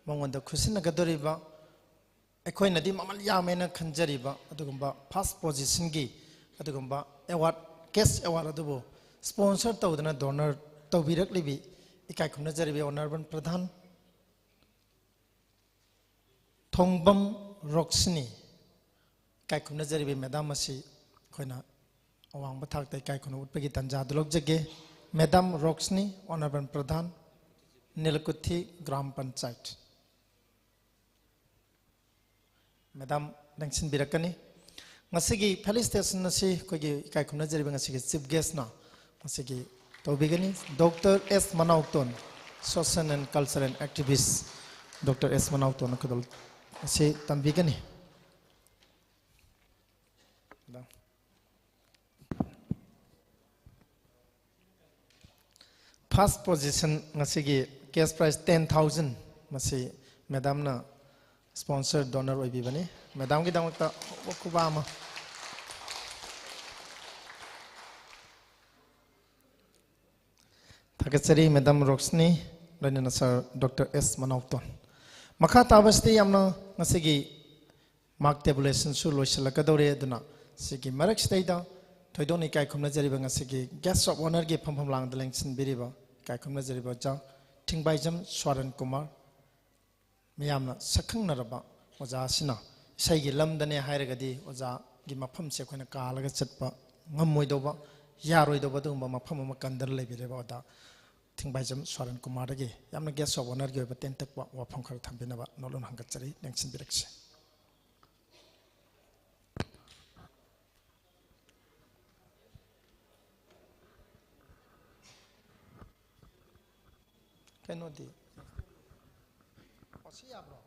ꯃꯉꯣꯟꯗ ꯈꯨꯠꯁꯤꯟꯅꯒꯗꯧꯔꯤꯕ, ꯑꯩꯈꯣꯏꯅꯗꯤ ꯃꯃꯜ ꯌꯥꯝꯃꯦꯅ ꯈꯟꯖꯔꯤꯕ ꯑꯗꯨꯒꯨꯝꯕ first position ꯒꯤ ꯑꯗꯨꯒꯨꯝꯕ award, cash award ꯑꯗꯨꯕꯨ sponsor ꯇꯧꯗꯨꯅ donor ꯇꯧꯕꯤꯔꯛꯂꯤꯕꯤ ꯏꯀꯥꯏ ꯈꯨꯝꯅꯖꯔꯤꯕꯤ Honourable ꯄ꯭ꯔꯙꯥꯟ ꯊꯣꯡꯕꯝ ꯔꯣꯁꯅꯤ, ꯏꯀꯥꯏ ꯈꯨꯝꯅꯖꯔꯤꯕꯤ madam ꯑꯁꯤ ꯑꯩꯈꯣꯏꯅ ꯑꯋꯥꯡꯕ ꯊꯥꯛꯇ ꯏꯀꯥꯏ ꯈꯨꯝꯅꯕ ꯎꯠꯄꯒꯤ ꯇꯥꯟꯖꯥ ꯑꯗꯨ ꯂꯧꯖꯒꯦ꯫ Madam ꯔꯣꯁꯅꯤ, Honourable ꯄ꯭ꯔꯙꯥꯟ, ꯅꯤꯂꯀꯨꯊꯤ ꯒ꯭ꯔꯥꯝ ꯄꯟꯆꯥꯌꯠ꯫ Madam ꯂꯦꯡꯁꯤꯟꯕꯤꯔꯛꯀꯅꯤ꯫ ꯉꯁꯤꯒꯤ felicitation ꯑꯁꯤ ꯑꯩꯈꯣꯏꯒꯤ ꯏꯀꯥꯏ ꯈꯨꯝꯅꯖꯔꯤꯕ ꯉꯁꯤꯒꯤ chief guest ꯅ ꯉꯁꯤꯒꯤ ꯇꯧꯕꯤꯒꯅꯤ꯫ Doctor S ꯃꯅꯥꯎꯇꯣꯟ, social and cultural activist Doctor ꯑꯦꯁ ꯃꯅꯥꯎꯇꯣꯟꯅ ꯈꯨꯗꯣꯜ ꯑꯁꯤ ꯇꯝꯕꯤꯒꯅꯤ꯫ First position ꯉꯁꯤꯒꯤ cash prize ten thousand, ꯃꯁꯤ madam ꯅ sponsor donor ꯑꯣꯏꯕꯤꯕꯅꯤ꯫ Madam ꯒꯤꯗꯃꯛꯇ ꯍꯧꯕ ꯈꯨꯕꯥꯛ ꯑꯃ꯫ ꯊꯥꯒꯠꯆꯔꯤ Madam ꯔꯣꯁꯅꯤ, ꯂꯣꯏꯅꯅ Sir Doctor ꯑꯦꯁ ꯃꯅꯥꯎꯇꯣꯟ꯫ ꯃꯈꯥ ꯇꯥꯕꯁꯤꯗꯤ ꯌꯥꯝꯅ ꯉꯁꯤꯒꯤ mark tabulation ꯁꯨ ꯂꯣꯏꯁꯤꯜꯂꯛꯀꯗꯧꯔꯦ꯫ ꯑꯗꯨꯅ ꯁꯤꯒꯤ ꯃꯔꯛꯁꯤꯗꯩꯗ ꯊꯣꯏꯗꯣꯛꯅ ꯏꯀꯥꯏ ꯈꯨꯝꯅꯖꯔꯤꯕ ꯉꯁꯤꯒꯤ guest of honour ꯒꯤ ꯐꯝꯐꯝ ꯂꯥꯡꯗ ꯂꯦꯡꯁꯤꯟꯕꯤꯔꯤꯕ ꯏꯀꯥꯏ ꯈꯨꯝꯅꯖꯔꯤꯕ ꯑꯣꯖꯥ ꯊꯤꯡꯕꯥꯏꯖꯝ ꯁ꯭ꯋꯥꯔꯟ ꯀꯨꯃꯥꯔ, ꯃꯤꯌꯥꯝꯅ ꯁꯛꯈꯪꯅꯔꯕ ꯑꯣꯖꯥ ꯑꯁꯤꯅ, ꯏꯁꯩꯒꯤ ꯂꯝꯗꯅꯦ ꯍꯥꯏꯔꯒꯗꯤ ꯑꯣꯖꯥꯒꯤ ꯃꯐꯝꯁꯦ ꯑꯩꯈꯣꯏꯅ ꯀꯥꯜꯂꯒ ꯆꯠꯄ ꯉꯝꯃꯣꯏꯗꯧꯕ, ꯌꯥꯔꯣꯏꯗꯧꯕ ꯑꯗꯨꯒꯨꯝꯕ ꯃꯐꯝ ꯑꯃ ꯀꯟꯗꯨꯅ ꯂꯩꯕꯤꯔꯤꯕ ꯑꯣꯖꯥ ꯊꯤꯡꯕꯥꯏꯖꯝ ꯁ꯭ꯋꯥꯔꯟ ꯀꯨꯃꯥꯔꯗꯒꯤ ꯌꯥꯝꯅ guest of honour ꯒꯤ ꯑꯣꯏꯕ ꯇꯦꯟꯇꯛꯄ ꯋꯥꯐꯝ ꯈꯔ ꯊꯝꯕꯤꯅꯕ ꯅꯣꯂꯨꯛꯅ ꯍꯪꯒꯠꯆꯔꯤ, ꯂꯦꯡꯁꯤꯟꯕꯤꯔꯛꯁꯤ꯫ ꯀꯩꯅꯣꯗꯤ? ꯑꯣ, ꯁꯤ ꯌꯥꯕ꯭ꯔꯣ?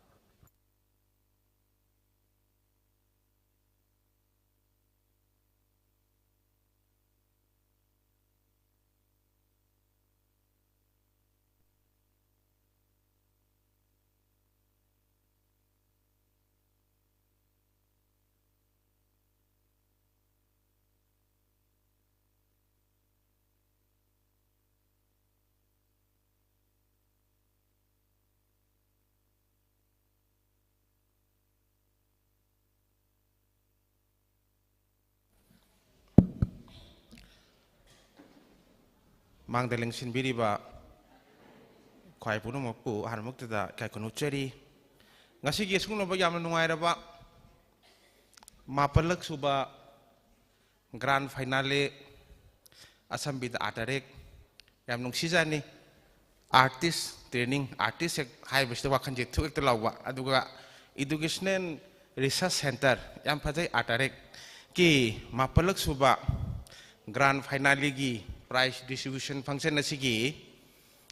ꯃꯥꯡꯗ ꯂꯦꯡꯁꯤꯟꯕꯤꯔꯤꯕ ꯈ꯭ꯋꯥꯏ ꯄꯨꯝꯅꯃꯛꯄꯨ ꯑꯍꯥꯟꯕꯃꯛꯇꯗ ꯏꯀꯥꯏ ꯈꯨꯝꯅꯧꯖꯔꯤ꯫ ꯉꯁꯤꯒꯤ ꯑꯁꯤꯒꯨꯝꯂꯕ ꯌꯥꯝꯅ ꯅꯨꯡꯉꯥꯏꯔꯕ ꯃꯥꯄꯜꯂꯛ ꯁꯨꯕ grand finale ꯑꯁꯝꯕꯤꯗ ꯑꯥꯔꯠ ꯗꯥꯏꯔꯦꯛ, ꯌꯥꯝ ꯅꯨꯡꯁꯤꯖꯅꯤ꯫ ꯑꯥꯔꯇꯤꯁ ꯇ꯭ꯔꯦꯅꯤꯡ, ꯑꯥꯔꯇꯤꯁ ꯍꯦꯛ ꯍꯥꯏꯕꯁꯤꯗ ꯋꯥꯈꯜꯁꯦ ꯊꯨꯛ ꯍꯦꯛꯇ ꯂꯥꯎꯕ꯫ ꯑꯗꯨꯒ Educational Research Centre, ꯌꯥꯝ ꯐꯖꯩ, ꯑꯥꯔꯠ ꯗꯥꯏꯔꯦꯛꯀꯤ ꯃꯥꯄꯜꯂꯛ ꯁꯨꯕ grand finaleꯒꯤ prize distribution function ꯑꯁꯤꯒꯤ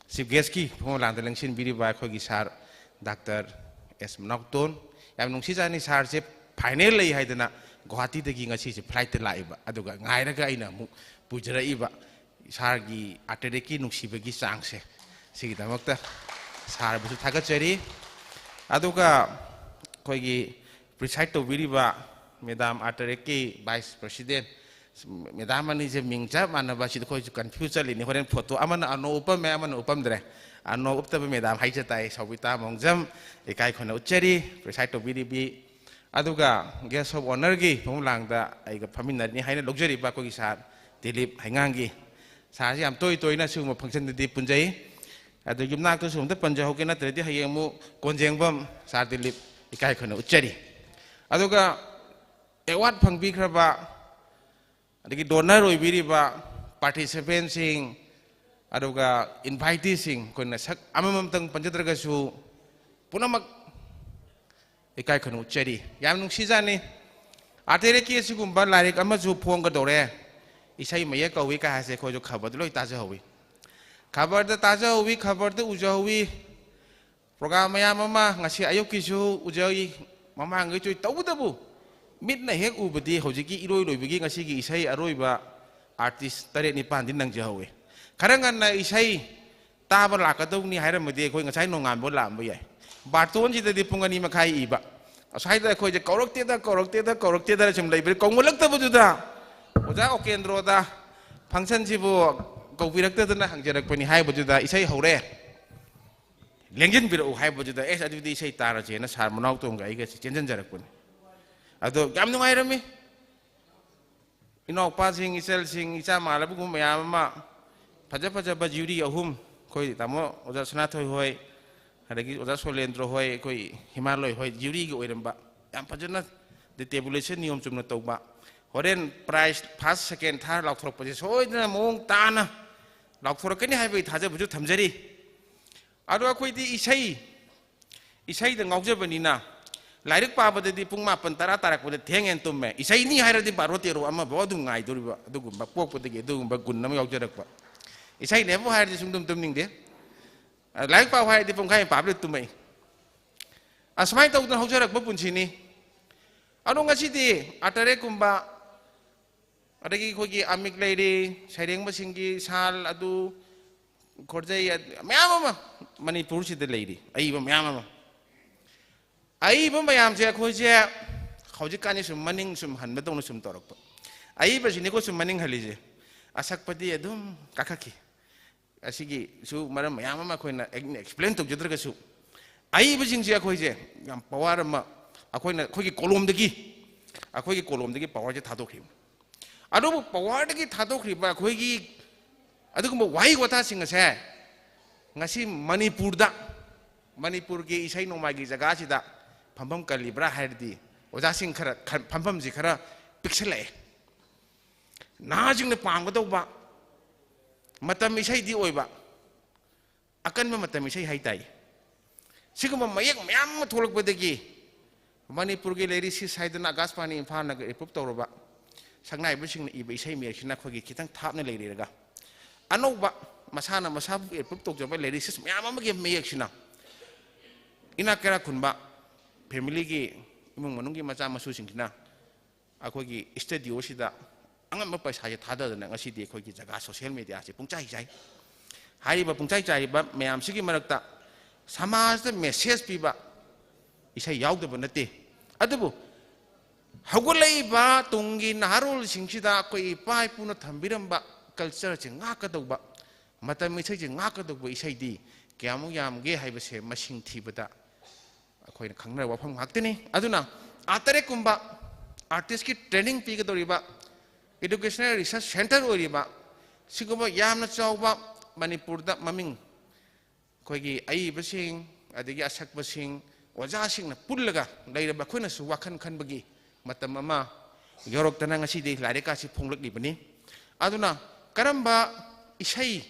chief guestꯀꯤ ꯐꯝꯐꯝ ꯂꯥꯡꯗ ꯂꯦꯡꯁꯤꯟꯕꯤꯔꯤꯕ ꯑꯩꯈꯣꯏꯒꯤ ꯁꯥꯔ ꯗꯥꯛꯇꯔ ꯑꯦꯁ ꯃꯅꯥꯎꯇꯣꯟ, ꯌꯥꯝ ꯅꯨꯡꯁꯤꯖꯥꯠꯅꯤ꯫ ꯁꯥꯔꯁꯦ final ꯂꯩ ꯍꯥꯏꯗꯅ ꯒꯨꯋꯥꯍꯥꯇꯤꯗꯒꯤ ꯉꯁꯤꯁꯦ flightꯇ ꯂꯥꯛꯏꯕ, ꯑꯗꯨꯒ ꯉꯥꯏꯔꯒ ꯑꯩꯅ ꯑꯃꯨꯛ ꯄꯨꯖꯔꯛꯏꯕ ꯁꯥꯔꯒꯤ ꯑꯥꯔꯠ ꯗꯥꯏꯔꯦꯛꯀꯤ ꯅꯨꯡꯁꯤꯕꯒꯤ ꯆꯥꯡꯁꯦ, ꯁꯤꯒꯤꯗꯃꯛꯇ ꯁꯥꯔꯕꯨꯁꯨ ꯊꯥꯒꯠꯆꯔꯤ꯫ ꯑꯗꯨꯒ ꯑꯩꯈꯣꯏꯒꯤ preside ꯇꯧꯕꯤꯔꯤꯕ madam ꯑꯥꯔꯠ ꯗꯥꯏꯔꯦꯛꯀꯤ vice president, madam ꯑꯅꯤꯁꯦ ꯃꯤꯡ ꯆꯞ ꯃꯥꯟꯅꯕ, ꯁꯤꯗ ꯑꯩꯈꯣꯏꯁꯨ confuse ꯆꯠꯂꯤꯅꯤ꯫ ꯍꯣꯔꯦꯟ photo ꯑꯃꯅ ꯑꯅꯣ ꯎꯞꯄꯝꯃꯦ, ꯑꯃꯅ ꯎꯞꯄꯝꯗ꯭ꯔꯦ꯫ ꯑꯅꯣ ꯎꯞꯇꯕ madam ꯍꯥꯏꯖ ꯇꯥꯏ, ꯁꯥꯎꯕꯤꯇꯥ ꯃꯣꯡꯖꯝ, ꯏꯀꯥꯏ ꯈꯨꯝꯅ ꯎꯠꯆꯔꯤ꯫ Preside ꯇꯧꯕꯤꯔꯤꯕꯤ, ꯑꯗꯨꯒ guest of honourꯒꯤ ꯐꯃꯨꯡ ꯂꯥꯡꯗ ꯑꯩꯒ ꯐꯝꯃꯤꯟꯅꯔꯅꯤ ꯍꯥꯏꯅ ꯂꯧꯖꯔꯤꯕ ꯑꯩꯈꯣꯏꯒꯤ ꯁꯥꯔ ꯗꯤꯂꯤꯞ ꯍꯩꯉꯥꯡꯒꯤ꯫ ꯁꯥꯔꯁꯤ ꯌꯥꯝ ꯇꯣꯏ ꯇꯣꯏꯅ ꯁꯤꯒꯨꯝꯕ functionꯗꯗꯤ ꯄꯨꯟꯖꯩ꯫ ꯑꯗꯨ ꯌꯨꯝꯅꯥꯛꯇꯁꯨ ꯑꯝꯇ ꯄꯟꯖꯍꯧꯒꯦ, ꯅꯠꯇ꯭ꯔꯗꯤ ꯍꯌꯦꯡ ꯑꯃꯨꯛ ꯀꯣꯟꯖꯦꯡꯕꯝ ꯁꯥꯔ ꯗꯤꯂꯤꯞ ꯏꯀꯥꯏ ꯈꯨꯝꯅ ꯎꯠꯆꯔꯤ꯫ ꯑꯗꯨꯒ award ꯐꯪꯕꯤꯈ꯭ꯔꯕ, ꯑꯗꯒꯤ donor ꯑꯣꯏꯕꯤꯔꯤꯕ participantꯁꯤꯡ, ꯑꯗꯨꯒ inviteeꯁꯤꯡ, ꯑꯩꯈꯣꯏꯅ ꯁꯛ ꯑꯃꯃꯝꯇꯪ ꯄꯟꯖꯗ꯭ꯔꯒꯁꯨ ꯄꯨꯝꯅꯃꯛ ꯏꯀꯥꯏ ꯈꯨꯝꯅ ꯎꯠꯆꯔꯤ꯫ ꯌꯥꯝ ꯅꯨꯡꯁꯤꯖꯥꯠꯅꯤ꯫ ꯑꯥꯔꯠ ꯗꯥꯏꯔꯦꯛꯀꯤ ꯑꯁꯤꯒꯨꯝꯕ ꯂꯥꯏꯔꯤꯛ ꯑꯃꯁꯨ ꯐꯣꯡꯒꯗꯧꯔꯦ, ꯏꯁꯩ ꯃꯌꯦꯛ ꯀꯧꯏ ꯀꯥꯏ ꯍꯥꯏꯁꯦ ꯑꯩꯈꯣꯏꯁꯨ ꯈꯕꯔꯗ ꯂꯣꯏ ꯇꯥꯖꯍꯧꯋꯤ꯫ ꯈꯕꯔꯗ ꯇꯥꯖꯍꯧꯋꯤ, ꯈꯕꯔꯗ ꯎꯖꯍꯧꯋꯤ꯫ Program ꯃꯌꯥꯝ ꯑꯃ ꯉꯁꯤ ꯑꯌꯨꯛꯀꯤꯁꯨ ꯎꯖꯩ, ꯃꯃꯥꯡꯉꯩꯁꯨ, ꯇꯧꯕꯇꯕꯨ ꯃꯤꯠꯅ ꯍꯦꯛ ꯎꯕꯗꯤ ꯍꯧꯖꯤꯛꯀꯤ ꯏꯔꯣꯏ ꯂꯣꯏꯕꯒꯤ ꯉꯁꯤꯒꯤ ꯏꯁꯩ ꯑꯔꯣꯏꯕ artist ꯇꯔꯦꯠ ꯅꯤꯄꯥꯟꯗꯤ ꯅꯪꯖꯍꯧꯋꯤ꯫ ꯈꯔ ꯉꯟꯅ ꯏꯁꯩ ꯇꯥꯕ ꯂꯥꯛꯀꯗꯧꯅꯤ ꯍꯥꯏꯔꯝꯃꯗꯤ ꯑꯩꯈꯣꯏ ꯉꯁꯥꯏ ꯅꯣꯡꯉꯥꯟꯕ ꯂꯥꯛꯑꯝꯕ ꯌꯥꯏ꯫ ꯕꯥꯔꯇꯣꯟꯁꯤꯗꯗꯤ ꯄꯨꯡ ꯑꯅꯤ ꯃꯈꯥꯏ ꯏꯕ꯫ ꯑꯁ꯭ꯋꯥꯏꯗ ꯑꯩꯈꯣꯏꯁꯦ ꯀꯧꯔꯛꯇꯦꯗ, ꯀꯧꯔꯛꯇꯦꯗ, ꯀꯧꯔꯛꯇꯦꯗꯅ ꯁꯨꯝ ꯂꯩꯕꯗ, ꯀꯧꯃꯜꯂꯛꯇꯕꯗꯨꯗ ꯑꯣꯖꯥ ꯑꯣꯀꯦꯟꯗ꯭ꯔꯣꯗ functionꯁꯤꯕꯨ ꯀꯧꯕꯤꯔꯛꯇꯗꯅ ꯍꯪꯖꯔꯛꯄꯅꯤ ꯍꯥꯏꯕꯗꯨꯗ ꯏꯁꯩ ꯍꯧꯔꯦ, ꯂꯦꯡꯁꯤꯟꯕꯤꯔꯛꯎ ꯍꯥꯏꯕꯗꯨꯗ, ꯑꯦꯁ, ꯑꯗꯨꯗꯤ ꯏꯁꯩ ꯇꯥꯔꯁꯦꯅ ꯁꯥꯔ ꯃꯅꯥꯎꯇꯣꯝꯒ ꯑꯩꯒꯁꯦ ꯆꯦꯟꯁꯤꯟꯖꯔꯛꯄꯅꯤ꯫ ꯑꯗꯣ ꯌꯥꯝ ꯅꯨꯡꯉꯥꯏꯔꯝꯃꯤ꯫ ꯏꯅꯥꯎꯄꯥꯁꯤꯡ, ꯏꯆꯜꯁꯤꯡ, ꯏꯆꯥ ꯃꯥꯜꯂꯕꯒꯨꯝꯕ ꯃꯌꯥꯝ ꯑꯃ ꯐꯖ ꯐꯖꯕ ꯖ꯭ꯌꯨꯔꯤ ꯑꯍꯨꯝ, ꯑꯩꯈꯣꯏ ꯇꯥꯃꯣ ꯑꯣꯖꯥ ꯁꯅꯥꯊꯣꯏ ꯍꯣꯏ, ꯑꯗꯒꯤ ꯑꯣꯖꯥ ꯁꯣꯂꯦꯟꯗ꯭ꯔ ꯍꯣꯏ, ꯑꯩꯈꯣꯏ ꯍꯤꯃꯥꯂꯣꯏ ꯍꯣꯏ, ꯖ꯭ꯌꯨꯔꯤꯒꯤ ꯑꯣꯏꯔꯝꯕ, ꯌꯥꯝ ꯐꯖꯅ ꯗꯤ ꯇꯦꯕꯨꯂꯦꯁꯟ ꯅꯤꯌꯣꯝ ꯆꯨꯝꯅ ꯇꯧꯕ꯫ ꯍꯣꯔꯦꯟ ꯄ꯭ꯔꯥꯏꯖ ꯐꯥꯔꯁ, ꯁꯦꯀꯦꯟ, ꯊꯥꯔ ꯂꯥꯎꯊꯣꯔꯛꯄꯁꯦ ꯁꯣꯏꯗꯅ ꯃꯑꯣꯡ ꯇꯥꯅ ꯂꯥꯎꯊꯣꯔꯛꯀꯅꯤ ꯍꯥꯏꯕꯒꯤ ꯊꯥꯖꯕꯁꯨ ꯊꯝꯖꯔꯤ꯫ ꯑꯗꯣ ꯑꯩꯈꯣꯏꯗꯤ ꯏꯁꯩ, ꯏꯁꯩꯗ ꯉꯥꯎꯖꯕꯅꯤꯅ ꯂꯥꯏꯔꯤꯛ ꯄꯥꯕꯗꯗꯤ ꯄꯨꯡ ꯃꯥꯄꯟ, ꯇꯔꯥ ꯇꯥꯔꯛꯄꯗ ꯊꯦꯡꯉꯦꯅ ꯇꯨꯝꯃꯦ꯫ ꯏꯁꯩꯅꯤ ꯍꯥꯏꯔꯗꯤ ꯕꯥꯔꯣ, ꯇꯦꯔꯣ, ꯑꯃꯐꯥꯎ ꯑꯗꯨꯝ ꯉꯥꯏꯗꯣꯔꯤꯕ, ꯑꯗꯨꯒꯨꯝꯕ ꯄꯣꯛꯄꯗꯒꯤ ꯑꯗꯨꯒꯨꯝꯕ ꯒꯨꯟ ꯑꯃ ꯌꯥꯎꯖꯔꯛꯄ꯫ ꯏꯁꯩꯅꯦꯕꯨ ꯍꯥꯏꯔꯗꯤ ꯁꯨꯡꯇꯨꯝ ꯇꯨꯝꯅꯤꯡꯗꯦ꯫ ꯂꯥꯏꯔꯤꯛ ꯄꯥꯎ ꯍꯥꯏꯔꯗꯤ ꯄꯨꯡꯈꯥꯏ ꯑꯃ ꯄꯥꯕꯗ ꯇꯨꯝꯃꯛꯏ꯫ ꯑꯁꯨꯃꯥꯏꯅ ꯇꯧꯗꯅ ꯍꯧꯖꯔꯛꯄ ꯄꯨꯟꯁꯤꯅꯤ꯫ ꯑꯗꯣ ꯉꯁꯤꯗꯤ ꯑꯥꯔꯠ ꯇꯔꯦꯠꯀꯨꯝꯕ, ꯑꯗꯒꯤ ꯑꯩꯈꯣꯏꯒꯤ ꯑꯃꯤꯛ ꯂꯩꯔꯤ, ꯁꯩꯔꯦꯡꯕꯁꯤꯡꯒꯤ ꯁꯥꯜ ꯑꯗꯨ, ꯈꯣꯔꯖꯩ, ꯃꯌꯥꯝ ꯑꯃ ꯃꯅꯤꯄꯨꯔꯁꯤꯗ ꯂꯩꯔꯤ, ꯑꯏꯕ ꯃꯌꯥꯝ ꯑꯃ꯫ ꯑꯏꯕ ꯃꯌꯥꯝꯁꯦ ꯑꯩꯈꯣꯏꯁꯦ ꯍꯧꯖꯤꯛꯀꯥꯟꯗꯤ ꯁꯨꯝ ꯃꯅꯤꯡ ꯁꯨꯝ ꯍꯟꯕꯗꯧꯅ ꯁꯨꯝ ꯇꯧꯔꯛꯄ꯫ ꯑꯏꯕꯁꯤꯅꯤꯀꯣ ꯁꯨꯝ ꯃꯅꯤꯡ ꯍꯜꯂꯤꯁꯦ꯫ ꯑꯁꯛꯄꯗꯤ ꯑꯗꯨꯝ ꯀꯥꯈꯠꯈꯤ꯫ ꯑꯁꯤꯒꯤꯁꯨ ꯃꯔꯝ ꯃꯌꯥꯝ ꯑꯃ ꯑꯩꯈꯣꯏꯅ ꯑꯦꯛꯁꯄ꯭ꯂꯦꯟ ꯇꯧꯖꯗ꯭ꯔꯒꯁꯨ, ꯑꯏꯕꯁꯤꯡꯁꯦ ꯑꯩꯈꯣꯏꯁꯦ ꯌꯥꯝ ꯄꯋꯥꯔ ꯑꯃ ꯑꯩꯈꯣꯏꯅ ꯑꯩꯈꯣꯏꯒꯤ ꯀꯣꯂꯣꯝꯗꯒꯤ, ꯑꯩꯈꯣꯏꯒꯤ ꯀꯣꯂꯣꯝꯗꯒꯤ ꯄꯋꯥꯔꯁꯦ ꯊꯥꯗꯣꯛꯈꯤꯕ꯫ ꯑꯗꯨꯕꯨ ꯄꯋꯥꯔꯗꯒꯤ ꯊꯥꯗꯣꯛꯈ꯭ꯔꯤꯕ ꯑꯩꯈꯣꯏꯒꯤ ꯑꯗꯨꯒꯨꯝꯕ ꯋꯥꯍꯩ ꯋꯥꯇꯥꯁꯤꯡ ꯑꯁꯦ ꯉꯁꯤ ꯃꯅꯤꯄꯨꯔꯗ, ꯃꯅꯤꯄꯨꯔꯒꯤ ꯏꯁꯩ ꯅꯣꯡꯃꯥꯏꯒꯤ ꯖꯒꯥꯁꯤꯗ ꯐꯝꯐꯝ ꯀꯜꯂꯤꯕ꯭ꯔꯥ ꯍꯥꯏꯔꯗꯤ, ꯑꯣꯖꯥꯁꯤꯡ ꯈꯔ ꯈꯟ-, ꯐꯝꯐꯝꯁꯤ ꯈꯔ ꯄꯤꯛꯁꯜꯂꯛꯑꯦ꯫ ꯅꯍꯥꯁꯤꯡꯅ ꯄꯥꯝꯒꯗꯧꯕ ꯃꯇꯝ ꯏꯁꯩꯗꯤ ꯑꯣꯏꯕ, ꯑꯀꯟꯕ ꯃꯇꯝ ꯏꯁꯩ ꯍꯥꯏꯇꯥꯏ꯫ ꯁꯤꯒꯨꯝꯕ ꯃꯌꯦꯛ ꯃꯌꯥꯝ ꯑꯃ ꯊꯣꯛꯂꯛꯄꯗꯒꯤ ꯃꯅꯤꯄꯨꯔꯒꯤ ꯂꯩꯔꯤꯁꯤꯁ ꯍꯥꯏꯗꯅ ꯑꯀꯥꯁꯕꯥꯅꯤ ꯏꯝꯐꯥꯜꯅ ꯑꯦꯄ꯭ꯔꯨꯞ ꯇꯧꯔꯕ ꯁꯛꯅꯥꯏꯕꯁꯤꯡꯅ ꯏꯕ ꯏꯁꯩ ꯃꯌꯦꯛꯁꯤꯅ ꯑꯩꯈꯣꯏꯒꯤ ꯈꯤꯇꯪ ꯊꯥꯞꯅ ꯂꯩꯔꯤꯔꯒ, ꯑꯅꯧꯕ ꯃꯁꯥꯅ ꯃꯁꯥꯕꯨ ꯑꯦꯄ꯭ꯔꯨꯞ ꯇꯧꯖꯕ ꯂꯩꯔꯤꯁꯤꯁ ꯃꯌꯥꯝ ꯑꯃꯒꯤ ꯃꯌꯦꯛꯁꯤꯅ ꯏꯅꯥꯛ ꯀꯩꯔꯥꯛ ꯈꯨꯟꯕ ꯐꯦꯃꯤꯂꯤꯒꯤ ꯏꯃꯨꯡ ꯃꯅꯨꯡꯒꯤ ꯃꯆꯥ ꯃꯁꯨꯁꯤꯡꯁꯤꯅ ꯑꯩꯈꯣꯏꯒꯤ ꯁ꯭ꯇꯨꯗꯤꯑꯣꯁꯤꯗ ꯑꯉꯝꯕ ꯄꯩꯁꯥꯁꯦ ꯊꯥꯗꯗꯅ ꯉꯁꯤꯗꯤ ꯑꯩꯈꯣꯏꯒꯤ ꯖꯒꯥ ꯁꯣꯁꯤꯌꯦꯜ ꯃꯦꯗꯤꯌꯥꯁꯦ ꯄꯨꯡꯆꯥꯏ ꯆꯥꯏ꯫ ꯍꯥꯏꯔꯤꯕ ꯄꯨꯡꯆꯥꯏ ꯆꯥꯏꯔꯤꯕ ꯃꯌꯥꯝꯁꯤꯒꯤ ꯃꯔꯛꯇ ꯁꯃꯥꯖꯇ ꯃꯦꯁꯦꯖ ꯄꯤꯕ ꯏꯁꯩ ꯌꯥꯎꯗꯕ ꯅꯠꯇꯦ꯫ ꯑꯗꯨꯕꯨ ꯍꯧꯒꯠꯂꯛꯏꯕ ꯇꯨꯡꯒꯤ ꯅꯍꯥꯔꯣꯜꯁꯤꯡꯁꯤꯗ ꯑꯩꯈꯣꯏ ꯏꯄꯥ ꯏꯄꯨꯅ ꯊꯝꯕꯤꯔꯝꯕ ꯀꯜꯆꯔꯁꯦ ꯉꯥꯛꯀꯗꯧꯕ, ꯃꯇꯝ ꯏꯁꯩꯁꯦ ꯉꯥꯛꯀꯗꯧꯕ ꯏꯁꯩꯗꯤ ꯀꯌꯥꯃꯨꯛ ꯌꯥꯝꯒꯦ ꯍꯥꯏꯕꯁꯦ ꯃꯁꯤꯡ ꯊꯤꯕꯗ ꯑꯩꯈꯣꯏꯅ ꯈꯪꯅꯔꯕ ꯋꯥꯐꯝ ꯉꯥꯛꯇꯅꯤ꯫ ꯑꯗꯨꯅ ꯑꯥꯔꯠ ꯇꯔꯦꯠꯀꯨꯝꯕ ꯑꯥꯔꯇꯤꯁꯀꯤ ꯇ꯭ꯔꯦꯅꯤꯡ ꯄꯤꯒꯗꯧꯔꯤꯕ, ꯏꯗꯨꯀꯦꯁꯅꯦꯜ ꯔꯤꯁꯔꯁ ꯁꯦꯟꯇꯔ ꯑꯣꯏꯔꯤꯕ ꯁꯤꯒꯨꯝꯕ ꯌꯥꯝꯅ ꯆꯥꯎꯕ ꯃꯅꯤꯄꯨꯔꯗ ꯃꯃꯤꯡ ꯑꯩꯈꯣꯏꯒꯤ ꯑꯏꯕꯁꯤꯡ, ꯑꯗꯒꯤ ꯑꯁꯛꯄꯁꯤꯡ, ꯑꯣꯖꯥꯁꯤꯡꯅ ꯄꯨꯜꯂꯒ ꯂꯩꯔꯕ ꯑꯩꯈꯣꯏꯅꯁꯨ ꯋꯥꯈꯜ ꯈꯟꯕꯒꯤ ꯃꯇꯝ ꯑꯃ ꯌꯧꯔꯛꯇꯅ ꯉꯁꯤꯗꯤ ꯂꯥꯏꯔꯤꯛ ꯑꯁꯤ ꯐꯣꯡꯂꯛꯂꯤꯕꯅꯤ꯫ ꯑꯗꯨꯅ ꯀꯔꯝꯕ ꯏꯁꯩ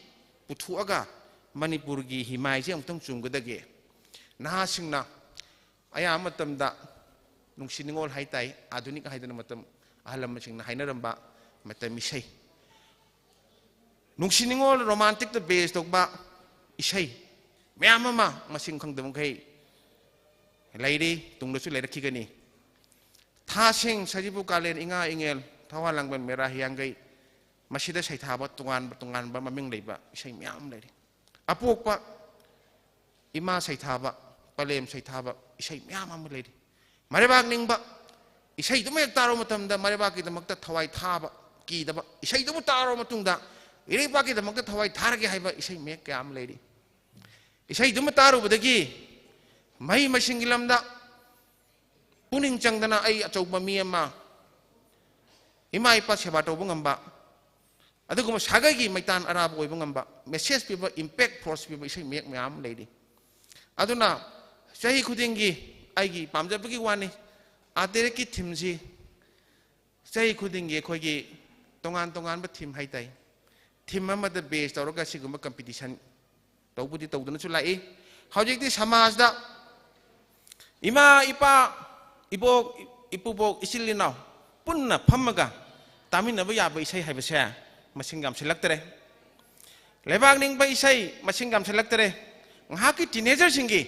ꯄꯨꯊꯣꯛꯑꯒ ꯃꯅꯤꯄꯨꯔꯒꯤ ꯍꯤꯃꯥꯏꯁꯦ ꯑꯃꯨꯛꯇꯪ ꯆꯨꯝꯒꯗꯒꯦ? ꯅꯍꯥꯁꯤꯡꯅ ꯑꯌꯥꯝꯕ ꯃꯇꯝꯗ ꯅꯨꯡꯁꯤ ꯅꯤꯉꯣꯜ ꯍꯥꯏ ꯇꯥꯏ, ꯑꯥꯙꯨꯅꯤꯛ ꯍꯥꯏꯗꯅ ꯃꯇꯝ ꯑꯍꯜ ꯂꯃꯟꯁꯤꯡꯅ ꯍꯥꯏꯅꯔꯝꯕ ꯃꯇꯝ ꯏꯁꯩ, ꯅꯨꯡꯁꯤ ꯅꯤꯉꯣꯜ ꯔꯣꯃꯥꯟꯇꯤꯛꯇ ꯕꯦꯁ ꯇꯧꯕ ꯏꯁꯩ ꯃꯌꯥꯝ ꯑꯃ ꯃꯁꯤꯡ ꯈꯪꯗꯕ ꯃꯈꯩ ꯂꯩꯔꯤ, ꯇꯨꯡꯗꯁꯨ ꯂꯩꯔꯛꯈꯤꯒꯅꯤ꯫ ꯊꯥꯁꯤꯡ, ꯁꯖꯤꯕꯨ, ꯀꯥꯂꯦꯟ, ꯏꯉꯥ ꯏꯉꯦꯜ, ꯊꯋꯥꯟ ꯂꯥꯡꯕꯟ, ꯃꯦꯔꯥ ꯍꯤꯌꯥꯡꯒꯩ, ꯃꯁꯤꯗ ꯁꯩꯊꯥꯕ ꯇꯣꯉꯥꯟꯕ ꯇꯣꯉꯥꯟꯕ ꯃꯃꯤꯡ ꯂꯩꯕ ꯏꯁꯩ ꯃꯌꯥꯝ ꯑꯃ ꯂꯩꯔꯤ꯫ ꯑꯄꯣꯛꯄ, ꯏꯃꯥ ꯁꯩꯊꯥꯕ, ꯄꯂꯦꯝ ꯁꯩꯊꯥꯕ ꯏꯁꯩ ꯃꯌꯥꯝ ꯑꯃ ꯂꯩꯔꯤ꯫ ꯃꯔꯩꯕꯥꯛ ꯅꯤꯡꯕ, ꯏꯁꯩꯗꯨꯃ ꯍꯦꯛ ꯇꯥꯔꯨꯕ ꯃꯇꯝꯗ ꯃꯔꯩꯕꯥꯛꯀꯤꯗꯃꯛꯇ ꯊꯋꯥꯏ ꯊꯥꯕ, ꯀꯤꯗꯕ, ꯏꯁꯩꯗꯨꯕꯨ ꯇꯥꯔꯨꯕ ꯃꯇꯨꯡꯗ ꯏꯔꯩꯄꯥꯛꯀꯤꯗꯃꯛꯇ ꯊꯋꯥꯏ ꯊꯥꯔꯒꯦ ꯍꯥꯏꯕ ꯏꯁꯩ ꯃꯌꯦꯛ ꯀꯌꯥ ꯑꯃ ꯂꯩꯔꯤ꯫ ꯏꯁꯩꯗꯨꯃ ꯇꯥꯔꯨꯕꯗꯒꯤ ꯃꯍꯩ ꯃꯁꯤꯡꯒꯤ ꯂꯝꯗ ꯄꯨꯛꯅꯤꯡ ꯆꯪꯗꯅ ꯑꯩ ꯑꯆꯧꯕ ꯃꯤ ꯑꯃ, ꯏꯃꯥ ꯏꯄꯥ ꯁꯦꯕꯥ ꯇꯧꯕ ꯉꯝꯕ, ꯑꯗꯨꯒꯨꯝꯕ ꯁꯥꯒꯩꯒꯤ ꯃꯩꯇꯥꯟ ꯑꯔꯥꯕ ꯑꯣꯏꯕ ꯉꯝꯕ, ꯃꯦꯁꯦꯖ ꯄꯤꯕ, ꯏꯝꯄꯦꯛ ꯐꯣꯔꯁ ꯄꯤꯕ ꯏꯁꯩ ꯃꯌꯦꯛ ꯃꯌꯥꯝ ꯑꯃ ꯂꯩꯔꯤ꯫ ꯑꯗꯨꯅ ꯆꯍꯤ ꯈꯨꯗꯤꯡꯒꯤ ꯑꯩꯒꯤ ꯄꯥꯝꯖꯕꯒꯤ ꯋꯥꯅꯤ, ꯑꯥꯔꯇꯦꯔꯦꯛꯀꯤ ꯊꯤꯝꯁꯤ ꯆꯍꯤ ꯈꯨꯗꯤꯡꯒꯤ ꯑꯩꯈꯣꯏꯒꯤ ꯇꯣꯉꯥꯟ ꯇꯣꯉꯥꯟꯕ ꯊꯤꯝ ꯍꯥꯏ ꯇꯥꯏ, ꯊꯤꯝ ꯑꯃꯗ ꯕꯦꯁ ꯇꯧꯔꯒ ꯁꯤꯒꯨꯝꯕ ꯀꯝꯄꯤꯇꯤꯁꯟ ꯇꯧꯕꯨꯗꯤ ꯇꯧꯗꯨꯅꯁꯨ ꯂꯥꯛꯏ꯫ ꯍꯧꯖꯤꯛꯇꯤ ꯁꯃꯥꯖꯗ ꯏꯃꯥ, ꯏꯄꯥ, ꯏꯕꯣꯛ, ꯏꯄꯨꯕꯣꯛ, ꯏꯆꯤꯜ ꯏꯅꯥꯎ ꯄꯨꯟꯅ ꯐꯝꯃꯒ ꯇꯥꯃꯤꯟꯅꯕ ꯌꯥꯕ ꯏꯁꯩ ꯍꯥꯏꯕꯁꯦ ꯃꯁꯤꯡ ꯌꯥꯝꯁꯤꯜꯂꯛꯇꯔꯦ꯫ ꯂꯩꯕꯥꯛ ꯅꯤꯡꯕ ꯏꯁꯩ ꯃꯁꯤꯡ ꯌꯥꯝꯁꯤꯜꯂꯛꯇꯔꯦ꯫ ꯉꯥꯏꯍꯥꯛꯀꯤ ꯇꯤꯅꯦꯖꯔꯁꯤꯡꯒꯤ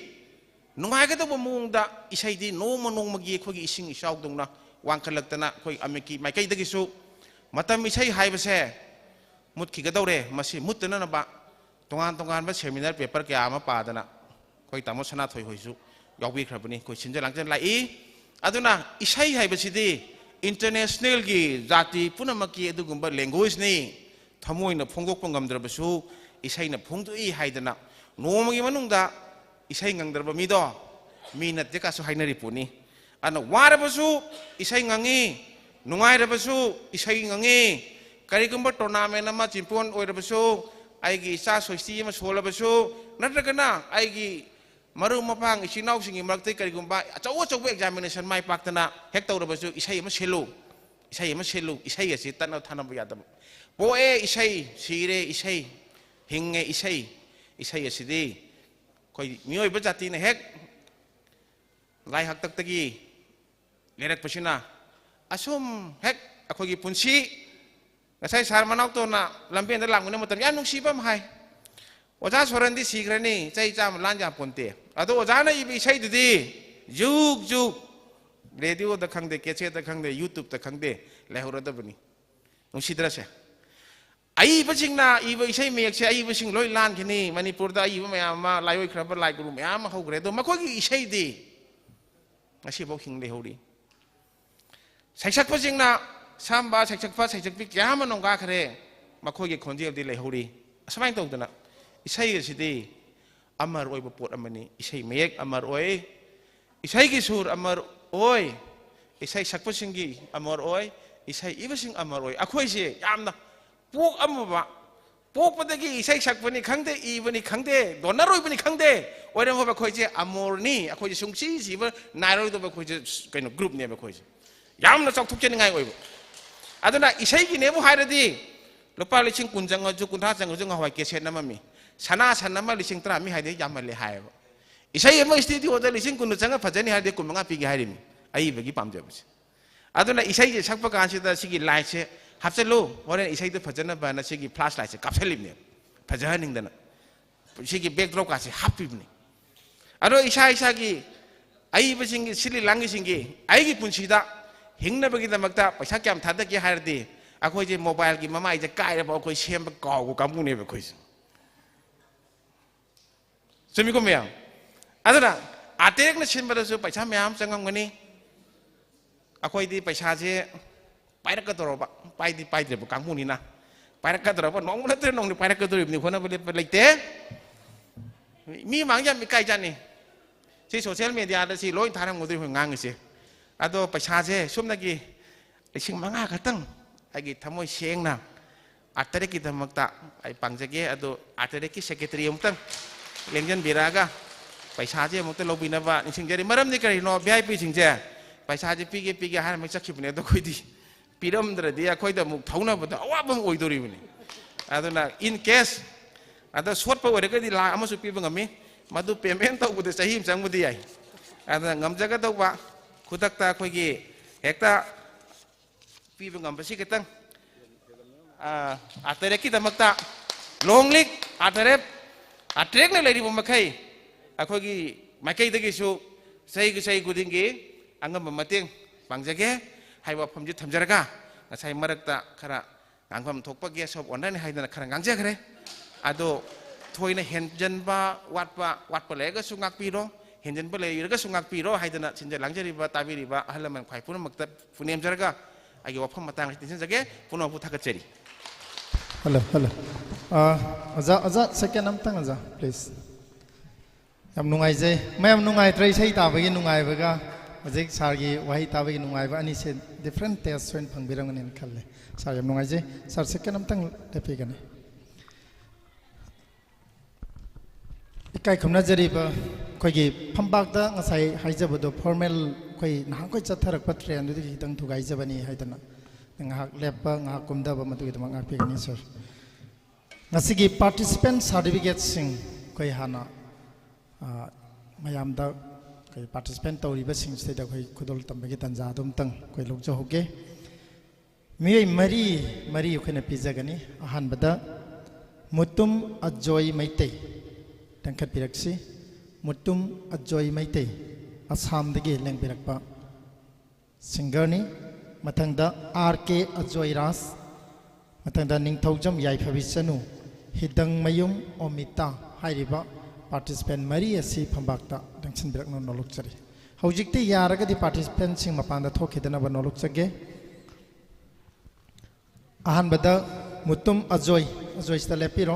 ꯅꯨꯡꯉꯥꯏꯒꯗꯧꯕ ꯃꯑꯣꯡꯗ ꯏꯁꯩꯗꯤ ꯅꯣꯡꯃ ꯅꯣꯡꯃꯒꯤ ꯑꯩꯈꯣꯏꯒꯤ ꯏꯁꯤꯡ ꯏꯆꯥꯎꯗꯧꯅ ꯋꯥꯡꯈꯠꯂꯛꯇꯅ ꯑꯩꯈꯣꯏ ꯑꯃꯤꯠꯀꯤ ꯃꯥꯏꯀꯩꯗꯒꯤꯁꯨ ꯃꯇꯝ ꯏꯁꯩ ꯍꯥꯏꯕꯁꯦ ꯃꯨꯠꯈꯤꯒꯗꯧꯔꯦ꯫ ꯃꯁꯤ ꯃꯨꯠꯇꯅꯅꯕ ꯇꯣꯉꯥꯟ ꯇꯣꯉꯥꯟꯕ ꯁꯦꯃꯤꯅꯥꯔ ꯄꯦꯄꯔ ꯀꯌꯥ ꯑꯃ ꯄꯥꯗꯅ ꯑꯩꯈꯣꯏ ꯇꯥꯃꯣ ꯁꯅꯥꯊꯣꯏ ꯍꯣꯏꯁꯨ ꯌꯥꯎꯕꯤꯈ꯭ꯔꯕꯅꯤ꯫ ꯑꯩꯈꯣꯏ ꯁꯤꯟꯖ ꯂꯥꯡꯖ ꯂꯥꯛꯏ꯫ ꯑꯗꯨꯅ ꯏꯁꯩ ꯍꯥꯏꯕꯁꯤꯗꯤ ꯏꯟꯇꯔꯅꯦꯁꯅꯦꯜꯒꯤ ꯖꯥꯇꯤ ꯄꯨꯝꯅꯃꯛꯀꯤ ꯑꯗꯨꯒꯨꯝꯕ ꯂꯦꯡꯒ꯭ꯋꯦꯖꯅꯤ꯫ ꯊꯃꯣꯏꯅ ꯐꯣꯡꯗꯣꯛꯄ ꯉꯝꯗ꯭ꯔꯕꯁꯨ ꯏꯁꯩꯅ ꯐꯣꯡꯗꯣꯛꯏ ꯍꯥꯏꯗꯅ ꯅꯣꯡꯃꯒꯤ ꯃꯅꯨꯡꯗ ꯏꯁꯩ ꯉꯪꯗ꯭ꯔꯕ ꯃꯤꯗꯣ ꯃꯤ ꯅꯠꯇꯦ ꯀꯥꯁꯨ ꯍꯥꯏꯅꯔꯤ ꯄꯣꯠꯅꯤ꯫ ꯑꯗꯨꯅ ꯋꯥꯔꯕꯁꯨ ꯏꯁꯩ ꯉꯪꯉꯤ, ꯅꯨꯡꯉꯥꯏꯔꯕꯁꯨ ꯏꯁꯩ ꯉꯪꯉꯤ, ꯀꯔꯤꯒꯨꯝꯕ tournament ꯑꯃ ꯆꯦꯝꯄꯤꯌꯟ ꯑꯣꯏꯔꯕꯁꯨ, ꯑꯩꯒꯤ ꯏꯆꯥ ꯁꯣꯏꯁꯇꯤ ꯑꯃ ꯁꯣꯜꯂꯕꯁꯨ, ꯅꯠꯇ꯭ꯔꯒꯅ ꯑꯩꯒꯤ ꯃꯔꯨꯞ ꯃꯄꯥꯡ ꯏꯆꯤꯟ ꯏꯅꯥꯎꯁꯤꯡꯒꯤ ꯃꯔꯛꯇ ꯀꯔꯤꯒꯨꯝꯕ ꯑꯆꯧ ꯑꯆꯧꯕ examination ꯃꯥꯏ ꯄꯥꯛꯇꯅ ꯍꯦꯛ ꯇꯧꯔꯕꯁꯨ, ꯏꯁꯩ ꯑꯃ ꯁꯤꯜꯂꯨ, ꯏꯁꯩ ꯑꯃ ꯁꯤꯜꯂꯨ, ꯏꯁꯩ ꯑꯁꯤ ꯇꯠꯅ ꯊꯥꯅꯕ ꯌꯥꯗꯕ꯫ ꯄꯣꯛꯑꯦ ꯏꯁꯩ, ꯁꯤꯔꯦ ꯏꯁꯩ, ꯍꯤꯡꯉꯦ ꯏꯁꯩ꯫ ꯏꯁꯩ ꯑꯁꯤꯗꯤ ꯑꯩꯈꯣꯏ ꯃꯤꯑꯣꯏꯕ ꯖꯥꯇꯤꯅ ꯍꯦꯛ ꯂꯥꯏ ꯍꯥꯛꯇꯛꯇꯒꯤ ꯂꯩꯔꯛꯄꯁꯤꯅ ꯑꯁꯨꯝ ꯍꯦꯛ ꯑꯩꯈꯣꯏꯒꯤ ꯄꯨꯟꯁꯤ, ꯉꯁꯥꯏ ꯁꯥꯔ ꯃꯅꯥꯎꯇꯣꯟꯅ ꯂꯝꯕꯦꯟꯗ ꯂꯥꯛꯃꯤꯟꯅꯕ ꯃꯇꯝꯗ ꯌꯥꯝ ꯅꯨꯡꯁꯤꯕ ꯑꯃ ꯍꯥꯏ, "ꯑꯣꯖꯥ ꯁꯣꯔꯟꯗꯤ ꯁꯤꯈ꯭ꯔꯅꯤ, ꯆꯍꯤ ꯆꯥꯝꯃ ꯂꯥꯟ ꯌꯥꯄꯣꯟꯇꯦ, ꯑꯗꯣ ꯑꯣꯖꯥꯅ ꯏꯕ ꯏꯁꯩꯗꯨꯗꯤ ꯖꯨꯛ ꯖꯨꯛ ꯔꯦꯗꯤꯑꯣꯗ ꯈꯪꯗꯦ, ꯀꯦꯁꯦꯠꯇ ꯈꯪꯗꯦ, YouTubeꯇ ꯈꯪꯗꯦ, ꯂꯩꯍꯧꯔꯗꯕꯅꯤ"꯫ ꯅꯨꯡꯁꯤꯗ꯭ꯔꯁꯦ? ꯑꯏꯕꯁꯤꯡꯅ ꯏꯕ ꯏꯁꯩ ꯃꯌꯦꯛꯁꯦ ꯑꯏꯕꯁꯤꯡ ꯂꯣꯏ ꯂꯥꯟꯈꯤꯅꯤ꯫ ꯃꯅꯤꯄꯨꯔꯗ ꯑꯏꯕ ꯃꯌꯥꯝ ꯑꯃ, ꯂꯥꯏꯑꯣꯏꯈ꯭ꯔꯕ ꯂꯥꯏ ꯒꯨꯔꯨ ꯃꯌꯥꯝ ꯑꯃ ꯍꯧꯈ꯭ꯔꯦ, ꯑꯗꯣ ꯃꯈꯣꯏꯒꯤ ꯏꯁꯩꯗꯤ ꯉꯁꯤꯐꯥꯎ ꯍꯤꯡ ꯂꯩꯍꯧꯔꯤ꯫ ꯁꯩꯁꯛꯄꯁꯤꯡꯅ ꯁꯛꯑꯝꯕ ꯁꯩꯁꯛꯄ ꯁꯩꯁꯛꯄꯤ ꯀꯌꯥ ꯑꯃ ꯅꯣꯡꯒꯥꯈ꯭ꯔꯦ, ꯃꯈꯣꯏꯒꯤ ꯈꯣꯟꯖꯦꯜꯗꯤ ꯂꯩꯍꯧꯔꯤ꯫ ꯑꯁꯨꯃꯥꯏꯅ ꯇꯧꯗꯅ ꯏꯁꯩ ꯑꯁꯤꯗꯤ ꯑꯃꯔ ꯑꯣꯏꯕ ꯄꯣꯠ ꯑꯃꯅꯤ꯫ ꯏꯁꯩ ꯃꯌꯦꯛ ꯑꯃꯔ ꯑꯣꯏ, ꯏꯁꯩꯒꯤ ꯁꯨꯔ ꯑꯃꯔ ꯑꯣꯏ, ꯏꯁꯩ ꯁꯛꯄꯁꯤꯡꯒꯤ ꯑꯃꯔ ꯑꯣꯏ, ꯏꯁꯩ ꯏꯕꯁꯤꯡ ꯑꯃꯔ ꯑꯣꯏ꯫ ꯑꯩꯈꯣꯏꯁꯦ ꯌꯥꯝꯅ ꯄꯣꯛꯑꯝꯃꯕ, ꯄꯣꯛꯄꯗꯒꯤ ꯏꯁꯩ ꯁꯛꯄꯅꯤ ꯈꯪꯗꯦ, ꯏꯕꯅꯤ ꯈꯪꯗꯦ, ꯗꯣꯅꯔ ꯑꯣꯏꯕꯅꯤ ꯈꯪꯗꯦ, ꯑꯣꯏꯔꯝꯃꯕ ꯑꯩꯈꯣꯏꯁꯦ ꯑꯃꯣꯔꯅꯤ꯫ ꯑꯩꯈꯣꯏꯁꯦ ꯁꯨꯡꯁꯤ ꯁꯤꯕ ꯅꯥꯏꯔꯣꯏꯗꯕ ꯑꯩꯈꯣꯏꯁꯦ ꯀꯩꯅꯣ ꯒ꯭ꯔꯨꯞꯅꯦꯕ ꯑꯩꯈꯣꯏꯁꯦ꯫ ꯌꯥꯝꯅ ꯆꯥꯎꯊꯣꯛꯆꯅꯤꯡꯉꯥꯏ ꯑꯣꯏꯕ꯫ ꯑꯗꯨꯅ ꯏꯁꯩꯒꯤꯅꯦꯕꯨ ꯍꯥꯏꯔꯗꯤ ꯂꯨꯄꯥ ꯂꯤꯁꯤꯡ ꯀꯨꯟ ꯆꯪꯉꯁꯨ, ꯀꯨꯟꯊ꯭ꯔꯥ ꯆꯪꯉꯁꯨ, ꯉꯍꯥꯟꯋꯥꯏ ꯀꯦꯁꯦꯠ ꯅꯝꯃꯝꯃꯤ꯫ ꯁꯅꯥ ꯁꯟ ꯑꯃ ꯂꯤꯁꯤꯡ ꯇꯔꯥ ꯃꯤ ꯍꯥꯏꯗꯤ ꯌꯥꯝꯃꯜꯂꯦ ꯍꯥꯏꯌꯦꯕ꯫ ꯏꯁꯩ ꯑꯃ ꯏꯁꯇꯨꯗꯤꯑꯣꯗ ꯂꯤꯁꯤꯡ ꯀꯨꯟꯗ ꯆꯪꯉ ꯐꯖꯅꯤ ꯍꯥꯏꯔꯗꯤ ꯀꯨꯟ ꯃꯉꯥ ꯄꯤꯒꯦ ꯍꯥꯏꯔꯤꯕꯅꯤ, ꯑꯏꯕꯒꯤ ꯄꯥꯝꯖꯕꯁꯦ꯫ ꯑꯗꯨꯅ ꯏꯁꯩꯁꯦ ꯁꯛꯄ ꯀꯥꯟꯁꯤꯗ ꯁꯤꯒꯤ ꯂꯥꯏꯠꯁꯦ ꯍꯥꯞꯆꯜꯂꯨ, ꯍꯣꯔꯦꯟ ꯏꯁꯩꯗꯣ ꯐꯖꯅꯕꯅ ꯁꯤꯒꯤ ꯐ꯭ꯂꯥꯁ ꯂꯥꯏꯠꯁꯦ ꯀꯥꯞꯁꯜꯂꯤꯕꯅꯦꯕ, ꯐꯖꯍꯟꯅꯤꯡꯗꯅ꯫ ꯁꯤꯒꯤ ꯕꯦꯛꯗ꯭ꯔꯣꯞꯀꯥꯁꯦ ꯍꯥꯞꯄꯤꯕꯅꯤ꯫ ꯑꯗꯣ ꯏꯁꯥ ꯏꯁꯥꯒꯤ ꯑꯏꯕꯁꯤꯡꯒꯤ, ꯁꯤꯜꯂꯤ ꯂꯥꯡꯉꯤꯁꯤꯡꯒꯤ ꯑꯩꯒꯤ ꯄꯨꯟꯁꯤꯗ ꯍꯤꯡꯅꯕꯒꯤꯗꯃꯛꯇ ꯄꯩꯁꯥ ꯀꯌꯥꯝ ꯊꯥꯗꯒꯦ ꯍꯥꯏꯔꯗꯤ, ꯑꯩꯈꯣꯏꯁꯦ ꯃꯣꯕꯥꯏꯜꯒꯤ ꯃꯃꯥꯏꯁꯦ ꯀꯥꯏꯔꯕ ꯑꯩꯈꯣꯏ ꯁꯦꯝꯕ ꯀꯥꯎꯕ ꯀꯥꯡꯕꯨꯅꯦꯕ ꯑꯩꯈꯣꯏꯁꯦ꯫ ꯆꯨꯝꯃꯤꯀꯣ ꯃꯌꯥꯝ? ꯑꯗꯨꯅ ꯑꯥꯔꯇꯦꯛꯅ ꯁꯤꯟꯕꯗꯁꯨ ꯄꯩꯁꯥ ꯃꯌꯥꯝ ꯑꯃ ꯆꯪꯉꯝꯒꯅꯤ꯫ ꯑꯩꯈꯣꯏꯗꯤ ꯄꯩꯁꯥꯁꯦ ꯄꯥꯏꯔꯛꯀꯗꯧꯔꯕ, ꯄꯥꯏꯗꯤ ꯄꯥꯏꯗ꯭ꯔꯤꯕ ꯀꯥꯡꯕꯨꯅꯤꯅ, ꯄꯥꯏꯔꯛꯀꯗꯧꯔꯕ, ꯅꯣꯡꯃ ꯅꯠꯇ꯭ꯔ ꯅꯣꯡꯃꯗꯤ ꯄꯥꯏꯔꯛꯀꯗꯧꯔꯤꯕꯅꯤ, ꯍꯣꯠꯅꯕ ꯂꯦꯞꯄ ꯂꯩꯇꯦ꯫ ꯃꯤ ꯃꯥꯡ ꯌꯥꯝ ꯏꯀꯥꯏꯖꯥꯠꯅꯤ꯫ ꯁꯤ ꯁꯣꯁꯤꯌꯦꯜ ꯃꯦꯗꯤꯌꯥꯗ ꯁꯤ ꯂꯣꯏ ꯊꯥꯔꯝꯒꯗꯧꯔꯤ ꯑꯩꯈꯣꯏ ꯉꯥꯡꯉꯤꯁꯦ꯫ ꯑꯗꯣ ꯄꯩꯁꯥꯁꯦ ꯁꯨꯞꯅꯒꯤ ꯂꯤꯁꯤꯡ ꯃꯉꯥ ꯈꯛꯇꯪ ꯑꯩꯒꯤ ꯊꯃꯣꯏ ꯁꯦꯡꯅ ꯑꯥꯔꯠ ꯇꯔꯦꯠꯀꯤꯗꯃꯛꯇ ꯑꯩ ꯄꯥꯡꯖꯒꯦ꯫ ꯑꯗꯣ ꯑꯥꯔꯠ ꯇꯔꯦꯠꯀꯤ ꯁꯦꯀ꯭ꯔꯦꯇꯔꯤ ꯑꯃꯨꯛꯇꯪ ꯂꯦꯡꯖꯟꯕꯤꯔꯛꯑꯒ ꯄꯩꯁꯥꯁꯦ ꯑꯃꯨꯛꯇ ꯂꯧꯕꯤꯅꯕ ꯅꯤꯡꯁꯤꯡꯖꯔꯤ꯫ ꯃꯔꯝꯗꯤ ꯀꯔꯤꯅꯣ? ꯚꯤ ꯑꯥꯏ ꯄꯤꯁꯤꯡꯁꯦ ꯄꯩꯁꯥꯁꯦ ꯄꯤꯒꯦ, ꯄꯤꯒꯦ ꯍꯥꯏꯔꯝꯃꯒ ꯆꯠꯈꯤꯕꯅꯦ꯫ ꯑꯗꯣ ꯑꯩꯈꯣꯏꯗꯤ ꯄꯤꯔꯝꯗ꯭ꯔꯗꯤ ꯑꯩꯈꯣꯏꯗ ꯑꯃꯨꯛ ꯊꯧꯅꯕꯗ ꯑꯋꯥꯕ ꯑꯃ ꯑꯣꯏꯗꯣꯔꯤꯕꯅꯤ꯫ ꯑꯗꯨꯅ in case ꯑꯗ ꯁꯣꯠꯄ ꯑꯣꯏꯔꯒꯗꯤ ꯂꯥꯈ ꯑꯃꯁꯨ ꯄꯤꯕ ꯉꯝꯃꯤ꯫ ꯃꯗꯨ ꯄꯦꯃꯦꯟ ꯇꯧꯕꯗ ꯆꯍꯤ ꯑꯃ ꯆꯪꯕꯗꯤ ꯌꯥꯏ꯫ ꯑꯗꯨꯅ ꯉꯝꯖꯒꯗꯧꯕ ꯈꯨꯗꯛꯇ ꯑꯩꯈꯣꯏꯒꯤ ꯍꯦꯛꯇ ꯄꯤꯕ ꯉꯝꯕꯁꯤ ꯈꯤꯇꯪ, ꯑꯥ, ꯑꯥꯔꯠ ꯇꯔꯦꯠꯀꯤꯗꯃꯛꯇ ꯂꯣꯡ ꯂꯤꯞ ꯑꯥꯔꯠ ꯇꯔꯦꯠ, ꯑꯥꯔꯠ ꯇꯔꯦꯠꯅ ꯂꯩꯔꯤꯕ ꯃꯈꯩ ꯑꯩꯈꯣꯏꯒꯤ ꯃꯥꯏꯀꯩꯗꯒꯤꯁꯨ ꯆꯍꯤ, ꯆꯍꯤ ꯈꯨꯗꯤꯡꯒꯤ ꯑꯉꯝꯕ ꯃꯇꯦꯡ ꯄꯥꯡꯖꯒꯦ ꯍꯥꯏꯕ ꯋꯥꯐꯝꯁꯤ ꯊꯝꯖꯔꯒ, ꯉꯁꯥꯏ ꯃꯔꯛꯇ ꯈꯔ ꯉꯥꯡꯐꯝ ꯊꯣꯛꯄ guest of honourꯅꯤ ꯍꯥꯏꯗꯅ ꯈꯔ ꯉꯥꯡꯖꯈ꯭ꯔꯦ꯫ ꯑꯗꯣ ꯊꯣꯏꯅ ꯍꯦꯟꯖꯟꯕ ꯋꯥꯠꯄ, ꯋꯥꯠꯄ ꯂꯩꯔꯒꯁꯨ ꯉꯥꯛꯄꯤꯔꯣ, ꯍꯦꯟꯖꯟꯕ ꯂꯩꯔꯒꯁꯨ ꯉꯥꯛꯄꯤꯔꯣ ꯍꯥꯏꯗꯅ ꯁꯤꯟꯖ ꯂꯥꯡꯖꯔꯤꯕ, ꯇꯥꯕꯤꯔꯤꯕ ꯑꯍꯜ ꯂꯃꯟ ꯈ꯭ꯋꯥꯏ ꯄꯨꯝꯅꯃꯛꯇ ꯄꯨꯅꯦꯝꯖꯔꯒ ꯑꯩꯒꯤ ꯋꯥꯐꯝ ꯃꯇꯥꯡ ꯑꯁꯤ ꯇꯦꯟꯁꯤꯟꯖꯒꯦ꯫ ꯄꯨꯝꯅꯃꯛꯄꯨ ꯊꯥꯒꯠꯆꯔꯤ꯫ Hello, hello. ꯑꯥ, ꯑꯣꯖꯥ, ꯑꯣꯖꯥ, ꯁꯦꯀꯦꯟ ꯑꯝꯇꯪ, ꯑꯣꯖꯥ, ꯄ꯭ꯂꯤꯖ꯫ ꯌꯥꯝ ꯅꯨꯡꯉꯥꯏꯖꯩ꯫ ꯃꯌꯥꯝ ꯅꯨꯡꯉꯥꯏꯇ꯭ꯔꯥ? ꯏꯁꯩ ꯇꯥꯕꯒꯤ ꯅꯨꯡꯉꯥꯏꯕꯒ ꯍꯧꯖꯤꯛ ꯁꯥꯔꯒꯤ ꯋꯥꯍꯩ ꯇꯥꯕꯒꯤ ꯅꯨꯡꯉꯥꯏꯕ ꯑꯅꯤꯁꯦ different taste ꯑꯣꯏꯅ ꯐꯪꯕꯤꯔꯝꯒꯅꯤꯅ ꯈꯜꯂꯦ꯫ ꯁꯥꯔ, ꯌꯥꯝ ꯅꯨꯡꯉꯥꯏꯖꯩ꯫ ꯁꯥꯔ, ꯁꯦꯀꯦꯟ ꯑꯝꯇꯪ ꯂꯦꯞꯄꯤꯒꯅꯤ꯫ ꯏꯀꯥꯏ ꯈꯨꯝꯅꯖꯔꯤꯕ ꯑꯩꯈꯣꯏꯒꯤ ꯐꯝꯄꯥꯛꯇ ꯉꯁꯥꯏ ꯍꯥꯏꯖꯕꯗꯣ formal ꯑꯩꯈꯣꯏ ꯅꯍꯥꯟꯈꯣꯏ ꯆꯠꯊꯔꯛꯄ trendꯗꯨꯗꯒꯤ ꯈꯤꯇꯪ ꯊꯨꯒꯥꯏꯖꯕꯅꯤ ꯍꯥꯏꯗꯅ ꯉꯥꯏꯍꯥꯛ ꯂꯦꯞꯄ, ꯉꯥꯏꯍꯥꯛ ꯀꯨꯝꯊꯕ, ꯃꯗꯨꯒꯤꯗꯃꯛ ꯉꯥꯛꯄꯤꯒꯅꯤ, ꯁꯥꯔ꯫ ꯉꯁꯤꯒꯤ participant certificateꯁꯤꯡ ꯑꯩꯈꯣꯏ ꯍꯥꯟꯅ, ꯑ, ꯃꯌꯥꯝꯗ ꯑꯩꯈꯣꯏ participant ꯇꯧꯔꯤꯕꯁꯤꯡꯁꯤꯗ ꯑꯩꯈꯣꯏ ꯈꯨꯗꯣꯜ ꯇꯝꯕꯒꯤ ꯇꯥꯟꯖꯥ ꯑꯗꯨꯝꯇꯪ ꯑꯩꯈꯣꯏ ꯂꯧꯖꯍꯧꯒꯦ꯫ ꯃꯤꯑꯣꯏ ꯃꯔꯤ, ꯃꯔꯤ ꯑꯩꯈꯣꯏꯅ ꯄꯤꯖꯒꯅꯤ꯫ ꯑꯍꯥꯟꯕꯗ ꯃꯨꯇꯨꯝ ꯑꯖꯣꯏ ꯃꯩꯇꯩ, ꯂꯦꯡꯈꯠꯄꯤꯔꯛꯁꯤ꯫ ꯃꯨꯇꯨꯝ ꯑꯖꯣꯏ ꯃꯩꯇꯩ, ꯑꯁꯥꯝꯗꯒꯤ ꯂꯦꯡꯕꯤꯔꯛꯄ singerꯅꯤ꯫ ꯃꯊꯪꯗ R K ꯑꯖꯣꯏ ꯔꯥꯖ, ꯃꯊꯪꯗ ꯅꯤꯡꯊꯧꯖꯝ ꯌꯥꯏꯐꯕꯤ ꯆꯅꯨ, ꯍꯤꯗꯪꯃꯌꯨꯝ ꯑꯣꯃꯤꯇꯥ ꯍꯥꯏꯔꯤꯕ participant ꯃꯔꯤ ꯑꯁꯤ ꯐꯝꯄꯥꯛꯇ ꯂꯦꯡꯁꯤꯟꯕꯤꯔꯛꯅ ꯅꯣꯂꯨꯛꯆꯔꯤ꯫ ꯍꯧꯖꯤꯛꯇꯤ ꯌꯥꯔꯒꯗꯤ participantꯁꯤꯡ ꯃꯄꯥꯟꯗ ꯊꯣꯛꯈꯤꯗꯅꯕ ꯅꯣꯂꯨꯛꯆꯒꯦ꯫ ꯑꯍꯥꯟꯕꯗ ꯃꯨꯇꯨꯝ ꯑꯖꯣꯏ, ꯑꯖꯣꯏꯁꯤꯗ ꯂꯦꯞꯄꯤꯔꯣ,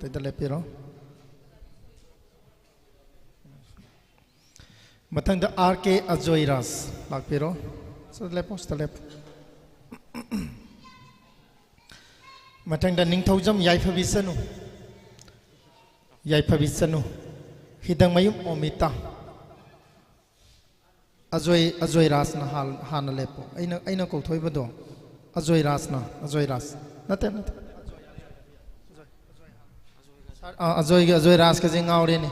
ꯁꯤꯗ ꯂꯦꯞꯄꯤꯔꯣ꯫ ꯃꯊꯪꯗ R K ꯑꯖꯣꯏ ꯔꯥꯖ ꯂꯥꯛꯄꯤꯔꯣ꯫ ꯁꯤꯗ ꯂꯦꯞꯄꯣ, ꯁꯤꯗ ꯂꯦꯞꯄꯣ꯫ ꯃꯊꯪꯗ ꯅꯤꯡꯊꯧꯖꯝ ꯌꯥꯏꯐꯕꯤ ꯆꯅꯨ, ꯌꯥꯏꯐꯕꯤ ꯆꯅꯨ, ꯍꯤꯗꯪꯃꯌꯨꯝ ꯑꯣꯃꯤꯇꯥ, ꯑꯖꯣꯏ, ꯑꯖꯣꯏ ꯔꯥꯖꯅ ꯍꯥꯟ-, ꯍꯥꯟꯅ ꯂꯦꯞꯄꯣ꯫ ꯑꯩꯅ, ꯑꯩꯅ ꯀꯧꯊꯣꯛꯏꯕꯗꯣ ꯑꯖꯣꯏ ꯔꯥꯖꯅ, ꯑꯖꯣꯏ ꯔꯥꯖ꯫ ꯅꯠꯇꯦ, ꯅꯠꯇꯦ꯫ ꯑꯥ, ꯑꯖꯣꯏꯒ, ꯑꯖꯣꯏ ꯔꯥꯖꯀꯁꯦ ꯉꯥꯎꯔꯦꯅꯦ꯫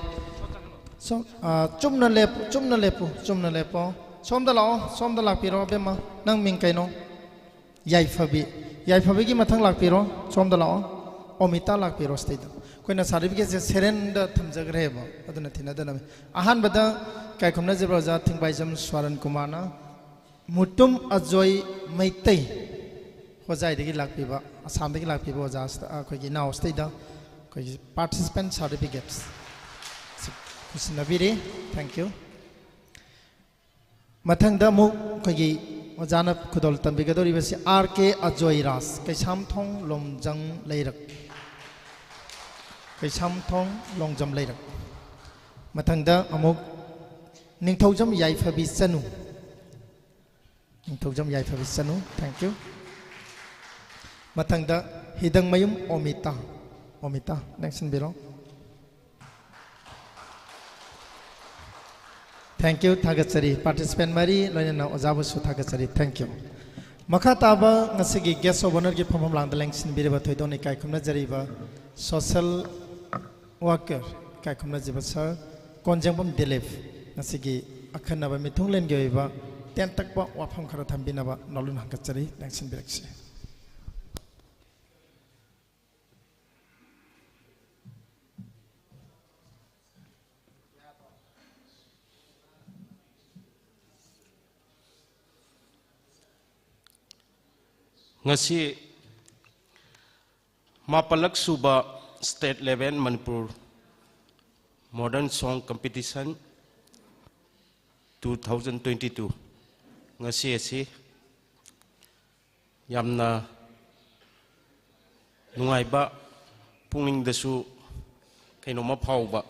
ꯁꯣꯝ, ꯑꯥ, ꯆꯨꯝꯅ ꯂꯦꯞꯄꯨ, ꯆꯨꯝꯅ ꯂꯦꯞꯄꯨ, ꯆꯨꯝꯅ ꯂꯦꯞꯄꯣ꯫ ꯁꯣꯝꯗ ꯂꯥꯛꯑꯣ, ꯁꯣꯝꯗ ꯂꯥꯛꯄꯤꯔꯣ, ꯑꯕꯦꯝꯃ꯫ ꯅꯪ ꯃꯤꯡ ꯀꯩꯅꯣ? ꯌꯥꯏꯐꯕꯤ꯫ ꯌꯥꯏꯐꯕꯤꯒꯤ ꯃꯊꯪ ꯂꯥꯛꯄꯤꯔꯣ, ꯁꯣꯝꯗ ꯂꯥꯛꯑꯣ꯫ ꯑꯣꯃꯤꯇꯥ ꯂꯥꯛꯄꯤꯔꯣ ꯁꯤꯗꯩꯗ꯫ ꯑꯩꯈꯣꯏꯅ ꯁꯥꯔꯇꯤꯐꯤꯀꯦꯠꯁꯦ ꯁꯦꯔꯦꯟꯗ ꯊꯝꯖꯈ꯭ꯔꯦꯕ, ꯑꯗꯨꯅ ꯊꯤꯅꯗꯅꯕ꯫ ꯑꯍꯥꯟꯕꯗ ꯏꯀꯥꯏ ꯈꯨꯝꯅꯖꯕ ꯑꯣꯖꯥ ꯊꯤꯡꯕꯥꯏꯖꯝ ꯁ꯭ꯋꯥꯔꯟ ꯀꯨꯃꯥꯔꯅ ꯃꯨꯇꯨꯝ ꯑꯖꯣꯏ ꯃꯩꯇꯩ ꯍꯣꯖꯥꯏꯗꯒꯤ ꯂꯥꯛꯄꯤꯕ, ꯑꯁꯥꯝꯗꯒꯤ ꯂꯥꯛꯄꯤꯕ ꯑꯣꯖꯥ ꯁꯤꯗ, ꯑꯩꯈꯣꯏꯒꯤ ꯏꯅꯥꯎ ꯁꯤꯗꯩꯗ ꯑꯩꯈꯣꯏꯒꯤ participant certificates ꯁꯤ ꯈꯨꯠꯁꯤꯟꯅꯕꯤꯔꯤ꯫ Thank you꯫ ꯃꯊꯪꯗ ꯑꯃꯨꯛ ꯑꯩꯈꯣꯏꯒꯤ ꯑꯣꯖꯥꯅ ꯈꯨꯗꯣꯜ ꯇꯝꯕꯤꯒꯗꯧꯔꯤꯕꯁꯤ ꯑꯥꯔ ꯀꯦ ꯑꯖꯣꯏ ꯔꯥꯖ, ꯀꯩꯁꯥꯝꯊꯣꯡ ꯂꯣꯡꯖꯝ ꯂꯩꯔꯛ, ꯀꯩꯁꯥꯝꯊꯣꯡ ꯂꯣꯡꯖꯝ ꯂꯩꯔꯛ꯫ ꯃꯊꯪꯗ ꯑꯃꯨꯛ ꯅꯤꯡꯊꯧꯖꯝ ꯌꯥꯏꯐꯕꯤ ꯆꯅꯨ, ꯅꯤꯡꯊꯧꯖꯝ ꯌꯥꯏꯐꯕꯤ ꯆꯅꯨ, thank you꯫ ꯃꯊꯪꯗ ꯍꯤꯗꯪꯃꯌꯨꯝ ꯑꯣꯃꯤꯇꯥ, ꯑꯣꯃꯤꯇꯥ ꯂꯦꯡꯁꯤꯟꯕꯤꯔꯣ꯫ Thank you, ꯊꯥꯒꯠꯆꯔꯤ꯫ Participant ꯃꯔꯤ ꯂꯣꯏꯅꯅ ꯑꯣꯖꯥꯕꯨꯁꯨ ꯊꯥꯒꯠꯆꯔꯤ, thank you꯫ ꯃꯈꯥ ꯇꯥꯕ ꯉꯁꯤꯒꯤ Guest of Honourꯒꯤ ꯐꯝꯐꯝ ꯂꯥꯡꯗ ꯂꯦꯡꯁꯤꯟꯕꯤꯔꯕ ꯊꯣꯏꯗꯣꯛꯅ ꯏꯀꯥꯏ ꯈꯨꯝꯅꯖꯔꯤꯕ social worker ꯏꯀꯥꯏ ꯈꯨꯝꯅꯖꯕ sir ꯀꯣꯟꯖꯦꯡꯕꯝ ꯗꯤꯂꯤꯞ, ꯉꯁꯤꯒꯤ ꯑꯈꯟꯅꯕ ꯃꯤꯊꯨꯡꯂꯦꯟꯒꯤ ꯑꯣꯏꯕ ꯇꯦꯟꯇꯛꯄ ꯋꯥꯐꯝ ꯈꯔ ꯊꯝꯕꯤꯅꯕ ꯅꯣꯂꯨꯛꯅ ꯍꯪꯒꯠꯆꯔꯤ, ꯂꯦꯡꯁꯤꯟꯕꯤꯔꯛꯁꯤ꯫ ꯉꯁꯤ ꯃꯥꯄꯜꯂꯛ ꯁꯨꯕ State Level Manipur Modern Song Competition two thousand twenty two ꯉꯁꯤ ꯑꯁꯤ ꯌꯥꯝꯅ ꯅꯨꯡꯉꯥꯏꯕ, ꯄꯨꯛꯅꯤꯡꯗꯁꯨ ꯀꯩꯅꯣꯝꯃ ꯐꯥꯎꯕ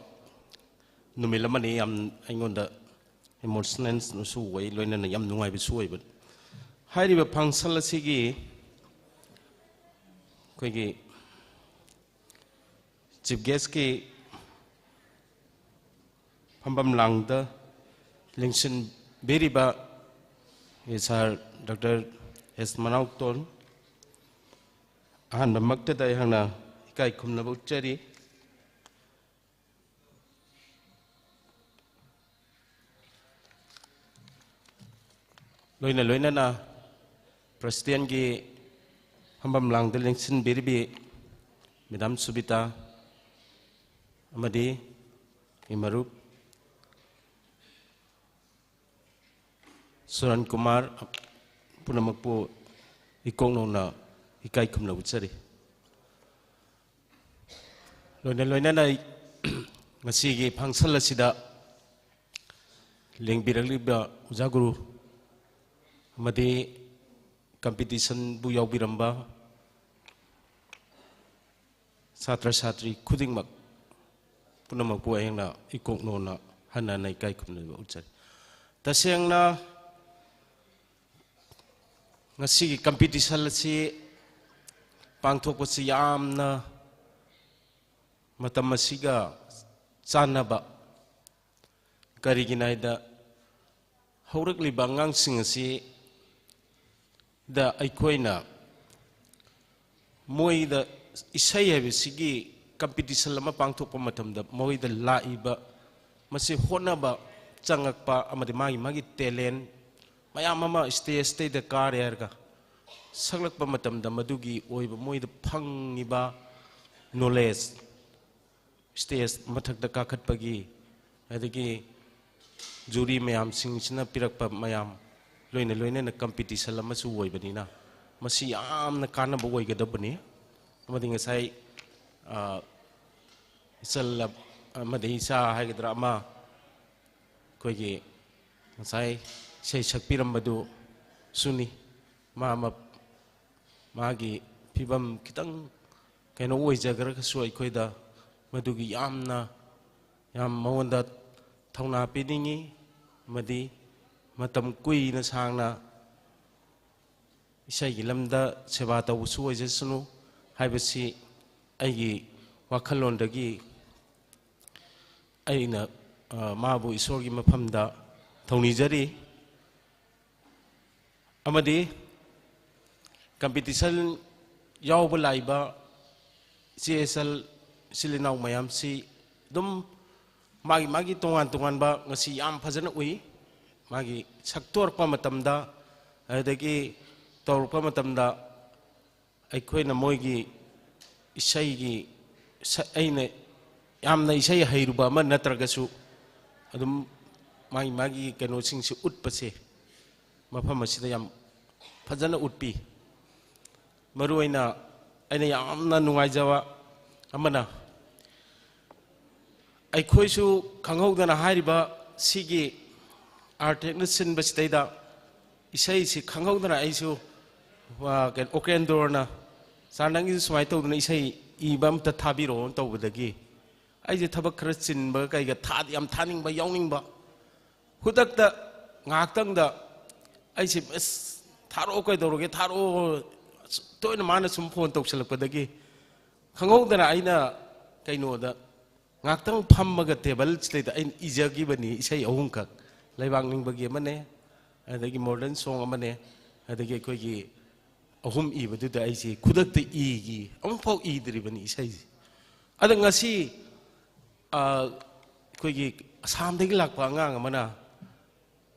ꯅꯨꯃꯤꯠ ꯑꯃꯅꯤ꯫ ꯌꯥꯝ ꯑꯩꯉꯣꯟꯗ emotionalꯁꯨ ꯑꯣꯏ, ꯂꯣꯏꯅꯅ ꯌꯥꯝ ꯅꯨꯡꯉꯥꯏꯕꯁꯨ ꯑꯣꯏꯕ꯫ ꯍꯥꯏꯔꯤꯕ function ꯑꯁꯤꯒꯤ ꯑꯩꯈꯣꯏꯒꯤ ꯆꯤꯐ ꯒꯦꯁꯀꯤ ꯐꯝꯐꯝ ꯂꯥꯡꯗ ꯂꯦꯡꯁꯤꯟꯕꯤꯔꯤꯕ ꯁꯥꯔ ꯗꯣꯛꯇꯔ ꯑꯦꯁ ꯃꯅꯥꯎꯇꯣꯟ, ꯑꯍꯥꯟꯕꯃꯛꯇꯗ ꯑꯩꯍꯥꯛꯅ ꯏꯀꯥꯏ ꯈꯨꯝꯅꯕ ꯎꯠꯆꯔꯤ꯫ ꯂꯣꯏꯅ ꯂꯣꯏꯅꯅ ꯄ꯭ꯔꯁꯤꯗꯦꯟꯒꯤ ꯐꯝꯐꯝ ꯂꯥꯡꯗ ꯂꯦꯡꯁꯤꯟꯕꯤꯔꯤꯕꯤ ꯃꯦꯗꯥꯝ ꯁꯨꯕꯤꯇꯥ ꯑꯃꯗꯤ ꯏꯃꯔꯨꯞ ꯁꯨꯔꯟ ꯀꯨꯃꯥꯔ ꯄꯨꯝꯅꯃꯛꯄꯨ ꯏꯀꯣꯛ ꯅꯧꯅ ꯏꯀꯥꯏ ꯈꯨꯝꯅꯕ ꯎꯠꯆꯔꯤ꯫ ꯂꯣꯏꯅ ꯂꯣꯏꯅꯅ ꯉꯁꯤꯒꯤ ꯐꯪꯁꯟ ꯑꯁꯤꯗ ꯂꯦꯡꯕꯤꯔꯛꯂꯤꯕ ꯑꯣꯖꯥ ꯒꯨꯔꯨ ꯑꯃꯗꯤ ꯀꯝꯄꯤꯇꯤꯁꯟꯕꯨ ꯌꯥꯎꯕꯤꯔꯝꯕ ꯁꯥꯇ꯭ꯔ ꯁꯥꯇ꯭ꯔꯤ ꯈꯨꯗꯤꯡꯃꯛ ꯄꯨꯝꯅꯃꯛꯄꯨ ꯑꯩꯍꯥꯛꯅ ꯏꯀꯣꯛ ꯅꯧꯅ ꯍꯟꯅ ꯍꯟꯅ ꯏꯀꯥꯏ ꯈꯨꯝꯅꯕ ꯎꯠꯆꯔꯤ꯫ ꯇꯁꯦꯡꯅ ꯉꯁꯤꯒꯤ ꯀꯝꯄꯤꯇꯤꯁꯟ ꯑꯁꯤ ꯄꯥꯡꯊꯣꯛꯄꯁꯤ ꯌꯥꯝꯅ ꯃꯇꯝ ꯑꯁꯤꯒ ꯆꯥꯟꯅꯕ꯫ ꯀꯔꯤꯒꯤꯅꯣ ꯍꯥꯏꯗ, ꯍꯧꯔꯛꯂꯤꯕ ꯑꯉꯥꯡꯁꯤꯡ ꯑꯁꯤ ꯗ ꯑꯩꯈꯣꯏꯅ ꯃꯣꯏꯗ ꯏꯁꯩ ꯍꯥꯏꯕꯁꯤꯒꯤ ꯀꯝꯄꯤꯇꯤꯁꯟ ꯑꯃ ꯄꯥꯡꯊꯣꯛꯄ ꯃꯇꯝꯗ ꯃꯣꯏꯗ ꯂꯥꯛꯏꯕ ꯃꯁꯤ ꯍꯣꯠꯅꯕ ꯆꯪꯉꯛꯄ ꯑꯃꯗꯤ ꯃꯥꯒꯤ ꯃꯥꯒꯤ ꯇꯦꯂꯦꯟ ꯃꯌꯥꯝ ꯑꯃ ꯁ꯭ꯇꯦꯖꯇꯩꯗ ꯀꯥꯔꯦ ꯍꯥꯏꯔꯒ ꯁꯛꯂꯛꯄ ꯃꯇꯝꯗ ꯃꯗꯨꯒꯤ ꯑꯣꯏꯕ ꯃꯣꯏꯗ ꯐꯪꯉꯤꯕ ꯅꯣꯂꯦꯖ, ꯁ꯭ꯇꯦꯖ ꯃꯊꯛꯇ ꯀꯥꯈꯠꯄꯒꯤ, ꯑꯗꯒꯤ ꯖꯨꯔꯤ ꯃꯌꯥꯝꯁꯤꯡꯁꯤꯅ ꯄꯤꯔꯛꯄ ꯃꯌꯥꯝ ꯂꯣꯏꯅ ꯂꯣꯏꯅꯅ ꯀꯝꯄꯤꯇꯤꯁꯟ ꯑꯃꯁꯨ ꯑꯣꯏꯕꯅꯤꯅ ꯃꯁꯤ ꯌꯥꯝꯅ ꯀꯥꯟꯅꯕ ꯑꯣꯏꯒꯗꯕꯅꯤ꯫ ꯑꯃꯗꯤ ꯉꯁꯥꯏ, ꯑ, ꯏꯆꯜ ꯑꯃꯗꯤ ꯏꯆꯥ ꯍꯥꯏꯒꯗ꯭ꯔꯥ ꯑꯃ ꯑꯩꯈꯣꯏꯒꯤ ꯉꯁꯥꯏ ꯏꯁꯩ ꯁꯛꯄꯤꯔꯝꯕꯗꯨꯁꯨꯅꯤ꯫ ꯃꯥ ꯑꯃ ꯃꯥꯒꯤ ꯐꯤꯕꯝ ꯈꯤꯇꯪ ꯀꯩꯅꯣ ꯑꯣꯏꯖꯈ꯭ꯔꯒꯁꯨ ꯑꯩꯈꯣꯏꯗ ꯃꯗꯨꯒꯤ ꯌꯥꯝꯅ, ꯌꯥꯝ ꯃꯉꯣꯟꯗ ꯊꯧꯅꯥ ꯄꯤꯅꯤꯡꯉꯤ꯫ ꯑꯃꯗꯤ ꯃꯇꯝ ꯀꯨꯏꯅ ꯁꯥꯡꯅ ꯏꯁꯩꯒꯤ ꯂꯝꯗ ꯁꯦꯕꯥ ꯇꯧꯕꯁꯨ ꯑꯣꯏꯖꯁꯅꯨ, ꯍꯥꯏꯕꯁꯤ ꯑꯩꯒꯤ ꯋꯥꯈꯜꯂꯣꯟꯗꯒꯤ ꯑꯩꯅ, ꯑ, ꯃꯥꯕꯨ ꯏꯁꯣꯔꯒꯤ ꯃꯐꯝꯗ ꯊꯧꯅꯤꯖꯔꯤ꯫ ꯑꯃꯗꯤ competition ꯌꯥꯎꯕ ꯂꯥꯛꯏꯕ ꯏꯆꯦ ꯏꯆꯜ, ꯏꯆꯤꯜ ꯏꯅꯥꯎ ꯃꯌꯥꯝꯁꯤ ꯑꯗꯨꯝ ꯃꯥꯒꯤ ꯃꯥꯒꯤ ꯇꯣꯉꯥꯟ ꯇꯣꯉꯥꯟꯕ ꯉꯁꯤ ꯌꯥꯝ ꯐꯖꯅ ꯎꯏ꯫ ꯃꯥꯒꯤ ꯁꯛꯇꯣꯔꯛꯄ ꯃꯇꯝꯗ, ꯑꯗꯨꯗꯒꯤ ꯇꯧꯔꯛꯄ ꯃꯇꯝꯗ ꯑꯩꯈꯣꯏꯅ ꯃꯣꯏꯒꯤ ꯏꯁꯩꯒꯤ ꯁ-, ꯑꯩꯅ ꯌꯥꯝꯅ ꯏꯁꯩ ꯍꯩꯔꯨꯕ ꯑꯃ ꯅꯠꯇ꯭ꯔꯒꯁꯨ ꯑꯗꯨꯝ ꯃꯥꯒꯤ ꯃꯥꯒꯤ ꯀꯩꯅꯣꯁꯤꯡꯁꯤ ꯎꯠꯄꯁꯦ ꯃꯐꯝ ꯑꯁꯤꯗ ꯌꯥꯝ ꯐꯖꯅ ꯎꯠꯄꯤ꯫ ꯃꯔꯨꯑꯣꯏꯅ ꯑꯩꯅ ꯌꯥꯝꯅ ꯅꯨꯡꯉꯥꯏꯖꯕ ꯑꯃꯅ, ꯑꯩꯈꯣꯏꯁꯨ ꯈꯪꯍꯧꯗꯅ ꯍꯥꯏꯔꯤꯕ ꯁꯤꯒꯤ ꯑꯥꯔꯇꯦꯛꯅ ꯁꯤꯟꯕꯁꯤꯗꯩꯗ ꯏꯁꯩꯁꯤ ꯈꯪꯍꯧꯗꯅ ꯑꯩꯁꯨ, ꯑ, ꯀꯩꯅꯣ, ꯑꯣꯀꯦꯟꯗꯣꯔꯅ, "ꯁꯥꯔ, ꯅꯪꯒꯤꯁꯨ ꯁꯨꯃꯥꯏꯅ ꯇꯧꯗꯅ ꯏꯁꯩ ꯏꯕ ꯑꯝꯇ ꯊꯥꯕꯤꯔꯛꯑꯣꯅ" ꯇꯧꯕꯗꯒꯤ ꯑꯩꯁꯦ ꯊꯕꯛ ꯈꯔ ꯆꯤꯟꯕ ꯀꯩꯒ ꯊꯥꯗꯤ ꯌꯥꯝ ꯊꯥꯅꯤꯡꯕ, ꯌꯥꯎꯅꯤꯡꯕ, ꯈꯨꯗꯛꯇ ꯉꯥꯏꯍꯥꯛꯇꯪꯗ ꯑꯩꯁꯦ, "ꯑꯁ, ꯊꯥꯔꯛꯑꯣ, ꯀꯩꯗꯧꯔꯒꯦ, ꯊꯥꯔꯛꯑꯣ"꯫ ꯑꯁ, ꯇꯣꯏꯅ ꯃꯥꯅ ꯁꯨꯝ ꯐꯣꯟ ꯇꯧꯁꯜꯂꯛꯄꯗꯒꯤ ꯈꯪꯍꯧꯗꯅ ꯑꯩꯅ ꯀꯩꯅꯣꯗ ꯉꯥꯏꯍꯥꯛꯇꯪ ꯐꯝꯃꯒ ꯇꯦꯕꯜꯁꯤꯗꯩꯗ ꯑꯩꯅ ꯏꯖꯈꯤꯕꯅꯤ ꯏꯁꯩ ꯑꯍꯨꯝꯈꯛ꯫ ꯂꯩꯕꯥꯛ ꯅꯤꯡꯕꯒꯤ ꯑꯃꯅꯦ, ꯑꯗꯒꯤ ꯃꯣꯗꯔꯟ ꯁꯣꯡ ꯑꯃꯅꯦ, ꯑꯗꯒꯤ ꯑꯩꯈꯣꯏꯒꯤ ꯑꯍꯨꯝ ꯏꯕꯗꯨꯗ ꯑꯩꯁꯦ ꯈꯨꯗꯛꯇ ꯏꯒꯤ, ꯑꯃꯨꯛꯐꯥꯎ ꯏꯗ꯭ꯔꯤꯕꯅꯤ ꯏꯁꯩꯁꯦ꯫ ꯑꯗ ꯉꯁꯤ, ꯑ, ꯑꯩꯈꯣꯏꯒꯤ ꯑꯁꯥꯝꯗꯒꯤ ꯂꯥꯛꯄ ꯑꯉꯥꯡ ꯑꯃꯅ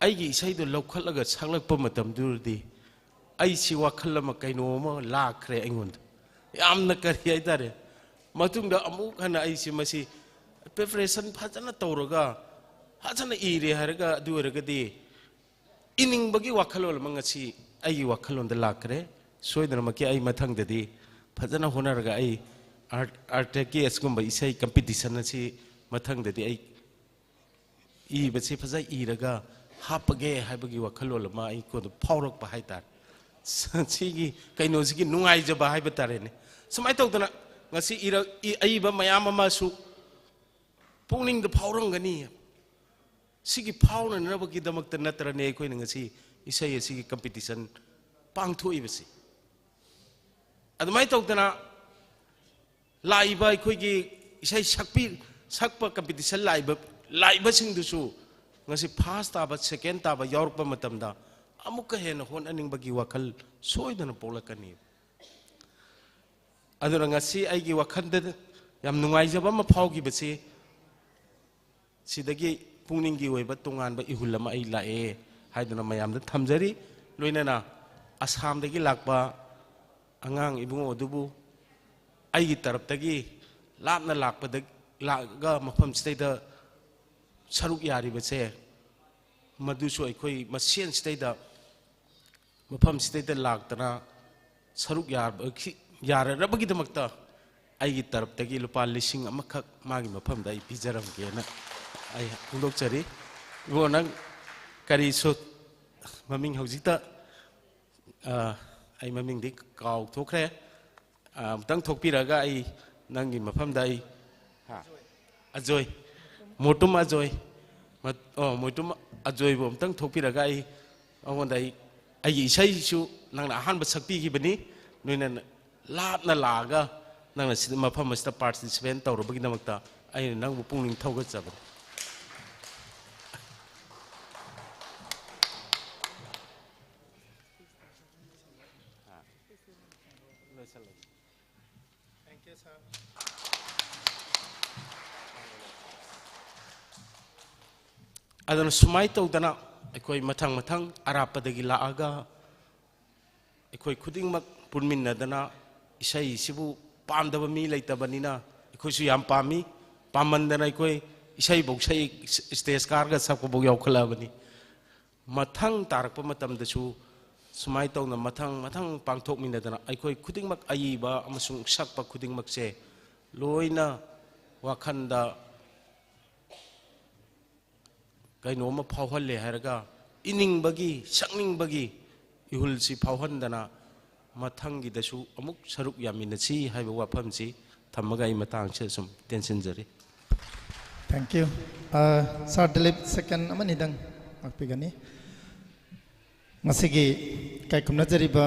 ꯑꯩꯒꯤ ꯏꯁꯩꯗꯣ ꯂꯧꯈꯠꯂꯒ ꯁꯛꯂꯛꯄ ꯃꯇꯝꯗꯨꯗꯗꯤ ꯑꯩꯁꯤ ꯋꯥꯈꯜ ꯑꯃ, ꯀꯩꯅꯣ ꯑꯃ ꯂꯥꯛꯈ꯭ꯔꯦ ꯑꯩꯉꯣꯟꯗ꯫ ꯌꯥꯝꯅ ꯀꯔꯤ ꯍꯥꯏꯇꯥꯔꯦ, ꯃꯇꯨꯡꯗ ꯑꯃꯨꯛ ꯍꯟꯅ ꯑꯩꯁꯤ ꯃꯁꯤ preparation ꯐꯖꯅ ꯇꯧꯔꯒ ꯐꯖꯅ ꯏꯔꯦ ꯍꯥꯏꯔꯒ, ꯑꯗꯨ ꯑꯣꯏꯔꯒꯗꯤ ꯏꯅꯤꯡꯕꯒꯤ ꯋꯥꯈꯜꯂꯣꯟ ꯑꯃ ꯉꯁꯤ ꯑꯩꯒꯤ ꯋꯥꯈꯜꯂꯣꯟꯗ ꯂꯥꯛꯈ꯭ꯔꯦ꯫ ꯁꯣꯏꯗꯅꯃꯛꯀꯤ ꯑꯩ ꯃꯊꯪꯗꯗꯤ ꯐꯖꯅ ꯍꯣꯠꯅꯔꯒ ꯑꯩ ꯑꯥꯔꯠ, ꯑꯥꯔꯇꯦꯛꯀꯤ ꯑꯁꯤꯒꯨꯝꯕ ꯏꯁꯩ competition ꯑꯁꯤ ꯃꯊꯪꯗꯗꯤ ꯑꯩ ꯏꯕꯁꯤ ꯐꯖ ꯏꯔꯒ ꯍꯥꯞꯄꯒꯦ ꯍꯥꯏꯕꯒꯤ ꯋꯥꯈꯜꯂꯣꯟ ꯑꯃ ꯑꯩꯉꯣꯟꯗ ꯐꯥꯎꯔꯛꯄ ꯍꯥꯏꯇꯥꯔꯦ꯫ ꯁꯤꯒꯤ ꯀꯩꯅꯣꯁꯤꯒꯤ ꯅꯨꯡꯉꯥꯏꯖꯕ ꯍꯥꯏꯕ ꯇꯥꯔꯦꯅꯦ꯫ ꯁꯨꯃꯥꯏꯅ ꯇꯧꯗꯅ ꯉꯁꯤ ꯏꯔ-, ꯏ-, ꯑꯏꯕ ꯃꯌꯥꯝ ꯑꯃꯁꯨ ꯄꯨꯛꯅꯤꯡꯗ ꯐꯥꯎꯔꯝꯒꯅꯤ꯫ ꯁꯤꯒꯤ ꯐꯥꯎꯅꯅꯕꯒꯤꯗꯃꯛꯇ ꯅꯠꯇ꯭ꯔꯅꯦ ꯑꯩꯈꯣꯏꯅ ꯉꯁꯤ ꯏꯁꯩ ꯑꯁꯤꯒꯤ competition ꯄꯥꯡꯊꯣꯛꯏꯕꯁꯤ? ꯑꯗꯨꯃꯥꯏꯅ ꯇꯧꯗꯅ ꯂꯥꯛꯏꯕ ꯑꯩꯈꯣꯏꯒꯤ ꯏꯁꯩ ꯁꯛꯄꯤ ꯁꯛꯄ ꯀꯝꯄꯤꯇꯤꯁꯟ ꯂꯥꯛꯏꯕ ꯂꯥꯛꯏꯕꯁꯤꯡꯗꯨꯁꯨ ꯉꯁꯤ ꯐꯥꯔꯁ ꯇꯥꯕ, ꯁꯦꯀꯦꯟ ꯇꯥꯕ ꯌꯥꯎꯔꯛꯄ ꯃꯇꯝꯗ ꯑꯃꯨꯛꯀ ꯍꯦꯟꯅ ꯍꯣꯠꯅꯅꯤꯡꯕꯒꯤ ꯋꯥꯈꯜ ꯁꯣꯏꯗꯅ ꯄꯣꯛꯂꯛꯀꯅꯤ꯫ ꯑꯗꯨꯅ ꯉꯁꯤ ꯑꯩꯒꯤ ꯋꯥꯈꯜꯗ ꯌꯥꯝ ꯅꯨꯡꯉꯥꯏꯖꯕ ꯑꯃ ꯐꯥꯎꯈꯤꯕꯁꯤ, ꯁꯤꯗꯒꯤ ꯄꯨꯛꯅꯤꯡꯒꯤ ꯑꯣꯏꯕ ꯇꯣꯉꯥꯟꯕ ꯏꯍꯨꯜ ꯑꯃ ꯑꯩ ꯂꯥꯛꯑꯦ ꯍꯥꯏꯗꯨꯅ ꯃꯌꯥꯝꯗ ꯊꯝꯖꯔꯤ꯫ ꯂꯣꯏꯅꯅ ꯑꯁꯥꯝꯗꯒꯤ ꯂꯥꯛꯄ ꯑꯉꯥꯡ ꯏꯕꯨꯡꯉꯣ ꯑꯗꯨꯕꯨ ꯑꯩꯒꯤ ꯇꯔꯞꯇꯒꯤ ꯂꯥꯞꯅ ꯂꯥꯛꯄꯗ, ꯂꯥꯛꯑꯒ ꯃꯐꯝꯁꯤꯗꯩꯗ ꯁꯔꯨꯛ ꯌꯥꯔꯤꯕꯁꯦ, ꯃꯗꯨꯁꯨ ꯑꯩꯈꯣꯏ ꯃꯁꯦꯟꯁꯤꯗꯩꯗ ꯃꯐꯝꯁꯤꯗꯩꯗ ꯂꯥꯛꯇꯅ ꯁꯔꯨꯛ ꯌꯥꯕꯒꯤ-, ꯌꯥꯔꯔꯕꯒꯤꯗꯃꯛꯇ ꯑꯩꯒꯤ ꯇꯔꯞꯇꯒꯤ ꯂꯨꯄꯥ ꯂꯤꯁꯤꯡ ꯑꯃꯈꯛ ꯃꯥꯒꯤ ꯃꯐꯝꯗ ꯑꯩ ꯄꯤꯖꯔꯝꯒꯦꯅ ꯑꯩ ꯐꯣꯡꯗꯣꯛꯆꯔꯤ꯫ ꯏꯕꯣ, ꯅꯪ ꯀꯔꯤꯁꯨ ꯃꯃꯤꯡ ꯍꯧꯖꯤꯛꯇ, ꯑ, ꯑꯩ ꯃꯃꯤꯡꯗꯤ ꯀꯥꯎꯊꯣꯛꯈ꯭ꯔꯦ꯫ ꯑ, ꯑꯃꯨꯛꯇꯪ ꯊꯣꯛꯄꯤꯔꯒ ꯑꯩ ꯅꯪꯒꯤ ꯃꯐꯝꯗ ꯑꯩ, ꯍꯥ? ꯑꯖꯣꯏ, ꯃꯣꯇꯨꯝ ꯑꯖꯣꯏ, ꯃ-, ꯑꯣ, ꯃꯣꯇꯨꯝ ꯑꯖꯣꯏꯕꯨ ꯑꯃꯨꯛꯇꯪ ꯊꯣꯛꯄꯤꯔꯒ ꯑꯩ ꯃꯉꯣꯟꯗ ꯑꯩ, ꯑꯩꯒꯤ ꯏꯁꯩꯁꯨ ꯅꯪꯅ ꯑꯍꯥꯟꯕ ꯁꯛꯄꯤꯈꯤꯕꯅꯤ, ꯅꯣꯏꯅ ꯂꯥꯞꯅ ꯂꯥꯛꯑꯒ ꯅꯪꯅ ꯁꯤꯗ ꯃꯐꯝ ꯑꯁꯤꯗ ꯄꯥꯔꯇꯤꯁꯤꯄꯦꯠ ꯇꯧꯔꯨꯕꯒꯤꯗꯃꯛꯇ ꯑꯩꯅ ꯅꯪꯕꯨ ꯄꯨꯛꯅꯤꯡ ꯊꯧꯒꯠꯆꯕꯅꯤ꯫ ꯑꯗꯨꯅ ꯁꯨꯃꯥꯏꯅ ꯇꯧꯗꯅ ꯑꯩꯈꯣꯏ ꯃꯊꯪ ꯃꯊꯪ ꯑꯔꯥꯞꯄꯗꯒꯤ ꯂꯥꯛꯑꯒ ꯑꯩꯈꯣꯏ ꯈꯨꯗꯤꯡꯃꯛ ꯄꯨꯟꯃꯤꯟꯅꯗꯅ, ꯏꯁꯩꯁꯤꯕꯨ ꯄꯥꯝꯗꯕ ꯃꯤ ꯂꯩꯇꯕꯅꯤꯅ ꯑꯩꯈꯣꯏꯁꯨ ꯌꯥꯝ ꯄꯥꯝꯃꯤ꯫ ꯄꯥꯝꯃꯟꯗꯅ ꯑꯩꯈꯣꯏ ꯏꯁꯩꯐꯧ ꯁꯛꯏ, ꯁ꯭ꯇꯦꯖ ꯀꯥꯔꯒ ꯁꯛꯄꯐꯧ ꯌꯥꯎꯈꯠꯂꯛꯑꯕꯅꯤ꯫ ꯃꯊꯪ ꯇꯥꯔꯛꯄ ꯃꯇꯝꯗꯁꯨ ꯁꯨꯃꯥꯏꯅ ꯇꯧꯅ ꯃꯊꯪ ꯃꯊꯪ ꯄꯥꯡꯊꯣꯛꯃꯤꯟꯅꯗꯅ ꯑꯩꯈꯣꯏ ꯈꯨꯗꯤꯡꯃꯛ ꯑꯏꯕ ꯑꯃꯁꯨꯡ ꯁꯛꯄ ꯈꯨꯗꯤꯡꯃꯛꯁꯦ ꯂꯣꯏꯅ ꯋꯥꯈꯜꯗ ꯀꯩꯅꯣꯝꯃ ꯐꯥꯎꯍꯜꯂꯦ ꯍꯥꯏꯔꯒ ꯏꯅꯤꯡꯕꯒꯤ, ꯁꯛꯅꯤꯡꯕꯒꯤ ꯏꯍꯨꯜꯁꯤ ꯐꯥꯎꯍꯟꯗꯅ ꯃꯊꯪꯒꯤꯗꯁꯨ ꯑꯃꯨꯛ ꯁꯔꯨꯛ ꯌꯥꯃꯤꯟꯅꯁꯤ ꯍꯥꯏꯕ ꯋꯥꯐꯝꯁꯤ ꯊꯝꯃꯒ ꯑꯩ ꯃꯇꯥꯡꯁꯤꯗ ꯁꯨꯝ ꯇꯦꯟꯁꯤꯟꯖꯔꯤ꯫ Thank you. Uh, Sir Dilip, second ꯑꯃꯅꯤꯗꯪ ꯉꯥꯛꯄꯤꯒꯅꯤ꯫ ꯉꯁꯤꯒꯤ ꯏꯀꯥꯏ ꯈꯨꯝꯅꯖꯔꯤꯕ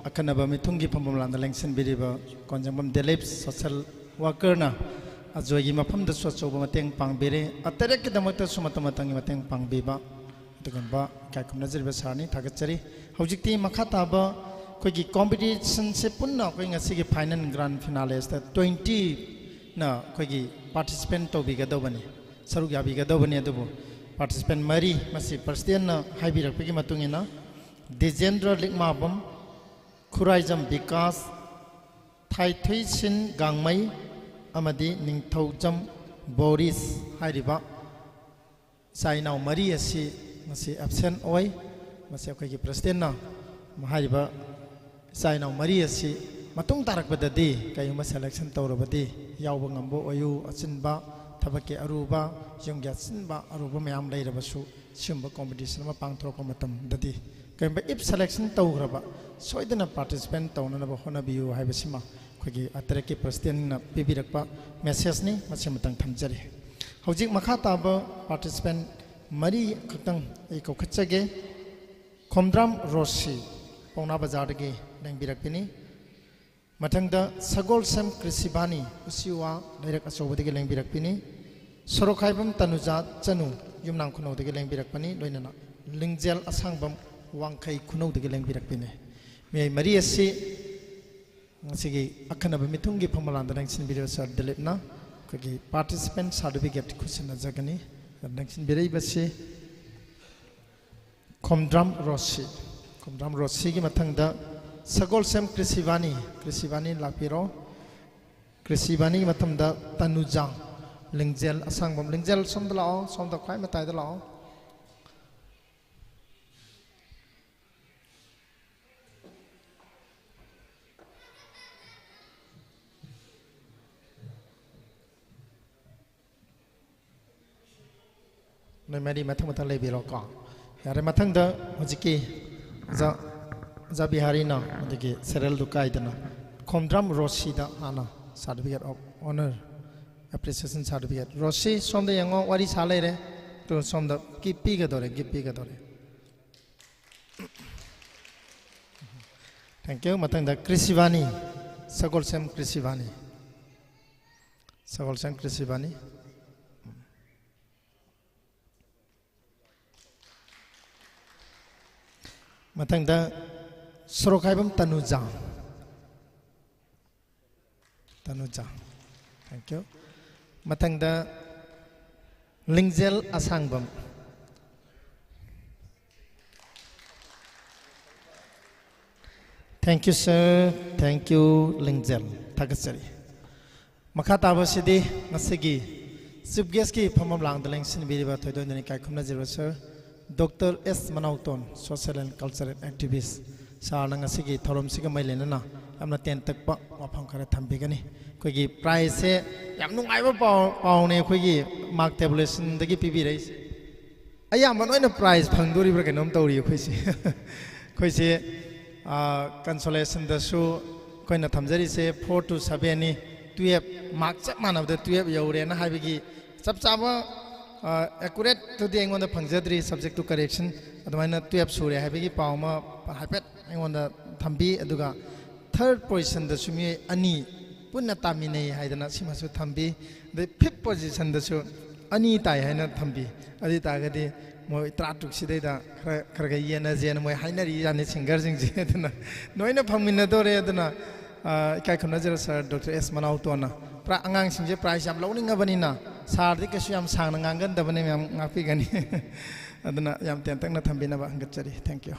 ꯑꯈꯟꯅꯕ ꯃꯤꯊꯨꯡꯒꯤ ꯐꯝꯐꯝ ꯂꯥꯟꯗ ꯂꯦꯡꯁꯤꯟꯕꯤꯔꯤꯕ ꯀꯣꯟꯖꯪꯕꯝ ꯗꯤꯂꯤꯞ ꯁꯣꯁꯦꯜ ꯋꯥꯀꯔꯅ ꯑꯖꯣꯏꯒꯤ ꯃꯐꯝꯗꯁꯨ ꯑꯆꯧꯕ ꯃꯇꯦꯡ ꯄꯥꯡꯕꯤꯔꯦ꯫ ꯑꯇꯔꯦꯠꯀꯤꯗꯃꯛꯇꯁꯨ ꯃꯇꯝ ꯃꯇꯝꯒꯤ ꯃꯇꯦꯡ ꯄꯥꯡꯕꯤꯕ ꯑꯗꯨꯒꯨꯝꯕ ꯏꯀꯥꯏ ꯈꯨꯝꯅꯖꯔꯤꯕ ꯁꯥꯔꯅꯤ, ꯊꯥꯒꯠꯆꯔꯤ꯫ ꯍꯧꯖꯤꯛꯇꯤ ꯃꯈꯥ ꯇꯥꯕ ꯑꯩꯈꯣꯏꯒꯤ ꯀꯣꯝꯄꯤꯇꯤꯁꯟꯁꯦ ꯄꯨꯟꯅ ꯑꯩꯈꯣꯏ ꯉꯁꯤꯒꯤ ꯐꯥꯏꯅꯦꯜ ꯒ꯭ꯔꯥꯟ ꯐꯤꯅꯥꯂꯦꯁꯇ ꯇ꯭ꯋꯦꯟꯇꯤꯅ ꯑꯩꯈꯣꯏꯒꯤ ꯄꯥꯔꯇꯤꯁꯤꯄꯦꯟ ꯇꯧꯕꯤꯒꯗꯧꯕꯅꯤ, ꯁꯔꯨꯛ ꯌꯥꯕꯤꯒꯗꯧꯕꯅꯤ꯫ ꯑꯗꯨꯕꯨ ꯄꯥꯔꯇꯤꯁꯤꯄꯦꯟ ꯃꯔꯤ, ꯃꯁꯤ ꯄ꯭ꯔꯁꯤꯗꯦꯟꯅ ꯍꯥꯏꯕꯤꯔꯛꯄꯒꯤ ꯃꯇꯨꯡ ꯏꯟꯅ, ꯗꯤꯖꯦꯟꯗ꯭ꯔ ꯂꯤꯛꯃꯥꯕꯝ, ꯈꯨꯔꯥꯏꯖꯝ ꯕꯤꯀꯥꯁ, ꯊꯥꯏꯊꯣꯏꯁꯤꯟ ꯒꯥꯡꯃꯩ ꯑꯃꯗꯤ ꯅꯤꯡꯊꯧꯖꯝ ꯕꯣꯔꯤꯁ ꯍꯥꯏꯔꯤꯕ ꯏꯆꯥ ꯏꯅꯥꯎ ꯃꯔꯤ ꯑꯁꯤ ꯉꯁꯤ ꯑꯦꯕꯁꯦꯟ ꯑꯣꯏ꯫ ꯃꯁꯤ ꯑꯩꯈꯣꯏꯒꯤ ꯄ꯭ꯔꯁꯤꯗꯦꯟꯅ ꯍꯥꯏꯔꯤꯕ ꯏꯆꯥ ꯏꯅꯥꯎ ꯃꯔꯤ ꯑꯁꯤ ꯃꯇꯨꯡ ꯇꯥꯔꯛꯄꯗꯗꯤ ꯀꯔꯤꯒꯨꯝꯕ ꯁꯦꯂꯦꯛꯁꯟ ꯇꯧꯔꯕꯗꯤ ꯌꯥꯎꯕ ꯉꯝꯕ ꯑꯣꯏꯌꯨ꯫ ꯑꯆꯤꯟꯕ ꯊꯕꯛꯀꯤ ꯑꯔꯨꯕ, ꯌꯨꯝꯒꯤ ꯑꯆꯤꯟꯕ ꯑꯔꯨꯕ ꯃꯌꯥꯝ ꯂꯩꯔꯕꯁꯨ ꯁꯤꯒꯨꯝꯕ ꯀꯣꯝꯄꯤꯇꯤꯁꯟ ꯑꯃ ꯄꯥꯡꯊꯣꯔꯛꯄ ꯃꯇꯝꯗꯗꯤ ꯀꯔꯤꯒꯨꯝꯕ if selection ꯇꯧꯈ꯭ꯔꯕ ꯁꯣꯏꯗꯅ ꯄꯥꯔꯇꯤꯁꯤꯄꯦꯟ ꯇꯧꯅꯅꯕ ꯍꯣꯠꯅꯕꯤꯌꯨ ꯍꯥꯏꯕꯁꯤꯃ ꯑꯩꯈꯣꯏꯒꯤ ꯑꯇꯔꯦꯠꯀꯤ ꯄ꯭ꯔꯁꯤꯗꯦꯟꯅ ꯄꯤꯕꯤꯔꯛꯄ ꯃꯦꯁꯦꯖꯅꯤ꯫ ꯃꯁꯤꯃꯇꯪ ꯊꯝꯖꯔꯤ꯫ ꯍꯧꯖꯤꯛ ꯃꯈꯥ ꯇꯥꯕ ꯄꯥꯔꯇꯤꯁꯤꯄꯦꯟ ꯃꯔꯤ ꯈꯛꯇꯪ ꯑꯩ ꯀꯧꯈꯠꯆꯒꯦ꯫ ꯈꯣꯝꯗ꯭ꯔꯥꯝ ꯔꯣꯁꯤ, ꯄꯥꯎꯅꯥ ꯕꯖꯥꯔꯗꯒꯤ ꯂꯦꯡꯕꯤꯔꯛꯄꯅꯤ꯫ ꯃꯊꯪꯗ ꯁꯒꯣꯜꯁꯦꯝ ꯀ꯭ꯔꯤꯁꯤꯕꯥꯅꯤ, ꯎꯆꯤꯋꯥ ꯂꯩꯔꯛ ꯑꯆꯧꯕꯗꯒꯤ ꯂꯦꯡꯕꯤꯔꯛꯄꯤꯅꯤ꯫ ꯁꯣꯔꯣꯛꯈꯥꯏꯕꯝ ꯇꯅꯨꯖꯥ ꯆꯅꯨ, ꯌꯨꯝꯅꯥꯝ ꯈꯨꯅꯧꯗꯒꯤ ꯂꯦꯡꯕꯤꯔꯛꯄꯅꯤ꯫ ꯂꯣꯏꯅꯅ ꯂꯤꯡꯖꯦꯜ ꯑꯁꯥꯡꯕꯝ, ꯋꯥꯡꯈꯩ ꯈꯨꯅꯧꯗꯒꯤ ꯂꯦꯡꯕꯤꯔꯛꯄꯤꯅꯤ꯫ ꯃꯤꯑꯣꯏ ꯃꯔꯤ ꯑꯁꯤ ꯉꯁꯤꯒꯤ ꯑꯈꯟꯅꯕ ꯃꯤꯊꯨꯡꯒꯤ ꯐꯝꯕꯂꯥꯟꯗ ꯂꯦꯡꯁꯤꯟꯕꯤꯔꯤꯕ ꯁꯥꯔ ꯗꯤꯂꯤꯞꯅ ꯑꯩꯈꯣꯏꯒꯤ ꯄꯥꯔꯇꯤꯁꯤꯄꯦꯟ ꯁꯥꯔꯇꯤꯐꯤꯀꯦꯠ ꯈꯨꯠꯁꯤꯟꯅꯖꯒꯅꯤ꯫ ꯂꯦꯡꯁꯤꯟꯕꯤꯔꯛꯏꯕꯁꯤ ꯈꯣꯝꯗ꯭ꯔꯥꯝ ꯔꯣꯁꯤ꯫ ꯈꯣꯝꯗ꯭ꯔꯥꯝ ꯔꯣꯁꯤꯒꯤ ꯃꯊꯪꯗ ꯁꯒꯣꯜꯁꯦꯝ ꯀ꯭ꯔꯤꯁꯤꯕꯥꯅꯤ꯫ ꯀ꯭ꯔꯤꯁꯤꯕꯥꯅꯤ ꯂꯥꯛꯄꯤꯔꯣ꯫ ꯀ꯭ꯔꯤꯁꯤꯕꯥꯅꯤꯒꯤ ꯃꯊꯪꯗ ꯇꯅꯨꯖꯥ꯫ ꯂꯤꯡꯖꯦꯜ ꯑꯁꯥꯡꯕꯝ꯫ ꯂꯤꯡꯖꯦꯜ ꯁꯣꯝꯗ ꯂꯥꯛꯑꯣ, ꯁꯣꯝꯗ ꯈ꯭ꯋꯥꯏ ꯃꯇꯥꯏꯗ ꯂꯥꯛꯑꯣ꯫ ꯅꯣꯏ ꯃꯔꯤ ꯃꯊꯪ ꯃꯊꯪ ꯂꯩꯕꯤꯔꯣꯀꯣ꯫ ꯌꯥꯔꯦ, ꯃꯊꯪꯗ ꯍꯧꯖꯤꯛꯀꯤ ꯑꯣꯖꯥ, ꯑꯣꯖꯥ ꯕꯤꯍꯥꯔꯤꯅ ꯃꯗꯨꯒꯤ ꯁꯦꯔꯦꯜꯗꯨ ꯀꯥꯏꯗꯅ ꯈꯣꯝꯗ꯭ꯔꯥꯝ ꯔꯣꯁꯤꯗ ꯍꯥꯟꯅ certificate of honour, appreciation certificate꯫ ꯔꯣꯁꯤ, ꯁꯣꯝꯗ ꯌꯦꯡꯉꯣ, ꯋꯥꯔꯤ ꯁꯥ ꯂꯩꯔꯦ꯫ ꯑꯗꯨ ꯁꯣꯝꯗ ꯀꯤ ꯄꯤꯒꯗꯧꯔꯦ, ꯒꯤꯐ ꯄꯤꯒꯗꯧꯔꯦ꯫ Thank you. ꯃꯊꯪꯗ ꯀ꯭ꯔꯤꯁꯤꯕꯥꯅꯤ, ꯁꯒꯣꯜꯁꯦꯝ ꯀ꯭ꯔꯤꯁꯤꯕꯥꯅꯤ, ꯁꯒꯣꯜꯁꯦꯝ ꯀ꯭ꯔꯤꯁꯤꯕꯥꯅꯤ꯫ ꯃꯊꯪꯗ ꯁꯣꯔꯣꯛꯈꯥꯏꯕꯝ ꯇꯅꯨꯖꯥ, ꯇꯅꯨꯖꯥ, thank you. ꯃꯊꯪꯗ ꯂꯤꯡꯖꯦꯜ ꯑꯁꯥꯡꯕꯝ꯫ Thank you, sir. Thank you, ꯂꯤꯡꯖꯦꯜ꯫ ꯊꯥꯒꯠꯆꯔꯤ꯫ ꯃꯈꯥ ꯇꯥꯕꯁꯤꯗꯤ ꯉꯁꯤꯒꯤ chief guest ꯀꯤ ꯐꯝꯐꯝ ꯂꯥꯡꯗ ꯂꯦꯡꯁꯤꯟꯕꯤꯔꯤꯕ ꯊꯣꯏꯗꯣꯛ ꯍꯦꯟꯗꯣꯛꯅ ꯏꯀꯥꯏ ꯈꯨꯝꯅꯖꯔꯤꯕ sir, Doctor S ꯃꯅꯥꯎꯇꯣꯟ, social and cultural activist꯫ Sir ꯅ ꯉꯁꯤꯒꯤ ꯊꯧꯔꯝꯁꯤꯒ ꯃꯔꯤ ꯂꯩꯅꯅ ꯌꯥꯝꯅ ꯇꯦꯟꯇꯛꯄ ꯋꯥꯐꯝ ꯈꯔ ꯊꯝꯕꯤꯒꯅꯤ꯫ ꯑꯩꯈꯣꯏꯒꯤ prize ꯁꯦ ꯌꯥꯝ ꯅꯨꯡꯉꯥꯏꯕ ꯄꯥꯎ, ꯄꯥꯎꯅꯦ, ꯑꯩꯈꯣꯏꯒꯤ mark tabulation ꯗꯒꯤ ꯄꯤꯕꯤꯔꯛꯏꯁꯦ꯫ ꯑꯌꯥꯝꯕ ꯂꯣꯏꯅ prize ꯐꯪꯗꯣꯔꯤꯕ꯭ꯔꯥ ꯀꯩꯅꯣꯝ ꯇꯧꯔꯤ ꯑꯩꯈꯣꯏꯁꯦ꯫ ꯑꯩꯈꯣꯏꯁꯦ, ꯑꯥ, consolation ꯗꯁꯨ ꯑꯩꯈꯣꯏꯅ ꯊꯝꯖꯔꯤꯁꯦ four to seven ꯅꯤ꯫ Twelve, mark ꯆꯞ ꯃꯥꯟꯅꯕꯗ twelve ꯌꯧꯔꯦꯅ ꯍꯥꯏꯕꯒꯤ ꯆꯞ ꯆꯥꯕ, ꯑꯥ, accurate ꯇꯨꯗꯤ ꯑꯩꯉꯣꯟꯗ ꯐꯪꯖꯗ꯭ꯔꯤ, subject to correction꯫ ꯑꯗꯨꯃꯥꯏꯅ twelve ꯁꯨꯔꯦ ꯍꯥꯏꯕꯒꯤ ꯄꯥꯎ ꯑꯃ ꯍꯥꯏꯐꯦꯠ ꯑꯩꯉꯣꯟꯗ ꯊꯝꯕꯤ꯫ ꯑꯗꯨꯒ third position ꯗꯁꯨ ꯃꯤꯑꯣꯏ ꯑꯅꯤ ꯄꯨꯟꯅ ꯇꯥꯃꯤꯟꯅꯩ ꯍꯥꯏꯗꯅ ꯁꯤꯃꯁꯨ ꯊꯝꯕꯤ꯫ ꯑꯗꯩ fifth position ꯗꯁꯨ ꯑꯅꯤ ꯇꯥꯏ ꯍꯥꯏꯅ ꯊꯝꯕꯤ꯫ ꯑꯗꯨ ꯑꯣꯏ ꯇꯥꯔꯒꯗꯤ ꯃꯣꯏ ꯇꯔꯥꯇꯔꯨꯛ ꯁꯤꯗꯩꯗ ꯈꯔ, ꯈꯔ ꯈꯔ ꯌꯦꯟꯅꯁꯦꯅ ꯃꯣꯏ ꯍꯥꯏꯅꯔꯤ ꯖꯥꯠꯅꯤ singer ꯁꯤꯡꯁꯦ꯫ ꯑꯗꯨꯅ ꯂꯣꯏꯅ ꯐꯪꯃꯤꯟꯅꯗꯣꯔꯦ꯫ ꯑꯗꯨꯅ, ꯑ, ꯏꯀꯥꯏ ꯈꯨꯝꯅꯖꯔ sir Doctor S ꯃꯅꯥꯎꯇꯣꯟꯅ꯫ ꯄꯨꯔꯥ ꯑꯉꯥꯡꯁꯤꯡꯁꯦ prize ꯌꯥꯝ ꯂꯧꯅꯤꯡꯉꯕꯅꯤꯅ sir ꯗꯤ ꯀꯩꯁꯨ ꯌꯥꯝ ꯁꯥꯡꯅ ꯉꯥꯡꯒꯟꯗꯕꯅꯤ, ꯃꯌꯥꯝ ꯉꯥꯛꯄꯤꯒꯅꯤ꯫ ꯑꯗꯨꯅ ꯌꯥꯝ ꯇꯦꯟꯇꯛꯅ ꯊꯝꯕꯤꯅꯕ ꯍꯪꯒꯠꯆꯔꯤ꯫ Thank you꯫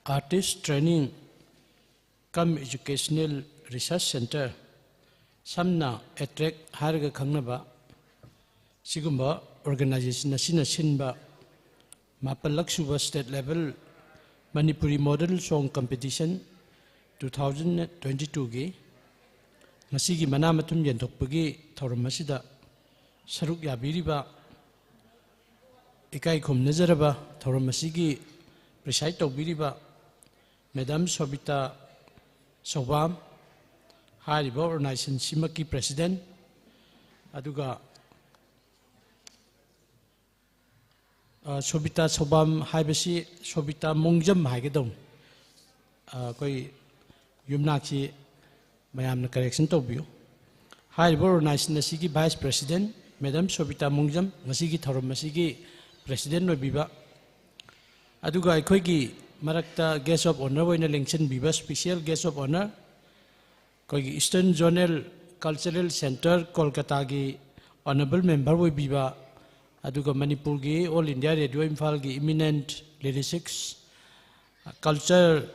Artist Training cum Educational Research Centre, ꯁꯝꯅ ATTRAC ꯍꯥꯏꯔꯒ ꯈꯪꯅꯕ, ꯁꯤꯒꯨꯝꯕ organization ꯑꯁꯤꯅ ꯁꯤꯟꯕ ꯃꯥꯄꯜꯂꯛ ꯁꯨꯕ state level Manipuri Model Song Competition two thousand twenty-twoꯒꯤ ꯉꯁꯤꯒꯤ ꯃꯅꯥ ꯃꯊꯨꯝ ꯌꯦꯟꯊꯣꯛꯄꯒꯤ ꯊꯧꯔꯝ ꯑꯁꯤꯗ ꯁꯔꯨꯛ ꯌꯥꯕꯤꯔꯤꯕ, ꯏꯀꯥꯏ ꯈꯨꯝꯅꯖꯔꯕ ꯊꯧꯔꯝ ꯑꯁꯤꯒꯤ preside ꯇꯧꯕꯤꯔꯤꯕ Madam ꯁꯣꯕꯤꯇꯥ ꯁꯧꯕꯥꯝ, ꯍꯥꯏꯔꯤꯕ organizationꯁꯤꯃꯛꯀꯤ president, ꯑꯗꯨꯒ ꯑ, ꯁꯣꯕꯤꯇꯥ ꯁꯧꯕꯥꯝ ꯍꯥꯏꯕꯁꯤ ꯁꯣꯕꯤꯇꯥ ꯃꯣꯡꯖꯝ ꯍꯥꯏꯒꯗꯧꯅꯤ꯫ ꯑ, ꯑꯩꯈꯣꯏ ꯌꯨꯝꯅꯥꯛꯁꯤ ꯃꯌꯥꯝꯅ correction ꯇꯧꯕꯤꯌꯨ꯫ ꯍꯥꯏꯔꯤꯕ organization ꯑꯁꯤꯒꯤ vice president Madam ꯁꯣꯕꯤꯇꯥ ꯃꯣꯡꯖꯝ ꯉꯁꯤꯒꯤ ꯊꯧꯔꯝ ꯑꯁꯤꯒꯤ president ꯑꯣꯏꯕꯤꯕ, ꯑꯗꯨꯒ ꯑꯩꯈꯣꯏꯒꯤ ꯃꯔꯛꯇ guest of honour ꯑꯣꯏꯅ ꯂꯦꯡꯁꯤꯟꯕꯤꯕ, special guest of honour, ꯑꯩꯈꯣꯏꯒꯤ Eastern Zonal Cultural Centre ꯀꯣꯜꯀꯇꯥꯒꯤ honourable member ꯑꯣꯏꯕꯤꯕ, ꯑꯗꯨꯒ ꯃꯅꯤꯄꯨꯔꯒꯤ All India Radio ꯏꯝꯐꯥꯜꯒꯤ eminent lyricist, culture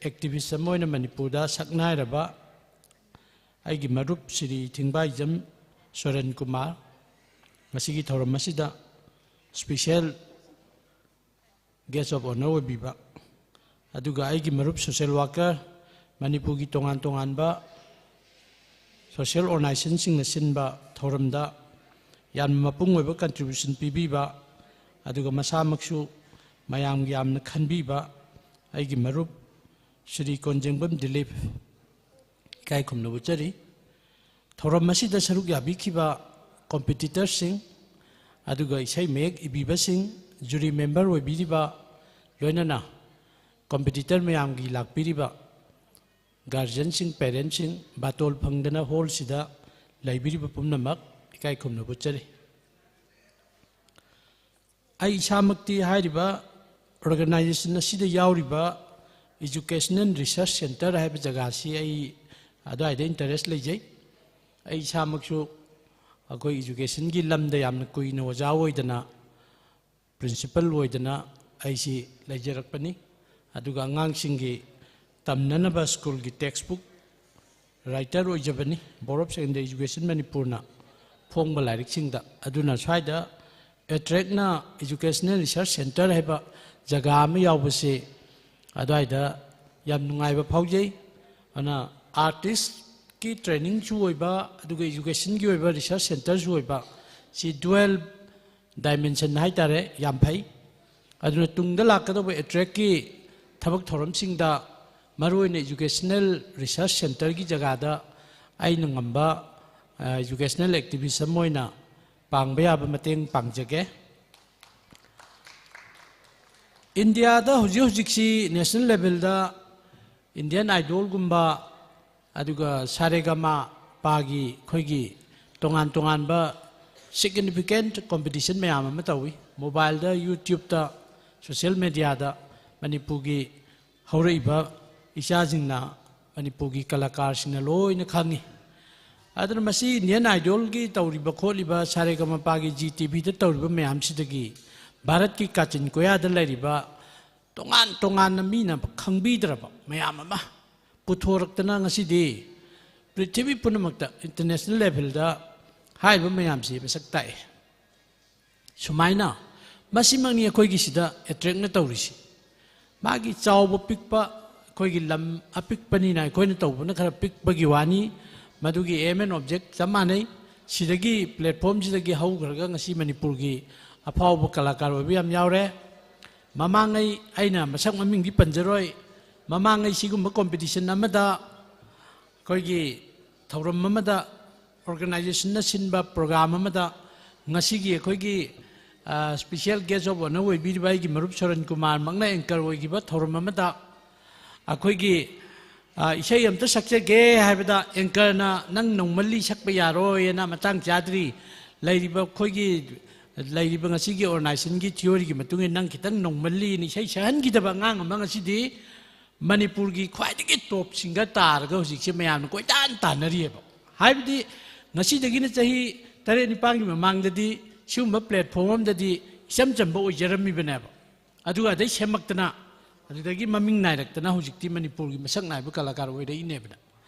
activist ꯑꯃ ꯑꯣꯏꯅ ꯃꯅꯤꯄꯨꯔꯗ ꯁꯛꯅꯥꯏꯔꯕ ꯑꯩꯒꯤ ꯃꯔꯨꯞ ꯁ꯭ꯔꯤ ꯊꯤꯡꯕꯥꯏꯖꯝ ꯁꯣꯔꯦꯟ ꯀꯨꯃꯥꯔ ꯉꯁꯤꯒꯤ ꯊꯧꯔꯝ ꯑꯁꯤꯗ special guest of honour ꯑꯣꯏꯕꯤꯕ, ꯑꯗꯨꯒ ꯑꯩꯒꯤ ꯃꯔꯨꯞ social worker, ꯃꯅꯤꯄꯨꯔꯒꯤ ꯇꯣꯉꯥꯟ ꯇꯣꯉꯥꯟꯕ social organizationꯁꯤꯡꯅ ꯁꯤꯟꯕ ꯊꯧꯔꯝꯗ ꯌꯥꯝꯅ ꯃꯄꯨꯡ ꯑꯣꯏꯕ contribution ꯄꯤꯕꯤꯕ, ꯑꯗꯨꯒ ꯃꯁꯥꯃꯛꯁꯨ ꯃꯌꯥꯝꯒꯤ ꯌꯥꯝꯅ ꯈꯟꯕꯤꯕ ꯑꯩꯒꯤ ꯃꯔꯨꯞ ꯁ꯭ꯔꯤ ꯀꯣꯟꯖꯦꯡꯕꯝ ꯗꯤꯂꯤꯞ, ꯏꯀꯥꯏ ꯈꯨꯝꯅꯕ ꯎꯠꯆꯔꯤ꯫ ꯊꯧꯔꯝ ꯑꯁꯤꯗ ꯁꯔꯨꯛ ꯌꯥꯕꯤꯈꯤꯕ competitorꯁꯤꯡ, ꯑꯗꯨꯒ ꯏꯁꯩ ꯃꯌꯦꯛ ꯏꯕꯤꯕꯁꯤꯡ, jury member ꯑꯣꯏꯕꯤꯔꯤꯕ, ꯂꯣꯏꯅꯅ competitor ꯃꯌꯥꯝꯒꯤ ꯂꯥꯛꯄꯤꯔꯤꯕ guardianꯁꯤꯡ, parentsꯁꯤꯡ, ꯕꯥꯇꯣꯜ ꯐꯪꯗꯅ hallꯁꯤꯗ ꯂꯩꯕꯤꯔꯤꯕ ꯄꯨꯝꯅꯃꯛ ꯏꯀꯥꯏ ꯈꯨꯝꯅꯕ ꯎꯠꯆꯔꯤ꯫ ꯑꯩ ꯏꯁꯥꯃꯛꯇꯤ ꯍꯥꯏꯔꯤꯕ organization ꯑꯁꯤꯗ ꯌꯥꯎꯔꯤꯕ Education and Research Centre ꯍꯥꯏꯕ ꯖꯒꯥꯁꯤ ꯑꯩ ꯑꯗꯨꯋꯥꯏꯗ interest ꯂꯩꯖꯩ꯫ ꯑꯩ ꯏꯁꯥꯃꯛꯁꯨ ꯑꯩꯈꯣꯏ educationꯒꯤ ꯂꯝꯗ ꯌꯥꯝꯅ ꯀꯨꯏꯅ ꯑꯣꯖꯥ ꯑꯣꯏꯗꯅ, principal ꯑꯣꯏꯗꯅ ꯑꯩꯁꯤ ꯂꯩꯖꯔꯛꯄꯅꯤ꯫ ꯑꯗꯨꯒ ꯑꯉꯥꯡꯁꯤꯡꯒꯤ ꯇꯝꯅꯅꯕ schoolꯒꯤ textbook writer ꯑꯣꯏꯖꯕꯅꯤ, Board of Secondary Education ꯃꯅꯤꯄꯨꯔꯅ ꯐꯣꯡꯕ ꯂꯥꯏꯔꯤꯛꯁꯤꯡꯗ꯫ ꯑꯗꯨꯅ ꯁ꯭ꯋꯥꯏꯗ attractꯅ Educational Research Centre ꯍꯥꯏꯕ ꯖꯒꯥ ꯑꯃ ꯌꯥꯎꯕꯁꯤ ꯑꯗꯨꯋꯥꯏꯗ ꯌꯥꯝ ꯅꯨꯡꯉꯥꯏꯕ ꯐꯥꯎꯖꯩ꯫ ꯑꯗꯨꯅ ꯑꯥꯔꯇꯤꯁꯀꯤ ꯇ꯭ꯔꯦꯅꯤꯡꯁꯨ ꯑꯣꯏꯕ, ꯑꯗꯨꯒ ꯏꯖꯨꯀꯦꯁꯟꯒꯤ ꯑꯣꯏꯕ ꯔꯤꯁꯔꯁ ꯁꯦꯟꯇꯔꯁꯨ ꯑꯣꯏꯕ, ꯁꯤ ꯗꯨꯋꯦꯜ ꯗꯥꯏꯃꯦꯟꯁꯟ ꯍꯥꯏꯇꯥꯔꯦ, ꯌꯥꯝ ꯐꯩ꯫ ꯑꯗꯨꯅ ꯇꯨꯡꯗ ꯂꯥꯛꯀꯗꯧꯕ ꯑꯦꯇ꯭ꯔꯦꯛꯀꯤ ꯊꯕꯛ ꯊꯧꯔꯝꯁꯤꯡꯗ, ꯃꯔꯨꯑꯣꯏꯅ ꯏꯖꯨꯀꯦꯁꯅꯦꯜ ꯔꯤꯁꯔꯁ ꯁꯦꯟꯇꯔꯒꯤ ꯖꯒꯥꯗ ꯑꯩꯅ ꯉꯝꯕ, ꯑ, ꯏꯖꯨꯀꯦꯁꯅꯦꯜ ꯑꯦꯛꯇꯤꯚꯤꯁ ꯑꯃ ꯑꯣꯏꯅ ꯄꯥꯡꯕ ꯌꯥꯕ ꯃꯇꯦꯡ ꯄꯥꯡꯖꯒꯦ꯫ ꯏꯟꯗꯤꯌꯥꯗ ꯍꯧꯖꯤꯛ ꯍꯧꯖꯤꯛꯁꯤ ꯅꯦꯁꯅꯦꯜ ꯂꯦꯚꯦꯜꯗ ꯏꯟꯗꯤꯌꯟ ꯑꯥꯏꯗꯣꯜꯒꯨꯝꯕ, ꯑꯗꯨꯒ ꯁꯥꯔꯦꯒꯃꯥꯄꯥꯒꯤ ꯑꯩꯈꯣꯏꯒꯤ ꯇꯣꯉꯥꯟ ꯇꯣꯉꯥꯟꯕ ꯁꯤꯒꯅꯤꯐꯤꯀꯦꯟꯠ ꯀꯣꯝꯄꯤꯇꯤꯁꯟ ꯃꯌꯥꯝ ꯑꯃ ꯇꯧꯏ꯫ ꯃꯣꯕꯥꯏꯜꯗ, ꯌꯨꯇ꯭ꯌꯨꯕꯇ, ꯁꯣꯁꯤꯌꯦꯜ ꯃꯦꯗꯤꯌꯥꯗ ꯃꯅꯤꯄꯨꯔꯒꯤ ꯍꯧꯔꯛꯏꯕ ꯏꯆꯥꯁꯤꯡꯅ, ꯃꯅꯤꯄꯨꯔꯒꯤ ꯀꯂꯥꯀꯥꯔꯁꯤꯡꯅ ꯂꯣꯏꯅ ꯈꯪꯉꯤ꯫ ꯑꯗꯨꯅ ꯃꯁꯤ ꯏꯟꯗꯤꯌꯟ ꯑꯥꯏꯗꯣꯜꯒꯤ ꯇꯧꯔꯤꯕ ꯈꯣꯠꯂꯤꯕ, ꯁꯥꯔꯦꯒꯃꯥꯄꯥꯒꯤ ꯖꯤ ꯇꯤ ꯚꯤꯗ ꯇꯧꯔꯤꯕ ꯃꯌꯥꯝꯁꯤꯗꯒꯤ ꯚꯥꯔꯠꯀꯤ ꯀꯥꯆꯤꯟ ꯀꯣꯌꯥꯗ ꯂꯩꯔꯤꯕ ꯇꯣꯉꯥꯟ ꯇꯣꯉꯥꯟꯅ ꯃꯤꯅ ꯈꯪꯕꯤꯗ꯭ꯔꯕ ꯃꯌꯥꯝ ꯑꯃ ꯄꯨꯊꯣꯔꯛꯇꯅ ꯉꯁꯤꯗꯤ ꯄ꯭ꯔꯤꯊꯤꯕꯤ ꯄꯨꯝꯅꯃꯛꯇ, ꯏꯟꯇꯔꯅꯦꯁꯅꯦꯜ ꯂꯦꯚꯦꯜꯗ ꯍꯥꯏꯔꯤꯕ ꯃꯌꯥꯝꯁꯤ ꯃꯁꯛ ꯇꯥꯛꯑꯦ꯫ ꯁꯨꯃꯥꯏꯅ ꯃꯁꯤꯃꯛꯅꯤ ꯑꯩꯈꯣꯏꯒꯤ ꯁꯤꯗ ꯑꯦꯇ꯭ꯔꯦꯛꯅ ꯇꯧꯔꯤꯁꯤ꯫ ꯃꯥꯒꯤ ꯆꯥꯎꯕ ꯄꯤꯛꯄ, ꯑꯩꯈꯣꯏꯒꯤ ꯂꯝ ꯑꯄꯤꯛꯄꯅꯤꯅ ꯑꯩꯈꯣꯏꯅ ꯇꯧꯕꯅ ꯈꯔ ꯄꯤꯛꯄꯒꯤ ꯋꯥꯅꯤ꯫ ꯃꯗꯨꯒꯤ aim and object ꯆꯞ ꯃꯥꯟꯅꯩ꯫ ꯁꯤꯗꯒꯤ, ꯄ꯭ꯂꯦꯠꯐꯣꯝꯁꯤꯗꯒꯤ ꯍꯧꯈ꯭ꯔꯒ ꯉꯁꯤ ꯃꯅꯤꯄꯨꯔꯒꯤ ꯑꯐꯥꯎꯕ ꯀꯂꯥꯀꯥꯔ ꯑꯣꯏꯕ ꯌꯥꯝ ꯌꯥꯎꯔꯦ꯫ ꯃꯃꯥꯡꯉꯩ ꯑꯩꯅ ꯃꯁꯛ ꯃꯃꯤꯡꯗꯤ ꯄꯟꯖꯔꯣꯏ, ꯃꯃꯥꯡꯉꯩ ꯁꯤꯒꯨꯝꯕ ꯀꯣꯝꯄꯤꯇꯤꯁꯟ ꯑꯃꯗ, ꯑꯩꯈꯣꯏꯒꯤ ꯊꯧꯔꯝ ꯑꯃꯗ, ꯑꯣꯔꯒꯅꯥꯏꯖꯦꯁꯟꯅ ꯁꯤꯟꯕ ꯄ꯭ꯔꯣꯒ꯭ꯔꯥꯝ ꯑꯃꯗ ꯉꯁꯤꯒꯤ ꯑꯩꯈꯣꯏꯒꯤ, ꯑ, special guest of honour ꯑꯣꯏꯕꯤꯔꯤꯕ ꯑꯩꯒꯤ ꯃꯔꯨꯞ ꯁꯣꯔꯟ ꯀꯨꯃꯥꯔꯃꯛꯅ anchor ꯑꯣꯏꯈꯤꯕ ꯊꯧꯔꯝ ꯑꯃꯗ ꯑꯩꯈꯣꯏꯒꯤ, ꯑ, ꯏꯁꯩ ꯑꯝꯇ ꯁꯛꯆꯒꯦ ꯍꯥꯏꯕꯗ anchorꯅ "ꯅꯪ ꯅꯧꯃꯜꯂꯤ, ꯁꯛꯄ ꯌꯥꯔꯣꯏꯅ, ꯃꯇꯥꯡ ꯆꯥꯗ꯭ꯔꯤ, ꯂꯩꯔꯤꯕ ꯑꯩꯈꯣꯏꯒꯤ, ꯂꯩꯔꯤꯕ ꯉꯁꯤꯒꯤ organisationꯒꯤ theoryꯒꯤ ꯃꯇꯨꯡ ꯏꯟꯅ ꯅꯪ ꯈꯤꯇꯪ ꯅꯧꯃꯜꯂꯤꯅ" ꯏꯁꯩ ꯁꯛꯍꯟꯈꯤꯗꯕ ꯑꯉꯥꯡ ꯑꯃ ꯉꯁꯤꯗꯤ ꯃꯅꯤꯄꯨꯔꯒꯤ ꯈ꯭ꯋꯥꯏꯗꯒꯤ top singer ꯇꯥꯔꯒ ꯍꯧꯖꯤꯛꯁꯦ ꯃꯌꯥꯝꯅ ꯀꯣꯏꯇꯥꯟ ꯇꯥꯟꯅꯔꯤꯑꯕ꯫ ꯍꯥꯏꯕꯗꯤ ꯉꯁꯤꯗꯒꯤꯅ ꯆꯍꯤ ꯇꯔꯦꯠ ꯅꯤꯄꯥꯟꯒꯤ ꯃꯃꯥꯡꯗꯗꯤ ꯁꯤꯒꯨꯝꯕ platform ꯑꯃꯗꯗꯤ ꯏꯆꯝ ꯆꯝꯕ ꯑꯣꯏꯖꯔꯝꯃꯤꯕꯅꯦꯕ꯫ ꯑꯗꯨꯒ ꯑꯗꯩ ꯁꯦꯝꯃꯛꯇꯅ, ꯑꯗꯨꯗꯒꯤ ꯃꯃꯤꯡ ꯅꯥꯏꯔꯛꯇꯅ ꯍꯧꯖꯤꯛꯇꯤ ꯃꯅꯤꯄꯨꯔꯒꯤ ꯃꯁꯛ ꯅꯥꯏꯕ ꯀꯂꯥꯀꯥꯔ ꯑꯣꯏꯔꯛꯏꯅꯦꯕ꯫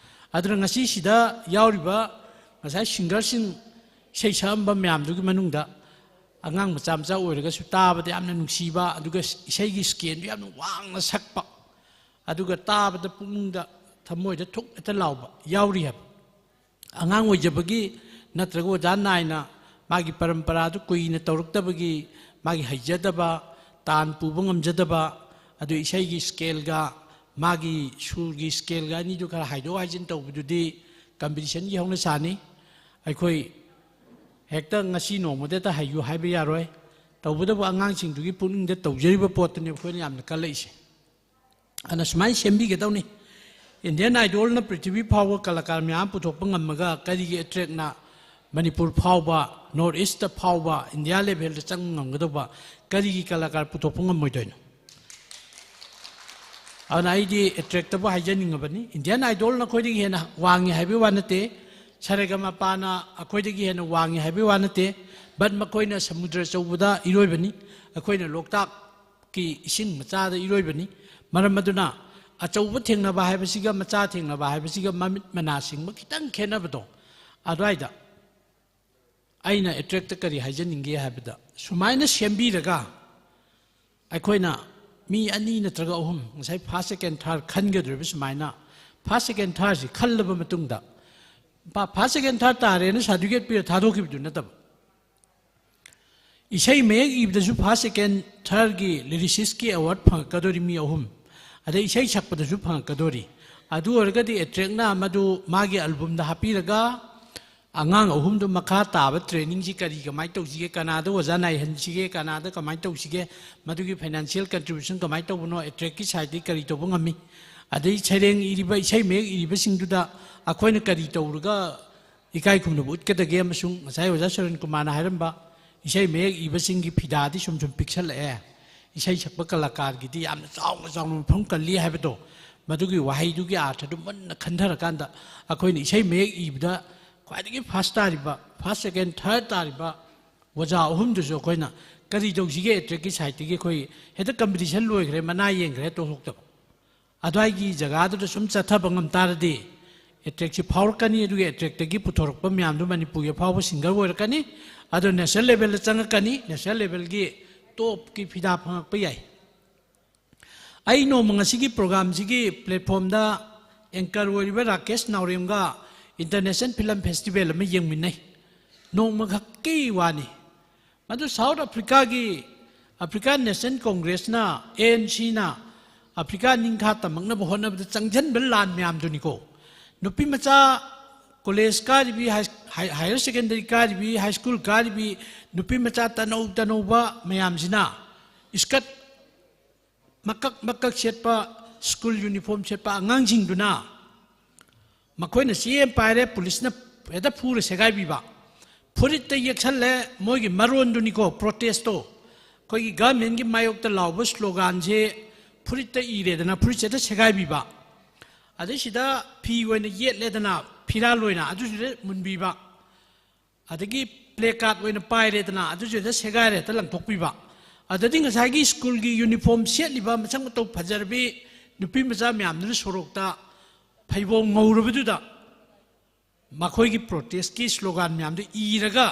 ꯑꯗꯨꯅ ꯉꯁꯤ ꯁꯤꯗ ꯌꯥꯎꯔꯤꯕ ꯉꯁꯥꯏ singerꯁꯤꯡ, ꯏꯁꯩ ꯁꯛꯑꯝꯕ ꯃꯌꯥꯝꯗꯨꯒꯤ ꯃꯅꯨꯡꯗ ꯑꯉꯥꯡ ꯃꯆꯥ ꯃꯆꯥ ꯑꯣꯏꯔꯒꯁꯨ ꯇꯥꯕꯗ ꯌꯥꯝꯅ ꯅꯨꯡꯁꯤꯕ, ꯑꯗꯨꯒ ꯏꯁꯩꯒꯤ scaleꯗꯨ ꯌꯥꯝꯅ ꯋꯥꯡꯅ ꯁꯛꯄ, ꯑꯗꯨꯒ ꯇꯥꯕꯗ ꯄꯨꯛꯅꯤꯡꯗ, ꯊꯃꯣꯏꯗ ꯊꯨꯛ ꯍꯦꯛꯇ ꯂꯥꯎꯕ ꯌꯥꯎꯔꯤ ꯍꯥꯏꯕ꯫ ꯑꯉꯥꯡ ꯑꯣꯏꯖꯕꯒꯤ ꯅꯠꯇ꯭ꯔꯒ ꯑꯣꯖꯥ ꯅꯥꯏꯅ ꯃꯥꯒꯤ ꯄꯔꯝꯄꯔꯥꯗꯨ ꯀꯨꯏꯅ ꯇꯧꯔꯛꯇꯕꯒꯤ ꯃꯥꯒꯤ ꯍꯩꯖꯗꯕ, ꯇꯥꯟ ꯄꯨꯕ ꯉꯝꯖꯗꯕ, ꯑꯗꯨ ꯏꯁꯩꯒꯤ ꯁ꯭ꯀꯦꯜꯒ ꯃꯥꯒꯤ ꯁꯨꯔꯒꯤ ꯁ꯭ꯀꯦꯜꯒ ꯑꯅꯤꯗꯨ ꯈꯔ ꯍꯥꯏꯗꯣꯛ ꯍꯥꯏꯖꯤꯟ ꯇꯧꯕꯗꯨꯗꯤ ꯀꯝꯄꯤꯇꯤꯁꯟꯒꯤ ꯍꯧꯅꯁꯥꯅꯤ꯫ ꯑꯩꯈꯣꯏ ꯍꯦꯛꯇ ꯉꯁꯤ ꯅꯣꯡꯃꯗ ꯍꯦꯛꯇ ꯍꯩꯌꯨ ꯍꯥꯏꯕ ꯌꯥꯔꯣꯏ꯫ ꯇꯧꯕꯇꯕꯨ ꯑꯉꯥꯡꯁꯤꯡꯗꯨꯒꯤ ꯄꯨꯛꯅꯤꯡꯗ ꯇꯧꯖꯔꯤꯕ ꯄꯣꯠꯇꯨꯅꯤ ꯑꯩꯈꯣꯏꯅ ꯌꯥꯝꯅ ꯀꯜꯂꯛꯏꯁꯦ꯫ ꯑꯗꯨꯅ ꯁꯨꯃꯥꯏꯅ ꯁꯦꯝꯕꯤꯒꯗꯧꯅꯤ꯫ ꯏꯟꯗꯤꯌꯥꯟ ꯑꯥꯏꯗꯣꯜꯅ ꯄ꯭ꯔꯤꯊꯤꯕꯤ ꯐꯥꯎꯕ ꯀꯂꯥꯀꯥꯔ ꯃꯌꯥꯝ ꯄꯨꯊꯣꯛꯄ ꯉꯝꯃꯒ ꯀꯔꯤꯒꯤ ꯑꯦꯇ꯭ꯔꯦꯛꯅ ꯃꯅꯤꯄꯨꯔ ꯐꯥꯎꯕ, ꯅꯣꯔꯠ ꯏꯁꯇ ꯐꯥꯎꯕ, ꯏꯟꯗꯤꯌꯥ ꯂꯦꯚꯦꯜꯗ ꯆꯪꯕ ꯉꯝꯒꯗꯧꯕ ꯀꯔꯤꯒꯤ ꯀꯂꯥꯀꯥꯔ ꯄꯨꯊꯣꯛꯄ ꯉꯝꯃꯣꯏꯗꯣꯏꯅꯣ? ꯑꯗꯨꯅ ꯑꯩꯗꯤ ꯑꯦꯇ꯭ꯔꯦꯛꯇꯕꯨ ꯍꯥꯏꯖꯅꯤꯡꯉꯕꯅꯤ꯫ ꯏꯟꯗꯤꯌꯥꯟ ꯑꯥꯏꯗꯣꯜ ꯅꯈꯣꯏꯗꯒꯤ ꯍꯦꯟꯅ ꯋꯥꯡꯉꯤ ꯍꯥꯏꯕꯒꯤ ꯋꯥ ꯅꯠꯇꯦ, ꯁꯥꯔꯦꯒꯃꯄꯥꯅ ꯑꯩꯈꯣꯏꯗꯒꯤ ꯍꯦꯟꯅ ꯋꯥꯡꯉꯤ ꯍꯥꯏꯕꯒꯤ ꯋꯥ ꯅꯠꯇꯦ, ꯕꯠ ꯃꯈꯣꯏꯅ ꯁꯃꯨꯗ꯭ꯔ ꯑꯆꯧꯕꯗ ꯏꯔꯣꯏꯕꯅꯤ, ꯑꯩꯈꯣꯏꯅ ꯂꯣꯛꯇꯥꯛꯀꯤ ꯏꯁꯤꯡ ꯃꯆꯥꯗ ꯏꯔꯣꯏꯕꯅꯤ꯫ ꯃꯔꯝ ꯑꯗꯨꯅ ꯑꯆꯧꯕ ꯊꯦꯡꯅꯕ ꯍꯥꯏꯕꯁꯤꯒ ꯃꯆꯥ ꯊꯦꯡꯅꯕ ꯍꯥꯏꯕꯁꯤꯒ ꯃꯃꯤꯠ ꯃꯅꯥ ꯁꯤꯡꯕ ꯈꯤꯇꯪ ꯈꯦꯠꯅꯕꯗꯣ, ꯑꯗꯨꯋꯥꯏꯗ ꯑꯩꯅ ꯑꯦꯇ꯭ꯔꯦꯛꯇ ꯀꯔꯤ ꯍꯥꯏꯖꯅꯤꯡꯒꯦ ꯍꯥꯏꯕꯗ, ꯁꯨꯃꯥꯏꯅ ꯁꯦꯝꯕꯤꯔꯒ ꯑꯩꯈꯣꯏꯅ ꯃꯤ ꯑꯅꯤ ꯅꯠꯇ꯭ꯔꯒ ꯑꯍꯨꯝ, ꯉꯁꯥꯏ ꯐꯥꯔꯁ, ꯁꯦꯀꯦꯟ, ꯊꯥꯔꯠ ꯈꯟꯒꯗꯧꯔꯤꯕ ꯁꯨꯃꯥꯏꯅ, ꯐꯥꯔꯁ, ꯁꯦꯀꯦꯟ, ꯊꯥꯔꯠꯁꯤ ꯈꯜꯂꯕ ꯃꯇꯨꯡꯗ, ꯐꯥꯔꯁ, ꯁꯦꯀꯦꯟ, ꯊꯥꯔꯠ ꯇꯥꯔꯦꯅ ꯁꯥꯔꯇꯤꯐꯤꯀꯦꯠ ꯄꯤꯔ ꯊꯥꯗꯣꯛꯈꯤꯕꯗꯨ ꯅꯠꯇꯕ, ꯏꯁꯩ ꯃꯌꯦꯛ ꯏꯕꯗꯁꯨ ꯐꯥꯔꯁ, ꯁꯦꯀꯦꯟ, ꯊꯥꯔꯠꯀꯤ ꯂꯤꯔꯤꯁꯤꯁꯀꯤ ꯑꯦꯋꯥꯔꯗ ꯐꯪꯉꯛꯀꯗꯧꯔꯤ ꯃꯤ ꯑꯍꯨꯝ, ꯑꯗꯩ ꯏꯁꯩ ꯁꯛꯄꯗꯁꯨ ꯐꯪꯉꯛꯀꯗꯧꯔꯤ꯫ ꯑꯗꯨ ꯑꯣꯏꯔꯒꯗꯤ ꯑꯦꯇ꯭ꯔꯦꯛꯅ ꯃꯗꯨ ꯃꯥꯒꯤ ꯑꯜꯕꯝꯗ ꯍꯥꯞꯄꯤꯔꯒ, ꯑꯉꯥꯡ ꯑꯍꯨꯝꯗꯨ ꯃꯈꯥ ꯇꯥꯕ ꯇ꯭ꯔꯦꯅꯤꯡꯁꯤ ꯀꯔꯤ ꯀꯃꯥꯏꯅ ꯇꯧꯁꯤꯒꯦ, ꯀꯅꯥꯗ ꯑꯣꯖꯥ ꯅꯥꯏꯍꯟꯁꯤꯒꯦ, ꯀꯅꯥꯗ ꯀꯃꯥꯏꯅ ꯇꯧꯁꯤꯒꯦ, ꯃꯗꯨꯒꯤ ꯐꯥꯏꯅꯥꯟꯁꯤꯌꯦꯜ ꯀꯟꯇ꯭ꯔꯤꯕ꯭ꯌꯨꯁꯟ ꯀꯃꯥꯏꯅ ꯇꯧꯕꯅꯣ, ꯑꯦꯇ꯭ꯔꯦꯛꯀꯤ ꯁꯥꯏꯠꯇꯒꯤ ꯀꯔꯤ ꯇꯧꯕ ꯉꯝꯃꯤ, ꯑꯗꯩ ꯁꯩꯔꯦꯡ ꯏꯔꯤꯕ, ꯏꯁꯩ ꯃꯌꯦꯛ ꯏꯔꯤꯕꯁꯤꯡꯗꯨꯗ ꯑꯩꯈꯣꯏꯅ ꯀꯔꯤ ꯇꯧꯔꯒ ꯏꯀꯥꯏ ꯈꯨꯝꯅꯕ ꯎꯠꯀꯗꯒꯦ, ꯑꯃꯁꯨꯡ ꯉꯁꯥꯏ ꯑꯣꯖꯥ ꯁꯨꯔꯦꯟ ꯀꯨꯃꯥꯔꯅ ꯍꯥꯏꯔꯝꯕ ꯏꯁꯩ ꯃꯌꯦꯛ ꯏꯕꯁꯤꯡꯒꯤ ꯐꯤꯗꯥꯗꯤ ꯁꯨꯝ ꯁꯨꯝ ꯄꯤꯛꯁꯜꯂꯛꯑꯦ, ꯏꯁꯩ ꯁꯛꯄ ꯀꯂꯥꯀꯥꯔꯒꯤꯗꯤ ꯌꯥꯝꯅ ꯆꯥꯎꯅ ꯆꯥꯎꯅ ꯃꯐꯝ ꯀꯜꯂꯤ ꯍꯥꯏꯕꯗꯣ, ꯃꯗꯨꯒꯤ ꯋꯥꯍꯩꯗꯨꯒꯤ ꯑꯥꯔꯊꯗꯨ ꯃꯨꯟꯅ ꯈꯟꯊꯔꯀꯥꯟꯗ ꯑꯩꯈꯣꯏꯅ ꯏꯁꯩ ꯃꯌꯦꯛ ꯏꯕꯗ ꯈ꯭ꯋꯥꯏꯗꯒꯤ ꯐꯥꯔꯁ ꯇꯥꯔꯤꯕ, ꯐꯥꯔꯁ, ꯁꯦꯀꯦꯟ, ꯊꯥꯔꯠ ꯇꯥꯔꯤꯕ ꯑꯣꯖꯥ ꯑꯍꯨꯝꯗꯨꯁꯨ ꯑꯩꯈꯣꯏꯅ ꯀꯔꯤ ꯇꯧꯁꯤꯒꯦ, ꯑꯦꯇ꯭ꯔꯦꯛꯀꯤ ꯁꯥꯏꯠꯇꯒꯤ ꯑꯩꯈꯣꯏ ꯍꯦꯛꯇ ꯀꯝꯄꯤꯇꯤꯁꯟ ꯂꯣꯏꯈ꯭ꯔꯦ, ꯃꯅꯥ ꯌꯦꯡꯈ꯭ꯔꯦ, ꯇꯣꯛꯊꯣꯛꯇꯕ꯫ ꯑꯗꯨꯋꯥꯏꯒꯤ ꯖꯒꯥꯗꯨꯗ ꯁꯨꯝ ꯆꯠꯊꯕ ꯉꯝ ꯇꯥꯔꯗꯤ ꯑꯦꯇ꯭ꯔꯦꯛꯁꯤ ꯐꯥꯎꯔꯛꯀꯅꯤ, ꯑꯗꯨꯒ ꯑꯦꯇ꯭ꯔꯦꯛꯇꯒꯤ ꯄꯨꯊꯣꯔꯛꯄ ꯃꯌꯥꯝꯗꯨ ꯃꯅꯤꯄꯨꯔꯒꯤ ꯑꯐꯥꯎꯕ ꯁꯤꯡꯒꯔ ꯑꯣꯏꯔꯛꯀꯅꯤ꯫ ꯑꯗꯨ ꯅꯦꯁꯅꯦꯜ ꯂꯦꯚꯦꯜꯗ ꯆꯪꯉꯛꯀꯅꯤ, ꯅꯦꯁꯅꯦꯜ ꯂꯦꯚꯦꯜꯒꯤ ꯇꯣꯞꯀꯤ ꯐꯤꯗꯥ ꯐꯪꯉꯛꯄ ꯌꯥꯏ꯫ ꯑꯩ ꯅꯣꯡꯃ ꯉꯁꯤꯒꯤ ꯄ꯭ꯔꯣꯒ꯭ꯔꯥꯝꯁꯤꯒꯤ ꯄ꯭ꯂꯦꯠꯐꯣꯝꯗ ꯑꯦꯡꯀꯔ ꯑꯣꯏꯔꯤꯕ ꯔꯥꯀꯦꯁ ꯅꯥꯎꯔꯦꯝꯒ ꯏꯟꯇꯔꯅꯦꯁꯅꯦꯜ ꯐꯤꯂꯝ ꯐꯦꯁꯇꯤꯚꯦꯜ ꯑꯃ ꯌꯦꯡꯃꯤꯟꯅꯩ꯫ ꯅꯣꯡꯃꯈꯛꯀꯤ ꯋꯥꯅꯤ꯫ ꯃꯗꯨ ꯁꯥꯎꯠ ꯑꯐ꯭ꯔꯤꯀꯥꯒꯤ ꯑꯐ꯭ꯔꯤꯀꯥꯟ ꯅꯦꯁꯅꯦꯜ ꯀꯣꯡꯒ꯭ꯔꯦꯁꯅ, ꯑꯦ ꯑꯦꯟ ꯁꯤꯅ ꯑꯐ꯭ꯔꯤꯀꯥ ꯅꯤꯡꯈꯥ ꯇꯝꯃꯛꯅꯕ ꯍꯣꯠꯅꯕꯗ ꯆꯪꯁꯤꯟꯕ ꯂꯥꯟ ꯃꯌꯥꯝꯗꯨꯅꯤꯀꯣ꯫ ꯅꯨꯄꯤ ꯃꯆꯥ ꯀꯣꯂꯦꯖ ꯀꯥꯔꯤꯕꯤ, ꯍꯥꯏ-, ꯍꯥꯏ-, ꯍꯥꯌꯔ ꯁꯦꯀꯦꯟꯗꯔꯤ ꯀꯥꯔꯤꯕꯤ, ꯍꯥꯏ ꯁ꯭ꯀꯨꯜ ꯀꯥꯔꯤꯕꯤ ꯅꯨꯄꯤ ꯃꯆꯥ ꯇꯅꯧ ꯇꯅꯧꯕ ꯃꯌꯥꯝꯁꯤꯅ ꯏꯁꯀꯠ ꯃꯀꯛ ꯃꯀꯛ ꯁꯦꯠꯄ, ꯁ꯭ꯀꯨꯜ ꯌꯨꯅꯤꯐꯣꯔꯝ ꯁꯦꯠꯄ ꯑꯉꯥꯡꯁꯤꯡꯗꯨꯅ ꯃꯈꯣꯏꯅ ꯆꯦ ꯑꯃ ꯄꯥꯏꯔꯦ, ꯄꯨꯂꯤꯁꯅ ꯍꯦꯛꯇ ꯐꯨꯔ ꯁꯦꯒꯥꯏꯕꯤꯕ꯫ ꯐꯨꯔꯤꯠꯇ ꯌꯦꯛꯁꯜꯂꯦ, ꯃꯣꯏꯒꯤ ꯃꯔꯣꯟꯗꯨꯅꯤꯀꯣ, ꯄ꯭ꯔꯣꯇꯦꯁꯇꯣ꯫ ꯑꯩꯈꯣꯏꯒꯤ ꯒꯚꯔꯟꯃꯦꯟꯒꯤ ꯃꯥꯌꯣꯛꯇ ꯂꯥꯎꯕ ꯁ꯭ꯂꯣꯒꯥꯟꯁꯦ ꯐꯨꯔꯤꯠꯇ ꯏꯔꯦꯗꯅ, ꯐꯨꯔꯤꯠꯁꯦ ꯍꯦꯛꯇ ꯁꯦꯒꯥꯏꯕꯤꯕ꯫ ꯑꯗꯩꯁꯤꯗ ꯐꯤ ꯑꯣꯏꯅ ꯌꯦꯠꯂꯦꯗꯅ, ꯐꯤꯔꯥꯜ ꯑꯣꯏꯅ, ꯑꯗꯨꯁꯨ ꯍꯦꯛꯇ ꯃꯨꯟꯕꯤꯕ꯫ ꯑꯗꯒꯤ ꯄ꯭ꯂꯦ ꯀꯥꯔꯗ ꯑꯣꯏꯅ ꯄꯥꯏꯔꯦꯗꯅ, ꯑꯗꯨꯁꯨ ꯍꯦꯛꯇ ꯁꯦꯒꯥꯏꯔꯦ, ꯍꯦꯛꯇ ꯂꯪꯊꯣꯛꯄꯤꯕ꯫ ꯑꯗꯗꯤ ꯉꯁꯥꯏꯒꯤ ꯁ꯭ꯀꯨꯜꯒꯤ ꯌꯨꯅꯤꯐꯣꯔꯝ ꯁꯦꯠꯂꯤꯕ ꯃꯁꯛ ꯃꯇꯧ ꯐꯖꯔꯕꯤ ꯅꯨꯄꯤ ꯃꯆꯥ ꯃꯌꯥꯝꯗꯨꯅ ꯁꯣꯔꯣꯛꯇ ꯐꯩꯕꯣꯝ ꯉꯧꯔꯕꯗꯨꯗ ꯃꯈꯣꯏꯒꯤ ꯄ꯭ꯔꯣꯇꯦꯁꯀꯤ ꯁ꯭ꯂꯣꯒꯥꯟ ꯃꯌꯥꯝꯗꯨ ꯏꯔꯒ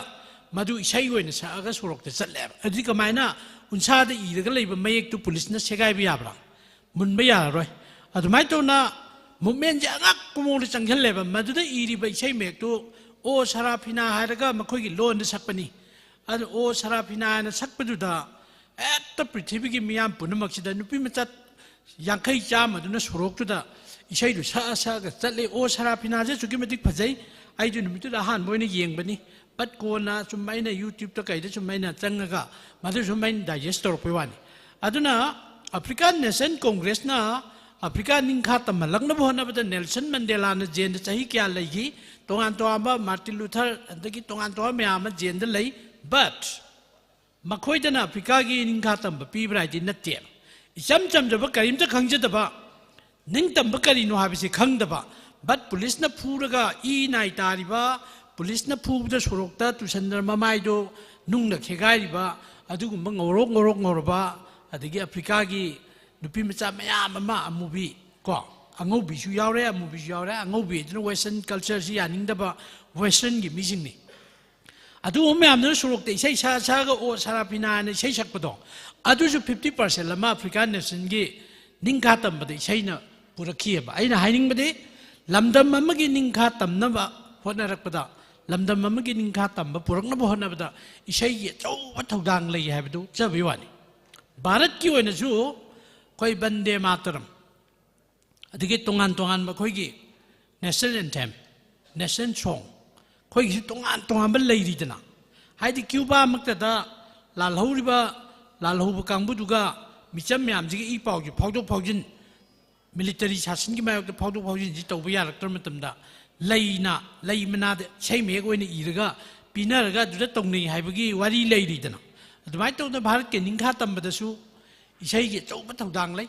ꯃꯗꯨ ꯏꯁꯩ ꯑꯣꯏꯅ ꯁꯛꯑꯒ ꯁꯣꯔꯣꯛꯇ ꯆꯠꯂꯦꯕ꯫ ꯑꯗꯨꯗꯤ ꯀꯃꯥꯏꯅ ꯎꯟꯁꯥꯗ ꯏꯔꯒ ꯂꯩꯕ ꯃꯌꯦꯛꯇꯨ ꯄꯨꯂꯤꯁꯅ ꯁꯦꯒꯥꯏꯕ ꯌꯥꯕ꯭ꯔꯥ? ꯃꯨꯟꯕ ꯌꯥꯔꯔꯣꯏ꯫ ꯑꯗꯨꯃꯥꯏꯅ ꯇꯧꯅ ꯃꯨꯞꯃꯦꯟꯁꯦ ꯑꯉꯛꯄ ꯃꯑꯣꯡꯗ ꯆꯪꯁꯤꯜꯂꯦꯕ꯫ ꯃꯗꯨꯗ ꯏꯔꯤꯕ ꯏꯁꯩ ꯃꯌꯦꯛꯇꯨ "ꯑꯣ ꯁꯔꯥꯐꯤꯅꯥ" ꯍꯥꯏꯔꯒ ꯃꯈꯣꯏꯒꯤ ꯂꯣꯟꯗ ꯁꯛꯄꯅꯤ꯫ ꯑꯗꯨ "ꯑꯣ ꯁꯔꯥꯐꯤꯅꯥ" ꯍꯥꯏꯅ ꯁꯛꯄꯗꯨꯗ ꯍꯦꯛꯇ ꯄ꯭ꯔꯤꯊꯤꯕꯤꯒꯤ ꯃꯤꯌꯥꯝ ꯄꯨꯝꯅꯃꯛꯁꯤꯗ ꯅꯨꯄꯤ ꯃꯆꯥ ꯌꯥꯡꯈꯩ ꯆꯥꯝꯃꯗꯨꯅ ꯁꯣꯔꯣꯛꯇꯨꯗ ꯏꯁꯩꯗꯨ ꯁꯛꯑ ꯁꯛꯑꯒ ꯆꯠꯂꯦ꯫ "ꯑꯣ ꯁꯔꯥꯐꯤꯅꯥꯁꯦ" ꯑꯁꯨꯛꯀꯤ ꯃꯇꯤꯛ ꯐꯖꯩ꯫ ꯑꯩꯗꯨ ꯅꯨꯃꯤꯠꯇꯨꯗ ꯑꯍꯥꯟꯕ ꯑꯣꯏꯅ ꯌꯦꯡꯕꯅꯤ꯫ ꯕꯠ ꯀꯣꯟꯅ ꯁꯨꯝ ꯑꯩꯅ ꯌꯨꯇ꯭ꯌꯨꯕꯇ ꯀꯩꯗ ꯁꯨꯝ ꯑꯩꯅ ꯆꯪꯉꯒ ꯃꯗꯨ ꯁꯨꯝ ꯑꯩꯅ ꯗꯥꯏꯖꯦꯁ ꯇꯧꯔꯛꯄꯩ ꯋꯥꯅꯤ꯫ ꯑꯗꯨꯅ ꯑꯐ꯭ꯔꯤꯀꯥꯟ ꯅꯦꯁꯅꯦꯜ ꯀꯣꯡꯒ꯭ꯔꯦꯁꯅ ꯑꯐ꯭ꯔꯤꯀꯥ ꯅꯤꯡꯈꯥ ꯇꯝꯍꯜꯂꯛꯅꯕ ꯍꯣꯠꯅꯕꯗ ꯅꯦꯜꯁꯟ ꯃꯟꯗꯦꯂꯥꯅ ꯖꯦꯜꯗ ꯆꯍꯤ ꯀꯌꯥ ꯂꯩꯈꯤ, ꯇꯣꯉꯥꯟ ꯇꯣꯉꯥꯟꯕ ꯃꯥꯔꯇꯤꯟ ꯂꯨꯊꯔ ꯑꯗꯒꯤ ꯇꯣꯉꯥꯟ ꯇꯣꯉꯥꯟꯕ ꯃꯌꯥꯝ ꯑꯃ ꯖꯦꯜꯗ ꯂꯩ꯫ ꯕꯠ ꯃꯈꯣꯏꯗꯅ ꯑꯐ꯭ꯔꯤꯀꯥꯒꯤ ꯅꯤꯡꯈꯥ ꯇꯝꯕ ꯄꯤꯕ꯭ꯔꯥ ꯍꯥꯏꯗꯤ ꯅꯠꯇꯦ꯫ ꯏꯆꯝ ꯆꯝꯖꯕ, ꯀꯔꯤꯝꯇ ꯈꯪꯖꯗꯕ, ꯅꯤꯡꯇꯝꯕ ꯀꯔꯤꯅꯣ ꯍꯥꯏꯕꯁꯤ ꯈꯪꯗꯕ, ꯕꯠ ꯄꯨꯂꯤꯁꯅ ꯐꯨꯔꯒ ꯏ ꯅꯥꯏ ꯇꯥꯔꯤꯕ, ꯄꯨꯂꯤꯁꯅ ꯐꯨꯕꯗ ꯁꯣꯔꯣꯛꯇ ꯇꯨꯁꯟꯗꯅ ꯃꯃꯥꯏꯗꯣ ꯅꯨꯡꯅ ꯈꯦꯒꯥꯏꯔꯤꯕ, ꯑꯗꯨꯒꯨꯝꯕ ꯉꯧꯔꯣꯛ ꯉꯧꯔꯣꯛ ꯉꯧꯔꯕ, ꯑꯗꯒꯤ ꯑꯐ꯭ꯔꯤꯀꯥꯒꯤ ꯅꯨꯄꯤ ꯃꯆꯥ ꯃꯌꯥꯝ ꯑꯃ ꯑꯃꯨꯕꯤ ꯀꯣ, ꯑꯉꯧꯕꯤꯁꯨ ꯌꯥꯎꯔꯦ, ꯑꯃꯨꯕꯤꯁꯨ ꯌꯥꯎꯔꯦ꯫ ꯑꯉꯧꯕꯤ ꯑꯗꯨꯅ ꯋꯦꯁꯇꯔꯟ ꯀꯜꯆꯔꯁꯤ ꯌꯥꯅꯤꯡꯗꯕ ꯋꯦꯁꯇꯔꯟꯒꯤ ꯃꯤꯁꯤꯡꯅꯤ꯫ ꯑꯗꯨꯒꯨꯝꯕ ꯃꯌꯥꯝꯗꯨꯅ ꯁꯣꯔꯣꯛꯇ ꯏꯁꯩ ꯁꯛꯑ ꯁꯛꯑꯒ "ꯑꯣ ꯁꯔꯥꯐꯤꯅꯥ" ꯍꯥꯏꯅ ꯏꯁꯩ ꯁꯛꯄꯗꯣ, ꯑꯗꯨꯁꯨ ꯐꯤꯐꯇꯤ ꯄꯥꯔꯁꯦꯟ ꯑꯃ ꯑꯐ꯭ꯔꯤꯀꯥꯟ ꯅꯦꯁꯟꯒꯤ ꯅꯤꯡꯈꯥ ꯇꯝꯕꯗ ꯏꯁꯩꯅ ꯄꯨꯔꯛꯈꯤꯑꯕ꯫ ꯑꯩꯅ ꯍꯥꯏꯅꯤꯡꯕꯗꯤ, ꯂꯝꯗꯝ ꯑꯃꯒꯤ ꯅꯤꯡꯈꯥ ꯇꯝꯅꯕ ꯍꯣꯠꯅꯔꯛꯄꯗ, ꯂꯝꯗꯝ ꯑꯃꯒꯤ ꯅꯤꯡꯈꯥ ꯇꯝꯕ ꯄꯨꯔꯛꯅꯕ ꯍꯣꯠꯅꯕꯗ ꯏꯁꯩꯒꯤ ꯑꯆꯧꯕ ꯊꯧꯗꯥꯡ ꯂꯩ ꯍꯥꯏꯕꯗꯨ ꯎꯠꯆꯕꯒꯤ ꯋꯥꯅꯤ꯫ ꯚꯥꯔꯠꯀꯤ ꯑꯣꯏꯅꯁꯨ ꯑꯩꯈꯣꯏ ꯕꯟꯗꯦ ꯃꯥꯇꯔꯝ, ꯑꯗꯒꯤ ꯇꯣꯉꯥꯟ ꯇꯣꯉꯥꯟꯕ ꯑꯩꯈꯣꯏꯒꯤ ꯅꯦꯁꯅꯦꯜ ꯑꯦꯟꯊꯦꯝ, ꯅꯦꯁꯅꯦꯜ ꯁꯣꯡ, ꯑꯩꯈꯣꯏꯒꯤꯁꯨ ꯇꯣꯉꯥꯟ ꯇꯣꯉꯥꯟꯕ ꯂꯩꯔꯤꯗꯅ꯫ ꯍꯥꯏꯗꯤ ꯀ꯭ꯌꯨꯕꯥꯃꯛꯇꯗ ꯂꯥꯜꯍꯧꯔꯤꯕ, ꯂꯥꯜꯍꯧꯕ ꯀꯥꯡꯕꯨꯗꯨꯒ ꯃꯤꯆꯝ ꯃꯌꯥꯝꯁꯤꯒꯤ ꯏ ꯄꯥꯎꯁꯦ ꯐꯥꯎꯗꯣꯛ ꯐꯥꯎꯖꯤꯟ, ꯃꯤꯂꯤꯇꯔꯤ ꯁꯥꯁꯟꯒꯤ ꯃꯥꯌꯣꯛꯇ ꯐꯥꯎꯗꯣꯛ ꯐꯥꯎꯖꯤꯟꯁꯤ ꯇꯧꯕ ꯌꯥꯔꯛꯇ꯭ꯔ ꯃꯇꯝꯗ, ꯂꯩꯅ, ꯂꯩ ꯃꯅꯥꯗ ꯏꯁꯩ ꯃꯌꯦꯛ ꯑꯣꯏꯅ ꯏꯔꯒ ꯄꯤꯅꯔꯒ ꯑꯗꯨꯗ ꯇꯧꯅꯩ ꯍꯥꯏꯕꯒꯤ ꯋꯥꯔꯤ ꯂꯩꯔꯤꯗꯅ꯫ ꯑꯗꯨꯃꯥꯏꯅ ꯇꯧꯗꯅ ꯚꯥꯔꯠꯀꯤ ꯅꯤꯡꯈꯥ ꯇꯝꯕꯗꯁꯨ ꯏꯁꯩꯒꯤ ꯑꯆꯧꯕ ꯊꯧꯗꯥꯡ ꯂꯩ꯫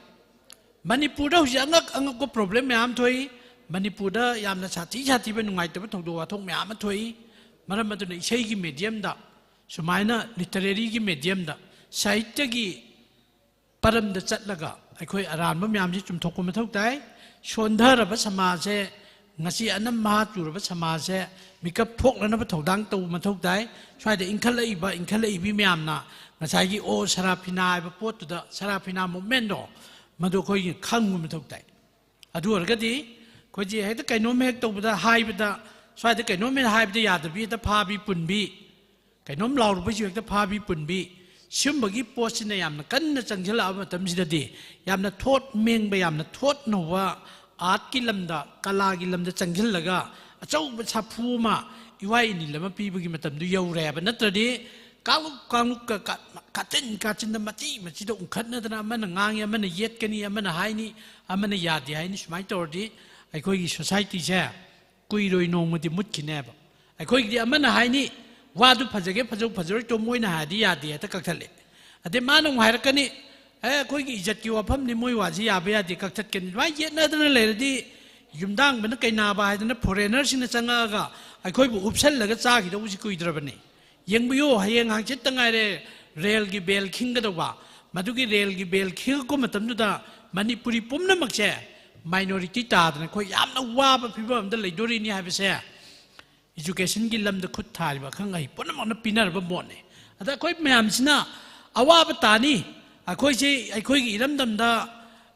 ꯃꯅꯤꯄꯨꯔꯗ ꯍꯧꯖꯤꯛ ꯑꯉꯛ ꯑꯉꯛꯄ ꯄ꯭ꯔꯣꯕ꯭ꯂꯦꯝ ꯃꯌꯥꯝ ꯊꯣꯛꯏ꯫ ꯃꯅꯤꯄꯨꯔꯗ ꯌꯥꯝꯅ ꯁꯥꯊꯤ ꯁꯥꯊꯤꯕ ꯅꯨꯡꯉꯥꯏꯇꯕ ꯊꯧꯗꯣꯛ ꯋꯥꯊꯣꯛ ꯃꯌꯥꯝ ꯑꯃ ꯊꯣꯛꯏ꯫ ꯃꯔꯝ ꯑꯗꯨꯅ ꯏꯁꯩꯒꯤ ꯃꯦꯗꯤꯌꯝꯗ, ꯁꯨꯃꯥꯏꯅ ꯂꯤꯇꯔꯦꯔꯤꯒꯤ ꯃꯦꯗꯤꯌꯝꯗ, ꯁꯥꯍꯤꯇ꯭ꯌꯒꯤ ꯄꯔꯝꯗ ꯆꯠꯂꯒ ꯑꯩꯈꯣꯏ ꯑꯔꯥꯟꯕ ꯃꯌꯥꯝꯁꯤ ꯆꯨꯝꯊꯣꯛꯄ ꯃꯊꯧ ꯇꯥꯏ꯫ ꯁꯣꯟꯊꯔꯕ ꯁꯃꯥꯖꯁꯦ, ꯉꯁꯤ ꯑꯅꯝ ꯃꯍꯥ ꯆꯨꯔꯕ ꯁꯃꯥꯖꯁꯦ ꯃꯤꯀꯞ ꯊꯣꯛꯅꯅꯕ ꯊꯧꯗꯥꯡ ꯇꯧꯕ ꯃꯊꯧ ꯇꯥꯏ꯫ ꯁ꯭ꯋꯥꯏꯗ ꯏꯟꯈꯠꯂꯛꯏꯕ, ꯏꯟꯈꯠꯂꯛꯏꯕꯤ ꯃꯌꯥꯝꯅ ꯉꯁꯥꯏꯒꯤ "ꯑꯣ ꯁꯔꯥꯐꯤꯅꯥ" ꯍꯥꯏꯕ ꯄꯣꯠꯇꯨꯗ, ꯁꯔꯥꯐꯤꯅꯥ ꯃꯨꯞꯃꯦꯟꯗꯣ, ꯃꯗꯨ ꯑꯩꯈꯣꯏꯒꯤ ꯈꯪꯕ ꯃꯊꯧ ꯇꯥꯏ꯫ ꯑꯗꯨ ꯑꯣꯏꯔꯒꯗꯤ ꯑꯩꯈꯣꯏꯁꯦ ꯍꯦꯛꯇ ꯀꯩꯅꯣꯝ ꯍꯦꯛ ꯇꯧꯕꯗ, ꯍꯥꯏꯕꯗ, ꯁ꯭ꯋꯥꯏꯗ ꯀꯩꯅꯣꯝ ꯍꯦꯛ ꯍꯥꯏꯕꯗ ꯌꯥꯗꯕꯤ, ꯍꯦꯛꯇ ꯐꯥꯕꯤ ꯄꯨꯟꯕꯤ, ꯀꯩꯅꯣꯝ ꯂꯥꯎꯔꯨꯕꯩꯁꯨ ꯍꯦꯛꯇ ꯐꯥꯕꯤ ꯄꯨꯟꯕꯤ, ꯁꯤꯒꯨꯝꯕꯒꯤ ꯄꯣꯠꯁꯤꯅ ꯌꯥꯝꯅ ꯀꯟꯅ ꯆꯪꯁꯤꯜꯂꯛꯑꯕ ꯃꯇꯝꯁꯤꯗꯗꯤ, ꯌꯥꯝꯅ ꯊꯣꯠ ꯃꯦꯡꯕ, ꯌꯥꯝꯅ ꯊꯣꯠ ꯅꯧꯕ ꯑꯥꯔꯠꯀꯤ ꯂꯝꯗ, ꯀꯂꯥꯒꯤ ꯂꯝꯗ ꯆꯪꯁꯤꯜꯂꯒ ꯑꯆꯧꯕ ꯁꯥꯐꯨ ꯑꯃ, ꯏꯋꯥ ꯏꯅꯤꯜ ꯑꯃ ꯄꯤꯕꯒꯤ ꯃꯇꯝꯗꯨ ꯌꯧꯔꯦ ꯍꯥꯏꯕ꯫ ꯅꯠꯇ꯭ꯔꯗꯤ ꯀꯥꯡꯂꯨꯞ ꯀꯥꯡꯂꯨꯞꯀ ꯀꯥ-, ꯀꯥꯆꯤꯟ ꯀꯥꯆꯤꯟꯗ, ꯃꯆꯤ ꯃꯆꯤꯗ ꯎꯪꯈꯠꯅꯗꯅ, ꯑꯃꯅ ꯉꯥꯡꯉꯤ, ꯑꯃꯅ ꯌꯦꯠꯀꯅꯤ, ꯑꯃꯅ ꯍꯥꯏꯅꯤ, ꯑꯃꯅ ꯌꯥꯗꯦ ꯍꯥꯏꯅꯤ, ꯁꯨꯃꯥꯏꯅ ꯇꯧꯔꯗꯤ ꯑꯩꯈꯣꯏꯒꯤ ꯁꯣꯁꯥꯏꯇꯤꯁꯦ ꯀꯨꯏꯔꯣꯏ, ꯅꯣꯡꯃꯗꯤ ꯃꯨꯠꯈꯤꯅꯦꯕ꯫ ꯑꯩꯈꯣꯏꯒꯤꯗꯤ ꯑꯃꯅ ꯍꯥꯏꯅꯤ, "ꯋꯥꯗꯨ ꯐꯖꯒꯦ ꯐꯖꯧ ꯐꯖꯔꯣꯏ ꯇꯣ, ꯃꯣꯏꯅ ꯍꯥꯏꯔꯗꯤ ꯌꯥꯗꯦ" ꯍꯦꯛꯇ ꯀꯛꯊꯠꯂꯦ꯫ ꯑꯗꯩ ꯃꯥꯅ ꯑꯃꯨꯛ ꯍꯥꯏꯔꯛꯀꯅꯤ, "ꯑꯦ, ꯑꯩꯈꯣꯏꯒꯤ ꯏꯖꯠꯀꯤ ꯋꯥꯐꯝꯅꯤ, ꯃꯣꯏ ꯋꯥꯁꯤ ꯌꯥꯕ ꯌꯥꯗꯦ" ꯀꯛꯊꯠꯀꯅꯤ꯫ ꯑꯗꯨꯃꯥꯏꯅ ꯌꯦꯠꯅꯗꯅ ꯂꯩꯔꯗꯤ, ꯌꯨꯝꯗꯥꯡꯕꯅ ꯀꯩꯅꯥꯕ ꯍꯥꯏꯗꯅ ꯐꯣꯔꯦꯅꯔꯁꯤꯡꯅ ꯆꯪꯉꯛꯑꯒ ꯑꯩꯈꯣꯏꯕꯨ ꯎꯞꯁꯜꯂꯒ ꯆꯥꯈꯤꯗꯧꯕꯁꯤ ꯀꯨꯏꯗ꯭ꯔꯕꯅꯤ꯫ ꯌꯦꯡꯕꯤꯌꯨ, ꯍꯌꯦꯡ ꯍꯪꯆꯤꯠꯇ ꯉꯥꯏꯔꯦ ꯔꯦꯜꯒꯤ ꯕꯦꯜ ꯈꯤꯡꯒꯗꯧꯕ꯫ ꯃꯗꯨꯒꯤ ꯔꯦꯜꯒꯤ ꯕꯦꯜ ꯈꯤꯡꯉꯛꯄ ꯃꯇꯝꯗꯨꯗ ꯃꯅꯤꯄꯨꯔꯤ ꯄꯨꯝꯅꯃꯛꯁꯦ ꯃꯥꯏꯅꯣꯔꯤꯇꯤ ꯇꯥꯗꯅ ꯑꯩꯈꯣꯏ ꯌꯥꯝꯅ ꯋꯥꯕ ꯐꯤꯕꯝ ꯑꯃꯗ ꯂꯩꯗꯣꯔꯤꯅꯤ ꯍꯥꯏꯕꯁꯦ ꯏꯖꯨꯀꯦꯁꯟꯒꯤ ꯂꯝꯗ ꯈꯨꯠ ꯊꯥꯔꯤꯕ ꯑꯈꯪ ꯑꯍꯩ ꯄꯨꯝꯅꯃꯛꯅ ꯄꯤꯅꯔꯕ ꯃꯣꯠꯅꯤ꯫ ꯑꯗ ꯑꯩꯈꯣꯏ ꯃꯌꯥꯝꯁꯤꯅ ꯑꯋꯥꯕ ꯇꯥꯅꯤ꯫ ꯑꯩꯈꯣꯏꯁꯦ, ꯑꯩꯈꯣꯏꯒꯤ ꯏꯔꯝꯗꯝꯗ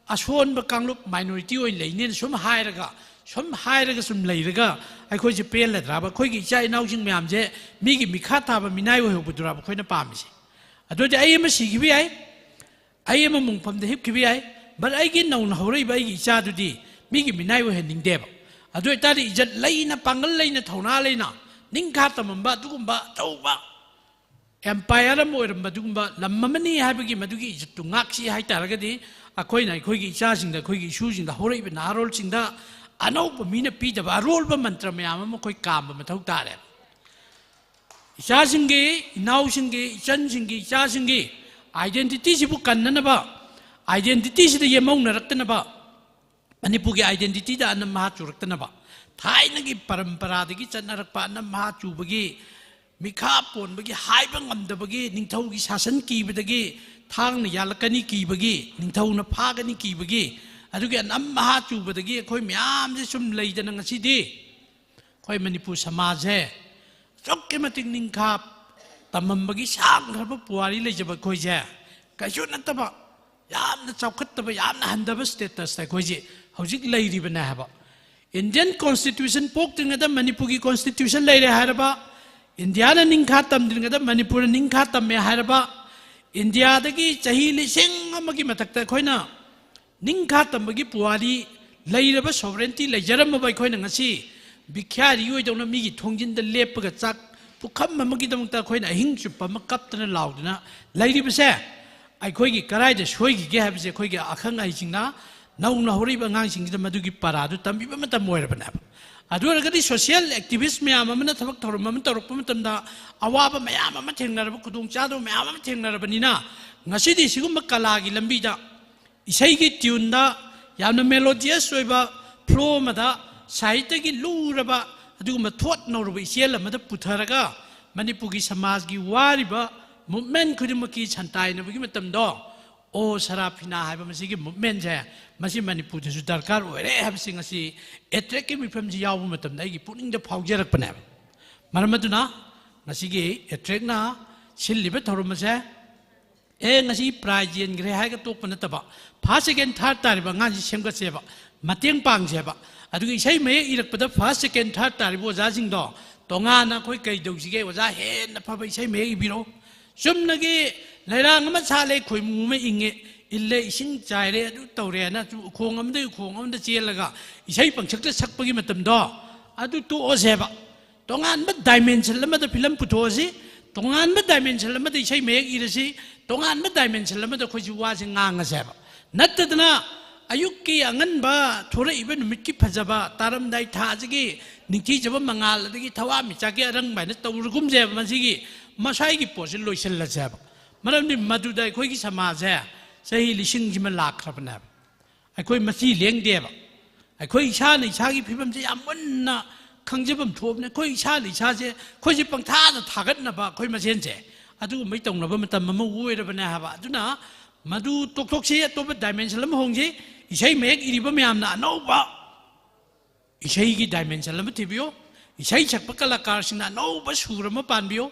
ꯑꯁꯣꯟꯕ ꯀꯥꯡꯂꯨꯞ, ꯃꯥꯏꯅꯣꯔꯤꯇꯤ ꯑꯣꯏꯅ ꯂꯩꯅꯦꯅ ꯁꯨꯝ ꯍꯥꯏꯔꯒ, ꯁꯨꯝ ꯍꯥꯏꯔꯒ ꯁꯨꯝ ꯂꯩꯔꯒ ꯑꯩꯈꯣꯏꯁꯦ ꯄꯦꯜꯂꯗ꯭ꯔꯕ? ꯑꯩꯈꯣꯏꯒꯤ ꯏꯆꯥ ꯏꯅꯥꯎꯁꯤꯡ ꯃꯌꯥꯝꯁꯦ ꯃꯤꯒꯤ ꯃꯤꯈꯥ ꯊꯥꯕ ꯃꯤꯅꯥꯏ ꯑꯣꯏꯍꯧꯕꯗꯨꯔꯕ ꯑꯩꯈꯣꯏꯅ ꯄꯥꯝꯃꯤꯁꯦ? ꯑꯗꯨꯗꯤ ꯑꯩ ꯑꯃ ꯁꯤꯈꯤꯕ ꯌꯥꯏ, ꯑꯩ ꯑꯃ ꯃꯨꯡꯐꯝꯗ ꯍꯤꯞꯈꯤꯕ ꯌꯥꯏ, but ꯑꯩꯒꯤ ꯅꯧꯅ ꯍꯧꯔꯛꯏꯕ ꯑꯩꯒꯤ ꯏꯆꯥꯗꯨꯗꯤ ꯃꯤꯒꯤ ꯃꯤꯅꯥꯏ ꯑꯣꯏꯍꯟꯅꯤꯡꯗꯦꯕ꯫ ꯑꯗꯨ ꯑꯣꯏꯇꯥꯔꯗꯤ ꯏꯖꯠ ꯂꯩꯅ, ꯄꯥꯡꯒꯜ ꯂꯩꯅ, ꯊꯧꯅꯥ ꯂꯩꯅ, ꯅꯤꯡꯈꯥ ꯇꯝꯃꯝꯕ ꯑꯗꯨꯒꯨꯝꯕ ꯑꯆꯧꯕ ꯑꯦꯝꯄꯥꯌꯔ ꯑꯃ ꯑꯣꯏꯔꯝꯕ ꯑꯗꯨꯒꯨꯝꯕ ꯂꯝ ꯑꯃꯅꯤ ꯍꯥꯏꯕꯒꯤ ꯃꯗꯨꯒꯤ ꯏꯖꯠꯇꯨ ꯉꯥꯛꯁꯤ ꯍꯥꯏ ꯇꯥꯔꯒꯗꯤ, ꯑꯩꯈꯣꯏꯅ ꯑꯩꯈꯣꯏꯒꯤ ꯏꯆꯥꯁꯤꯡꯗ, ꯑꯩꯈꯣꯏꯒꯤ ꯏꯁꯨꯁꯤꯡꯗ, ꯍꯧꯔꯛꯏꯕ ꯅꯍꯥꯔꯣꯜꯁꯤꯡꯗ ꯑꯅꯧꯕ ꯃꯤꯅ ꯄꯤꯗꯕ ꯑꯔꯣꯜꯕ ꯃꯟꯇ꯭ꯔ ꯃꯌꯥꯝ ꯑꯃ ꯑꯩꯈꯣꯏ ꯀꯥꯝꯕ ꯃꯊꯧ ꯇꯥꯔꯦ꯫ ꯏꯆꯥꯁꯤꯡꯒꯤ, ꯏꯅꯥꯎꯁꯤꯡꯒꯤ, ꯏꯆꯟꯁꯤꯡꯒꯤ, ꯏꯆꯥꯁꯤꯡꯒꯤ ꯑꯥꯏꯗꯦꯟꯇꯤꯇꯤꯁꯤꯕꯨ ꯀꯟꯅꯅꯕ, ꯑꯥꯏꯗꯦꯟꯇꯤꯇꯤꯁꯤꯗ ꯌꯦꯝꯍꯧꯅꯔꯛꯇꯅꯕ, ꯃꯅꯤꯄꯨꯔꯒꯤ ꯑꯥꯏꯗꯦꯟꯇꯤꯇꯤꯗ ꯑꯅꯝ ꯑꯍꯥ ꯆꯨꯔꯛꯇꯅꯕ, ꯊꯥꯏꯅꯒꯤ ꯄꯔꯝꯄꯔꯥꯗꯒꯤ ꯆꯠꯅꯔꯛꯄ ꯑꯅꯝ ꯑꯍꯥ ꯆꯨꯕꯒꯤ, ꯃꯤꯈꯥ ꯄꯣꯟꯕꯒꯤ, ꯍꯥꯏꯕ ꯉꯝꯗꯕꯒꯤ, ꯅꯤꯡꯊꯧꯒꯤ ꯁꯥꯁꯟ ꯀꯤꯕꯗꯒꯤ, ꯊꯥꯡꯅ ꯌꯥꯜꯂꯛꯀꯅꯤ ꯀꯤꯕꯒꯤ, ꯅꯤꯡꯊꯧꯅ ꯐꯥꯒꯅꯤ ꯀꯤꯕꯒꯤ, ꯑꯗꯨꯒꯤ ꯑꯅꯝ ꯑꯍꯥ ꯆꯨꯕꯗꯒꯤ ꯑꯩꯈꯣꯏ ꯃꯌꯥꯝꯁꯦ ꯁꯨꯝ ꯂꯩꯗꯅ ꯉꯁꯤꯗꯤ ꯑꯩꯈꯣꯏ ꯃꯅꯤꯄꯨꯔ ꯁꯃꯥꯖꯁꯦ ꯑꯁꯨꯛꯀꯤ ꯃꯇꯤꯛ ꯅꯤꯡꯈꯥ ꯇꯝꯃꯝꯕꯒꯤ ꯁꯥꯡꯈ꯭ꯔꯕ ꯄꯨꯋꯥꯔꯤ ꯂꯩꯖꯕ ꯑꯩꯈꯣꯏꯁꯦ ꯀꯩꯁꯨ ꯅꯠꯇꯕ, ꯌꯥꯝꯅ ꯆꯥꯎꯈꯠꯇꯕ, ꯌꯥꯝꯅ ꯍꯟꯊꯕ ꯁ꯭ꯇꯦꯇꯁꯇ ꯑꯩꯈꯣꯏꯁꯦ ꯍꯧꯖꯤꯛ ꯂꯩꯔꯤꯕꯅꯦ ꯍꯥꯏꯕ꯫ ꯏꯟꯗꯤꯌꯟ ꯀꯣꯟꯁꯇꯤꯇ꯭ꯌꯨꯁꯟ ꯄꯣꯛꯇ꯭ꯔꯤꯉꯩꯗ ꯃꯅꯤꯄꯨꯔꯒꯤ ꯀꯣꯟꯁꯇꯤꯇ꯭ꯌꯨꯁꯟ ꯂꯩꯔꯦ ꯍꯥꯏꯔꯕ, ꯏꯟꯗꯤꯌꯥꯅ ꯅꯤꯡꯈꯥ ꯇꯝꯗ꯭ꯔꯤꯉꯩꯗ ꯃꯅꯤꯄꯨꯔꯅ ꯅꯤꯡꯈꯥ ꯇꯝꯃꯦ ꯍꯥꯏꯔꯕ, ꯏꯟꯗꯤꯌꯥꯗꯒꯤ ꯆꯍꯤ ꯂꯤꯁꯤꯡ ꯑꯃꯒꯤ ꯃꯊꯛꯇ ꯑꯩꯈꯣꯏꯅ ꯅꯤꯡꯈꯥ ꯇꯝꯕꯒꯤ ꯄꯨꯋꯥꯔꯤ ꯂꯩꯔꯕ, ꯁꯣꯚꯔꯦꯟꯇꯤ ꯂꯩꯖꯔꯝꯃꯕ ꯑꯩꯈꯣꯏꯅ ꯉꯁꯤ ꯚꯤꯈ꯭ꯌꯥꯔꯤ ꯑꯣꯏꯗꯧꯅ ꯃꯤꯒꯤ ꯊꯣꯡꯖꯤꯟꯗ ꯂꯦꯞꯄꯒ ꯆꯥꯛ ꯄꯨꯈꯝ ꯑꯃꯒꯤꯗꯃꯛꯇ ꯑꯩꯈꯣꯏꯅ ꯑꯍꯤꯡ ꯆꯨꯞꯄ ꯑꯃ ꯀꯞꯇꯅ ꯂꯥꯎꯗꯅ ꯂꯩꯔꯤꯕꯁꯦ, ꯑꯩꯈꯣꯏꯒꯤ ꯀꯗꯥꯏꯗ ꯁꯣꯏꯈꯤꯒꯦ ꯍꯥꯏꯕꯁꯦ ꯑꯩꯈꯣꯏꯒꯤ ꯑꯈꯪ ꯑꯍꯩꯁꯤꯡꯅ ꯅꯧꯅ ꯍꯧꯔꯛꯏꯕ ꯑꯉꯥꯡꯁꯤꯡꯁꯤꯗ ꯃꯗꯨꯒꯤ ꯄꯔꯥꯗꯨ ꯇꯝꯕꯤꯕ ꯃꯇꯝ ꯑꯣꯏꯔꯕꯅꯦꯕ꯫ ꯑꯗꯨ ꯑꯣꯏꯔꯒꯗꯤ ꯁꯣꯁꯤꯌꯦꯜ ꯑꯦꯛꯇꯤꯚꯤꯁ ꯃꯌꯥꯝ ꯑꯃꯅ ꯊꯕꯛ ꯊꯧꯔꯝ ꯑꯃ ꯇꯧꯔꯛꯄ ꯃꯇꯝꯗ ꯑꯋꯥꯕ ꯃꯌꯥꯝ ꯑꯃ ꯊꯦꯡꯅꯔꯕ, ꯈꯨꯗꯣꯡꯆꯥꯗꯕ ꯃꯌꯥꯝ ꯑꯃ ꯊꯦꯡꯅꯔꯕꯅꯤꯅ, ꯉꯁꯤꯗꯤ ꯁꯤꯒꯨꯝꯕ ꯀꯂꯥꯒꯤ ꯂꯝꯕꯤꯗ ꯏꯁꯩꯒꯤ ꯇ꯭ꯌꯨꯟꯗ ꯌꯥꯝꯅ ꯃꯦꯂꯣꯗꯤꯌꯁ ꯑꯣꯏꯕ ꯐ꯭ꯂꯣ ꯑꯃꯗ ꯁꯥꯍꯤꯇ꯭ꯌꯒꯤ ꯂꯨꯔꯕ ꯑꯗꯨꯒꯨꯝꯕ ꯊꯣꯠ ꯅꯧꯔꯕ ꯏꯆꯦꯜ ꯑꯃꯗ ꯄꯨꯊꯔꯒ ꯃꯅꯤꯄꯨꯔꯒꯤ ꯁꯃꯥꯖꯒꯤ ꯋꯥꯔꯤꯕ ꯃꯨꯚꯃꯦꯟ ꯈꯨꯗꯤꯡꯃꯛꯀꯤ ꯁꯟꯇꯥꯏꯅꯕꯒꯤ ꯃꯇꯝꯗꯣ, ꯑꯣ ꯁꯔꯥꯐꯤꯅꯥ ꯍꯥꯏꯕ ꯃꯁꯤꯒꯤ ꯃꯨꯚꯃꯦꯟꯁꯦ, ꯃꯁꯤ ꯃꯅꯤꯄꯨꯔꯗꯁꯨ ꯗꯔꯀꯥꯔ ꯑꯣꯏꯔꯦ ꯍꯥꯏꯕꯁꯤ ꯉꯁꯤ ꯑꯦꯇ꯭ꯔꯦꯛꯀꯤ ꯃꯤꯐꯝꯁꯤ ꯌꯥꯎꯕ ꯃꯇꯝꯗ ꯑꯩꯒꯤ ꯄꯨꯛꯅꯤꯡꯗ ꯐꯥꯎꯖꯔꯛꯄꯅꯦꯕ꯫ ꯃꯔꯝ ꯑꯗꯨꯅ ꯉꯁꯤꯒꯤ ꯑꯦꯇ꯭ꯔꯦꯛꯅ ꯁꯤꯜꯂꯤꯕ ꯊꯧꯔꯝ ꯑꯁꯦ ꯑꯦ, ꯉꯁꯤ ꯄ꯭ꯔꯥꯏꯖ ꯌꯦꯟꯈ꯭ꯔꯦ ꯍꯥꯏꯔꯒ ꯇꯣꯛꯄ ꯅꯠꯇꯕ, ꯐꯥꯔꯁ, ꯁꯦꯀꯦꯟ, ꯊꯥꯔꯠ ꯇꯥꯔꯤꯕ ꯑꯉꯥꯡꯁꯤ ꯁꯦꯝꯒꯠꯁꯦꯕ, ꯃꯇꯦꯡ ꯄꯥꯡꯁꯦꯕ꯫ ꯑꯗꯨꯒ ꯏꯁꯩ ꯃꯌꯦꯛ ꯏꯔꯛꯄꯗ ꯐꯥꯔꯁ, ꯁꯦꯀꯦꯟ, ꯊꯥꯔꯠ ꯇꯥꯔꯤꯕ ꯑꯣꯖꯥꯁꯤꯡꯗꯣ ꯇꯣꯉꯥꯟꯅ ꯑꯩꯈꯣꯏ ꯀꯩ ꯇꯧꯁꯤꯒꯦ? ꯑꯣꯖꯥ ꯍꯦꯟꯅ ꯐꯕ ꯏꯁꯩ ꯃꯌꯦꯛ ꯏꯕꯤꯔꯛꯑꯣ꯫ ꯆꯨꯝꯅꯒꯤ ꯂꯩꯔꯥꯡ ꯑꯃ ꯁꯥꯠꯂꯦ, ꯈꯣꯏꯃꯨ ꯑꯃ ꯏꯪꯉꯦ, ꯏꯜꯂꯦ, ꯏꯁꯤꯡ ꯆꯥꯏꯔꯦ, ꯑꯗꯨ ꯇꯧꯔꯦꯅ ꯆꯨ-, ꯎꯈꯣꯡ ꯑꯃꯗꯒꯤ ꯎꯈꯣꯡ ꯑꯃꯗ ꯆꯦꯜꯂꯒ ꯏꯁꯩ ꯄꯪꯁꯛꯇ ꯁꯛꯄꯒꯤ ꯃꯇꯝꯗꯣ ꯑꯗꯨ ꯇꯣꯛꯑꯁꯦꯕ꯫ ꯇꯣꯉꯥꯟꯕ ꯗꯥꯏꯃꯦꯟꯁꯟ ꯑꯃꯗ ꯐꯤꯂꯝ ꯄꯨꯊꯣꯛꯑꯁꯤ, ꯇꯣꯉꯥꯟꯕ ꯗꯥꯏꯃꯦꯟꯁꯟ ꯑꯃꯗ ꯏꯁꯩ ꯃꯌꯦꯛ ꯏꯔꯁꯤ, ꯇꯣꯉꯥꯟꯕ ꯗꯥꯏꯃꯦꯟꯁꯟ ꯑꯃꯗ ꯑꯩꯈꯣꯏꯁꯤ ꯋꯥꯁꯦ ꯉꯥꯡꯉꯁꯦꯕ꯫ ꯅꯠꯇꯗꯅ ꯑꯌꯨꯛꯀꯤ ꯑꯉꯟꯕ ꯊꯣꯔꯛꯏꯕ ꯅꯨꯃꯤꯠꯀꯤ ꯐꯖꯕ, ꯇꯥꯔꯝꯗꯥꯏ ꯊꯥꯁꯤꯒꯤ ꯅꯤꯡꯊꯤꯖꯕ ꯃꯉꯥꯜ, ꯑꯗꯒꯤ ꯊꯋꯥꯟꯃꯤꯆꯥꯛꯀꯤ ꯑꯔꯪꯕ ꯍꯥꯏꯅ ꯇꯧꯔꯒꯨꯝꯁꯦꯕ꯫ ꯃꯁꯤꯒꯤ ꯃꯁꯥꯏꯒꯤ ꯄꯣꯠꯁꯤ ꯂꯣꯏꯁꯤꯜꯂꯁꯦꯕ꯫ ꯃꯔꯝꯗꯤ ꯃꯗꯨꯗ ꯑꯩꯈꯣꯏꯒꯤ ꯁꯃꯥꯖꯁꯦ ꯆꯍꯤ ꯂꯤꯁꯤꯡꯁꯤꯃ ꯂꯥꯛꯈ꯭ꯔꯕꯅꯦꯕ꯫ ꯑꯩꯈꯣꯏ ꯃꯁꯤ ꯂꯦꯡꯗꯦꯕ꯫ ꯑꯩꯈꯣꯏ ꯏꯁꯥꯅ ꯏꯁꯥꯒꯤ ꯐꯤꯕꯝꯁꯦ ꯌꯥꯝ ꯃꯨꯟꯅ ꯈꯪꯖꯐꯝ ꯊꯣꯛꯑꯕꯅꯦ꯫ ꯑꯩꯈꯣꯏ ꯏꯁꯥꯅ ꯏꯁꯥꯁꯦ, ꯑꯩꯈꯣꯏꯁꯦ ꯄꯪꯊꯥꯗ ꯊꯥꯒꯠꯅꯕ ꯑꯩꯈꯣꯏ ꯃꯁꯦꯟꯁꯦ ꯑꯗꯨꯒꯨꯝꯕꯩ ꯇꯧꯅꯕ ꯃꯇꯝ ꯑꯃ ꯑꯣꯏꯔꯕꯅꯦ ꯍꯥꯏꯕ꯫ ꯑꯗꯨꯅ ꯃꯗꯨ ꯇꯣꯛꯊꯣꯛꯁꯤ, ꯑꯇꯣꯞꯄ ꯗꯥꯏꯃꯦꯟꯁꯟ ꯑꯃ ꯍꯣꯡꯁꯤ꯫ ꯏꯁꯩ ꯃꯌꯦꯛ ꯏꯔꯤꯕ ꯃꯌꯥꯝꯅ ꯑꯅꯧꯕ ꯏꯁꯩꯒꯤ ꯗꯥꯏꯃꯦꯟꯁꯟ ꯑꯃ ꯊꯤꯕꯤꯌꯨ꯫ ꯏꯁꯩ ꯁꯛꯄ ꯀꯂꯥꯀꯥꯔꯁꯤꯡꯅ ꯑꯅꯧꯕ ꯁꯨꯔ ꯑꯃ ꯄꯥꯟꯕꯤꯌꯨ꯫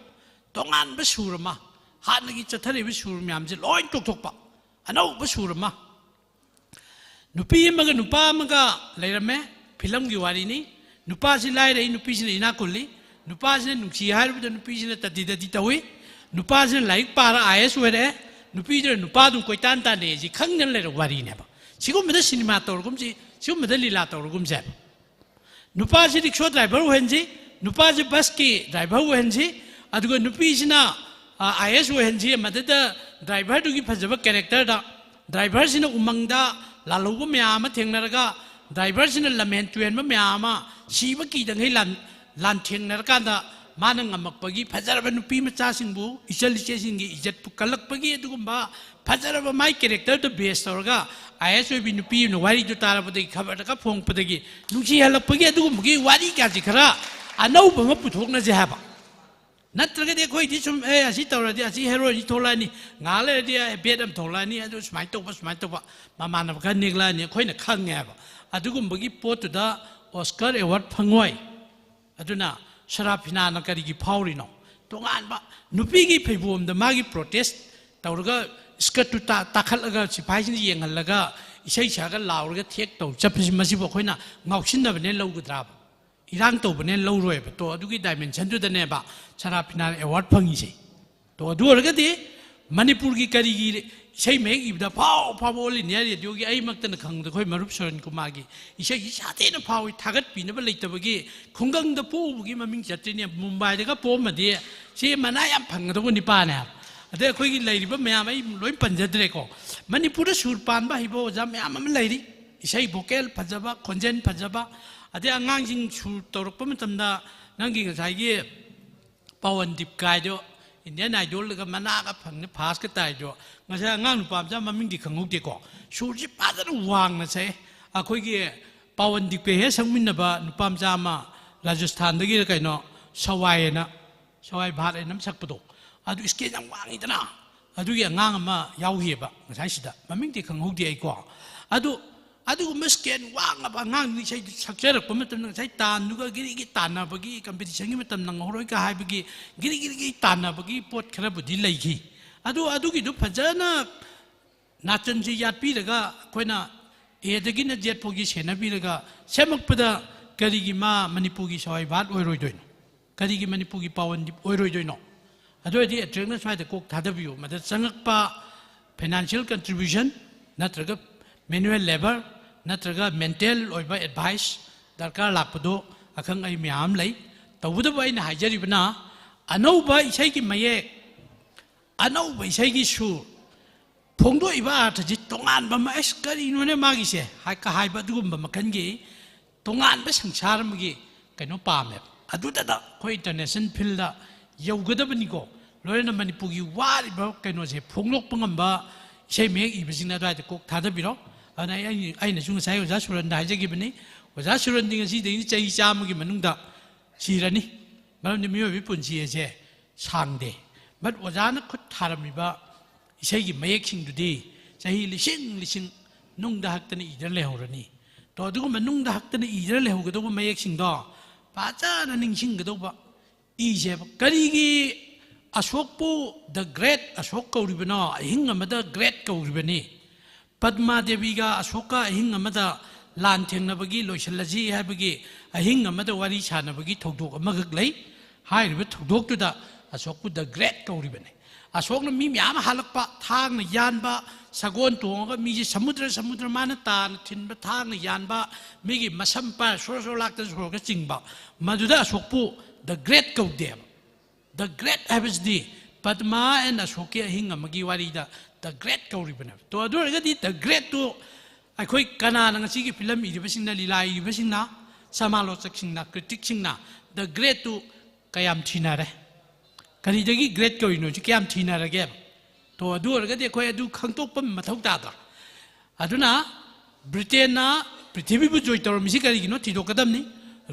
ꯇꯣꯉꯥꯟꯕ ꯁꯨꯔ ꯑꯃ, ꯍꯥꯟꯅꯒꯤ ꯆꯠꯊꯔꯤꯕ ꯁꯨꯔ ꯃꯌꯥꯝꯁꯦ ꯂꯣꯏ ꯇꯣꯛꯊꯣꯛꯄ, ꯑꯅꯧꯕ ꯁꯨꯔ ꯑꯃ꯫ ꯅꯨꯄꯤ ꯑꯃꯒ ꯅꯨꯄꯥ ꯑꯃꯒ ꯂꯩꯔꯝꯃꯦ, ꯐꯤꯂꯝꯒꯤ ꯋꯥꯔꯤꯅꯤ꯫ ꯅꯨꯄꯥꯁꯤ ꯂꯥꯏꯔꯩ, ꯅꯨꯄꯤꯁꯤꯅ ꯏꯅꯥꯛ ꯈꯨꯜꯂꯤ꯫ ꯅꯨꯄꯥꯁꯤꯅ ꯅꯨꯡꯁꯤ ꯍꯥꯏꯔꯨꯕꯗ ꯅꯨꯄꯤꯁꯤꯅ ꯇꯗꯤ ꯇꯗꯤ ꯇꯧꯏ꯫ ꯅꯨꯄꯥꯁꯤꯅ ꯂꯥꯏꯔꯤꯛ ꯄꯥꯔ ꯑꯥꯏ ꯑꯦꯁ ꯑꯣꯏꯔꯛꯑꯦ, ꯅꯨꯄꯤꯗꯨꯅ ꯅꯨꯄꯥꯗꯨ ꯀꯣꯏꯇꯥꯟ ꯇꯥꯟꯅꯩ꯫ ꯁꯤ ꯈꯪꯗꯅ ꯂꯩꯔꯕ ꯋꯥꯔꯤꯅꯦꯕ꯫ ꯁꯤꯒꯨꯝꯕꯗ ꯁꯤꯅꯦꯃꯥ ꯇꯧꯔꯒꯨꯝꯁꯤ, ꯁꯤꯒꯨꯝꯕꯗ ꯂꯤꯂꯥ ꯇꯧꯔꯒꯨꯝꯁꯦ ꯍꯥꯏꯕ꯫ ꯅꯨꯄꯥꯁꯤ ꯔꯤꯛꯁꯣ ꯗ꯭ꯔꯥꯏꯚꯔ ꯑꯣꯏꯍꯟꯁꯤ, ꯅꯨꯄꯥꯁꯤ ꯕꯁꯀꯤ ꯗ꯭ꯔꯥꯏꯚꯔ ꯑꯣꯏꯍꯟꯁꯤ, ꯑꯗꯨꯒ ꯅꯨꯄꯤꯁꯤꯅ, ꯑ, ꯑꯥꯏ ꯑꯦꯁ ꯑꯣꯏꯍꯟꯁꯤ꯫ ꯃꯗꯨꯗ ꯗ꯭ꯔꯥꯏꯚꯔꯗꯨꯒꯤ ꯐꯖꯕ ꯀꯦꯔꯦꯛꯇꯔꯗ, ꯗ꯭ꯔꯥꯏꯚꯔꯁꯤꯅ ꯎꯃꯪꯗ ꯂꯥꯜꯍꯧꯕ ꯃꯌꯥꯝ ꯑꯃ ꯊꯦꯡꯅꯔꯒ, ꯗ꯭ꯔꯥꯏꯚꯔꯁꯤꯅ ꯂꯝꯍꯦꯟ ꯇꯨꯍꯦꯟꯕ ꯃꯌꯥꯝ ꯑꯃ ꯁꯤꯕ ꯀꯤꯗꯉꯩ ꯂꯥꯟ-, ꯂꯥꯟꯊꯦꯡꯅꯔꯀꯥꯟꯗ, ꯃꯥꯅ ꯉꯝꯃꯛꯄꯒꯤ, ꯐꯖꯔꯕ ꯅꯨꯄꯤ ꯃꯆꯥꯁꯤꯡꯕꯨ, ꯏꯆꯜ ꯏꯆꯦꯁꯤꯡꯒꯤ ꯏꯖꯠꯄꯨ ꯀꯜꯂꯛꯄꯒꯤ, ꯑꯗꯨꯒꯨꯝꯕ ꯐꯖꯔꯕ ꯃꯥꯏ ꯀꯦꯔꯦꯛꯇꯔꯗ ꯕꯦꯁ ꯇꯧꯔꯒ ꯑꯥꯏ ꯑꯦꯁ ꯑꯣꯏꯕꯤ ꯅꯨꯄꯤ ꯑꯃꯅ ꯋꯥꯔꯤꯗꯨ ꯇꯥꯔꯕꯗꯒꯤ, ꯈꯕꯔꯗꯒ ꯐꯣꯡꯉꯛꯄꯗꯒꯤ ꯅꯨꯡꯁꯤꯍꯜꯂꯛꯄꯒꯤ ꯑꯗꯨꯒꯨꯝꯕꯒꯤ ꯋꯥꯔꯤ ꯀꯌꯥꯁꯤ ꯈꯔ ꯑꯅꯧꯕ ꯑꯃ ꯄꯨꯊꯣꯛꯅꯁꯦ ꯍꯥꯏꯕ꯫ ꯅꯠꯇ꯭ꯔꯒꯗꯤ ꯑꯩꯈꯣꯏꯗꯤ ꯁꯨꯝ, "ꯑꯦ, ꯑꯁꯤ ꯇꯧꯔꯗꯤ ꯑꯁꯤ ꯍꯦꯔꯣꯏꯁꯤ ꯊꯣꯛꯂꯛꯑꯅꯤ, ꯉꯥꯏꯍꯥꯛ ꯂꯩꯔꯗꯤ, ꯑꯦ, ꯕꯦꯠ ꯑꯃ ꯊꯣꯛꯂꯛꯑꯅꯤ, ꯑꯗꯨ ꯁꯨꯃꯥꯏꯅ ꯇꯧꯕ, ꯁꯨꯃꯥꯏꯅ ꯇꯧꯕ", ꯃꯃꯥꯟꯅꯕ ꯈꯔ ꯅꯦꯛꯂꯛꯑꯅꯤ, ꯑꯩꯈꯣꯏꯅ ꯈꯪꯉꯦꯕ꯫ ꯑꯗꯨꯒꯨꯝꯕꯒꯤ ꯄꯣꯠꯇꯨꯗ ꯑꯣꯁꯀꯔ ꯑꯦꯋꯥꯔꯗ ꯐꯪꯉꯣꯏ꯫ ꯑꯗꯨꯅ ꯁꯔꯥꯐꯤꯅꯥꯅ ꯀꯔꯤꯒꯤ ꯐꯥꯎꯔꯤꯅꯣ? ꯇꯣꯉꯥꯟꯕ ꯅꯨꯄꯤꯒꯤ ꯐꯩꯕꯣꯝꯗ ꯃꯥꯒꯤ ꯄ꯭ꯔꯣꯇꯦꯁ ꯇꯧꯔꯒ ꯏꯁꯀꯔꯠꯇꯨ ꯇꯥ-, ꯇꯥꯈꯠꯂꯒ ꯁꯤꯐꯥꯏꯁꯤꯡꯁꯤ ꯌꯦꯡꯍꯜꯂꯒ ꯏꯁꯩ ꯁꯛꯑꯒ ꯂꯥꯎꯔꯒ ꯊꯦꯛ ꯇꯧ ꯆꯠꯄꯁꯤ, ꯃꯁꯤꯕꯨ ꯑꯩꯈꯣꯏꯅ ꯉꯥꯎꯁꯤꯟꯅꯕꯅꯦꯅ ꯂꯧꯒꯗ꯭ꯔꯥꯕ? ꯏꯔꯥꯡ ꯇꯧꯕꯅꯦꯅ ꯂꯧꯔꯣꯏꯕ꯫ ꯇꯣ, ꯑꯗꯨꯒꯤ ꯗꯥꯏꯃꯦꯟꯁꯟꯗꯨꯗꯅꯦꯕ ꯁꯔꯥꯐꯤꯅꯥꯅ ꯑꯦꯋꯥꯔꯗ ꯐꯪꯉꯤꯁꯦ꯫ ꯇꯣ, ꯑꯗꯨ ꯑꯣꯏꯔꯒꯗꯤ ꯃꯅꯤꯄꯨꯔꯒꯤ ꯀꯔꯤꯒꯤ ꯏꯁꯩ ꯃꯌꯦꯛ ꯏꯕꯗ ꯐꯥꯎ ꯐꯥꯎꯕ ꯑꯣꯜ ꯏꯟꯗꯤꯌꯥ ꯔꯦꯗꯤꯑꯣꯒꯤ, ꯑꯩꯃꯛꯇꯅ ꯈꯪꯕꯗ ꯑꯩꯈꯣꯏ ꯃꯔꯨꯞ ꯁꯨꯔꯟ ꯀꯨꯃꯥꯔꯒꯤ ꯏꯁꯩꯁꯤ ꯁꯥꯊꯤꯅ ꯐꯥꯎꯏ, ꯊꯥꯒꯠꯄꯤꯅꯕ ꯂꯩꯇꯕꯒꯤ ꯈꯨꯡꯒꯪꯗ ꯄꯣꯛꯎꯕꯒꯤ ꯃꯃꯤꯡ ꯆꯠꯇ꯭ꯔꯤꯅꯦ꯫ ꯃꯨꯝꯕꯥꯏꯗꯒ ꯄꯣꯛꯑꯝꯃꯗꯤ ꯁꯤ ꯃꯅꯥ ꯌꯥꯝ ꯐꯪꯒꯗꯧꯕ ꯅꯤꯄꯥꯅꯦ ꯍꯥꯏꯕ꯫ ꯑꯗꯩ ꯑꯩꯈꯣꯏꯒꯤ ꯂꯩꯔꯤꯕ ꯃꯌꯥꯝ ꯑꯩ ꯂꯣꯏ ꯄꯟꯖꯗ꯭ꯔꯦꯀꯣ꯫ ꯃꯅꯤꯄꯨꯔꯗ ꯁꯨꯔ ꯄꯥꯟꯕ ꯍꯩꯕ ꯑꯣꯖꯥ ꯃꯌꯥꯝ ꯑꯃ ꯂꯩꯔꯤ, ꯏꯁꯩ ꯚꯣꯀꯦꯜ ꯐꯖꯕ, ꯈꯣꯟꯖꯦꯜ ꯐꯖꯕ꯫ ꯑꯗꯩ ꯑꯉꯥꯡꯁꯤꯡ ꯁꯨꯔ ꯇꯧꯔꯛꯄ ꯃꯇꯝꯗ ꯅꯪꯒꯤ ꯉꯁꯥꯏꯒꯤ ꯄꯋꯟꯗꯤꯞ ꯀꯥꯏꯗꯣ, ꯏꯟꯗꯤꯌꯟ ꯑꯥꯏꯗꯣꯜꯗꯒ ꯃꯅꯥꯒ ꯐꯪꯅ ꯐꯥꯁꯀ ꯇꯥꯏꯗꯣ, ꯉꯁꯥꯏ ꯑꯉꯥꯡ ꯅꯨꯄꯥ ꯃꯆꯥ ꯃꯃꯤꯡꯗꯤ ꯈꯪꯍꯧꯗꯦꯀꯣ, ꯁꯨꯔꯁꯤ ꯐꯖꯅ ꯋꯥꯡꯅ ꯁꯛꯑꯦ꯫ ꯑꯩꯈꯣꯏꯒꯤ ꯄꯋꯟꯗꯤꯞꯀ ꯍꯦꯛ ꯁꯛꯃꯤꯟꯅꯕ ꯅꯨꯄꯥ ꯃꯆꯥ ꯑꯃ ꯔꯥꯖꯁꯊꯥꯟꯗꯒꯤꯔ ꯀꯩꯅꯣ, ꯁꯋꯥꯏ ꯍꯥꯏꯅ, ꯁꯋꯥꯏ ꯚꯥꯠ ꯍꯥꯏꯅ ꯑꯃ ꯁꯛꯄꯗꯣ, ꯑꯗꯨ ꯏꯁꯀꯦꯜ ꯌꯥꯝ ꯋꯥꯡꯉꯤꯗꯅ꯫ ꯑꯗꯨꯒꯤ ꯑꯉꯥꯡ ꯑꯃ ꯌꯥꯎꯈꯤꯑꯕ ꯉꯁꯥꯏꯁꯤꯗ, ꯃꯃꯤꯡꯗꯤ ꯈꯪꯍꯧꯗꯦ ꯑꯩꯀꯣ꯫ ꯑꯗꯨ, ꯑꯗꯨꯒꯨꯝꯕ ꯏꯁꯀꯦꯜ ꯋꯥꯡꯉꯕ ꯑꯉꯥꯡꯗꯨꯅ ꯏꯁꯩꯗꯨ ꯁꯛꯆꯔꯛꯄ ꯃꯇꯝꯗ, ꯉꯁꯥꯏ ꯇꯥꯟꯗꯨꯒ ꯒꯤꯔꯤꯒꯤ ꯇꯥꯟꯅꯕꯒꯤ, ꯀꯝꯄꯤꯇꯤꯁꯟꯒꯤ ꯃꯇꯝ ꯅꯪꯍꯧꯔꯣꯏꯒ ꯍꯥꯏꯕꯒꯤ ꯒꯤꯔꯤ ꯒꯤꯔꯤꯒꯤ ꯇꯥꯟꯅꯕꯒꯤ ꯄꯣꯠ ꯈꯔꯕꯨꯗꯤ ꯂꯩꯈꯤ꯫ ꯑꯗꯨ, ꯑꯗꯨꯒꯤꯗꯨ ꯐꯖꯅ ꯅꯥꯆꯟꯁꯤ ꯌꯥꯠꯄꯤꯔꯒ ꯑꯩꯈꯣꯏꯅ ꯑꯦꯗꯒꯤꯅ ꯖꯦꯠ ꯐꯥꯎꯒꯤ ꯁꯦꯟꯅꯕꯤꯔꯒ ꯁꯦꯝꯃꯛꯄꯗ ꯀꯔꯤꯒꯤ ꯃꯥ ꯃꯅꯤꯄꯨꯔꯒꯤ ꯁꯋꯥꯏ ꯚꯥꯠ ꯑꯣꯏꯔꯣꯏꯗꯣꯏꯅꯣ? ꯀꯔꯤꯒꯤ ꯃꯅꯤꯄꯨꯔꯒꯤ ꯄꯥꯋꯟꯗꯤꯞ ꯑꯣꯏꯔꯣꯏꯗꯣꯏꯅꯣ? ꯑꯗꯨ ꯑꯣꯏꯔꯗꯤ ꯑꯦꯇ꯭ꯔꯦꯛꯅ ꯁ꯭ꯋꯥꯏꯗ ꯀꯣꯛ ꯊꯥꯗꯕꯤꯌꯨ꯫ ꯃꯗ ꯆꯪꯉꯛꯄ ꯐꯥꯏꯅꯥꯟꯁꯤꯌꯦꯜ ꯀꯟꯇ꯭ꯔꯤꯕ꯭ꯌꯨꯁꯟ ꯅꯠꯇ꯭ꯔꯒ ꯃꯦꯅꯨꯋꯦꯜ ꯂꯦꯕꯔ ꯅꯠꯇ꯭ꯔꯒ ꯃꯦꯟꯇꯦꯜ ꯑꯣꯏꯕ ꯑꯦꯗꯚꯥꯏꯁ ꯗꯔꯀꯥꯔ ꯂꯥꯛꯄꯗꯣ ꯑꯈꯪ ꯑꯍꯩ ꯃꯌꯥꯝ ꯑꯃ ꯂꯩ꯫ ꯇꯧꯕꯇꯕꯨ ꯑꯩꯅ ꯍꯥꯏꯖꯔꯤꯕꯅ, ꯑꯅꯧꯕ ꯏꯁꯩꯒꯤ ꯃꯌꯦꯛ, ꯑꯅꯧꯕ ꯏꯁꯩꯒꯤ ꯁꯨꯔ, ꯐꯣꯡꯗꯣꯛꯏꯕ ꯑꯥꯔꯊꯁꯤ ꯇꯣꯉꯥꯟꯕ ꯑꯃ, "ꯑꯩꯁ, ꯀꯔꯤꯅꯣꯅꯦ ꯃꯥꯒꯤꯁꯦ?" ꯍꯥꯏ-, ꯀ ꯍꯥꯏꯕ ꯑꯗꯨꯒꯨꯝꯕ ꯃꯈꯜꯒꯤ ꯇꯣꯉꯥꯟꯕ ꯁꯪꯁꯥꯔ ꯑꯃꯒꯤ ꯀꯩꯅꯣ ꯄꯥꯝꯃꯦꯕ꯫ ꯑꯗꯨꯗꯇ ꯑꯩꯈꯣꯏ ꯏꯟꯇꯔꯅꯦꯁꯅꯦꯜ ꯐꯤꯜꯗ ꯌꯧꯒꯗꯕꯅꯤꯀꯣ꯫ ꯂꯣꯏꯅꯅ ꯃꯅꯤꯄꯨꯔꯒꯤ ꯋꯥꯔꯤꯕ ꯀꯩꯅꯣꯁꯦ ꯐꯣꯡꯗꯣꯛꯄ ꯉꯝꯕ ꯏꯁꯩ ꯃꯌꯦꯛ ꯏꯕꯁꯤꯡꯅ ꯑꯗꯨꯋꯥꯏꯗ ꯀꯣꯛ ꯊꯥꯗꯕꯤꯔꯣ꯫ ꯑꯗꯨꯅ ꯑꯩ, ꯑꯩꯅꯁꯨ ꯉꯁꯥꯏ ꯑꯣꯖꯥ ꯁꯨꯔꯟꯗ ꯍꯥꯏꯖꯈꯤꯕꯅꯤ, ꯑꯣꯖꯥ ꯁꯨꯔꯟꯗꯤ ꯉꯁꯤꯗꯒꯤ ꯆꯍꯤ ꯆꯥꯝꯃꯒꯤ ꯃꯅꯨꯡꯗ ꯁꯤꯔꯅꯤ꯫ ꯃꯔꯝꯗꯤ ꯃꯤꯑꯣꯏꯕꯒꯤ ꯄꯨꯟꯁꯤ ꯑꯁꯦ ꯁꯥꯡꯗꯦ꯫ But ꯑꯣꯖꯥꯅ ꯈꯨꯠ ꯊꯥꯔꯝꯃꯤꯕ ꯏꯁꯩꯒꯤ ꯃꯌꯦꯛꯁꯤꯡꯗꯨꯗꯤ ꯆꯍꯤ ꯂꯤꯁꯤꯡ ꯂꯤꯁꯤꯡ ꯅꯨꯡꯗ ꯍꯛꯇꯅ ꯏꯗꯨꯅ ꯂꯩꯍꯧꯔꯅꯤ꯫ ꯇꯣ, ꯑꯗꯨꯒꯨꯝꯕ ꯅꯨꯡꯗ ꯍꯛꯇꯅ ꯏꯗꯨꯅ ꯂꯩꯍꯧꯒꯗꯧꯕ ꯃꯌꯦꯛꯁꯤꯡꯗꯣ ꯐꯖꯅ ꯅꯤꯡꯁꯤꯡꯒꯗꯧꯕ꯫ ꯏꯁꯦꯕ ꯀꯔꯤꯒꯤ ꯑꯁꯣꯛꯄꯨ ꯗ ꯒ꯭ꯔꯦꯠ ꯑꯁꯣꯛ ꯀꯧꯔꯤꯕꯅꯣ? ꯑꯍꯤꯡ ꯑꯃꯗ ꯒ꯭ꯔꯦꯠ ꯀꯧꯔꯤꯕꯅꯤ꯫ ꯄꯗꯃꯥ ꯗꯦꯕꯤꯒ ꯑꯁꯣꯛꯀ ꯑꯍꯤꯡ ꯑꯃꯗ ꯂꯥꯟ ꯊꯦꯡꯅꯕꯒꯤ, ꯂꯣꯏꯁꯤꯜꯂꯁꯤ ꯍꯥꯏꯕꯒꯤ ꯑꯍꯤꯡ ꯑꯃꯗ ꯋꯥꯔꯤ ꯁꯥꯟꯅꯕꯒꯤ ꯊꯧꯗꯣꯛ ꯑꯃꯈꯛ ꯂꯩ꯫ ꯍꯥꯏꯔꯤꯕ ꯊꯧꯗꯣꯛꯇꯨꯗ ꯑꯁꯣꯛꯄꯨ ꯗ ꯒ꯭ꯔꯦꯠ ꯀꯧꯔꯤꯕꯅꯤ꯫ ꯑꯁꯣꯛꯅ ꯃꯤ ꯃꯌꯥꯝ ꯍꯥꯠꯂꯛꯄ, ꯊꯥꯡꯅ ꯌꯥꯟꯕ, ꯁꯒꯣꯜ ꯇꯣꯡꯉꯒ ꯃꯤꯁꯦ ꯁꯃꯨꯗ꯭ꯔ ꯁꯃꯨꯗ꯭ꯔ ꯃꯥꯅ ꯇꯥꯅ ꯊꯤꯟꯕ, ꯊꯥꯡꯅ ꯌꯥꯟꯕ, ꯃꯤꯒꯤ ꯃꯁꯝ ꯄꯥꯏꯔ ꯁꯣꯔ ꯁꯣꯔ ꯂꯥꯛꯇ ꯁꯣꯔꯒ ꯆꯤꯡꯕ, ꯃꯗꯨꯗ ꯑꯁꯣꯛꯄꯨ ꯗ ꯒ꯭ꯔꯦꯠ ꯀꯧꯗꯦꯕ꯫ ꯗ ꯒ꯭ꯔꯦꯠ ꯍꯥꯏꯕꯁꯤꯗꯤ ꯄꯗꯃꯥ ꯑꯦꯟ ꯑꯁꯣꯛꯀꯤ ꯑꯍꯤꯡ ꯑꯃꯒꯤ ꯋꯥꯔꯤꯗ ꯗ ꯒ꯭ꯔꯦꯠ ꯀꯧꯔꯤꯕꯅꯦꯕ꯫ ꯇꯣ, ꯑꯗꯨ ꯑꯣꯏꯔꯒꯗꯤ ꯗ ꯒ꯭ꯔꯦꯠꯇꯨ ꯑꯩꯈꯣꯏ ꯀꯅꯥꯅ, ꯉꯁꯤꯒꯤ ꯐꯤꯂꯝ ꯏꯔꯤꯕꯁꯤꯡꯅ, ꯂꯤꯂꯥ ꯏꯔꯤꯕꯁꯤꯡꯅ, ꯁꯃꯥꯂꯣꯆꯛꯁꯤꯡꯅ, ꯀ꯭ꯔꯤꯇꯤꯛꯁꯤꯡꯅ ꯗ ꯒ꯭ꯔꯦꯠꯇꯨ ꯀꯌꯥꯝ ꯊꯤꯅꯔꯦ? ꯀꯔꯤꯗꯒꯤ ꯒ꯭ꯔꯦꯠ ꯀꯧꯔꯤꯅꯣ? ꯁꯤ ꯀꯌꯥꯝ ꯊꯤꯅꯔꯒꯦꯕ? ꯇꯣ, ꯑꯗꯨ ꯑꯣꯏꯔꯒꯗꯤ ꯑꯩꯈꯣꯏ ꯑꯗꯨ ꯈꯪꯗꯣꯛꯄ ꯃꯊꯧ ꯇꯥꯗ꯭ꯔꯥ? ꯑꯗꯨꯅ ꯕ꯭ꯔꯤꯇꯦꯟꯅ ꯄ꯭ꯔꯤꯊꯤꯕꯤꯕꯨ ꯖꯣꯏ ꯇꯧꯔꯝꯃꯤꯁꯤ ꯀꯔꯤꯒꯤꯅꯣ ꯊꯤꯗꯣꯛꯀꯗꯕꯅꯤ꯫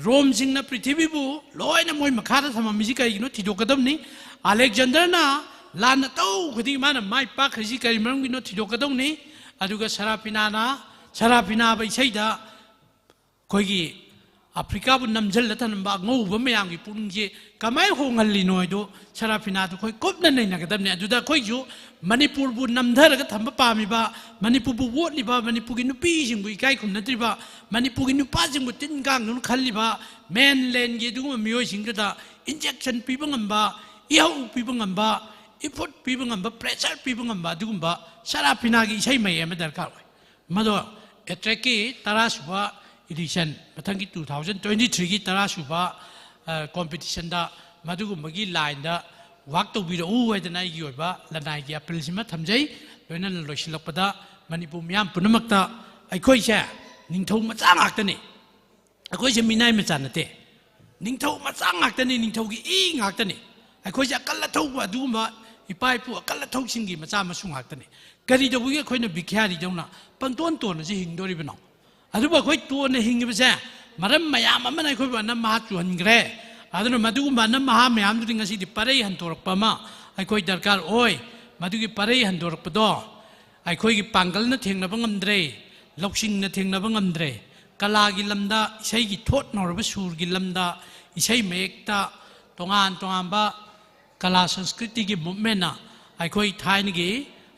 ꯔꯣꯝꯁꯤꯡꯅ ꯄ꯭ꯔꯤꯊꯤꯕꯤꯕꯨ ꯂꯣꯏꯅ ꯃꯣꯏ ꯃꯈꯥꯗ ꯊꯝꯃꯝꯃꯤꯁꯤ ꯀꯔꯤꯒꯤꯅꯣ ꯊꯤꯗꯣꯛꯀꯗꯕꯅꯤ꯫ ꯑꯂꯦꯛꯖꯦꯟꯗꯔꯅ ꯂꯥꯟꯅ ꯇꯧ ꯈꯨꯗꯤꯡ ꯃꯥꯅ ꯃꯥꯏ ꯄꯥꯛꯈ꯭ꯔꯤꯁꯤ ꯀꯔꯤ ꯃꯔꯝꯒꯤꯅꯣ ꯊꯤꯗꯣꯛꯀꯗꯧꯅꯤ꯫ ꯑꯗꯨꯒ ꯁꯔꯥꯐꯤꯅꯥꯅ, ꯁꯔꯥꯐꯤꯅꯥꯕ ꯏꯁꯩꯗ ꯑꯩꯈꯣꯏꯒꯤ ꯑꯐ꯭ꯔꯤꯀꯥꯕꯨ ꯅꯝꯁꯤꯜꯂ ꯊꯝꯂꯝꯕ ꯑꯉꯧꯕ ꯃꯌꯥꯝꯒꯤ ꯄꯨꯛꯅꯤꯡꯁꯦ ꯀꯃꯥꯏꯅ ꯍꯣꯡꯍꯜꯂꯤꯅꯣ ꯍꯥꯏꯗꯣ ꯁꯔꯥꯐꯤꯅꯥꯗꯣ ꯑꯩꯈꯣꯏ ꯀꯨꯞꯅ ꯅꯩꯅꯒꯗꯕꯅꯤ꯫ ꯑꯗꯨꯗ ꯑꯩꯈꯣꯏꯁꯨ ꯃꯅꯤꯄꯨꯔꯕꯨ ꯅꯝꯊꯔꯒ ꯊꯝꯕ ꯄꯥꯝꯃꯤꯕ, ꯃꯅꯤꯄꯨꯔꯕꯨ ꯑꯣꯠꯂꯤꯕ, ꯃꯅꯤꯄꯨꯔꯒꯤ ꯅꯨꯄꯤꯁꯤꯡꯕꯨ ꯏꯀꯥꯏ ꯈꯨꯝꯅꯗ꯭ꯔꯤꯕ, ꯃꯅꯤꯄꯨꯔꯒꯤ ꯅꯨꯄꯥꯁꯤꯡꯕꯨ ꯇꯤꯟ ꯀꯥꯡꯗꯨꯅ ꯈꯜꯂꯤꯕ mainlandꯒꯤ ꯑꯗꯨꯒꯨꯝꯕ ꯃꯤꯑꯣꯏꯁꯤꯡꯗꯨꯗ injection ꯄꯤꯕ ꯉꯝꯕ, ꯏꯍꯧ ꯄꯤꯕ ꯉꯝꯕ, ꯏꯐꯨꯠ ꯄꯤꯕ ꯉꯝꯕ, pressure ꯄꯤꯕ ꯉꯝꯕ ꯑꯗꯨꯒꯨꯝꯕ ꯁꯔꯥꯐꯤꯅꯥꯒꯤ ꯏꯁꯩ ꯃꯌꯦꯛ ꯑꯃ ꯗꯔꯀꯥꯔ ꯑꯣꯏ꯫ ꯃꯗꯣ ꯑꯦꯇ꯭ꯔꯦꯛꯀꯤ ꯇꯔꯥꯁꯨꯕ edition, ꯃꯊꯪꯒꯤ two thousand twenty threeꯒꯤ ꯇꯔꯥꯁꯨꯕ, ꯑ, competitionꯗ ꯃꯗꯨꯒꯨꯝꯕꯒꯤ lineꯗ work ꯇꯧꯕꯤꯔꯛꯎ ꯍꯥꯏꯗꯅ ꯑꯩꯒꯤ ꯑꯣꯏꯕ ꯂꯅꯥꯏꯒꯤ appealꯁꯤꯃ ꯊꯝꯖꯩ꯫ ꯂꯣꯏꯅꯅ ꯂꯣꯏꯁꯤꯜꯂꯛꯄꯗ ꯃꯅꯤꯄꯨꯔ ꯃꯤꯌꯥꯝ ꯄꯨꯝꯅꯃꯛꯇ, ꯑꯩꯈꯣꯏꯁꯦ ꯅꯤꯡꯊꯧ ꯃꯆꯥ ꯉꯥꯛꯇꯅꯤ꯫ ꯑꯩꯈꯣꯏꯁꯦ ꯃꯤꯅꯥꯏ ꯃꯆꯥ ꯅꯠꯇꯦ꯫ ꯅꯤꯡꯊꯧ ꯃꯆꯥ ꯉꯥꯛꯇꯅꯤ, ꯅꯤꯡꯊꯧꯒꯤ ꯏ ꯉꯥꯛꯇꯅꯤ꯫ ꯑꯩꯈꯣꯏꯁꯦ ꯑꯀꯜ ꯑꯊꯧꯕ ꯑꯗꯨꯒꯨꯝꯕ ꯏꯄꯥ ꯏꯄꯨ ꯑꯀꯜ ꯑꯊꯧꯁꯤꯡꯒꯤ ꯃꯆꯥ ꯃꯁꯨ ꯉꯥꯛꯇꯅꯤ꯫ ꯀꯔꯤ ꯇꯧꯕꯒꯤ ꯑꯩꯈꯣꯏꯅ ꯚꯤꯈ꯭ꯌꯥꯔꯤꯗꯧꯅ ꯄꯪꯇꯣꯟ ꯇꯣꯟꯅꯁꯤ ꯍꯤꯡꯗꯣꯔꯤꯕꯅꯣ? ꯑꯗꯨꯕꯨ ꯑꯩꯈꯣꯏ ꯇꯣꯟꯅ ꯍꯤꯡꯉꯤꯕꯁꯦ ꯃꯔꯝ ꯃꯌꯥꯝ ꯑꯃꯅ ꯑꯩꯈꯣꯏꯕꯨ ꯑꯅꯝ ꯃꯍꯥ ꯆꯨꯍꯟꯈ꯭ꯔꯦ꯫ ꯑꯗꯨꯅ ꯃꯗꯨꯒꯨꯝꯕ ꯑꯅꯝ ꯃꯍꯥ ꯃꯌꯥꯝꯗꯨꯗꯤ ꯉꯁꯤꯗꯤ ꯄꯔꯩ ꯍꯟꯗꯣꯔꯛꯄ ꯑꯃ ꯑꯩꯈꯣꯏ ꯗꯔꯀꯥꯔ ꯑꯣꯏ꯫ ꯃꯗꯨꯒꯤ ꯄꯔꯩ ꯍꯟꯗꯣꯔꯛꯄꯗꯣ ꯑꯩꯈꯣꯏꯒꯤ ꯄꯥꯡꯒꯜꯅ ꯊꯦꯡꯅꯕ ꯉꯝꯗ꯭ꯔꯦ, ꯂꯧꯁꯤꯡꯅ ꯊꯦꯡꯅꯕ ꯉꯝꯗ꯭ꯔꯦ꯫ ꯀꯂꯥꯒꯤ ꯂꯝꯗ, ꯏꯁꯩꯒꯤ ꯊꯣꯠ ꯅꯧꯔꯕ ꯁꯨꯔꯒꯤ ꯂꯝꯗ, ꯏꯁꯩ ꯃꯌꯦꯛꯇ ꯇꯣꯉꯥꯟ ꯇꯣꯉꯥꯟꯕ ꯀꯂꯥ ꯁꯪꯁꯀ꯭ꯔꯤꯇꯤꯒꯤ ꯃꯨꯞꯃꯦꯟꯅ ꯑꯩꯈꯣꯏ ꯊꯥꯏꯅꯒꯤ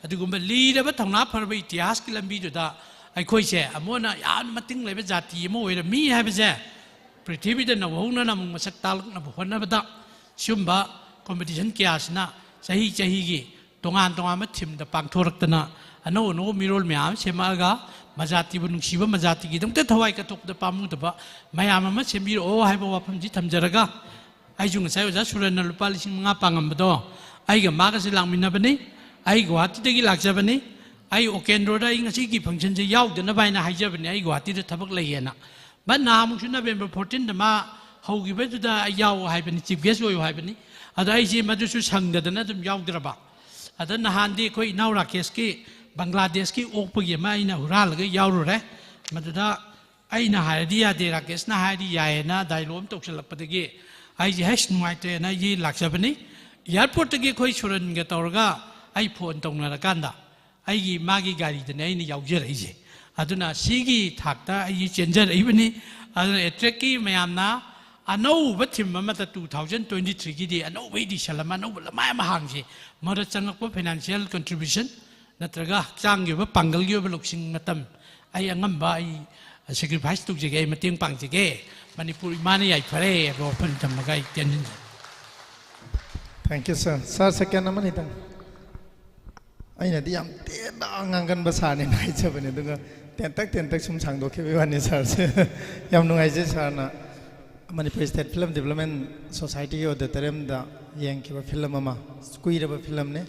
ꯑꯗꯨꯒꯨꯝꯕ ꯂꯤꯔꯕ ꯊꯧꯅꯥ ꯐꯔꯕ ꯏꯇꯤꯍꯥꯁꯀꯤ ꯂꯝꯕꯤꯗꯨꯗ ꯑꯩꯈꯣꯏꯁꯦ ꯑꯃꯨꯛ ꯍꯟꯅ ꯌꯥꯝꯅ ꯃꯇꯤꯡ ꯂꯩꯕ ꯖꯥꯇꯤ ꯑꯃ ꯑꯣꯏꯔꯝꯃꯤ ꯍꯥꯏꯕꯁꯦ ꯄ꯭ꯔꯤꯊꯤꯕꯤꯗ ꯅꯧꯍꯧꯅꯅ ꯑꯃꯨꯛ ꯃꯁꯛ ꯇꯥꯛꯂꯛꯅꯕ ꯍꯣꯠꯅꯕꯗ ꯁꯤꯒꯨꯝꯕ ꯀꯣꯝꯄꯤꯇꯤꯁꯟ ꯀꯌꯥꯁꯤꯅ ꯆꯍꯤ ꯆꯍꯤꯒꯤ ꯇꯣꯉꯥꯟ ꯇꯣꯉꯥꯟꯕ ꯊꯤꯝꯗ ꯄꯥꯡꯊꯣꯔꯛꯇꯅ ꯑꯅꯧ ꯑꯅꯧꯕ ꯃꯤꯔꯣꯜ ꯃꯌꯥꯝ ꯑꯃ ꯁꯦꯝꯃꯛꯑꯒ ꯃꯖꯥꯇꯤꯕꯨ ꯅꯨꯡꯁꯤꯕ, ꯃꯖꯥꯇꯤꯒꯤꯗꯃꯛꯇ ꯊꯋꯥꯏ ꯀꯠꯊꯣꯛꯄꯗ ꯄꯥꯝꯃꯨꯗꯕ ꯃꯌꯥꯝ ꯑꯃ ꯁꯦꯝꯕꯤꯔꯛꯑꯣ ꯍꯥꯏꯕ ꯋꯥꯐꯝꯁꯤ ꯊꯝꯖꯔꯒ ꯑꯩꯁꯨ ꯉꯁꯥꯏ ꯑꯣꯖꯥ ꯁꯨꯔꯟꯅ ꯂꯨꯄꯥ ꯂꯤꯁꯤꯡ ꯃꯉꯥ ꯄꯥꯡꯉꯝꯕꯗꯣ ꯑꯩꯒ ꯃꯥꯒꯁꯦ ꯂꯥꯛꯃꯤꯟꯅꯕꯅꯤ꯫ ꯑꯩ ꯒꯨꯋꯥꯍꯥꯇꯤꯗꯒꯤ ꯂꯥꯛꯆꯕꯅꯤ꯫ ꯑꯩ ꯑꯣꯀꯦꯟꯗ꯭ꯔꯣꯗ ꯑꯩ ꯉꯁꯤꯒꯤ ꯐꯪꯁꯟꯁꯦ ꯌꯥꯎꯗꯅꯕ ꯍꯥꯏꯅ ꯍꯥꯏꯖꯕꯅꯤ, ꯑꯩ ꯒꯨꯋꯥꯍꯥꯇꯤꯗ ꯊꯕꯛ ꯂꯩꯌꯦꯅ꯫ ꯕꯠ ꯅꯍꯥꯟꯃꯨꯛꯁꯨ ꯅꯕꯦꯝꯕꯔ ꯐꯣꯔꯇꯤꯟꯗ ꯃꯥ ꯍꯧꯈꯤꯕꯗꯨꯗ ꯑꯩ ꯌꯥꯎ ꯍꯥꯏꯕꯅꯤ, ꯆꯤꯐ ꯒꯦꯁ ꯑꯣꯏꯌꯨ ꯍꯥꯏꯕꯅꯤ꯫ ꯑꯗꯣ ꯑꯩꯁꯦ ꯃꯗꯨꯁꯨ ꯁꯪꯗꯗꯅ ꯑꯗꯨꯝ ꯌꯥꯎꯗ꯭ꯔꯕ꯫ ꯑꯗ ꯅꯍꯥꯟꯗꯤ ꯑꯩꯈꯣꯏ ꯏꯅꯥꯎ ꯔꯥꯀꯦꯁꯀꯤ ꯕꯪꯒ꯭ꯂꯥꯗꯦꯁꯀꯤ ꯑꯣꯛꯄꯒꯤ ꯑꯃ ꯑꯩꯅ ꯍꯨꯔꯥꯜꯂꯒ ꯌꯥꯎꯔꯨꯔꯦ꯫ ꯃꯗꯨꯗ ꯑꯩꯅ ꯍꯥꯏꯔꯗꯤ ꯌꯥꯗꯦ, ꯔꯥꯀꯦꯁꯅ ꯍꯥꯏꯔꯗꯤ ꯌꯥꯏꯌꯦꯅ ꯗꯥꯏꯂꯣꯒ ꯑꯃ ꯇꯧꯁꯜꯂꯛꯄꯗꯒꯤ ꯑꯩꯁꯦ ꯍꯩꯁ ꯅꯨꯡꯉꯥꯏꯇ꯭ꯔꯦꯅ ꯑꯩꯁꯦ ꯂꯥꯛꯆꯕꯅꯤ꯫ ꯑꯦꯌꯥꯔꯄꯣꯔꯠꯇꯒꯤ ꯑꯩꯈꯣꯏ ꯁꯨꯔꯟꯒ ꯇꯧꯔꯒ ꯑꯩ ꯐꯣꯟ ꯇꯧꯅꯔꯀꯥꯟꯗ ꯑꯩꯒꯤ, ꯃꯥꯒꯤ ꯒꯥꯔꯤꯗꯅꯦ ꯑꯩꯅ ꯌꯥꯎꯖꯔꯛꯏꯁꯦ꯫ ꯑꯗꯨꯅ ꯁꯤꯒꯤ ꯊꯥꯛꯇ ꯑꯩ ꯆꯦꯟꯖꯔꯛꯏꯕꯅꯤ꯫ ꯑꯗꯨꯅ ꯑꯦꯇ꯭ꯔꯦꯛꯀꯤ ꯃꯌꯥꯝꯅ ꯑꯅꯧꯕ ꯊꯤꯝ ꯑꯃꯗ ꯇꯨ ꯊꯥꯎꯖꯟ ꯇ꯭ꯋꯦꯟꯇꯤ ꯊ꯭ꯔꯤꯒꯤꯗꯤ ꯑꯅꯧꯕ ꯏꯗꯤꯁꯟ ꯑꯃ, ꯑꯅꯧꯕ ꯂꯃꯥꯏ ꯑꯃ ꯍꯥꯡꯁꯤ꯫ ꯃꯗꯨꯗ ꯆꯪꯉꯛꯄ ꯐꯥꯏꯅꯥꯟꯁꯤꯌꯦꯜ ꯀꯟꯇ꯭ꯔꯤꯕ꯭ꯌꯨꯁꯟ ꯅꯠꯇ꯭ꯔꯒ ꯍꯛꯆꯥꯡꯒꯤ ꯑꯣꯏꯕ ꯄꯥꯡꯒꯜꯒꯤ ꯑꯣꯏꯕ ꯂꯧꯁꯤꯡ, ꯃꯇꯝ, ꯑꯩ ꯑꯉꯝꯕ ꯑꯩ ꯁꯦꯀ꯭ꯔꯤꯐꯥꯏꯁ ꯇꯧꯖꯒꯦ, ꯑꯩ ꯃꯇꯦꯡ ꯄꯥꯡꯖꯒꯦ꯫ ꯃꯅꯤꯄꯨꯔ ꯏꯃꯥꯅ ꯌꯥꯏꯐꯔꯦ ꯍꯥꯏꯕ ꯋꯥꯐꯝ ꯊꯝꯃꯒ ꯑꯩ ꯇꯦꯟꯁꯤꯟꯖꯔꯦ꯫ Thank you, sir. Sir, second ꯑꯃꯅꯤꯇꯪ꯫ ꯑꯩꯅꯗꯤ ꯌꯥꯝ ꯇꯦꯟꯅ ꯉꯥꯡꯒꯟꯕ ꯁꯥꯔꯅꯦꯅ ꯍꯥꯏꯖꯕꯅꯦ, ꯑꯗꯨꯒ ꯇꯦꯟꯇꯛ ꯇꯦꯟꯇꯛ ꯁꯨꯝ ꯁꯥꯡꯗꯣꯛꯈꯤꯕꯒꯤ ꯋꯥꯅꯤ ꯁꯥꯔꯁꯦ꯫ ꯌꯥꯝ ꯅꯨꯡꯉꯥꯏꯖꯩ ꯁꯥꯔꯅ ꯃꯅꯤꯄꯨꯔ ꯁ꯭ꯇꯦꯠ ꯐꯤꯂꯝ ꯗꯤꯕ꯭ꯂꯞꯃꯦꯟ ꯁꯣꯁꯥꯏꯇꯤꯒꯤ ꯑꯣꯗꯤꯇꯣꯔꯤꯌꯝꯗ ꯌꯦꯡꯈꯤꯕ ꯐꯤꯂꯝ ꯑꯃ, ꯀꯨꯏꯔꯕ ꯐꯤꯂꯝꯅꯤ꯫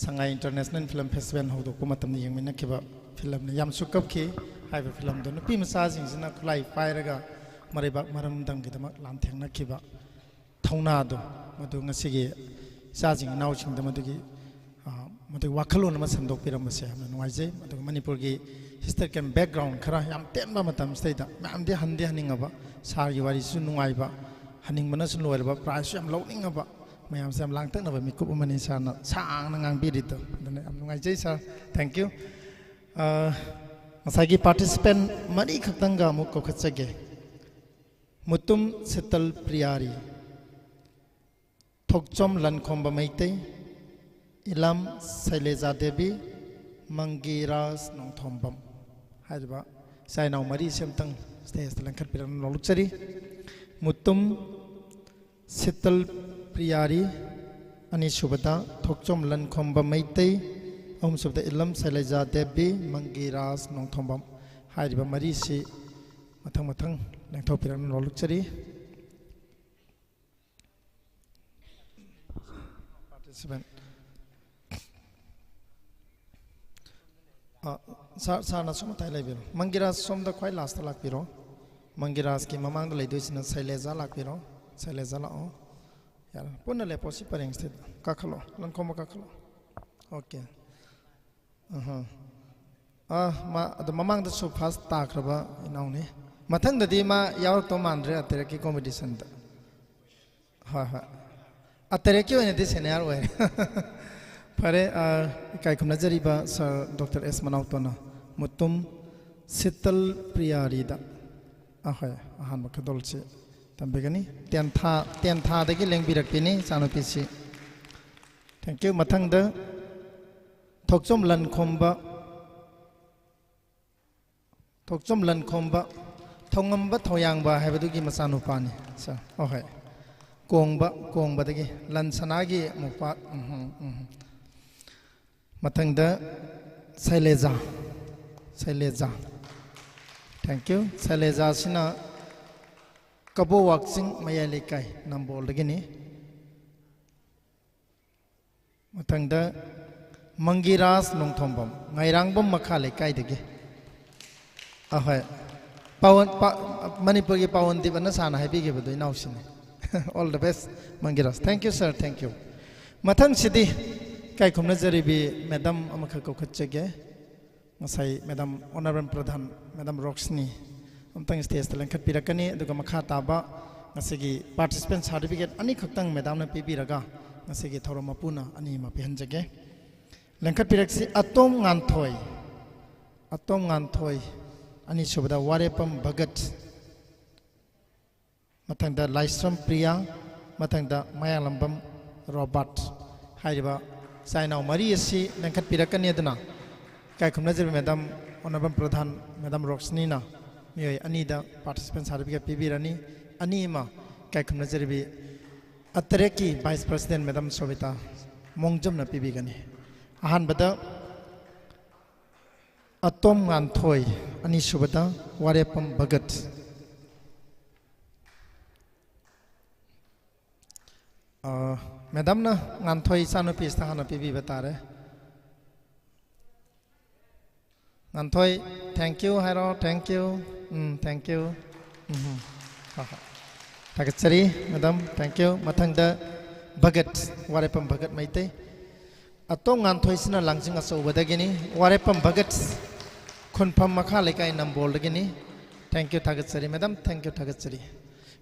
ꯁꯉꯥꯏ ꯏꯟꯇꯔꯅꯦꯁꯅꯦꯜ ꯐꯤꯂꯝ ꯐꯦꯁꯇꯤꯚꯦꯜ ꯍꯧꯗꯣꯛꯄ ꯃꯇꯝꯗ ꯌꯦꯡꯃꯤꯟꯅꯈꯤꯕ ꯐꯤꯂꯝꯅꯤ꯫ ꯌꯥꯝꯁꯨ ꯀꯞꯈꯤ꯫ ꯍꯥꯏꯔꯤꯕ ꯐꯤꯂꯝꯗꯣ ꯅꯨꯄꯤ ꯃꯆꯥꯁꯤꯡꯁꯤꯅ ꯈꯨꯠꯂꯥꯏ ꯄꯥꯏꯔꯒ ꯃꯔꯩꯕꯥꯛ ꯃꯔꯝꯗꯝꯒꯤꯗꯃꯛ ꯂꯥꯟꯊꯦꯡꯅꯈꯤꯕ ꯊꯧꯅꯥꯗꯣ, ꯃꯗꯨ ꯉꯁꯤꯒꯤ ꯏꯆꯥꯁꯤꯡ ꯏꯅꯥꯎꯁꯤꯡꯗ ꯃꯗꯨꯒꯤ, ꯑ, ꯃꯗꯨꯒꯤ ꯋꯥꯈꯜꯂꯣꯟ ꯑꯃ ꯁꯟꯗꯣꯛꯄꯤꯔꯝꯕꯁꯦ ꯌꯥꯝꯅ ꯅꯨꯡꯉꯥꯏꯖꯩ꯫ ꯑꯗꯨꯒ ꯃꯅꯤꯄꯨꯔꯒꯤ ꯍꯤꯁꯇꯣꯔꯤꯀꯦꯜ ꯕꯦꯛꯒ꯭ꯔꯥꯎꯟ ꯈꯔ ꯌꯥꯝ ꯇꯦꯟꯕ ꯃꯇꯝꯁꯤꯗꯩꯗ ꯃꯌꯥꯝꯗꯤ ꯍꯟꯗꯤ ꯍꯟꯅꯤꯡꯉꯕ, ꯁꯥꯔꯒꯤ ꯋꯥꯔꯤꯁꯤꯁꯨ ꯅꯨꯡꯉꯥꯏꯕ, ꯍꯟꯅꯤꯡꯕꯅꯁꯨ ꯂꯣꯏꯔꯕ, ꯄ꯭ꯔꯥꯏꯖꯁꯨ ꯌꯥꯝ ꯂꯧꯅꯤꯡꯉꯕ, ꯃꯌꯥꯝꯁꯦ ꯌꯥꯝ ꯂꯥꯡꯇꯛꯅꯕ ꯃꯤꯀꯨꯞ ꯑꯃꯅꯤ ꯁꯥꯔꯅ ꯁꯥꯡꯅ ꯉꯥꯡꯕꯤꯔꯤꯗꯣ꯫ ꯑꯗꯨꯅ ꯌꯥꯝ ꯅꯨꯡꯉꯥꯏꯖꯩ ꯁꯥꯔ꯫ Thank you꯫ ꯑ, ꯉꯁꯥꯏꯒꯤ ꯄꯥꯔꯇꯤꯁꯤꯄꯦꯟ ꯃꯔꯤ ꯈꯛꯇꯪꯒ ꯑꯃꯨꯛ ꯀꯧꯈꯠꯆꯒꯦ꯫ ꯃꯨꯇꯨꯝ ꯁꯤꯇꯜ ꯄ꯭ꯔꯤꯌꯥꯔꯤ, ꯊꯣꯛꯆꯣꯝ ꯂꯟꯈꯣꯝꯕ ꯃꯩꯇꯩ, ꯏꯂꯝ ꯁꯩꯂꯦꯖꯥ ꯗꯦꯕꯤ, ꯃꯪꯒꯤꯔꯥꯖ ꯅꯣꯡꯊꯣꯝꯕꯝ ꯍꯥꯏꯔꯤꯕ ꯏꯆꯥ ꯏꯅꯥꯎ ꯃꯔꯤꯁꯤ ꯑꯝꯇꯪ ꯁ꯭ꯇꯦꯖꯇ ꯂꯦꯡꯈꯠꯄꯤꯔꯛꯅ ꯅꯣꯂꯨꯛꯆꯔꯤ꯫ ꯃꯨꯇꯨꯝ ꯁꯤꯇꯜ ꯄ꯭ꯔꯤꯌꯥꯔꯤ, ꯑꯅꯤꯁꯨꯕꯗ ꯊꯣꯛꯆꯣꯝ ꯂꯟꯈꯣꯝꯕ ꯃꯩꯇꯩ, ꯑꯍꯨꯝꯁꯨꯕꯗ ꯏꯂꯝ ꯁꯩꯂꯦꯖꯥ ꯗꯦꯕꯤ, ꯃꯪꯒꯤꯔꯥꯖ ꯅꯣꯡꯊꯣꯝꯕꯝ ꯍꯥꯏꯔꯤꯕ ꯃꯔꯤꯁꯤ ꯃꯊꯪ ꯃꯊꯪ ꯂꯦꯡꯊꯣꯛꯄꯤꯔꯛꯅ ꯅꯣꯂꯨꯛꯆꯔꯤ꯫ Participant. ꯑ, ꯁꯥꯔ, ꯁꯥꯔꯅ ꯁꯣꯝ ꯃꯇꯥꯏ ꯂꯩꯕꯤꯔꯣ꯫ ꯃꯪꯒꯤꯔꯥꯖ ꯁꯣꯝꯗ ꯈ꯭ꯋꯥꯏ ꯂꯥꯁꯇ ꯂꯥꯛꯄꯤꯔꯣ꯫ ꯃꯪꯒꯤꯔꯥꯖꯀꯤ ꯃꯃꯥꯡꯗ ꯂꯩꯗꯣꯏꯁꯤꯅ ꯁꯩꯂꯦꯖꯥ ꯂꯥꯛꯄꯤꯔꯣ꯫ ꯁꯩꯂꯦꯖꯥ ꯂꯥꯛꯑꯣ꯫ ꯌꯥꯔꯦ꯫ ꯄꯨꯟꯅ ꯂꯦꯞꯄꯣ ꯁꯤ ꯄꯔꯦꯡꯁꯤꯗ꯫ ꯀꯥꯈꯠꯂꯣ꯫ ꯂꯟꯈꯣꯝꯕ ꯀꯥꯈꯠꯂꯣ꯫ ꯑꯣꯀꯦ꯫ ꯑꯍ꯫ ꯑ, ꯃꯥ, ꯑꯗꯣ ꯃꯃꯥꯡꯗꯁꯨ ꯐꯥꯔꯁ ꯇꯥꯈ꯭ꯔꯕ ꯏꯅꯥꯎꯅꯤ꯫ ꯃꯊꯪꯗꯗꯤ ꯃꯥ ꯌꯥꯎꯔꯛꯇꯧ ꯃꯥꯟꯗ꯭ꯔꯦ ꯑꯇꯦꯔꯦꯛꯀꯤ ꯀꯣꯝꯄꯤꯇꯤꯁꯟꯗ꯫ ꯍꯣꯏ, ꯍꯣꯏ꯫ ꯑꯇꯦꯔꯦꯛꯀꯤ ꯑꯣꯏꯅꯗꯤ ꯁꯦꯅꯤꯌꯔ ꯑꯣꯏꯔꯦ꯫ ꯐꯔꯦ, ꯑ, ꯏꯀꯥꯏ ꯈꯨꯝꯅꯖꯔꯤꯕ ꯁꯥꯔ ꯗꯣꯛꯇꯔ ꯑꯦꯁ ꯃꯅꯥꯎꯇꯣꯟꯅ ꯃꯨꯇꯨꯝ ꯁꯤꯇꯜ ꯄ꯭ꯔꯤꯌꯥꯔꯤꯗ, ꯑ, ꯍꯣꯏ, ꯑꯍꯥꯟꯕ ꯈꯨꯗꯣꯜꯁꯤ ꯇꯝꯕꯤꯒꯅꯤ꯫ ꯇꯦꯟꯊꯥ, ꯇꯦꯟꯊꯥꯗꯒꯤ ꯂꯦꯡꯕꯤꯔꯛꯄꯤꯅꯤ ꯏꯆꯥꯅꯨꯄꯤꯁꯤ꯫ Thank you꯫ ꯃꯊꯪꯗ ꯊꯣꯛꯆꯣꯝ ꯂꯟꯈꯣꯝꯕ, ꯊꯣꯛꯆꯣꯝ ꯂꯟꯈꯣꯝꯕ, ꯊꯣꯉꯝꯕ ꯊꯣꯌꯥꯡꯕ ꯍꯥꯏꯕꯗꯨꯒꯤ ꯃꯆꯥꯅꯨꯄꯥꯅꯤ꯫ ꯁꯥꯔ, ꯑꯣ, ꯍꯣꯏ꯫ ꯀꯣꯡꯕ, ꯀꯣꯡꯕꯗꯒꯤ ꯂꯟ ꯁꯅꯥꯒꯤ ꯃꯣꯝꯄꯥꯛ꯫ ꯎꯝ, ꯎꯝ, ꯎꯝ꯫ ꯃꯊꯪꯗ ꯁꯩꯂꯦꯖꯥ, ꯁꯩꯂꯦꯖꯥ꯫ Thank you꯫ ꯁꯩꯂꯦꯖꯥꯁꯤꯅ ꯀꯕꯣ ꯋꯥꯛꯆꯤꯡ ꯃꯌꯥꯏ ꯂꯩꯀꯥꯏ ꯅꯝꯕꯣꯜꯗꯒꯤꯅꯤ꯫ ꯃꯊꯪꯗ ꯃꯪꯒꯤꯔꯥꯖ ꯅꯣꯡꯊꯣꯝꯕꯝ, ꯉꯥꯏꯔꯥꯡꯕꯝ ꯃꯈꯥ ꯂꯩꯀꯥꯏꯗꯒꯤ꯫ ꯑꯍꯣꯏ꯫ ꯄꯥꯋꯟ-, ꯄꯥ-, ꯃꯅꯤꯄꯨꯔꯒꯤ ꯄꯥꯋꯟꯗꯤꯞ ꯑꯅ ꯁꯥꯔꯅ ꯍꯥꯏꯕꯤꯈꯤꯕꯗꯣ ꯏꯅꯥꯎꯁꯤꯅꯤ꯫ All the best, ꯃꯪꯒꯤꯔꯥꯖ꯫ Thank you, sir, thank you꯫ ꯃꯊꯪꯁꯤꯗꯤ ꯏꯀꯥꯏ ꯈꯨꯝꯅꯖꯔꯤꯕꯤ ꯃꯦꯗꯝ ꯑꯃꯈꯛ ꯀꯧꯈꯠꯆꯒꯦ꯫ ꯉꯁꯥꯏ ꯃꯦꯗꯥꯝ ꯑꯣꯅꯔꯦꯕꯜ ꯄ꯭ꯔꯙꯥꯟ, ꯃꯦꯗꯥꯝ ꯔꯣꯁꯅꯤ, ꯑꯃꯨꯛꯇꯪ ꯁ꯭ꯇꯦꯖꯇ ꯂꯦꯡꯈꯠꯄꯤꯔꯛꯀꯅꯤ꯫ ꯑꯗꯨꯒ ꯃꯈꯥ ꯇꯥꯕ ꯉꯁꯤꯒꯤ ꯄꯥꯔꯇꯤꯁꯤꯄꯦꯟ ꯁꯥꯔꯇꯤꯐꯤꯀꯦꯠ ꯑꯅꯤꯈꯛꯇꯪ ꯃꯦꯗꯥꯝꯅ ꯄꯤꯕꯤꯔꯒ ꯉꯁꯤꯒꯤ ꯊꯧꯔꯝ ꯃꯄꯨꯅ ꯑꯅꯤ ꯑꯃ ꯄꯤꯍꯟꯖꯒꯦ꯫ ꯂꯦꯡꯈꯠꯄꯤꯔꯛꯁꯤ ꯑꯇꯣꯝ ꯉꯥꯟꯊꯣꯏ, ꯑꯇꯣꯝ ꯉꯥꯟꯊꯣꯏ, ꯑꯅꯤꯁꯨꯕꯗ ꯋꯥꯔꯦꯄꯝ ꯚꯒꯠ, ꯃꯊꯪꯗ ꯂꯥꯏꯁ꯭ꯔꯝ ꯄ꯭ꯔꯤꯌꯥ, ꯃꯊꯪꯗ ꯃꯌꯥꯡꯂꯝꯕꯝ ꯔꯣꯕꯥꯔꯠ ꯍꯥꯏꯔꯤꯕ ꯏꯆꯥ ꯏꯅꯥꯎ ꯃꯔꯤ ꯑꯁꯤ ꯂꯦꯡꯈꯠꯄꯤꯔꯛꯀꯅꯤ꯫ ꯑꯗꯨꯅ ꯏꯀꯥꯏ ꯈꯨꯝꯅꯖꯔꯤꯕ ꯃꯦꯗꯥꯝ ꯑꯣꯅꯔꯦꯕꯜ ꯄ꯭ꯔꯙꯥꯟ ꯃꯦꯗꯥꯝ ꯔꯣꯁꯅꯤꯅ ꯃꯤꯑꯣꯏ ꯑꯅꯤꯗ participant certificate ꯄꯤꯕꯤꯔꯅꯤ꯫ ꯑꯅꯤ ꯑꯃ ꯏꯀꯥꯏ ꯈꯨꯝꯅꯖꯔꯤꯕꯤ ꯑ ꯇꯔꯦꯠꯀꯤ vice president ꯃꯦꯗꯥꯝ ꯁꯣꯕꯤꯇꯥ ꯃꯣꯡꯖꯝꯅ ꯄꯤꯕꯤꯒꯅꯤ꯫ ꯑꯍꯥꯟꯕꯗ ꯑꯇꯣꯝ ꯉꯥꯟꯊꯣꯏ, ꯑꯅꯤꯁꯨꯕꯗ ꯋꯥꯔꯦꯄꯝ ꯚꯒꯠ꯫ ꯑ, ꯃꯦꯗꯥꯝꯅ ꯉꯥꯟꯊꯣꯏ ꯏꯆꯥꯅꯨꯄꯤꯁꯤꯗ ꯍꯥꯟꯅ ꯄꯤꯕꯤꯕ ꯇꯥꯔꯦ꯫ ꯉꯥꯟꯊꯣꯏ, thank you ꯍꯥꯏꯔꯣ, thank you꯫ Um, thank you꯫ ꯎꯝ, ꯍꯣꯏ, ꯍꯣꯏ꯫ ꯊꯥꯒꯠꯆꯔꯤ ꯃꯦꯗꯥꯝ, thank you꯫ ꯃꯊꯪꯗ ꯚꯒꯠ, ꯋꯥꯔꯦꯄꯝ ꯚꯒꯠ ꯃꯩꯇꯩ꯫ ꯑꯇꯣꯝ ꯉꯥꯟꯊꯣꯏꯁꯤꯅ ꯂꯥꯡꯖꯤꯡ ꯑꯆꯧꯕꯗꯒꯤꯅꯤ꯫ ꯋꯥꯔꯦꯄꯝ ꯚꯒꯠ, ꯈꯨꯟꯐꯝ ꯃꯈꯥ ꯂꯩꯀꯥꯏ ꯅꯝꯕꯣꯜꯗꯒꯤꯅꯤ꯫ Thank you ꯊꯥꯒꯠꯆꯔꯤ ꯃꯦꯗꯥꯝ, thank you ꯊꯥꯒꯠꯆꯔꯤ꯫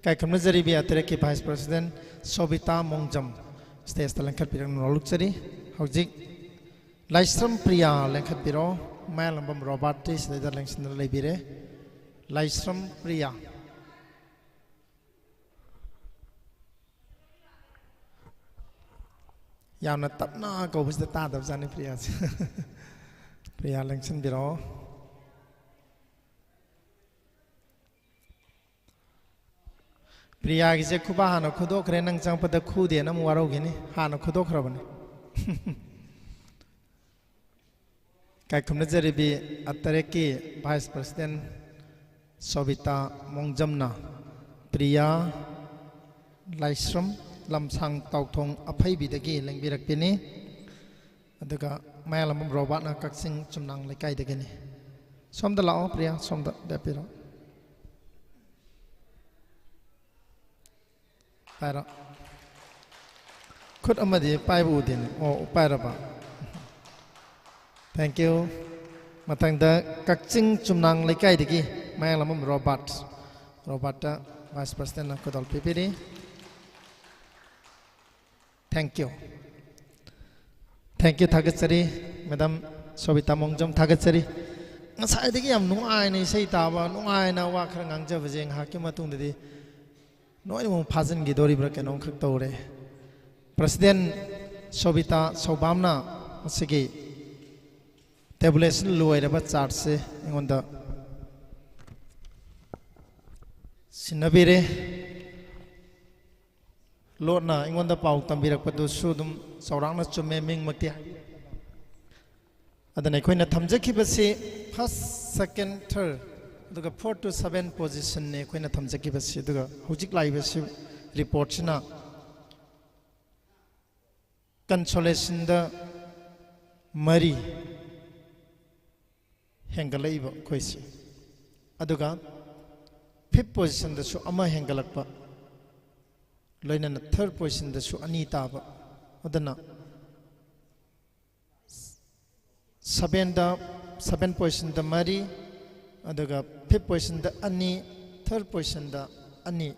ꯏꯀꯥꯏ ꯈꯨꯝꯅꯖꯔꯤꯕꯤ ꯑ ꯇꯔꯦꯠꯀꯤ vice president ꯁꯣꯕꯤꯇꯥ ꯃꯣꯡꯖꯝ stageꯇ ꯂꯦꯡꯈꯠꯄꯤꯔꯛꯅ ꯅꯣꯂꯨꯛꯆꯔꯤ꯫ ꯍꯧꯖꯤꯛ ꯂꯥꯏꯁ꯭ꯔꯝ ꯄ꯭ꯔꯤꯌꯥ ꯂꯦꯡꯈꯠꯄꯤꯔꯣ꯫ ꯃꯌꯥꯡꯂꯝꯕꯝ ꯔꯣꯕꯥꯔꯠꯇꯤ ꯁꯤꯗꯩꯗ ꯂꯦꯡꯁꯤꯟꯗꯨꯅ ꯂꯩꯕꯤꯔꯦ꯫ ꯂꯥꯏꯁ꯭ꯔꯝ ꯄ꯭ꯔꯤꯌꯥ꯫ ꯌꯥꯝꯅ ꯇꯞꯅ ꯀꯧꯕꯁꯤꯗ ꯇꯥꯗꯕꯖꯥꯠꯅꯤ ꯄ꯭ꯔꯤꯌꯥꯁꯦ꯫ ꯄ꯭ꯔꯤꯌꯥ ꯂꯦꯡꯁꯤꯟꯕꯤꯔꯛꯑꯣ꯫ ꯄ꯭ꯔꯤꯌꯥꯒꯤꯁꯦ ꯈꯨꯕꯥꯛ ꯍꯥꯟꯅ ꯈꯨꯗꯣꯛꯈ꯭ꯔꯦ, ꯅꯪ ꯆꯪꯉꯛꯄꯗ ꯈꯨꯗꯦꯅ ꯑꯃꯨꯛ ꯋꯥꯔꯧꯈꯤꯅꯤ, ꯍꯥꯟꯅ ꯈꯨꯗꯣꯛꯈ꯭ꯔꯕꯅꯤ꯫ ꯏꯀꯥꯏ ꯈꯨꯝꯅꯖꯔꯤꯕꯤ ꯑ ꯇꯔꯦꯠꯀꯤ vice president ꯁꯣꯕꯤꯇꯥ ꯃꯣꯡꯖꯝꯅ ꯄ꯭ꯔꯤꯌꯥ ꯂꯥꯏꯁ꯭ꯔꯝ ꯂꯝꯁꯥꯡ ꯇꯥꯎꯊꯣꯡ ꯑꯐꯩꯕꯤꯗꯒꯤ ꯂꯦꯡꯕꯤꯔꯛꯄꯤꯅꯤ꯫ ꯑꯗꯨꯒ ꯃꯌꯥꯡꯂꯝꯕꯝ ꯔꯣꯕꯥꯔꯠꯅ ꯀꯛꯆꯤꯡ ꯆꯨꯝꯅꯥꯡ ꯂꯩꯀꯥꯏꯗꯒꯤꯅꯤ꯫ ꯁꯣꯝꯗ ꯂꯥꯛꯑꯣ ꯄ꯭ꯔꯤꯌꯥ, ꯁꯣꯝꯗ ꯂꯦꯞꯄꯤꯔꯣ꯫ ꯄꯥꯏꯔꯣ꯫ ꯈꯨꯠ ꯑꯃꯗꯤ ꯄꯥꯏꯕ ꯎꯗꯦꯅꯦ꯫ ꯑꯣ, ꯄꯥꯏꯔꯕ? Thank you꯫ ꯃꯊꯪꯗ ꯀꯛꯆꯤꯡ ꯆꯨꯝꯅꯥꯡ ꯂꯩꯀꯥꯏꯗꯒꯤ ꯃꯌꯥꯡꯂꯝꯕꯝ ꯔꯣꯕꯥꯔꯠ꯫ ꯔꯣꯕꯥꯔꯠꯇ vice presidentꯅ ꯈꯨꯗꯣꯜ ꯄꯤꯕꯤꯔꯤ꯫ Thank you꯫ Thank you ꯊꯥꯒꯠꯆꯔꯤ꯫ ꯃꯦꯗꯥꯝ ꯁꯣꯕꯤꯇꯥ ꯃꯣꯡꯖꯝ ꯊꯥꯒꯠꯆꯔꯤ꯫ ꯉꯁꯥꯏꯗꯒꯤ ꯌꯥꯝ ꯅꯨꯡꯉꯥꯏꯅ ꯏꯁꯩ ꯇꯥꯕ, ꯅꯨꯡꯉꯥꯏꯅ ꯋꯥ ꯈꯔ ꯉꯥꯡꯖꯕꯁꯦ ꯉꯥꯏꯍꯥꯛꯀꯤ ꯃꯇꯨꯡꯗꯗꯤ ꯂꯣꯏꯅꯃꯛ ꯐꯥꯖꯤꯟꯈꯤꯗꯧꯔꯤꯕ꯭ꯔꯥ ꯀꯩꯅꯣꯝꯈꯛ ꯇꯧꯔꯦ꯫ ꯄ꯭ꯔꯁꯤꯗꯦꯟ ꯁꯣꯕꯤꯇꯥ ꯁꯧꯕꯥꯝꯅ ꯃꯁꯤꯒꯤ ꯇꯦꯕꯨꯂꯦꯁꯟ ꯂꯣꯏꯔꯕ ꯆꯥꯔꯠꯁꯦ ꯑꯩꯉꯣꯟꯗ ꯁꯤꯟꯅꯕꯤꯔꯦ꯫ ꯂꯣꯠꯅ ꯑꯩꯉꯣꯟꯗ ꯄꯥꯎ ꯇꯝꯕꯤꯔꯛꯄꯗꯨꯁꯨ ꯑꯗꯨꯝ ꯆꯥꯎꯔꯥꯛꯅ ꯆꯨꯝꯃꯦ, ꯃꯤꯡꯃꯛꯇꯤ ꯍꯥꯏꯕꯤꯔꯛꯇꯦ꯫ ꯑꯗꯨꯅ ꯑꯩꯈꯣꯏꯅ ꯊꯝꯖꯈꯤꯕꯁꯤ first, second, third, ꯑꯗꯨꯒ four to seven positionꯅꯤ ꯑꯩꯈꯣꯏꯅ ꯊꯝꯖꯈꯤꯕꯁꯤ꯫ ꯑꯗꯨꯒ ꯍꯧꯖꯤꯛ ꯂꯥꯛꯏꯕꯁꯤ ꯔꯤꯄꯣꯔꯠꯁꯤꯅ ꯀꯟꯁꯣꯂꯦꯁꯟꯗ ꯃꯔꯤ ꯍꯦꯟꯒꯠꯂꯛꯏꯕ ꯑꯩꯈꯣꯏꯁꯦ, ꯑꯗꯨꯒ fifth positionꯗꯁꯨ ꯑꯃ ꯍꯦꯟꯒꯠꯂꯛꯄ, ꯂꯣꯏꯅꯅ third positionꯗꯁꯨ ꯑꯅꯤ ꯇꯥꯕ, ꯑꯗꯨꯅ sevenꯗ, seven positionꯗ ꯃꯔꯤ, ꯑꯗꯨꯒ fifth positionꯗ ꯑꯅꯤ, third positionꯗ ꯑꯅꯤ,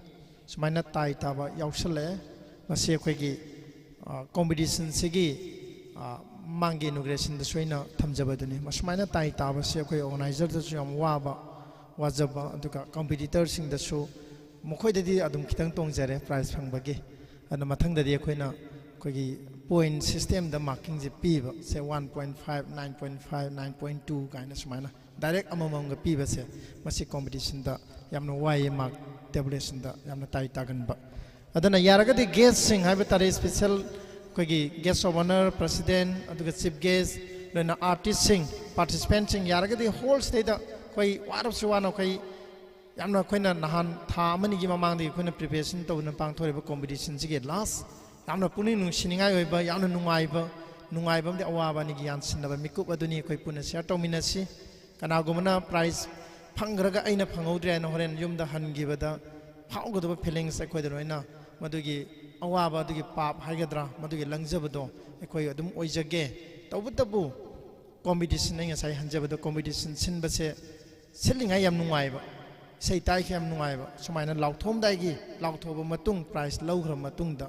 ꯁꯨꯃꯥꯏꯅ ꯇꯥꯏ ꯇꯥꯕ ꯌꯥꯎꯁꯜꯂꯛꯑꯦ꯫ ꯃꯁꯤ ꯑꯩꯈꯣꯏꯒꯤ, ꯑ, ꯀꯣꯝꯄꯤꯇꯤꯁꯟꯁꯤꯒꯤ, ꯑ, ꯃꯃꯥꯡꯒꯤ ꯏꯅꯣꯒ꯭ꯔꯦꯁꯟꯗꯁꯨ ꯑꯩꯅ ꯊꯝꯖꯕꯗꯨꯅꯤ꯫ ꯃꯁꯨꯃꯥꯏꯅ ꯇꯥꯏ ꯇꯥꯕꯁꯤ ꯑꯩꯈꯣꯏ ꯑꯣꯔꯒꯅꯥꯏꯖꯔꯗꯁꯨ ꯌꯥꯝ ꯋꯥꯕ, ꯋꯥꯖꯕ, ꯑꯗꯨꯒ ꯀꯝꯄꯤꯇꯤꯇꯔꯁꯤꯡꯗꯁꯨ ꯃꯈꯣꯏꯗꯗꯤ ꯑꯗꯨꯝ ꯈꯤꯇꯪ ꯇꯣꯡꯖꯔꯦ ꯄ꯭ꯔꯥꯏꯖ ꯐꯪꯕꯒꯤ꯫ ꯑꯗꯨꯅ ꯃꯊꯪꯗꯗꯤ ꯑꯩꯈꯣꯏꯅ ꯑꯩꯈꯣꯏꯒꯤ ꯄꯣꯏꯟ ꯁꯤꯁꯇꯦꯝꯗ ꯃꯥꯔꯀꯤꯡꯁꯦ ꯄꯤꯕ, ꯁꯦ, one point five, nine point five, nine point two ꯀꯥꯏꯅ ꯁꯨꯃꯥꯏꯅ ꯗꯥꯏꯔꯦꯛ ꯑꯃꯃꯝꯒ ꯄꯤꯕꯁꯦ, ꯃꯁꯤ ꯀꯣꯝꯄꯤꯇꯤꯁꯟꯗ ꯌꯥꯝꯅ ꯋꯥꯏꯌꯦ, ꯃꯥꯔꯛ ꯇꯦꯕꯨꯂꯦꯁꯟꯗ ꯌꯥꯝꯅ ꯇꯥꯏ ꯇꯥꯒꯟꯕ꯫ ꯑꯗꯨꯅ ꯌꯥꯔꯒꯗꯤ ꯒꯦꯁꯁꯤꯡ ꯍꯥꯏꯕ ꯇꯥꯔꯦ, ꯏꯁꯄꯤꯁꯦꯜ ꯑꯩꯈꯣꯏꯒꯤ ꯒꯦꯁ ꯑꯣꯐ ꯑꯣꯅꯔ, ꯄ꯭ꯔꯁꯤꯗꯦꯟ, ꯑꯗꯨꯒ ꯆꯤꯐ ꯒꯦꯁ, ꯂꯣꯏꯅ ꯑꯥꯔꯇꯤꯁꯁꯤꯡ, ꯄꯥꯔꯇꯤꯁꯤꯄꯦꯟꯁꯤꯡ ꯌꯥꯔꯒꯗꯤ ꯍꯣꯜꯁꯤꯗꯩꯗ ꯑꯩꯈꯣꯏ ꯋꯥꯔꯕꯁꯨ ꯋꯥꯅ ꯑꯩꯈꯣꯏ ꯌꯥꯝꯅ, ꯑꯩꯈꯣꯏꯅ ꯅꯍꯥꯟ ꯊꯥ ꯑꯃꯅꯤꯒꯤ ꯃꯃꯥꯡꯗꯒꯤ ꯑꯩꯈꯣꯏꯅ ꯄ꯭ꯔꯤꯄꯦꯔꯦꯁꯟ ꯇꯧꯗꯨꯅ ꯄꯥꯡꯊꯣꯔꯛꯏꯕ ꯀꯣꯝꯄꯤꯇꯤꯁꯟꯁꯤꯒꯤ ꯂꯥꯁ ꯌꯥꯝꯅ ꯄꯨꯛꯅꯤꯡ ꯅꯨꯡꯁꯤꯅꯤꯡꯉꯥꯏ ꯑꯣꯏꯕ, ꯌꯥꯝꯅ ꯅꯨꯡꯉꯥꯏꯕ, ꯅꯨꯡꯉꯥꯏꯕ ꯑꯃꯗꯤ ꯑꯋꯥꯕ ꯑꯅꯤꯒꯤ ꯌꯥꯟꯁꯤꯟꯅꯕ ꯃꯤꯀꯨꯞ ꯑꯗꯨꯅꯤ ꯑꯩꯈꯣꯏ ꯄꯨꯟꯅ ꯁꯤꯌꯔ ꯇꯧꯃꯤꯟꯅꯁꯤ꯫ ꯀꯅꯥꯒꯨꯝꯕꯅ ꯄ꯭ꯔꯥꯏꯖ ꯐꯪꯈ꯭ꯔꯒ ꯑꯩꯅ ꯐꯪꯍꯧꯗ꯭ꯔꯦ ꯍꯥꯏꯅ ꯍꯣꯔꯦꯟ ꯌꯨꯝꯗ ꯍꯟꯈꯤꯕꯗ ꯐꯥꯎꯒꯗꯕ ꯐꯤꯂꯤꯡꯁ ꯑꯩꯈꯣꯏꯗ ꯂꯣꯏꯅ, ꯃꯗꯨꯒꯤ ꯑꯋꯥꯕ, ꯑꯗꯨꯒꯤ ꯄꯥꯞ ꯍꯥꯏꯒꯗ꯭ꯔꯥ, ꯃꯗꯨꯒꯤ ꯂꯪꯖꯕꯗꯣ ꯑꯩꯈꯣꯏ ꯑꯗꯨꯝ ꯑꯣꯏꯖꯒꯦ꯫ ꯇꯧꯕꯇꯕꯨ ꯀꯣꯝꯄꯤꯇꯤꯁꯟ, ꯑꯩ ꯉꯁꯥꯏ ꯍꯟꯖꯕꯗꯣ, ꯀꯣꯝꯄꯤꯇꯤꯁꯟ ꯁꯤꯟꯕꯁꯦ ꯁꯤꯜꯂꯤꯉꯥꯏ ꯌꯥꯝ ꯅꯨꯡꯉꯥꯏꯕ, ꯏꯁꯩ ꯇꯥꯏꯈꯤ ꯌꯥꯝ ꯅꯨꯡꯉꯥꯏꯕ, ꯁꯨꯃꯥꯏꯅ ꯂꯥꯎꯊꯣꯛꯑꯝꯗꯥꯏꯒꯤ, ꯂꯥꯎꯊꯣꯛꯑꯕ ꯃꯇꯨꯡ, ꯄ꯭ꯔꯥꯏꯖ ꯂꯧꯈ꯭ꯔꯕ ꯃꯇꯨꯡꯗ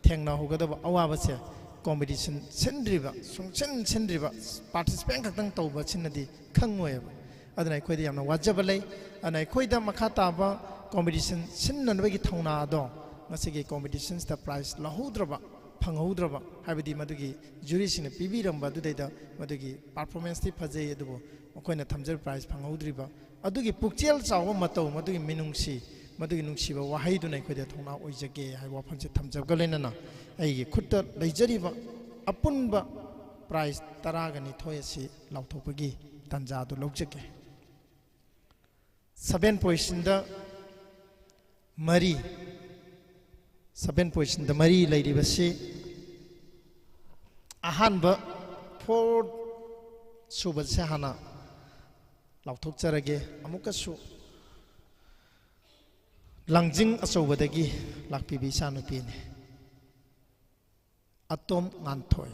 ꯊꯦꯡꯅꯍꯧꯒꯗꯕ ꯑꯋꯥꯕꯁꯦ ꯀꯣꯝꯄꯤꯇꯤꯁꯟ ꯁꯤꯟꯗ꯭ꯔꯤꯕ, ꯁꯨꯡꯁꯤꯟ ꯁꯤꯟꯗ꯭ꯔꯤꯕ, ꯄꯥꯔꯇꯤꯁꯤꯄꯦꯟ ꯈꯛꯇꯪ ꯇꯧꯕꯁꯤꯅꯗꯤ ꯈꯪꯉꯣꯏꯕ꯫ ꯑꯗꯨꯅ ꯑꯩꯈꯣꯏꯗ ꯌꯥꯝꯅ ꯋꯥꯖꯕ ꯂꯩ꯫ ꯑꯗꯨꯅ ꯑꯩꯈꯣꯏꯗ ꯃꯈꯥ ꯇꯥꯕ ꯀꯣꯝꯄꯤꯇꯤꯁꯟ ꯁꯤꯟꯅꯅꯕꯒꯤ ꯊꯧꯅꯥ ꯑꯗꯣ ꯉꯁꯤꯒꯤ ꯀꯣꯝꯄꯤꯇꯤꯁꯟꯁꯤꯗ ꯄ꯭ꯔꯥꯏꯖ ꯂꯧꯍꯧꯗ꯭ꯔꯕ, ꯐꯪꯍꯧꯗ꯭ꯔꯕ, ꯍꯥꯏꯕꯗꯤ ꯃꯗꯨꯒꯤ ꯖꯨꯔꯤꯁꯤꯡꯅ ꯄꯤꯕꯤꯔꯝꯕ ꯑꯗꯨꯗꯩꯗ ꯃꯗꯨꯒꯤ ꯄꯥꯔꯐꯣꯔꯃꯦꯟꯁꯇꯤ ꯐꯖꯩ, ꯑꯗꯨꯕꯨ ꯃꯈꯣꯏꯅ ꯊꯝꯖꯔꯤꯕ ꯄ꯭ꯔꯥꯏꯖ ꯐꯪꯍꯧꯗ꯭ꯔꯤꯕ ꯑꯗꯨꯒꯤ ꯄꯨꯛꯆꯦꯜ ꯆꯥꯎꯕ ꯃꯇꯧ, ꯃꯗꯨꯒꯤ ꯃꯤꯅꯨꯡꯁꯤ, ꯃꯗꯨꯒꯤ ꯅꯨꯡꯁꯤꯕ ꯋꯥꯍꯩꯗꯨꯅ ꯑꯩꯈꯣꯏꯗ ꯊꯧꯅꯥ ꯑꯣꯏꯖꯒꯦ ꯍꯥꯏꯕ ꯋꯥꯐꯝꯁꯦ ꯊꯝꯖꯕꯒ ꯂꯣꯏꯅꯅ ꯑꯩꯒꯤ ꯈꯨꯠꯇ ꯂꯩꯖꯔꯤꯕ ꯑꯄꯨꯟꯕ ꯄ꯭ꯔꯥꯏꯖ ꯇꯔꯥꯒ ꯅꯤꯊꯣꯏ ꯑꯁꯤ ꯂꯥꯎꯊꯣꯛꯄꯒꯤ ꯇꯥꯟꯖꯥꯗꯨ ꯂꯧꯖꯒꯦ꯫ ꯁꯚꯦꯟ ꯄꯣꯖꯤꯁꯟꯗ ꯃꯔꯤ, ꯁꯚꯦꯟ ꯄꯣꯖꯤꯁꯟꯗ ꯃꯔꯤ ꯂꯩꯔꯤꯕꯁꯤ ꯑꯍꯥꯟꯕ ꯐꯣꯔ ꯁꯨꯕꯁꯦ ꯍꯥꯟꯅ ꯂꯥꯎꯊꯣꯛꯆꯔꯒꯦ꯫ ꯑꯃꯨꯛꯀꯁꯨ ꯂꯥꯡꯖꯤꯡ ꯑꯆꯧꯕꯗꯒꯤ ꯂꯥꯛꯄꯤꯕ ꯏꯆꯥꯅꯨꯄꯤꯅꯤ꯫ ꯑꯇꯣꯝ ꯉꯥꯟꯊꯣꯏ꯫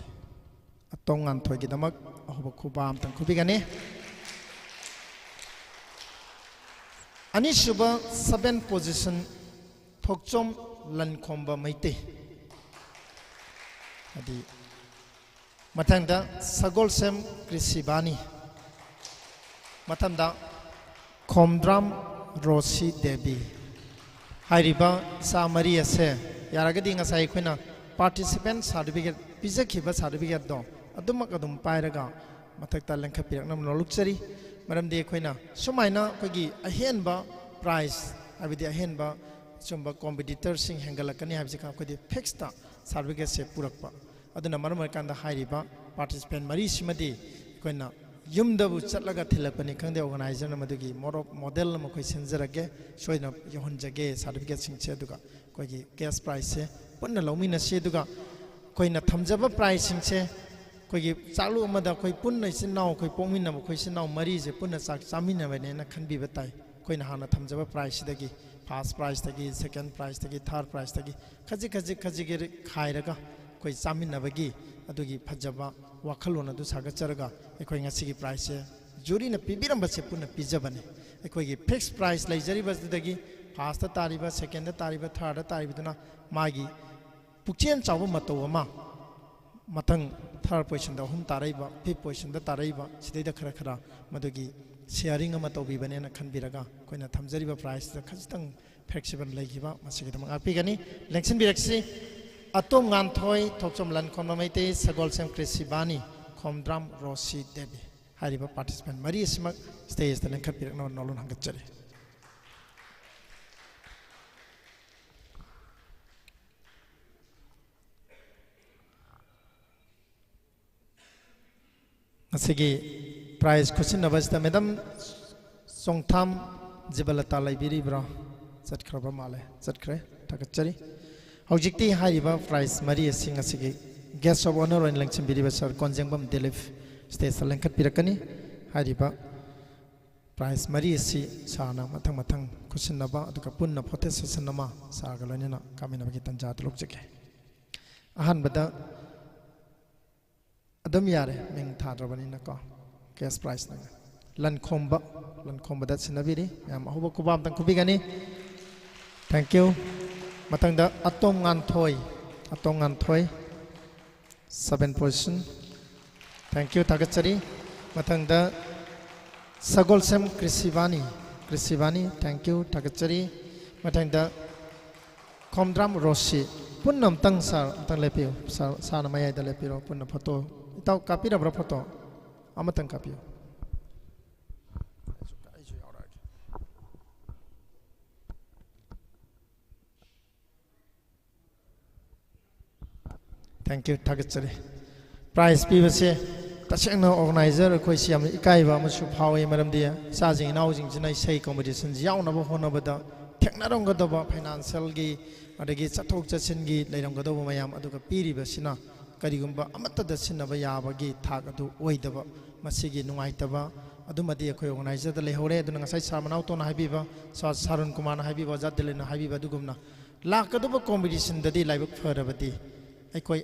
ꯑꯇꯣꯝ ꯉꯥꯟꯊꯣꯏꯒꯤꯗꯃꯛ ꯑꯍꯧꯕ ꯈꯨꯕꯥꯛ ꯑꯃꯇꯪ ꯈꯨꯕꯤꯒꯅꯤ꯫ ꯑꯅꯤꯁꯨꯕ ꯁꯚꯦꯟ ꯄꯣꯖꯤꯁꯟ ꯊꯣꯛꯆꯣꯝ ꯂꯟꯈꯣꯝꯕ ꯃꯩꯇꯩ꯫ ꯍꯥꯏꯗꯤ ꯃꯊꯪꯗ ꯁꯒꯣꯜꯁꯦꯝ ꯀ꯭ꯔꯤꯁꯤꯕꯥꯅꯤ꯫ ꯃꯊꯪꯗ ꯈꯣꯝꯗ꯭ꯔꯥꯝ ꯔꯣꯁꯤ ꯗꯦꯕꯤ꯫ ꯍꯥꯏꯔꯤꯕ ꯏꯆꯥ ꯃꯔꯤ ꯑꯁꯦ ꯌꯥꯔꯒꯗꯤ ꯉꯁꯥꯏ ꯑꯩꯈꯣꯏꯅ ꯄꯥꯔꯇꯤꯁꯤꯄꯦꯟ ꯁꯥꯔꯇꯤꯐꯤꯀꯦꯠ ꯄꯤꯖꯈꯤꯕ ꯁꯥꯔꯇꯤꯐꯤꯀꯦꯠꯇꯣ ꯑꯗꯨꯃꯛ ꯑꯗꯨꯝ ꯄꯥꯏꯔꯒ ꯃꯊꯛꯇ ꯂꯦꯡꯈꯠꯄꯤꯔꯛꯅꯕ ꯅꯣꯜꯂꯨꯛꯆꯔꯤ꯫ ꯃꯔꯝꯗꯤ ꯑꯩꯈꯣꯏꯅ ꯁꯨꯃꯥꯏꯅ ꯑꯩꯈꯣꯏꯒꯤ ꯑꯍꯦꯟꯕ ꯄ꯭ꯔꯥꯏꯖ, ꯍꯥꯏꯕꯗꯤ ꯑꯍꯦꯟꯕ ꯁꯨꯝꯕ ꯀꯣꯝꯄꯤꯇꯤꯇꯔꯁꯤꯡ ꯍꯦꯟꯒꯠꯂꯛꯀꯅꯤ ꯍꯥꯏꯕꯁꯤ ꯈꯪ-, ꯑꯩꯈꯣꯏꯗꯤ ꯐꯤꯛꯁꯇ ꯁꯥꯔꯇꯤꯐꯤꯀꯦꯠꯁꯦ ꯄꯨꯔꯛꯄ꯫ ꯑꯗꯨꯅ ꯃꯔꯝ ꯑꯣꯏꯔꯀꯥꯟꯗ ꯍꯥꯏꯔꯤꯕ ꯄꯥꯔꯇꯤꯁꯤꯄꯦꯟ ꯃꯔꯤꯁꯤꯃꯗꯤ ꯑꯩꯈꯣꯏꯅ ꯌꯨꯝꯗꯕꯨ ꯆꯠꯂꯒ ꯊꯤꯜꯂꯛꯄꯅꯤ ꯈꯪꯗꯦ, ꯑꯣꯔꯒꯅꯥꯏꯖꯔꯅ ꯃꯗꯨꯒꯤ ꯃꯣꯔꯣꯛ ꯃꯣꯗꯦꯜ ꯑꯃ ꯑꯩꯈꯣꯏ ꯁꯤꯟꯖꯔꯛꯀꯦ, ꯁꯣꯏꯗꯅ ꯌꯧꯍꯟꯖꯒꯦ ꯁꯥꯔꯇꯤꯐꯤꯀꯦꯠꯁꯤꯡꯁꯦ꯫ ꯑꯗꯨꯒ ꯑꯩꯈꯣꯏꯒꯤ ꯀꯦꯁ ꯄ꯭ꯔꯥꯏꯖꯁꯦ ꯄꯨꯟꯅ ꯂꯧꯃꯤꯟꯅꯁꯤ꯫ ꯑꯗꯨꯒ ꯑꯩꯈꯣꯏꯅ ꯊꯝꯖꯕ ꯄ꯭ꯔꯥꯏꯖꯁꯤꯡꯁꯦ ꯑꯩꯈꯣꯏꯒꯤ ꯆꯥꯛꯂꯨꯛ ꯑꯃꯗ ꯑꯩꯈꯣꯏ ꯄꯨꯟꯅ ꯏꯆꯤꯟ ꯏꯅꯥꯎ, ꯑꯩꯈꯣꯏ ꯄꯣꯛꯃꯤꯟꯅꯕ ꯑꯩꯈꯣꯏ ꯏꯆꯤꯟ ꯏꯅꯥꯎ ꯃꯔꯤꯁꯦ ꯄꯨꯟꯅ ꯆꯥꯛ ꯆꯥꯃꯤꯟꯅꯕꯅꯦꯅ ꯈꯟꯕꯤꯕ ꯇꯥꯏ꯫ ꯑꯩꯈꯣꯏꯅ ꯍꯥꯟꯅ ꯊꯝꯖꯕ ꯄ꯭ꯔꯥꯏꯖꯁꯤꯗꯒꯤ, ꯐꯥꯔꯁ ꯄ꯭ꯔꯥꯏꯖꯇꯒꯤ, ꯁꯦꯀꯦꯟ ꯄ꯭ꯔꯥꯏꯖꯇꯒꯤ, ꯊꯥꯔꯠ ꯄ꯭ꯔꯥꯏꯖꯇꯒꯤ ꯈꯖꯤꯛ ꯈꯖꯤꯛ ꯈꯖꯤꯛ ꯈꯖꯤꯛ ꯈꯥꯏꯔꯒ ꯑꯩꯈꯣꯏ ꯆꯥꯃꯤꯟꯅꯕꯒꯤ ꯑꯗꯨꯒꯤ ꯐꯖꯕ ꯋꯥꯈꯜꯂꯣꯟ ꯑꯗꯨ ꯁꯥꯒꯠꯆꯔꯒ ꯑꯩꯈꯣꯏ ꯉꯁꯤꯒꯤ ꯄ꯭ꯔꯥꯏꯖꯁꯦ ꯖꯨꯔꯤꯅ ꯄꯤꯕꯤꯔꯝꯕꯁꯦ ꯄꯨꯟꯅ ꯄꯤꯖꯕꯅꯤ꯫ ꯑꯩꯈꯣꯏꯒꯤ ꯐꯤꯛꯁ ꯄ꯭ꯔꯥꯏꯖ ꯂꯩꯖꯔꯤꯕꯁꯤꯗꯒꯤ ꯐꯥꯔꯁꯇ ꯇꯥꯔꯤꯕ, ꯁꯦꯀꯦꯟꯗ ꯇꯥꯔꯤꯕ, ꯊꯥꯔꯗ ꯇꯥꯔꯤꯕꯗꯨꯅ ꯃꯥꯒꯤ ꯄꯨꯛꯆꯦꯜ ꯆꯥꯎꯕ ꯃꯇꯧ ꯑꯃ, ꯃꯊꯪ ꯊꯥꯔꯠ ꯄꯣꯖꯤꯁꯟꯗ ꯑꯍꯨꯝ ꯇꯥꯔꯛꯏꯕ, ꯐꯤꯐ ꯄꯣꯖꯤꯁꯟꯗ ꯇꯥꯔꯛꯏꯕ, ꯁꯤꯗꯩꯗ ꯈꯔ ꯈꯔ ꯃꯗꯨꯒꯤ ꯁꯤꯌꯥꯔꯤꯡ ꯑꯃ ꯇꯧꯕꯤꯕꯅꯦꯅ ꯈꯟꯕꯤꯔꯒ ꯑꯩꯈꯣꯏꯅ ꯊꯝꯖꯔꯤꯕ ꯄ꯭ꯔꯥꯏꯖꯇ ꯈꯖꯤꯛꯇꯪ ꯐ꯭ꯂꯦꯛꯁꯤꯕꯜ ꯂꯩꯈꯤꯕ, ꯃꯁꯤꯒꯤꯗꯃꯛ ꯉꯥꯛꯄꯤꯒꯅꯤ꯫ ꯂꯦꯡꯁꯤꯟꯕꯤꯔꯛꯁꯤ꯫ ꯑꯇꯣꯝ ꯉꯥꯟꯊꯣꯏ, ꯊꯣꯛꯆꯣꯝ ꯂꯟꯈꯣꯝꯕ ꯃꯩꯇꯩ, ꯁꯒꯣꯜꯁꯦꯝ ꯀ꯭ꯔꯤꯁꯤꯕꯥꯅꯤ, ꯈꯣꯝꯗ꯭ꯔꯥꯝ ꯔꯣꯁꯤ ꯗꯦꯕꯤ꯫ ꯍꯥꯏꯔꯤꯕ ꯄꯥꯔꯇꯤꯁꯤꯄꯦꯟ ꯃꯔꯤ ꯑꯁꯤꯃꯛ ꯁ꯭ꯇꯦꯖꯇ ꯂꯦꯡꯈꯠꯄꯤꯔꯛꯅꯕ ꯅꯣꯂꯨꯛ ꯍꯪꯒꯠꯆꯔꯤ꯫ ꯉꯁꯤꯒꯤ ꯄ꯭ꯔꯥꯏꯖ ꯈꯨꯠꯁꯤꯟꯅꯕ ꯑꯁꯤꯗ ꯃꯦꯗꯥꯝ ꯆꯣꯡꯊꯥꯝ ꯖꯤꯕꯂꯇꯥ ꯂꯩꯕꯤꯔꯤꯕ꯭ꯔꯣ? ꯆꯠꯈ꯭ꯔꯕ ꯃꯥꯜꯂꯦ꯫ ꯆꯠꯈ꯭ꯔꯦ꯫ ꯊꯥꯒꯠꯆꯔꯤ꯫ ꯍꯧꯖꯤꯛꯇꯤ ꯍꯥꯏꯔꯤꯕ ꯄ꯭ꯔꯥꯏꯖ ꯃꯔꯤ ꯑꯁꯤ ꯉꯁꯤꯒꯤ guest of honour ꯑꯣꯏꯅ ꯂꯦꯡꯁꯤꯟꯕꯤꯔꯤꯕ ꯁꯥꯔ ꯀꯣꯟꯖꯦꯡꯕꯝ ꯗꯤꯂꯤꯞ ꯁ꯭ꯇꯦꯖꯇ ꯂꯦꯡꯈꯠꯄꯤꯔꯛꯀꯅꯤ꯫ ꯍꯥꯏꯔꯤꯕ ꯄ꯭ꯔꯥꯏꯖ ꯃꯔꯤ ꯑꯁꯤ ꯁꯥꯔꯅ ꯃꯊꯪ ꯃꯊꯪ ꯈꯨꯠꯁꯤꯟꯅꯕ, ꯑꯗꯨꯒ ꯄꯨꯟꯅ ꯐꯣꯇꯣ ꯁꯦꯁꯟ ꯑꯃ ꯁꯥꯔꯒ ꯂꯣꯏꯅꯅ ꯀꯥꯃꯤꯟꯅꯕꯒꯤ ꯇꯥꯟꯖꯥ ꯑꯗꯨ ꯂꯧꯖꯒꯦ꯫ ꯑꯍꯥꯟꯕꯗ ꯑꯗꯨꯝ ꯌꯥꯔꯦ, ꯃꯤꯡ ꯊꯥꯗ꯭ꯔꯕꯅꯤꯅꯀꯣ꯫ ꯀꯦꯁ ꯄ꯭ꯔꯥꯏꯖꯅ ꯂꯟꯈꯣꯝꯕ, ꯂꯟꯈꯣꯝꯕꯗ ꯁꯤꯟꯅꯕꯤꯔꯤ꯫ ꯃꯌꯥꯝ ꯑꯍꯧꯕ ꯈꯨꯕꯥꯛ ꯑꯝꯇꯪ ꯈꯨꯕꯤꯒꯅꯤ꯫ Thank you꯫ ꯃꯊꯪꯗ ꯑꯇꯣꯝ ꯉꯥꯟꯊꯣꯏ, ꯑꯇꯣꯝ ꯉꯥꯟꯊꯣꯏ, seven position꯫ Thank you, ꯊꯥꯒꯠꯆꯔꯤ꯫ ꯃꯊꯪꯗ ꯁꯒꯣꯜꯁꯦꯝ ꯀ꯭ꯔꯤꯁꯤꯕꯥꯅꯤ, ꯀ꯭ꯔꯤꯁꯤꯕꯥꯅꯤ, thank you, ꯊꯥꯒꯠꯆꯔꯤ꯫ ꯃꯊꯪꯗ ꯈꯣꯝꯗ꯭ꯔꯥꯝ ꯔꯣꯁꯤ꯫ ꯄꯨꯟꯅ ꯑꯝꯇꯪ ꯁꯥꯔ, ꯑꯝꯇꯪ ꯂꯦꯞꯄꯤꯌꯨ꯫ ꯁꯥꯔ, ꯁꯥꯔꯅ ꯃꯌꯥꯏꯗ ꯂꯦꯞꯄꯤꯔꯣ, ꯄꯨꯟꯅ ꯐꯣꯇꯣ꯫ ꯏꯇꯥꯎ, ꯀꯥꯞꯄꯤꯔꯕ꯭ꯔꯥ ꯐꯣꯇꯣ? ꯑꯃꯇꯪ ꯀꯥꯞꯄꯤꯌꯨ꯫ ꯑꯩꯁꯨ, ꯑꯩꯁꯨ ꯌꯥꯎꯔꯛꯑꯒꯦ꯫ Thank you, ꯊꯥꯒꯠꯆꯔꯤ꯫ ꯄ꯭ꯔꯥꯏꯖ ꯄꯤꯕꯁꯦ ꯇꯁꯦꯡꯅ ꯑꯣꯔꯒꯅꯥꯏꯖꯔ ꯑꯩꯈꯣꯏꯁꯤ ꯌꯥꯝꯅ ꯏꯀꯥꯏꯕ ꯑꯃꯁꯨ ꯐꯥꯎꯏ, ꯃꯔꯝꯗꯤ ꯏꯆꯥꯁꯤꯡ ꯏꯅꯥꯎꯁꯤꯡꯁꯤꯅ ꯏꯁꯩ ꯀꯣꯝꯄꯤꯇꯤꯁꯟꯁꯤ ꯌꯥꯎꯅꯕ ꯍꯣꯠꯅꯕꯗ ꯊꯦꯡꯅꯔꯝꯒꯗꯕ ꯐꯥꯏꯅꯥꯟꯁꯤꯌꯦꯜꯒꯤ ꯑꯗꯒꯤ ꯆꯠꯊꯣꯛ ꯆꯠꯁꯤꯟꯒꯤ ꯂꯩꯔꯝꯒꯗꯧꯕ ꯃꯌꯥꯝ ꯑꯗꯨꯒ ꯄꯤꯔꯤꯕꯁꯤꯅ ꯀꯔꯤꯒꯨꯝꯕ ꯑꯃꯠꯇꯗ ꯁꯤꯟꯅꯕ ꯌꯥꯕꯒꯤ ꯊꯥꯛ ꯑꯗꯨ ꯑꯣꯏꯗꯕ, ꯃꯁꯤꯒꯤ ꯅꯨꯡꯉꯥꯏꯇꯕ ꯑꯗꯨꯃꯗꯤ ꯑꯩꯈꯣꯏ ꯑꯣꯔꯒꯅꯥꯏꯖꯔꯗ ꯂꯩꯍꯧꯔꯦ꯫ ꯑꯗꯨꯅ ꯉꯁꯥꯏ ꯁꯥꯔ ꯃꯅꯥꯎꯇꯣꯟꯅ ꯍꯥꯏꯕꯤꯕ, ꯁꯥꯔ ꯁꯥꯔꯨꯟ ꯀꯨꯃꯥꯔꯅ ꯍꯥꯏꯕꯤꯕ, ꯑꯣꯖꯥ ꯗꯤꯂꯤꯟꯅ ꯍꯥꯏꯕꯤꯕ ꯑꯗꯨꯒꯨꯝꯅ ꯂꯥꯛꯀꯗꯧꯕ ꯀꯣꯝꯄꯤꯇꯤꯁꯟꯗꯗꯤ ꯂꯥꯏꯕꯛ ꯐꯔꯕꯗꯤ ꯑꯩꯈꯣꯏ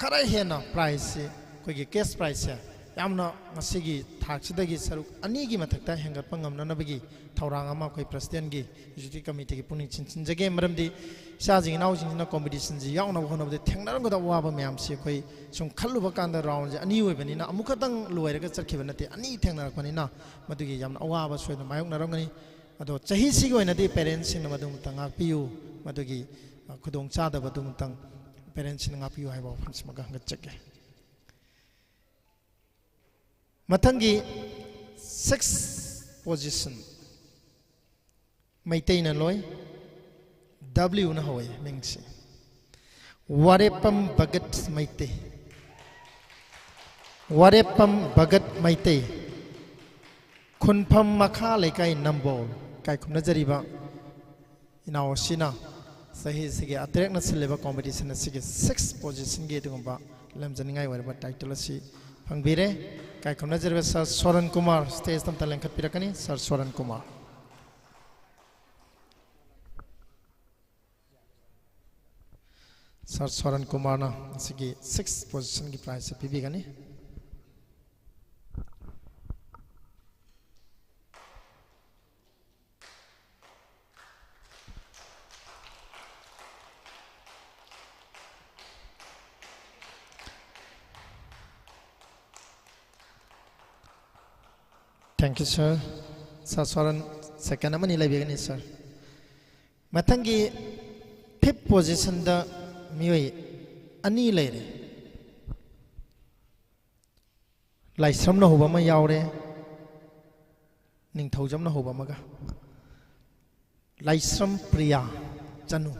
ꯈꯔ ꯍꯦꯟꯅ ꯄ꯭ꯔꯥꯏꯖꯁꯤ, ꯑꯩꯈꯣꯏꯒꯤ ꯀꯦꯁ ꯄ꯭ꯔꯥꯏꯖꯁꯦ ꯌꯥꯝꯅ ꯉꯁꯤꯒꯤ ꯊꯥꯛꯁꯤꯗꯒꯤ ꯁꯔꯨꯛ ꯑꯅꯤꯒꯤ ꯃꯊꯛꯇ ꯍꯦꯟꯒꯠꯄ ꯉꯝꯅꯅꯕꯒꯤ ꯊꯧꯔꯥꯡ ꯑꯃ ꯑꯩꯈꯣꯏ ꯄ꯭ꯔꯁꯤꯗꯦꯟꯒꯤ ꯑꯦꯛꯖꯤꯀ꯭ꯌꯨꯇꯤꯕ ꯀꯃꯤꯇꯤꯒꯤ ꯄꯨꯛꯅꯤꯡ ꯆꯤꯟꯁꯤꯟꯖꯒꯦ꯫ ꯃꯔꯝꯗꯤ ꯏꯆꯥꯁꯤꯡ ꯏꯅꯥꯎꯁꯤꯡꯁꯤꯅ ꯀꯣꯝꯄꯤꯇꯤꯁꯟꯁꯤ ꯌꯥꯎꯅꯕ ꯍꯣꯠꯅꯕꯗ ꯊꯦꯡꯅꯔꯝꯒꯗꯕ ꯑꯋꯥꯕ ꯃꯌꯥꯝꯁꯤ ꯑꯩꯈꯣꯏ ꯁꯨꯝ ꯈꯜꯂꯨꯕ ꯀꯥꯟꯗ ꯔꯥꯎꯟꯁꯦ ꯑꯅꯤ ꯑꯣꯏꯕꯅꯤꯅ, ꯑꯃꯨꯛꯈꯛꯇꯪ ꯂꯣꯏꯔꯒ ꯆꯠꯈꯤꯕ ꯅꯠꯇꯦ, ꯑꯅꯤ ꯊꯦꯡꯅꯔꯛꯄꯅꯤꯅ ꯃꯗꯨꯒꯤ ꯌꯥꯝꯅ ꯑꯋꯥꯕ ꯁꯣꯏꯗꯅ ꯃꯥꯌꯣꯛꯅꯔꯝꯒꯅꯤ꯫ ꯑꯗꯣ ꯆꯍꯤꯁꯤꯒꯤ ꯑꯣꯏꯅꯗꯤ ꯄꯦꯔꯦꯟꯁꯁꯤꯡꯅ ꯃꯗꯨꯃꯇꯪ ꯉꯥꯛꯄꯤꯌꯨ, ꯃꯗꯨꯒꯤ, ꯑ, ꯈꯨꯗꯣꯡꯆꯥꯗꯕꯗꯨꯃꯇꯪ ꯄꯦꯔꯦꯟꯁꯁꯤꯡꯅ ꯉꯥꯛꯄꯤꯌꯨ ꯍꯥꯏꯕ ꯋꯥꯐꯝꯁꯤꯃꯒ ꯍꯪꯒꯠꯆꯒꯦ꯫ ꯃꯊꯪꯒꯤ sixth position, ꯃꯩꯇꯩꯅ ꯂꯣꯏ, W ꯅ ꯍꯧꯋꯦ ꯃꯤꯡꯁꯤ꯫ ꯋꯥꯔꯦꯞꯄꯝ ꯚꯒꯠ ꯃꯩꯇꯩ꯫ ꯋꯥꯔꯦꯞꯄꯝ ꯚꯒꯠ ꯃꯩꯇꯩ, ꯈꯨꯟꯐꯝ ꯃꯈꯥ ꯂꯩꯀꯥꯏ ꯅꯝꯕꯣꯜ꯫ ꯏꯀꯥꯏ ꯈꯨꯝꯅꯖꯔꯤꯕ ꯏꯅꯥꯎ ꯑꯁꯤꯅ ꯆꯍꯤꯁꯤꯒꯤ ꯑꯇꯔꯦꯛꯅ ꯁꯤꯜꯂꯤꯕ ꯀꯣꯝꯄꯤꯇꯤꯁꯟ ꯑꯁꯤꯒꯤ sixth position ꯒꯤ ꯑꯗꯨꯒꯨꯝꯕ ꯂꯝꯖꯅꯤꯡꯉꯥꯏ ꯑꯣꯏꯔꯕ ꯇꯥꯏꯇꯜ ꯑꯁꯤ ꯐꯪꯕꯤꯔꯦ꯫ ꯏꯀꯥꯏ ꯈꯨꯝꯅꯖꯔꯤꯕ ꯁꯥꯔ ꯁꯣꯔꯟ ꯀꯨꯃꯥꯔ ꯁ꯭ꯇꯦꯖꯇ ꯑꯝꯇ ꯂꯦꯡꯈꯠꯄꯤꯔꯛꯀꯅꯤ꯫ ꯁꯥꯔ ꯁꯣꯔꯟ ꯀꯨꯃꯥꯔ꯫ ꯁꯥꯔ ꯁꯣꯔꯟ ꯀꯨꯃꯥꯔꯅ ꯉꯁꯤꯒꯤ sixth position ꯒꯤ prize say ꯄꯤꯕꯤꯒꯅꯤ꯫ Thank you, sir. Sir, ꯁꯣꯔꯟ, second ꯑꯃꯅꯤ ꯂꯩꯕꯤꯒꯅꯤ, sir꯫ ꯃꯊꯪꯒꯤ fifth position ꯗ ꯃꯤꯑꯣꯏ ꯑꯅꯤ ꯂꯩꯔꯦ꯫ ꯂꯥꯏꯁ꯭ꯔꯝꯅ ꯍꯧꯕ ꯑꯃ ꯌꯥꯎꯔꯦ, ꯅꯤꯡꯊꯧꯖꯝꯅ ꯍꯧꯕ ꯑꯃꯒ꯫ ꯂꯥꯏꯁ꯭ꯔꯝ ꯄ꯭ꯔꯤꯌꯥ ꯆꯅꯨ꯫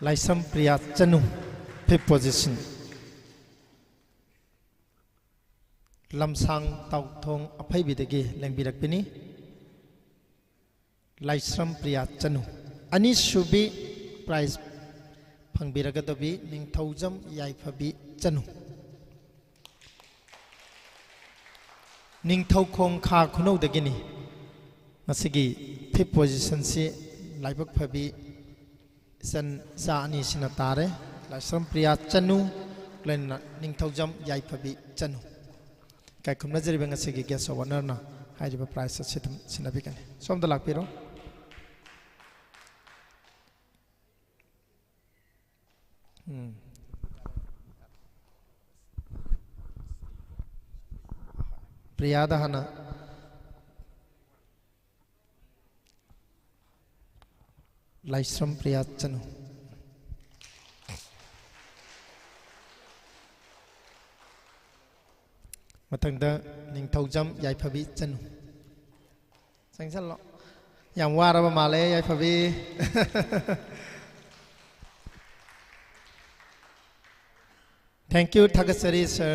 ꯂꯥꯏꯁ꯭ꯔꯝ ꯄ꯭ꯔꯤꯌꯥ ꯆꯅꯨ, fifth position꯫ ꯂꯝꯁꯥꯡ ꯇꯥꯎꯊꯣꯡ ꯑꯐꯩꯕꯤꯗꯒꯤ ꯂꯦꯡꯕꯤꯔꯛꯄꯅꯤ꯫ ꯂꯥꯏꯁ꯭ꯔꯝ ꯄ꯭ꯔꯤꯌꯥ ꯆꯅꯨ꯫ ꯑꯅꯤꯁꯨꯕꯤ prize ꯐꯪꯕꯤꯔꯒꯗꯕꯤ ꯅꯤꯡꯊꯧꯖꯝ ꯌꯥꯏꯐꯕꯤ ꯆꯅꯨ꯫ ꯅꯤꯡꯊꯧꯈꯣꯡ ꯈꯥ ꯈꯨꯅꯧꯗꯒꯤꯅꯤ꯫ ꯉꯁꯤꯒꯤ fifth position ꯁꯤ ꯂꯥꯏꯕꯛ ꯐꯕꯤ ꯏꯆꯟ ꯏꯆꯥ ꯑꯅꯤꯁꯤꯅ ꯇꯥꯔꯦ꯫ ꯂꯥꯏꯁ꯭ꯔꯝ ꯄ꯭ꯔꯤꯌꯥ ꯆꯅꯨ, ꯂꯣꯏꯅꯅ ꯅꯤꯡꯊꯧꯖꯝ ꯌꯥꯏꯐꯕꯤ ꯆꯅꯨ꯫ ꯏꯀꯥꯏ ꯈꯨꯝꯅꯖꯔꯤꯕ ꯉꯁꯤꯒꯤ guest of honourꯅ ꯍꯥꯏꯔꯤꯕ prize ꯑꯁꯤ ꯑꯗꯨꯝ ꯁꯤꯟꯅꯕꯤꯒꯅꯤ꯫ ꯁꯣꯝꯗ ꯂꯥꯛꯄꯤꯔꯣ꯫ ꯎꯝ꯫ ꯄ꯭ꯔꯤꯌꯥꯗ ꯍꯥꯟꯅ꯫ ꯂꯥꯏꯁ꯭ꯔꯝ ꯄ꯭ꯔꯤꯌꯥ ꯆꯅꯨ꯫ ꯃꯊꯪꯗ ꯅꯤꯡꯊꯧꯖꯝ ꯌꯥꯏꯐꯕꯤ ꯆꯅꯨ꯫ ꯆꯪꯁꯜꯂꯣ꯫ ꯌꯥꯝ ꯋꯥꯔꯕ ꯃꯥꯜꯂꯦ ꯌꯥꯏꯐꯕꯤ꯫ Thank you, ꯊꯥꯒꯠꯆꯔꯤ sir꯫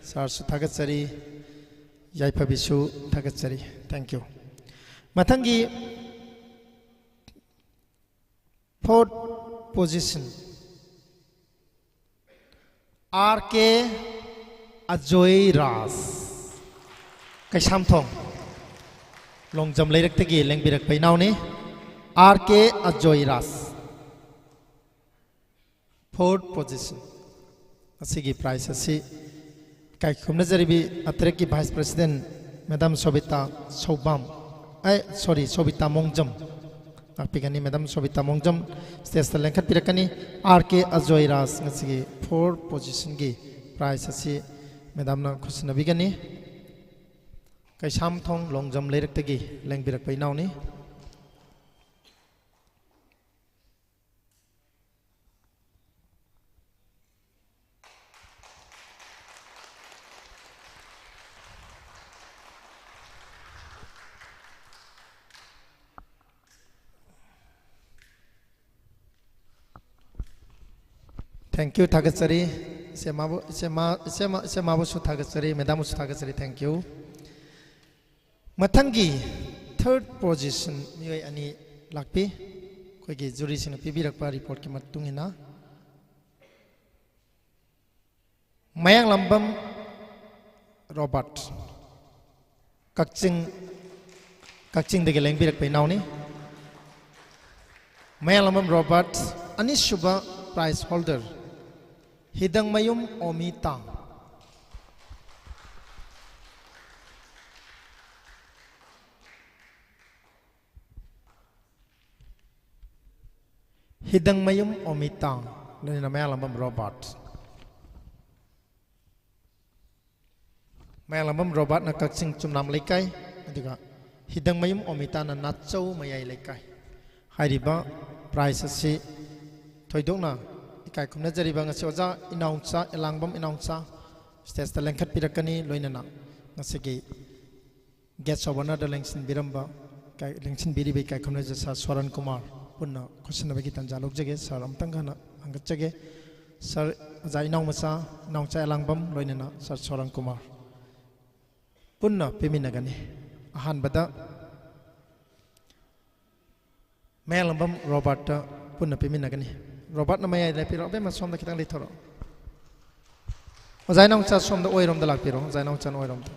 Sirꯁꯨ ꯊꯥꯒꯠꯆꯔꯤ꯫ ꯌꯥꯏꯐꯕꯤꯁꯨ ꯊꯥꯒꯠꯆꯔꯤ꯫ Thank you꯫ ꯃꯊꯪꯒꯤ fourth position, R K Ajoy ꯔꯥꯖ, ꯀꯩꯁꯥꯝꯊꯣꯡ ꯂꯣꯡꯖꯝ ꯂꯩꯔꯛꯇꯒꯤ ꯂꯦꯡꯕꯤꯔꯛꯄ ꯏꯅꯥꯎꯅꯤ, R K ꯑꯖꯣꯏ ꯔꯥꯖ꯫ Fourth position꯫ ꯉꯁꯤꯒꯤ prize ꯑꯁꯤ ꯏꯀꯥꯏ ꯈꯨꯝꯅꯖꯔꯤꯕꯤ ꯑꯇ꯭ꯔꯦꯠꯀꯤ vice president madam ꯁꯣꯕꯤꯇꯥ ꯁꯧꯕꯥꯝ, ꯑꯦ, sorry, ꯁꯣꯕꯤꯇꯥ ꯃꯣꯡꯖꯝ ꯂꯥꯛꯄꯤꯒꯅꯤ꯫ Madam ꯁꯣꯕꯤꯇꯥ ꯃꯣꯡꯖꯝ stageꯇ ꯂꯦꯡꯈꯠꯄꯤꯔꯛꯀꯅꯤ꯫ R K Ajoy ꯔꯥꯖ ꯉꯁꯤꯒꯤ fourth positionꯒꯤ prize ꯑꯁꯤ madamꯅ ꯈꯨꯠꯁꯤꯟꯅꯕꯤꯒꯅꯤ꯫ ꯀꯩꯁꯥꯝꯊꯣꯡ ꯂꯣꯡꯖꯝ ꯂꯩꯔꯛꯇꯒꯤ ꯂꯦꯡꯕꯤꯔꯛꯄ ꯏꯅꯥꯎꯅꯤ꯫ Thank you, ꯊꯥꯒꯠꯆꯔꯤ꯫ ꯏꯆꯦꯃꯥꯕꯨ, ꯏꯆꯦꯃꯥ, ꯏꯆꯦꯃꯥ, ꯏꯆꯦꯃꯥꯕꯨꯁꯨ ꯊꯥꯒꯠꯆꯔꯤ, madamꯕꯨꯁꯨ ꯊꯥꯒꯠꯆꯔꯤ, thank you꯫ ꯃꯊꯪꯒꯤ third position ꯃꯤꯑꯣꯏ ꯑꯅꯤ ꯂꯥꯛꯄꯤ꯫ ꯑꯩꯈꯣꯏꯒꯤ juryꯁꯤꯡꯅ ꯄꯤꯕꯤꯔꯛꯄ reportꯀꯤ ꯃꯇꯨꯡ ꯏꯟꯅ, ꯃꯌꯥꯡꯂꯝꯕꯝ ꯔꯣꯕꯥꯔꯠ, ꯀꯛꯆꯤꯡ, ꯀꯛꯆꯤꯡꯗꯒꯤ ꯂꯦꯡꯕꯤꯔꯛꯄ ꯏꯅꯥꯎꯅꯤ꯫ ꯃꯌꯥꯡꯂꯝꯕꯝ ꯔꯣꯕꯥꯔꯠ, ꯑꯅꯤꯁꯨꯕ prize holder꯫ ꯍꯤꯗꯪꯃꯌꯨꯝ ꯑꯣꯃꯤꯇꯥ꯫ ꯍꯤꯗꯪꯃꯌꯨꯝ ꯑꯣꯃꯤꯇꯥ, ꯂꯣꯏꯅꯅ ꯃꯌꯥꯡꯂꯝꯕꯝ ꯔꯣꯕꯥꯔꯠ꯫ ꯃꯌꯥꯡꯂꯝꯕꯝ ꯔꯣꯕꯥꯔꯠꯅ ꯀꯛꯆꯤꯡ ꯆꯨꯝꯅꯥꯝ ꯂꯩꯀꯥꯏ, ꯑꯗꯨꯒ ꯍꯤꯗꯪꯃꯌꯨꯝ ꯑꯣꯃꯤꯇꯥꯅ ꯅꯥꯆꯧ ꯃꯌꯥꯏ ꯂꯩꯀꯥꯏ꯫ ꯍꯥꯏꯔꯤꯕ prize ꯑꯁꯤ ꯊꯣꯏꯗꯣꯛꯅ ꯏꯀꯥꯏ ꯈꯨꯝꯅꯖꯔꯤꯕ ꯉꯁꯤ ꯑꯣꯖꯥ ꯏꯅꯥꯎꯆꯥ, ꯑꯦꯂꯥꯡꯕꯝ ꯏꯅꯥꯎꯆꯥ stageꯇ ꯂꯦꯡꯈꯠꯄꯤꯔꯛꯀꯅꯤ, ꯂꯣꯏꯅꯅ ꯉꯁꯤꯒꯤ guest of honourꯗ ꯂꯦꯡꯁꯤꯟꯕꯤꯔꯝꯕ, ꯏꯀꯥꯏ-, ꯂꯦꯡꯁꯤꯟꯕꯤꯔꯤꯕ ꯏꯀꯥꯏ ꯈꯨꯝꯅꯖ ꯁꯥꯔ ꯁꯣꯔꯟ ꯀꯨꯃꯥꯔ ꯄꯨꯟꯅ ꯈꯨꯠꯁꯤꯟꯅꯕꯒꯤ ꯇꯥꯟꯖꯥ ꯂꯧꯖꯒꯦ꯫ ꯁꯥꯔ, ꯑꯃꯨꯛꯇꯪ ꯍꯥꯟꯅ ꯍꯪꯒꯠꯆꯒꯦ꯫ ꯁꯥꯔ, ꯑꯣꯖꯥ ꯏꯅꯥꯎ ꯃꯆꯥ, ꯏꯅꯥꯎꯆꯥ ꯑꯦꯂꯥꯡꯕꯝ, ꯂꯣꯏꯅꯅ ꯁꯥꯔ ꯁꯣꯔꯟ ꯀꯨꯃꯥꯔ ꯄꯨꯟꯅ ꯄꯤꯃꯤꯟꯅꯒꯅꯤ꯫ ꯑꯍꯥꯟꯕꯗ ꯃꯌꯥꯡꯂꯝꯕꯝ ꯔꯣꯕꯥꯔꯠꯇ ꯄꯨꯟꯅ ꯄꯤꯃꯤꯟꯅꯒꯅꯤ꯫ ꯔꯣꯕꯥꯔꯠꯅ ꯃꯌꯥꯏꯗ ꯂꯦꯞꯄꯤꯔꯣ꯫ ꯑꯕꯦꯝꯃ, ꯁꯣꯝꯗ ꯈꯤꯇꯪ ꯂꯩꯊꯣꯔꯛꯑꯣ꯫ ꯑꯣꯖꯥ ꯏꯅꯥꯎꯆꯥ, ꯁꯣꯝꯗ ꯑꯣꯏꯔꯣꯝꯗ ꯂꯥꯛꯄꯤꯔꯣ꯫ ꯑꯣꯖꯥ ꯏꯅꯥꯎꯆꯥꯅ ꯑꯣꯏꯔꯣꯝꯗ꯫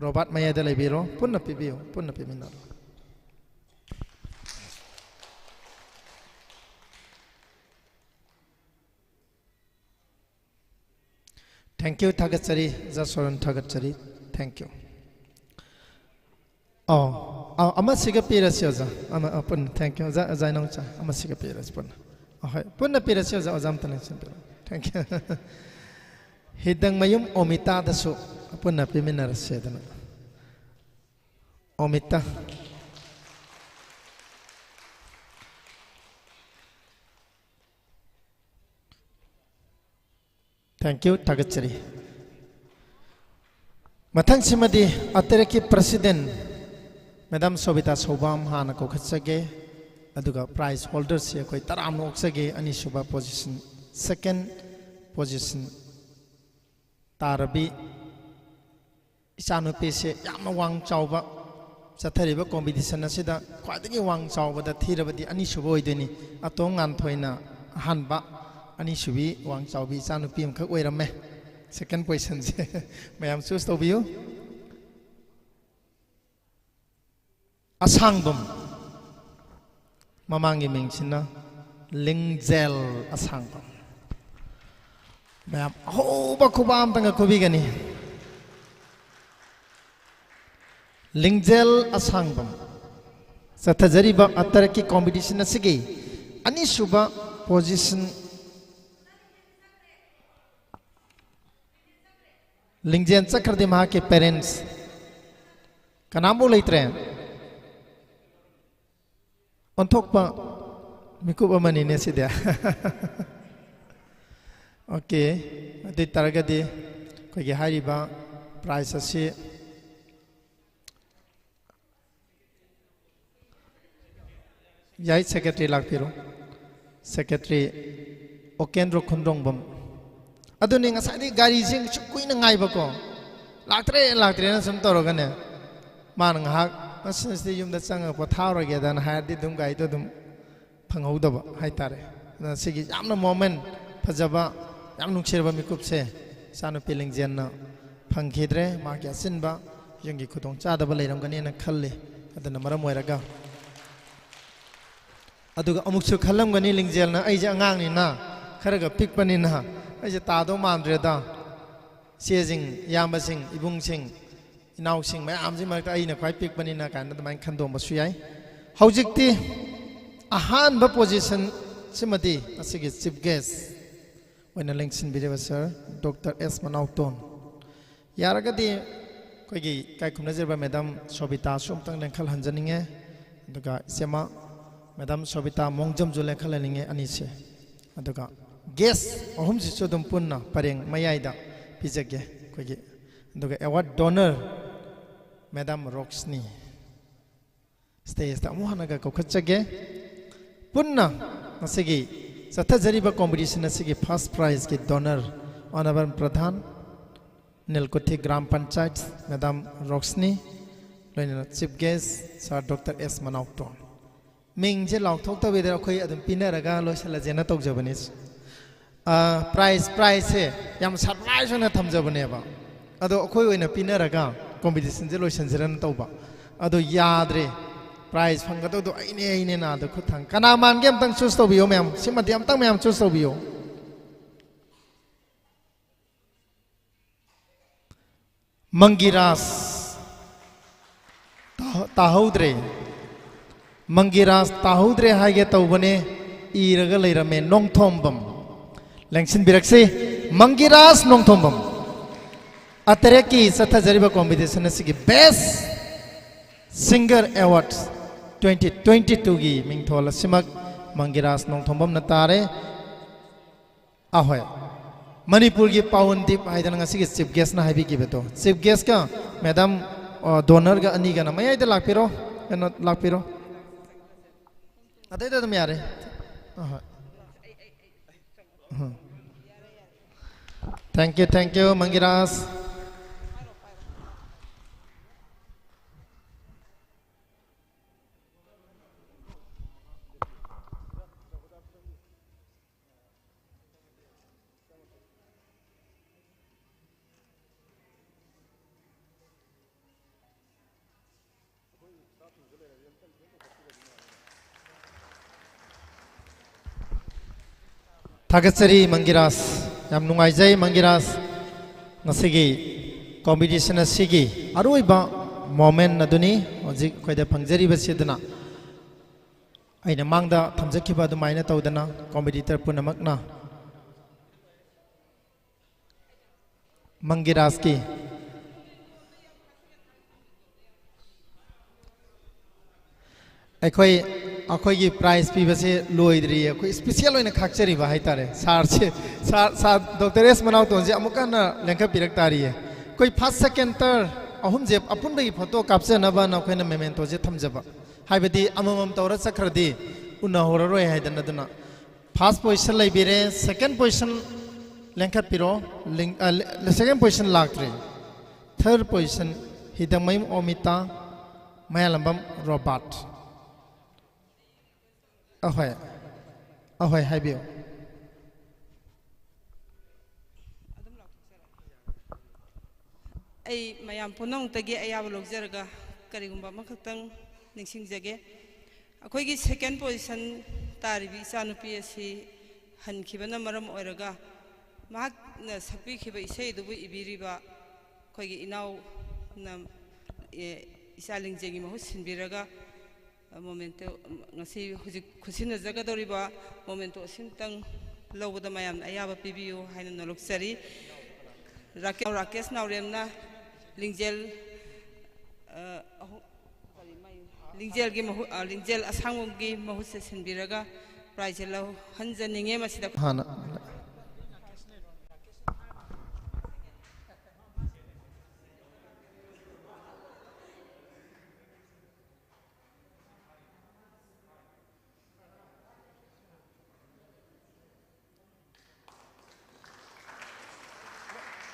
ꯔꯣꯕꯥꯔꯠ ꯃꯌꯥꯏꯗ ꯂꯩꯕꯤꯔꯣ꯫ ꯄꯨꯟꯅ ꯄꯤꯕꯤꯌꯨ, ꯄꯨꯟꯅ ꯄꯤꯃꯤꯟꯅꯔꯣ꯫ Thank you, ꯊꯥꯒꯠꯆꯔꯤ꯫ ꯑꯣꯖꯥ ꯁꯣꯔꯟ, ꯊꯥꯒꯠꯆꯔꯤ꯫ Thank you꯫ ꯑꯧ, ꯑꯧ, ꯑꯃꯁꯤꯒ ꯄꯤꯔꯁꯤ, ꯑꯣꯖꯥ꯫ ꯑꯃ, ꯑ, ꯄꯨꯟꯅ, thank you, ꯑꯣꯖꯥ, ꯑꯣꯖꯥ ꯏꯅꯥꯎꯆꯥ꯫ ꯑꯃꯁꯤꯒ ꯄꯤꯔꯁꯤ ꯄꯨꯟꯅ꯫ ꯑꯍꯣꯏ, ꯄꯨꯟꯅ ꯄꯤꯔꯁꯤ, ꯑꯣꯖꯥ, ꯑꯣꯖꯥ ꯑꯝꯇ ꯂꯦꯡꯁꯤꯟꯕꯤꯔꯣ꯫ Thank you꯫ ꯍꯤꯗꯪꯃꯌꯨꯝ ꯑꯣꯃꯤꯇꯥꯗꯁꯨ ꯄꯨꯟꯅ ꯄꯤꯃꯤꯟꯅꯔꯁꯤ ꯑꯗꯨꯅ꯫ ꯑꯣꯃꯤꯇꯥ꯫ Thank you, ꯊꯥꯒꯠꯆꯔꯤ꯫ ꯃꯊꯪꯁꯤꯃꯗꯤ ꯑꯇꯦꯔꯦꯛꯀꯤ president Madam ꯁꯣꯕꯤꯇꯥ ꯁꯧꯕꯥꯝ ꯍꯥꯟꯅ ꯀꯧꯈꯠꯆꯒꯦ, ꯑꯗꯨꯒ prize holderꯁꯤ ꯑꯩꯈꯣꯏ ꯇꯔꯥꯝꯅ ꯑꯣꯛꯆꯒꯦ꯫ ꯑꯅꯤꯁꯨꯕ position, second position ꯇꯥꯔꯕꯤ ꯏꯆꯥꯅꯨꯄꯤꯁꯦ ꯌꯥꯝꯅ ꯋꯥꯡ ꯆꯥꯎꯕ, ꯆꯠꯊꯔꯤꯕ competition ꯑꯁꯤꯗ ꯈ꯭ꯋꯥꯏꯗꯒꯤ ꯋꯥꯡ ꯆꯥꯎꯕꯗ ꯊꯤꯔꯕꯗꯤ ꯑꯅꯤꯁꯨꯕ ꯑꯣꯏꯗꯣꯏꯅꯤ꯫ ꯑꯇꯣꯝ ꯉꯥꯟꯊꯣꯏꯅ ꯑꯍꯥꯟꯕ, ꯑꯅꯤꯁꯨꯕꯤ ꯋꯥꯡ ꯆꯥꯎꯕꯤ ꯏꯆꯥꯅꯨꯄꯤ ꯑꯃꯈꯛ ꯑꯣꯏꯔꯝꯃꯦ꯫ Second positionꯁꯦ ꯃꯌꯥꯝ choose ꯇꯧꯕꯤꯌꯨ꯫ ꯑꯁꯥꯡꯕꯝ, ꯃꯃꯥꯡꯒꯤ ꯃꯤꯡꯁꯤꯅ ꯂꯤꯡꯖꯦꯜ ꯑꯁꯥꯡꯕ꯫ ꯃꯌꯥꯝ ꯑꯍꯧꯕ ꯈꯨꯕꯥꯛ ꯑꯝꯇꯪꯒ ꯈꯨꯕꯤꯒꯅꯤ꯫ ꯂꯤꯡꯖꯦꯜ ꯑꯁꯥꯡꯕꯝ꯫ ꯆꯠꯊꯖꯔꯤꯕ ꯇꯔꯛꯀꯤ competition ꯑꯁꯤꯒꯤ ꯑꯅꯤꯁꯨꯕ position꯫ ꯂꯤꯡꯖꯦꯜ ꯆꯠꯈ꯭ꯔꯗꯤ ꯃꯍꯥꯛꯀꯤ parents ꯀꯅꯥꯝꯐꯥꯎ ꯂꯩꯇ꯭ꯔꯦ꯫ ꯑꯣꯟꯊꯣꯛꯄ ꯃꯤꯀꯨꯞ ꯑꯃꯅꯤꯅꯦ ꯁꯤꯗꯤ꯫ Okay, ꯑꯗꯨ ꯑꯣꯏ ꯇꯥꯔꯒꯗꯤ ꯑꯩꯈꯣꯏꯒꯤ ꯍꯥꯏꯔꯤꯕ prize ꯑꯁꯤ ꯌꯥꯏ, secretary ꯂꯥꯛꯄꯤꯔꯣ꯫ Secretary ꯑꯣꯀꯦꯟꯗ꯭ꯔꯣ ꯈꯨꯟꯗ꯭ꯔꯣꯡꯕꯝ꯫ ꯑꯗꯨꯅꯤ ꯉꯁꯥꯏꯗꯒꯤ ꯒꯥꯔꯤꯁꯦ ꯁꯨꯛ ꯀꯨꯏꯅ ꯉꯥꯏꯕꯀꯣ, ꯂꯥꯛꯇ꯭ꯔꯦ ꯂꯥꯛꯇ꯭ꯔꯦꯅ ꯁꯨꯝ ꯇꯧꯔꯒꯅꯦ, ꯃꯥꯅ ꯉꯥꯏꯍꯥꯛ "ꯑꯁ, ꯉꯁꯤꯗꯤ ꯌꯨꯝꯗ ꯆꯪꯉꯒ ꯄꯣꯊꯥꯔꯨꯔꯒꯦꯗꯅ" ꯍꯥꯏꯔꯗꯤ ꯑꯗꯨꯝ ꯒꯥꯔꯤꯗꯣ ꯑꯗꯨꯝ ꯐꯪꯍꯧꯗꯕ ꯍꯥꯏꯇꯥꯔꯦ꯫ ꯑꯗꯨꯅ ꯁꯤꯒꯤ ꯌꯥꯝꯅ moment ꯐꯖꯕ, ꯌꯥꯝ ꯅꯨꯡꯁꯤꯔꯕ ꯃꯤꯀꯨꯞꯁꯦ ꯏꯆꯥꯅꯨꯄꯤ ꯂꯤꯡꯖꯦꯜꯅ ꯐꯪꯈꯤꯗ꯭ꯔꯦ꯫ ꯃꯥꯒꯤ ꯑꯆꯤꯟꯕ ꯌꯨꯝꯒꯤ ꯈꯨꯗꯣꯡꯆꯥꯗꯕ ꯂꯩꯔꯝꯒꯅꯤꯅ ꯈꯜꯂꯤ꯫ ꯑꯗꯨꯅ ꯃꯔꯝ ꯑꯣꯏꯔꯒ, ꯑꯗꯨꯒ ꯑꯃꯨꯛꯁꯨ ꯈꯜꯂꯝꯒꯅꯤ ꯂꯤꯡꯖꯦꯜꯅ, "ꯑꯩꯁꯦ ꯑꯉꯥꯡꯅꯤꯅ, ꯈꯔꯒ ꯄꯤꯛꯄꯅꯤꯅ ꯑꯩꯁꯦ ꯇꯥꯗꯧ ꯃꯥꯟꯗ꯭ꯔꯦꯗ, ꯏꯆꯦꯁꯤꯡ, ꯏꯌꯥꯝꯕꯁꯤꯡ, ꯏꯕꯨꯡꯁꯤꯡ, ꯏꯅꯥꯎꯁꯤꯡ ꯃꯌꯥꯝꯁꯤ ꯃꯔꯛꯇ ꯑꯩꯅ ꯈ꯭ꯋꯥꯏ ꯄꯤꯛꯄꯅꯤꯅ" ꯀꯥꯏꯅ ꯑꯗꯨꯃꯥꯏꯅ ꯈꯟꯗꯣꯛꯑꯝꯕꯁꯨ ꯌꯥꯏ꯫ ꯍꯧꯖꯤꯛꯇꯤ ꯑꯍꯥꯟꯕ position ꯁꯤꯃꯗꯤ ꯑꯁꯤꯒꯤ chief guest ꯑꯣꯏꯅ ꯂꯦꯡꯁꯤꯟꯕꯤꯔꯤꯕ sir ꯗꯣꯛꯇꯔ ꯑꯦꯁ ꯃꯅꯥꯎꯇꯣꯟ꯫ ꯌꯥꯔꯒꯗꯤ ꯑꯩꯈꯣꯏꯒꯤ ꯏꯀꯥꯏ ꯈꯨꯝꯅꯖꯔꯕ madam ꯁꯣꯕꯤꯇꯥꯁꯨ ꯑꯃꯨꯛꯇꯪ ꯂꯦꯡꯈꯠꯍꯟꯖꯅꯤꯡꯉꯦ, ꯑꯗꯨꯒ ꯏꯆꯦꯃ madam ꯁꯣꯕꯤꯇꯥ ꯃꯣꯡꯖꯝꯁꯨ ꯂꯦꯡꯈꯠꯍꯟꯅꯤꯡꯉꯦ ꯑꯅꯤꯁꯦ꯫ ꯑꯗꯨꯒ guest ꯑꯍꯨꯝꯁꯤꯁꯨ ꯑꯗꯨꯝ ꯄꯨꯟꯅ ꯄꯔꯦꯡ ꯃꯌꯥꯏꯗ ꯄꯤꯖꯒꯦ ꯑꯩꯈꯣꯏꯒꯤ꯫ ꯑꯗꯨꯒ award donor madam ꯔꯣꯛꯁꯅꯤ꯫ Stageꯇ ꯑꯃꯨꯛ ꯍꯟꯅꯒ ꯀꯧꯈꯠꯆꯒꯦ꯫ ꯄꯨꯟꯅ ꯉꯁꯤꯒꯤ ꯆꯠꯊꯖꯔꯤꯕ competition ꯑꯁꯤꯒꯤ first prizeꯀꯤ donor Honourable ꯄ꯭ꯔꯙꯥꯟ, ꯅꯤꯜꯀꯨꯊꯤ ꯒ꯭ꯔꯥꯝ ꯄꯟꯆꯥꯌꯠ, madam ꯔꯣꯛꯁꯅꯤ, ꯂꯣꯏꯅꯅ chief guest sir ꯗꯣꯛꯇꯔ ꯑꯦꯁ ꯃꯅꯥꯎꯇꯣꯟ꯫ ꯃꯤꯡꯁꯦ ꯂꯥꯎꯊꯣꯛꯇꯕꯤꯗ ꯑꯩꯈꯣꯏ ꯑꯗꯨꯝ ꯄꯤꯅꯔꯒ ꯂꯣꯏꯁꯤꯜꯂꯁꯦꯅ ꯇꯧꯖꯕꯅꯤ꯫ ꯑ, prize, prizeꯁꯦ ꯌꯥꯝ surprise ꯑꯣꯏꯅ ꯊꯝꯖꯕꯅꯦꯕ꯫ ꯑꯗꯣ ꯑꯩꯈꯣꯏ ꯑꯣꯏꯅ ꯄꯤꯅꯔꯒ competitionꯁꯦ ꯂꯣꯏꯁꯤꯟꯁꯤꯔꯅ ꯇꯧꯕ꯫ ꯑꯗꯣ ꯌꯥꯗ꯭ꯔꯦ꯫ ꯄ꯭ꯔꯥꯏꯖ ꯐꯪꯒꯗꯧꯗꯣ ꯑꯩꯅꯦ, ꯑꯩꯅꯦ ꯅꯥꯗ ꯈꯨꯠ ꯊꯥꯡ꯫ ꯀꯅꯥ ꯃꯥꯟꯒꯦ? ꯑꯝꯇꯪ ꯆꯨꯁ ꯇꯧꯕꯤꯌꯣ ꯃꯌꯥꯝ꯫ ꯁꯤꯃꯗꯤ ꯑꯝꯇꯪ ꯃꯌꯥꯝ ꯆꯨꯁ ꯇꯧꯕꯤꯌꯣ꯫ ꯃꯪꯒꯤꯔꯥꯖ꯫ ꯇꯥꯍꯧ-, ꯇꯥꯍꯧꯗ꯭ꯔꯦ꯫ ꯃꯪꯒꯤꯔꯥꯖ ꯇꯥꯍꯧꯗ꯭ꯔꯦ ꯍꯥꯏꯒꯦ ꯇꯧꯕꯅꯦ, ꯏꯔꯒ ꯂꯩꯔꯝꯃꯦ꯫ ꯅꯣꯡꯊꯣꯝꯕꯝ꯫ ꯂꯦꯡꯁꯤꯟꯕꯤꯔꯛꯁꯤ꯫ ꯃꯪꯒꯤꯔꯥꯖ ꯅꯣꯡꯊꯣꯝꯕꯝ꯫ ꯑ, ꯇꯔꯦꯠꯀꯤ ꯆꯠꯊꯖꯔꯤꯕ competition ꯑꯁꯤꯒꯤ Best Singer Awards twenty twenty twoꯒꯤ ꯃꯤꯡꯊꯣꯜ ꯑꯁꯤꯃꯛ ꯃꯪꯒꯤꯔꯥꯖ ꯅꯣꯡꯊꯣꯝꯕꯝꯅ ꯇꯥꯔꯦ꯫ ꯑꯍꯣꯏ꯫ ꯃꯅꯤꯄꯨꯔꯒꯤ ꯄꯥꯋꯟꯗꯤꯞ ꯍꯥꯏꯗꯅ ꯉꯁꯤꯒꯤ chief guestꯅ ꯍꯥꯏꯕꯤꯈꯤꯕꯗꯣ꯫ Chief guestꯀ madam, ꯑ, donorꯒ ꯑꯅꯤꯒꯅ ꯃꯌꯥꯏꯗ ꯂꯥꯛꯄꯤꯔꯣ꯫ ꯀꯩꯅꯣ, ꯂꯥꯛꯄꯤꯔꯣ꯫ ꯑꯇꯩꯗ ꯑꯗꯨꯝ ꯌꯥꯔꯦ꯫ ꯑꯍꯣꯏ꯫ ꯎꯝ꯫ Thank you, thank you, ꯃꯪꯒꯤꯔꯥꯖ꯫ ꯊꯥꯒꯠꯆꯔꯤ ꯃꯪꯒꯤꯔꯥꯖ꯫ ꯌꯥꯝ ꯅꯨꯡꯉꯥꯏꯖꯩ ꯃꯪꯒꯤꯔꯥꯖ꯫ ꯉꯁꯤꯒꯤ competition ꯑꯁꯤꯒꯤ ꯑꯔꯣꯏꯕ moment ꯑꯗꯨꯅꯤ ꯍꯧꯖꯤꯛ ꯑꯩꯈꯣꯏꯗ ꯐꯪꯖꯔꯤꯕꯁꯤ꯫ ꯑꯗꯨꯅ ꯑꯩꯅ ꯃꯥꯡꯗ ꯊꯝꯖꯈꯤꯕ ꯑꯗꯨꯃꯥꯏꯅ ꯇꯧꯗꯅ competitor ꯄꯨꯝꯅꯃꯛꯅ ꯃꯪꯒꯤꯔꯥꯖꯀꯤ ꯑꯩꯈꯣꯏ, ꯑꯩꯈꯣꯏꯒꯤ prize ꯄꯤꯕꯁꯦ ꯂꯣꯏꯗ꯭ꯔꯤꯌꯦ꯫ ꯑꯩꯈꯣꯏ special ꯑꯣꯏꯅ ꯈꯥꯛꯆꯔꯤꯕ ꯍꯥꯏꯇꯥꯔꯦ꯫ Sirꯁꯦ, sir, sir, Doctor S ꯃꯅꯥꯎꯇꯣꯟꯁꯦ ꯑꯃꯨꯛꯀ ꯍꯟꯅ ꯂꯦꯡꯈꯠꯄꯤꯔꯛ ꯇꯥꯔꯤꯌꯦ꯫ ꯑꯩꯈꯣꯏ first, second, third ꯑꯍꯨꯝꯁꯦ ꯑꯄꯨꯟꯕꯒꯤ photo ꯀꯥꯞꯆꯅꯕꯅ ꯑꯩꯈꯣꯏꯅ mementoꯁꯦ ꯊꯝꯖꯕ꯫ ꯍꯥꯏꯕꯗꯤ ꯑꯃꯃꯝ ꯇꯧꯔ ꯆꯠꯈ꯭ꯔꯗꯤ ꯎꯅꯍꯧꯔꯔꯣꯏ ꯍꯥꯏꯗꯅ꯫ ꯑꯗꯨꯅ first position ꯂꯩꯕꯤꯔꯦ, second position ꯂꯦꯡꯈꯠꯄꯤꯔꯣ, ꯂꯤꯡ-, ꯑ, ꯂꯦ-, second position ꯂꯥꯛꯇ꯭ꯔꯤ꯫ Third position, ꯍꯤꯗꯛꯃꯌꯨꯝ ꯑꯣꯃꯤꯇꯥ, ꯃꯌꯥꯂꯝꯕꯝ ꯔꯣꯕꯥꯔꯠ꯫ ꯑꯍꯣꯏ, ꯑꯍꯣꯏ, ꯍꯥꯏꯕꯤꯌꯨ꯫ ꯑꯩ ꯃꯌꯥꯝ ꯄꯨꯝꯅꯃꯛꯇꯒꯤ ꯑꯌꯥꯕ ꯂꯧꯖꯔꯒ ꯀꯔꯤꯒꯨꯝꯕ ꯑꯃꯈꯛꯇꯪ ꯅꯤꯡꯁꯤꯡꯖꯒꯦ꯫ ꯑꯩꯈꯣꯏꯒꯤ second position ꯇꯥꯔꯤꯕꯤ ꯏꯆꯥꯅꯨꯄꯤ ꯑꯁꯤ ꯍꯟꯈꯤꯕꯅ ꯃꯔꯝ ꯑꯣꯏꯔꯒ ꯃꯍꯥꯛꯅ ꯁꯛꯄꯤꯈꯤꯕ ꯏꯁꯩ ꯑꯗꯨꯕꯨ ꯏꯕꯤꯔꯤꯕ ꯑꯩꯈꯣꯏꯒꯤ ꯏꯅꯥꯎꯅ, ꯑꯦ, ꯏꯆꯥ ꯂꯤꯡꯖꯦꯜꯒꯤ ꯃꯍꯨꯠ ꯁꯤꯟꯕꯤꯔꯒ, ꯑ, memento, ꯉꯁꯤ ꯍꯧꯖꯤꯛ ꯈꯨꯠꯁꯤꯟꯅꯖꯒꯗꯧꯔꯤꯕ memento ꯑꯁꯤꯝꯇꯪ ꯂꯧꯕꯗ ꯃꯌꯥꯝꯅ ꯑꯌꯥꯕ ꯄꯤꯕꯤꯌꯨ ꯍꯥꯏꯅ ꯅꯣꯂꯨꯛꯆꯔꯤ꯫ ꯔꯥꯀꯦ-, ꯔꯥꯀꯦꯁ ꯅꯥꯎꯔꯦꯝꯅ ꯂꯤꯡꯖꯦꯜ, ꯑ, ꯑꯍꯨꯝ, ꯀꯔꯤ, ꯃꯥꯏ, ꯂꯤꯡꯖꯦꯜꯒꯤ ꯃꯍꯨꯠ, ꯑ, ꯂꯤꯡꯖꯦꯜ ꯑꯁꯥꯡꯕꯝꯒꯤ ꯃꯍꯨꯠꯁꯦ ꯁꯤꯟꯕꯤꯔꯒ prizeꯁꯦ ꯂꯧꯍꯟꯖꯅꯤꯡꯉꯦ꯫ ꯃꯁꯤꯗ ꯍꯥꯟꯅ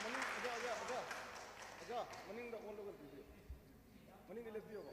ꯃꯅꯤꯡ, ꯑꯣꯖꯥ, ꯑꯣꯖꯥ, ꯑꯣꯖꯥ, ꯑꯣꯖꯥ, ꯃꯅꯤꯡꯗ ꯑꯣꯜꯂꯒ ꯄꯤꯕꯤꯌꯨ꯫ ꯃꯅꯤꯡꯗ ꯂꯦꯞꯄꯤꯌꯣꯕ꯫